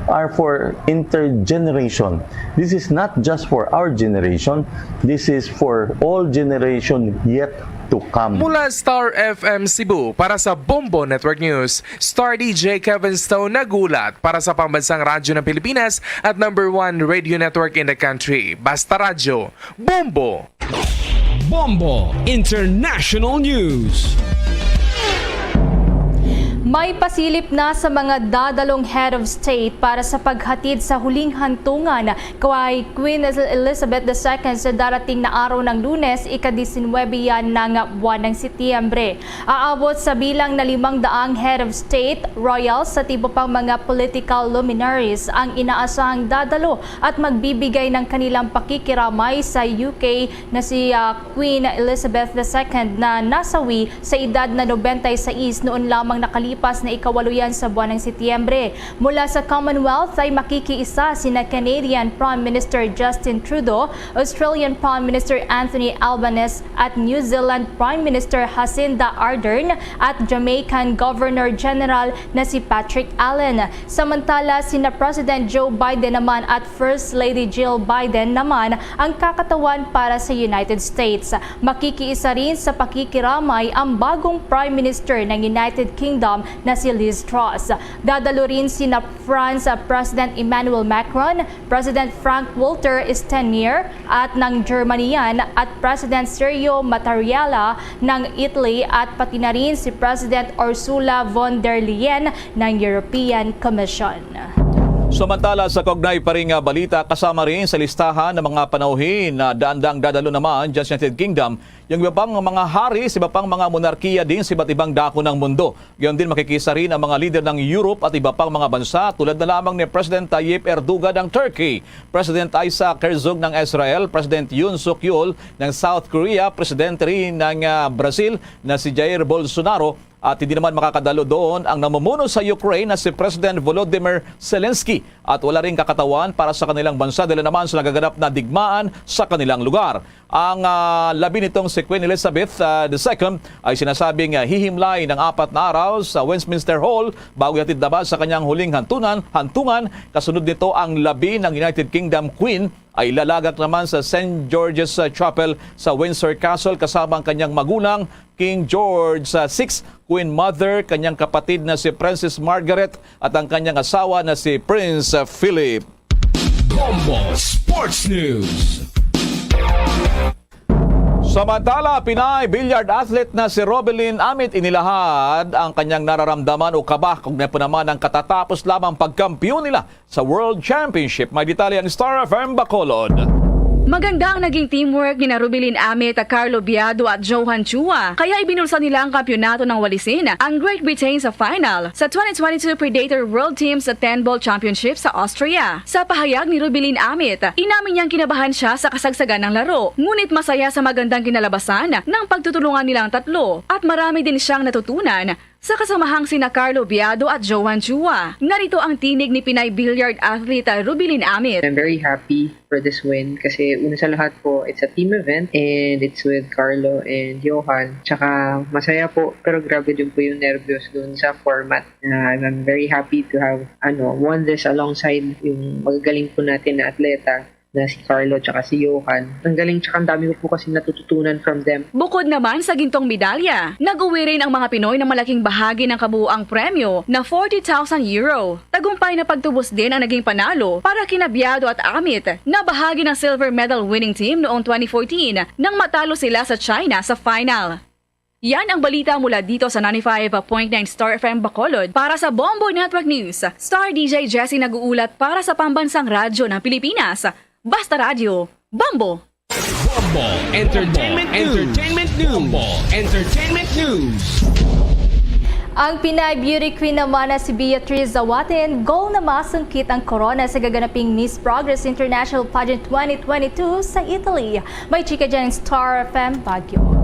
are for intergeneration. This is not just for our generation. This is for all generation yet to come. Mula Star F M Cebu, para sa Bombo Network News, Star D J Kevin Stone nagulat para sa Pambansang Radyo ng Pilipinas at number one radio network in the country, Basta Radyo, Bombo! Bombo International News. May pasilip na sa mga dadalong head of state para sa paghatid sa huling hantungan kay Queen Elizabeth the Second sa darating na araw ng Lunes, ika-disinwebe yan ng buwan ng Setyembre. Aabot sa bilang na limang daang head of state, royals, sa iba pang mga political luminaries ang inaasahang dadalo at magbibigay ng kanilang pakikiramay sa U K na si, ah, Queen Elizabeth the Second na nasawi sa edad na nobenta y seis noon lamang nakalipas na ikawalo yan sa buwan ng Setyembre. Mula sa Commonwealth ay makikiisa sina Canadian Prime Minister Justin Trudeau, Australian Prime Minister Anthony Albanese at New Zealand Prime Minister Jacinda Ardern at Jamaican Governor General na si Patrick Allen. Samantala, sina President Joe Biden naman at First Lady Jill Biden naman ang kakatawan para sa United States. Makikiisa rin sa pakikiramay ang bagong Prime Minister ng United Kingdom na si Liz Truss. Dadalo rin sina France, ah, President Emmanuel Macron, President Frank-Walter Steinmeier at ng Germany yan, at President Sergio Mattarella ng Italy, at pati na rin si President Ursula von der Leyen ng European Commission. Samantala, sa kaugnay pa rin nga balita, kasama rin sa listahan ng mga panauhin na daandang dadalo naman dyan sa United Kingdom, yung iba pang mga hari sa iba pang mga monarkiya din sa iba't ibang dako ng mundo. Gayon din, makikisa rin ang mga lider ng Europe at iba pang mga bansa, tulad na lamang ni President Tayyip Erdogan ng Turkey, President Isaac Herzog ng Israel, President Yoon Suk Yeol ng South Korea, Presidente rin ng, ah, Brazil na si Jair Bolsonaro, At hindi naman makakadalo doon ang namumuno sa Ukraine na si President Volodymyr Zelensky, at wala ring kakatawan para sa kanilang bansa dahil naman sa nagaganap na digmaan sa kanilang lugar. Ang, ah, labi nitong si Queen Elizabeth, ah, the second ay sinasabing, ah, hihimlay ng apat na araw sa Westminster Hall bago ihatid naman sa kanyang huling hantunan, hantungan. Kasunod nito, ang labi ng United Kingdom Queen ay ilalagak naman sa Saint George's, ah, Chapel sa Windsor Castle kasama ang kanyang magulang, King George, ah, six, Queen Mother, kanyang kapatid na si Princess Margaret, at ang kanyang asawa na si Prince, ah, Philip. Bombo Sports News. Samantala, Pinay billiard athlete na si Robelin Amit, inilahad ang kanyang nararamdaman o kaba kung naman ang katatapos lamang pagkampiyon nila sa World Championship. May detalye ang Star F M Bacolod. Maganda ang naging teamwork ni na Rubilin Amit, Carlo Biado at Johan Chua, kaya ibinulsa nila ang kampiyonato ng walisin, ang Great Britain, sa final sa twenty twenty-two Predator World Teams ten Ball Championship sa Austria. Sa pahayag ni Rubilin Amit, inamin niyang kinabahan siya sa kasagsagan ng laro, ngunit masaya sa magandang kinalabasan ng pagtutulungan nilang tatlo at marami din siyang natutunan sa kasamahang sina Carlo Biado at Johan Chua. Narito ang tinig ni Pinay billiard athlete Rubilin Amit. I'm very happy for this win kasi una sa lahat po, it's a team event and it's with Carlo and Johan. Tsaka masaya po, pero grabe din po yung nervyos dun sa format. Uh, I'm very happy to have ano, won this alongside yung magagaling po natin na atleta na si Carlo tsaka si Johan. Ang galing tsaka ang dami ko po kasi natututunan from them. Bukod naman sa gintong medalya, nag-uwi rin ang mga Pinoy ng malaking bahagi ng kabuuang premyo na forty thousand euro. Tagumpay na pagtubos din ang naging panalo para kina Biado at Amit na bahagi ng silver medal winning team noong twenty fourteen nang matalo sila sa China sa final. Yan ang balita mula dito sa ninety-five point nine Star F M Bacolod. Para sa Bombo Network News, Star D J Jessie nag-uulat para sa Pambansang Radyo ng Pilipinas. Basta Radyo, Bombo! Bombo Entertainment News. Entertainment News. Bombo Entertainment News. Ang Pinay beauty queen naman na si Beatriz Zawatin, goal na masungkit ang korona sa gaganaping Miss Progress International Pageant twenty twenty-two sa Italy. May chika dyan ang Star F M Baguio.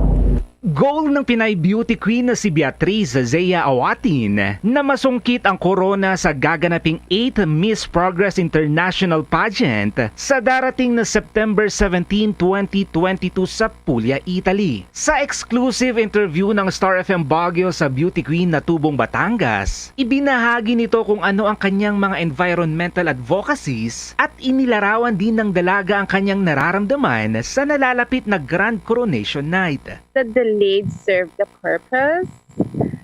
Goal ng Pinay beauty queen na si Beatriz Zea Awatin na masungkit ang korona sa gaganaping eighth Miss Progress International Pageant sa darating na September seventeen, twenty twenty-two sa Puglia, Italy. Sa exclusive interview ng Star F M Baguio sa beauty queen na tubong Batangas, ibinahagi nito kung ano ang kanyang mga environmental advocacies at inilarawan din ng dalaga ang kanyang nararamdaman sa nalalapit na Grand Coronation Night. The delayed served the purpose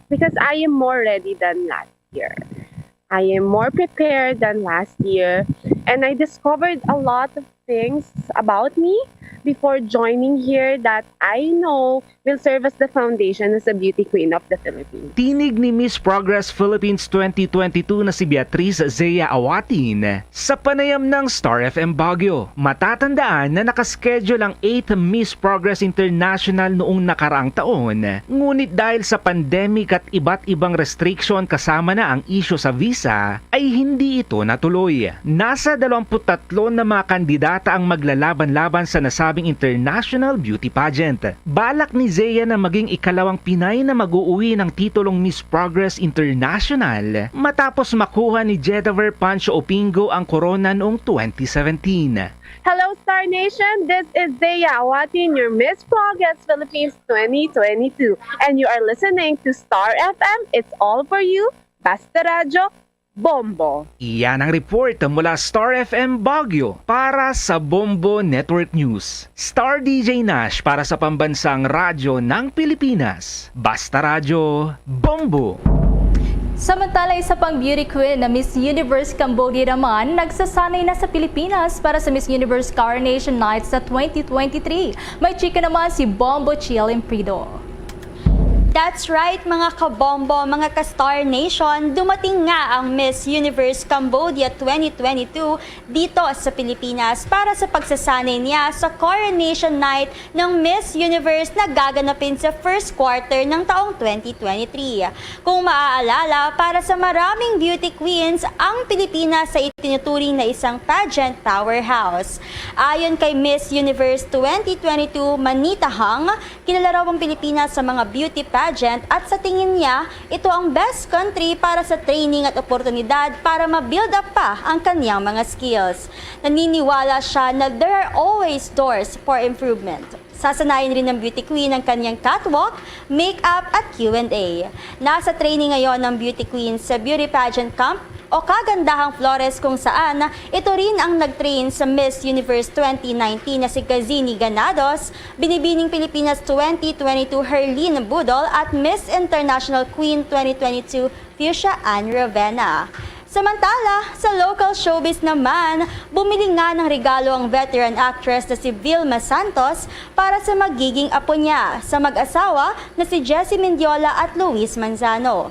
because I am more ready than last year. I am more prepared than last year, and I discovered a lot of things about me before joining here that I know will serve as the foundation as a beauty queen of the Philippines. Tinig ni Miss Progress Philippines twenty twenty-two na si Beatriz Zea Awatin sa panayam ng Star F M Baguio. Matatandaan na nakaschedule ang eighth Miss Progress International noong nakaraang taon, ngunit dahil sa pandemic at iba't ibang restriction kasama na ang isyu sa visa, ay hindi ito natuloy. Nasa dalawampu't tatlo na mga kandidata ang maglalaban-laban sa nasabing international beauty pageant. Balak ni Zea na maging ikalawang Pinay na mag-uuwi ng titulong Miss Progress International matapos makuha ni Jedover Pancho Opingo ang korona noong twenty seventeen. Hello, Star Nation! This is Zea Awatin, your Miss Progress Philippines twenty twenty-two, and you are listening to Star F M. It's all for you. Basta Radyo, Bombo. Iyan ang report mula Star F M Baguio para sa Bombo Network News. Star D J Nash para sa Pambansang Radyo ng Pilipinas. Basta Radyo, Bombo! Samantala, isa pang beauty queen na Miss Universe Cambodia naman nagsasanay na sa Pilipinas para sa Miss Universe Coronation Night sa twenty twenty-three. May chika naman si Bombo Chiel Imprido. That's right, mga kabombo, mga ka-Star Nation, dumating nga ang Miss Universe Cambodia twenty twenty-two dito sa Pilipinas para sa pagsasanay niya sa Coronation Night ng Miss Universe na gaganapin sa first quarter ng taong twenty twenty-three. Kung maaalala, para sa maraming beauty queens, ang Pilipinas sa tinuturing na isang pageant powerhouse. Ayon kay Miss Universe twenty twenty-two Manita Hang, kilala raw ang Pilipinas sa mga beauty pageant at sa tingin niya, ito ang best country para sa training at oportunidad para ma-build up pa ang kanyang mga skills. Naniniwala siya na there are always doors for improvement. Sasanayin rin ng beauty queen ang kanyang catwalk, makeup at Q and A. Nasa training ngayon ng beauty queen sa beauty pageant camp o Kagandahang Flores, kung saan ito rin ang nag-train sa Miss Universe twenty nineteen na si Kazini Ganados, Binibining Pilipinas twenty twenty-two Herlin Budol at Miss International Queen twenty twenty-two Fuchsia Ann Ravena. Samantala, sa local showbiz naman, bumili nga ng regalo ang veteran actress na si Vilma Santos para sa magiging apo niya, sa mag-asawa na si Jessie Mendiola at Luis Manzano.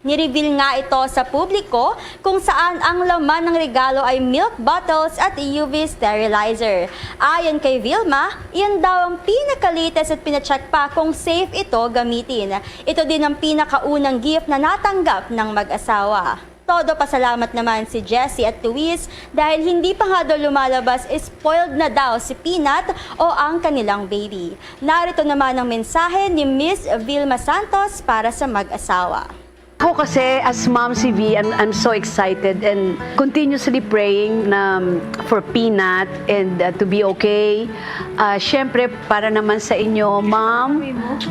Ni-reveal nga ito sa publiko kung saan ang laman ng regalo ay milk bottles at U V sterilizer. Ayon kay Vilma, iyan daw ang pinaka-latest at pina-check pa kung safe ito gamitin. Ito din ang pinakaunang gift na natanggap ng mag-asawa. Todo pasalamat naman si Jessie at Luis dahil hindi pa nga daw lumalabas, spoiled na daw si Peanut o ang kanilang baby. Narito naman ang mensahe ni Miss Vilma Santos para sa mag-asawa. Ako kasi, as Mom C V, I'm, I'm so excited and continuously praying na, um, for Peanut and, uh, to be okay. Uh, Siyempre, para naman sa inyo, Mom.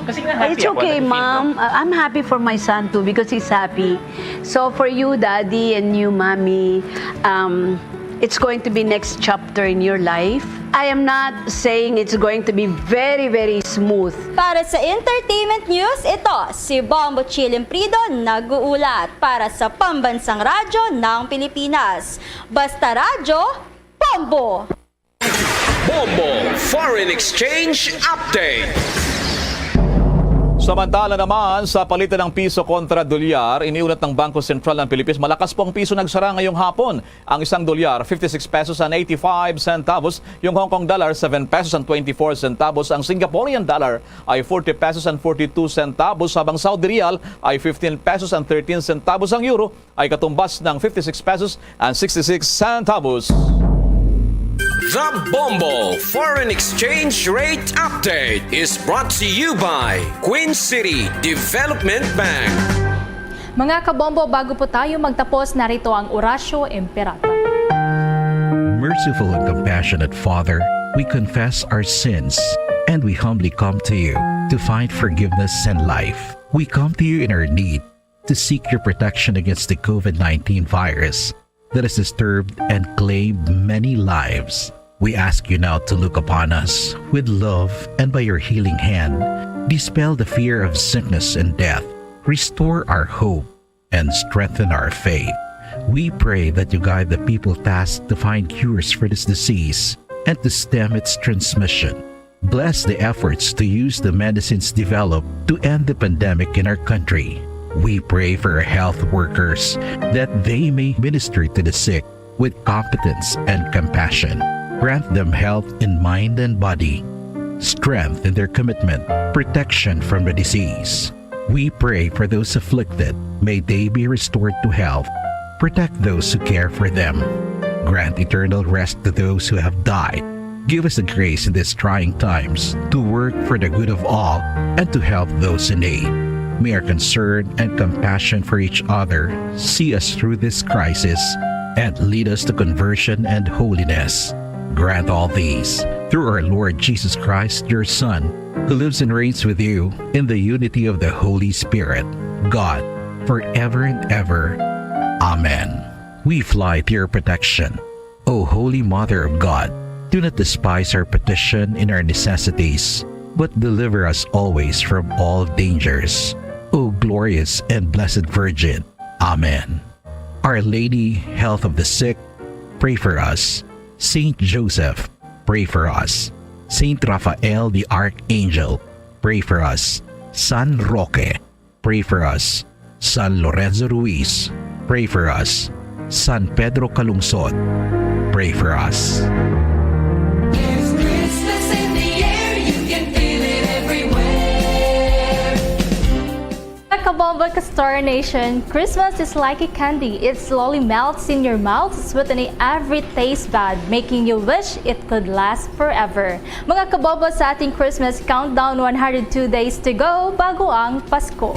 Kasi nga happy It's ako, okay, ano, Mom. Uh, I'm happy for my son too because he's happy. So for you, Daddy, and you, Mommy, um, it's going to be next chapter in your life. I am not saying it's going to be very, very smooth. Para sa entertainment news, ito si Bombo Chilim Prido nag-uulat para sa Pambansang Radyo ng Pilipinas. Basta Radyo, Bombo! Bombo Foreign Exchange Update. Samantala naman, sa palitan ng piso kontra dolyar, iniulat ng Bangko Sentral ng Pilipinas, malakas po ang piso nagsara ngayong hapon. Ang isang dolyar, fifty-six pesos and eighty-five centavos. Yung Hong Kong dollar, seven pesos and twenty-four centavos. Ang Singaporean dollar ay forty pesos and forty-two centavos, habang Saudi riyal ay fifteen pesos and thirteen centavos. Ang euro ay katumbas ng fifty-six pesos and sixty-six centavos. The Bombo Foreign Exchange Rate Update is brought to you by Queen City Development Bank. Mga kabombo, bago po tayo magtapos, narito ang Oratio Imperata. Merciful and compassionate Father, we confess our sins and we humbly come to you to find forgiveness and life. We come to you in our need to seek your protection against the COVID nineteen virus that has disturbed and claimed many lives. We ask you now to look upon us with love and by your healing hand, dispel the fear of sickness and death, restore our hope, and strengthen our faith. We pray that you guide the people tasked to find cures for this disease and to stem its transmission. Bless the efforts to use the medicines developed to end the pandemic in our country. We pray for our health workers that they may minister to the sick with competence and compassion. Grant them health in mind and body, strength in their commitment, protection from the disease. We pray for those afflicted. May they be restored to health. Protect those who care for them. Grant eternal rest to those who have died. Give us the grace in these trying times to work for the good of all and to help those in need. May our concern and compassion for each other see us through this crisis and lead us to conversion and holiness. Grant all these through our Lord Jesus Christ, your Son, who lives and reigns with you in the unity of the Holy Spirit, God, forever and ever. Amen. We fly to your protection. O Holy Mother of God, do not despise our petition in our necessities, but deliver us always from all dangers. O glorious and blessed Virgin. Amen. Our Lady, Health of the Sick, pray for us. Saint Joseph, pray for us. Saint Raphael the Archangel, pray for us. San Roque, pray for us. San Lorenzo Ruiz, pray for us. San Pedro Calungsod, pray for us. There's Christmas in the air, you can feel it everywhere. Kabombo, Ka Star Nation, Christmas is like a candy. It slowly melts in your mouth, sweetening every taste bud, making you wish it could last forever. Mga kabobo, sa ating Christmas countdown, one hundred two days to go bago ang Pasko.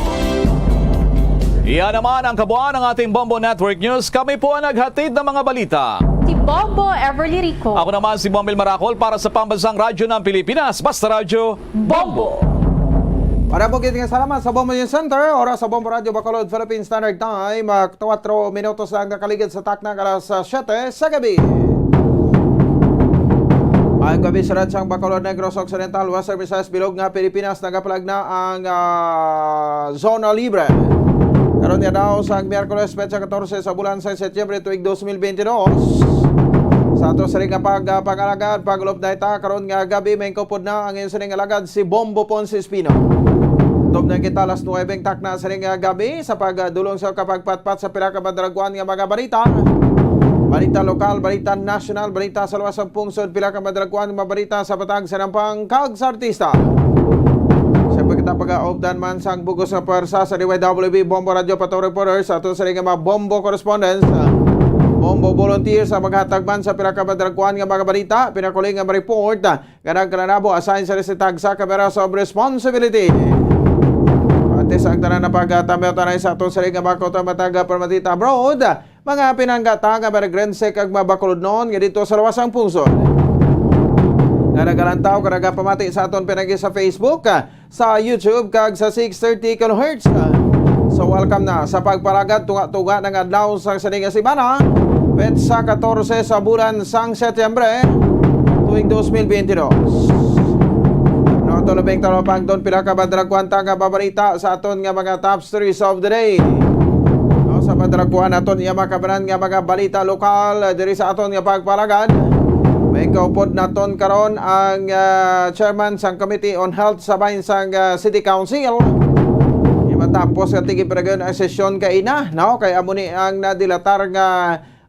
Iyan naman ang kabuuan ng ating Bombo Network News. Kami po ang naghatid ng mga balita. Si Bombo Everly Rico. Ako naman si Bomel Maracol para sa Pambansang Radyo ng Pilipinas, Basta Radyo, Bombo. Para po kita nga salamat sa Bombo News Center, oras sa Bombo Radyo Bacolod, Philippine Standard Time, ah, kuwatro minutos lang nakaligid sa takna alas, ah, siyete sa gabi. Maayong gabi sa Radyo sang Bacolod, Negros Occidental, Western Visayas, bilog nga Pilipinas, nagapalag na ang, ah, Zona Libre. Karon nga daw sa Miyerkules, petsa katorse sa bulan sa Setyembre tuig dos mil bente dos. Sa ato sini nga pag, ah, pag-alagad, pag-ulop na ita, karon nga gabi, may kupod na ang inyo sining alagad si Bombo Ponce Espino. Tubnay kita alas nuwebe ang takna sining nga gabi sa pagdulong sa kapagpatpat sa pila ka madragwan nga mga balita. Balita lokal, balita nasyonal, balita sa luwas sang pungsod, pila ka madragwan nga mga balita sa Bataan, sa Nampang, kag sa artista. Siyempre kita pag-aupdan man sang bugos nga pwersa sa D Y W B Bombo Radio Pato Reporter, sa ato sini nga mga Bombo correspondents, Bombo volunteers, sa maghatag man sa pila ka madragwan nga mga balita, pinakuling nga report, Kanang kananabo, assign sa resitag sa Cameras of Responsibility. Pati sa ang tanan na pagkatamyaw tanay sa aton sa nga mga kota matag permatita abroad, mga pinanggata nga Marigrense kag mabakulodnon nga dito sa luwas ang pungsod. Nga nagalantaw ka nagapamati sa aton pinagi sa Facebook, sa YouTube kag sa six thirty kilohertz. So, welcome na sa pagpalagad tunga-tunga ng adlaw sa sini nga semana, petsa katorse sa bulan sang Setyembre, tuig dos mil bente dos. No, tulubing talapang doon pila ka madragwanta nga babalita sa aton nga mga top stories of the day. No, sa madragwan naton iya makabanan nga mga balita lokal diri sa aton nga pagpalagad. May kaupod naton karon ang, ah, chairman sang Committee on Health sa bahin sang, ah, City Council. Di matapos nga tigiparagon ang sesyon kaina, no? Kay amo ni ang nadilatar nga,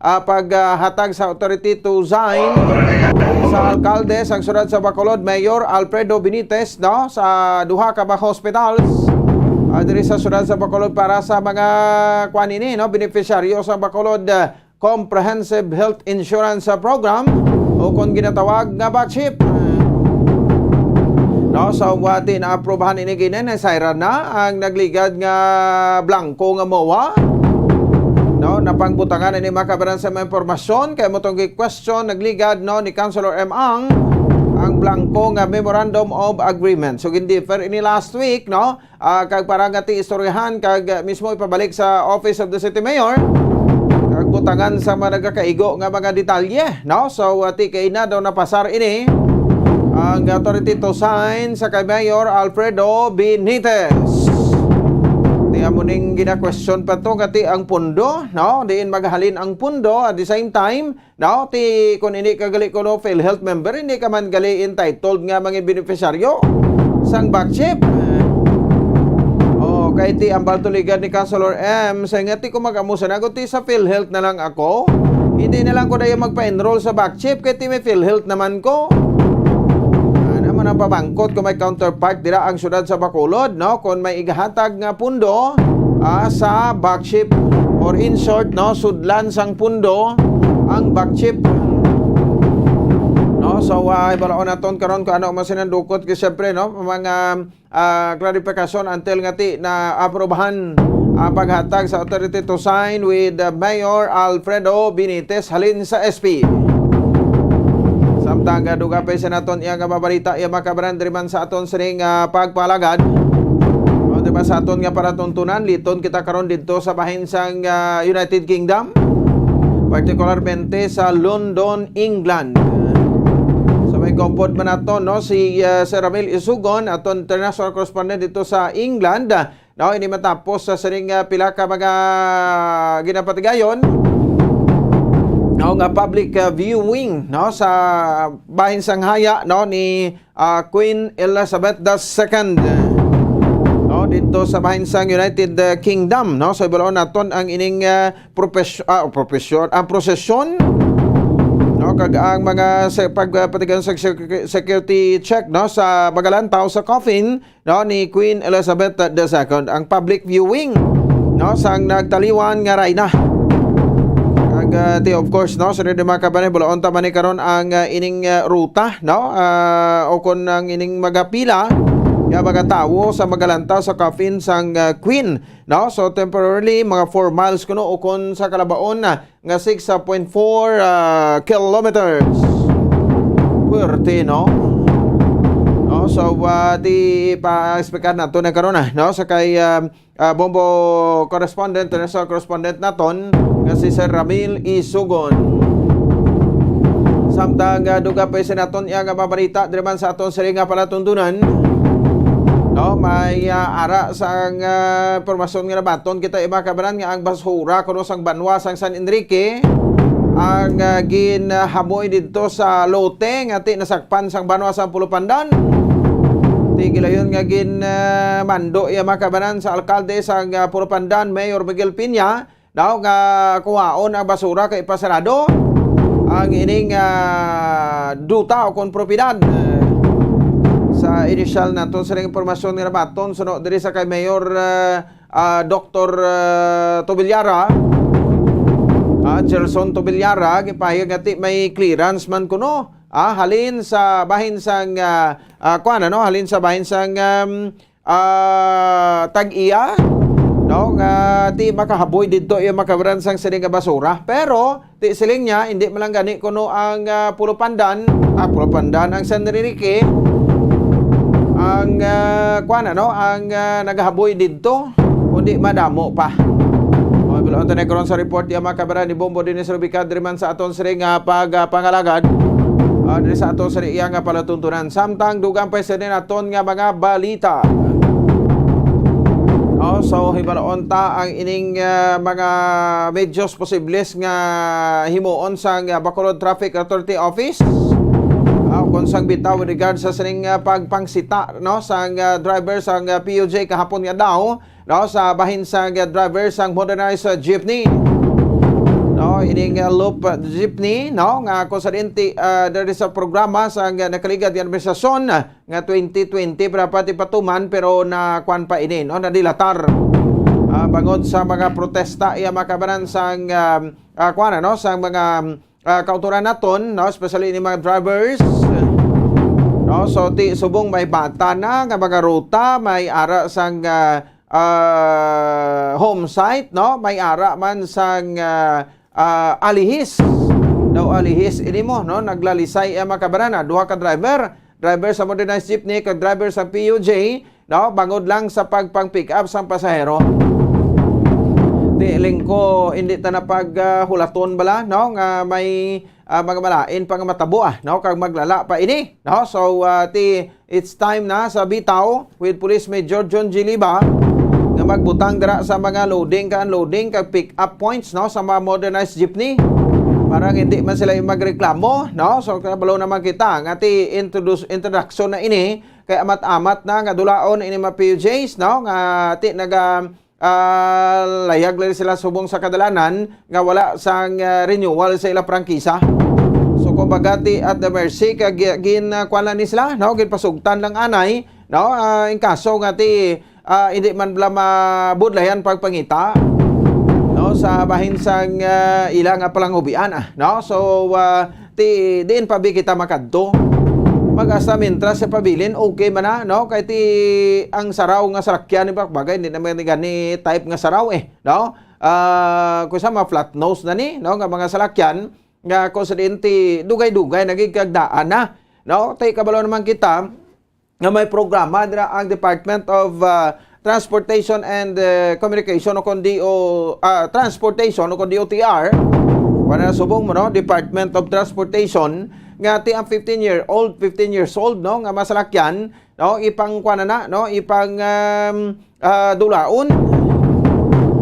ah, paghatag sa authority to sign sa alkalde sang siyudad sa Bacolod, Mayor Alfredo Benitez, no? Sa duha ka mga hospitals, ah, diri sa siyudad sa Bacolod para sa mga kwan ini, no? Beneficiaryo sa Bacolod, ah, Comprehensive Health Insurance, ah, Program o kon ginatawag nga BACHIP. No, sa wati na aprobahan ini gini, nasayran na ang nagligad nga blanco nga MOA. No, napangbutangan ini makabaran sa mga impormasyon kay mo tong gi-question nagligad, no, ni Councilor M. Ang ang blanco nga Memorandum of Agreement. So, gin-defer ini last week, no? Ah, kag para nga ti istoryahan kag, ah, mismo ipabalik sa Office of the City Mayor kag butangan sa mga nagakaigo nga mga detalye, no? So, ah, ti kay na daw napasar ini ang authority to sign sa kay Mayor Alfredo Benitez. Ti amo ning gina-question pa to nga ti ang pundo, no? Diin maghalin ang pundo at the same time, no, ti, kung hindi ka gali kuno PhilHealth member, hindi ka man gali entitled nga mga beneficiaryo sang BACHIP. Oh, kay ti ang baltuligan ni Councilor M, sa nga ti ko mag-amo sa nagot ti sa PhilHealth na lang ako. Hindi na lang ko dayo magpa-enroll sa BACHIP kay ti may PhilHealth naman ko. Ah, naman ang pabangkot kung may counterpart dira ang siyudad sa Bacolod, no? Kung may igahatag nga pundo, ah, sa BACHIP, or in short, no, sudlan sang pundo ang BACHIP. No, so, ah, ibalaon naton karon kung ano man sinandukot kay siyempre, no, mga, ah, klarifikasyon until nga ti na aprobahan ang paghatag sa authority to sign with, ah, Mayor Alfredo Benitez halin sa S P. Samtang, ah, dugapay sa naton iya nga mabalita, iya makabaran diri man sa aton sining, ah, pagpalagad. O, di ba, sa aton nga palatuntunan, liton kita karon didto sa bahin sang, ah, United Kingdom, partikularmente sa London, England. So, may kaupod man naton, no, si, ah, Sir Ramil Isugon, aton international correspondent dito sa England. No, ini matapos sa sining, ah, pila ka mga ginapatigayon, no, nga public, ah, viewing, no, sa bahin sang haya, no, ni, ah, Queen Elizabeth the Second, no, dito sa bahin sang United, ah, Kingdom, no. So, ibalaon naton ang ining, ah, propes-, ah, propesyon, ang prosesyon, no, kag ang mga se-, pag, ah, patigayon sa sec-, security check, no, sa magalantaw sa coffin, no, ni Queen Elizabeth the Second, ang public viewing, no, sang nagtaliwan nga rayna. Kag, ah, ti, of course, no, sa mga kababayan, bulaon ta man ni karon ang, ah, ining, ah, ruta, no, ah, o kon ang ining magapila nga mga tawo sa magalantaw sa coffin sang, ah, Queen, no? So, temporarily, mga four miles kuno, o kon sa kalabaon na nga six point four, ah, kilometers. Puwerte, no? No, so, ah, di pa-explicar nato na karon, ah, no? Sa kay, ah, ah, Bombo correspondent, international correspondent naton, nga si Sir Ramil Isugon. Samtang, ah, dugang pa sa naton iya nga mabalita diri man sa aton sini nga palatuntunan, no, may, ah, ara sang, ah, impormasyon nga nabaton kita, mga kababayan, nga ang basura kuno sang banwa sang San Enrique ang, ah, ginhamoy didto sa lote nga ti nasakpan sang banwa sang Pulupandan. Ti gilayon nga gin, ah, mando iya, mga kababayan, sa alkalde sang, ah, Pulupandan, Mayor Miguel Piña, daw nga kuhaon ang basura kay ipasarado ang ining, ah, duta o kon propiedad. Sa inisyal naton sa impormasyon nga nabaton, suno diri sa kay Mayor, ah, ah, Doktor, ah, Tobilyara, ah, Gerson Tobilyara, gipahayag nga ti may clearance man kuno, ah, halin sa bahin sang, ah, ah, kuwan, ano, halin sa bahin sang, um, ah, tag-iya, no, nga ti makahaboy didto iya, mga kababayan, sang sini nga basura. Pero ti siling niya, hindi man lang gani kuno ang, ah, Pulupandan, ah, Pulupandan, ang San Enrique, ang, ah, kuwan, ano, ang, ah, nagahaboy didto, kundi madamo pa. O, bulaon ta na karon sa report, iya, mga kababayan, ni Bombo Dennis Rubica, diri man sa aton sini nga pag, ah, pangalagad, ah, diri sa aton sini iya nga palatuntunan. Samtang dugang pa sini naton nga mga balita. Oh, so, hibaloon ta ang ining, ah, mga medyos posibles nga himuon sang, ah, Bacolod Traffic Authority Office. Ah, kung sang bitaw with regard sa sining, ah, pagpangsita, no, sang, ah, driver sang, ah, P U J kahapon nga daw, no, sa bahin sang, ah, driver sang modernized, ah, jeepney. No, ining, ah, loop, ah, jeepney, no, nga kung sa dinti, ah, diri sa programa sang, ah, nakaligad nga administrasyon, ah, nga twenty twenty pa dapat ipatuman, pero nakuan pa ini, no, nadilatar. Ah, bangod sa mga protesta, iya, mga kababayan, sang, um, ah, kuan, ano, sang mga, ah, kautoran naton, no, especially ni mga drivers, no, so ti subong may bata na nga mga ruta, may ara sang, ah, ah, home site, no, may ara man sang, ah, ah, alihis. Daw alihis ini mo, no? Naglalisay ang mga kababayan, duha ka driver, driver sa modernized jeepney kag driver sa P U J, no? Bangod lang sa pagpang-pick up sang pasahero. Ti, lingko, hindi ta na pag, ah, hulaton bala, no? Nga may, ah, mga malain pa nga matabo, ah, no? Kag maglala pa ini, no? So, ah, ti, it's time na sa bitaw with Police Major John G. Liba nga magbutang dira sa mga loading kag unloading kag pick up points, no, sa mga modernized jeepney para nga hindi man sila yung magreklamo, no? So, kabalo naman kita nga ti introduce, introduction na ini kay amat-amat na nga dulaon ini mga P U Js, no, nga ti naga, ah, layag lang sila subong sa kadalanan nga wala sang, ah, renewal sa ila prangkisa. So, kumbaga, ti at the mercy, kag gi-, gin, ah, kuwan lang ni sila, no? Ginpasugtan lang anay, no? Ah, in kaso nga ti, ah, hindi man bala mabudlayan pagpangita, no? Sa bahin sang, ah, ila nga palangubian, ah, no? So, ah, ti, diin pa bi kita makadto? Mag-asa mintras sa pabilin, okay man na, no? Kay ti ang saraw nga salakyan ni Bakbagay, hindi naman gani type nga saraw, eh, no? Ah, kung sa mga flat nose na ni, no? Nga mga salakyan, nga kung sa diin ti dugay-dugay, nagigkagdaan na, no? Tay kabalo naman kita, nga may programa dira ang Department of, ah, Transportation and, eh, Communication o kon D O, ah, Transportation o kon D O T R, para subong mo, no? Department of Transportation, nga ti ang fifteen year old, fifteen years old, no, nga masalakyan, no, ipang kuwan na, no, ipang, um, ah, dulaon,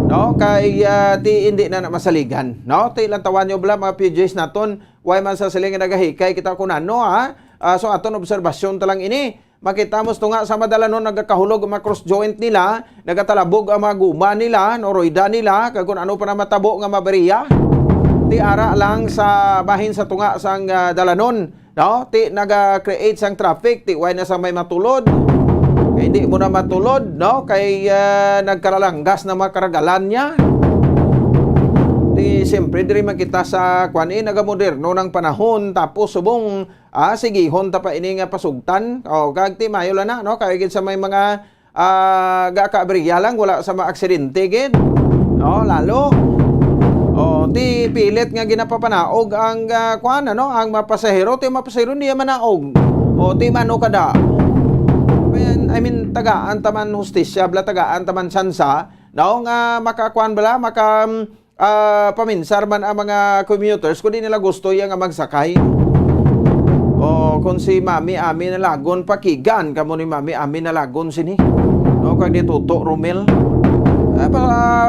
no, kay, ah, ti hindi na, na masaligan, no? Ti lang tawan nyo bala, mga P Js naton, way man sa siling nga nagahikay kita kun ano, ha? Ah, so aton obserbasyon ta lang ini. Makita mo sa tunga sa madalanon nagakahulog ang mga cross joint nila, nagatalabog ang mga guma nila, no, rueda nila, kag kung ano pa na matabo nga mabariya. Ti ara lang sa bahin sa tunga sang, ah, dalanon, no? Ti naga-create sang traffic, ti way na sa may matulod. Kay hindi mo na matulod, no? Kay, ah, nagkaralanggas na mga karagalan niya. Ti siyempre diri man kita sa kwan, eh, nagamoderno ng panahon, tapos subong, ah, sigihon ta pa ini nga pasugtan. O, kag ti mayo lang na, no? Kay gid sa may mga, ah, gakaabriya lang, wala sa maaksidente gid. No, lalo. O, ti pilit nga ginapapanaog ang, ah, kwan, ano, ang mga pasahero, ti mga pasahero niya manaog. O, ti mano kada. I mean, I mean, tagaan taman hustisya, bla, tagaan taman sansa, no, nga makakuan bala, maka, ah, paminsar man ang mga commuters kung di nila gusto iya nga magsakay. O kung si Mami Ami Nalagon, pakigan kamo ni Mami Ami Nalagon sini. No, kag ni Toto Romel. Ah, pa,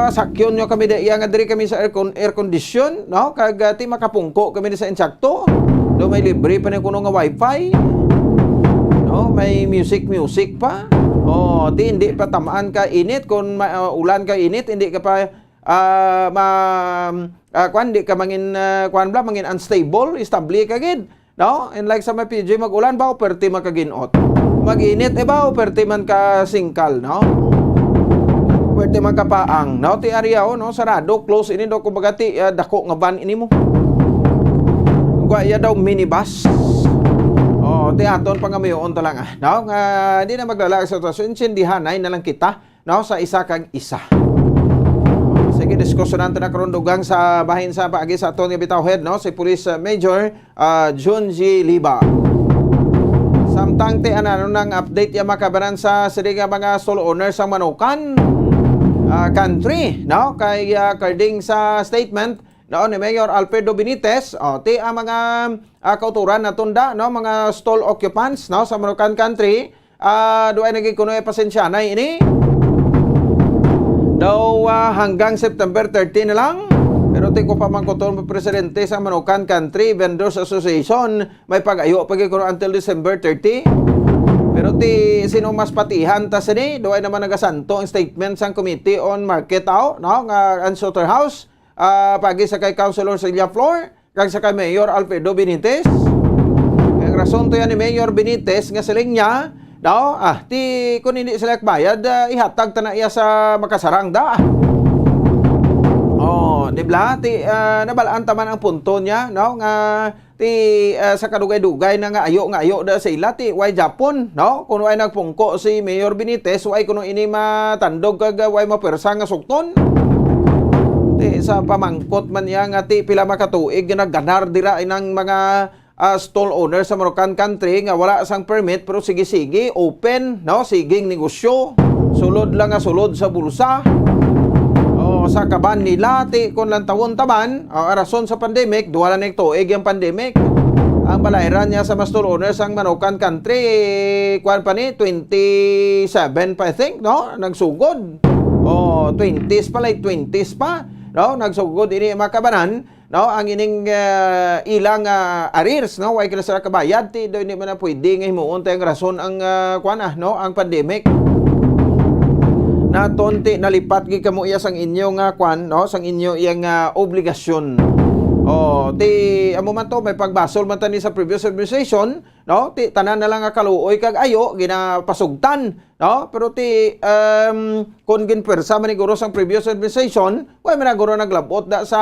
sakyon nyo kami da iya nga diri kami sa aircon, air condition, no? Kag, ah, ti makapungko kami sa insakto. Do may libre pa ni kuno nga wifi. No, may music, music pa. O, ti hindi pa tamaan ka init, kung ma-, ah, ulan ka init, hindi ka pa, ah, ma-, ah, kwan, di ka mangin, ah, kwan bla, mangin unstable, estable ka gid. No? And like sa may P J, mag-ulan ba o perti man ka ginot? Mag-init, eh ba, o perti man ka singkal, no? Perti man ka paang, no? Ti area, oh, no? Sarado, close ini, no? Kumbaga, ti, ah, dako nga van ini mo. Kung iya daw minibus. Oh, ti aton pangamiyoon ta lang, ah, no? Nga, di na maglala sa sitwasyon, intindihanay na lang kita, no, sa isa kag isa. Sige, diskusyonan ta na karon dugang sa bahin sa paagi sa aton nga bitaw head, no, si Police, uh, Major, uh, Jun G. Liba. Samtang ti anano nang update ya makabanan sa sini nga mga stall owners sang Manukan, uh, Country, no, kay, uh, according sa statement, no, ni Mayor Alfredo Benitez, oh, ti ang mga, uh, kauturan na tunda, no, mga stall occupants, no, sa Manukan Country, ah, duay na gid kuno, eh, pasensya na ini. Daw, ah, hanggang September thirty na lang. Pero ti ko pa man kuno presidente sa Manukan Country Vendors Association, may pag-ayo pa gid kuno until December thirty. Pero ti sino mas patihan ta sini, duay naman nagasanto ang statement sang Committee on Market, aw, no, nga ang slaughterhouse, ah, pagi sa kay Councilor Celia Flor, kag sa kay Mayor Alfredo Benitez. Ang rason to yan ni Mayor Benitez nga siling niya, daw, ah, ti, kung hindi sila bayad, ah, ihatag ta na iya sa makasarang da. Oh, di bla? Ti, ah, nabalaan ta man ang punto niya, no? Nga ti, ah, sa kadugay-dugay na nga ayo, nga ayo da sa ila, ti, way Japon, no? Kung way nagpungko si Mayor Benitez, way kuno ini matandog kag, ah, way mapwersa nga sukton. Ti, sa pamangkot man niya nga ti pila makatuig nga nagganar dira inang mga, ah, stall owner sa Manukan Country nga wala sang permit pero sige-sige open, no, siging negosyo. Sulod lang nga sulod sa bulsa. O, sa kaban nila, ti, kung lantawon taman, o, rason sa pandemic, duha lang ni tuig ang pandemic. Ang balayran niya sa mga stall owner sang Manukan Country, kuwan pa ni, twenty-seven pa, I think, no? Nagsugod. O, twenties pa, late twenties pa, no? Nagsugod ini, mga kabanan, no? Ang ining, ah, ilang, ah, arrears, no? Way ka na sila kabayad, ti, do, hindi man na pwede nga himuon tayong rason ang, ah, kuwan, ah, no? Ang pandemic. Naton, ti, nalipat gid kamo iya sang inyo nga kuwan, no? Sang inyo iya nga obligasyon. O, ti, amo man to, may pagbasol man tani sa previous administration, no? Ti, tanan na lang nga kaluoy kag ayo, ginapasugtan, no? Pero ti, um, kung ginpwersa man ni guro sang previous administration, way man na guro naglabot da sa,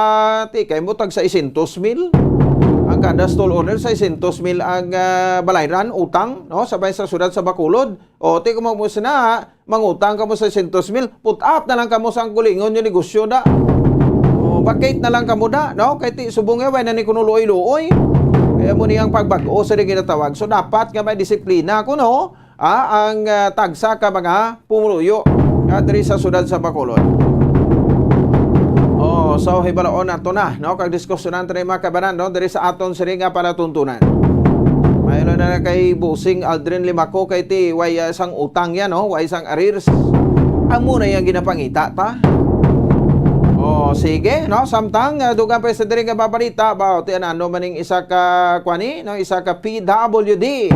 ti, kay mo tag seiscientos mil. Ang kada stall owner, seiscientos mil ang, ah, balayran, utang, no? Sabay sa siyudad sa Bacolod. O, ti, kung mo sina, mangutang kamo sa seiscientos mil, put up na lang kamo sa ang kulingon yung negosyo da. O, vacate na lang kamo da, no? Kay ti, subong nga, way na ni kuno luoy-luoy. Kaya mo niyang pagbag-o sa di ginatawag. So, dapat nga may disiplina kuno, ah, ang, ah, tagsa ka mga pumuluyo, ah, diri sa siyudad sa Bacolod. Oh, so, hibalaon nato na, no? Kag diskusyonan ta na yung mga kabanan, no? Diri sa aton sini nga palatuntunan. Mayroon na kay Busing Aldrin Limaco kay ti, way, ah, sang utang yan, no? Way sang arrears. Amo na yung ginapangita ta. Oh, sige, no? Samtang, ah, dugang pa sa diri nga babalita, ba, ti, ano man ning isa ka, kwani, no? Isa ka P W D.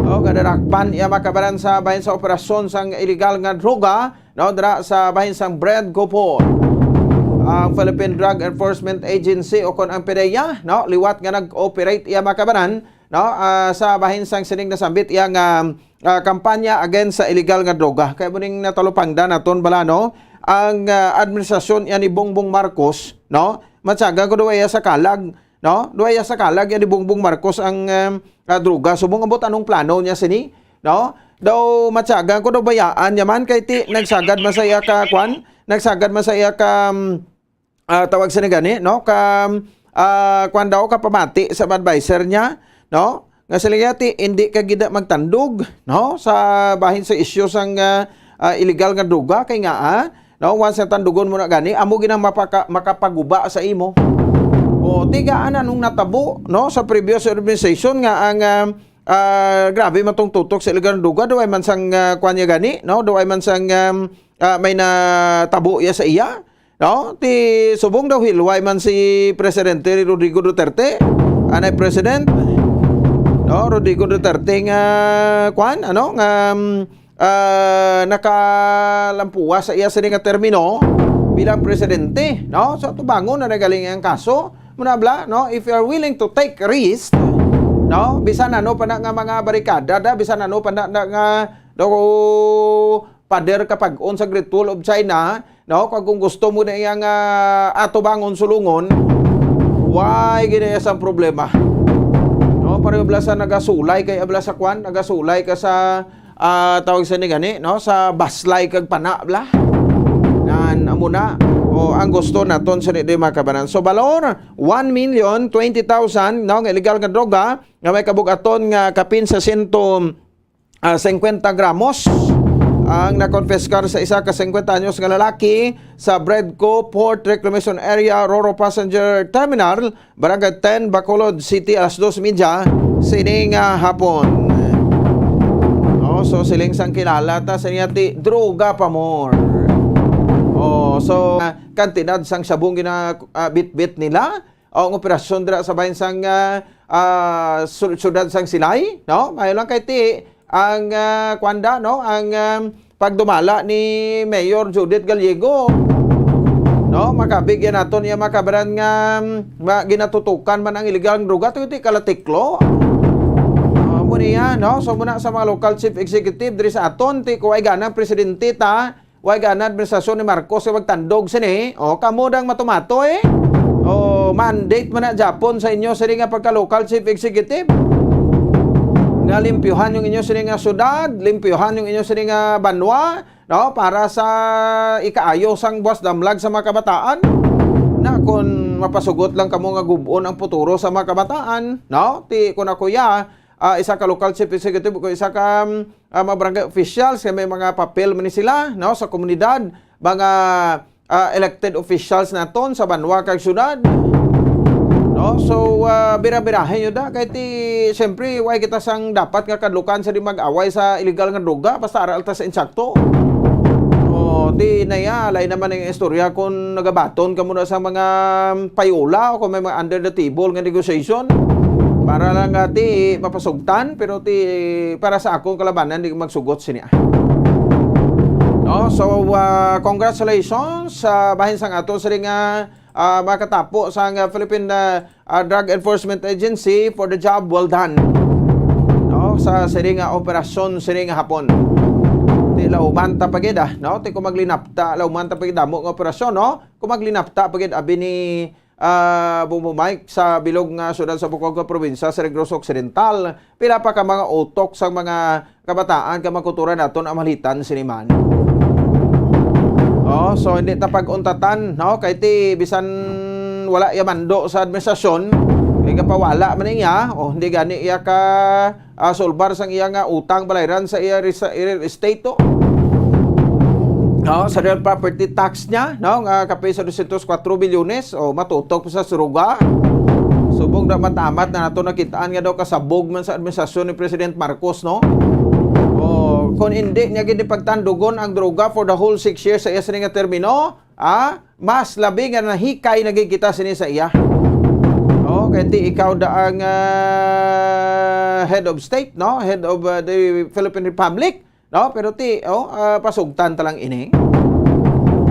Oh, gadarakpan iya makabaran sa bahin sa operasyon sang illegal nga droga, no? Dira sa bahin sang Bread Copon. Ang Philippine Drug Enforcement Agency o kon ang PDEA, no, liwat nga nag-operate iya, mga kabanan, no, ah, sa bahin sang sining nasambit iya nga, ah, kampanya against sa illegal nga droga. Kay mo ning natalupangdan naton bala, no, ang, ah, administrasyon iya ni Bongbong Marcos, no, matyaga ko daw iya sa kalag, no, daw iya sa kalag iya ni Bongbong Marcos ang, ah, ah, droga. Subong, ambot anong plano niya sini, no? Daw matyaga ko daw bayaan niya man kay ti nagsagad man sa iya ka kwan, nagsagad man sa iya ka, um, ah, tawag sa gani, no? Ka, ah, kwan daw, ka pamati sa adviser niya, no? Nga sila yati, hindi ka gid magtandog, no? Sa bahin sa isyu sang, ah, ah, illegal nga droga, kay nga, ah, no? Once na tandugon mo na gani, amo gid ang mapaka-, makapaguba sa imo. O, tigaan anong natabo, no? Sa previous administration nga ang, ah, ah, grabe man tong tutok sa illegal nga droga, daw ay man sang, ah, kwan niya gani, no? Daw ay man sang, um, ah, may natabo iya sa iya. No? Ti subong daw hilway man si Presidente Rodrigo Duterte, anay President, no? Rodrigo Duterte nga, kwan, ano, nga, um, ah, nakalampuwa sa iya sini nga termino bilang presidente, no? So, tubangon na nagaling ang kaso. Muna bla, no? If you are willing to take risk, no? Bisan ano pa na nga mga barikada, da, bisan ano pa na, na nga, no, pader ka pag-on sa Great Wall of China, no? Kag kung gusto mo na iyang, ah, atubangon, sulungon, why gid iya sang problema? No, pareho bala sa nagasulay kay abla sa kwan, nagasulay ka sa, ah, tawag sa ni gani, no, sa baslay kag pana bla. Nan amo na. O, ang gusto naton sa di, di makabanan. So, balor, one million twenty thousand, no, nga illegal nga droga nga may kabugaton nga kapin sa sento, ah, singkwenta gramos ang nakonpiskar sa isa ka singkwenta anyos nga lalaki sa Bredco Port Reclamation Area, Roro Passenger Terminal, Barangay ten, Bacolod City, alas dos media sining, ah, hapon. Oh, so siling sang kilala ta sa iya ti droga pa more. Oh, so, ah, kantidad sang sabong gina, ah, bitbit nila. O, ang operasyon dira sa bahin sang, ah, ah, su-, siyudad sang Silay, no? Mayo lang kay ti ang, ah, kwanda, no? Ang, um, pagdumala ni Mayor Judith Gallego, no? Makabigyan naton iya makabaran nga, um, ma-, ginatutukan man ang illegal nga droga, ti kalatiklo. Ah, mo niya, no? So, muna sa mga local chief executive diri sa aton, ti kuway ganang presidente ta, way gana administrasyon ni Marcos nga magtandog sini. O, kamo dang matumato, eh. O, mandate man na Japon sa inyo sini nga pagka-local chief executive. Nga limpyuhan yung inyo sini nga syudad, limpyuhan yung inyo sini nga banwa, no? Para sa ikaayo sang buwas damlag sa mga kabataan. Na kung mapasugot lang kamo nga gubon ang futuro sa mga kabataan, no? Ti, kun ako ya, ah, isa ka local chief executive o isa ka, um, ah, mga barangay officials, kay may mga papel man ni sila, no, sa komunidad, mga, ah, elected officials naton sa banwa kag syudad. No? So, ah, bira-birahin nyo da, kay ti, siyempre, way kita sang dapat nga kadlukan sa di mag-away sa illegal nga droga, basta aral ta sa insakto. O, di na ya, lain naman ang istorya kung nagabaton ka muna sa mga payola o kung may mga under the table nga negotiation. Para lang nga ti mapasugtan, pero ti para sa akong kalabanan, di magsugot sini, ah. No? So, ah, congratulations sa bahin sang ato sini nga, ah, makatapo sang, ah, Philippine, ah, ah, Drug Enforcement Agency for the job well done. No? Sa sini nga operasyon, sini nga hapon. Ti lauman ta pa gid, ah, no? Ti kung maglinapta, lauman ta pa gid damo nga operasyon, no? Kung maglinapta pa gid, abi ni, ah, Bongbong Mike sa bilog nga syudad sa Bucao nga probinsya sa Negros Occidental, pila pa ka mga utok sang mga kabataan ka magkuturan naton ang malitan sini man. Oh, so hindi ta pag-untatan, no? Kay ti bisan wala iya mando sa administrasyon, kay kapawala man niya, o hindi gani iya ka, ah, sulbar sang iya nga utang balayran sa iya res-, real estate, to. No, sa real property tax niya, no, nga kapin sa dosyentos kwatro bilyones, o matutok pa sa suruga. Subong na matamat na nato nakitaan nga daw kasabog man sa administrasyon ni President Marcos, no? O, kung hindi niya gid pagtandugon ang droga for the whole six years sa iya sini nga termino, ah, mas labi nga nahikay na gid kita sini sa iya. O, kay ti ikaw da ang, ah, head of state, no? Head of, ah, the Philippine Republic. No, pero ti, oh, ah, pasugtan ta lang ini.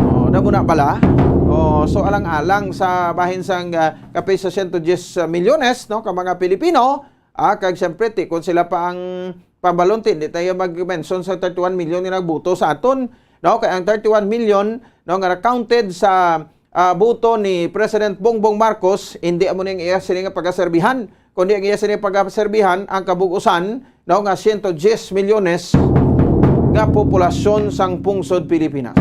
Oh, na muna pala. Oh, So, alang-alang sa bahin sang, ah, kapin sa siyento diyes milyones, no, ka mga Pilipino, ah, kag siyempre, ti, kung sila pa ang pabalunti, di tayo mag-mention sa thirty-one million nga nagboto sa aton, no? Kay ang thirty-one million, no, nga counted sa, ah, boto ni President Bongbong Marcos, hindi amo ning iya sini nga pagaserbihan, kundi ang iya sini pagaserbihan ang kabug-usan, no, nga siyento diyes milyones nga populasyon sang pungsod Pilipinas.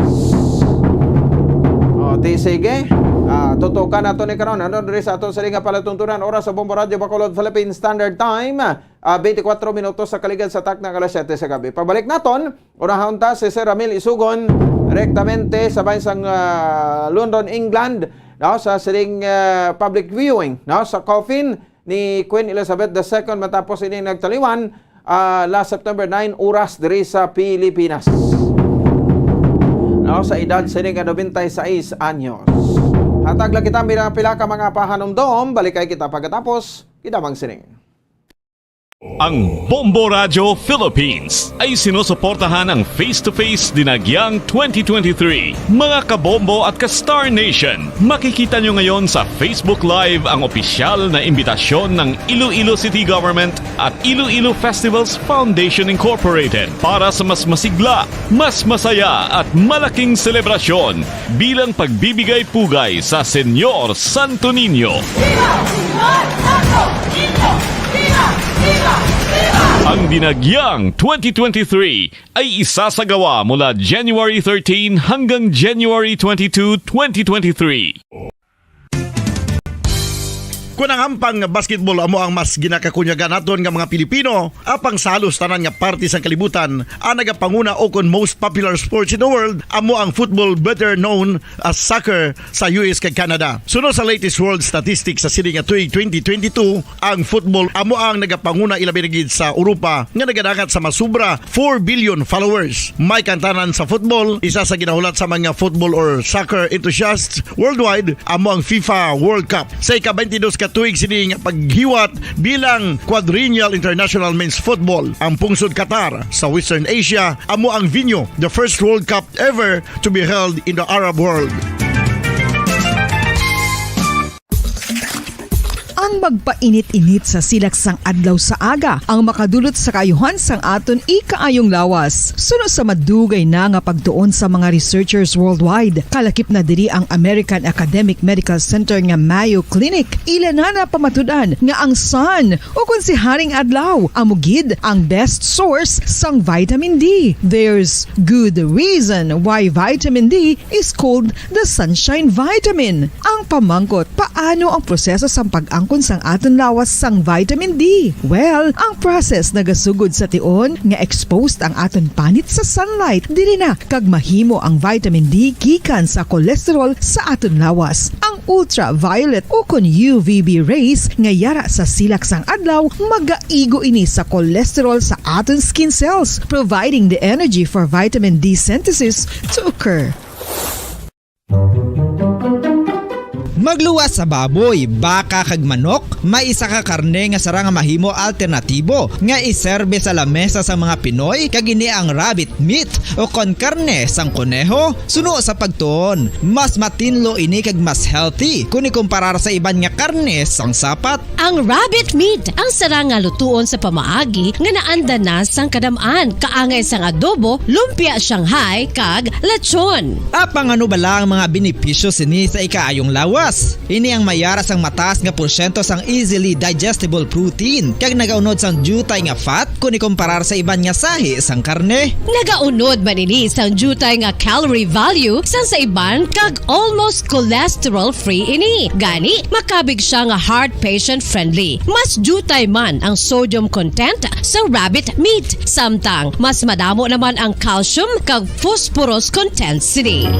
O, ti sige, ah, tutukan nato ni karon, ano, diri sa aton sini nga palatuntunan, oras sa Bombo Radyo Bacolod, Philippine Standard Time, ah, twenty-four minutos sa kaligad sa takna nga alas siyete sa gabi. Pabalik naton, unahon ta si Sir Ramil Isugon, direktamente sa bahin sang, ah, London, England, no, sa sining, ah, public viewing, no, sa coffin ni Queen Elizabeth the Second matapos ini nagtaliwan, ah, last September nine, oras diri sa Pilipinas, no, sa edad sini nga nobenta y seis anyos. Hatag lang kita mira pila ka mga pahanumdom, balik kay kita pagkatapos. Kita mang sining. Ang Bombo Radyo Philippines ay sinusuportahan ng Face to Face Dinagyang twenty twenty-three. Mga kabombo at ka-Star Nation, makikita nyo ngayon sa Facebook Live ang opisyal na imbitasyon ng Iloilo City Government at Iloilo Festivals Foundation Incorporated para sa mas masigla, mas masaya at malaking selebrasyon bilang pagbibigay pugay sa Señor Santo Niño. Viva! Viva! Viva! Viva! Viva! Ang Dinagyang twenty twenty-three ay isasagawa mula January thirteen hanggang January twenty-two, twenty twenty-three. Kon ang ampang basketball amo ang mas ginakakunyagan naton nga mga Pilipino, apang sa halos tanan nga parte sang kalibutan, ang nagapanguna o kon most popular sports in the world amo ang football, better known as soccer, sa U S kag Canada. Suno sa latest world statistics sa sini nga tuig twenty twenty-two, ang football amo ang nagapanguna, ilabi na gid sa Europa, nga nagadangat sa masubra four billion followers. May kantanan sa football, isa sa ginahulat sa mga football or soccer enthusiasts worldwide amo ang FIFA World Cup. Sa ika-twenty-dos ka tuig sini nga paghiwat bilang Quadrennial International Men's Football, ang pungsod Qatar sa Western Asia amo ang venue, the first World Cup ever to be held in the Arab world. Ang magpainit-init sa silak sang adlaw sa aga ang makadulot sa kaayuhan sang aton ikaayong lawas. Suno sa madugay na nga pagtuon sa mga researchers worldwide, kalakip na diri ang American Academic Medical Center nga Mayo Clinic. Ila na napamatud-an nga ang sun, o kon si Haring Adlaw, amo gid ang best source sang vitamin D. There's good reason why vitamin D is called the sunshine vitamin. Ang pamangkot, paano ang proseso sang pag-angkon sang aton lawas sang vitamin D? Well, ang process nagasugod sa tion nga exposed ang aton panit sa sunlight, diri na kag mahimo ang vitamin D gikan sa cholesterol sa aton lawas. Ang ultraviolet o kon U V B rays nga yara sa silak sang adlaw magaigo ini sa cholesterol sa aton skin cells, providing the energy for vitamin D synthesis to occur. Magluwas sa baboy, baka kag manok, may isa ka karne nga sarang nga mahimo alternatibo nga iserbe sa lamesa sa mga Pinoy, kag ini ang rabbit meat o kon karne sang koneho. Suno sa pagtuon, mas matinlo ini kag mas healthy kon ikumparar sa iban nga karne sang sapat. Ang rabbit meat ang sarang nga lutuon sa pamaagi nga naanda na sang kadam-an, kaangay sang adobo, lumpia Shanghai, kag lechon. Apang ano bala ang mga benepisyo sini sa ikaayong lawas? Ini ang may yara sang mataas nga porsyento sang easily digestible protein kag nagaunod sang diutay nga fat kon ikumparar sa iban nga sahi sang karne. Nagaunod man ini sang diutay nga calorie value sang sa iban kag almost cholesterol-free ini. Gani, makabig siya nga heart patient-friendly. Mas diutay man ang sodium content sa rabbit meat, samtang mas madamo naman ang calcium kag phosphorus content sini.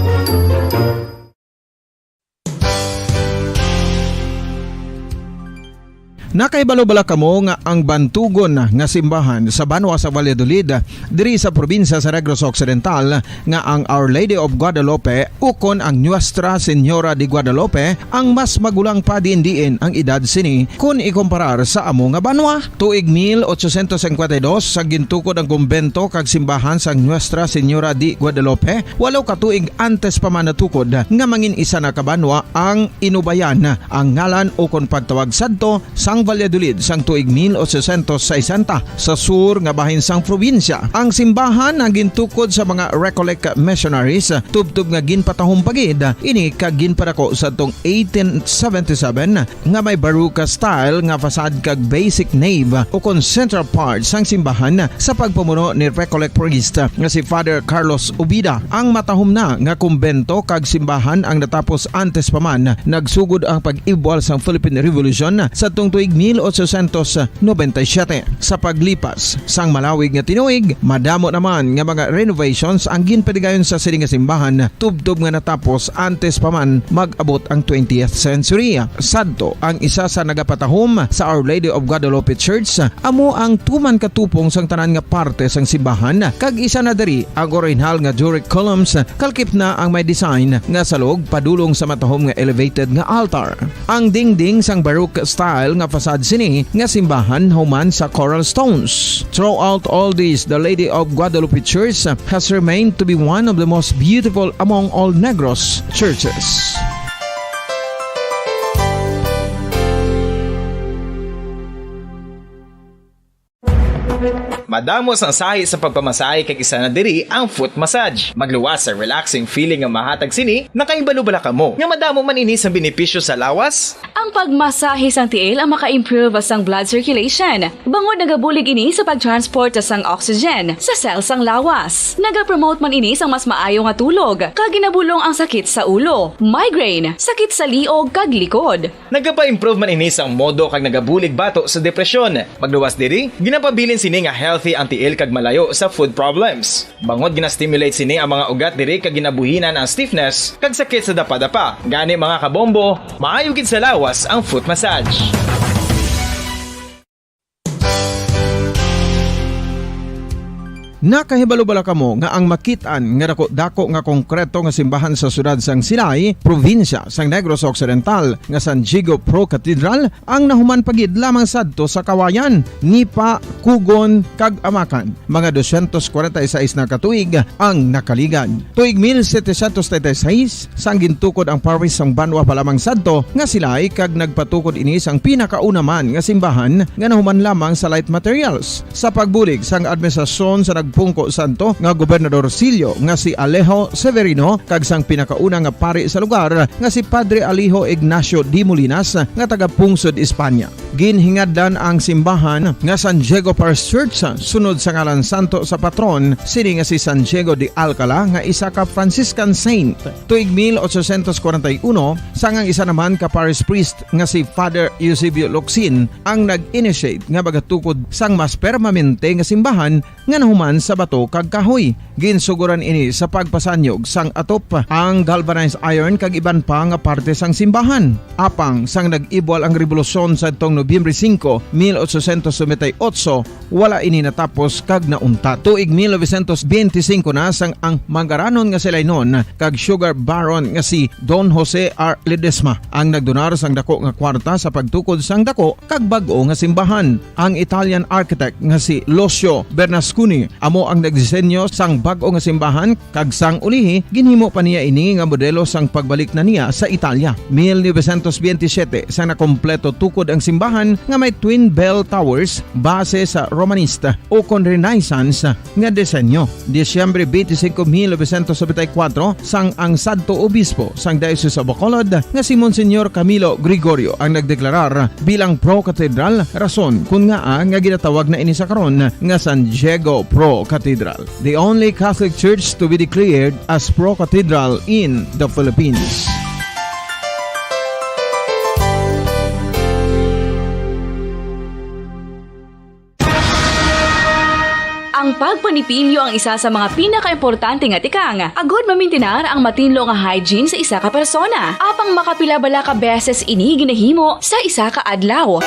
Nakahibalo bala kamo nga ang bantugon nga simbahan sa banwa sa Valladolid, diri sa probinsya sa Negros Occidental, nga ang Our Lady of Guadalupe ukon ang Nuestra Señora de Guadalupe ang mas magulang pa diin-diin ang edad sini kon ikumparar sa amo nga banwa? Tuig mil ochocientos cincuenta y dos, sa gintukod ang kumbento kag simbahan sang Nuestra Señora de Guadalupe, walo ka tuig antes pa man natukod nga mangin isa na ka banwa ang Inubayan, ang ngalan ukon pagtawag sadto sang Valladolid sang tuig mil ochocientos sesenta, sa sur nga bahin sang probinsya. Ang simbahan ang gintukod sa mga Recollect missionaries, tubtob nga ginpatahom pa gid ini kag ginpadako sadtong eighteen seventy-seven, nga may Baroque style nga facade kag basic nave ukon central part sang simbahan sa pagpamuno ni Recollect priest nga si Father Carlos Ubida. Ang matahom na nga kumbento kag simbahan ang natapos antes pa man nagsugod ang pag-ibwal sang Philippine Revolution sadtong tuig mil ochocientos noventa y siete. Sa paglipas sang malawig nga tinuig, madamo naman nga mga renovations ang ginpadigayon sa sini nga simbahan, tubtob nga natapos antes pa man mag-abot ang twentieth century. Sadto, ang isa sa nagapatahom sa Our Lady of Guadalupe Church amo ang tuman katupong sang tanan nga parte sang simbahan, kag isa na diri ang orihinal nga Doric columns, kalkip na ang may design nga salog padulong sa matahom nga elevated nga altar. Ang dingding sang Baroque style nga facade sini nga simbahan human sa coral stones. Throughout all this, the Lady of Guadalupe Church has remained to be one of the most beautiful among all Negros churches. Madamo sang sahi sa pagpamasahe kag isa na diri ang foot massage. Magluwas sa relaxing feeling nga mahatag sini, nakahibalo bala kamo nga madamo man ini sang benepisyo sa lawas? Ang pagmasahe sang tiil ang maka-improve sang blood circulation, bangod nagabulig ini sa pag-transport sang oxygen sa cell sang lawas. Nagapromote man ini sang mas maayo nga tulog, kag ginabulong ang sakit sa ulo, migraine, sakit sa liog, kag likod. Nagapa-improve man ini sang modo kag nagabulig bato sa depresyon. Magluwas diri, ginapabilin sini nga healthy ang tiil kag malayo sa foot problems. Bangod gina-stimulate sini ang mga ugat diri kag ginabuhinan ang stiffness kag sakit sa dapadapa. Gani, mga kabombo, maayo gid sa lawas ang foot massage. Nakahibalo bala kamo nga ang makit-an nga dako-dako nga konkreto nga simbahan sa siyudad sang Silay, probinsya sang Negros Occidental, nga San Diego Pro Cathedral, ang nahuman pa gid lamang sadto sa Kawayan, Nipa, Cogon, kag Amacan, mga dosyentos kwarenta y seis na ka tuig ang nakaligad. Tuig mil setecientos treinta y seis, sang gintukod ang parish sang banwa pa lamang sadto nga Silay, kag nagpatukod ini sang pinakauna man nga simbahan nga nahuman lamang sa light materials. Sa pagbulig sang administrasyon sa nagpungko sadto nga gobernador silyo nga si Alejo Severino kag sang pinakauna nga pari sa lugar nga si Padre Alejo Ignacio de Molinas nga taga Pungsod, Espanya. Ginhingadlan ang simbahan nga San Diego Parish Church sunod sa ngalan santo sa patron sini nga si San Diego de Alcala nga isa ka Franciscan saint. Tuig mil ochocientos kwarenta y uno, sang ang isa naman ka parish priest nga si Father Eusebio Locsin ang nag-initiate nga magatukod sang mas permanente nga simbahan nga nahuman sa bato kag kahoy. Ginsuguran ini sa pagpasanyog sang atop, ang galvanized iron kag iban pa nga parte sang simbahan. Apang sang nag-ibwal ang rebolusyon sadtong Nobyembre singko, mil ochocientos noventa y ocho, wala ini natapos kag nauntat. Tuig mil novecientos benti singko na sang ang mangaranon nga Silaynon kag sugar baron nga si Don Jose R. Ledesma ang nagdonar sang dako nga kwarta sa pagtukod sang dako kag bag-o nga simbahan. Ang Italian architect nga si Lucio Bernasconi amo ang nagdisenyo sang bag-o nga simbahan, kag sang ulihi ginhimo pa niya ini nga modelo sang pagbalik na niya sa Italia. Mil novecientos benti siyete, sang nakompleto tukod ang simbahan nga may twin bell towers base sa Romanista ukon Renaissance nga disenyo. Disyembre benti singko, mil novecientos nobenta y kuwatro, sang ang sadto obispo sang Diocese of Bacolod nga si Monsignor Camilo Gregorio ang nagdeklarar bilang pro-cathedral, rason kon ngaa nga ginatawag na ini sa karon nga San Diego Pro Cathedral, the only Catholic church to be declared as pro-cathedral in the Philippines. Ang pagpanipilyo ang isa sa mga pinakaimportante nga tikang agud mamintinar ang matinlo nga hygiene sa isa ka persona. Apang makapila bala ka beses ini ginahimo sa isa ka adlaw?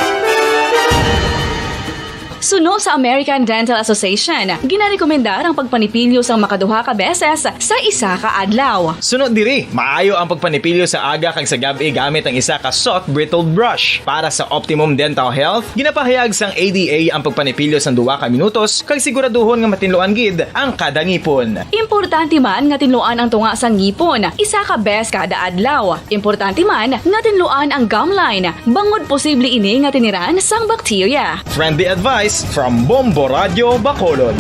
Suno sa American Dental Association, ginarekomendar ang pagpanipilyo sang makaduha ka beses sa isa ka adlaw. Suno diri, maayo ang pagpanipilyo sa aga kag sa gab-i gamit ang isa ka soft bristled brush. Para sa optimum dental health, ginapahayag sang A D A ang pagpanipilyo sang duha ka minutos kag siguraduhon nga matinluan gid ang kada ngipon. Importante man nga tinluan ang tunga sang ngipon isa ka bes kada adlaw. Importante man nga tinluan ang gum line, bangod posible ini nga tiniran sang bakterya. Friendly advice from Bombo Radio Bacolod.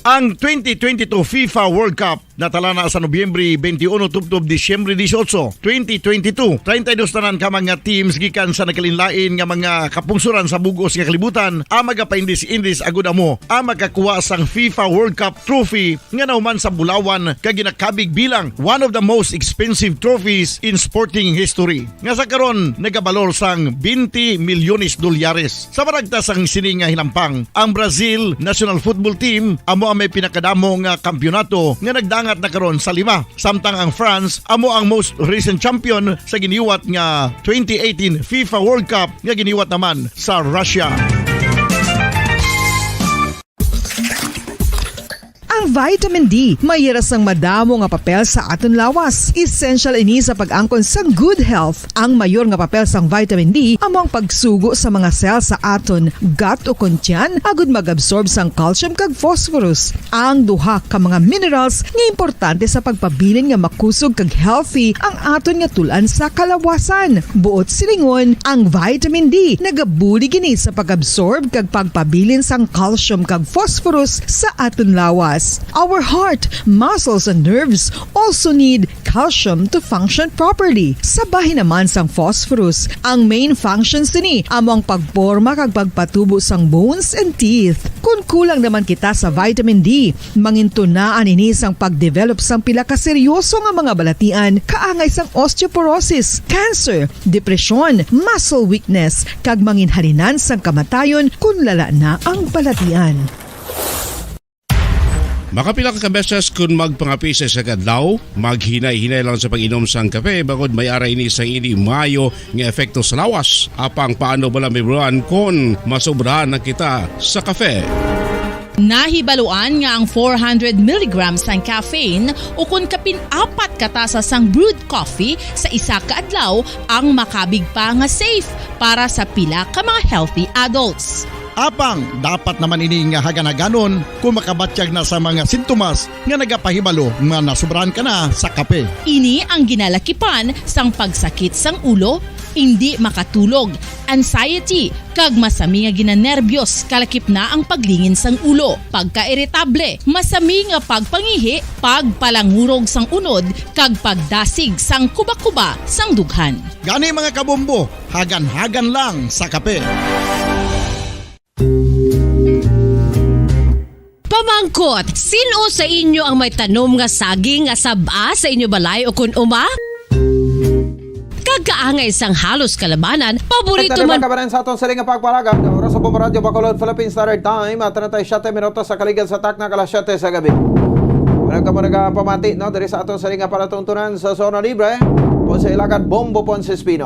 Ang twenty twenty-two FIFA World Cup natala na sa Nobyembre twenty-one tubtob Disyembre dieciocho, twenty twenty-two. Treinta y dos tanan ka mga teams gikan sa nagkalainlain nga mga kapungsoran sa bug-os nga kalibutan ang magapaindis-indis agud amo ang makakuha sang FIFA World Cup trophy nga nahuman sa bulawan kag ginakabig bilang one of the most expensive trophies in sporting history, nga sa karon nagabalor sang twenty milyones dolyares. Sa maragta sang sini nga hinampang, ang Brazil national football team amo ang may pinakadamo nga kampiyonato nga nagdangat na karon sa lima, samtang ang France amo ang most recent champion sa giniwat nga twenty eighteen FIFA World Cup nga giniwat naman sa Russia. Ang vitamin D may hira sang madamo nga papel sa aton lawas. Essential ini sa pag-angkon sang good health. Ang mayor nga papel sang vitamin D amo ang pagsugo sa mga cell sa aton gut o kon tiyan agud mag-absorb sang calcium kag phosphorus. Ang duha ka mga minerals nga importante sa pagpabilin nga makusog kag healthy ang aton nga tul-an sa kalawasan. Buot silingon, ang vitamin D nagabulig ini sa pag-absorb kag pagpabilin sang calcium kag phosphorus sa aton lawas. Our heart, muscles, and nerves also need calcium to function properly. Sa bahin naman sang phosphorus, ang main function sini amo ang pagporma kag pagpatubo sang bones and teeth. Kon kulang naman kita sa vitamin D, mangintunaan ini sang pag-develop sang pila ka seryoso nga mga balatian kaangay sang osteoporosis, cancer, depresyon, muscle weakness, kag manginhalinan sang kamatayon kon lala na ang balatian. Makapila ka beses kon magpangape sa isa ka adlaw, maghinay-hinay lang sa pag-inom sang kape, bangod may ara ini sang indi maayo nga epekto sa lawas. Apang paano bala, Ma'am Ron, kon masobrahan na kita sa kape? Nahibaluan nga ang four hundred milligrams sang caffeine ukon kapin apat ka tasa sang brewed coffee sa isa ka adlaw ang makabig pa nga safe para sa pila ka mga healthy adults. Apang dapat naman ini nga hagan-haganon kon makabatyag na sa mga sintomas nga nagapahibalo nga nasobrahan ka na sa kape. Ini ang ginalakipan sang pagsakit sang ulo, indi makatulog, anxiety, kag masami nga ginanerbyos, kalakip na ang paglingin sang ulo, pagkairitable, masami nga pagpangihi, pagpalangurog sang unod, kag pagdasig sang kubakuba sang dughan. Gani, mga kabombo, hagan-hagan lang sa kape. Pamangkot, sin-o sa inyo ang may tanom nga saging nga sab-a sa inyo balay o kun uma? Kag kaangay sang halos kalabanan, paborito man. Mga kababayan, sa aton sini nga pagpalagad, oras sa Bombo Radyo Bacolod, Philippine Standard Time, at treinta y siete minutos sa kaligad sa takna ka alas siyete sa gabi. Wala ka mo nagapamati, no? Diri sa aton sini nga palatuntunan sa Zona Libre, Ponce Ilagad, Bombo Ponce Espino.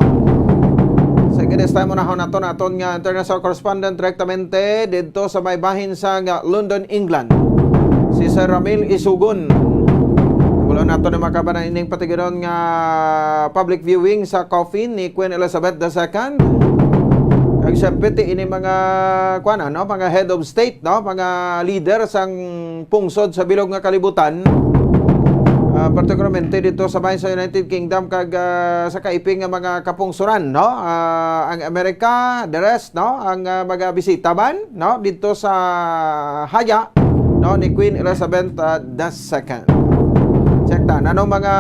Sa this time, unahon naton aton nga international correspondent direktamente didto sa may bahin sa nga London, England, si Sir Ramil Isugon. Wala nato na makabanan ining patigaron nga public viewing sa coffin ni Queen Elizabeth the Second. Kag siyempre, ti ini mga, kuwan, ano, mga head of state, no? Mga leader sang pungsod sa bilog nga kalibutan, ah, partikularmente dito sa bahin sa United Kingdom kag, ah, sa kaiping nga mga kapungsuran, no? Ah, ang Amerika, the rest, no? Ang, ah, mga bisita man, no? Dito sa haya, no, ni Queen Elizabeth, ah, the Second. Check ta, nanong mga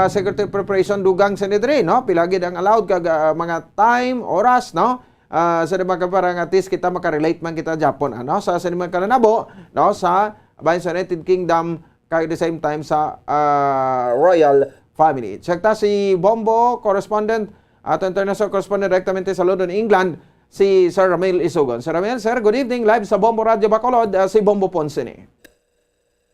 security preparation dugang sa nidri, no? Pila gid ang allowed kag, ah, mga time, oras, no? Ah, sa mga kababayan, at least kita makarelate man kita Japon, ano? Sa, sa mga kalanabo, no? Sa bahin sa United Kingdom, kag the same time sa, ah, royal family. Check ta si Bombo, correspondent, ato international correspondent direktamente sa London, England, si Sir Ramil Isugon. Sir Ramil, sir, good evening. Live sa Bombo Radyo Bacolod, ah, si Bombo Ponce ni.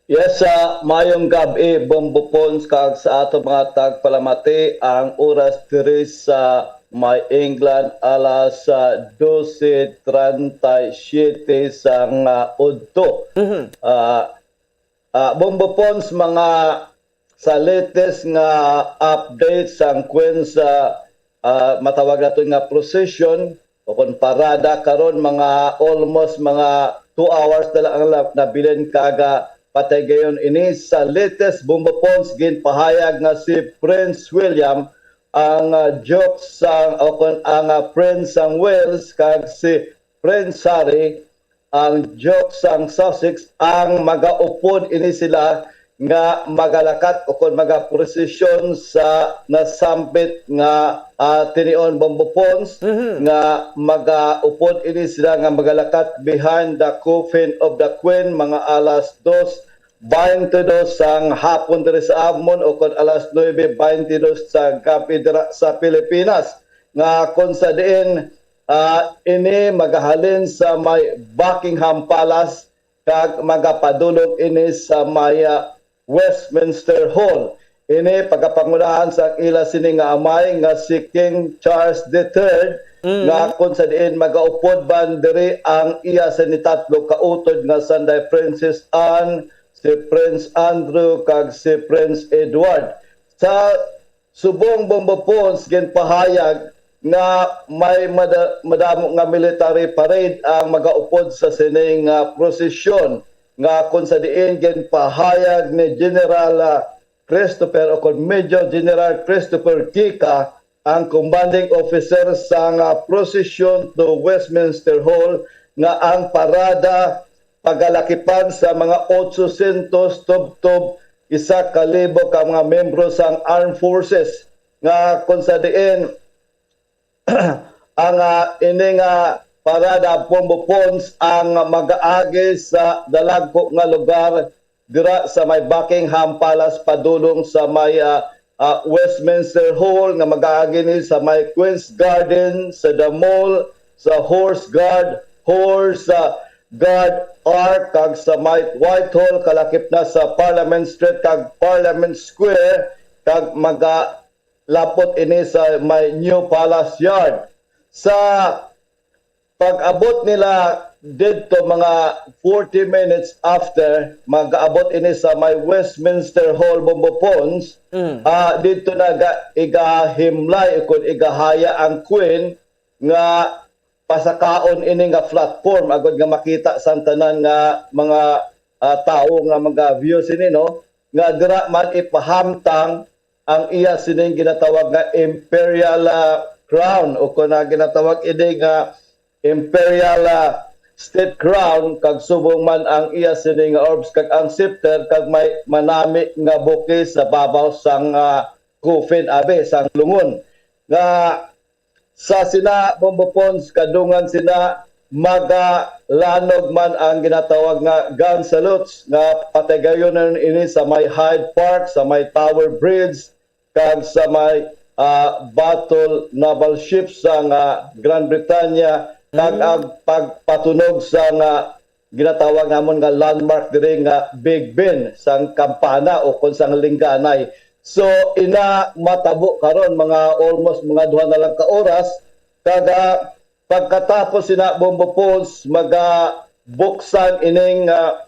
Yes, sa mayong gab-i, Bombo Pons, kag sa ato mga tagpalamati, ang oras diri sa may England alas ah, dose treinta y siete sang ah, udto. Mhm. Ah, ah, Bombo Pons, mga sa latest nga update sang Queen sa ah, matawag nato nga procession o kon parada karon, mga almost mga two hours na lang ang la- nabilin kag ah, patigayon ini. Sa latest, Bombo Pons, ginpahayag nga si Prince William ang ah, Duke sang o kon ang ah, Prince sang Wales kag si Prince Harry ang Duke sang Sussex ang magaupod ini sila nga magalakat o kon magaprosesyon sa nasambit nga ah, tinion, Bombo Pons, Mhm. nga magaupod ini sila nga magalakat behind the coffin of the Queen mga alas dos baynte dos sang hapon diri sa amon o kon alas nuebe baynte dos sa gabi dira sa Pilipinas, nga kung sa diin ah, ini magahalin sa may Buckingham Palace kag magapadulong ini sa may ah, Westminster Hall. Ini pagapangunahan sang ila sini nga amay nga si King Charles the Third, Mm. nga kung sa diin magaupod man diri ang iya sini tatlo ka utod nga sanday, Princess Anne, si Prince Andrew, kag si Prince Edward. Sa subong, Bombo Pons, ginpahayag nga may mada- madamo nga military parade ang magaupod sa sini nga prosesyon, nga kung sa diin ginpahayag ni General ah, Christopher o kon Major General Christopher Kika ang commanding officer sang ah, procession to Westminster Hall, nga ang parada pagalakipan sa mga otsosyentos tubtob isa ka libo ka mga miyembro sang armed forces, nga kung sa diin ang ah, ini nga parada, Bombo Pons, ang magaagi sa dalagko nga lugar dira sa may Buckingham Palace padulong sa may ah, ah, Westminster Hall, nga magaagi ni sa may Queen's Garden, sa The Mall, sa Horse Guard, Horse ah, Guard Arch, kag sa may Whitehall, kalakip na sa Parliament Street kag Parliament Square, kag magalapot ini sa may New Palace Yard. Sa pag-abot nila didto, mga forty minutes after, mag-abot ini sa may Westminster Hall, Bombo Pons, Mm. ah, didto na ga- igahimlay, kung igahaya ang Queen, nga pasakaon ini nga platform, agod nga makita sang tanan nga mga ah, tawo nga mga view sini, no, nga dira man ipahamtang ang iya sining ginatawag nga imperial ah, crown, o kon ang ginatawag ini nga imperial ah, state crown, kag subong man ang iya sini nga orbs kag ang scepter, kag may manami nga buki sa babaw sang ah, coffin, abi, sang lungon, nga sa sina, Bombo Pons, kadungan sina, magalanog man ang ginatawag nga gun salutes, nga patigayonon ini sa may Hyde Park, sa may Tower Bridge, kag sa may ah, battle naval ships sang ah, Grand Britanya, kag Mm. ang pagpatunog sang ah, ginatawag namon nga landmark diri nga Big Ben sang kampana o kon sang lingganay. So, ina matabo karon, mga almost mga duha na lang ka oras, kag ah, pagkatapos sina, Bombo Pons, maga buksan ining ah,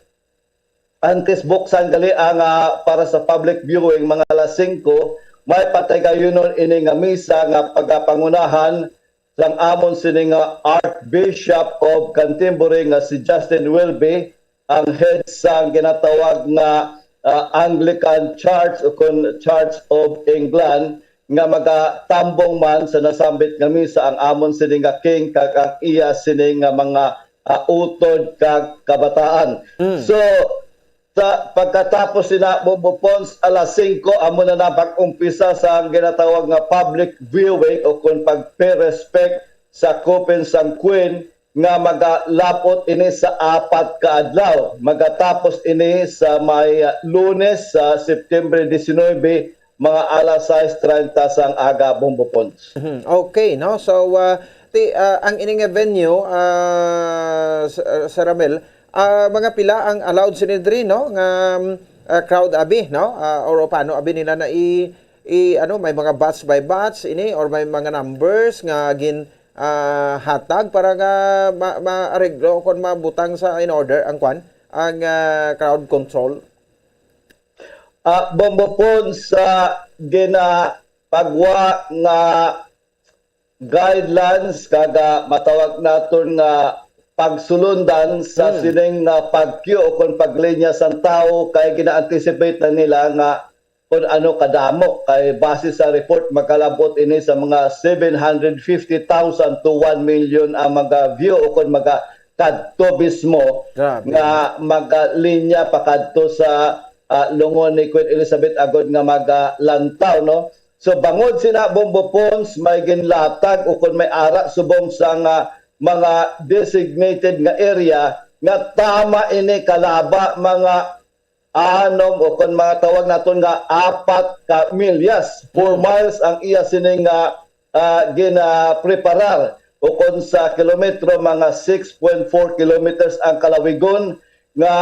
antes buksan gali ang ah, para sa public viewing, mga alas singko, may patigayunon ini nga misa nga pagapangunahan sang amon sini nga Archbishop of Canterbury nga si Justin Welby, ang head sang ginatawag nga ah, Anglican Church o kon Church of England, nga magatambong man sa nasambit nga misa ang amon sini nga king kag ang iya sini nga mga ah, utod kag kabataan. Mm. So, sa pagkatapos sina, Bombo Pons, alas singko, amo na na pag-umpisa sa ginatawag nga public viewing o kon pag-pay respect sa coffin sang Queen nga magalapot ini sa apat ka adlaw. Magatapos ini sa may ah, Lunes sa September diecinuebe, mga alas sais treinta sang aga, Bombo Pons. Mhm. Okay, no? So, ah, ti, ah, ang ini nga venue, ah, s- ah, Sir Ramil, Ah, mga pila ang allowed sini diri, no? Nga, um, ah, crowd abi, no? Ah, or paano abi nila na i, i, ano, may mga batch by batch ini or may mga numbers nga gin, ah, hatag para nga ma-, maareglo kon mabutang sa in order ang kwan, ang, ah, crowd control? Ah, Bombo Pons, sa ginapagwa nga guidelines kag, ah, matawag naton nga pagsulundan sa Hmm. sining nga pag-queue o kon paglinya sang tawo kay gina-anticipate na nila nga kon ano kadamo, kay base sa report, makalabot ini sa mga seven hundred fifty thousand to one million ang maga-view o kon maga-, kadto mismo Grabe. nga magalinya pakadto sa, ah, lungon ni Queen Elizabeth agod nga magalantaw, no? So, bangod sina, Bombo Pons, may ginlatag o kon may ara subong sa nga mga designated nga area nga tama ini kalaba mga anom o kon mga tawag naton nga apat ka milyas, four Mm. miles ang iya sini nga, ah, ginapreparar, o kon sa kilometro, mga six point four kilometers ang kalawigon, nga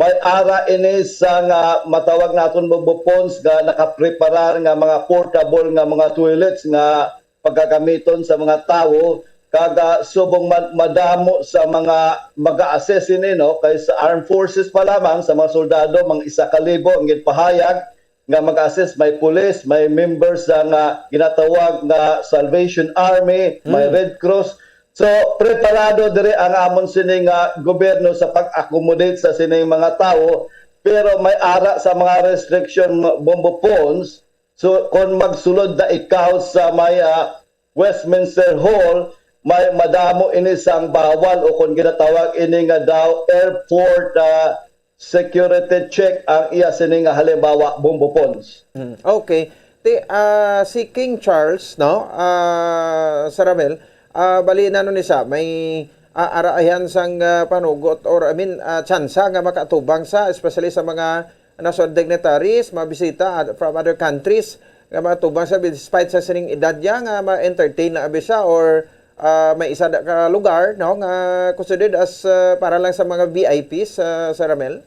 may ara ini sa nga matawag naton Bombo Pons nga nakapreparar nga mga portable nga mga toilets nga pagagamiton sa mga tawo, kag, ah, subong man madamo sa mga mag-a-assess ini, no, kay sa armed forces pa lamang, sa mga soldado, mga isa ka libo ang ginpahayag nga mag-assess. May pulis, may members sa nga ginatawag nga Salvation Army, may Mm. Red Cross. So, preparado diri ang amon sini nga gobyerno sa pag-accommodate sa sining mga tawo, pero may ara sa mga restriction, Bombo Pons. So, kon magsulod na ikaw sa may, ah, Westminster Hall, may madamo ini sang bawal o kon ginatawag ini nga daw airport, ah, security check ang iya sini nga halimbawa, Bombo Pons. Hmm, okay. Ti, ah, si King Charles, no? Ah, Sir Ramel, ah, bali na, ano ni sa, may, ah, araayan sang, ah, panugot or, I mean, ah, tsansa nga makatubang sa, especially sa mga national dignitaries, mga bisita at, from other countries nga makatubang sa, despite sa sining edad niya, nga ma-entertain na abi siya or, ah, may isa da ka lugar, no, nga considered as, ah, para lang sa mga V I Ps, ah, Sir Ramel?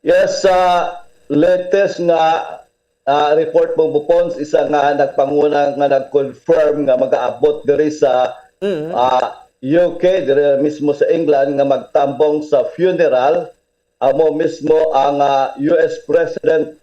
Yes, sa latest nga, ah, report, Bombo Pons, isa nga nagpanguna nga nag-confirm nga mag-aabot diri sa, Mm. ah, U K, diri mismo sa England, nga magtambong sa funeral, amo mismo ang, ah, U S President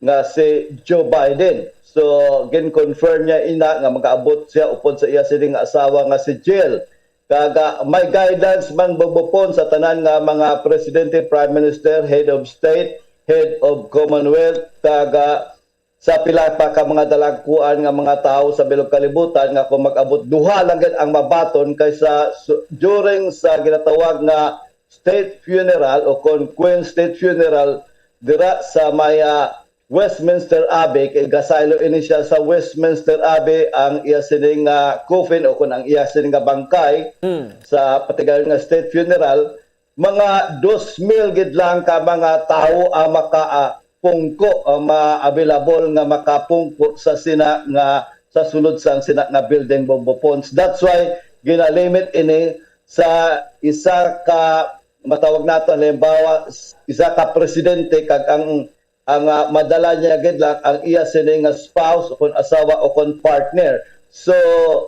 nga si Joe Biden. So, gin-confirm niya ina nga mag-aabot siya upod sa iya sini nga asawa nga si Jill. Kag, ah, may guidance man, Bombo Pons, sa tanan nga mga presidente, prime minister, head of state, head of Commonwealth, kag, ah, sa pila pa ka mga dalagkuan nga mga tawo sa bilog kalibutan nga kung mag-abot, duha lang gid ang mabaton kaysa su-, during sa ginatawag nga state funeral o kon Queen State Funeral dira sa may, ah, Westminster Abbey, kay gasaylo ini siya sa Westminster Abbey ang iya sini nga coffin o kon ang iya sini nga bangkay Hmm. sa patigayon nga state funeral. Mga dos mil gid lang ka mga tawo ang maka, ah, pungko, ang ma-available nga makapungko sa sina nga, sa sulod sang sina nga building, Bombo Pons. That's why ginalimit ini sa isa ka, matawag nato, halimbawa, s-, isa ka presidente kag ang, ang, ah, madala niya gid lang ang iya sini nga spouse o kon asawa o kon partner. So,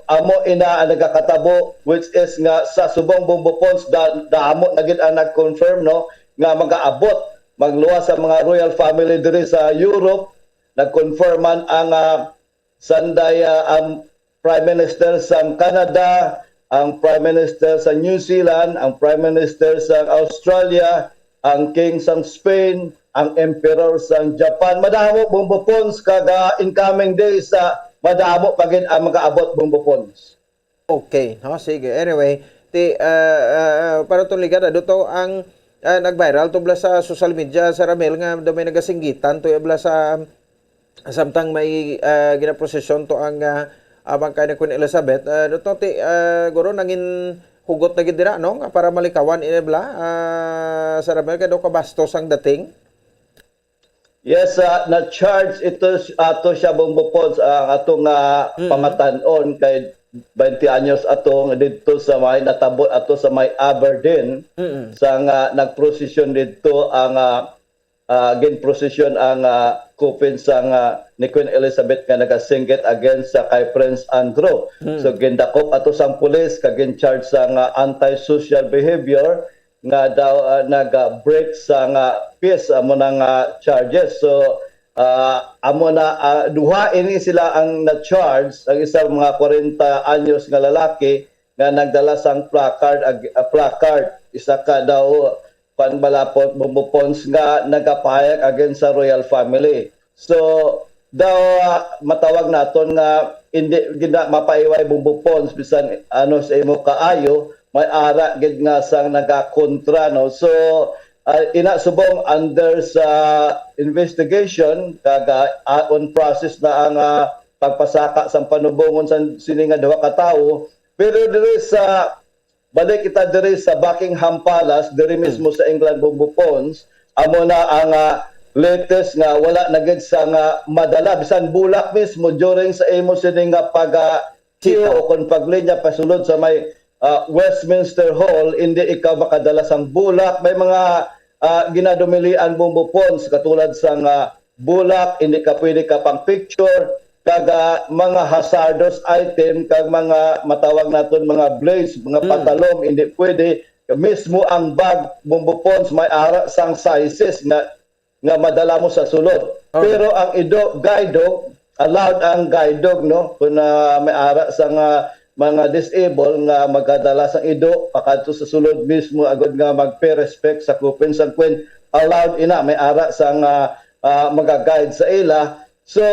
amo ina ang nagakatabo, which is nga sa subong, Bombo Pons, da-, damo na gid ang nag-confirm, no, nga mag-aabot, magluwas sa mga royal family diri sa Europe. Nag-confirm man ang, ah, sanday, ah, ang Prime Minister sang Canada, ang Prime Minister sa New Zealand, ang Prime Minister sa Australia, ang King sang Spain, ang Emperor sang Japan. Madamo, Bombo Pons, kag, ah, in coming days, ah, madamo pa gid ang mag-aabot, Bombo Pons. Okay, no? Sige. Anyway, ti, ah, ah, para tong ligad, ado to ang, ah, nag-viral to bala sa social media, Sir Ramel, nga daw may nagasinggitan to bala sa samtang may, ah, ginaprosesyon to ang, ah, ah, bangkay ni Queen Elizabeth. Ah, ado to ti, ah, guro nangin hugot na gid dira, no? Nga para malikawan ini bala, ah, Sir Ramel, kay daw kabastos ang dating. Yes, ah, na-charge ito s-, ato siya, Bombo Pons, ang ato nga Mm. pamatan-on kay twenty anyos ato nga didto sa may natabo ato sa may Aberdeen, Mm. sa nga nagprosesyon didto ang ah, ah, ginprosesyon ang ah, coffin sang ah, ni Queen Elizabeth nga nagasinggit against sa kay Prince Andrew. Mm. So gindakop ato sang pulis kag gin-charge sang ah, anti-social behavior nga daw ah, nag-break sa nga peace, amo na nga charges. So ah, amo na ah, duha ini sila ang na-charge, ang isa mga kwarenta anyos nga lalaki nga nagdala sang placard ag- ah, placard, isa ka daw kuan bala po, Bumbo Pons nga nagapahayag against sa royal family. So daw ah, matawag naton nga hindi gina mapaiway, Bumbo Pons, bisan ano sa imo kaayo, may ara gid nga sang nagakontra, no? So ah, ina subong under sa investigation kag ah, on process na ang ah, pagpasaka sang panubongon sa sini nga duha ka tawo. Pero diri sa balik kita diri sa Buckingham Palace, diri mismo sa England, Bumbo Pons, amo na ang ah, latest nga wala na gid sa nga madala bisan bulak mismo during sa imo sini nga pag ah, queue Sitaw. O kon paglinya pasulod sa may ah, Westminster Hall, hindi ikaw makadala sang bulak. May mga ah, ginadumilian, Bumbo Pons, katulad sa nga bulak, hindi ka pwede ka pang picture, kag ah, mga hazardous item kag mga matawag naton mga blades, mga Mm. patalom, hindi pwede. Mismo ang bag, Bumbo Pons, may ara sang sizes nga nga madala mo sa sulod. Okay. Pero ang ido, guide dog, allowed ang guide dog, no? Kung ah, may ara sa nga mga disabled nga magadala sang ido pakadto sa sulod mismo agud nga mag-pay respect sa coffin sang queen, allowed ina, may ara sa nga ah, maga-guide sa ila. So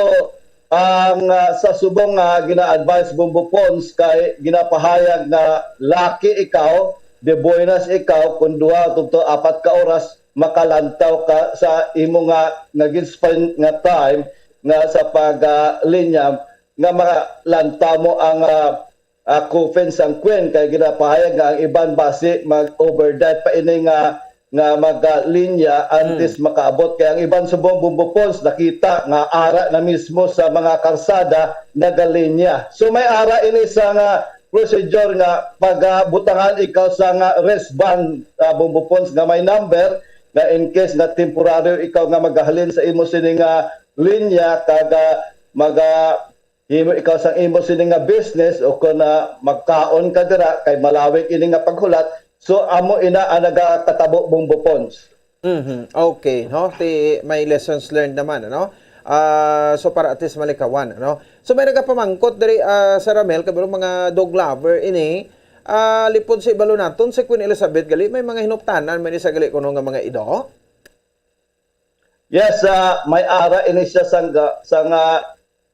ang ah, sa subong nga gina-advise, Bumbo Pons, kay ginapahayag nga lucky ikaw, de buenas ikaw kung duha tugto apat ka oras makalantaw ka sa imo nga nga gin-spend nga time nga sa paglinya nga malantaw mo ang ah, ah, coffin sang queen, kay ginapahayag nga ang iban basi mag-overnight pa ini nga nga magalinya antes makaabot, kay ang iban subong, Bumbo Pons, nakita nga ara na mismo sa mga karsada nagalinya. So may ara ini sa nga procedure nga pagabutangan ikaw sa nga wristband, ah, Bumbo Pons, nga may number nga in case nga temporaryo ikaw nga magahalin sa imo sini nga linya kag ah, maga himo ikaw sang imo sini nga business o kon ah, magkaon ka dira kay malawig ini nga paghulat, so amo ina ang nagakatabo, Bumbo Pons. Mhm. Okay, no? Ti may lessons learned naman, ano? Ah, so para at least malikawan, ano? So may nagapamangkot diri ah, sa Ramel, kabalo mga dog lover ini. Ah, lipod sa ibalo naton, si Queen Elizabeth gali may mga hinuptanan man ni sa gali kuno nga mga ido. Yes, ah, may ara ini siya sang, sang ah,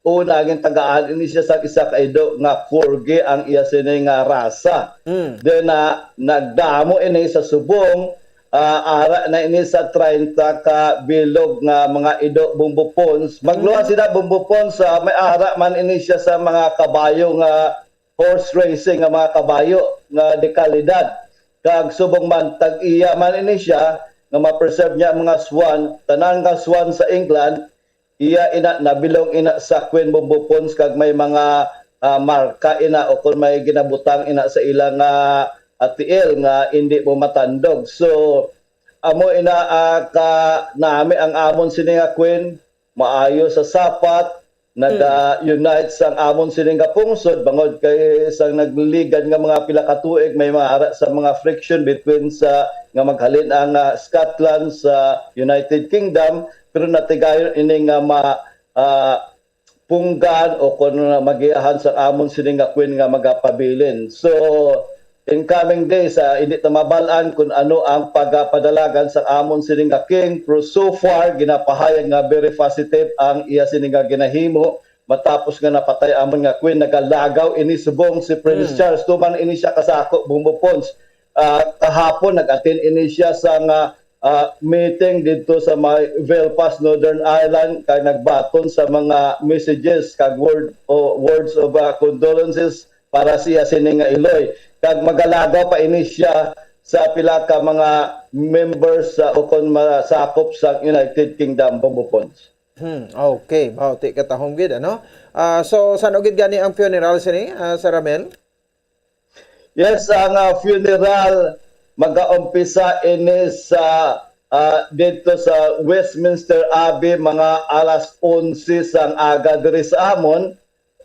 una, gintagaan ini siya sa isa ka ido nga corgi ang iya sini nga rasa. Mm. Then ah, nagdamo ini sa subong, ah, ara na ini sa treinta ka bilog nga mga ido, Bumbo Pons. Magluwas sila, Bumbo Pons, ah, may ara man ini siya sa mga kabayo nga horse racing nga mga kabayo nga dekalidad. Kag subong man, tag-iya man ini siya nga ma-preserve niya ang mga swan, tanan nga swan sa England, iya ina, nabilong ina sa Queen, Bumbo Pons, kag may mga ah, marka ina o kung may ginabutang ina sa ila nga ah, tiil nga hindi mo matandog. So amo ina ah, ka nami ang amon sini nga Queen, maayo sa sapat, naga-unite sang amon sini nga pungsod, bangod kay sang nagliligad nga mga pila ka tuig may mga ara sa mga friction between sa nga maghalin ang ah, Scotland sa United Kingdom, pero natigayon ini nga ma ah, punggan o kon magiyahan sa amon sini nga Queen nga magapabilin. So in coming days, ah, hindi ta mabal-an kung ano ang pagapadalagan sa amon sini nga King, pero so far ginapahayag nga very positive ang iya sini nga ginahimo. Matapos nga napatay amon nga Queen, nagalagaw ini subong si Prince Mm. Charles. Tuman ini siya kasako, Bumbo Pons. Ah, kahapon nag-attend ini siya sa nga ah, meeting didto sa may Belfast, Northern Ireland, kag nagbaton sa mga messages kag word o words of ah, condolences para siya sini nga iloy. Kag magalagaw pa ini siya sa pila ka mga members sa o kon masakop sa United Kingdom, Bumbo Pons. Hmm, okay, mao ti katahom gid, ano? Ah, so, san-o gid gani ang funeral sini, ah, Sir Ramil? Yes, ang ah, funeral magaumpisa ini sa ah, dito sa Westminster Abbey mga alas onse sang aga diri sa amon,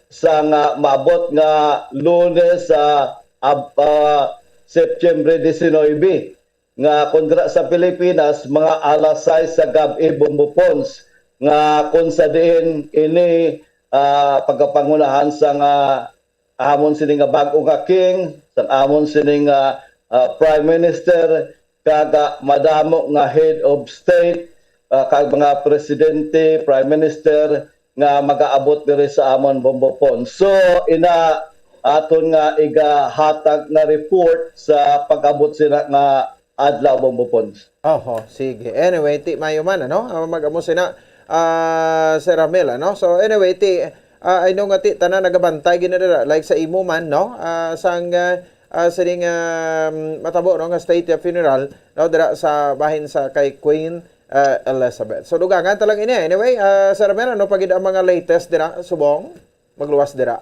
sang ah, maabot nga Lunes sa ab- ah, September diecinuebe, nga kung dira sa Pilipinas mga alas sais sa gab-i, Bombo Pons, nga kung sa diin ini ah, pagapangunahan sang ah, amon sini nga bag-o nga king, sang amon sini nga ah, Prime Minister, kag ah, madamo nga head of state, ah, kag mga presidente, Prime Minister nga magaabot diri sa amon, Bombo Pons. So, ina aton nga igahatag nga report sa pag-abot sina nga adlaw, Bombo Pons. Oho, sige. Anyway, ti mayo man, ano? Ah, mag-amo sina, ah, Sir Ramil, ano? So, anyway, ti, ah, I know nga ti tanan nagabantay gid na dira, like sa imo man, no? Ah, sang ah, ah, sining ah, matabo, no, nga state funeral, no, dira sa bahin sa kay Queen ah, Elizabeth. So, dugangan ta lang ini. Anyway, ah, Sir Ramil, ano pa gid ang mga latest dira subong magluwas dira?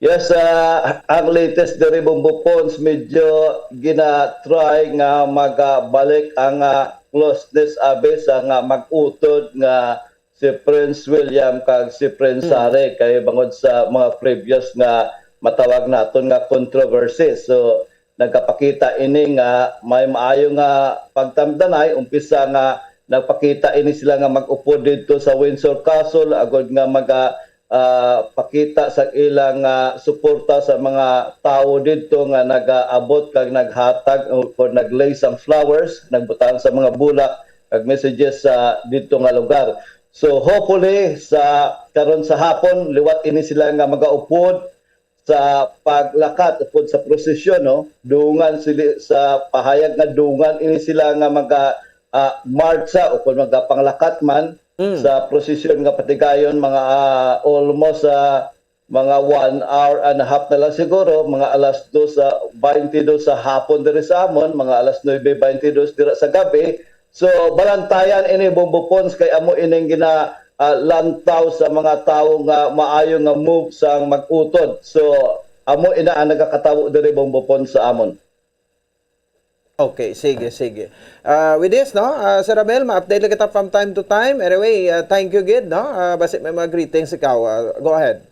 Yes, ah, ang latest diri, Bombo Pons, medyo gina-try nga magabalik ang ah, closeness, abi, sa nga mag-utod nga si Prince William kag si Prince Hmm. Harry, kay bangod sa mga previous nga matawag naton nga controversy. So, nagapakita ini nga may maayo nga pagtamdanay, umpisa nga nagpakita ini sila nga mag-upod didto sa Windsor Castle, agod nga maga ah, pakita sa ilang ah, suporta sa mga tawo didto nga nagaabot kag naghatag o, o nag-lay sang flowers, nagbutang sa mga bulak kag messages sa didto nga lugar. So, hopefully, sa karon sa hapon, liwat ini sila nga magaupod sa paglakat upod sa prosesyon, no? Dungan sila sa pahayag nga dungan ini sila nga maga ah, martsa o kung magapanlakat man Mm. sa prosesyon nga patigayon, mga ah, almost ah, mga one hour and a half na lang siguro, mga alas dos sa baynte dos sa hapon diri sa amon, mga alas nuebe baynte dos dira sa gabi. So, balantayan ini, Bombo Pons, kay amo ining gina ah, lantaw sa mga tawo nga maayo nga move sang mag-utod. So, amo ina ang nagakatawo diri, Bombo Pons, sa amon. Okay, sige, sige. Ah, with this, no, ah, Sir Ramil, ma-update lang kita from time to time. Anyway, ah, thank you gid, no? Ah, basi may mga greetings ikaw. Ah, go ahead.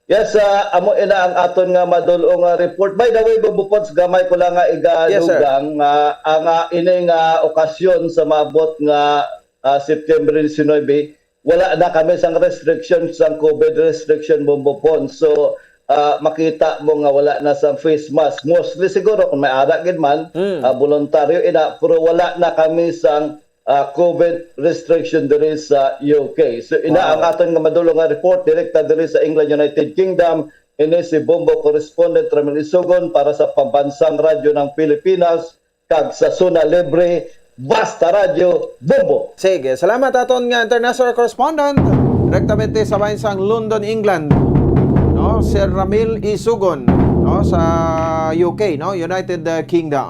Yes, ah, amo ina ang aton nga madul-ong nga report. By the way, Bombo Pons, gamay ko lang nga Yes, sir. igadugang nga ang ah, ini nga okasyon sa maabot nga ah, September diecinuebe, wala na kami sang restriction, sang COVID restriction, Bombo Pons. So, ah, makita mo nga wala na sang face mask. Mostly siguro, kung may ara gid man, Mm. ah, voluntaryo ina, pero wala na kami sang ah, COVID restriction diri sa U K. So, ina Wow. ang aton nga madul-ong nga report direkta diri sa England, United Kingdom. Ini si Bombo correspondent Ramil Isugon para sa Pambansang Radyo ng Pilipinas kag sa Zona Libre, Basta Radyo, Bombo. Sige, salamat aton nga international correspondent direktamente sa bahin sang London, England, no, Sir Ramil Isugon, no, sa U K, no, United uh, Kingdom.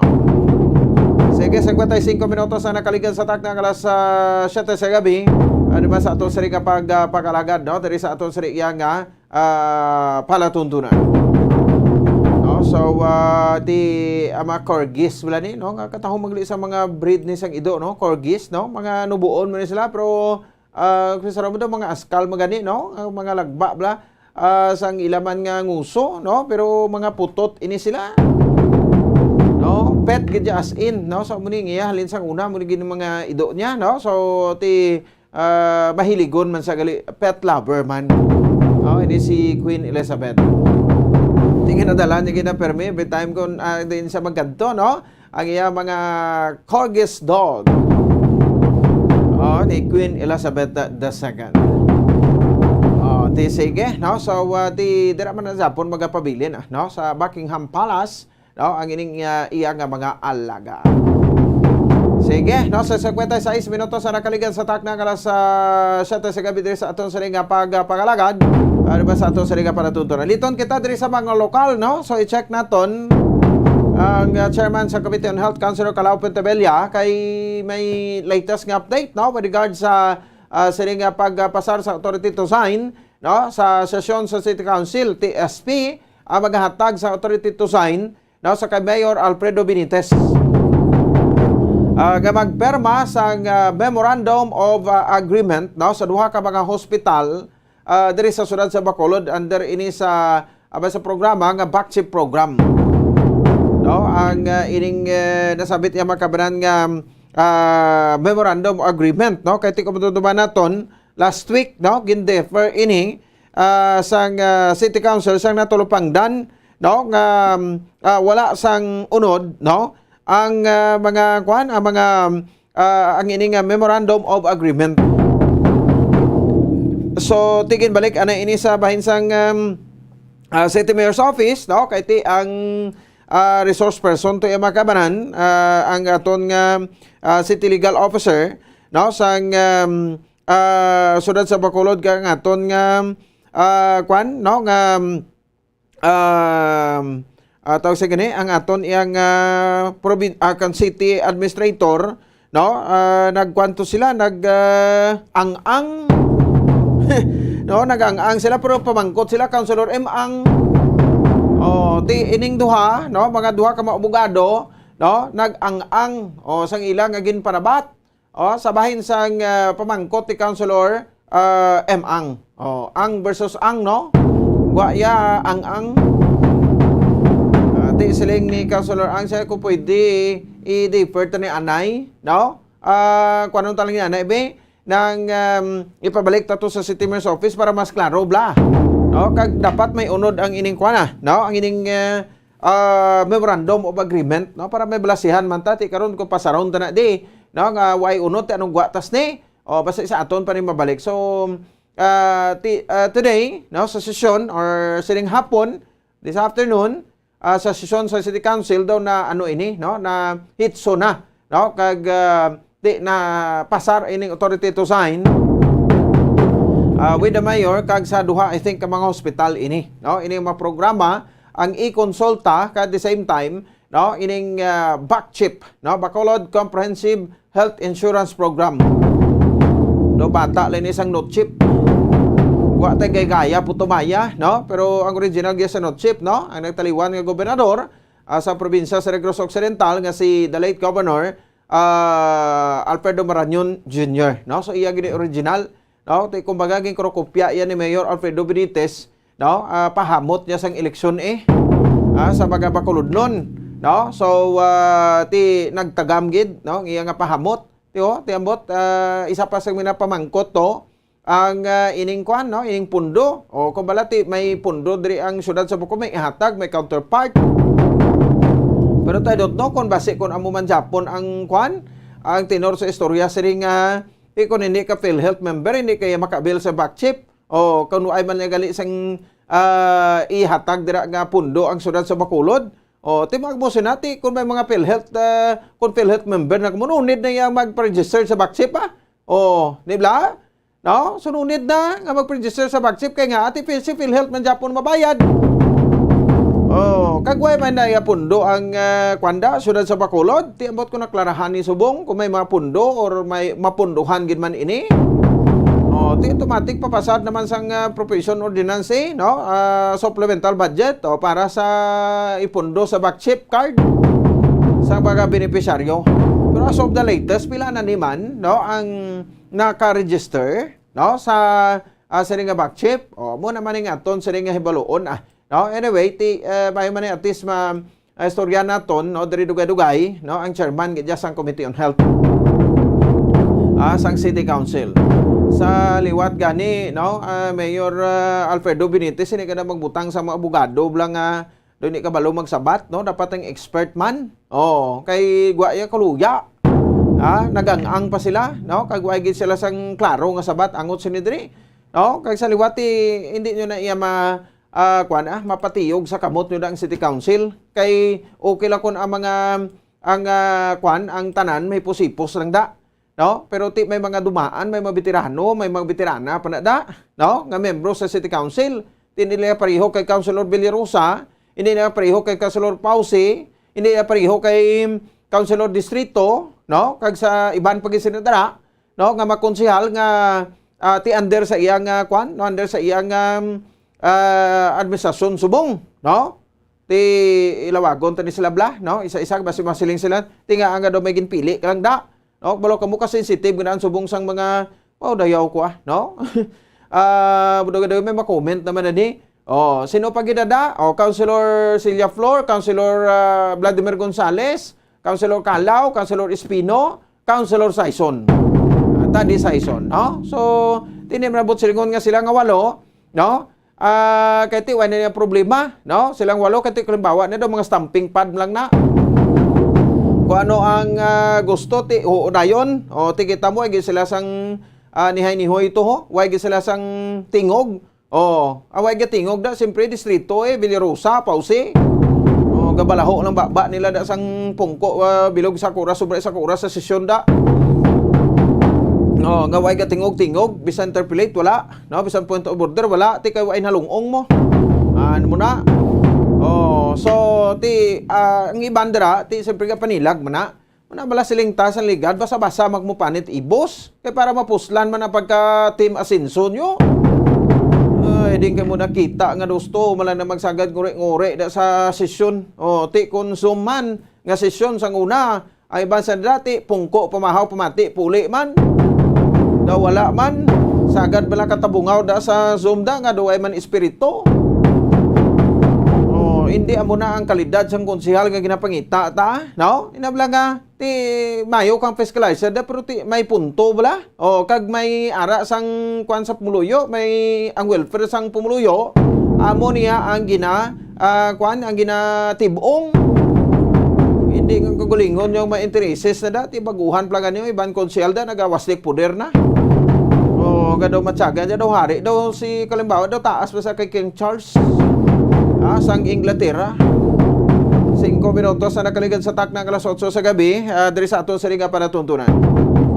Sige, cincuenta y cinco minutos ang nakaligad sa takna nga alas ah, siyete sa gabi. Ano ba sa aton siri nga pag ah, pag-alagad, no? Diri sa aton siri nga ah, palatuntunan. No? So, ah, ti ang mga corgis wala ni, no? Nga katahom magli sa mga breed ni sang ido, no? Corgis, no? Mga nubuon mo ni sila, pero ah, kung sa mo daw, mga askal magani, no? Ang mga lagba bla. Ah, sang ilaman nga nguso, no? Pero mga putot ini sila. No? Pet gid siya as in, no? So, muni niya, halin sang una, muni gid ang mga ido niya, no? So, ti ah, mahiligon man sa gali, pet lover man. Oh, ini si Queen Elizabeth. Tingin na dala niya gina permi, every time kung ah, din sa magkadto, no? Ang iya mga corgis dog. Oh, ni Queen Elizabeth the second. Oh, ti sige, no? So, ah, ti dira man na Japon magapabilin, ah, no? Sa Buckingham Palace, no? Ang ining ah, iya nga mga alaga. Sige, no, sa cincuenta y seis minutos ang nakaligad sa takna nga alas ah, siyete sa gabi diri sa aton sini nga pag ah, pag-alagad. Ano ba sa aton sini nga palatuntunan? Liton kita diri sa mga lokal, no? So i-check naton ang ah, chairman sa Committee on Health, Councilor Calao Pontevilla, kay may latest nga update, no, with regard sa ah, sini nga pagpasar sa authority to sign, no, sa sesyon sa City Council, T S P, ang magahatag sa authority to sign, no, sa kay Mayor Alfredo Benitez, ah, nga magperma sang, ah, Memorandum of, ah, Agreement, no, sa duha ka mga hospital, ah, diri sa siyudad sa Bacolod under ini sa, ah, sa programa nga BACCHIP program. No, ang, ah, ining, eh, nasabit niya, mga kabanan, nga, ah, Memorandum of Agreement, no, kay ti ko matutuban naton last week, no, gindefer ini, ah, sang, ah, City Council sang natulupangdan, no, nga, um, ah, wala sang unod, no, ang, ah, mga kuan, ang mga, um, ah, ang ini nga Memorandum of Agreement. So, ti ginbalik ana ini sa bahin sang, um, ah, City Mayor's Office, no? Kay ti ang, ah, resource person to iya, mga kabanan, ah, ang aton nga, ah, City Legal Officer, no? Sang, um, ah, siyudad sa Bacolod, kag ang aton nga, ah, kwan, no? Nga, um, ah, tawag sa gani, ang aton iyang, ah, probin-, ah, kan city administrator, no? Ah, nagkwanto sila, nag, ah, ang-ang. No, nag-ang-ang sila, pero pamangkot sila, Councilor M. Ang. Oh, ti ining duha, no, mga duha ka mga abogado, no, nag-ang-ang, oh, sang ila nga ginpanabat. Oh, sa bahin sang, ah, pamangkot ni Councilor, ah, M. Ang. Oh, Ang versus Ang, no? Wa ya, Ang Ang. Ah, ti siling ni Councilor Ang, siya ko pwede i-defer ta ni anay, no? Ah, kuanon ta lang ni anay, be? Nang, um, ipabalik ta to sa City Mayor's Office para mas klaro, bla. No? Kag dapat may unod ang ining kuana, no? Ang ining, ah, ah, memorandum of agreement, no? Para may balasihan man ta, ti karon kung pasaron ta na di, no? Nga way unod, ti anong gwatas ni? O, basta sa aton pa ni mabalik. So, ah, ti-, ah, today, no, sa sesyon or sining hapon, this afternoon, ah, sa sesyon sa City Council daw na ano ini, no, na hitso na, no, kag, ah, di na pasar ining authority to sign, ah, with the mayor kag sa duha, I think, ka mga hospital ini, no, ini mga programa ang ikonsulta, kag at the same time, no, ining, ah, BACCHIP, no, Bacolod Comprehensive Health Insurance Program. No, bata lang ni sang Notchip. Wa tay gaya-gaya, puto maya, no? Pero ang original gyud sa Notchip, no? Ang nagtaliwan nga gobernador, ah, sa probinsya sa Negros Occidental nga si the late Governor, ah, Alfredo Marañon Junior, no? So, iya gini original, no? Ti-, kumbaga, ginkurukopya iya ni Mayor Alfredo Benitez, no? Ah, pahamot niya sang eleksyon, eh. Ah, sa mga Bacolodnon, no? So, ah, ti nagtagam gid, no? Ang iya nga pahamot. Ti, oh, ti ambot, ah, isa pa sang minapamangkot to, ang, ah, ining kwan, no? Ining pundo. O, kung bala ti may pundo diri ang siyudad sa Bacolod, may ihatag, may counterpart. Pero I don't know kung basi kung amo man gyapon ang kwan, ang tenor sa istorya sining, ah, ti kung hindi ka PhilHealth member, hindi kaya maka-avail sa BACCHIP. O, kung waay man niya gali sang, ah, ihatag dira nga pundo ang siyudad sa Bacolod. O, ti mag-, mo sinati kung may mga PhilHealth, ah, kung PhilHealth member na, kamo, no need na iya mag-register sa BACCHIP, ah. O, di ba? No? So, no need na nga mag-register sa BACCHIP kay nga ati Phil-, si PhilHealth man gyapon mabayad. O, kag way man na iya pundo ang, ah, kwanda, siyudad sa Bacolod. Ti ambot ko naklarahan ni subong kung may mga pundo or may mapunduhan gid man ini. O, ti automatic papasad naman sang, ah, provision ordinance, eh, no? Ah, supplemental budget, o, para sa ipundo sa BACCHIP card sa mga benepisyaryo. Pero as of the latest, pila na ni man, no, ang naka-register, no, sa, ah, sining nga BACCHIP. O, mo naman ning aton sining nga hibaluon, ah. No? Anyway, ti, eh, may man ni at least ma-, ah, istorya naton, no, diri dugay-dugay, no, ang chairman gid sang Committee on Health, ah, sang City Council. Sa liwat gani, no, ah, Mayor, ah, Alfredo Benitez, hindi ka na magbutang sa mga abogado bla nga do hindi kabalo magsabat, no? Dapat ang expert man. Oh, kay gwa iya kaluya. Ah, nagang-ang pa sila, no? Kag wa gid sila sang klaro nga sabat angot sini diri. No? Kag sa liwat, eh, hindi nyo na iya ma-, ah, kuwan, ah, mapatiyog sa kamot nyo na ang City Council. Kay okay lang kung ang mga, ang, ah, kuwan, ang tanan may pusipos lang da. No? Pero ti may mga dumaan, may mga veterano, may mga veterana pa na da, no? Nga membro sa City Council. Ti hindi nila pareho kay Councilor Villarosa, hindi nila pareho kay Councilor Pausi, hindi nila pareho kay Councilor Distrito, no? Kag sa iban pa gid sila dara, no, nga makonsehal nga, ah, ti under sa iyang, ah, kwan, no, under sa iyang, um, ah, administrasyon subong, no? Ti ilawagon ta ni sila bala, no? Isa-isa basi masiling sila, ti nga nga daw may ginpili ka lang da. No, balo kamo ka sensitive nga naan subong sang mga, wow, dayaw ko, ah, no? Ah, daw may ma-comment naman ani. Oh, sino pa gid ada? Oh, Councilor Celia Flor, Councilor, ah, Vladimir Gonzales, Councilor Calao, Councilor Espino, Councilor Sison. Ata di Sison, no? So, tini man ang buot silingon nga sila nga walo, no? Ah, kay ti wala na niya problema, no? Silang walo, kay ti kalimbawa na daw mga stamping pad lang na. Kung ano ang, ah, gusto, ti, oo, dayon. O, ti kita mo, ay sila sang, ah, nihay-nihoy to, ho? Why sila sang tingog? Oh, away ga tingog da, siyempre distrito eh, Villarosa, Pausi. Oh, gabalaho lang ba, ba nila da sang pungko, ah, bilog sa kuras, sobra sa kuras sa sesyon da. Oh, nga way ga tingog-tingog, bisan interpolate, wala. No, bisan point of order, wala. Ti kay way nalungong mo. Ah, ano mo na? Oh, so, ti, ah, ang iban dira, ti siyempre ga panilag man na. Mana bala siling ta sang ligad, basa-basa magmupanit ibos. Kay para mapuslan man ang pagka Team Asenso nyo. Ay, di kay mo nakita nga gusto, mala na magsagad nguri-nguri da sa sesyon. O, ti kon Zoom man, nga sesyon sang una. Ay, ban sa dati, pungko, pamahaw, pamati, puli man. Daw wala man. Sagad bala katabungaw da sa Zoom da, nga duway man espiritu. Oh, hindi amo na ang kalidad sang konsehal nga ginapangita ta, no? Inabla nga, ti mayo kang fiscalizer da, pero ti may punto bala. O, kag may ara sang kwan sa pumuluyo, may ang welfare sang pumuluyo, amo niya ang gina, ah, kwan, ang ginatibong. Hindi nga kagulingon yung mga intereses na dati, baguhan pala ganyo, iban konsehal da, nagawaslik poder na. O, gado matyagan, daw hari, daw si, kalimbawa, daw taas pa sa kay King Charles. Ah, sang Inglaterra. Singko minutos na nakaligad sa takna nga alas otso sa gabi, ah, diri sa aton sini nga panatuntunan.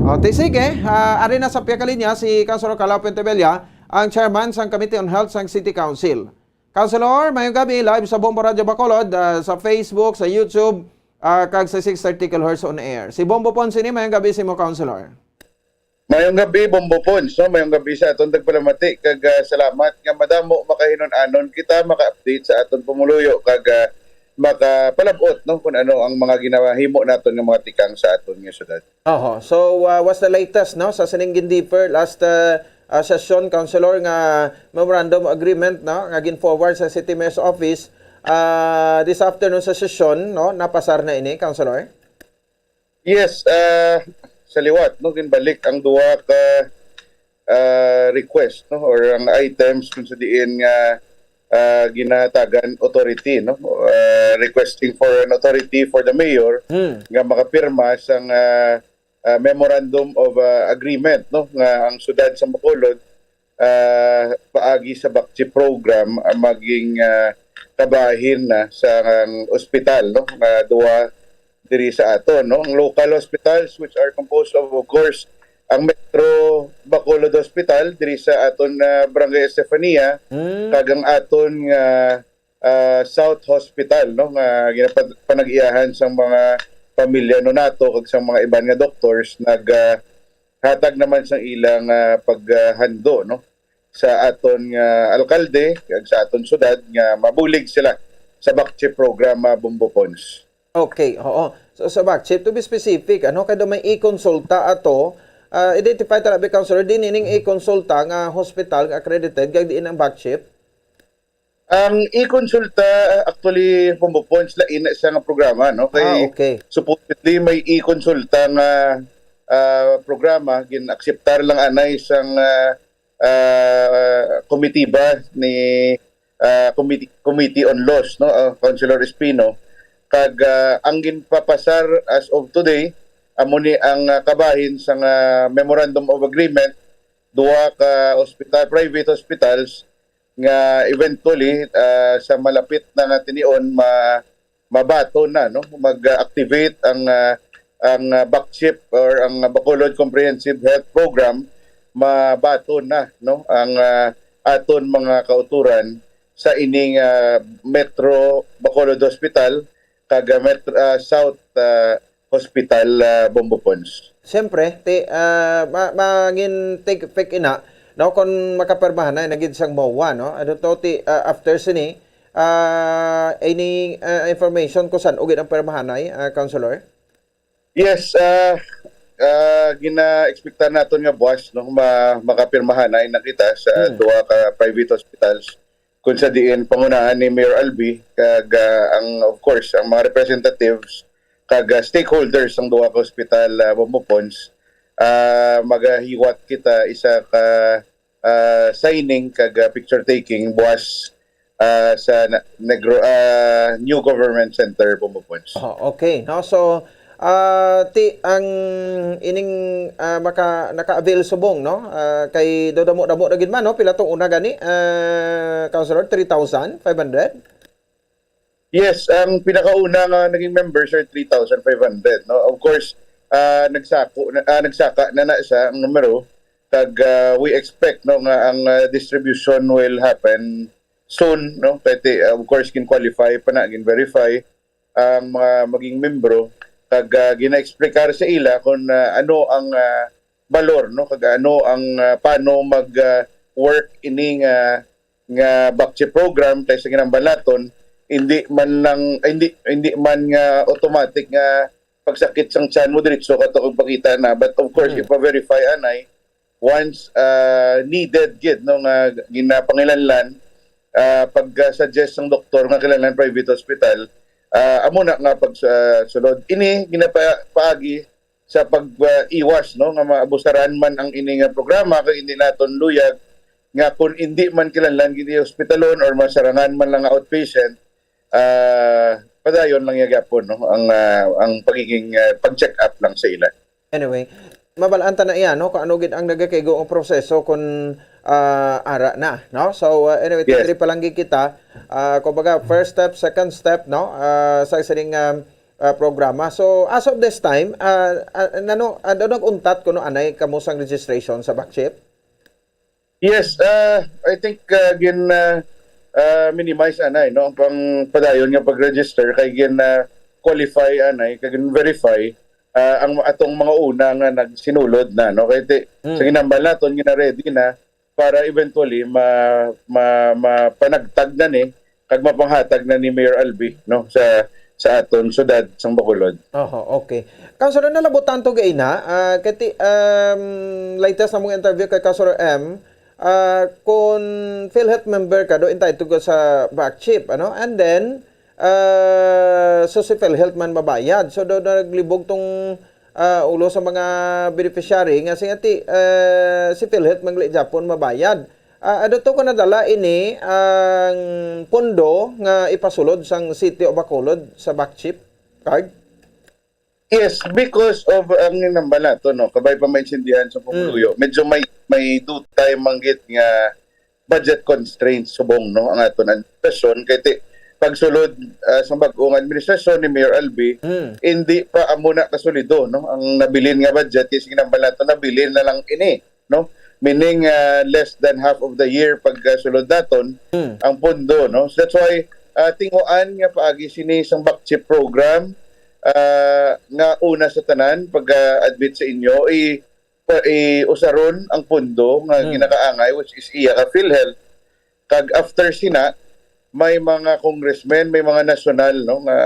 O, ti sige, ah, ari na sa pihak kalinya si Councilor Calao Puentebella, ang chairman sang Committee on Health sang City Council. Councilor, mayong gabi, live sa Bombo Radyo Bacolod, ah, sa Facebook, sa YouTube, ah, kag sa six thirty kilohertz on air. Si Bombo Pons ini, mayong gabi sa imo, Councilor. Mayong gabi, Bombo Pons, no? Mayong gabi sa aton tagpalamati, kag, ah, salamat nga madamo makahinun-anon kita, maka-update sa aton pumuluyo, kag, ah, makapalabot, no, kung ano ang mga ginahimo naton nga mga tikang sa aton nga syudad. Oho. So, ah, what's the latest, no, sa sining gin-defer last, ah, ah, session, Councilor, nga memorandum of agreement, no, nga gin-forward sa City Mayor's Office, ah, this afternoon sa session, no, napasar na ini, Councilor? Yes, ah, sa liwat, no, ginbalik ang duha ka, ah, request, no, or ang items kung sa diin nga, ah, ginatagan authority, no, ah, requesting for an authority for the mayor Hmm. nga makapirma sang, ah, ah, memorandum of, ah, agreement, no, nga ang siyudad sa Bacolod ah, paagi sa BACCHIP program, ah, maging, ah, kabahin na sa ang ospital, no, nga duwa diri sa aton, no? Ang local hospitals, which are composed of, of course, ang Metro Bacolod Hospital diri sa aton, ah, Barangay Estefania, Mm. kag ang aton nga, ah, South Hospital, no, nga ginapad-, panag-iyahan sang mga pamilya Nonato kag sang mga iban nga doctors, nag, ah, hatag naman sang ilang, ah, paghando, no, sa aton nga alkalde kag sa aton syudad nga mabulig sila sa BACCHIP program, ah, Bombo Pons. Okay, oo. So, sa BACCHIP, to be specific, ano, kay daw may e-consulta ato, ah, identify talaga, Councilor, diin ning e-consulta nga hospital nga accredited, kag diin ang BACCHIP? Ang e-consulta, actually, Bombo Pons, lain na siya nga programa, no? Kay Ah, okay. supposedly may e-consulta nga, ah, programa, gin-akseptar lang anay sang, ah, ah, komitiba ni, ah, Committee, Committee on Laws, no? Ah, Councilor Espino. Kag, ah, ang ginpapasar as of today, amo ni ang, ah, kabahin sang, ah, Memorandum of Agreement, duha ka hospital, private hospitals, nga eventually, ah, sa malapit na nga tinion, ma-, mabaton na, no? Mag-activate ang, ah, ang, ah, BACCHIP or ang Bacolod Comprehensive Health Program, mabaton na, no, ang, ah, aton mga kauturan sa ining, ah, Metro Bacolod Hospital kag, ah, Metro, ah, South, ah, Hospital, ah, Bombo Pons. Siyempre, ti, ah, ma, mangin take effect ina, no, kung makapirmahan na nagid sang MOA, no? Ano to, ti, ah, after sini, ah, any, ah, information kung san ugid ang pirmahanay, ah, Councilor? Yes, ah, ah, gina-expectar naton nga buwas, no, ma makapirmahanay na kita sa Hmm. duha ka private hospitals, kung sa diin pangunahan ni Mayor Albi kag, ah, ang, of course, ang mga representatives kag, ah, stakeholders sang duha ka hospital, ah, Bombo Pons, ah, magahiwat kita isa ka, ah, signing kag, ah, picture taking buwas, ah, sa Na- Negro, ah, New Government Center, Bombo Pons. Oh, okay, no? So, ah, ti ang ining, ah, maka naka-avail subong, no? Ah, kay do damo-damo na gid man, no? Pila tong una gani, ah, Councilor, three thousand five hundred? Yes, ang pinakauna nga naging members are three thousand five hundred, no? Of course, ah, nagsako na, ah, nagsaka na na siya ang numero, kag, ah, we expect, no, nga ang, ah, distribution will happen soon, no? Kay ti, of course, gin-qualify pa na, gin-verify ang mga maging membro, kag, ah, gina-explicar sa ila kung, ah, ano ang, ah, balor, no, kag ano ang, ah, paano mag, ah, work ini nga, nga back chip program, kay sa ginambal naton, hindi man lang, hindi, hindi man nga automatic nga pagsakit sang tiyan mo diretso ka to kag pakita na. But of course, Mm. ipa-verify anay once, ah, needed gid, no, nga ginapangilanlan, ah, pagka-suggest sang doktor nga kinahanglan private hospital, ah, amo na nga pagsulod. Ini ginapaagi sa pag, ah, iwas, no, nga maabusaran man ang ini nga programa, kag hindi naton luyag nga kung hindi man kinahanglan gid hospitalon or masarangan man lang nga outpatient, ah, padayon lang ya gyapon, no, ang, ah, ang pagiging, ah, pag-check up lang sa ila. Anyway, mabal-an ta na iya, no, kung ano gid ang nagakaigo ang proseso kung, ah, ara na, no? So, ah, anyway, Yes. diri pa lang gid kita, ah, kumbaga, first step, second step, no, ah, sa sining, um, ah, programa. So, as of this time, ah, ah, nano, ano nag-untat kuno anay kamo sang registration sa back chip? Yes, uh, I think, uh, gin, uh, uh, minimize anay, no, ang pang padayon nga pag-register kay gin, uh, qualify anay, kay gin verify, uh, ang atong mga una nga nagsinulod na, no, kay ti, Mm. sa ginambal naton gina-ready na para eventually ma, ma, mapanagtag na ni kag mapanghatag na ni Mayor Albi, no, sa, sa aton syudad sang Bacolod. Oho, okay. Councilor, nalabutan to gay na. Ah, kay ti, um, latest na mong interview kay Councilor M, ah, kung PhilHealth member ka, do entitled ka sa back chip, ano? And then, ah, so si PhilHealth man mabayad. So, do naglibog tong, ah, ulo sa mga beneficiary nga si ati, ah, si PhilHealth man gali gyapon mabayad. Ah, ano to kung nadala ini ang pondo nga ipasulod sang City of Bacolod sa back chip card? Yes, because of ang ginambal nato, no, kabay pa maintindihan sa pumuluyo, medyo may, may dutay manggit nga budget constraints subong, no, ang aton administrasyon. Kay ti, pagsulod, ah, sa bag-ong administrasyon ni Mayor Albi, Mm. hindi pa amo na kasulido, no, ang nabilin nga budget. Kay sa ginambal nato, nabilin na lang ini, no, meaning, ah, less than half of the year pagkasulod naton Mm. ang pondo, no. So that's why, ah, tinguan nga paagi sini sang back chip program, ah, nga una sa tanan pag-admit sa inyo, i pa, i usaron ang pondo nga Hmm. ginakaangay, which is iya ka PhilHealth. Kag after sina, may mga congressmen, may mga national, no, nga,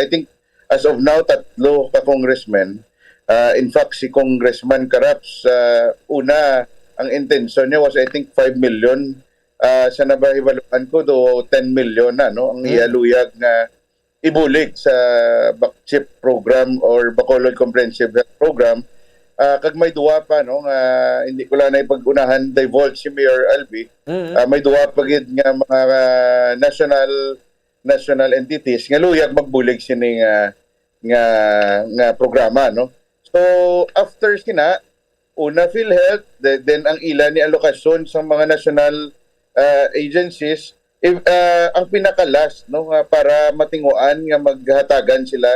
I think, as of now, tatlo ka congressmen. Ah, in fact, si Congressman Caraps, ah, una, ang intention niya was, I think, five million. Ah, sa nabahibaluan ko, do ten million na, no, ang Hmm. iya luyag nga ibulig sa back chip program or Bacolod Comprehensive Health Program. Ah, kag may duwa pa, no, nga hindi ko lang na ipag-unahan, divulge si Mayor Albi. Mm. Ah, may duwa pa gid nga mga national, national entities nga luyag magbulig sini nga, nga, nga programa, no. So, after sina, una PhilHealth, the, then ang ila ni alokasyon sa mga national, ah, agencies, if, ah, ang pinaka-last, no, nga para matinguan nga maghatagan sila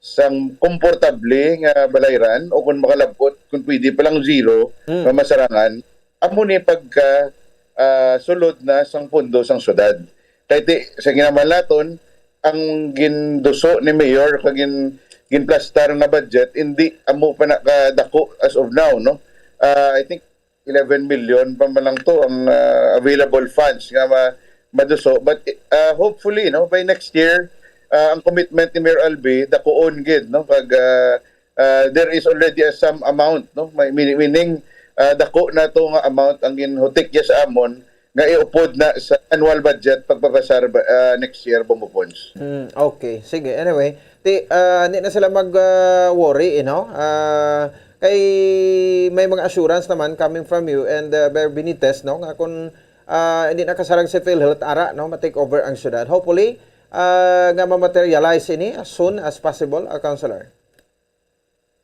sang komportable nga balayran o kung makalabot, kung pwede pa lang zero, Mm. nga masarangan, amo ni pagka, ah, sulod na sang pondo sang syudad. Kay ti, sa ginambal naton, ang ginduso ni Mayor kag gin, ginplastar nga budget, hindi amo pa na kadako as of now, no? Ah, I think eleven million pa man lang to ang, ah, available funds nga ma-, maduso. But, ah, hopefully, no, by next year, ah, ang commitment ni Mayor Albi, dakuon gid, no? Kag, ah, ah, there is already a some amount, no? May, meaning, meaning, ah, dako na to nga amount ang ginhutik niya sa amon nga iupod na sa annual budget pagpapasar ba, ah, next year, Bombo Pons. Mm, okay. Sige. Anyway, ti, ah, hindi na sila mag, ah, worry, you know? Ah, kay may mga assurance naman coming from you and, ah, Mayor Benitez, no? Nga kung, ah, hindi nakasarang si PhilHealth, ara, no? Ma-take over ang syudad. Hopefully, ah, nga ma-materialize ini as soon as possible, ah, Councilor.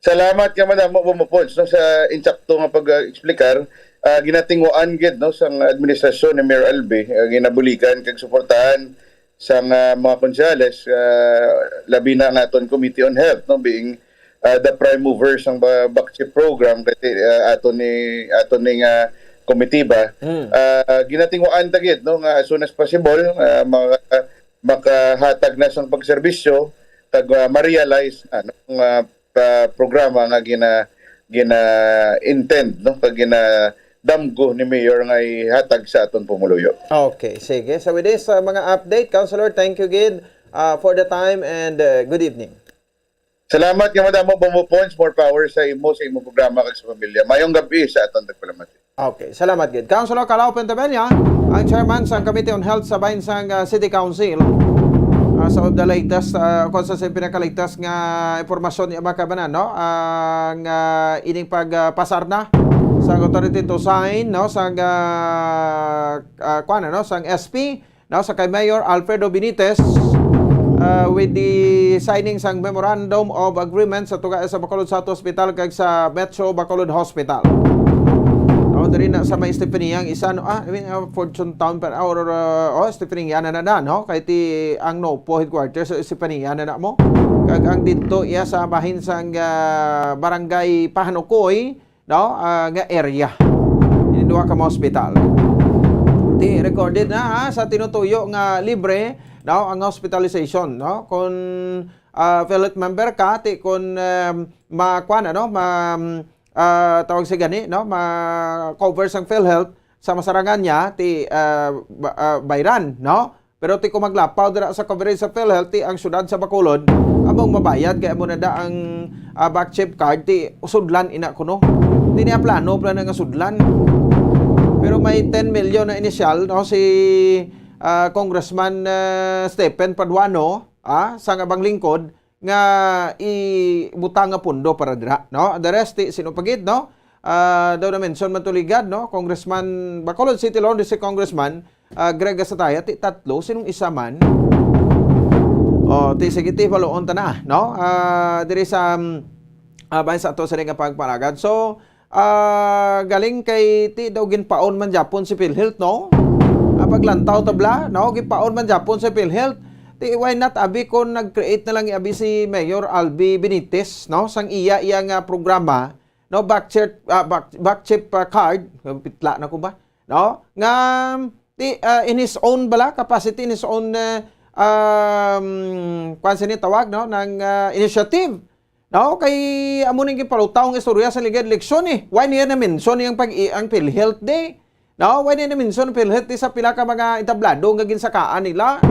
Salamat nga madamo, Bombo Pons, no, sa insakto nga pag-explicar. Ah, ginatinguan gid, no, sang administrasyon ni Mayor Albi, ah, ginabuligan kag suportahan sang, ah, mga konsehales, ah, labi na ang aton Committee on Health, no, being, ah, the prime mover sang ba-, BACCHIP program kay, ah, aton ni, aton ni nga komitiba. Mm. Ah, ginatinguan ta gid, no, nga as soon as possible, ah, maka-, makahatag na sang pagserbisyo kag, ah, ma-realize na, no, nga pa-, programa nga gina-, gina-intend, no, kag ginadamgo ni Mayor nga ihatag sa aton pumuluyo. Okay, sige. So with this, uh, mga update, Councilor, thank you gid, uh, for the time and, uh, good evening. Salamat nga madamo, Bombo Pons. More power sa imo, sa imong programa, kag sa pamilya. Mayong gabi sa aton tagpalamati. Okay, salamat gid. Councilor Calao Pentebella, ang chairman sang Committee on Health sa Bahinsang, ah, City Council. Ah, sa the latest, ah, kung sa, sa pinakalatest nga impormasyon niya, mga kabanan, no? Ang, ah, ining pag, ah, pasar na sa authority to sign, no? Sang, ah, ah, kuwan, ano? Sang S P, no, sa kay Mayor Alfredo Benitez, uh, with the signing sang Memorandum of Agreement sa tuga sa Bacolod South Hospital kag sa Metro Bacolod Hospital. No, diri na sa may Estefania ang isa, no, ah, I mean, uh, Fortune Town pa, or, uh, oh, Estefania na na, no? Kay ti ang NOPO headquarters sa Estefania na na mo. Kag ang didto iya sa bahin sang, uh, Barangay Pahanukoy, no, ah, nga area. Ini duha ka mga hospital. Ti recorded na, ha, sa tinutuyo nga libre, no, ang hospitalization, no? Kung, ah, PhilHealth member ka, ti kung, um, ma-, kuwan, ano, ma-, ah, tawag sa gani, no? Ma-cover sang PhilHealth sa masarangan niya, ti, ah, ba-, ah, bayran, no? Pero ti kung maglapaw dira sa coverage sa PhilHealth, ti ang siyudad sa Bacolod, among mabayad kay amo na da ang, ah, BACCHIP card, ti sudlan ina kuno. Ti niya plano, plano nga sudlan. Pero may ten million na initial, no, si, ah, Congressman, ah, Stephen Paduano, ah, sa nga bang lingkod, nga ibutang nga pondo para dira, no? The rest, ti, sino pa gid, no? Ah, daw na-mention man to ligad, no? Congressman, Bacolod City Laundry si Congressman, ah, Greg Gasataya, ti tatlo, sinong isa man? Oh, ti, sige, ti, follow on ta na, no? Ah, diri sa, um, ah, bahin sa ato sa nga pagpalagad. So, ah, galing kay ti daw ginpaon man gyapon si PhilHealth, no? Ah, paglantaw ta bala, no? Ginpaon man gyapon si PhilHealth. Ti, why not, abi, kung nag-create na lang, abi, si Mayor Albi Benitez, no? Sang iya, iya nga programa, no? BACCHIP, ah, Bac-, BACCHIP, ah, card, pitla na ko ba? No? Nga, ti, ah, in his own bala, capacity, in his own, eh, um, kwan sini tawag, no? Ng, ah, initiative. No, kay amo ning ginpalutaw ang istorya sa ligad eleksyon, eh. Why niya na-mention ang pag-, ang PhilHealth Day? No, why niya na-mention ang PhilHealth Day sa pila ka mga entablado nga ginsakaan nila?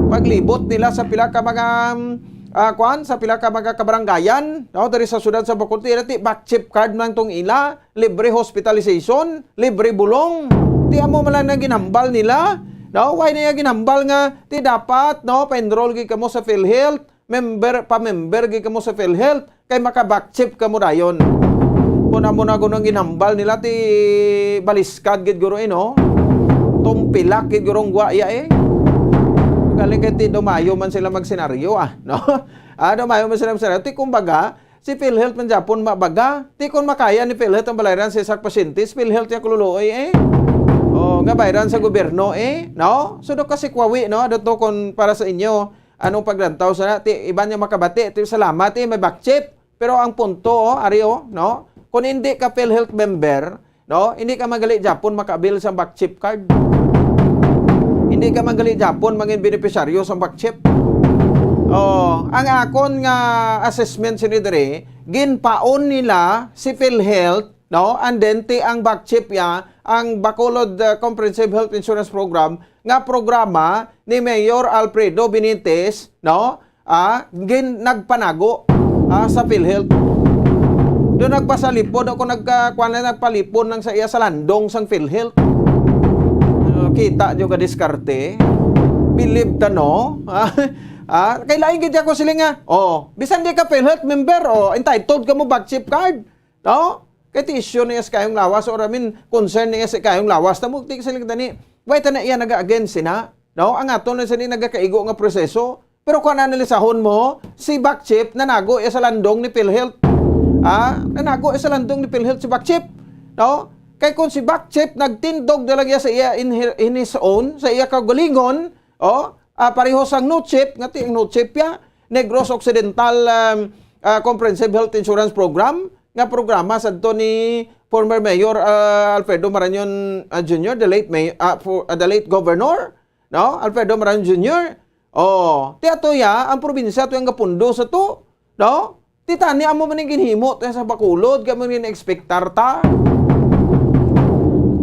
Paglibot nila sa pila ka mga, um, ah, kwan, sa pila ka mga kabarangayan, no, diri sa siyudad sa Bacolod, ti, BACCHIP card man tong ila, libre hospitalization, libre bulong. Ti amo man lang na ginhambal nila. No, why niya ginhambal nga ti dapat, no, pa-enroll gid kamo sa PhilHealth? Member, pa-member gid kamo sa PhilHealth, kay maka-BACCHIP kamo dayon. Kung amo na kuno ang ginhambal nila, ti baliskad gid guro, eh, no? Tumpilak gid guro ang gwa iya, eh. Galing kay ti dumayo man sila magsenaryo, ah, no? Ah, dumayo man sila magsenaryo. Ti kumbaga, si PhilHealth man gyapon mabaga. Ti kon makaya ni PhilHealth ang balayran sa isa ka pasyente, si PhilHealth iya kululuoy, eh. Oh, nga bayran sa gobyerno, eh, no? So, do kasi kwawi, no? Dato kon para sa inyo, anong paglantaw sa ti iban nga makabati, ti salamat, eh, may BACCHIP. Pero ang punto, oh, ari, oh, no? Kung hindi ka PhilHealth member, no? Hindi ka man gali gyapon maka-avail sa BACCHIP card. Hindi ka man gali gyapon mangin benepisyaryo sa BACCHIP. Oh, ang akon nga assessment sini diri, ginpaon nila si PhilHealth, no? And then ti ang BACCHIP ya, ang Bacolod, uh, Comprehensive Health Insurance Program, nga programa ni Mayor Alfredo Benitez, no? Ah, gin nagpanago, ah, sa PhilHealth. Do nagpasalipon ako, nagka-, kuwan na, nagpalipon lang sa iya sa landong sang PhilHealth. Ah, kita nyo ka diskarte? Believe ta, no? Ah, ah, kay lain gid ako sila nga, oh, bisan di ka PhilHealth member, oh, entitled ka mo BACCHIP card. No? Kay ti issue niya sa kayong lawas, or I mean, concern niya sa kayong lawas. Tamo, ti sila tani, why ta na iya naga-against sina? No? Ang ato na sini nagakaigo nga proseso. Pero kung analisahon mo, si BACCHIP nanago iya sa landong ni PhilHealth. Ah, nanago iya sa landong ni PhilHealth si BACCHIP. No? Kay kung si BACCHIP nagtindog na lang iya sa iya in, her- in his own, sa iya kaugalingon, oh, ah, pareho sang NOCHIP, nga ti ang NOCHIP ya, Negros Occidental, um, ah, Comprehensive Health Insurance Program, nga programa sadto ni former Mayor, ah, Alfredo Marañon, ah, Junior, the late May-, ah, for, ah, the late Governor, no? Alfredo Marañon Junior. Oh, ti ato ya, ang probinsya to ang gapundo sa to, no? Ti tani amo man ang ginhimo to sa Bacolod, kay amo ning expectar ta.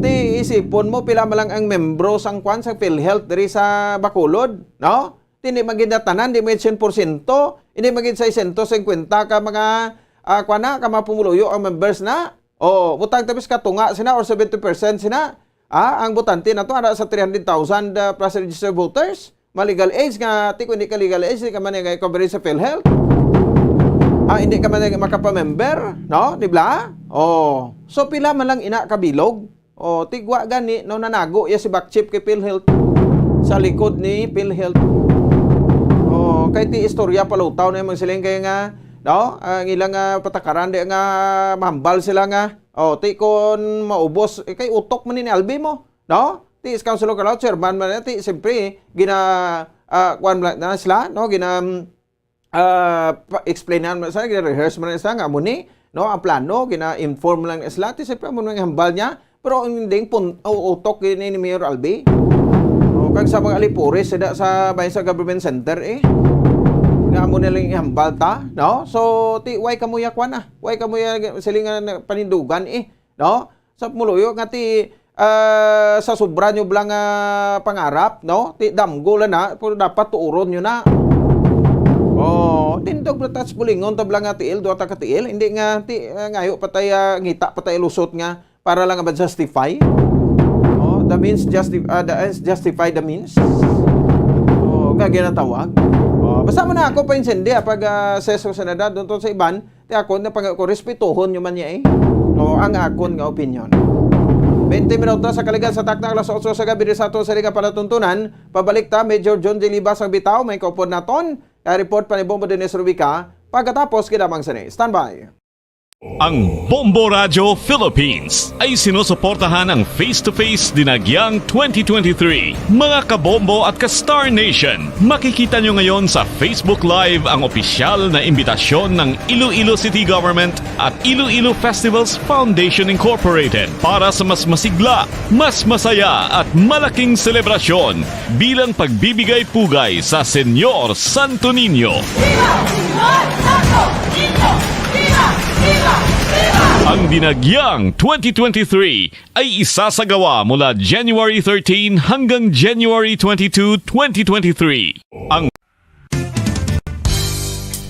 Ti isipon mo pila man lang ang membro sang kwan sa PhilHealth diri sa Bacolod, no? Ti hindi man gid na tanan, di man gid sien porsyento, hindi man gid seiscientos cincuenta ka mga, ah, kwan na, ka mga pumuluyo ang members na. O, butang tapos katunga sina or seventy percent sina. Ah, ang botante na to, ara sa three hundred thousand, ah, plus registered voters. Mga legal age nga, ti kung hindi ka legal age, hindi ka man nga coverage sa PhilHealth. Ah, hindi ka man nga makapamember, no? Di ba? Oh. So, pila man lang ina kabilog? Oh, tigwa gani, no, nanago ya si BACCHIP kay PhilHealth. Sa likod ni PhilHealth. Oh, kay ti istorya palutaw na yung mga siling kay nga, no? Ang ilang, ah, patakaran di nga mahambal sila nga. Oh, ti kon maubos, eh, kay utok man ni Albi mo, no? Ti is Councilor Calao, chairman man, ti siyempre, gina, ah, kuwan man na sila, no? Gina, ah, pa-, explain na man sa, gina-rehearse man na sila nga amo ni, no? Ang plano, gina-inform lang na sila, ti siyempre, amo nang hambal niya. Pero ang ending pun-, u-, utok yun ni Mayor Albi. O, kag sa mga alipores, sila sa, bay sa government center, eh. Nga amo nilang ihambal ta, no? So, ti, why kamo ya kwan, ah? Why kamo ya siling nga na-, panindugan, eh? No? Sa pumuluyo nga ti, ah, sa sobra nyo bala nga pangarap, no? Ti damgo lang na, pero dapat tuuron nyo na. Oh, tindog na tas bulingon ta bala nga tiil, duha ta ka tiil, hindi nga ti, ah, ngayo pa tay, ah, ngita pa tay lusot nga para lang ba justify? Oh, the means justi-, ah, the ends justify the means. Oh, nga ginatawag. Oh, basta mo na ako pa insindi, ah, pag, ah, seso sa nadad, doon sa iban, Ti akon nga pang-, kung respetuhon nyo man niya, eh. O, ang akon nga opinion. Twenty minutos sa kaligal sa takna, alas otso sa gabi, sa ato sa liga palatuntunan. Pabalik ta, Major John J. Libas ang bitaw, may kaupod naton. Kay report pa ni Bombo Dennis Rubica. Pagkatapos, kinamang sini. Standby. Ang Bombo Radyo Philippines ay sinusuportahan ng Face to Face Dinagyang twenty twenty-three. Mga kabombo at ka Star Nation, makikita nyo ngayon sa Facebook Live ang opisyal na imbitasyon ng Iloilo City Government at Iloilo Festivals Foundation Incorporated para sa mas masigla, mas masaya at malaking selebrasyon bilang pagbibigay pugay sa Señor Santo Niño. Viva Señor Santo Niño! Viva! Viva! Viva! Ang Dinagyang twenty twenty-three ay isasagawa mula January thirteen hanggang January twenty-two, twenty twenty-three. Ang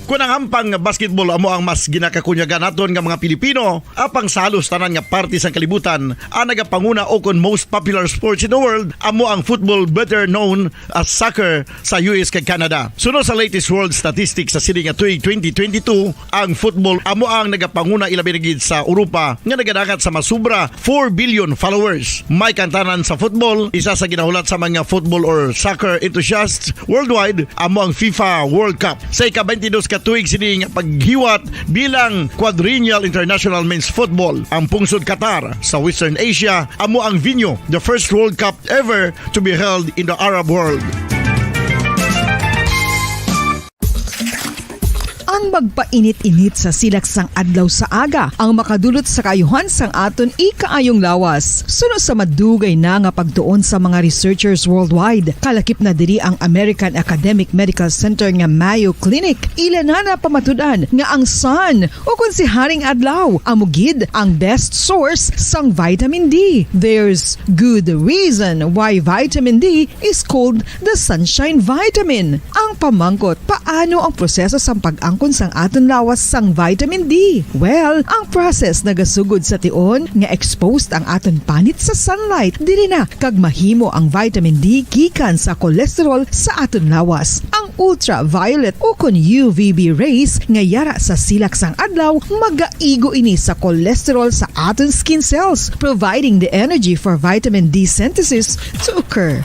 Kun ang ampang nga basketball amo ang mas ginakakunyagan naton nga mga Pilipino, apang sa halos tanan nga parte sang kalibutan, ang nagapanguna o kon most popular sports in the world amo ang football, better known as soccer, sa U S kag Canada. Suno sa latest world statistics sa sini nga tuig twenty twenty-two, ang football amo ang nagapanguna, ilabi na gid sa Europa, nga nagadangat sa masubra four billion followers. May kantanan sa football, isa sa ginahulat sa mga football or soccer enthusiasts worldwide amo ang FIFA World Cup. Sa ika-twenty-dos ka tuig sini nga paghiwat bilang Quadrennial International Men's Football, ang pungsod Qatar sa Western Asia amo ang venue, the first World Cup ever to be held in the Arab world. Ang Magpainit-init sa silak sang adlaw sa aga ang makadulot sa kaayuhan sang aton ikaayong lawas. Suno sa madugay na nga pagtuon sa mga researchers worldwide, kalakip na diri ang American Academic Medical Center nga Mayo Clinic, ila na napamatud-an nga ang sun, o kon si Haring Adlaw, amo gid ang best source sang vitamin D. There's good reason why vitamin D is called the sunshine vitamin. Ang pamangkot, paano ang proseso sang pag-angkon sang aton lawas sang vitamin D? Well, ang process nagasugod sa tion nga exposed ang aton panit sa sunlight. Diri na kag mahimo ang vitamin D gikan sa cholesterol sa aton lawas. Ang ultraviolet o kon U V B rays nga yara sa silak sang adlaw magaigo ini sa cholesterol sa aton skin cells, providing the energy for vitamin D synthesis to occur.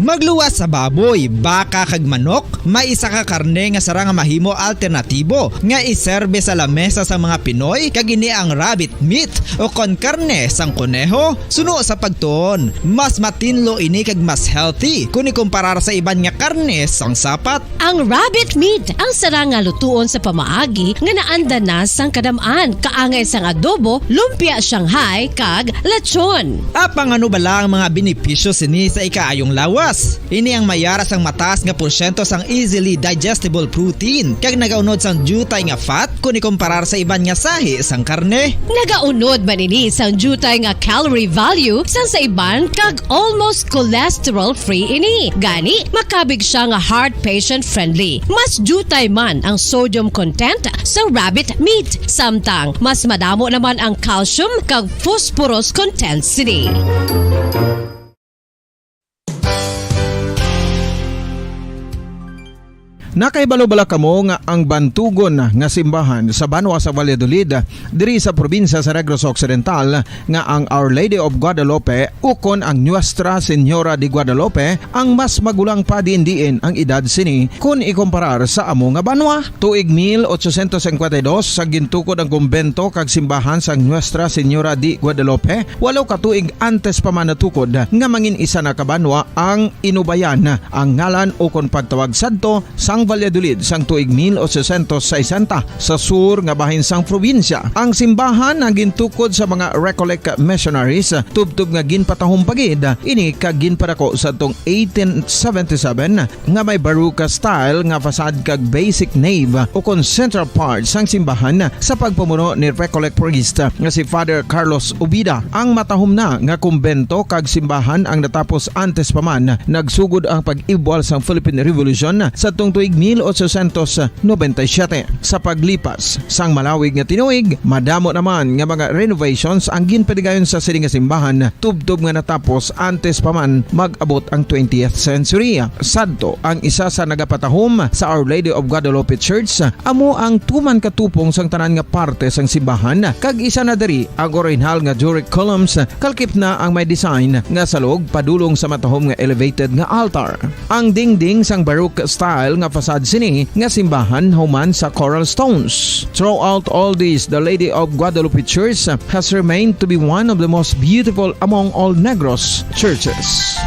Magluwas sa baboy, baka, kag manok, may isa ka karne nga sarang nga mahimo alternatibo nga iserbe sa lamesa sang mga Pinoy, kag ini ang rabbit meat o kon karne sang koneho. Suno sa pagtuon, mas matinlo ini kag mas healthy kon ikumparar sa iban nga karne sang sapat. Ang rabbit meat ang sarang nga lutuon sa pamaagi nga naanda na sang kadam-an, kaangay sang adobo, lumpia Shanghai, kag lechon. Apang ano bala ang mga benepisyo sini sa ikaayong lawas? Ini ang mayara sang mataas nga porsyento sang easily digestible protein, kag nagaunod sang diutay nga fat kon ikumparar sa iban nga sahi sang karne. Nagaunod man ini sang diutay nga calorie value sang sa iban, kag almost cholesterol-free ini. Gani, makabig sia nga heart patient-friendly. Mas diutay man ang sodium content sa rabbit meat, samtang mas madamo naman ang calcium kag phosphorus content sini. Nakahibalo bala kamo nga ang bantugon nga simbahan sa banwa sa Valladolid, diri sa probinsya sa Negros Occidental, nga ang Our Lady of Guadalupe ukon ang Nuestra Señora de Guadalupe ang mas magulang pa diin-diin ang edad sini kon ikumparar sa amo nga banwa? Tuig mil ochocientos cincuenta y dos, sa gintukod ang kumbento kag simbahan sang Nuestra Señora de Guadalupe, walo ka tuig antes pa man natukod nga mangin isa na ka banwa ang Inubayan, ang ngalan ukon pagtawag sadto sang Valladolid sang tuig mil ochocientos sesenta, sa sur nga bahin sang probinsya. Ang simbahan ang gintukod sa mga Recollect missionaries, tubtob nga ginpatahom pa gid ini kag ginpadako sadtong eighteen seventy-seven, nga may Baroque style nga facade kag basic nave ukon central part sang simbahan sa pagpamuno ni Recollect priest nga si Father Carlos Ubida. Ang matahom na nga kumbento kag simbahan ang natapos antes pa man nagsugod ang pag-ibwal sang Philippine Revolution sadtong tuig mil ochocientos noventa y siete. Sa paglipas sang malawig nga tinuig, madamo naman nga mga renovations ang ginpadigayon sa sini nga simbahan, tubtob nga natapos antes pa man mag-abot ang twentieth century. Sadto, ang isa sa nagapatahom sa Our Lady of Guadalupe Church amo ang tuman ka tupong sang tanan nga parte sang simbahan, kag isa na diri ang orihinal nga Doric columns, kalkip na ang may design nga salog padulong sa matahom nga elevated nga altar. Ang dingding sang Baroque style nga facade sini nga simbahan human sa coral stones. Throughout all this, the Lady of Guadalupe Church has remained to be one of the most beautiful among all Negros churches.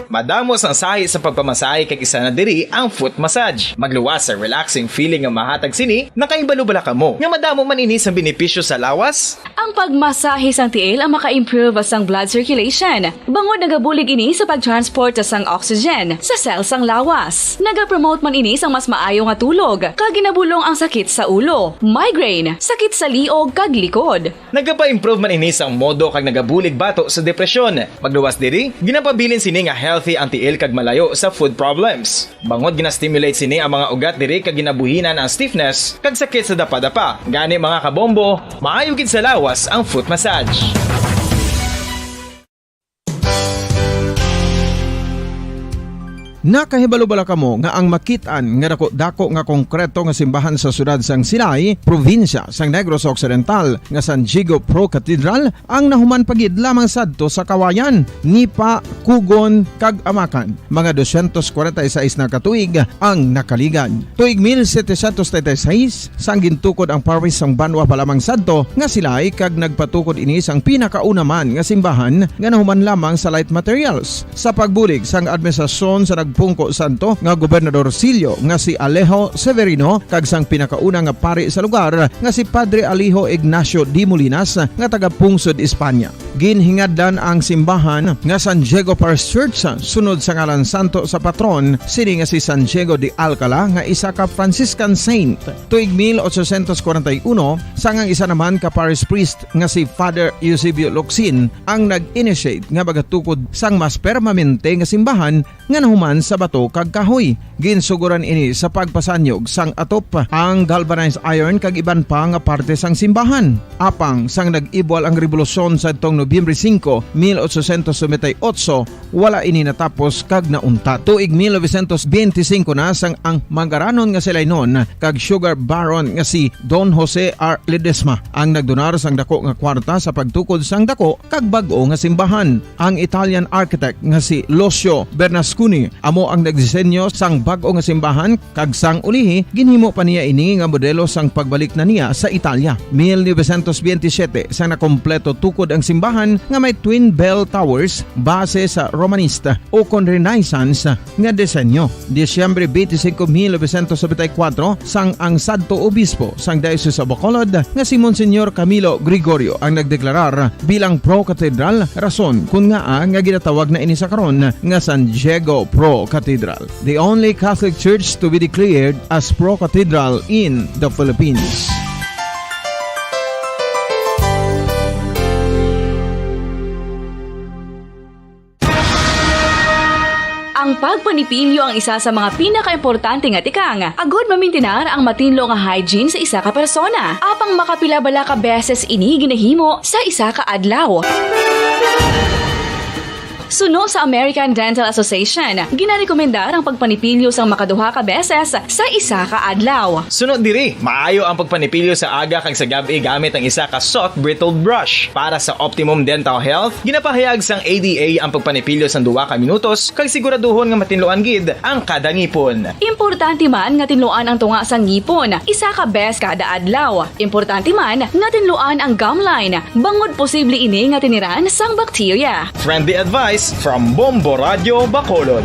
Madamo sang sahi sa pagpamasahe, kag isa na diri ang foot massage. Magluwas sa relaxing feeling nga mahatag sini. Nakahibalo bala kamo nga madamo man ini sang benepisyo sa lawas? Ang pagmasahe sang tiil ang maka-improve sang blood circulation, bangod nagabulig ini sa pag-transport sang oxygen sa cell sang lawas. Nagapromote man ini sang mas maayo nga tulog, kag ginabulong ang sakit sa ulo, migraine, sakit sa liog, kag likod. Nagapa-improve man ini sang modo kag nagabulig bato sa depresyon. Magluwas diri, ginapabilin sini nga healthy ang tiil kag malayo sa foot problems. Bangod gina-stimulate sini ang mga ugat diri kag ginabuhinan ang stiffness kag sakit sa dapadapa. Gani, mga kabombo, maayo gid sa lawas ang foot massage. Nakahibalo bala kamo nga ang makit-an nga dako-dako nga konkreto nga simbahan sa siyudad sang Silay, probinsya sang Negros Occidental, nga San Diego Pro Cathedral, ang nahuman pa gid lamang sadto sa kawayan, nipa, kugon, kag amakan? Mga dosyentos kwarenta y seis na ka tuig ang nakaligad. Tuig mil setecientos treinta y seis, sang gintukod ang parish sang banwa pa lamang sadto nga Silay, kag nagpatukod ini sang pinakauna man nga simbahan nga nahuman lamang sa light materials. Sa pagbulig sang administrasyon sa nagpungko sadto nga Gobernador Sillo nga si Alejo Severino kag sang pinakauna nga pari sa lugar nga si Padre Alejo Ignacio de Molinas nga taga-pungsod Espanya. Ginhingadlan ang simbahan nga San Diego Parish Church sunod sa ngalan santo sa patron sini nga si San Diego de Alcala nga isa ka Franciscan saint. Tuig mil ochocientos kwarenta y uno, sang ang isa naman ka parish priest nga si Father Eusebio Locsin ang nag-initiate nga magatukod sang mas permanente nga simbahan nga nahuman sa bato kag kahoy. Ginsugoran ini sa pagpasanyog sang atop, ang galvanized iron kag iban pa nga parte sang simbahan. Apang sang nag-ibwal ang rebolusyon sadtong Nobyembre singko, mil ochocientos noventa y ocho, wala ini natapos kag nauntat. Tuig mil novecientos benti singko na sang ang mangaranon nga si Lainon kag sugar baron nga si Don Jose R. Ledesma ang nagdonar sang dako nga kwarta sa pagtukod sang dako kag bag-o nga simbahan. Ang Italian architect nga si Lucio Bernasconi amo ang nagdisenyo sang bag-o nga simbahan, kag sang ulihi ginhimo pa niya ini nga modelo sang pagbalik na niya sa Italia. Mil novecientos benti siyete, sang nakompleto tukod ang simbahan nga may twin bell towers base sa Romanista o kon Renaissance nga disenyo. Disyembre twenty-five, mil novecientos noventa y cuatro, sang ang sadto obispo sang Diocese of Bacolod nga si Monsignor Camilo Gregorio ang nagdeklarar bilang Pro Cathedral, rason kun ngaa nga ginatawag na ini sa karon nga San Diego Pro Cathedral, the only Catholic church to be declared as Pro Cathedral in the Philippines. Ang pagpanipilyo ang isa sa mga pinakaimportante nga tikang agud mamintinar ang matinlo nga hygiene sa isa ka persona. Apang makapila bala ka beses ini ginahimo sa isa ka adlaw? Suno sa American Dental Association, ginarekomendar ang pagpanipilyo sang makaduha ka beses sa isa ka adlaw. Suno diri, maayo ang pagpanipilyo sa aga kag sa gab-i gamit ang isa ka soft bristled brush. Para sa optimum dental health, ginapahayag sang A D A ang pagpanipilyo sang duha ka minutos kag siguraduhon nga matinluan gid ang kada ngipon. Importante man nga tinluan ang tunga sang ngipon isa ka bes kada adlaw. Importante man nga tinluan ang gum line, bangod posible ini nga tiniran sang bakterya. Friendly advice from Bombo Radio Bacolod.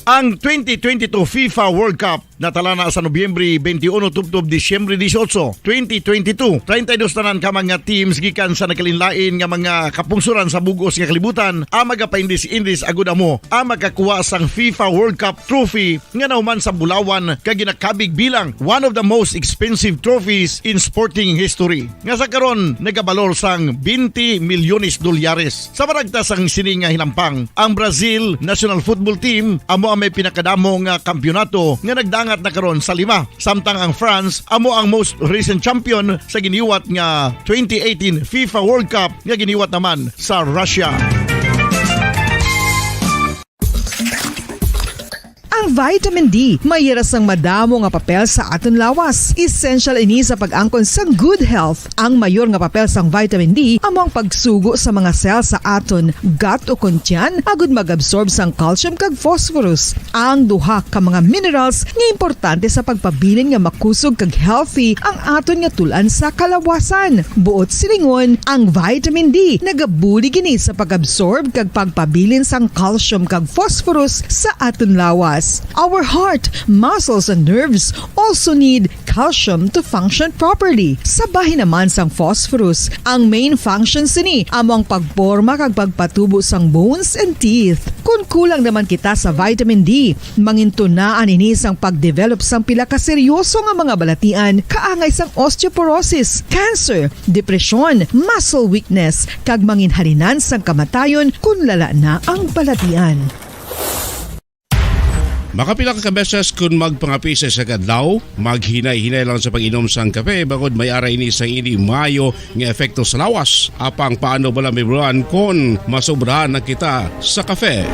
Ang twenty twenty-two FIFA World Cup natalana sa Nobyembre twenty-one tubtob Disyembre dieciocho, twenty twenty-two. Treinta y dos tanan ka mga teams gikan sa nagkalainlain nga mga kapungsoran sa bug-os nga kalibutan ang magapaindis-indis agud amo ang makakuha sang FIFA World Cup trophy nga nahuman sa bulawan kag ginakabig bilang one of the most expensive trophies in sporting history, nga sa karon nagabalor sang twenty milyones dolyares. Sa maragta sang sini nga hinampang, ang Brazil national football team amo ang may pinakadamo nga kampiyonato nga nagdangat na karon sa lima, samtang ang France amo ang most recent champion sa giniwat nga twenty eighteen FIFA World Cup nga giniwat naman sa Russia. Ang vitamin D may hira sang madamo nga papel sa aton lawas. Essential ini sa pag-angkon sang good health. Ang mayor nga papel sang vitamin D amo ang pagsugo sa mga cell sa aton gut o kon tiyan agud mag-absorb sang calcium kag phosphorus, ang duha ka mga minerals nga importante sa pagpabilin nga makusog kag healthy ang aton nga tul-an sa kalawasan. Buot silingon, ang vitamin D nagabulig ini sa pag-absorb kag pagpabilin sang calcium kag phosphorus sa aton lawas. Our heart, muscles, and nerves also need calcium to function properly. Sa bahin naman sang phosphorus, ang main function sini amo ang pagporma kag pagpatubo sang bones and teeth. Kon kulang naman kita sa vitamin D, mangintunaan ini sang pag-develop sang pila ka seryoso nga mga balatian, kaangay sang osteoporosis, cancer, depresyon, muscle weakness, kag manginhalinan sang kamatayon kon lala na ang balatian. Makapila ka beses kon magpangape sa isa ka adlaw, maghinay-hinay lang sa pag-inom sang kape, bangod may ara ini sang indi maayo nga epekto sa lawas. Apang paano bala mahibaluan kon masobrahan na kita sa kape?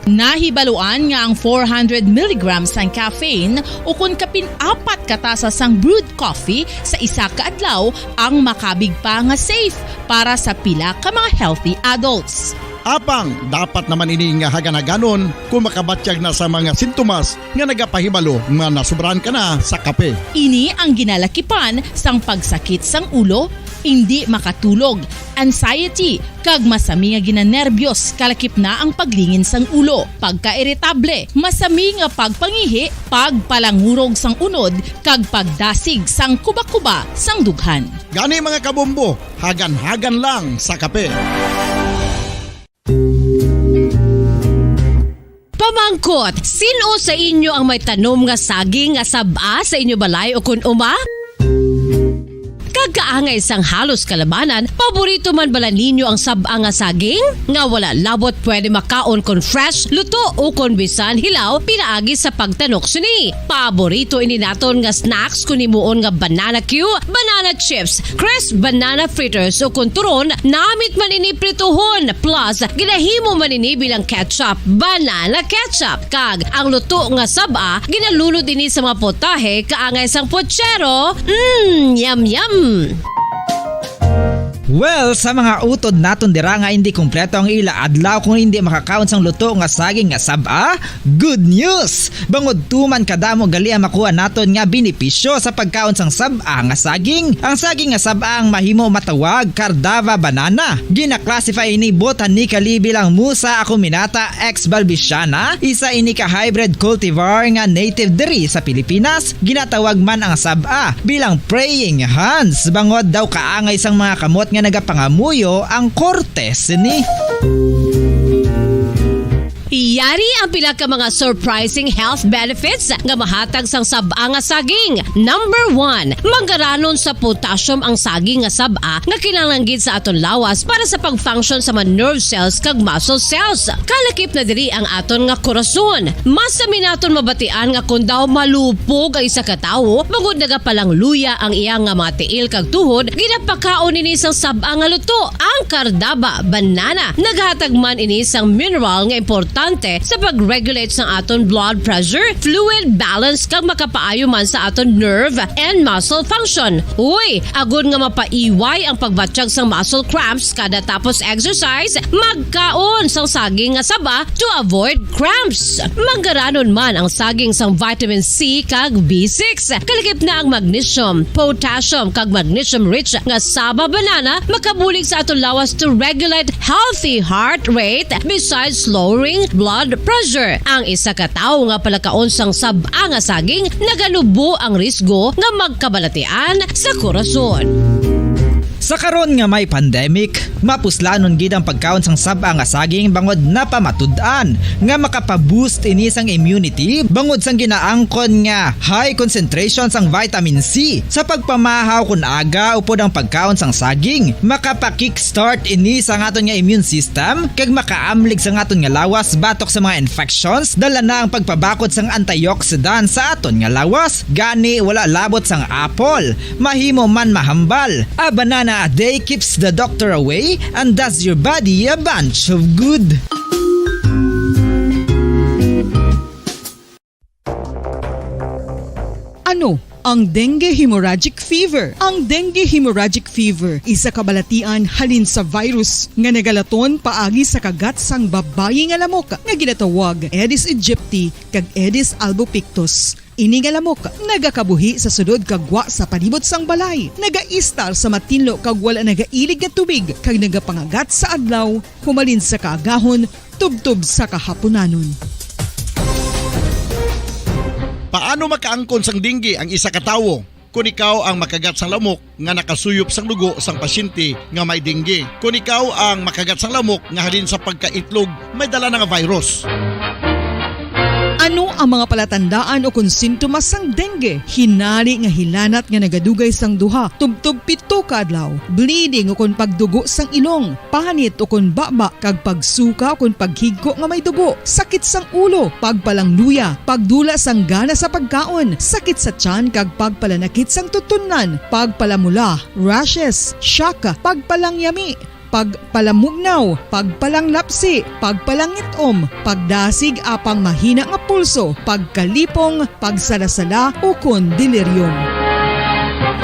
Nahibaluan nga ang four hundred milligrams sang caffeine, ukon kapin apat ka tasa sang brewed coffee sa isa ka adlaw, ang makabig pa nga safe para sa pila ka mga healthy adults. Apang dapat naman ini nga hagan-haganon kung makabatyag na sa mga sintomas nga nagapahibalo nga nasobrahan ka na sa kape. Ini ang ginalakipan sang pagsakit sang ulo, indi makatulog, anxiety, kag masami nga ginanerbyos, kalakip na ang paglingin sang ulo, pagkairitable, masami nga pagpangihi, pagpalangurog sang unod, kag pagdasig sang kuba-kuba sang dughan. Gani, mga kabombo, hagan-hagan lang sa kape. Pamangkot, sin-o sa inyo ang may tanom nga saging nga sab-a sa inyo balay ukon uma? Kag kaangay sang halos kalabanan, paborito man bala ninyo ang sab-a nga saging? Nga wala labot pwede makaon kon fresh, luto, ukon bisan hilaw pinaagi sa pagtanok sini. Paborito ini naton nga snacks kon himuon nga banana cue, banana chips, crisp banana fritters, ukon turon, namit man ini prituhon, plus ginahimo man ini bilang ketchup, banana ketchup. Kag ang luto nga sab-a, ginalunod ini sa mga putahe kaangay sang putsero. Mm, yum, yum. Well, sa mga utod naton dira nga indi kompleto ang ila adlaw kung indi makakaon sang luto nga saging nga sab-a, good news! Bangod tuman kadamo gali ang makuha naton nga benepisyo sa pagkaon sang sab-a nga saging. Ang saging nga sab-a ang mahimo matawag Cardava banana. Gina-classify ini botanically bilang Musa acuminata ex balbisiana, isa ini ka hybrid cultivar nga native diri sa Pilipinas. Ginatawag man ang sab-a bilang praying hands, bangod daw kaangay sang mga kamot nga nagapangamuyo ang korte sini. Yari ang pila ka mga surprising health benefits nga mahatag sang sab-a nga saging. Number one, manggaranon sa potassium ang saging nga sab-a nga kinahanglan gid sa aton lawas para sa pag-function sa mga nerve cells kag muscle cells. Kalakip na diri ang aton nga korason. Masami naton mabatian nga kon daw malupog ang isa ka tawo, bangod nagapalangluya ang iya nga mga tiil kag tuhod, ginapakaon ini sang sab-a nga luto. Ang Cardaba banana nagahatag man ini sang mineral nga importante sa pag-regulate sang aton blood pressure, fluid balance, kag makapaayo man sa aton nerve and muscle function. Uy, agod nga mapaiway ang pagbatyag sang muscle cramps kada tapos exercise, magkaon sang saging nga saba to avoid cramps. Manggaranon man ang saging sang vitamin C kag B six. Kalakip na ang magnesium, potassium, kag magnesium-rich nga saba banana makabulig sa aton lawas to regulate healthy heart rate besides lowering blood pressure. Ang isa ka tawo nga palakaon sang sab-a nga saging naganubo ang risgo nga magkabalatian sa korason. Sa karon nga may pandemic, mapuslanon gid ang pagkaon sang sab-a nga saging bangod napamatud-an nga makapa-boost ini sang immunity bangod sang ginaangkon nga high concentration sang vitamin C. Sa pagpamahaw kon aga upod ang pagkaon sang saging, makapa-kickstart ini sa aton nga immune system kag makaamlig sa aton nga lawas batok sa mga infections. Dala na ang pagpabakod sang antioxidant sa aton nga lawas. Gani, wala labot sang apple, mahimo man mahambal. A banana a day keeps the doctor away and does your body a bunch of good. Ano ang dengue hemorrhagic fever? Ang dengue hemorrhagic fever isa ka balatian halin sa virus nga nagalaton paagi sa kagat sang babayi nga lamok nga ginatawag Aedes aegypti kag Aedes albopictus. Ini nga lamok nagakabuhi sa sulod kag gwa sa palibot sang balay. Nagaistar sa matinlo kag wala nagailig nga tubig kag nagapangagat sa adlaw, humalin sa kaagahon tubtob sa kahapunanon. Paano makaangkon sang dengue ang isa ka tawo? Kon ikaw ang makagat sang lamok nga nakasuyop sang dugo sang pasyente nga may dengue. Kon ikaw ang makagat sang lamok nga halin sa pagkaitlog may dala na nga virus. Ano ang mga palatandaan ukon sintomas sang dengue? Hinari nga hilanat nga nagadugay sang duha tubtob pito ka adlaw, bleeding ukon pagdugo sang ilong, panit ukon baba, kag pagsuka ukon paghigko nga may dugo, sakit sang ulo, pagpalangluya, pagdula sang gana sa pagkaon, sakit sa tiyan, kag pagpalanakit sang tutunlan, pagpalamula, rashes, shock, pagpalangyami, pagpalamugnaw, pagpalanglapsi, pagpalangit-om, pagdasig apang mahina nga pulso, pagkalipong, pagsala-sala, ukon delirium.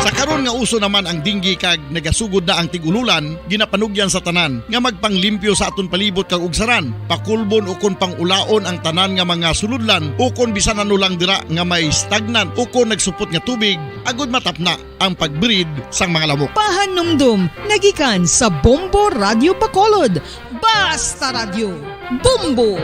Sa karon nga uso naman ang dengue kag nagasugod na ang tig-ululan, ginapanugyan sa tanan nga magpanglimpyo sa aton palibot kag ugsaran, pakulbon ukon pangulaon ang tanan nga mga sulodlan ukon bisan ano lang dira nga may stagnant ukon nagsupot nga tubig, agod matapna ang pag-breed sang mga lamok. Pahanumdom nga gikan sa Bombo Radyo Bacolod. Basta Radyo, Bombo!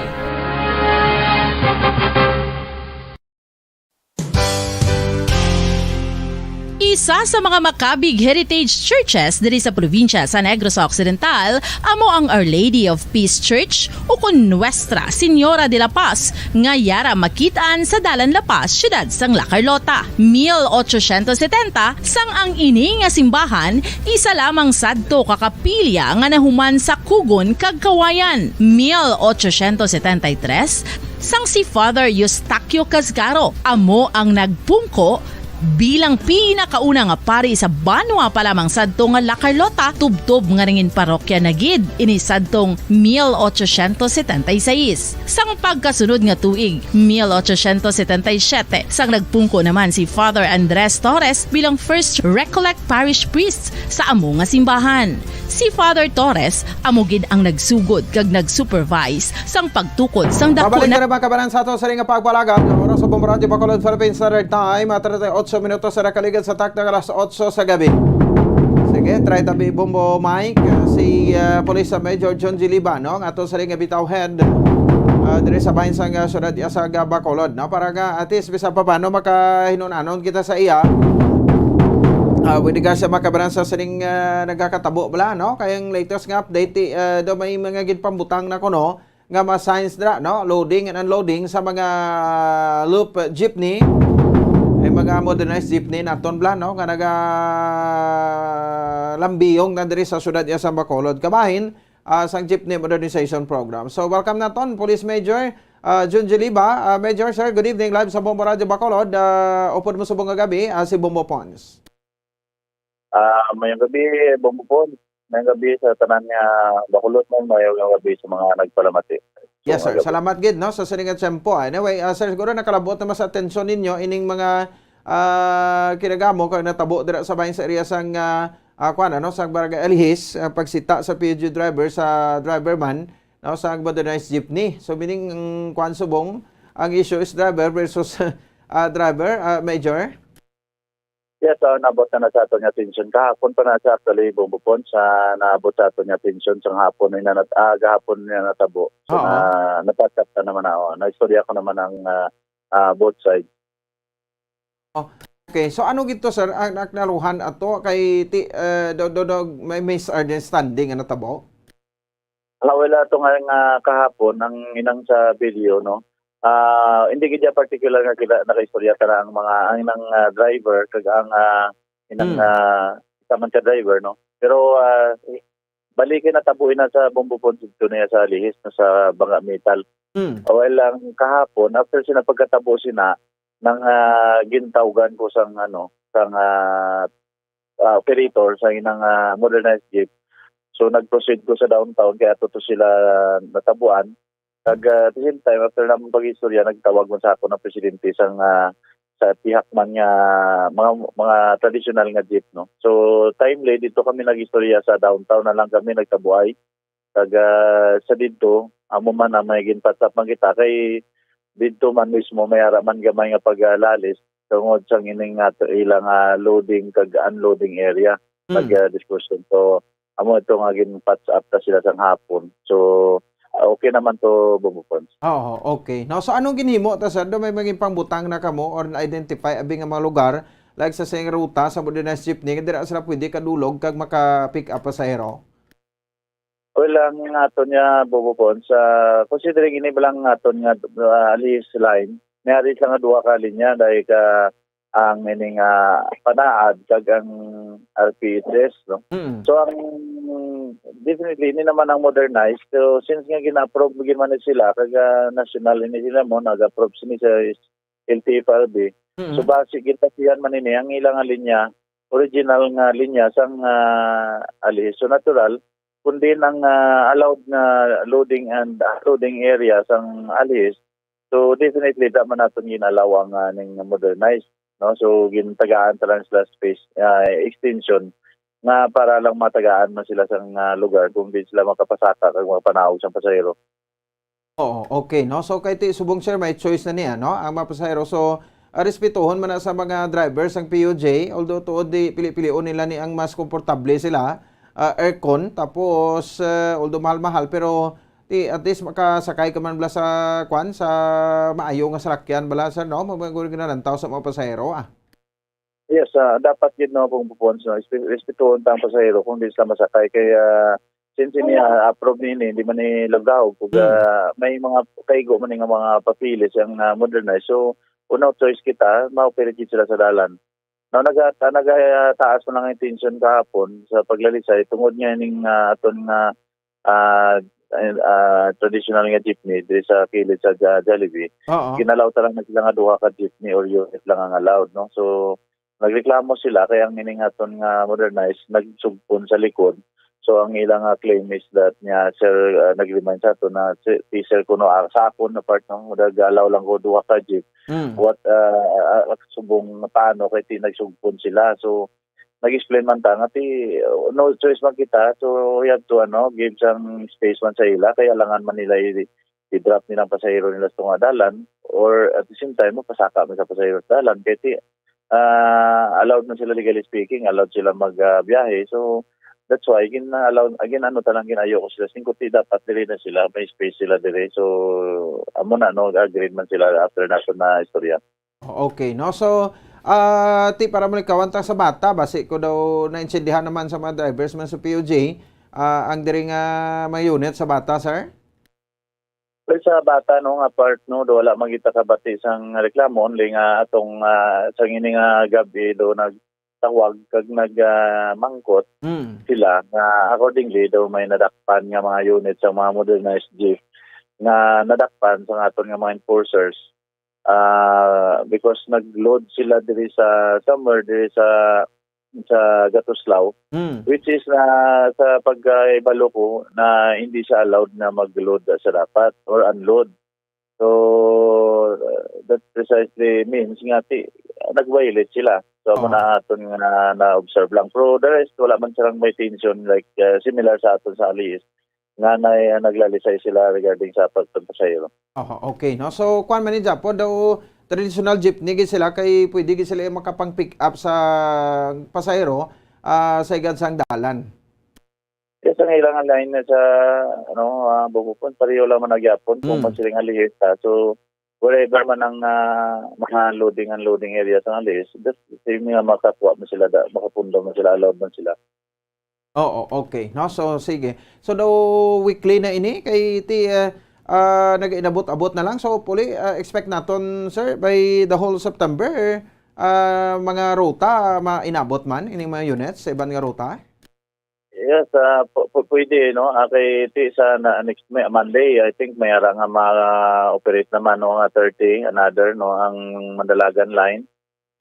Isa sa mga Macabig Heritage Churches diri sa probinsya sa Negros Occidental amo ang Our Lady of Peace Church, ukon Nuestra Señora de la Paz, nga yara makit-an sa Dalan La Paz, siyudad sang La Carlota. Mil ochocientos setenta, sang ang ini nga simbahan isa lamang sadto ka kapilya nga nahuman sa kugon kag kawayan. Mil ochocientos setenta y tres, sang si Father Eustaquio Casgaro amo ang nagpungko bilang pinakauna nga pari sa banwa pa lamang sadto nga La Carlota, tubtob nga nangin parokya na gid ini sadtong mil ochocientos setenta y seis. Sang pagkasunod nga tuig, mil ochocientos setenta y siete, sang nagpungko naman si Father Andres Torres bilang First Recollect Parish Priest sa amo nga simbahan. Si Father Torres amo gid ang nagsugod kag nag-supervise sang pagtukod sang dako. Pabalik na na, mga kabanan, sa ato sa ring pagpalagad. Ang oras sa Bombo Radyo Bacolod, Philippine Standard Time, ah, treinta y ocho minutos sa nakaligad sa takna nga alas otso sa gabi. Sige, try tabi, Bombo Mike, ah, si, ah, Police Major John G. Liba, no? Nga ato sa ring bitaw head, ah, diri sa bahin sang, ah, syudad iya sa Bacolod, no? Para nga at least bisan pa paano makahinun-anon kita sa iya. Ah, pwede ka siya makabaran sa sining, ah, nagakatabo bala, no? Kay ang latest nga update, ti, ah, daw may mga ginpambutang na kuno nga mga signs dira, no? Loading and unloading sa mga loop jeepney. Ay mga modernized jeepney naton bala, no? Nga nagalambiyong na diri sa syudad iya sa Bacolod. Kabahin, ah, sang Jeepney Modernization Program. So, welcome naton, Police Major, ah, Jun Jiliba. Ah, Major, sir, good evening. Live sa Bombo Radyo Bacolod. Ah, upod mo subong nga gabi, ah, si Bombo Pons. Ah, mayong gabi, Bombo Pons. Mayong gabi sa tanan nga Bacolod, man. Mayong gabi sa mga nagpalamati. So, yes, sir. Salamat gid, no, sa sining nga tiyempo. Anyway, ah, sir, siguro nakalabot naman sa atensyon ninyo ining mga, ah, kinagamo kag natabo dira sa bahin sa area sang, ah, ah, kuwan, ano, sa Barangay Alihis, ah, pagsita sa P U G driver sa driver man, no, sa modernized jeepney. So, meaning, ang kuwan subong, ang issue is driver versus, ah, driver, ah, Major? Yes, ah, naabot na, na sa aton nga atensyon. Kahapon pa na sa actually, Bombo Pons, sa naabot sa aton nga atensyon sa hapon na nat-, ah, gahapon na natabo. So, oo, na, napatkat na naman ako. Naistorya ko naman ang, ah, ah, both sides. Oh, okay. So, ano gito, sir, ang naknaluhan ato kay ti-, eh, do, do, do, may misunderstanding nga natabo? Ah, wala to nga, nga kahapon, ang inang sa video, no? Ah, hindi gid niya particular nga kita nakaistorya ka na ang mga, ang inang, ah, driver, kag ang, ah, inang, hmm, ah, isa man ka driver, no? Pero, ah, bali kay natabo na sa Bombo Pons dito niya sa Lihis, no, sa Banga Metal. Hmm. Well, ang kahapon, after sina pagkatabo sina, nang, ah, gintawgan ko sang, ano, sang, ah, ah, operator sa inang, ah, modernized jeep. So, nag-proceed ko sa downtown, kaya ato to sila natabuan. Kag, ah, at the same time, after namang pag-istorya, nagtawag man sa ako ng presidente sang, ah, sa pihak man nga mga, mga traditional nga jeep, no? So, timely, dito kami nag-istorya sa downtown na lang kami nagtabuay. Kag, ah, sa didto, amo man ang may ginpatsap man kita kay didto man mismo may ara man gamay nga paglalis tungod sang ining nga ilang, ah, loading kag unloading area. Mm. Nag, ah, diskusyon. So, amo ito nga ginpatch up ta sila sang hapon. So, ah, okay naman to, Bombo Pons. Oo, okay. No, so anong ginhimo ta, sir? Do may maging pangbutang na kamo or na-identify abi nga mga lugar, like sa sing ruta sa modernized jeepney, nga dira sila pwede kadulog kag maka-pick up pasahero? Well, ang aton nga, Bobo Pons, ah, considering ini ba lang aton nga, ah, Alihis line, may ari lang nga duha ka linya, dahil ka ang ining, ah, Panaad kag ang R P H S, no? Mm. So, ang, definitely, ini naman ang modernized. So, since nga gina-approve gid man ni sila, kag, ah, national ini sila mo, nag-approve sini sa L T F R B. Mm. So, basi, ginbasihan man ini ang ilang linya, original nga linya sang, ah, Alihis. So, natural, kundi ang, ah, allowed nga loading and unloading area sang Alihis. So, definitely, da man naton gin-allow ang, ah, ning modernized, no? So, gintagaan ta lang sila space, ah, extension nga para lang matagaan man sila sang, ah, lugar kung di sila makapasaka kag makapanaog sang pasahero. Oo, okay, no? So, kay ti subong, sir, may choice na niya, no? Ang mga pasahero. So, ah, respetuhon man na sa mga drivers ang P U J, although tuod di pili-pilion nila ni ang mas komportable sila, ah, aircon, tapos, ah, although mahal-mahal, pero ti, at least makasakay ka man bala sa, kwan, sa maayo nga salakyan bala, sir, no? Mag-, mag-, ginalantaw sa mga pasahero, ah. Yes, ah, dapat gid, no, kung pupuon sa respe-, respetuhon ta ang pasahero kung di sila masakay. Kaya, since ini, ah, approve ni ini, hindi man ni lagahog. Kung, Hmm. ah, may mga kaigo man nga mga papeles ang, ah, modernize. So, kung no choice kita, ma-operate gid sila sa dalan. Now, naga-, ah, nagataas man ang atensyon kahapon sa paglalisay tungod nga ning, ah, aton nga, ah, ah, traditional nga jeepney diri sa kilid sa Ja-, Jollibee. Oo. Ginalaw ta lang na sila nga duha ka jeepney or unit lang ang allowed, no? So, nagreklamo sila kay ang ining aton nga modernized nagsugpon sa likod. So, ang ilang, ah, claim is that niya, sir, ah, nag-remind sa aton na si, si sir kuno, ah, sa akon na part, no? Nag-allow lang ko duha ka jeep. Mm. What, ah, ah, ah, subong paano kay ti nagsugpon sila. So, nag-explain man ta nga ti, uh, no choice man kita, so we have to, ano, give some space man sa ila, kay alangan man nila i-, i-drop nila ang pasahero nila sa tunga dalan, or at the same time, mapasaka man sa pasahero sa dalan, kay ti, ah, allowed man sila, legally speaking, allowed sila mag, ah, biyahe. So, that's why, gin-allow, again, ano, talang ginayo ko sila, singkuti dapat diri na sila, may space sila diri. So, amo na, no, agreed man sila after nato na istorya. Okay, no? So, ah, ti, para malikawan ta sa Bata, basi ko daw naintindihan naman sa mga drivers man sa P U J, ah, ang diri nga mga unit sa Bata, sir? Well, sa Bata, no, nga part, no, do wala man kita kabati sang reklamo, only nga atong, ah, sang ini nga gab-i do nagtawag kag nag, ah, mangkot Mm. sila nga accordingly daw may nadakpan nga mga unit sa mga modernized jeep nga nadakpan sa aton nga mga enforcers. Ah, because nag-load sila diri sa, somewhere diri sa, sa Gatuslao, Mm. which is na sa pagkahibalo ko na hindi siya allowed na mag-load sa dapat or unload. So, uh, that precisely means nga ti-, nag-violate sila. So, amo Oo. na aton nga na-observe lang. Pero the rest, wala man silang may tension like, uh, similar sa aton sa Aliis nga na, uh, naglalisay sila regarding sa pagpapasahero. Oho, okay, no? So, kuwan man ni Japon, daw traditional jeepney gid sila kay pwede gid sila makapang-pick up sa pasahero, ah, sa igad sang dalan. Yes, ang ilang line na sa, ano, ah, Bugupon, pareho lang man nagyapon kung Mm. masiling Alihis ta. So, wherever man ang, ah, mga loading, unloading area sa Alihis, just same nga makakuha mo sila, da-, makapundo mo sila, allowed man sila. Oo, okay. No? So, sige. So, daw weekly na ini, kay ti, ah, ah, nag-inabot-abot na lang. So, hopefully, ah, expect naton, sir, by the whole September, ah, mga ruta, mainabot man, ining mga units sa iban nga ruta? Yes, ah, pu-, pu-, pwede, no? Ah, kay ti sa na, next May, Monday, I think may ara nga ma-operate naman, no, nga thirty, another, no, ang Mandalagan line.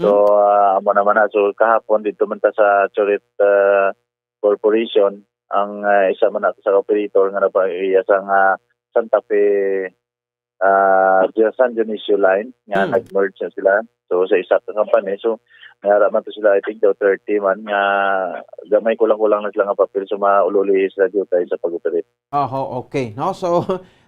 So, Hmm. ah, amo naman na. So, kahapon dito man ta sa Churit, ah, Corporation, ang, ah, isa man nato sa operator nga nagpaiya sa nga Santa Fe, ah, San Dionisio line nga Hmm. nag-merge na sila. So, sa isa ka company. So, may ara man to sila, I think, daw thirty man nga gamay, kulang-kulang na sila nga papel. So, maululi sila dito tayo sa pag-operate. Oho, okay, no? So,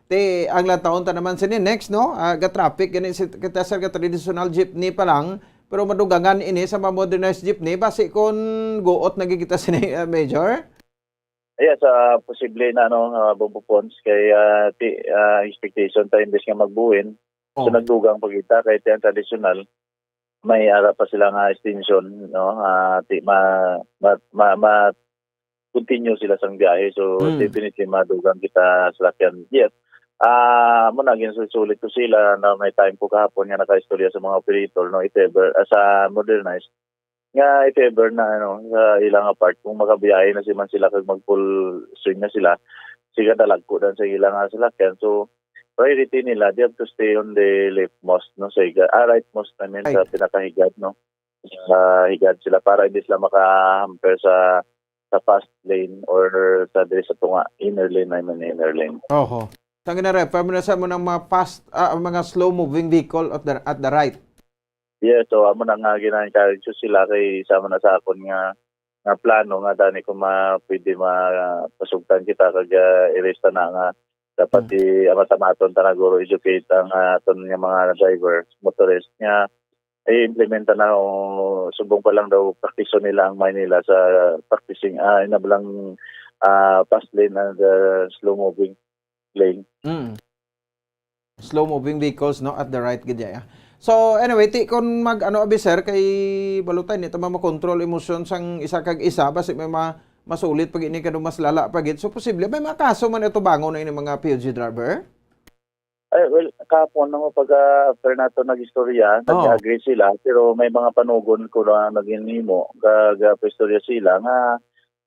ti, ang lantawon ta naman sini next, no? Ah, ga-traffic gani si, kita, sir, ga traditional jeepney pa lang, pero madugangan ini sa mga modernized jeepney. Basi kung guot na gid kita sini, ah, Major? Yes, ah, posible na, no, ah, Bombo Pons, kay, ah, ti, ah, expectation ta imbes nga magbuin. So, Oh. nagdugang pa kita kay ti ang traditional, may ara pa sila nga extension, no? Ah, ti ma-, ma-, ma-, ma-, continue sila sang biyahe. So, Mm. definitely madugang kita sa salakyan. Yes. Ah, mo na, ginsusulit ko sila na may time ko kahapon nga nakaistorya sa mga operator, no, if ever, ah, sa modernized, nga if ever na, ano, sa ilang apart, kung makabiyahe na si man sila kag mag full swing na sila, siga dalagko dan sa ilang, ah, salakyan. So, priority nila, they have to stay on the leftmost, no, sa higa-, ah, rightmost, I mean, Right. sa pinakahigad, no. Sa higad sila para hindi sila maka-hamper sa, sa fast lane or sa diri sa tunga, inner lane, I mean, inner lane. Oho. Sang gina-refer mo na sa mo ng mga fast, ah, mga slow-moving vehicle at the, at the right. Yes, so amo na nga gina-encourage ko sila kay sama na sa akon nga, nga plano nga dani ko ma-, pwede ma-, pasugtan kita kag, ah, i-raise ta na nga dapat Mm. i-, amat-amaton ta na guro educate ang, ah, aton nga mga driver, motorist nga i-implementa na o subong pa lang daw praktiso nila ang Maynila sa practicing, ah, ina lang, ah, fast lane and, ah, slow moving lane. Mm. Slow moving vehicles, no, at the right gid ya. So anyway, ti kon mag ano abi, sir, kay balutay ni ta ma-control emosyon sang isa kag isa, basi may ma-, masulit pag ini kano mas lala pa gid. So posible may mga kaso man ito bangon na ini mga P U G driver? Ay, well, kahapon nang pag, ah, after nato nag-istorya, Oo. nag-agree sila, pero may mga panugon ko na naginhimo, kag, ah, paistorya sila nga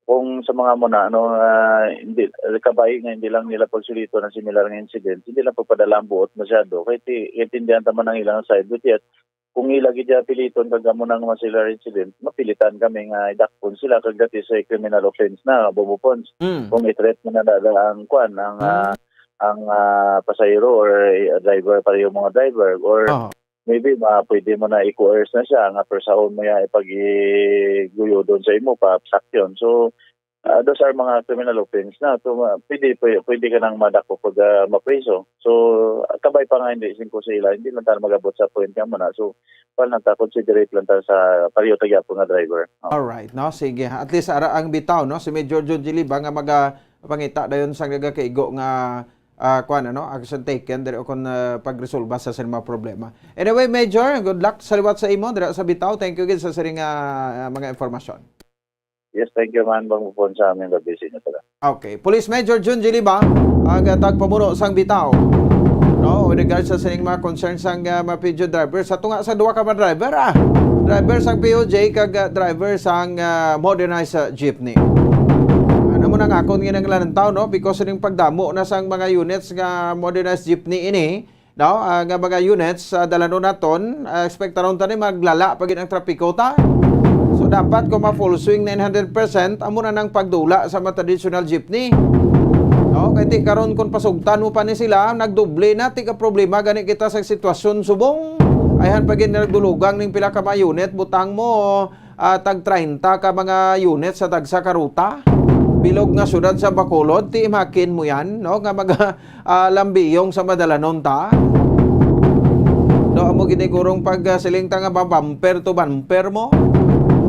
kung sa mga muna, ano, ah, hindi, kabay nga hindi lang nila pagsulito ng similar nga incident, hindi lang pagpadala ang buot masyado. Kay ti-, intindihan ta man ang ilang side, but yet, kung ila gid ya piliton kag amo nang mga similar incident, mapilitan kami nga idakpon sila kag that is a criminal offense na, bobo pons. Mm. Kung i-threat mo na dala ang kwan, ang, Mm. ah, ang, ah, pasahero or, eh, driver, pareho mga driver, or Oo. maybe ma-, pwede mo na i-coerce na siya nga persahon mo ya ipag-iguyodon sa imo pa, sanction. So, ah, those are mga criminal offense na. So, ma-, pwede, pwede, pwede ka nang madako pag, ah, mapriso. So, kabay pa nga hindi singko sa ila, hindi lang tayo mag-abot sa point nga mo na. So, wala lang ta, considerate lang ta sa pareho ta gyapon nga driver. Oh. Alright, no? Sige. At least, ara ang bitaw, no? Si Major John G. Liba nga maga-, pangita dayon sa nagakaigo nga, ah, kwan, ano? Action taken, diri o kung, ah, pagresolba sa sining mga problema. Anyway, Major, good luck sa liwat sa imo, dira sa bitaw. Thank you gid sa sining, ah, mga impormasyon. Yes, thank you, man. Bang po sa amin, gabi sa inyo taga. Okay. Police Major Jun G. Liba, ang, ah, tagpamuno sang bitaw. No, with regards sa sining mga concerns sang, ah, mga P U G driver. Sa tunga sa duha ka mga driver, ah. Driver sang P U G kag, ah, driver sang, ah, modernized, ah, jeepney. Ano mo nang akon nga nanglantaw, no? Because ning pagdamo na sang mga units nga modernized jeepney ini, no, ah, nga mga units sa dalanon naton, ah, ekspektaron ta ni maglala pa gid ang trapiko ta. So, dapat kung ma-full swing na in hundred percent, amo na nang pagdula sa mga traditional jeepney. No, kay ti karon kung pasugtan mo pa ni sila, nagdoble na ti ka problema gani kita sa sitwasyon subong. Ayhan pa gid nagdulugang ning pila ka mga unit, butang mo, ah, tag treinta ka mga unit sa tagsa ka ruta. Bilog nga syudad sa Bacolod, ti imakin mo yan, no? Nga mga, ah, lambiyong sa madalanon ta. No, amo gid ni gurong pag, ah, siling ta nga ba bumper to bumper mo.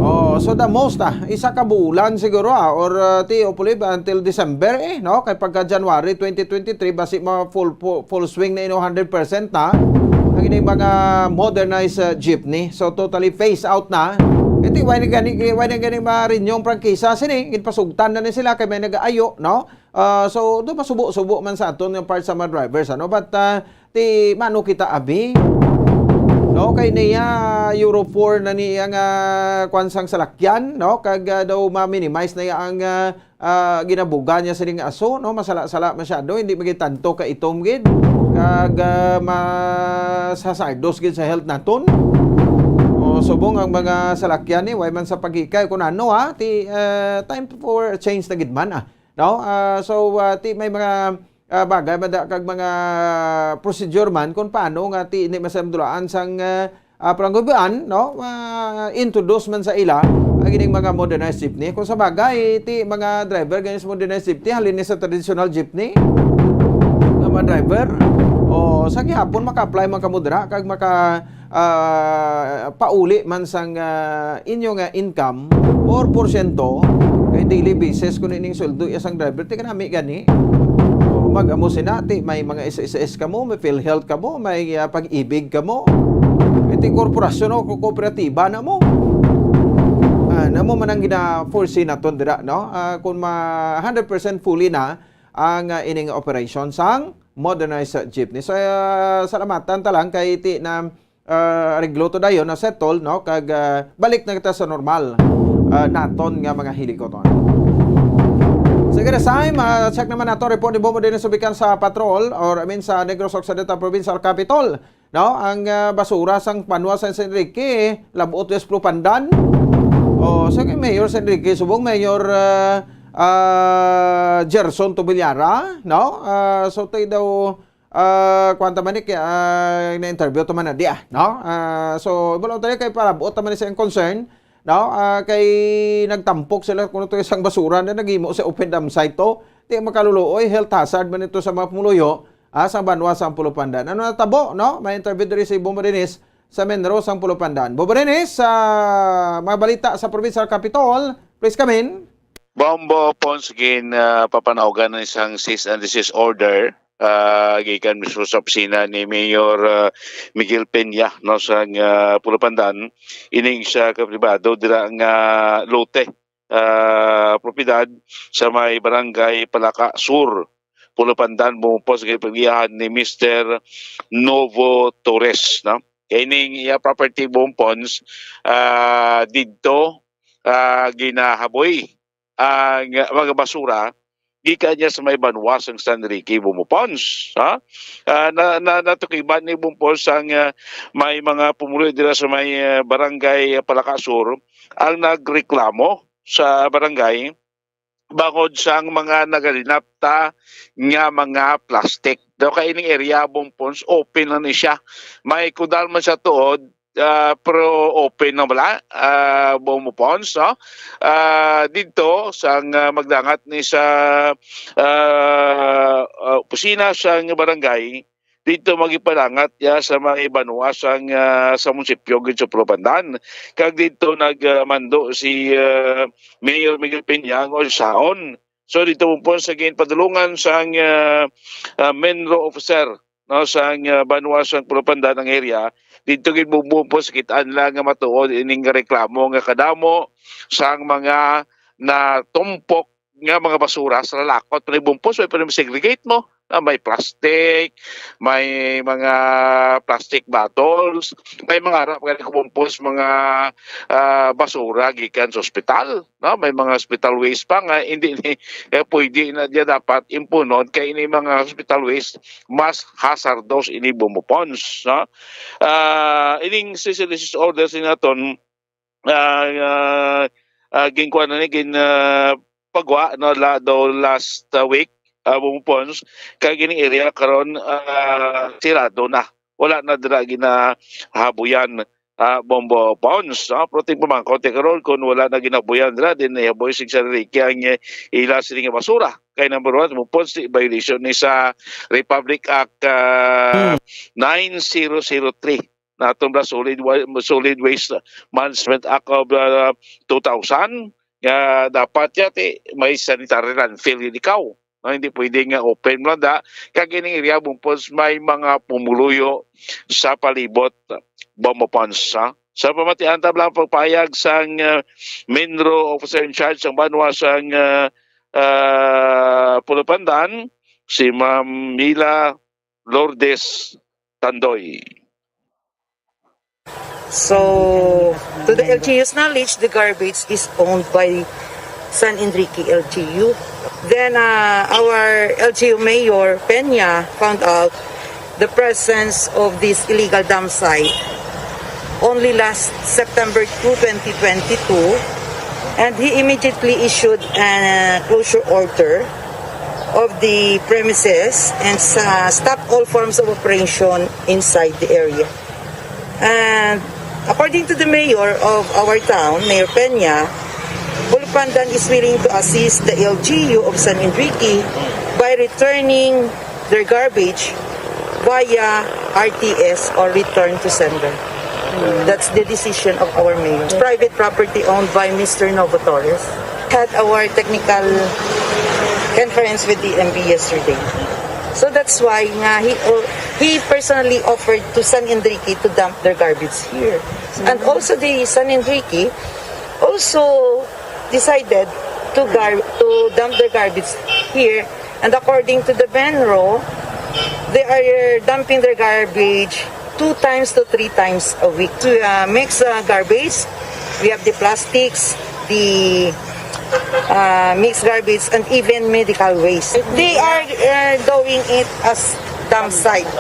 Oh, so the most, ah, isa ka bulan siguro, ah, or, ah, ti, hopefully, until December, eh, no? Kay pagka January twenty twenty-three, basi ma full, full, full swing na ino hundred percent na. Ang ining mga modernized, ah, jeepney. So, totally phase out na. Iti, why na gani, why na gani marinyong prangkisa? Sini, ginpasugtan na ni sila kay may nag-aayo, no? Ah, so, do masubo-subo man sa aton nga part sa mga drivers, ano? But, ah, ti, mano kita abi? No, kay niya, Euro four na niya nga kwan sang salakyan, no? Kag, ah, daw ma-minimize na iya ang, ah, ah, ginabuga niya sining aso, no? Masala-sala masyado, hindi maging tanto ka itom gid. Kag, ah, masasardos gid sa health naton. O, subong ang mga salakyan ni, way man sa paghikay, kung ano, ha? Ti, ah, time for a change na gid man, ah. No? Ah, so, ah, ti may mga, ah, bagay man da kag mga procedure man kung paano nga ti hindi masamdulaan sang, ah, ah, palanggubian, no? Ah, introduce man sa ila ang ining mga modernized jeepney. Kung sa bagay, ti mga driver gani sa modernized jeepney, halin ni sa traditional jeepney nga mga driver, o sa gihapon maka-apply man kamo dira kag maka, ah, pauli man sang, ah, inyo nga income or porsyento kay daily basis kuno ining sweldo iya sang driver, ti kanami gani. O, mag-amo sina, ti may mga S S S kamo, may PhilHealth kamo, may, ah, Pag-ibig kamo. Iti korporasyon o ko-, kooperatiba na mo. Ah, namo man ang gina-foresee naton dira, no? Ah, kung ma hundred percent fully na ang, ah, ining operation sang modernized jeepney. So, ah, salamatan ta lang kay ti na, ah, areglo to dayon na settle, no? Kag, ah, balik na kita sa normal, ah, naton nga mga hilikoton. Sige, Rasay, ma-check naman nato report ni Bobo din sa bikan sa patrol or, I mean, sa Negros Occidental Provincial Capitol. No, ang, ah, basura sang banwa sang San Enrique, labot sa Pulupandan. O, sa kay Mayor San Enrique, subong Mayor, ah, ah, Gerson Tobilara, no? Ah, so, tayo daw, ah, kwanta man ni, ah, na-interview to man na di, ah, no? Ah, so, ibalo tayo kay palabot naman sa iyang concern, no? Ah, kay nagtampok sila kung ito isang basura na naghimo sa open dump site to. Di makaluluoy, health hazard man ito sa mga pumuluyo, ah, sang banwa sang Pulupandan. Ano natabo, no? May interview diri si Bombo Dennis sa Menro sang Pulupandan. Bombo Dennis, sa mga balita sa provincial capitol, please come in. Bombo Pons gin, ah, papanawgan ng isang cease and desist order, ah, gikan mismo sa opisina ni Mayor, ah, Miguel Peña, no, sa, ah, Pulupandan, ining sa kapribado dira nga lote, ah, propiedad sa may barangay Palaka Sur, Pulupandan, Bombo Pons, ginapagiyahan ni Mister Novo Torres, no? Kay ning iya property, Bombo Pons, ah, didto, ah, ginahaboy ang mga basura gikan niya sa may banwa sang San Enrique, Bombo Pons, ha? Ah, na, na, natukiban ni Bombo Pons ang, ah, may mga pumuluyo dira sa may, ah, barangay Palaka Sur ang nagreklamo sa barangay bangod sang mga nagalinapta nga mga plastic. Daw kay ining area, Bombo Pons, open na ni siya. May kudal man sa tuod, ah, pero open na bala, ah, Bombo Pons, no? Ah, didto sang, ah, magdangat ni sa, ah, ah, opisina sang barangay, didto magipadangat ya sa may banwa sang, ah, sa munisipyo gid sa Pulupandan. Kag didto nagmando si, ah, Mayor Miguel Peña nga saon. So, didto po sa ginpadulungan sang, ah, ah, Menro officer, no, sang, ah, banwa sang Pulupandan ang area, didto gid bumbo po sa kitaan lang nga matuod ining reklamo nga kadamo sang mga natumpok nga mga basura sa lalakot. Pero bumpos, may pwede segregate mo. Ah, may plastic, may mga plastic bottles, may mga harap nga bumpos, mga, ah, basura gikan sa ospital, no? May mga hospital waste pa nga hindi ni, eh, pwede na diya dapat impunon kay ini mga hospital waste mas hazardous ini, Bombo Pons, no? Ah, ining cease and desist order sa naton, ah, ah, ah, ginkuan na ni, gin, ah, pagwa, no, la, daw last, ah, week, ah, Bombo Pons, kag ining area karon, ah, sirado na. Wala na dira ginahabuyan, ah, Bombo Pons, no? Pero tingpamangkot, ti karon, kung wala na ginahabuyan dira, din ihaboy sig San Enrique ang, eh, ila sini nga basura. Kay number one, Bombo Pons, di violation ni sa Republic Act, ah, Hmm. nine zero zero three. Natong ba solid wa-, solid waste management act of, uh, two thousand, nga dapat ya ti may sanitary landfill gid ikaw, no? Hindi pwede nga open mo lang da. Kag ining area, Bombo Pons, may mga pumuluyo sa palibot, Bombo Pons, ha? Sa pamatian, tabla ang pagpayag sang, uh, Minro officer in charge sang banwa sang, uh, uh, Pulupandan, si Ma'am Mila Lourdes Tandoy. So, to the L G U's knowledge, the garbage is owned by San Enrique L G U. Then, uh, our L G U Mayor Peña found out the presence of this illegal dump site only last September two, twenty twenty-two, and he immediately issued a closure order of the premises and sa-, stop all forms of operation inside the area. And according to the mayor of our town, Mayor Peña, Pulupandan is willing to assist the L G U of San Enrique by returning their garbage via R T S or return to sender. That's the decision of our mayor. Private property owned by Mister Novo Torres. Had our technical conference with the M B yesterday. So that's why nga he, uh, he personally offered to San Enrique to dump their garbage here. And also the San Enrique also decided to gar- to dump their garbage here. And according to the BENRO, they are dumping their garbage two times to three times a week. To uh, mix uh, garbage, we have the plastics, the uh, mixed garbage, and even medical waste. They are uh, doing it as dump site.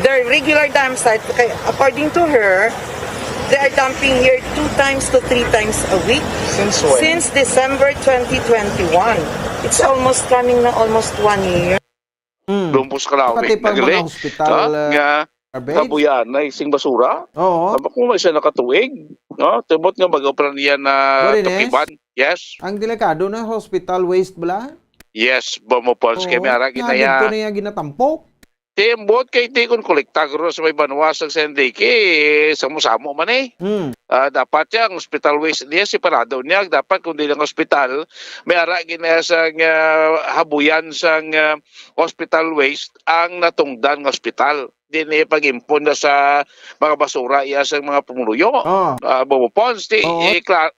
Their regular dump site, okay, according to her, they are dumping here two times to three times a week. Since when? Since December twenty twenty-one. It's almost coming na almost one year. Mm. Lumpos ka lawig. Pati pang mga hospital, ha? Uh, nga garbage. Kabuyanay sing basura. Oo. Tama kung may siya nakatuig. No? Tubot nga mag-opera niya na tukiban. Yes. Ang delikado na hospital waste bala? Yes, Bombo Pons. Kay may arag na ya. Nga dito na ya ginatampok. Timbot kay di kon kolekta guro sa may banwa sa San Enrique, eh, samo-samo man eh. Hmm. Ah, dapat ya ang hospital waste niya, separado niya. Dapat kung di lang hospital, may ara gina sang ah, habuyan sang ah, hospital waste ang natungdan nga hospital. Di niya pag-impon na sa mga basura iya sa mga pumuluyo. Oh. Ah, Bombo Pons, di, oh. Eh, kla-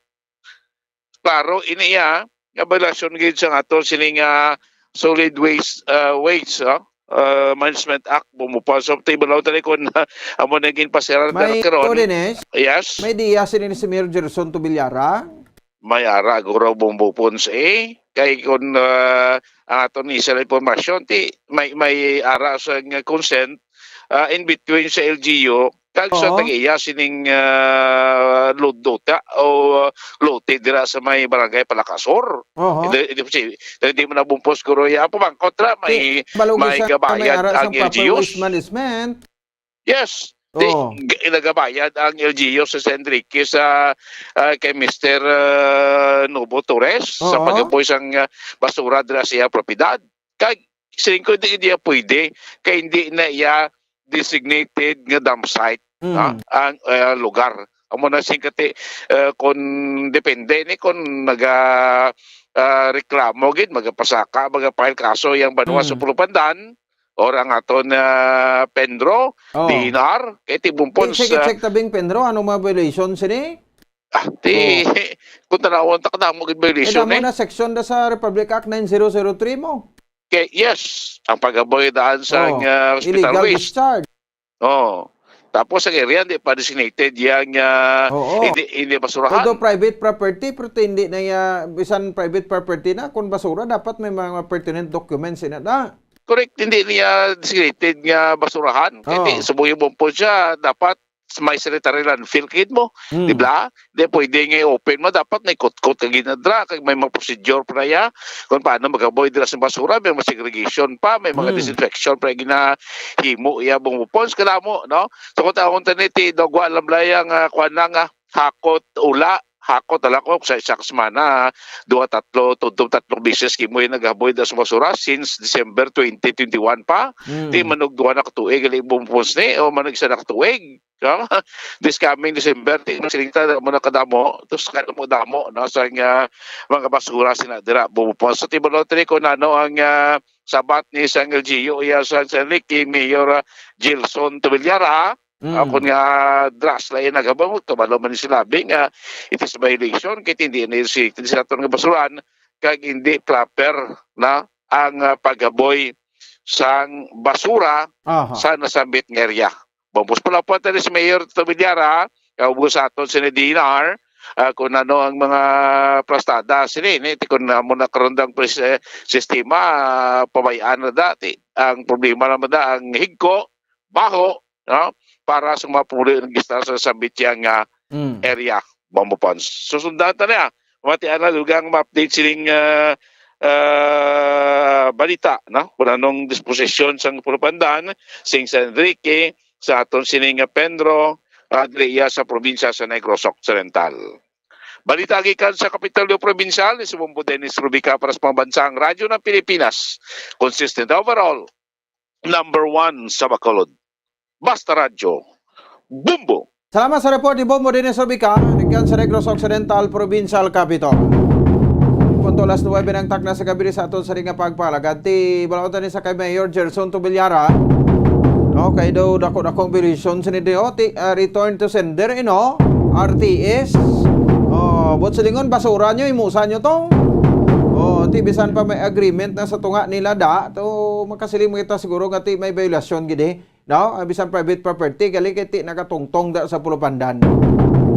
klaro ini iya nga violasyon gid sa aton sini nga Solid Waste uh, Waste uh, uh, Management Act, Bombo Pons. So, tibalaw tali kung amo na ginpasiran. May karon. Yes. May diya sini ni si Mayor Gerson Tubilyara. May ara guro, Bombo Pons, eh. Kay kung uh, ang aton isa na impormasyon, ti may may ara sa nga consent uh, in between sa L G U kag sa tag-iya sining uh, lote o uh, lote dira sa may barangay Palakasor. Hindi, hindi, hindi, hindi mo na bumpos guro ya. Pamangkot ra, may, may gabayad ang L G Us. Yes. Di, nagabayad ang L G U sa San Enrique sa uh, kay Mister uh, Nobo Torres sa pagaboy sang uh, basura dira sa iya propiedad. Kag siling ko, di, di pwede kay hindi na iya designated nga dump site, mm, ang uh, lugar. Amo na sing kati uh, kung depende ni kung naga uh, reklamo gid, magapasaka, magapahil kaso yang banwa, mm, sa Pulupandan or ang aton uh, Pendro, oh, D N R, kay tibumpon sa... Check, check tabing Pendro, anong mga violation sini? Ah, ti, oh, kung tanawon ta kadamo gid violation eh. Amo na section da sa Republic Act nine zero zero three mo. Kay, yes, ang pag-avoid daan sa oh, uh, hospital illegal waste. Discharge. Oh. Tapos ang area hindi pa designated yang uh, hindi, hindi basurahan. Although private property, pero hindi na ya, bisan private property na, kung basura, dapat may mga pertinent documents ina na. Correct, hindi niya designated nga basurahan. Hindi, oh, subuhi mo po siya, dapat may sanitary landfill kid mo, hmm, di ba? Di pwede nga i-open mo, dapat may kutkot ka ginadra, kag may mga procedure pa ya kung paano mag-avoid dira sa basura, may mga segregation pa, may mga, hmm, disinfection pa ginahimo iya Bombo Pons, kadamo, no? So kung taon tani ti dagwa lang blaya nga kuan lang nga hakot ula, hakot ala ko sa isa ka semana, duha, tatlo, tudto, tatlo beses kimo yung nag-avoid sa basura since December twenty twenty-one pa. Hmm. Di man og duha na katuig, gali Bombo Pons ni, o man og isa na katuig. No? This coming December, di na siling ta mo na kadamo, tapos kadamo damo, no, sa nga mga basura sina dira Bombo Pons. Sa Tibulotre ko nano ang uh, sabat ni sang L G U iya sa San Enrique, Mayor uh, Gilson Tubelyara, mm, ako nga dras la nagabang, kabalo man ni sila nga it is violation kay hindi ni si sa aton nga basuran kag hindi proper na ang uh, pagaboy sang basura, aha, sa nasambit nga area. Bombos pala po tayo si Mayor Tobilyara, kaubos sa aton si D N R, uh, kung ano ang mga plastada sini, ni, kung amo na karundang pres- eh, sistema, uh, pabayaan na dati. Ang problema naman da, ang higko, baho, no? Para sa mga puli ng gistar sa Sambit yang uh, mm, area, Bombo Pons. Susundan ta niya. Mati ana lugang ma-update sining uh, uh, balita, no? Kung anong disposisyon sang Pulupandan, sing San Enrique, sa aton sining uh, Pendro, uh, diri iya sa probinsya sa Negros Occidental. Balita gikan sa Kapitolyo Provincial, ni si Bombo Dennis Rubica para sa Pambansang Radyo ng Pilipinas. Consistent overall, number one sa Bacolod. Basta Radyo, Bombo! Salamat sa report ni Bombo Dennis Rubica, gikan sa Negros Occidental Provincial Capitol. Punto alas nuwebe ng takna sa gabi sa aton sa nga pagpalagad. Ti, balautan ni sa kay Mayor Gerson Tubilyara. No, kay daw dako-dakong violation sini di, oh, ti, ah, return to sender, you know, R T S. Oh, Buot silingon, basura nyo, imusa nyo to. O, ti bisan pa may agreement na sa tunga nila, da, to makasiling kita siguro nga ti may violasyon gid, eh. No? Ah, bisan private property, gali kay ti nakatungtong da sa pulupandan.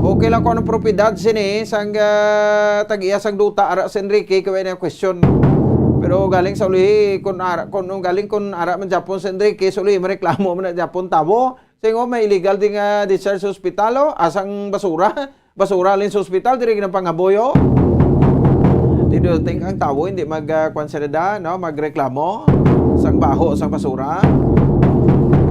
Okay lang kung anong propiedad sini, sang, ah, tag-iya sang duta, ara sa Enrique, kay wala na question. Pero galing sa uli, kung ara, kung, galing kung ara man Japon sa Enrique, sa uli, mareklamo man na Japon, tabo. Sa ingon, may illegal din nga discharge sa ospital, oh. Asang basura? Basura lang sa ospital, diri ginapangaboy, oh. Tinuting ang tawo, hindi mag, ah, kwan sila da, no? Magreklamo sang baho, sang basura.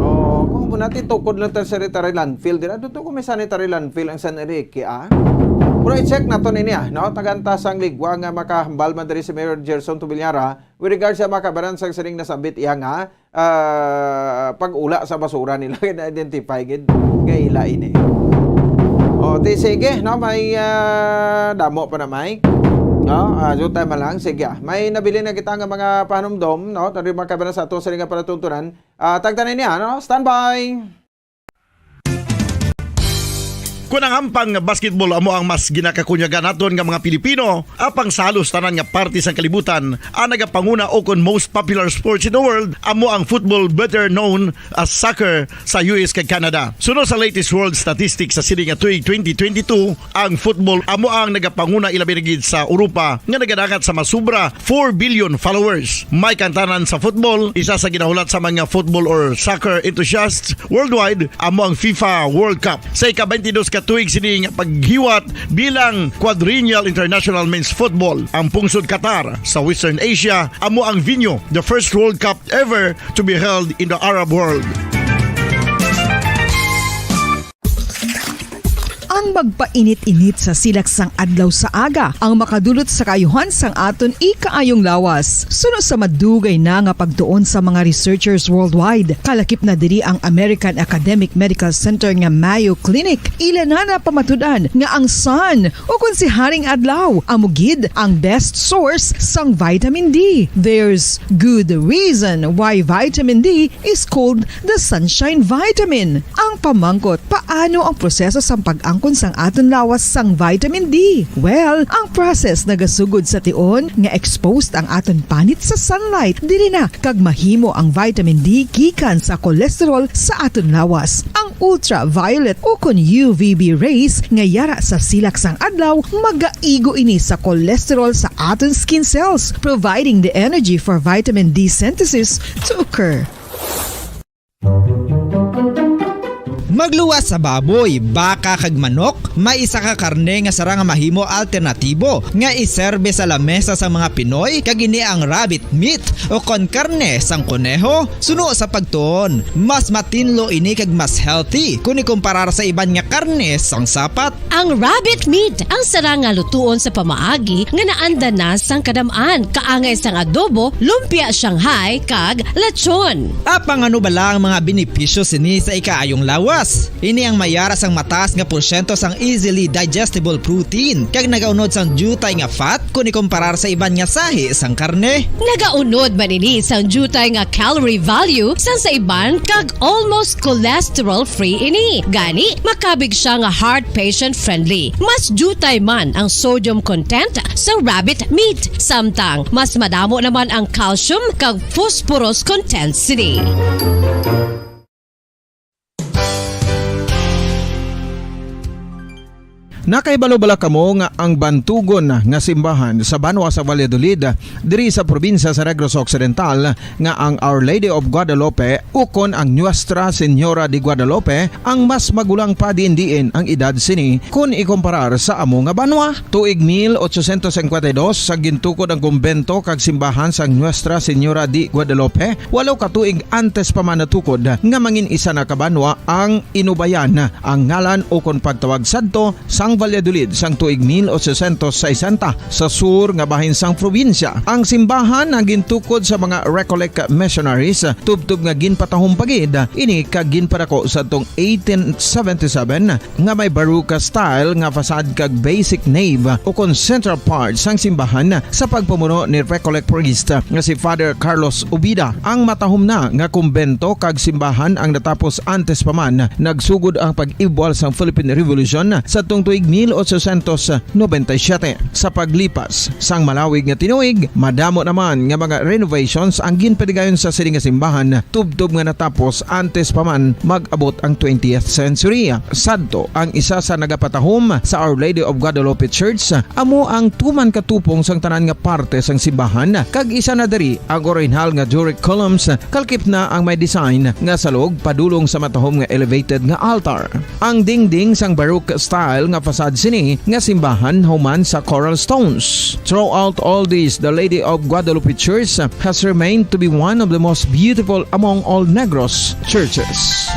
Oh, kung mo natin, tukod lang ta sanitary landfill. Dira, doon ko may sanitary landfill ang San Enrique, ah. Pero i-check nato nini, ah, no? Tagantas ang ligwa nga makahambal man diri si Mayor Gerson Tubilyara with regard sa makabaran sang sining nasambit iya nga, ah, pag-ula sa basura nila, na-identify gid nga ila ini. O, ti sige, no, may, ah, damo pa na may. No, ah, jutay man lang, sige, ah. May nabilin na kita nga mga panumdom, no, tadi makabaran sa ato sa nga palatuntunan. Ah, tagtanay niya, no? Standby! Kun ang ampang basketball amo ang mas ginakakunyagan naton nga mga Pilipino, apang sa halos tanan nga parte sang kalibutan, ang nagapanguna o kon most popular sports in the world amo ang football, better known as soccer, sa U S kag Canada. Suno sa latest world statistics sa sini nga tuig twenty twenty-two, ang football amo ang nagapanguna, ilabi na gid sa Europa, nga nagadangat sa masubra four billion followers. May kantanan sa football, isa sa ginahulat sa mga football or soccer enthusiasts worldwide, amo ang FIFA World Cup. Sa ika-twenty-dos ka tuig sini nga paghiwat bilang quadrennial international men's football, ang pungsod Qatar sa Western Asia amo ang venue, the first World Cup ever to be held in the Arab world. Ang magpainit-init sa silak sang adlaw sa aga ang makadulot sa kaayuhan sang aton ikaayong lawas. Suno sa madugay na nga pagtuon sa mga researchers worldwide, kalakip na diri ang American Academic Medical Center nga Mayo Clinic. Ila na napamatud-an nga ang sun, o kon si Haring Adlaw, amo gid ang best source sang vitamin D. There's good reason why vitamin D is called the sunshine vitamin. Ang pamangkot, paano ang proseso sang pag-angkon sang aton lawas sang vitamin D? Well, ang process nagasugod sa tion nga exposed ang aton panit sa sunlight, diri na kag mahimo ang vitamin D gikan sa cholesterol sa aton lawas. Ang ultraviolet o kon U V B rays nga yara sa silak sang adlaw magaigo ini sa cholesterol sa aton skin cells, providing the energy for vitamin D synthesis to occur. Magluwas sa baboy, baka, kag manok, may isa ka karne nga sarang nga mahimo alternatibo nga iserbe sa lamesa sa mga Pinoy, kag ini ang rabbit meat o kon karne sang koneho. Suno sa pagtuon, mas matinlo ini kag mas healthy kon ikumparar sa iban nga karne sang sapat. Ang rabbit meat ang sarang nga lutuon sa pamaagi nga naanda na sang kadam-an, kaangay sang adobo, lumpia Shanghai, kag lechon. Apang ano bala ang mga benepisyo sini sa ikaayong lawas? Ini ang mayara sang mataas nga porsyento sang easily digestible protein, kag nagaunod sang diutay nga fat kon ikumparar sa iban nga sahi sang karne. Nagaunod man ini sang diutay nga calorie value sang sa iban kag almost cholesterol-free ini. Gani, makabig siya nga heart patient-friendly. Mas diutay man ang sodium content sa rabbit meat, samtang mas madamo naman ang calcium kag phosphorus content sini. Nakahibalo bala kamo nga ang bantugon nga simbahan sa banwa sa Valladolid, diri sa probinsya sa Negros Occidental, nga ang Our Lady of Guadalupe ukon ang Nuestra Señora de Guadalupe ang mas magulang pa diin-diin ang edad sini kon ikumparar sa amo nga banwa? Tuig mil ochocientos cincuenta y dos, sa gintukod ang kumbento kag simbahan sang Nuestra Señora de Guadalupe, walo ka tuig antes pa man natukod nga mangin isa na ka banwa ang Inubayan, ang ngalan ukon pagtawag sadto sang Valladolid sang tuig mil ochocientos sesenta, sa sur nga bahin sang probinsya. Ang simbahan ang gintukod sa mga Recollect missionaries, tubtob nga ginpatahom pa gid ini kag ginpadako sadtong eighteen seventy-seven, nga may Baroque style nga facade kag basic nave ukon central part sang simbahan sa pagpamuno ni Recollect priest nga si Father Carlos Ubida. Ang matahom na nga kumbento kag simbahan ang natapos antes pa man nagsugod ang pag-ibwal sang Philippine Revolution sadtong tuig mil ochocientos noventa y siete. Sa paglipas sang malawig nga tinuig, madamo naman nga mga renovations ang ginpatigayon sa sini nga simbahan, tubtob nga natapos antes pa man mag-abot ang twentieth century. Sadto, ang isa sa nagapatahom sa Our Lady of Guadalupe Church amo ang tuman ka tupong sang tanan nga parte sang simbahan, kag isa na diri ang orihinal nga Doric columns, kalkip na ang may design nga salog padulong sa matahom nga elevated nga altar. Ang dingding sang Baroque style nga facade sini nga simbahan human sa coral stones. Throughout all this, the Lady of Guadalupe Church has remained to be one of the most beautiful among all Negros churches.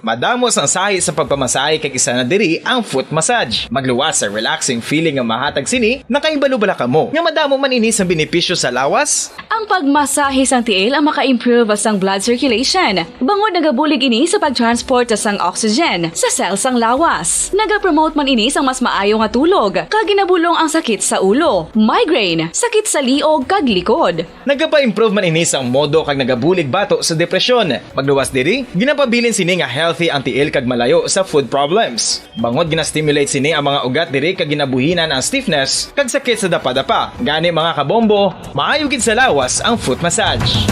Madamo sang sahi sa pagpamasahe, kag isa na diri ang foot massage. Magluwas sa relaxing feeling nga mahatag sini. Nakahibalo bala kamo nga madamo man ini sang benepisyo sa lawas? Ang pagmasahe sang tiil ang maka-improve sang blood circulation, bangod nagabulig ini sa pag-transport sang oxygen sa cell sang lawas. Nagapromote man ini sang mas maayo nga tulog, kag ginabulong ang sakit sa ulo, migraine, sakit sa liog, kag likod. Nagapa-improve man ini sang modo kag nagabulig bato sa depresyon. Magluwas diri, ginapabilin sini nga healthy ang tiil kag malayo sa foot problems. Bangod gina-stimulate sini ang mga ugat diri kag ginabuhinan ang stiffness kag sakit sa dapadapa. Gani, mga kabombo, maayo gid sa lawas ang foot massage.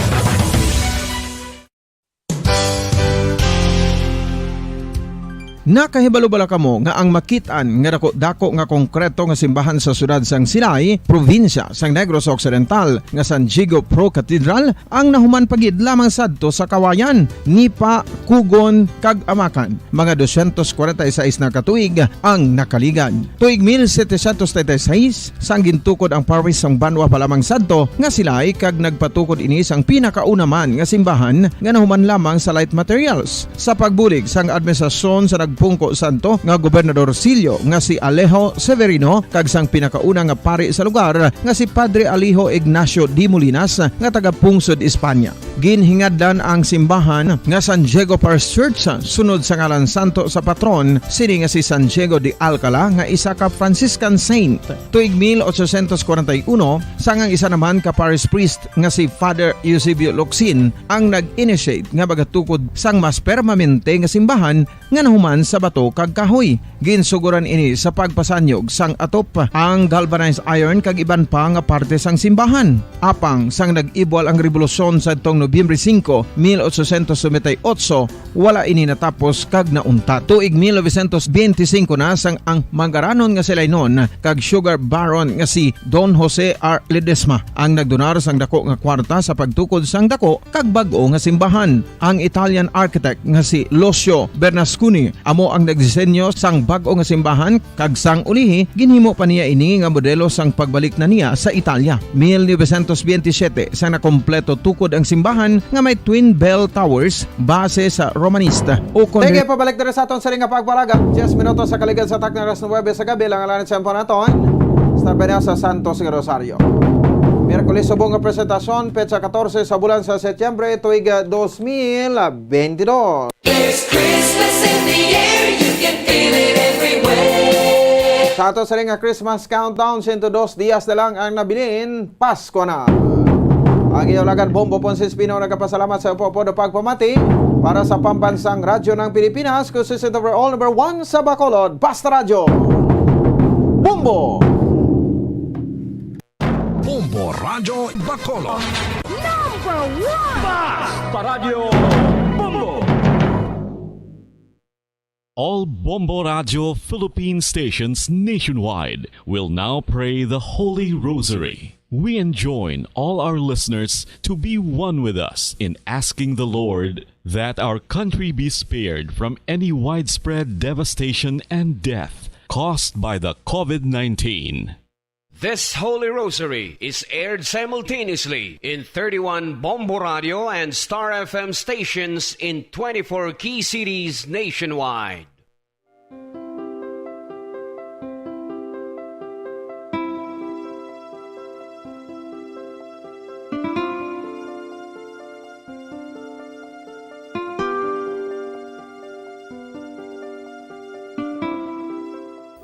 Nakahibalo bala kamo nga ang makit-an nga dako-dako nga konkreto nga simbahan sa siyudad sang Silay, probinsya sang Negros Occidental, nga San Diego Pro Cathedral ang nahuman pa gid lamang sadto sa Kawayan, Nipa, Cogon, kag Amacan, mga dosyentos kwarenta y seis na ka tuig ang nakaligad. Tuig mil setecientos treinta y seis, sang gintukod ang parish sang banwa pa lamang sadto nga Silay, kag nagpatukod ini sang pinakauna man nga simbahan nga nahuman lamang sa light materials. Sa pagbulig sang administrasyon sa nagpungko sadto nga gobernador silyo nga si Alejo Severino kag sang pinakauna nga pari sa lugar nga si Padre Alejo Ignacio de Molinas nga taga Pungsod, Espanya. Ginhingadlan ang simbahan nga San Diego Parish Church sunod sa ngalan santo sa patron sini nga si San Diego de Alcala nga isa ka Franciscan saint. Tuig mil ochocientos kwarenta y uno, sang ang isa naman ka parish priest nga si Father Eusebio Locsin ang nag-initiate nga magatukod sang mas permanente nga simbahan nga nahuman sa bato kag kahoy. Ginsuguran ini sa pagpasanyog sang atop, ang galvanized iron kag iban pa nga parte sang simbahan. Apang sang nag-ibwal ang rebolusyon sadtong Nobyembre singko, mil ochocientos noventa y ocho, wala ini natapos kag nauntat. Tuig mil novecientos benti singko na, sang ang mangaranon nga Silaynon kag sugar baron nga si Don Jose R. Ledesma ang nagdonar sang dako nga kwarta sa pagtukod sang dako kag bag-o nga simbahan. Ang Italian architect nga si Lucio Bernasconi amo ang nagdisenyo sang bag-o nga simbahan, kag sang ulihi ginhimo pa niya ini nga modelo sang pagbalik na niya sa Italia. Mil novecientos benti siyete, sang nakompleto tukod ang simbahan nga may twin bell towers, base sa Romanista, ukon Sige, pabalik diri sa aton sining nga pagpalagat. Diyes minutos sa kaligad sa takna alas nuwebe sa gabi, lang alanit sa naton. Start pa niya sa Santos nga Rosario. Miyerkules, subong nga presentasyon, petsa katorse sa bulan sa Setyembre, tuig, ah, dos mil bentidós. There's Christmas in the air, you can feel it everywhere. Sa ato sini nga Christmas countdown, sento dos dias na lang ang nabilin, Pasko na. Ang iyo alagad, Bombo Ponce Espino, nagapasalamat sa upod-upod nga pagpamati para sa Pambansang Radyo ng Pilipinas, consistent overall number one sa Bacolod, Basta Radyo. Bombo! Bombo Radyo Bacolod. Number one! Basta Radyo Bombo! All Bombo Radyo Philippine stations nationwide will now pray the Holy Rosary. We enjoin all our listeners to be one with us in asking the Lord that our country be spared from any widespread devastation and death caused by the covid nineteen. This Holy Rosary is aired simultaneously in thirty-one Bombo Radio and Star F M stations in twenty-four key cities nationwide.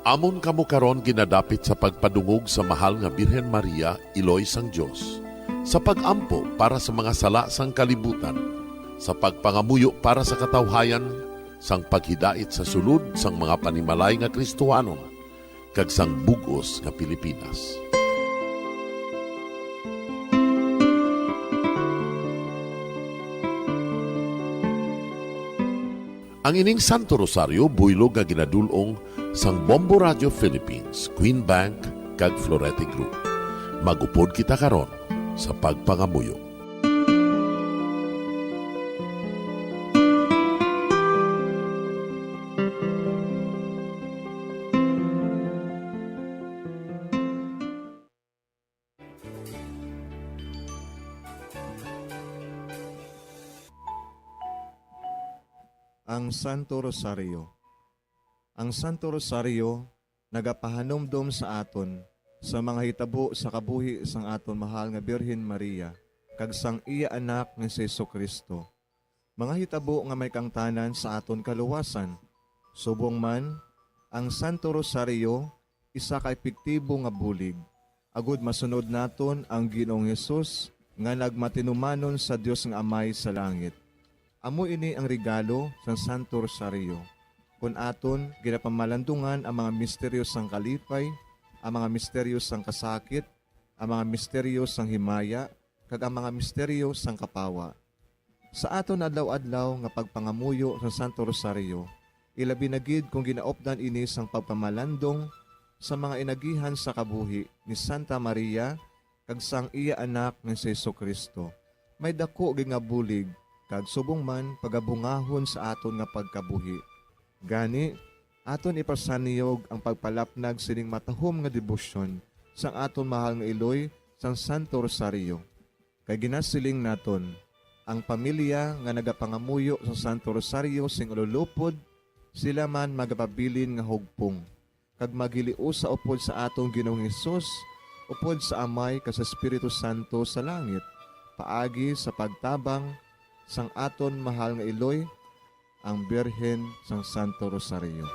Amon kamo karon ginadapit sa pagpadungog sa Mahal nga Birhen Maria, Iloy sang Dios. Sa pag-ampo para sa mga sala sang kalibutan, sa pagpangamuyo para sa katawhayan, sang paghidait sa sulod sang mga panimalay nga Kristohanon, kag sang bug-os nga Pilipinas. Ang ining Santo Rosario buylog nga ginadul-ong sang Bombo Radio Philippines, Queen Bank, kag Florete Group. Mag-upod kita karon sa pagpangamuyo. Ang Santo Rosario. Ang Santo Rosario nagapahanumdom sa aton sa mga hitabo sa kabuhi sang aton mahal nga Birhen Maria kag sang iya Anak nga si Jesu-Cristo, mga hitabo nga may kaangtanan sa aton kaluwasan. Subong man, ang Santo Rosario isa ka epektibo nga bulig agod masunod naton ang Ginoong Hesus nga nagmatinumanon sa Dios nga Amay sa langit. Amo ini ang regalo sang Santo Rosario, kon aton ginapamalandungan ang mga misteryo sang kalipay, ang mga misteryo sang kasakit, ang mga misteryo sang himaya, kag ang mga misteryo sang kapawa. Sa aton adlaw-adlaw nga pagpangamuyo sa Santo Rosario, ilabi na gid kon ginaupdan ini sang pagpamalandong sa mga inagihan sa kabuhi ni Santa Maria kag sang iya Anak nga si Jesu-Cristo, may daku gid nga bulig kag subong man pagabungahon sa aton nga pagkabuhi. Gani, aton ipasanyog ang pagpalapnag sining matahom nga debosyon sang aton mahal nga iloy sang Santo Rosario. Kay ginasiling naton, ang pamilya nga nagapangamuyo sa Santo Rosario sing ululupod, sila man magapabilin nga hugpong, kag maghiliusa upod sa aton Ginoong Hesus, upod sa Amay kag sa Espiritu Santo sa langit, paagi sa pagtabang sang aton mahal nga iloy, ang Birhen sang Santo Rosario.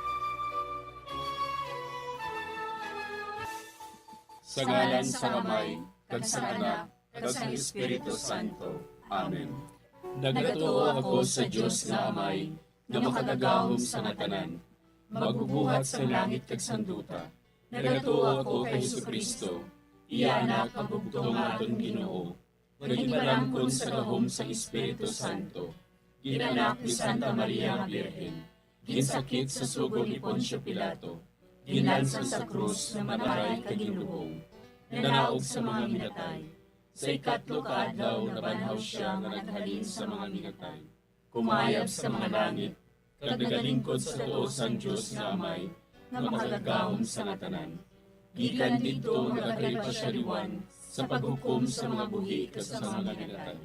Sa ngalan sang Amay, kag sang Anak, kag sang Espiritu Santo. Amen. Nagatuo ako sa Dios nga Amay, nga makagagahom sa nga tanan, magbubuhat sang langit kag sang duta. Nagatuo ako kay Jesu-Cristo, iya Anak, ang bugtong nga aton Ginoo, nga ginpalangkon sa gahom sang Espiritu Santo, gin-anak ni Santa Maria nga Birhen, ginsakit sa sugo ni Poncio Pilato, ginlansang sa krus, namatay kag ginlubong, nanaog sa mga minatay. Sa ikatlo ka adlaw nabanhaw sia nga naghalin sa mga minatay, kumayab sa mga langit, kag nagalingkod sa tuo sang Dios nga Amay, nga makagagahom sa nga tanan. Gikan didto nagakari pa sia liwan sa paghukom sa mga buhi kag sa mga minatay.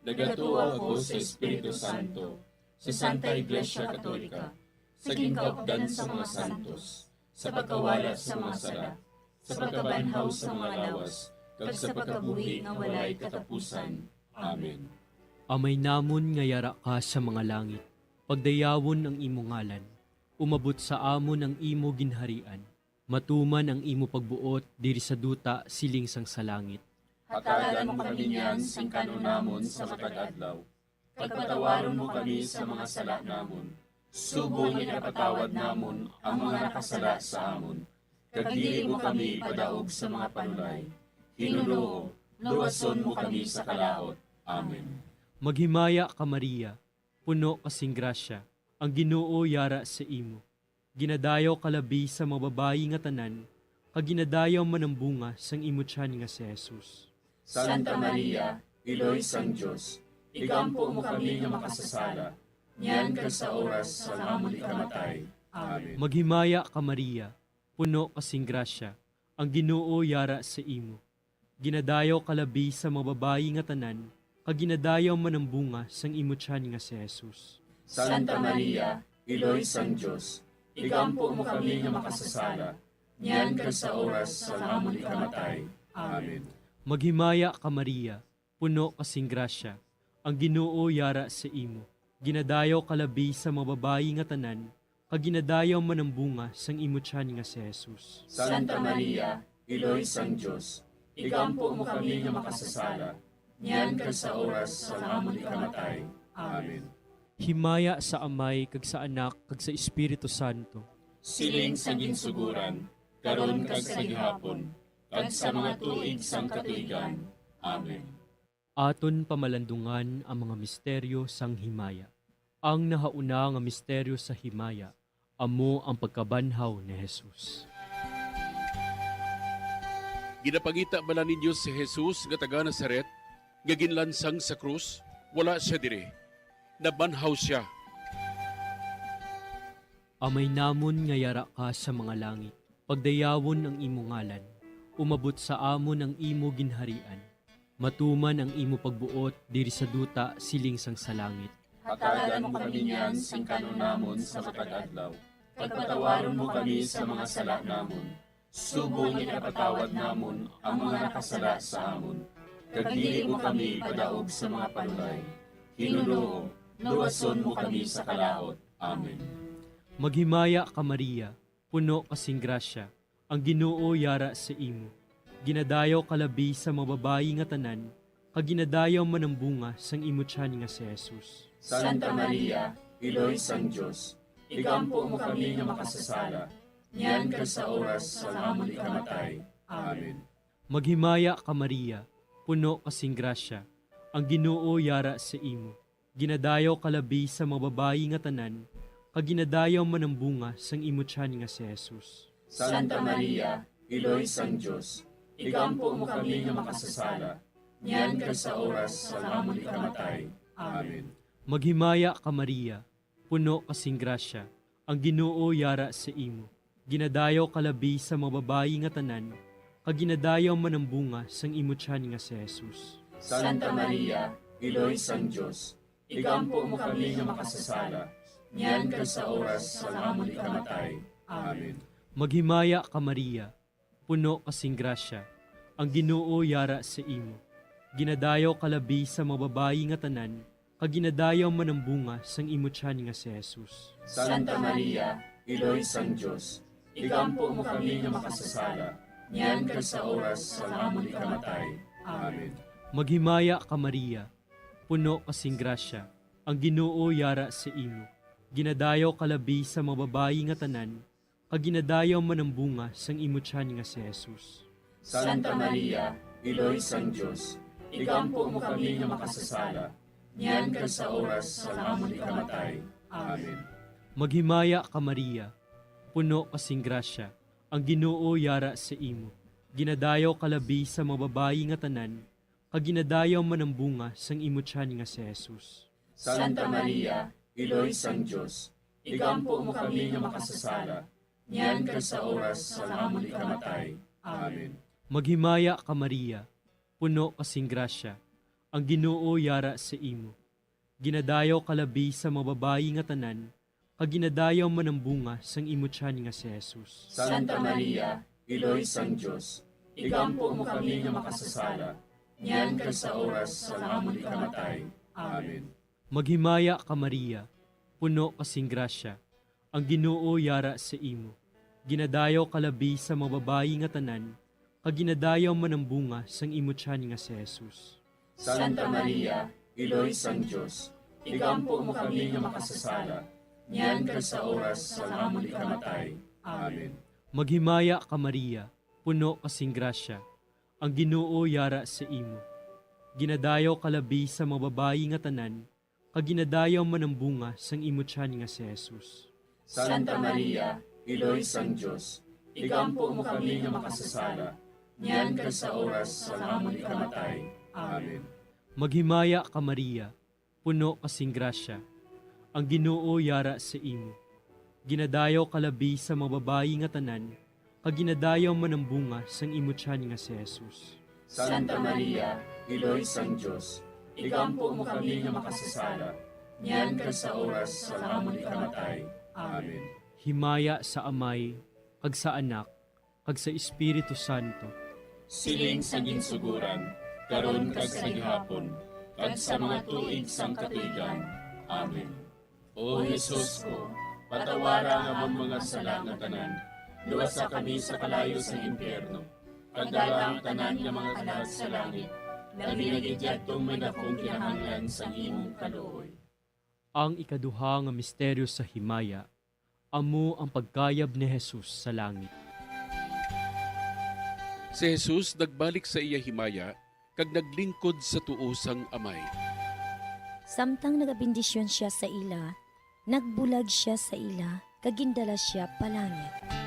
Nagatuo ako sa Espiritu Santo, sa Santa Iglesia Katolika, sa ginkaupdan sa mga santos, sa pagkawala sa mga sala, sa pagkabanhaw sa mga lawas, kag sa pagkabuhi nga walay katapusan. Amen. Amay namon nga yara ka sa mga langit, pagdayawon ang imo ngalan. Umabot sa amon ang imo ginharian. Matuman ang imo pagbuot diri sa duta siling sang sa langit. Hatagan mo kami niyan sing kan-on namon sa matag adlaw. Pagpatawaron mo kami sa mga sala namon, subong nga ginapatawad namon ang mga nakasala sa amon. Kag dili mo kami ipadaog sa mga panulay. Hinunoo, luwason mo kami sa kalaut. Amen. Maghimaya ka, Maria, puno ka sing grasya, ang Ginoo yara sa imo. Ginadayaw ka labi sa mga babayi nga tanan, kag ginadayaw man ang bunga sang imo tiyan nga si Jesus. Santa Maria, Iloy sang Dios, igampo mo kami nga makasasala, niyan kag sa oras sang amon ikamatay. Amen. Maghimaya ka, Maria, puno ka sing grasya, ang Ginoo yara sa imo. Ginadayaw ka labi sa mga babayi nga tanan, kag ginadayaw man ang bunga sang imo tiyan nga si Jesus. Santa Maria, Iloy sang Dios, igampo mo kami nga makasasala, niyan kag sa oras sang amon ikamatay. Amen. Maghimaya ka, Maria, puno ka sing grasya, ang Ginoo yara sa imo. Ginadayaw ka labi sa mga babayi nga tanan, kag ginadayaw man ang bunga sang imo tiyan nga si Jesus. Santa Maria, Iloy sang Dios, igampo mo kami nga makasasala, niyan kag sa oras sang amon ikamatay. Amen. Himaya sa Amay, kag sa Anak, kag sa Espiritu Santo. Siling sa ginsuguran, karon kag sa gihapon, kag sa mga tuig sang katuigan. Amen. Aton pamalandungan ang mga misteryo sang himaya. Ang nahauna nga misteryo sa himaya amo ang pagkabanhaw ni Jesus. Ginapangita bala ninyo si Jesus nga taga Nazaret, nga ginlansang sa krus? Wala sia diri. Nabanhaw sia. Amay namon nga yara ka sa mga langit, pagdayawon ang imo ngalan. Umabot sa amon ang imo ginharian. Matuman ang imo pagbuot diri sa duta siling sang sa langit. Hatagan mo kami niyan sing kan-on namon sa matag adlaw, kag patawaron mo kami sa mga sala namon, subong nga ginapatawad namon ang mga nakasala sa amon. Kag dili mo kami ipadaog sa mga panulay. Ginoo, luwason mo kami sa kalaut. Amen. Maghimaya ka, Maria, puno ka sing grasya, ang Ginoo yara sa imo. Ginadayaw ka labi sa mga babayi nga tanan, kag ginadayaw man ang bunga sang imo tiyan nga si Jesus. Santa Maria, Iloy sang Dios, igampo mo kami nga makasasala, niyan kag sa oras sang amon ikamatay. Amen. Maghimaya ka, Maria, puno ka sing grasya, ang Ginoo yara sa imo. Ginadayaw ka labi sa mga babayi nga tanan, kag ginadayaw man ang bunga sang imo tiyan nga si Jesus. Santa Maria, Iloy sang Dios, igampo mo kami nga makasasala, niyan kag sa oras sang amon ikamatay. Amen. Maghimaya ka, Maria, puno ka sing grasya, ang Ginoo yara sa imo. Ginadayaw ka labi sa mga babayi nga tanan, kag ginadayaw man ang bunga sang imo tiyan nga si Jesus. Santa Maria, Iloy sang Dios, igampo mo kami nga makasasala, niyan kag sa oras sang amon ikamatay. Amen. Maghimaya ka, Maria, puno ka sing grasya, ang Ginoo yara sa imo. Ginadayaw ka labi sa mga babayi nga tanan, kag ginadayaw man ang bunga sang imo tiyan nga si Jesus. Santa Maria, Iloy sang Dios, igampo mo kami nga makasasala, niyan kag sa oras sang amon ikamatay. Amen. Maghimaya ka, Maria, puno ka sing grasya, ang Ginoo yara sa imo. Ginadayaw ka labi sa mga babayi nga tanan, kag ginadayaw man ang bunga sang imo tiyan nga si Jesus. Santa Maria, Iloy sang Dios, igampo mo kami nga makasasala, niyan kag sa oras sang amon ikamatay. Amen. Maghimaya ka, Maria, puno ka sing grasya, ang Ginoo yara sa imo. Ginadayaw ka labi sa mga babayi nga tanan, kag ginadayaw man ang bunga sang imo tiyan nga si Jesus. Santa Maria, Iloy sang Dios, igampo mo kami nga makasasala, niyan kag sa oras sang amon ikamatay. Amen. Maghimaya ka, Maria, puno ka sing grasya, ang Ginoo yara sa imo. Ginadayaw ka labi sa mga babayi nga tanan, kag ginadayaw man ang bunga sang imo tiyan nga si Jesus. Santa Maria, Iloy sang Dios, igampo mo kami nga makasasala, niyan kag sa oras sang amon ikamatay. Amen. Maghimaya ka, Maria, puno ka sing grasya, ang Ginoo yara sa imo. Ginadayaw ka labi sa mga babayi nga tanan, kag ginadayaw man ang bunga sang imo tiyan nga si Jesus. Santa Maria, Iloy sang Dios, igampo mo kami nga makasasala, niyan kag sa oras sang amon ikamatay. Amen. Maghimaya ka, Maria, puno ka sing grasya, ang Ginoo yara sa imo. Ginadayaw ka labi sa mga babayi nga tanan, kag ginadayaw man ang bunga sang imo tiyan nga si Jesus. Santa Maria, Iloy sang Dios, igampo mo kami nga makasasala, niyan kag sa oras sang amon ikamatay. Amen. Maghimaya ka, Maria, puno ka sing grasya, ang Ginoo yara sa imo. Ginadayaw ka labi sa mga babayi nga tanan, kag ginadayaw man ang bunga sang imo tiyan nga si Jesus. Santa Maria, Iloy sang Dios, igampo mo kami nga makasasala, niyan kag sa oras sang amon ikamatay. Amen. Himaya sa Amay, kag sa Anak, kag sa Espiritu Santo. Siling sa ginsuguran, karon kag sa gihapon, kag sa mga tuig sang katuigan. Amen. O Jesus ko, patawara ang amon mga sala nga tanan, luwasa kami sa kalayo sang impyerno, Pagdala ang tanan nga mga kalag sa langit, labi na gid yadtong may dakong kinahanglan sang imong kaluoy. Ang ikaduha nga misteryo sa himaya amo ang pagkayab ni Jesus sa langit. Si Jesus nagbalik sa iya himaya kag naglingkod sa tuo sang Amay. Samtang nagabendisyon sia sa ila, nagbulag sia sa ila kag gindala sia palangit.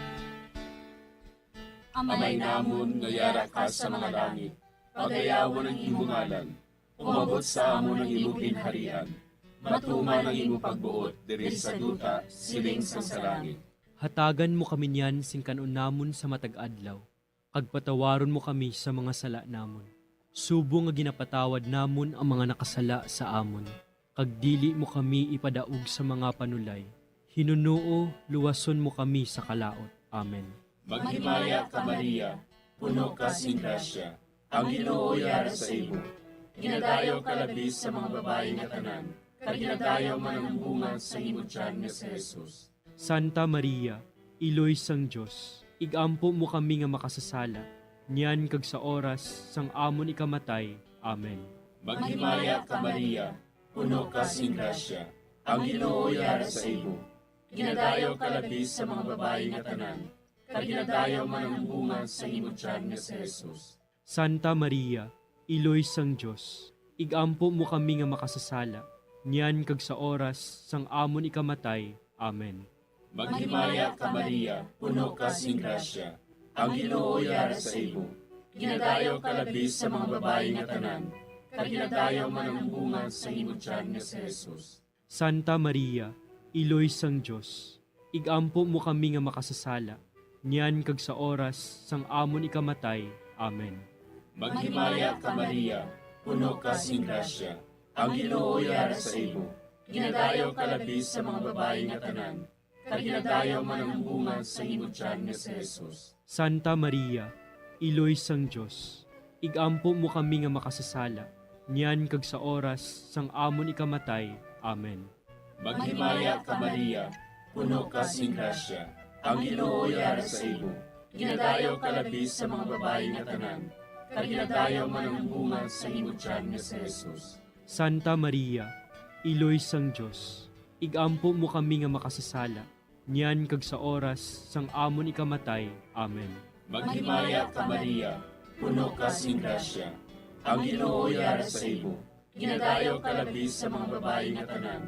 Amay namon nga yara ka sa mga langit, pagayawon ang imo ngalan. Umabot sa amon ang imo ginharian. Matuman ang imo pagbuot diri sa duta siling sang sa langit. Hatagan mo kami niyan sing kan-on namon sa matag adlaw, kag patawaron mo kami sa mga sala namon, subong nga ginapatawad namon ang mga nakasala sa amon, kag dili mo kami ipadaog sa mga panulay. Hinunoo, luwason mo kami sa kalaut. Amen. Maghimaya ka, Maria, puno ka sing grasya, ang Ginoo yara sa imo. Ginadayaw ka labi sa mga babayi nga tanan, kag ginadayaw man ang bunga sa imo tiyan nga si Jesus. Santa Maria, Iloy sang Dios, ig-ampo mo kami nga makasasala, niyan kag sa oras sang amon ikamatay. Amen. Maghimaya ka, Maria, puno ka sing grasya, ang Ginoo yara sa imo. Ginadayaw ka labi sa mga babayi nga tanan, kag ginadayaw man ang bunga sa imo tiyan nga si Jesus. Santa Maria, Iloy sang Dios, ig-ampo mo kami nga makasasala, niyan kag sa oras sang amon ikamatay. Amen. Maghimaya ka, Maria, puno ka sing grasya, ang Ginoo yara sa imo. Ginadayaw ka labi sa mga babayi nga tanan, kag ginadayaw man ang bunga sa imo tiyan nga si Jesus. Santa Maria, Iloy sang Dios, ig-ampo mo kami nga makasasala, niyan kag sa oras sang amon ikamatay. Amen. Maghimaya ka, Maria, puno ka sing grasya, ang Ginoo yara sa imo. Ginadayaw ka labi sa mga babayi nga tanan, kag ginadayaw man ang bunga sa imo tiyan nga si Jesus. Santa Maria, Iloy sang Dios, ig-ampo mo kami nga makasasala, niyan kag sa oras sang amon ikamatay. Amen. Maghimaya ka, Maria, puno ka sing grasya, ang Ginoo yara sa imo. Ginadayaw ka labi sa mga babayi nga tanan, kag ginadayaw man ang bunga sa imo tiyan nga si Jesus. Santa Maria, Iloy sang Dios, ig-ampo mo kami nga makasasala, niyan kag sa oras sang amon ikamatay. Amen. Maghimaya ka, Maria, puno ka sing grasya, ang Ginoo yara sa imo. Ginadayaw ka labi sa mga babayi nga tanan,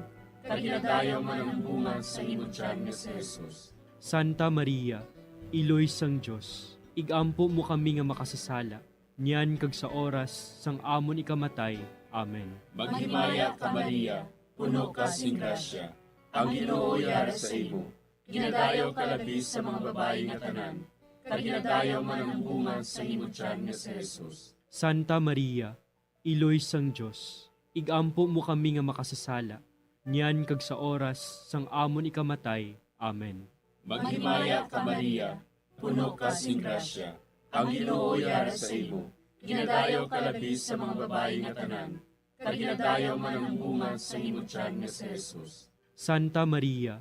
kag ginadayaw man ang bunga sa imo tiyan nga si Jesus. Santa Maria, Iloy sang Dios, ig-ampo mo kami nga makasasala, niyan kag sa oras sang amon ikamatay. Amen. Maghimaya ka, Maria, puno ka sing grasya, ang Ginoo yara sa imo. Ginadayaw ka labi sa mga babayi nga tanan, kag ginadayaw man ang bunga sa imo tiyan nga si Jesus. Santa Maria, Iloy sang Dios, ig-ampo mo kami nga makasasala, niyan kag sa oras sang amon ikamatay. Amen. Maghimaya ka, Maria, puno ka sing grasya, ang Ginoo yara sa imo. Ginadayaw ka labi sa mga babayi nga tanan, kag ginadayaw man ang bunga sa imo tiyan nga si Jesus. Santa Maria,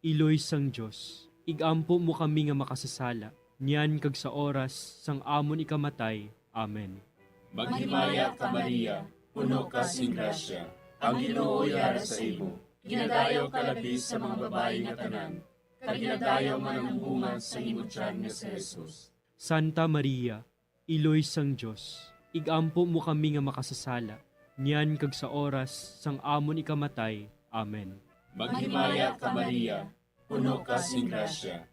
Iloy sang Dios, ig-ampo mo kami nga makasasala, niyan kag sa oras sang amon ikamatay. Amen. Maghimaya ka, Maria, puno ka sing grasya, ang Ginoo yara sa imo. Ginadayaw ka labi sa mga babayi nga tanan, kag ginadayaw man ang bunga sa imo tiyan nga si Jesus. Santa Maria, Iloy sang Dios, ig-ampo mo kami nga makasasala, niyan kag sa oras sang amon ikamatay. Amen. Maghimaya ka, Maria, puno ka sing grasya,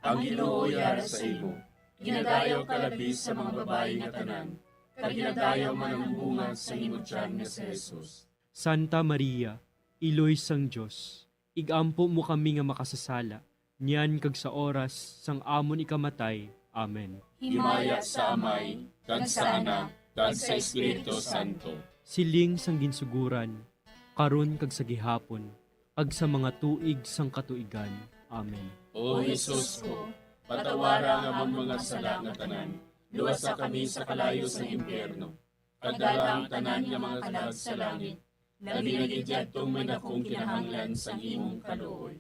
ang Ginoo yara sa imo. Ginadayaw ka labi sa mga babayi nga tanan, kag ginadayaw man ang bunga sa imo tiyan nga si Jesus. Santa Maria, Iloy sang Dios, ig-ampo mo kami nga makasasala, niyan kag sa oras sang amon ikamatay. Amen. Himaya sa Amay, kag sa Anak, kag sa Espiritu Santo. Siling sang ginsuguran, karon kag sa gihapon, kag sa mga tuig sang katuigan. Amen. O Jesus ko, patawara ang amon mga sala nga tanan, luwasa kami sa kalayo sang impyerno, kag dala ang tanan nga mga kalag sa langit, labi na gid yadtong may dakong kinahanglan sang imong kaluoy.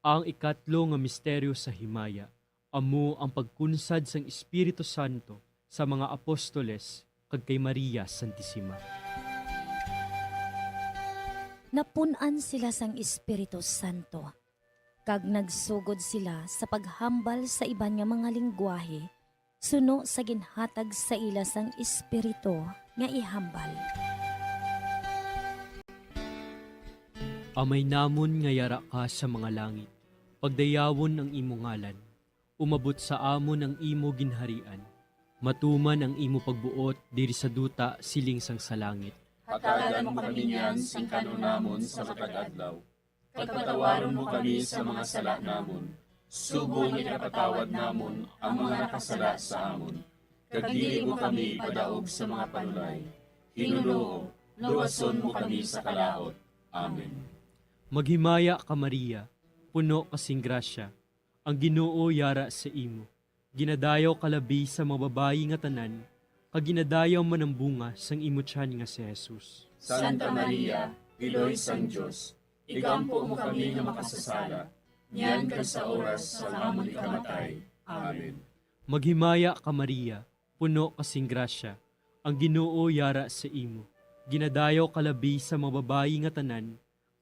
Ang ikatlo nga misteryo sa himaya amo ang pagkunsad sang Espiritu Santo sa mga apostoles, kag kay Maria Santisima. Napun-an sila sang Espiritu Santo, kag nagsugod sila sa paghambal sa iban nga mga linggwahe suno sa ginhatag sa ila sang Espiritu nga ihambal. Amay namon nga yara ka sa mga langit, pagdayawon ang imo ngalan. Umabot sa amon ang imo ginharian. Matuman ang imo pagbuot diri sa duta siling sang sa langit. Hatagan mo kami niyan sing kan-on namon sa matag adlaw. Kag patawaron mo kami sa mga sala namon, subong nga ginapatawad namon ang mga nakasala sa amon. Kag dili mo kami ipadaog sa mga panulay. Hinunoo, luwason mo kami sa kalaut. Amen. Maghimaya ka, Maria, puno ka sing grasya, ang Ginoo yara sa imo. Ginadayaw ka labi sa mga babayi nga tanan, kag ginadayaw man ang bunga sang imo tiyan nga si Jesus. Santa Maria, Iloy sang Dios, igampo mo kami nga makasasala, niyan kag sa oras sang amon ikamatay. Amen. Maghimaya ka, Maria, puno ka sing grasya, ang Ginoo yara sa imo. Ginadayaw ka labi sa mga babayi nga tanan,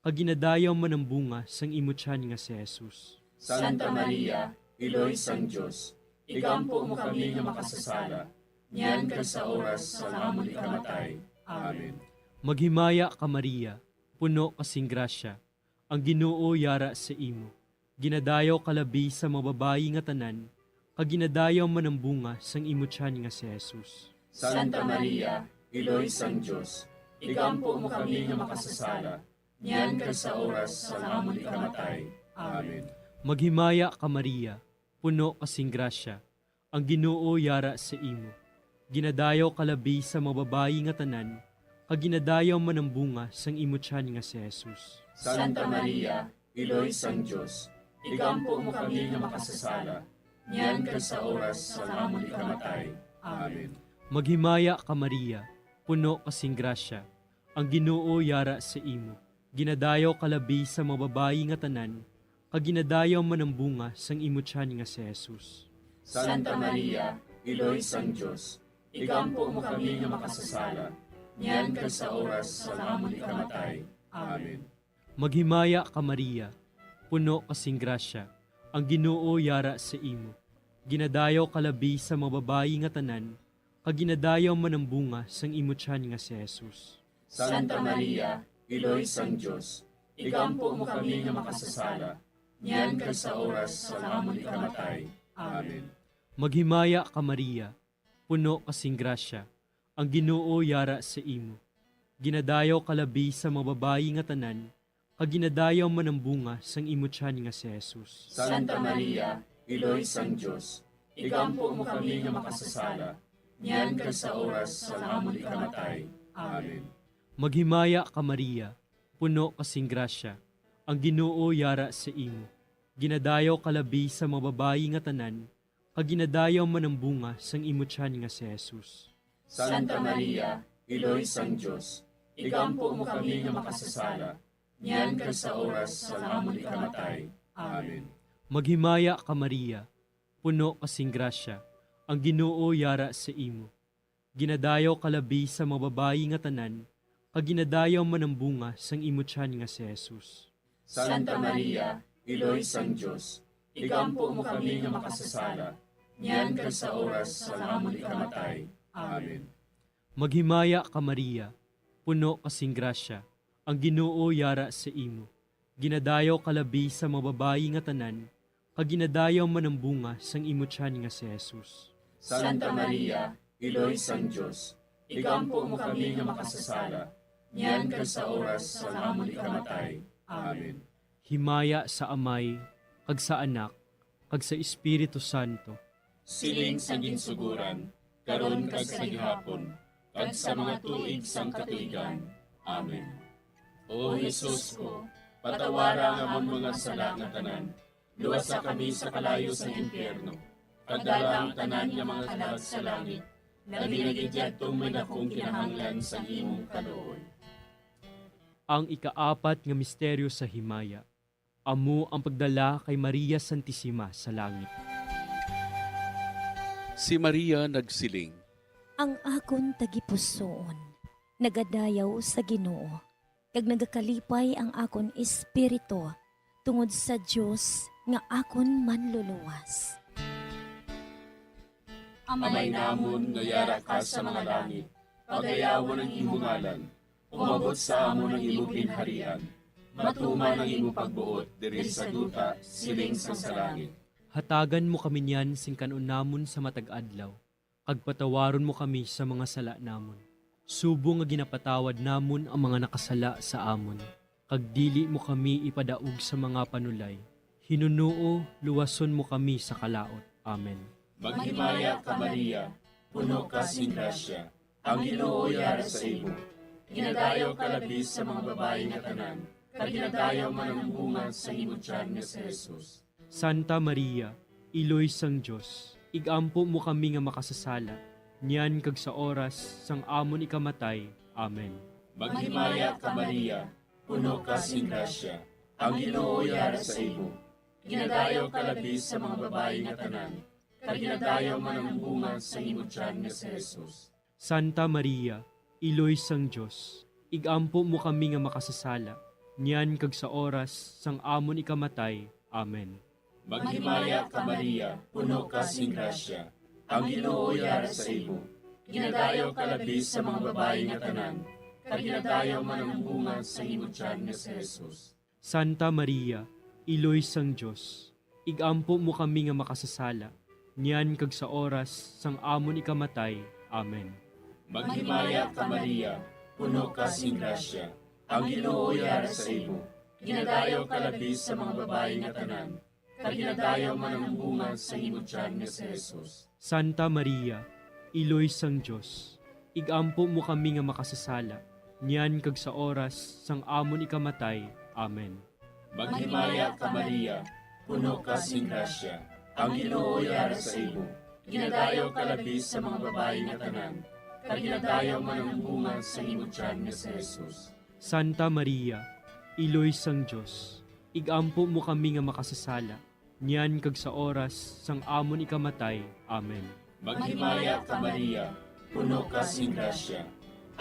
kag ginadayaw man ang bunga sang imo tiyan nga si Jesus. Santa Maria, Iloy sang Dios, igampo mo kami nga makasasala, niyan kag sa oras sang amon ikamatay. Amen. Maghimaya ka, Maria, puno ka sing grasya, ang Ginoo yara sa imo. Ginadayaw ka labi sa mga babayi nga tanan, kag ginadayaw man ang bunga sang imo tiyan nga si Jesus. Santa Maria, Iloy sang Dios, igampo mo kami nga makasasala, niyan kag sa oras sang amon ikamatay. Amen. Maghimaya ka, Maria, puno ka sing grasya, ang Ginoo yara sa imo. Ginadayaw ka labi sa mga babayi nga tanan, kag ginadayaw man ang bunga sang imo tiyan nga si Jesus. Santa Maria, Iloy sang Dios, igampo mo kami nga makasasala, niyan kag sa oras sang amon ikamatay. Amen. Maghimaya ka, Maria, puno ka sing grasya, ang Ginoo yara sa imo. Ginadayaw ka labi sa mga babayi nga tanan, kag ginadayaw man ang bunga sang imo tiyan nga si Jesus. Santa Maria, Iloy sang Dios, igampo mo kami nga makasasala, niyan kag sa oras sang amon ikamatay. Amen. Maghimaya ka, Maria, puno ka sing grasya, ang Ginoo yara sa imo. Ginadayaw ka labi sa mga babayi nga tanan, kag ginadayaw man ang bunga sang imo tiyan nga si Jesus. Santa Maria, Iloy sang Dios, igampo mo kami nga makasasala, niyan kag sa oras sang amon ikamatay. Amen. Maghimaya ka, Maria, puno ka sing grasya, ang Ginoo yara sa imo. Ginadayaw ka labi sa mga babayi nga tanan, kag ginadayaw man ang bunga sang imo tiyan nga si Jesus. Santa Maria, Iloy sang Dios, igampo mo kami nga makasasala, niyan kag sa oras sang amon ikamatay. Amen. Maghimaya ka, Maria, puno ka sing grasya, ang Ginoo yara sa imo. Ginadayaw ka labi sa mga babayi nga tanan, kag ginadayaw man ang bunga sang imo tiyan nga si Jesus. Santa Maria, Iloy sang Dios, igampo mo kami nga makasasala, niyan kag sa oras sang amon ikamatay. Amen. Maghimaya ka, Maria, puno ka sing grasya, ang Ginoo yara sa imo. Ginadayaw ka labi sa mga babayi nga tanan, kag ginadayaw man ang bunga sang imo tiyan nga si Jesus. Santa Maria, Iloy sang Dios, igampo mo kami nga makasasala, niyan kag sa oras sang amon ikamatay. Amen. Maghimaya ka, Maria, puno ka sing grasya, ang Ginoo yara sa imo. Ginadayaw ka labi sa mga babayi nga tanan, kag ginadayaw man ang bunga sang imo tiyan nga si Jesus. Santa Maria, Iloy sang Dios, igampo mo kami nga makasasala, niyan kag sa oras sang amon ikamatay. Amen. Himaya sa Amay, kag sa Anak, kag sa Espiritu Santo. Siling sa ginsuguran, karon kag sa gihapon, kag sa mga tuig sang katuigan. Amen. O Jesus ko, patawara ang amon mga sala nga tanan, luwasa kami sa kalayo sang impyerno, kag dala ang tanan nga mga kalag sa langit, labi na gid yadtong may dakong kinahanglan sang imong kaluoy. Ang ikaapat nga misteryo sa himaya, amo ang pagdala kay Maria Santisima sa langit. Si Maria nagsiling, "Ang akon tagipusoon nagadayaw sa Ginoo, kag nagakalipay ang akon espiritu tungod sa Dios nga akon Manluluwas." Amay namon nga yara ka sa mga langit, pagayawon ang imo ngalan. Umabot sa amon ang imo ginharian. Matuman ang imo pagbuot diri sa duta, siling sang sa langit. Hatagan mo kami niyan sing kan-on namon sa matag adlaw, kag patawaron mo kami sa mga sala namon, subong nga ginapatawad namon ang mga nakasala sa amon, kag dili mo kami ipadaog sa mga panulay. Hinunoo, luwason mo kami sa kalaut. Amen. Maghimaya ka, Maria, puno ka sing grasya, ang Ginoo yara sa imo. Ginadayaw ka labi sa mga babayi nga tanan, kag ginadayaw man ang bunga sa imo tiyan nga si Jesus. Santa Maria, Iloy sang Dios, igampo mo kami nga makasasala, niyan kag sa oras sang amon ikamatay. Amen. Maghimaya ka, Maria, puno ka sing grasya, ang Ginoo yara sa imo. Ginadayaw ka labi sa mga babayi nga tanan, kag ginadayaw man ang bunga sa imo tiyan nga si Jesus. Santa Maria, Iloy sang Dios, igampo mo kami nga makasasala, niyan kag sa oras sang amon ikamatay. Amen. Maghimaya ka, Maria, puno ka sing grasya, ang Ginoo yara sa imo. Ginadayaw ka labi sa mga babayi nga tanan, kag ginadayaw man ang bunga sa imo tiyan nga si Jesus. Santa Maria, Iloy sang Dios, igampo mo kami nga makasasala, niyan kag sa oras sang amon ikamatay. Amen. Maghimaya ka, Maria, puno ka sing grasya, ang Ginoo yara sa imo. Ginadayaw ka labi sa mga babayi nga tanan, kag ginadayaw man ang bunga sa imo tiyan nga si Jesus. Santa Maria, Iloy sang Dios, igampo mo kami nga makasasala, niyan kag sa oras sang amon ikamatay. Amen. Maghimaya ka, Maria, puno ka sing grasya, ang Ginoo yara sa imo. Ginadayaw ka labi sa mga babayi nga tanan, kag ginadayaw man ang bunga sa imo tiyan nga si Jesus. Santa Maria, Iloy sang Dios, igampo mo kami nga makasasala, niyan kag sa oras sang amon ikamatay. Amen. Maghimaya ka, Maria, puno ka sing grasya,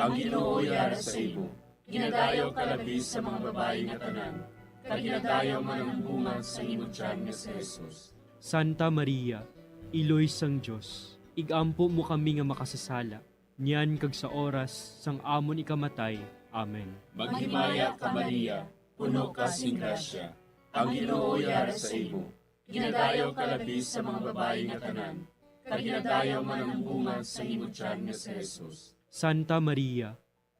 ang Ginoo yara sa imo. Ginadayaw ka labi sa mga babayi nga tanan, kag ginadayaw man ang bunga sa imo tiyan nga si Jesus. Santa Maria, Iloy sang Dios, igampo mo kami nga makasasala, niyan kag sa oras sang amon ikamatay. Amen. Maghimaya ka, Maria, puno ka sing grasya, ang Ginoo yara sa imo. Ginadayaw ka labi sa mga babayi nga tanan, kag ginadayaw man ang bunga sa imo tiyan nga si Jesus. Santa Maria,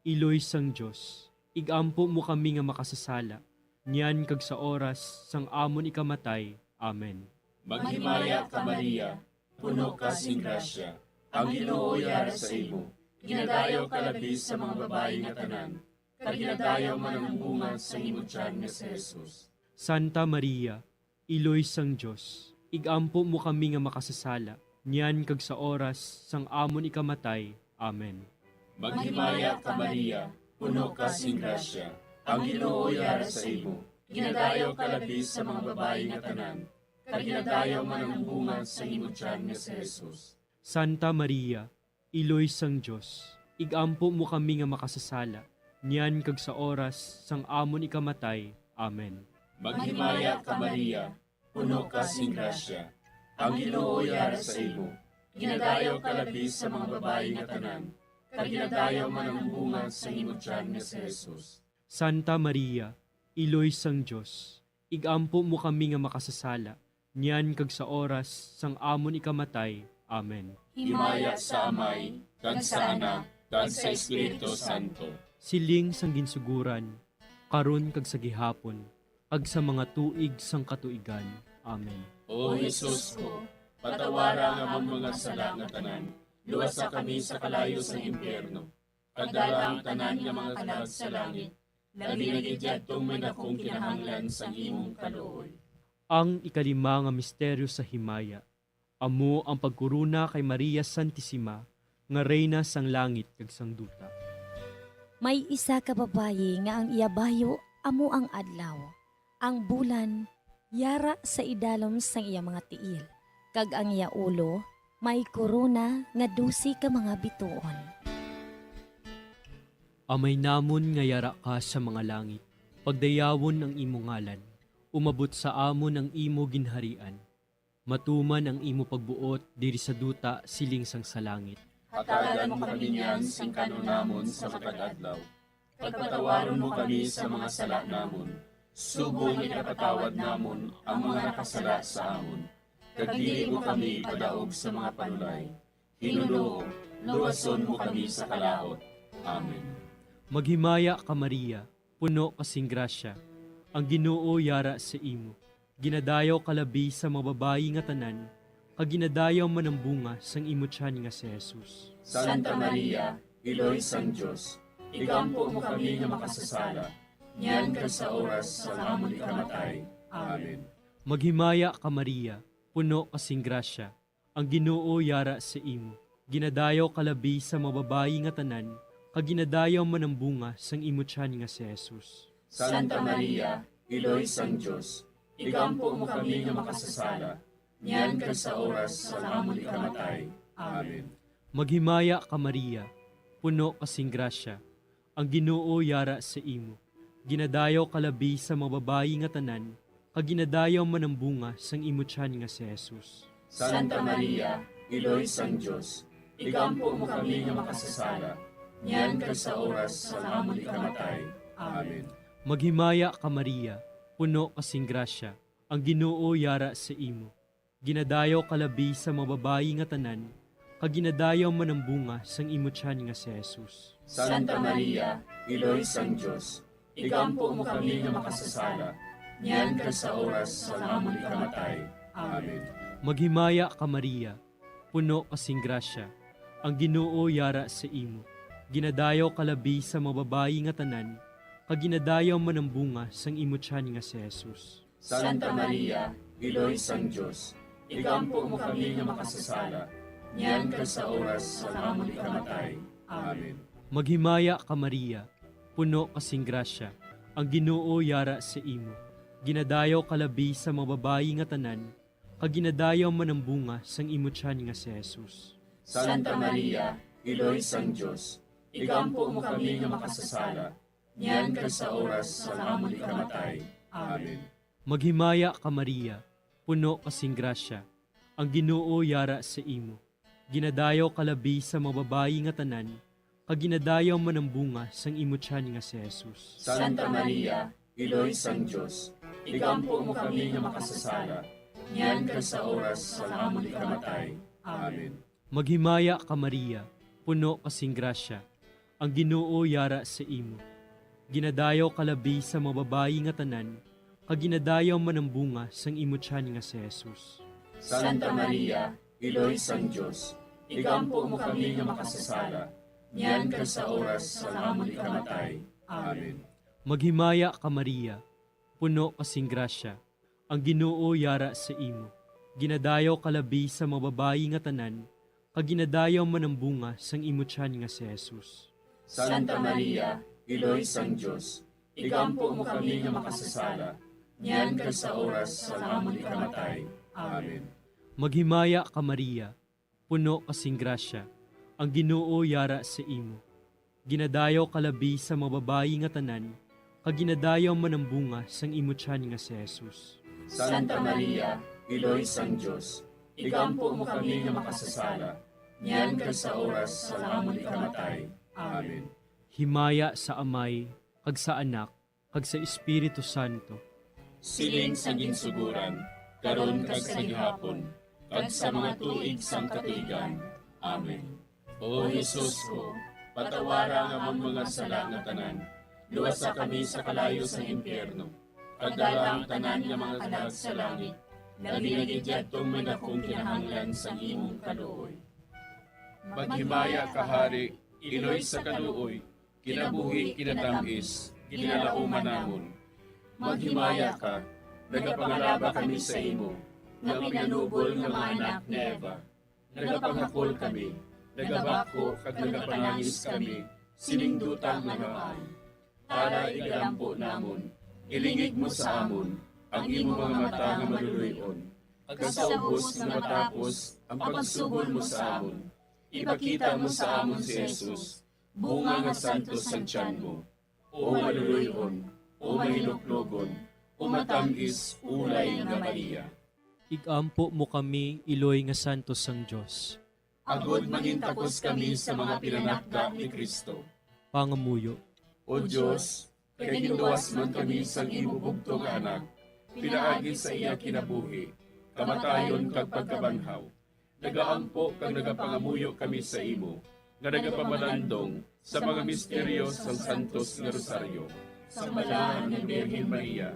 Iloy sang Dios, igampo mo kami nga makasasala, niyan kag sa oras sang amon ikamatay. Amen. Maghimaya ka, Maria, puno ka sing grasya, ang Ginoo yara sa imo. Ginadayaw ka labi sa mga babayi nga tanan, kag ginadayaw man ang bunga sa imo tiyan nga si Jesus. Santa Maria, Iloy sang Dios, igampo mo kami nga makasasala, niyan kag sa oras sang amon ikamatay. Amen. Maghimaya ka, Maria, puno ka sing grasya, ang Ginoo yara sa imo. Ginadayaw ka labi sa mga babayi nga tanan, kag ginadayaw man ang bunga sa imo tiyan nga si Jesus. Santa Maria, Iloy sang Dios, igampo mo kami nga makasasala, niyan kag sa oras sang amon ikamatay. Amen. Maghimaya ka, Maria, puno ka sing grasya, ang Ginoo yara sa imo. Ginadayaw ka labi sa mga babayi nga tanan, kag ginadayaw man ang bunga sa imo tiyan nga si Jesus. Santa Maria, Iloy sang Dios, igampo mo kami nga makasasala, niyan kag sa oras sang amon ikamatay. Amen. Himaya sa Amay, kag sa Anak, kag sa Espiritu Santo. Siling sang ginsugoran, karon kag sa gihapon, kag sa mga tuig sang katuigan. Amen. O Jesus ko, patawara ang amon mga sala nga tanan, luwasa kami sa kalayo sang impyerno, kag dala ang tanan nga mga kalag sa langit, labi na gid yadtong may dakong kinahanglan sang imong kaluoy. Ang ikalima nga misteryo sa himaya, amo ang pagkorona kay Maria Santisima nga Reyna sang langit kag sang duta. May isa ka babayi nga ang iya bayo amo ang adlaw, ang bulan yara sa idalom sang iya mga tiil, kag ang iya ulo May korona nga dose ka mga bituon. Amay namon nga yara ka sa mga langit, pagdayawon ang imo ngalan. Umabot sa amon ang imo ginharian. Matuman ang imo pagbuot diri sa duta siling sang sa langit. Hatagan mo kami niyan sing kan-on namon sa matag adlaw. Kag patawaron mo kami sa mga sala namon, subong nga ginapatawad namon ang mga nakasala sa amon. Kag dili mo kami ipadaog sa mga panulay. Hinunoo, luwason mo kami sa kalaut. Amen. Maghimaya ka, Maria, puno ka sing grasya. Ang Ginoo yara sa imo. Ginadayaw ka labi sa mga babayi nga tanan, kag ginadayaw man ang bunga sang imo tiyan nga si Jesus. Santa Maria, Iloy sang Dios, igampo mo kami nga makasasala, niyan kag sa oras sang amon ikamatay. Amen. Maghimaya ka, Maria, puno ka sing grasya. Ang Ginoo yara sa imo. Ginadayaw ka labi sa mga babayi nga tanan, kag ginadayaw man ang bunga sang imo tiyan nga si Jesus. Santa Maria, Iloy sang Dios, igampo mo kami nga makasasala, niyan kag sa oras sang amon ikamatay. Amen. Maghimaya ka, Maria, puno ka sing grasya. Ang Ginoo yara sa imo. Ginadayaw ka labi sa mga babayi nga tanan, kag ginadayaw man ang bunga sang imo tiyan nga si Jesus. Santa Maria, Iloy sang Dios, igampo mo kami nga makasasala, niyan kag sa oras sang amon ikamatay. Amen. Maghimaya ka, Maria, puno ka sing grasya, ang Ginoo yara sa imo. Ginadayaw ka labi sa mga babayi nga tanan, kag ginadayaw man ang bunga sang imo tiyan nga si Jesus. Santa Maria, Iloy sang Dios, igampo mo kami nga makasasala, niyan kag sa oras sang amon ikamatay. Amen. Maghimaya ka, Maria, puno ka sing grasya, ang Ginoo yara sa imo. Ginadayaw ka labi sa mga babayi nga tanan, kag ginadayaw man ang bunga sang imo tiyan nga si Jesus. Santa Maria, Iloy sang Dios, igampo mo kami nga makasasala, niyan kag sa oras sang amon ikamatay. Amen. Maghimaya ka, Maria, puno ka sing grasya, ang Ginoo yara sa imo. Ginadayaw ka labi sa mga babayi nga tanan, kag ginadayaw man ang bunga sang imo tiyan nga si Jesus. Santa Maria, Iloy sang Dios, igampo mo kami nga makasasala, niyan kag sa oras sang amon ikamatay. Amen. Maghimaya ka, Maria, puno ka sing grasya, ang Ginoo yara sa imo. Ginadayaw ka labi sa mga babayi nga tanan, kag ginadayaw man ang bunga sang imo tiyan nga si Jesus. Santa Maria, Iloy sang Dios, igampo mo kami nga makasasala, niyan kag sa oras sang amon ikamatay. Amen. Maghimaya ka, Maria, puno ka sing grasya, ang Ginoo yara sa imo. Ginadayaw ka labi sa mga babayi nga tanan, kag ginadayaw man ang bunga sang imo tiyan nga si Jesus. Santa Maria, Iloy sang Dios, igampo mo kami nga makasasala, niyan kag sa oras sang amon ikamatay. Amen. Maghimaya ka, Maria, puno ka sing grasya, ang Ginoo yara sa imo. Ginadayaw ka labi sa mga babayi nga tanan, kag ginadayaw man ang bunga sang imo tiyan nga si Jesus. Santa Maria, Iloy sang Dios, igampo mo kami nga makasasala, niyan kag sa oras sang amon ikamatay. Amen. Maghimaya ka, Maria, puno ka sing grasya, ang Ginoo yara sa imo. Ginadayaw ka labi sa mga babayi nga tanan, kag ginadayaw man ang bunga sang imo tiyan nga si Jesus. Santa Maria, Iloy sang Dios, igampo mo kami nga makasasala, niyan kag sa oras sang amon ikamatay. Amen. Himaya sa Amay, kag sa Anak, kag sa Espiritu Santo. Siling sa ginsuguran, karon kag sa gihapon, kag sa mga tuig sang katuigan. Amen. O Jesus ko, patawara ang amon mga sala nga tanan, luwasa kami sa kalayo sang impyerno, kag dala ang tanan nga mga kalag sa langit, labi na gid yadtong may dakong kinahanglan sang imong kaluoy. Maghimaya ka, Hari, Iloy sa kaluoy, kinabuhi, kinatam-is, ginalauman namon. Maghimaya ka, nagapangalaba kami sa imo, nga pinanubol nga mga anak ni Eva. Nagapangakol kami, nagabako kag nagapanangis kami sining duta nga ngaa. Tara, igalampo namon, ilingig mo sa amon ang imo mga mata nga maluluy-on, kag sa ubos nga matapos ang pagsugod mo sa amon, ipakita mo sa amon si Jesus, bunga nga santos sang tiyan mo. O maluloy-on, o mahinuklogon, o matam-is ulay nga Maria. Ig-ampo mo kami, iloy nga santos sang Dios. Agod mangintakos kami sa mga pinanakda ni Cristo. Pangamuyo. O Dios, kay ginluwas man kami sang imo bugtong nga Anak, pinaagi sa iya kinabuhi, kamatayon kag pagkabanhaw, nagaampo kag nagapangamuyo kami sa imo, nga nagapamalandong sa mga misteryo sang Santos nga Rosaryo, sang Balahan nga Birhen Maria.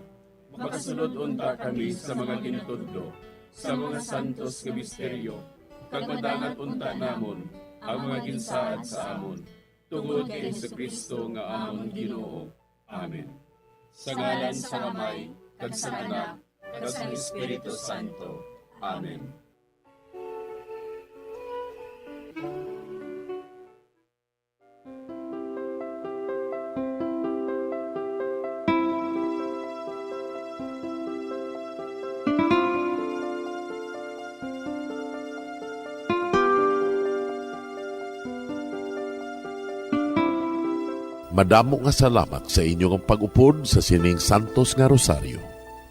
Makasulod unta kami sa mga ginatudlo sa mga santos nga misteryo, kag madangat unta namon ang mga ginsaad sa amon, tungod kay Jesu-Cristo nga amon Ginoo. Amen. Sa ngalan sang Amay, kag sang Anak, kag sang Espiritu Santo. Amen. Madamo nga salamat sa inyo nga pag-upod sa sining santos nga rosaryo.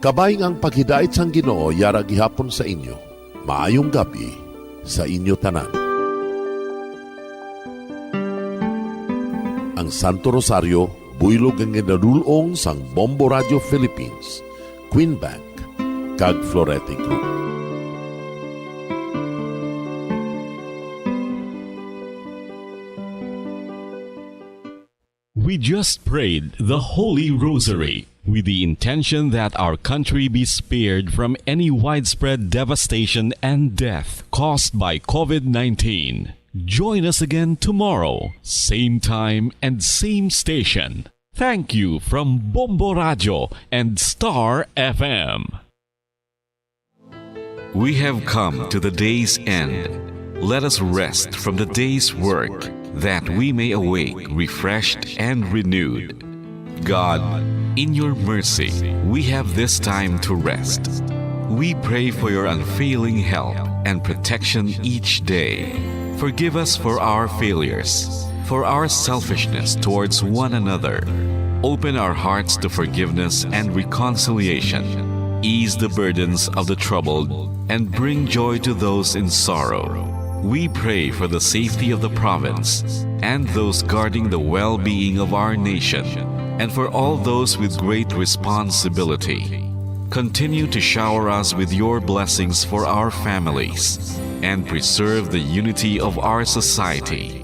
Kabay nga ang paghidait sang Ginoo yara gihapon sa inyo. Maayong gab-i sa inyo tanan. Ang Santo Rosaryo, buylog nga ginadul-ong sang Bombo Radio Philippines, Queen Bank, kag Florete Group. We just prayed the Holy Rosary with the intention that our country be spared from any widespread devastation and death caused by COVID nineteen. Join us again tomorrow, same time and same station. Thank you from Bombo Radio and Star F M. We have come to the day's end. Let us rest from the day's work, that we may awake refreshed and renewed. God, in your mercy, we have this time to rest. We pray for your unfailing help and protection each day. Forgive us for our failures, for our selfishness towards one another. Open our hearts to forgiveness and reconciliation. Ease the burdens of the troubled and bring joy to those in sorrow. We pray for the safety of the province and those guarding the well-being of our nation, and for all those with great responsibility. Continue to shower us with your blessings for our families and preserve the unity of our society.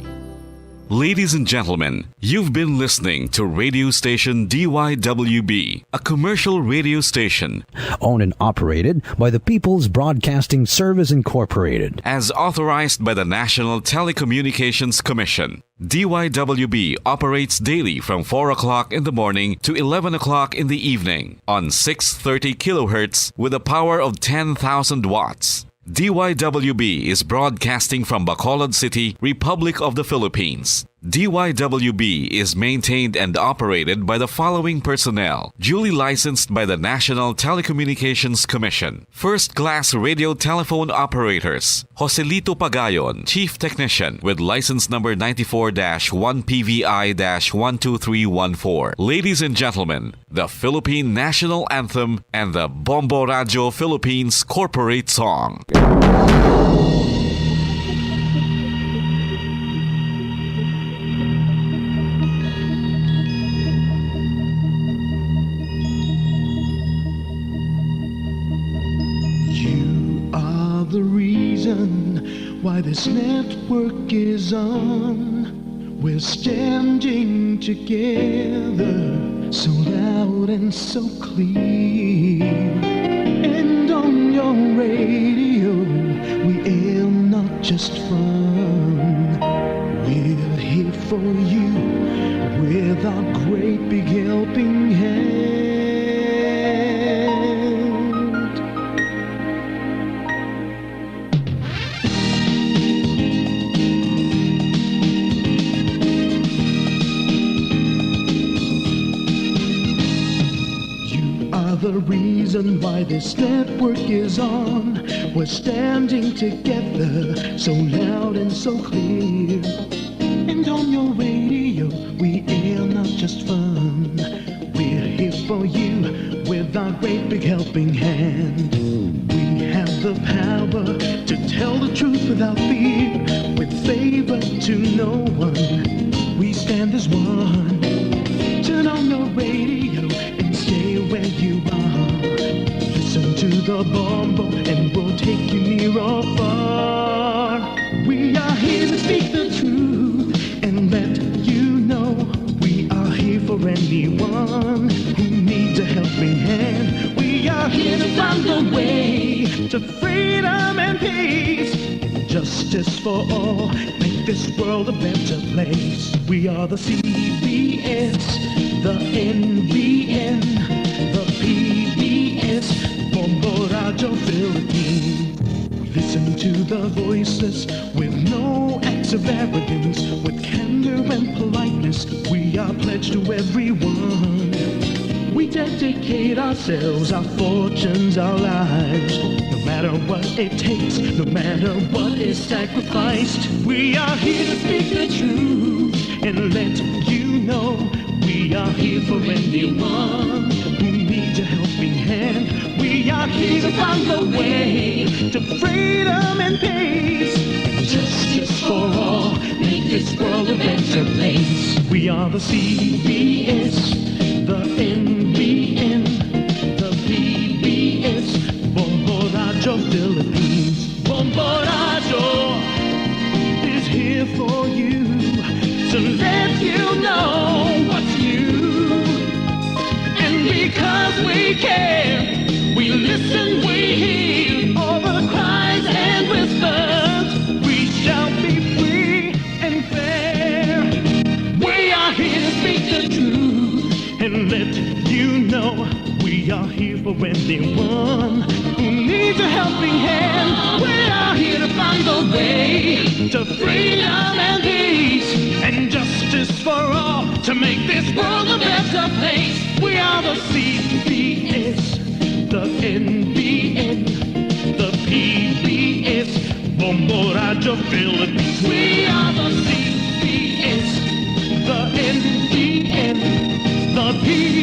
Ladies and gentlemen, you've been listening to radio station D Y W B, a commercial radio station owned and operated by the People's Broadcasting Service Incorporated. As authorized by the National Telecommunications Commission. D Y W B operates daily from four o'clock in the morning to eleven o'clock in the evening on six thirty kilohertz with a power of ten thousand watts. D Y W B is broadcasting from Bacolod City, Republic of the Philippines. D Y W B is maintained and operated by the following personnel, duly licensed by the National Telecommunications Commission. First class radio telephone operators, Joselito Pagayon, Chief Technician, with license number ninety-four dash one P V I dash one two three one four. Ladies and gentlemen, the Philippine National Anthem and the Bombo Radio Philippines Corporate Song. You are the reason why this network is on. We're standing together, so loud and so clear. And on your radio, we air not just fun. We're here for you with our great big helping hand. You are the The reason why this network is on. We're standing together, so loud and so clear. And on your radio, we air not just fun. We're here for you with our great big helping hand. We have the power to tell the truth without fear, with favor to no one. We stand as one. Turn on your radio and stay where you are. Listen to the Bombo and we'll take you near or far. We are here to speak the truth and let you know we are here for anyone who needs a helping hand. We are here to find a way to freedom and peace, justice for all. Make this world a better place. We are the C B S, the N B N, the P B S, Bombo Radyo Philippines. We listen to the voiceless with no acts of arrogance. With candor and politeness, we are pledged to everyone. We dedicate ourselves, our fortunes, our lives. No matter what it takes, no matter what is sacrificed, we are here to speak the truth and let you know we are here for anyone who needs a helping hand. We are here to find the way to freedom and peace and justice for all. Make this world a better place. We are the C B S, the N B N, the P B S, Bombo Radyo Philippines. Bombo Radyo is here for you to let you know what's new. And because we care, we listen, we hear all the cries and whispers. We shall be free and fair. We are here to speak the truth and let you know we are here for anyone who needs a helping hand. We are here to find a way to freedom and peace and justice for all to make this world a better place. We are the C B S, the N B N, the P B S, Bombo Radyo Philippines. We are the C B S, the N B N, the P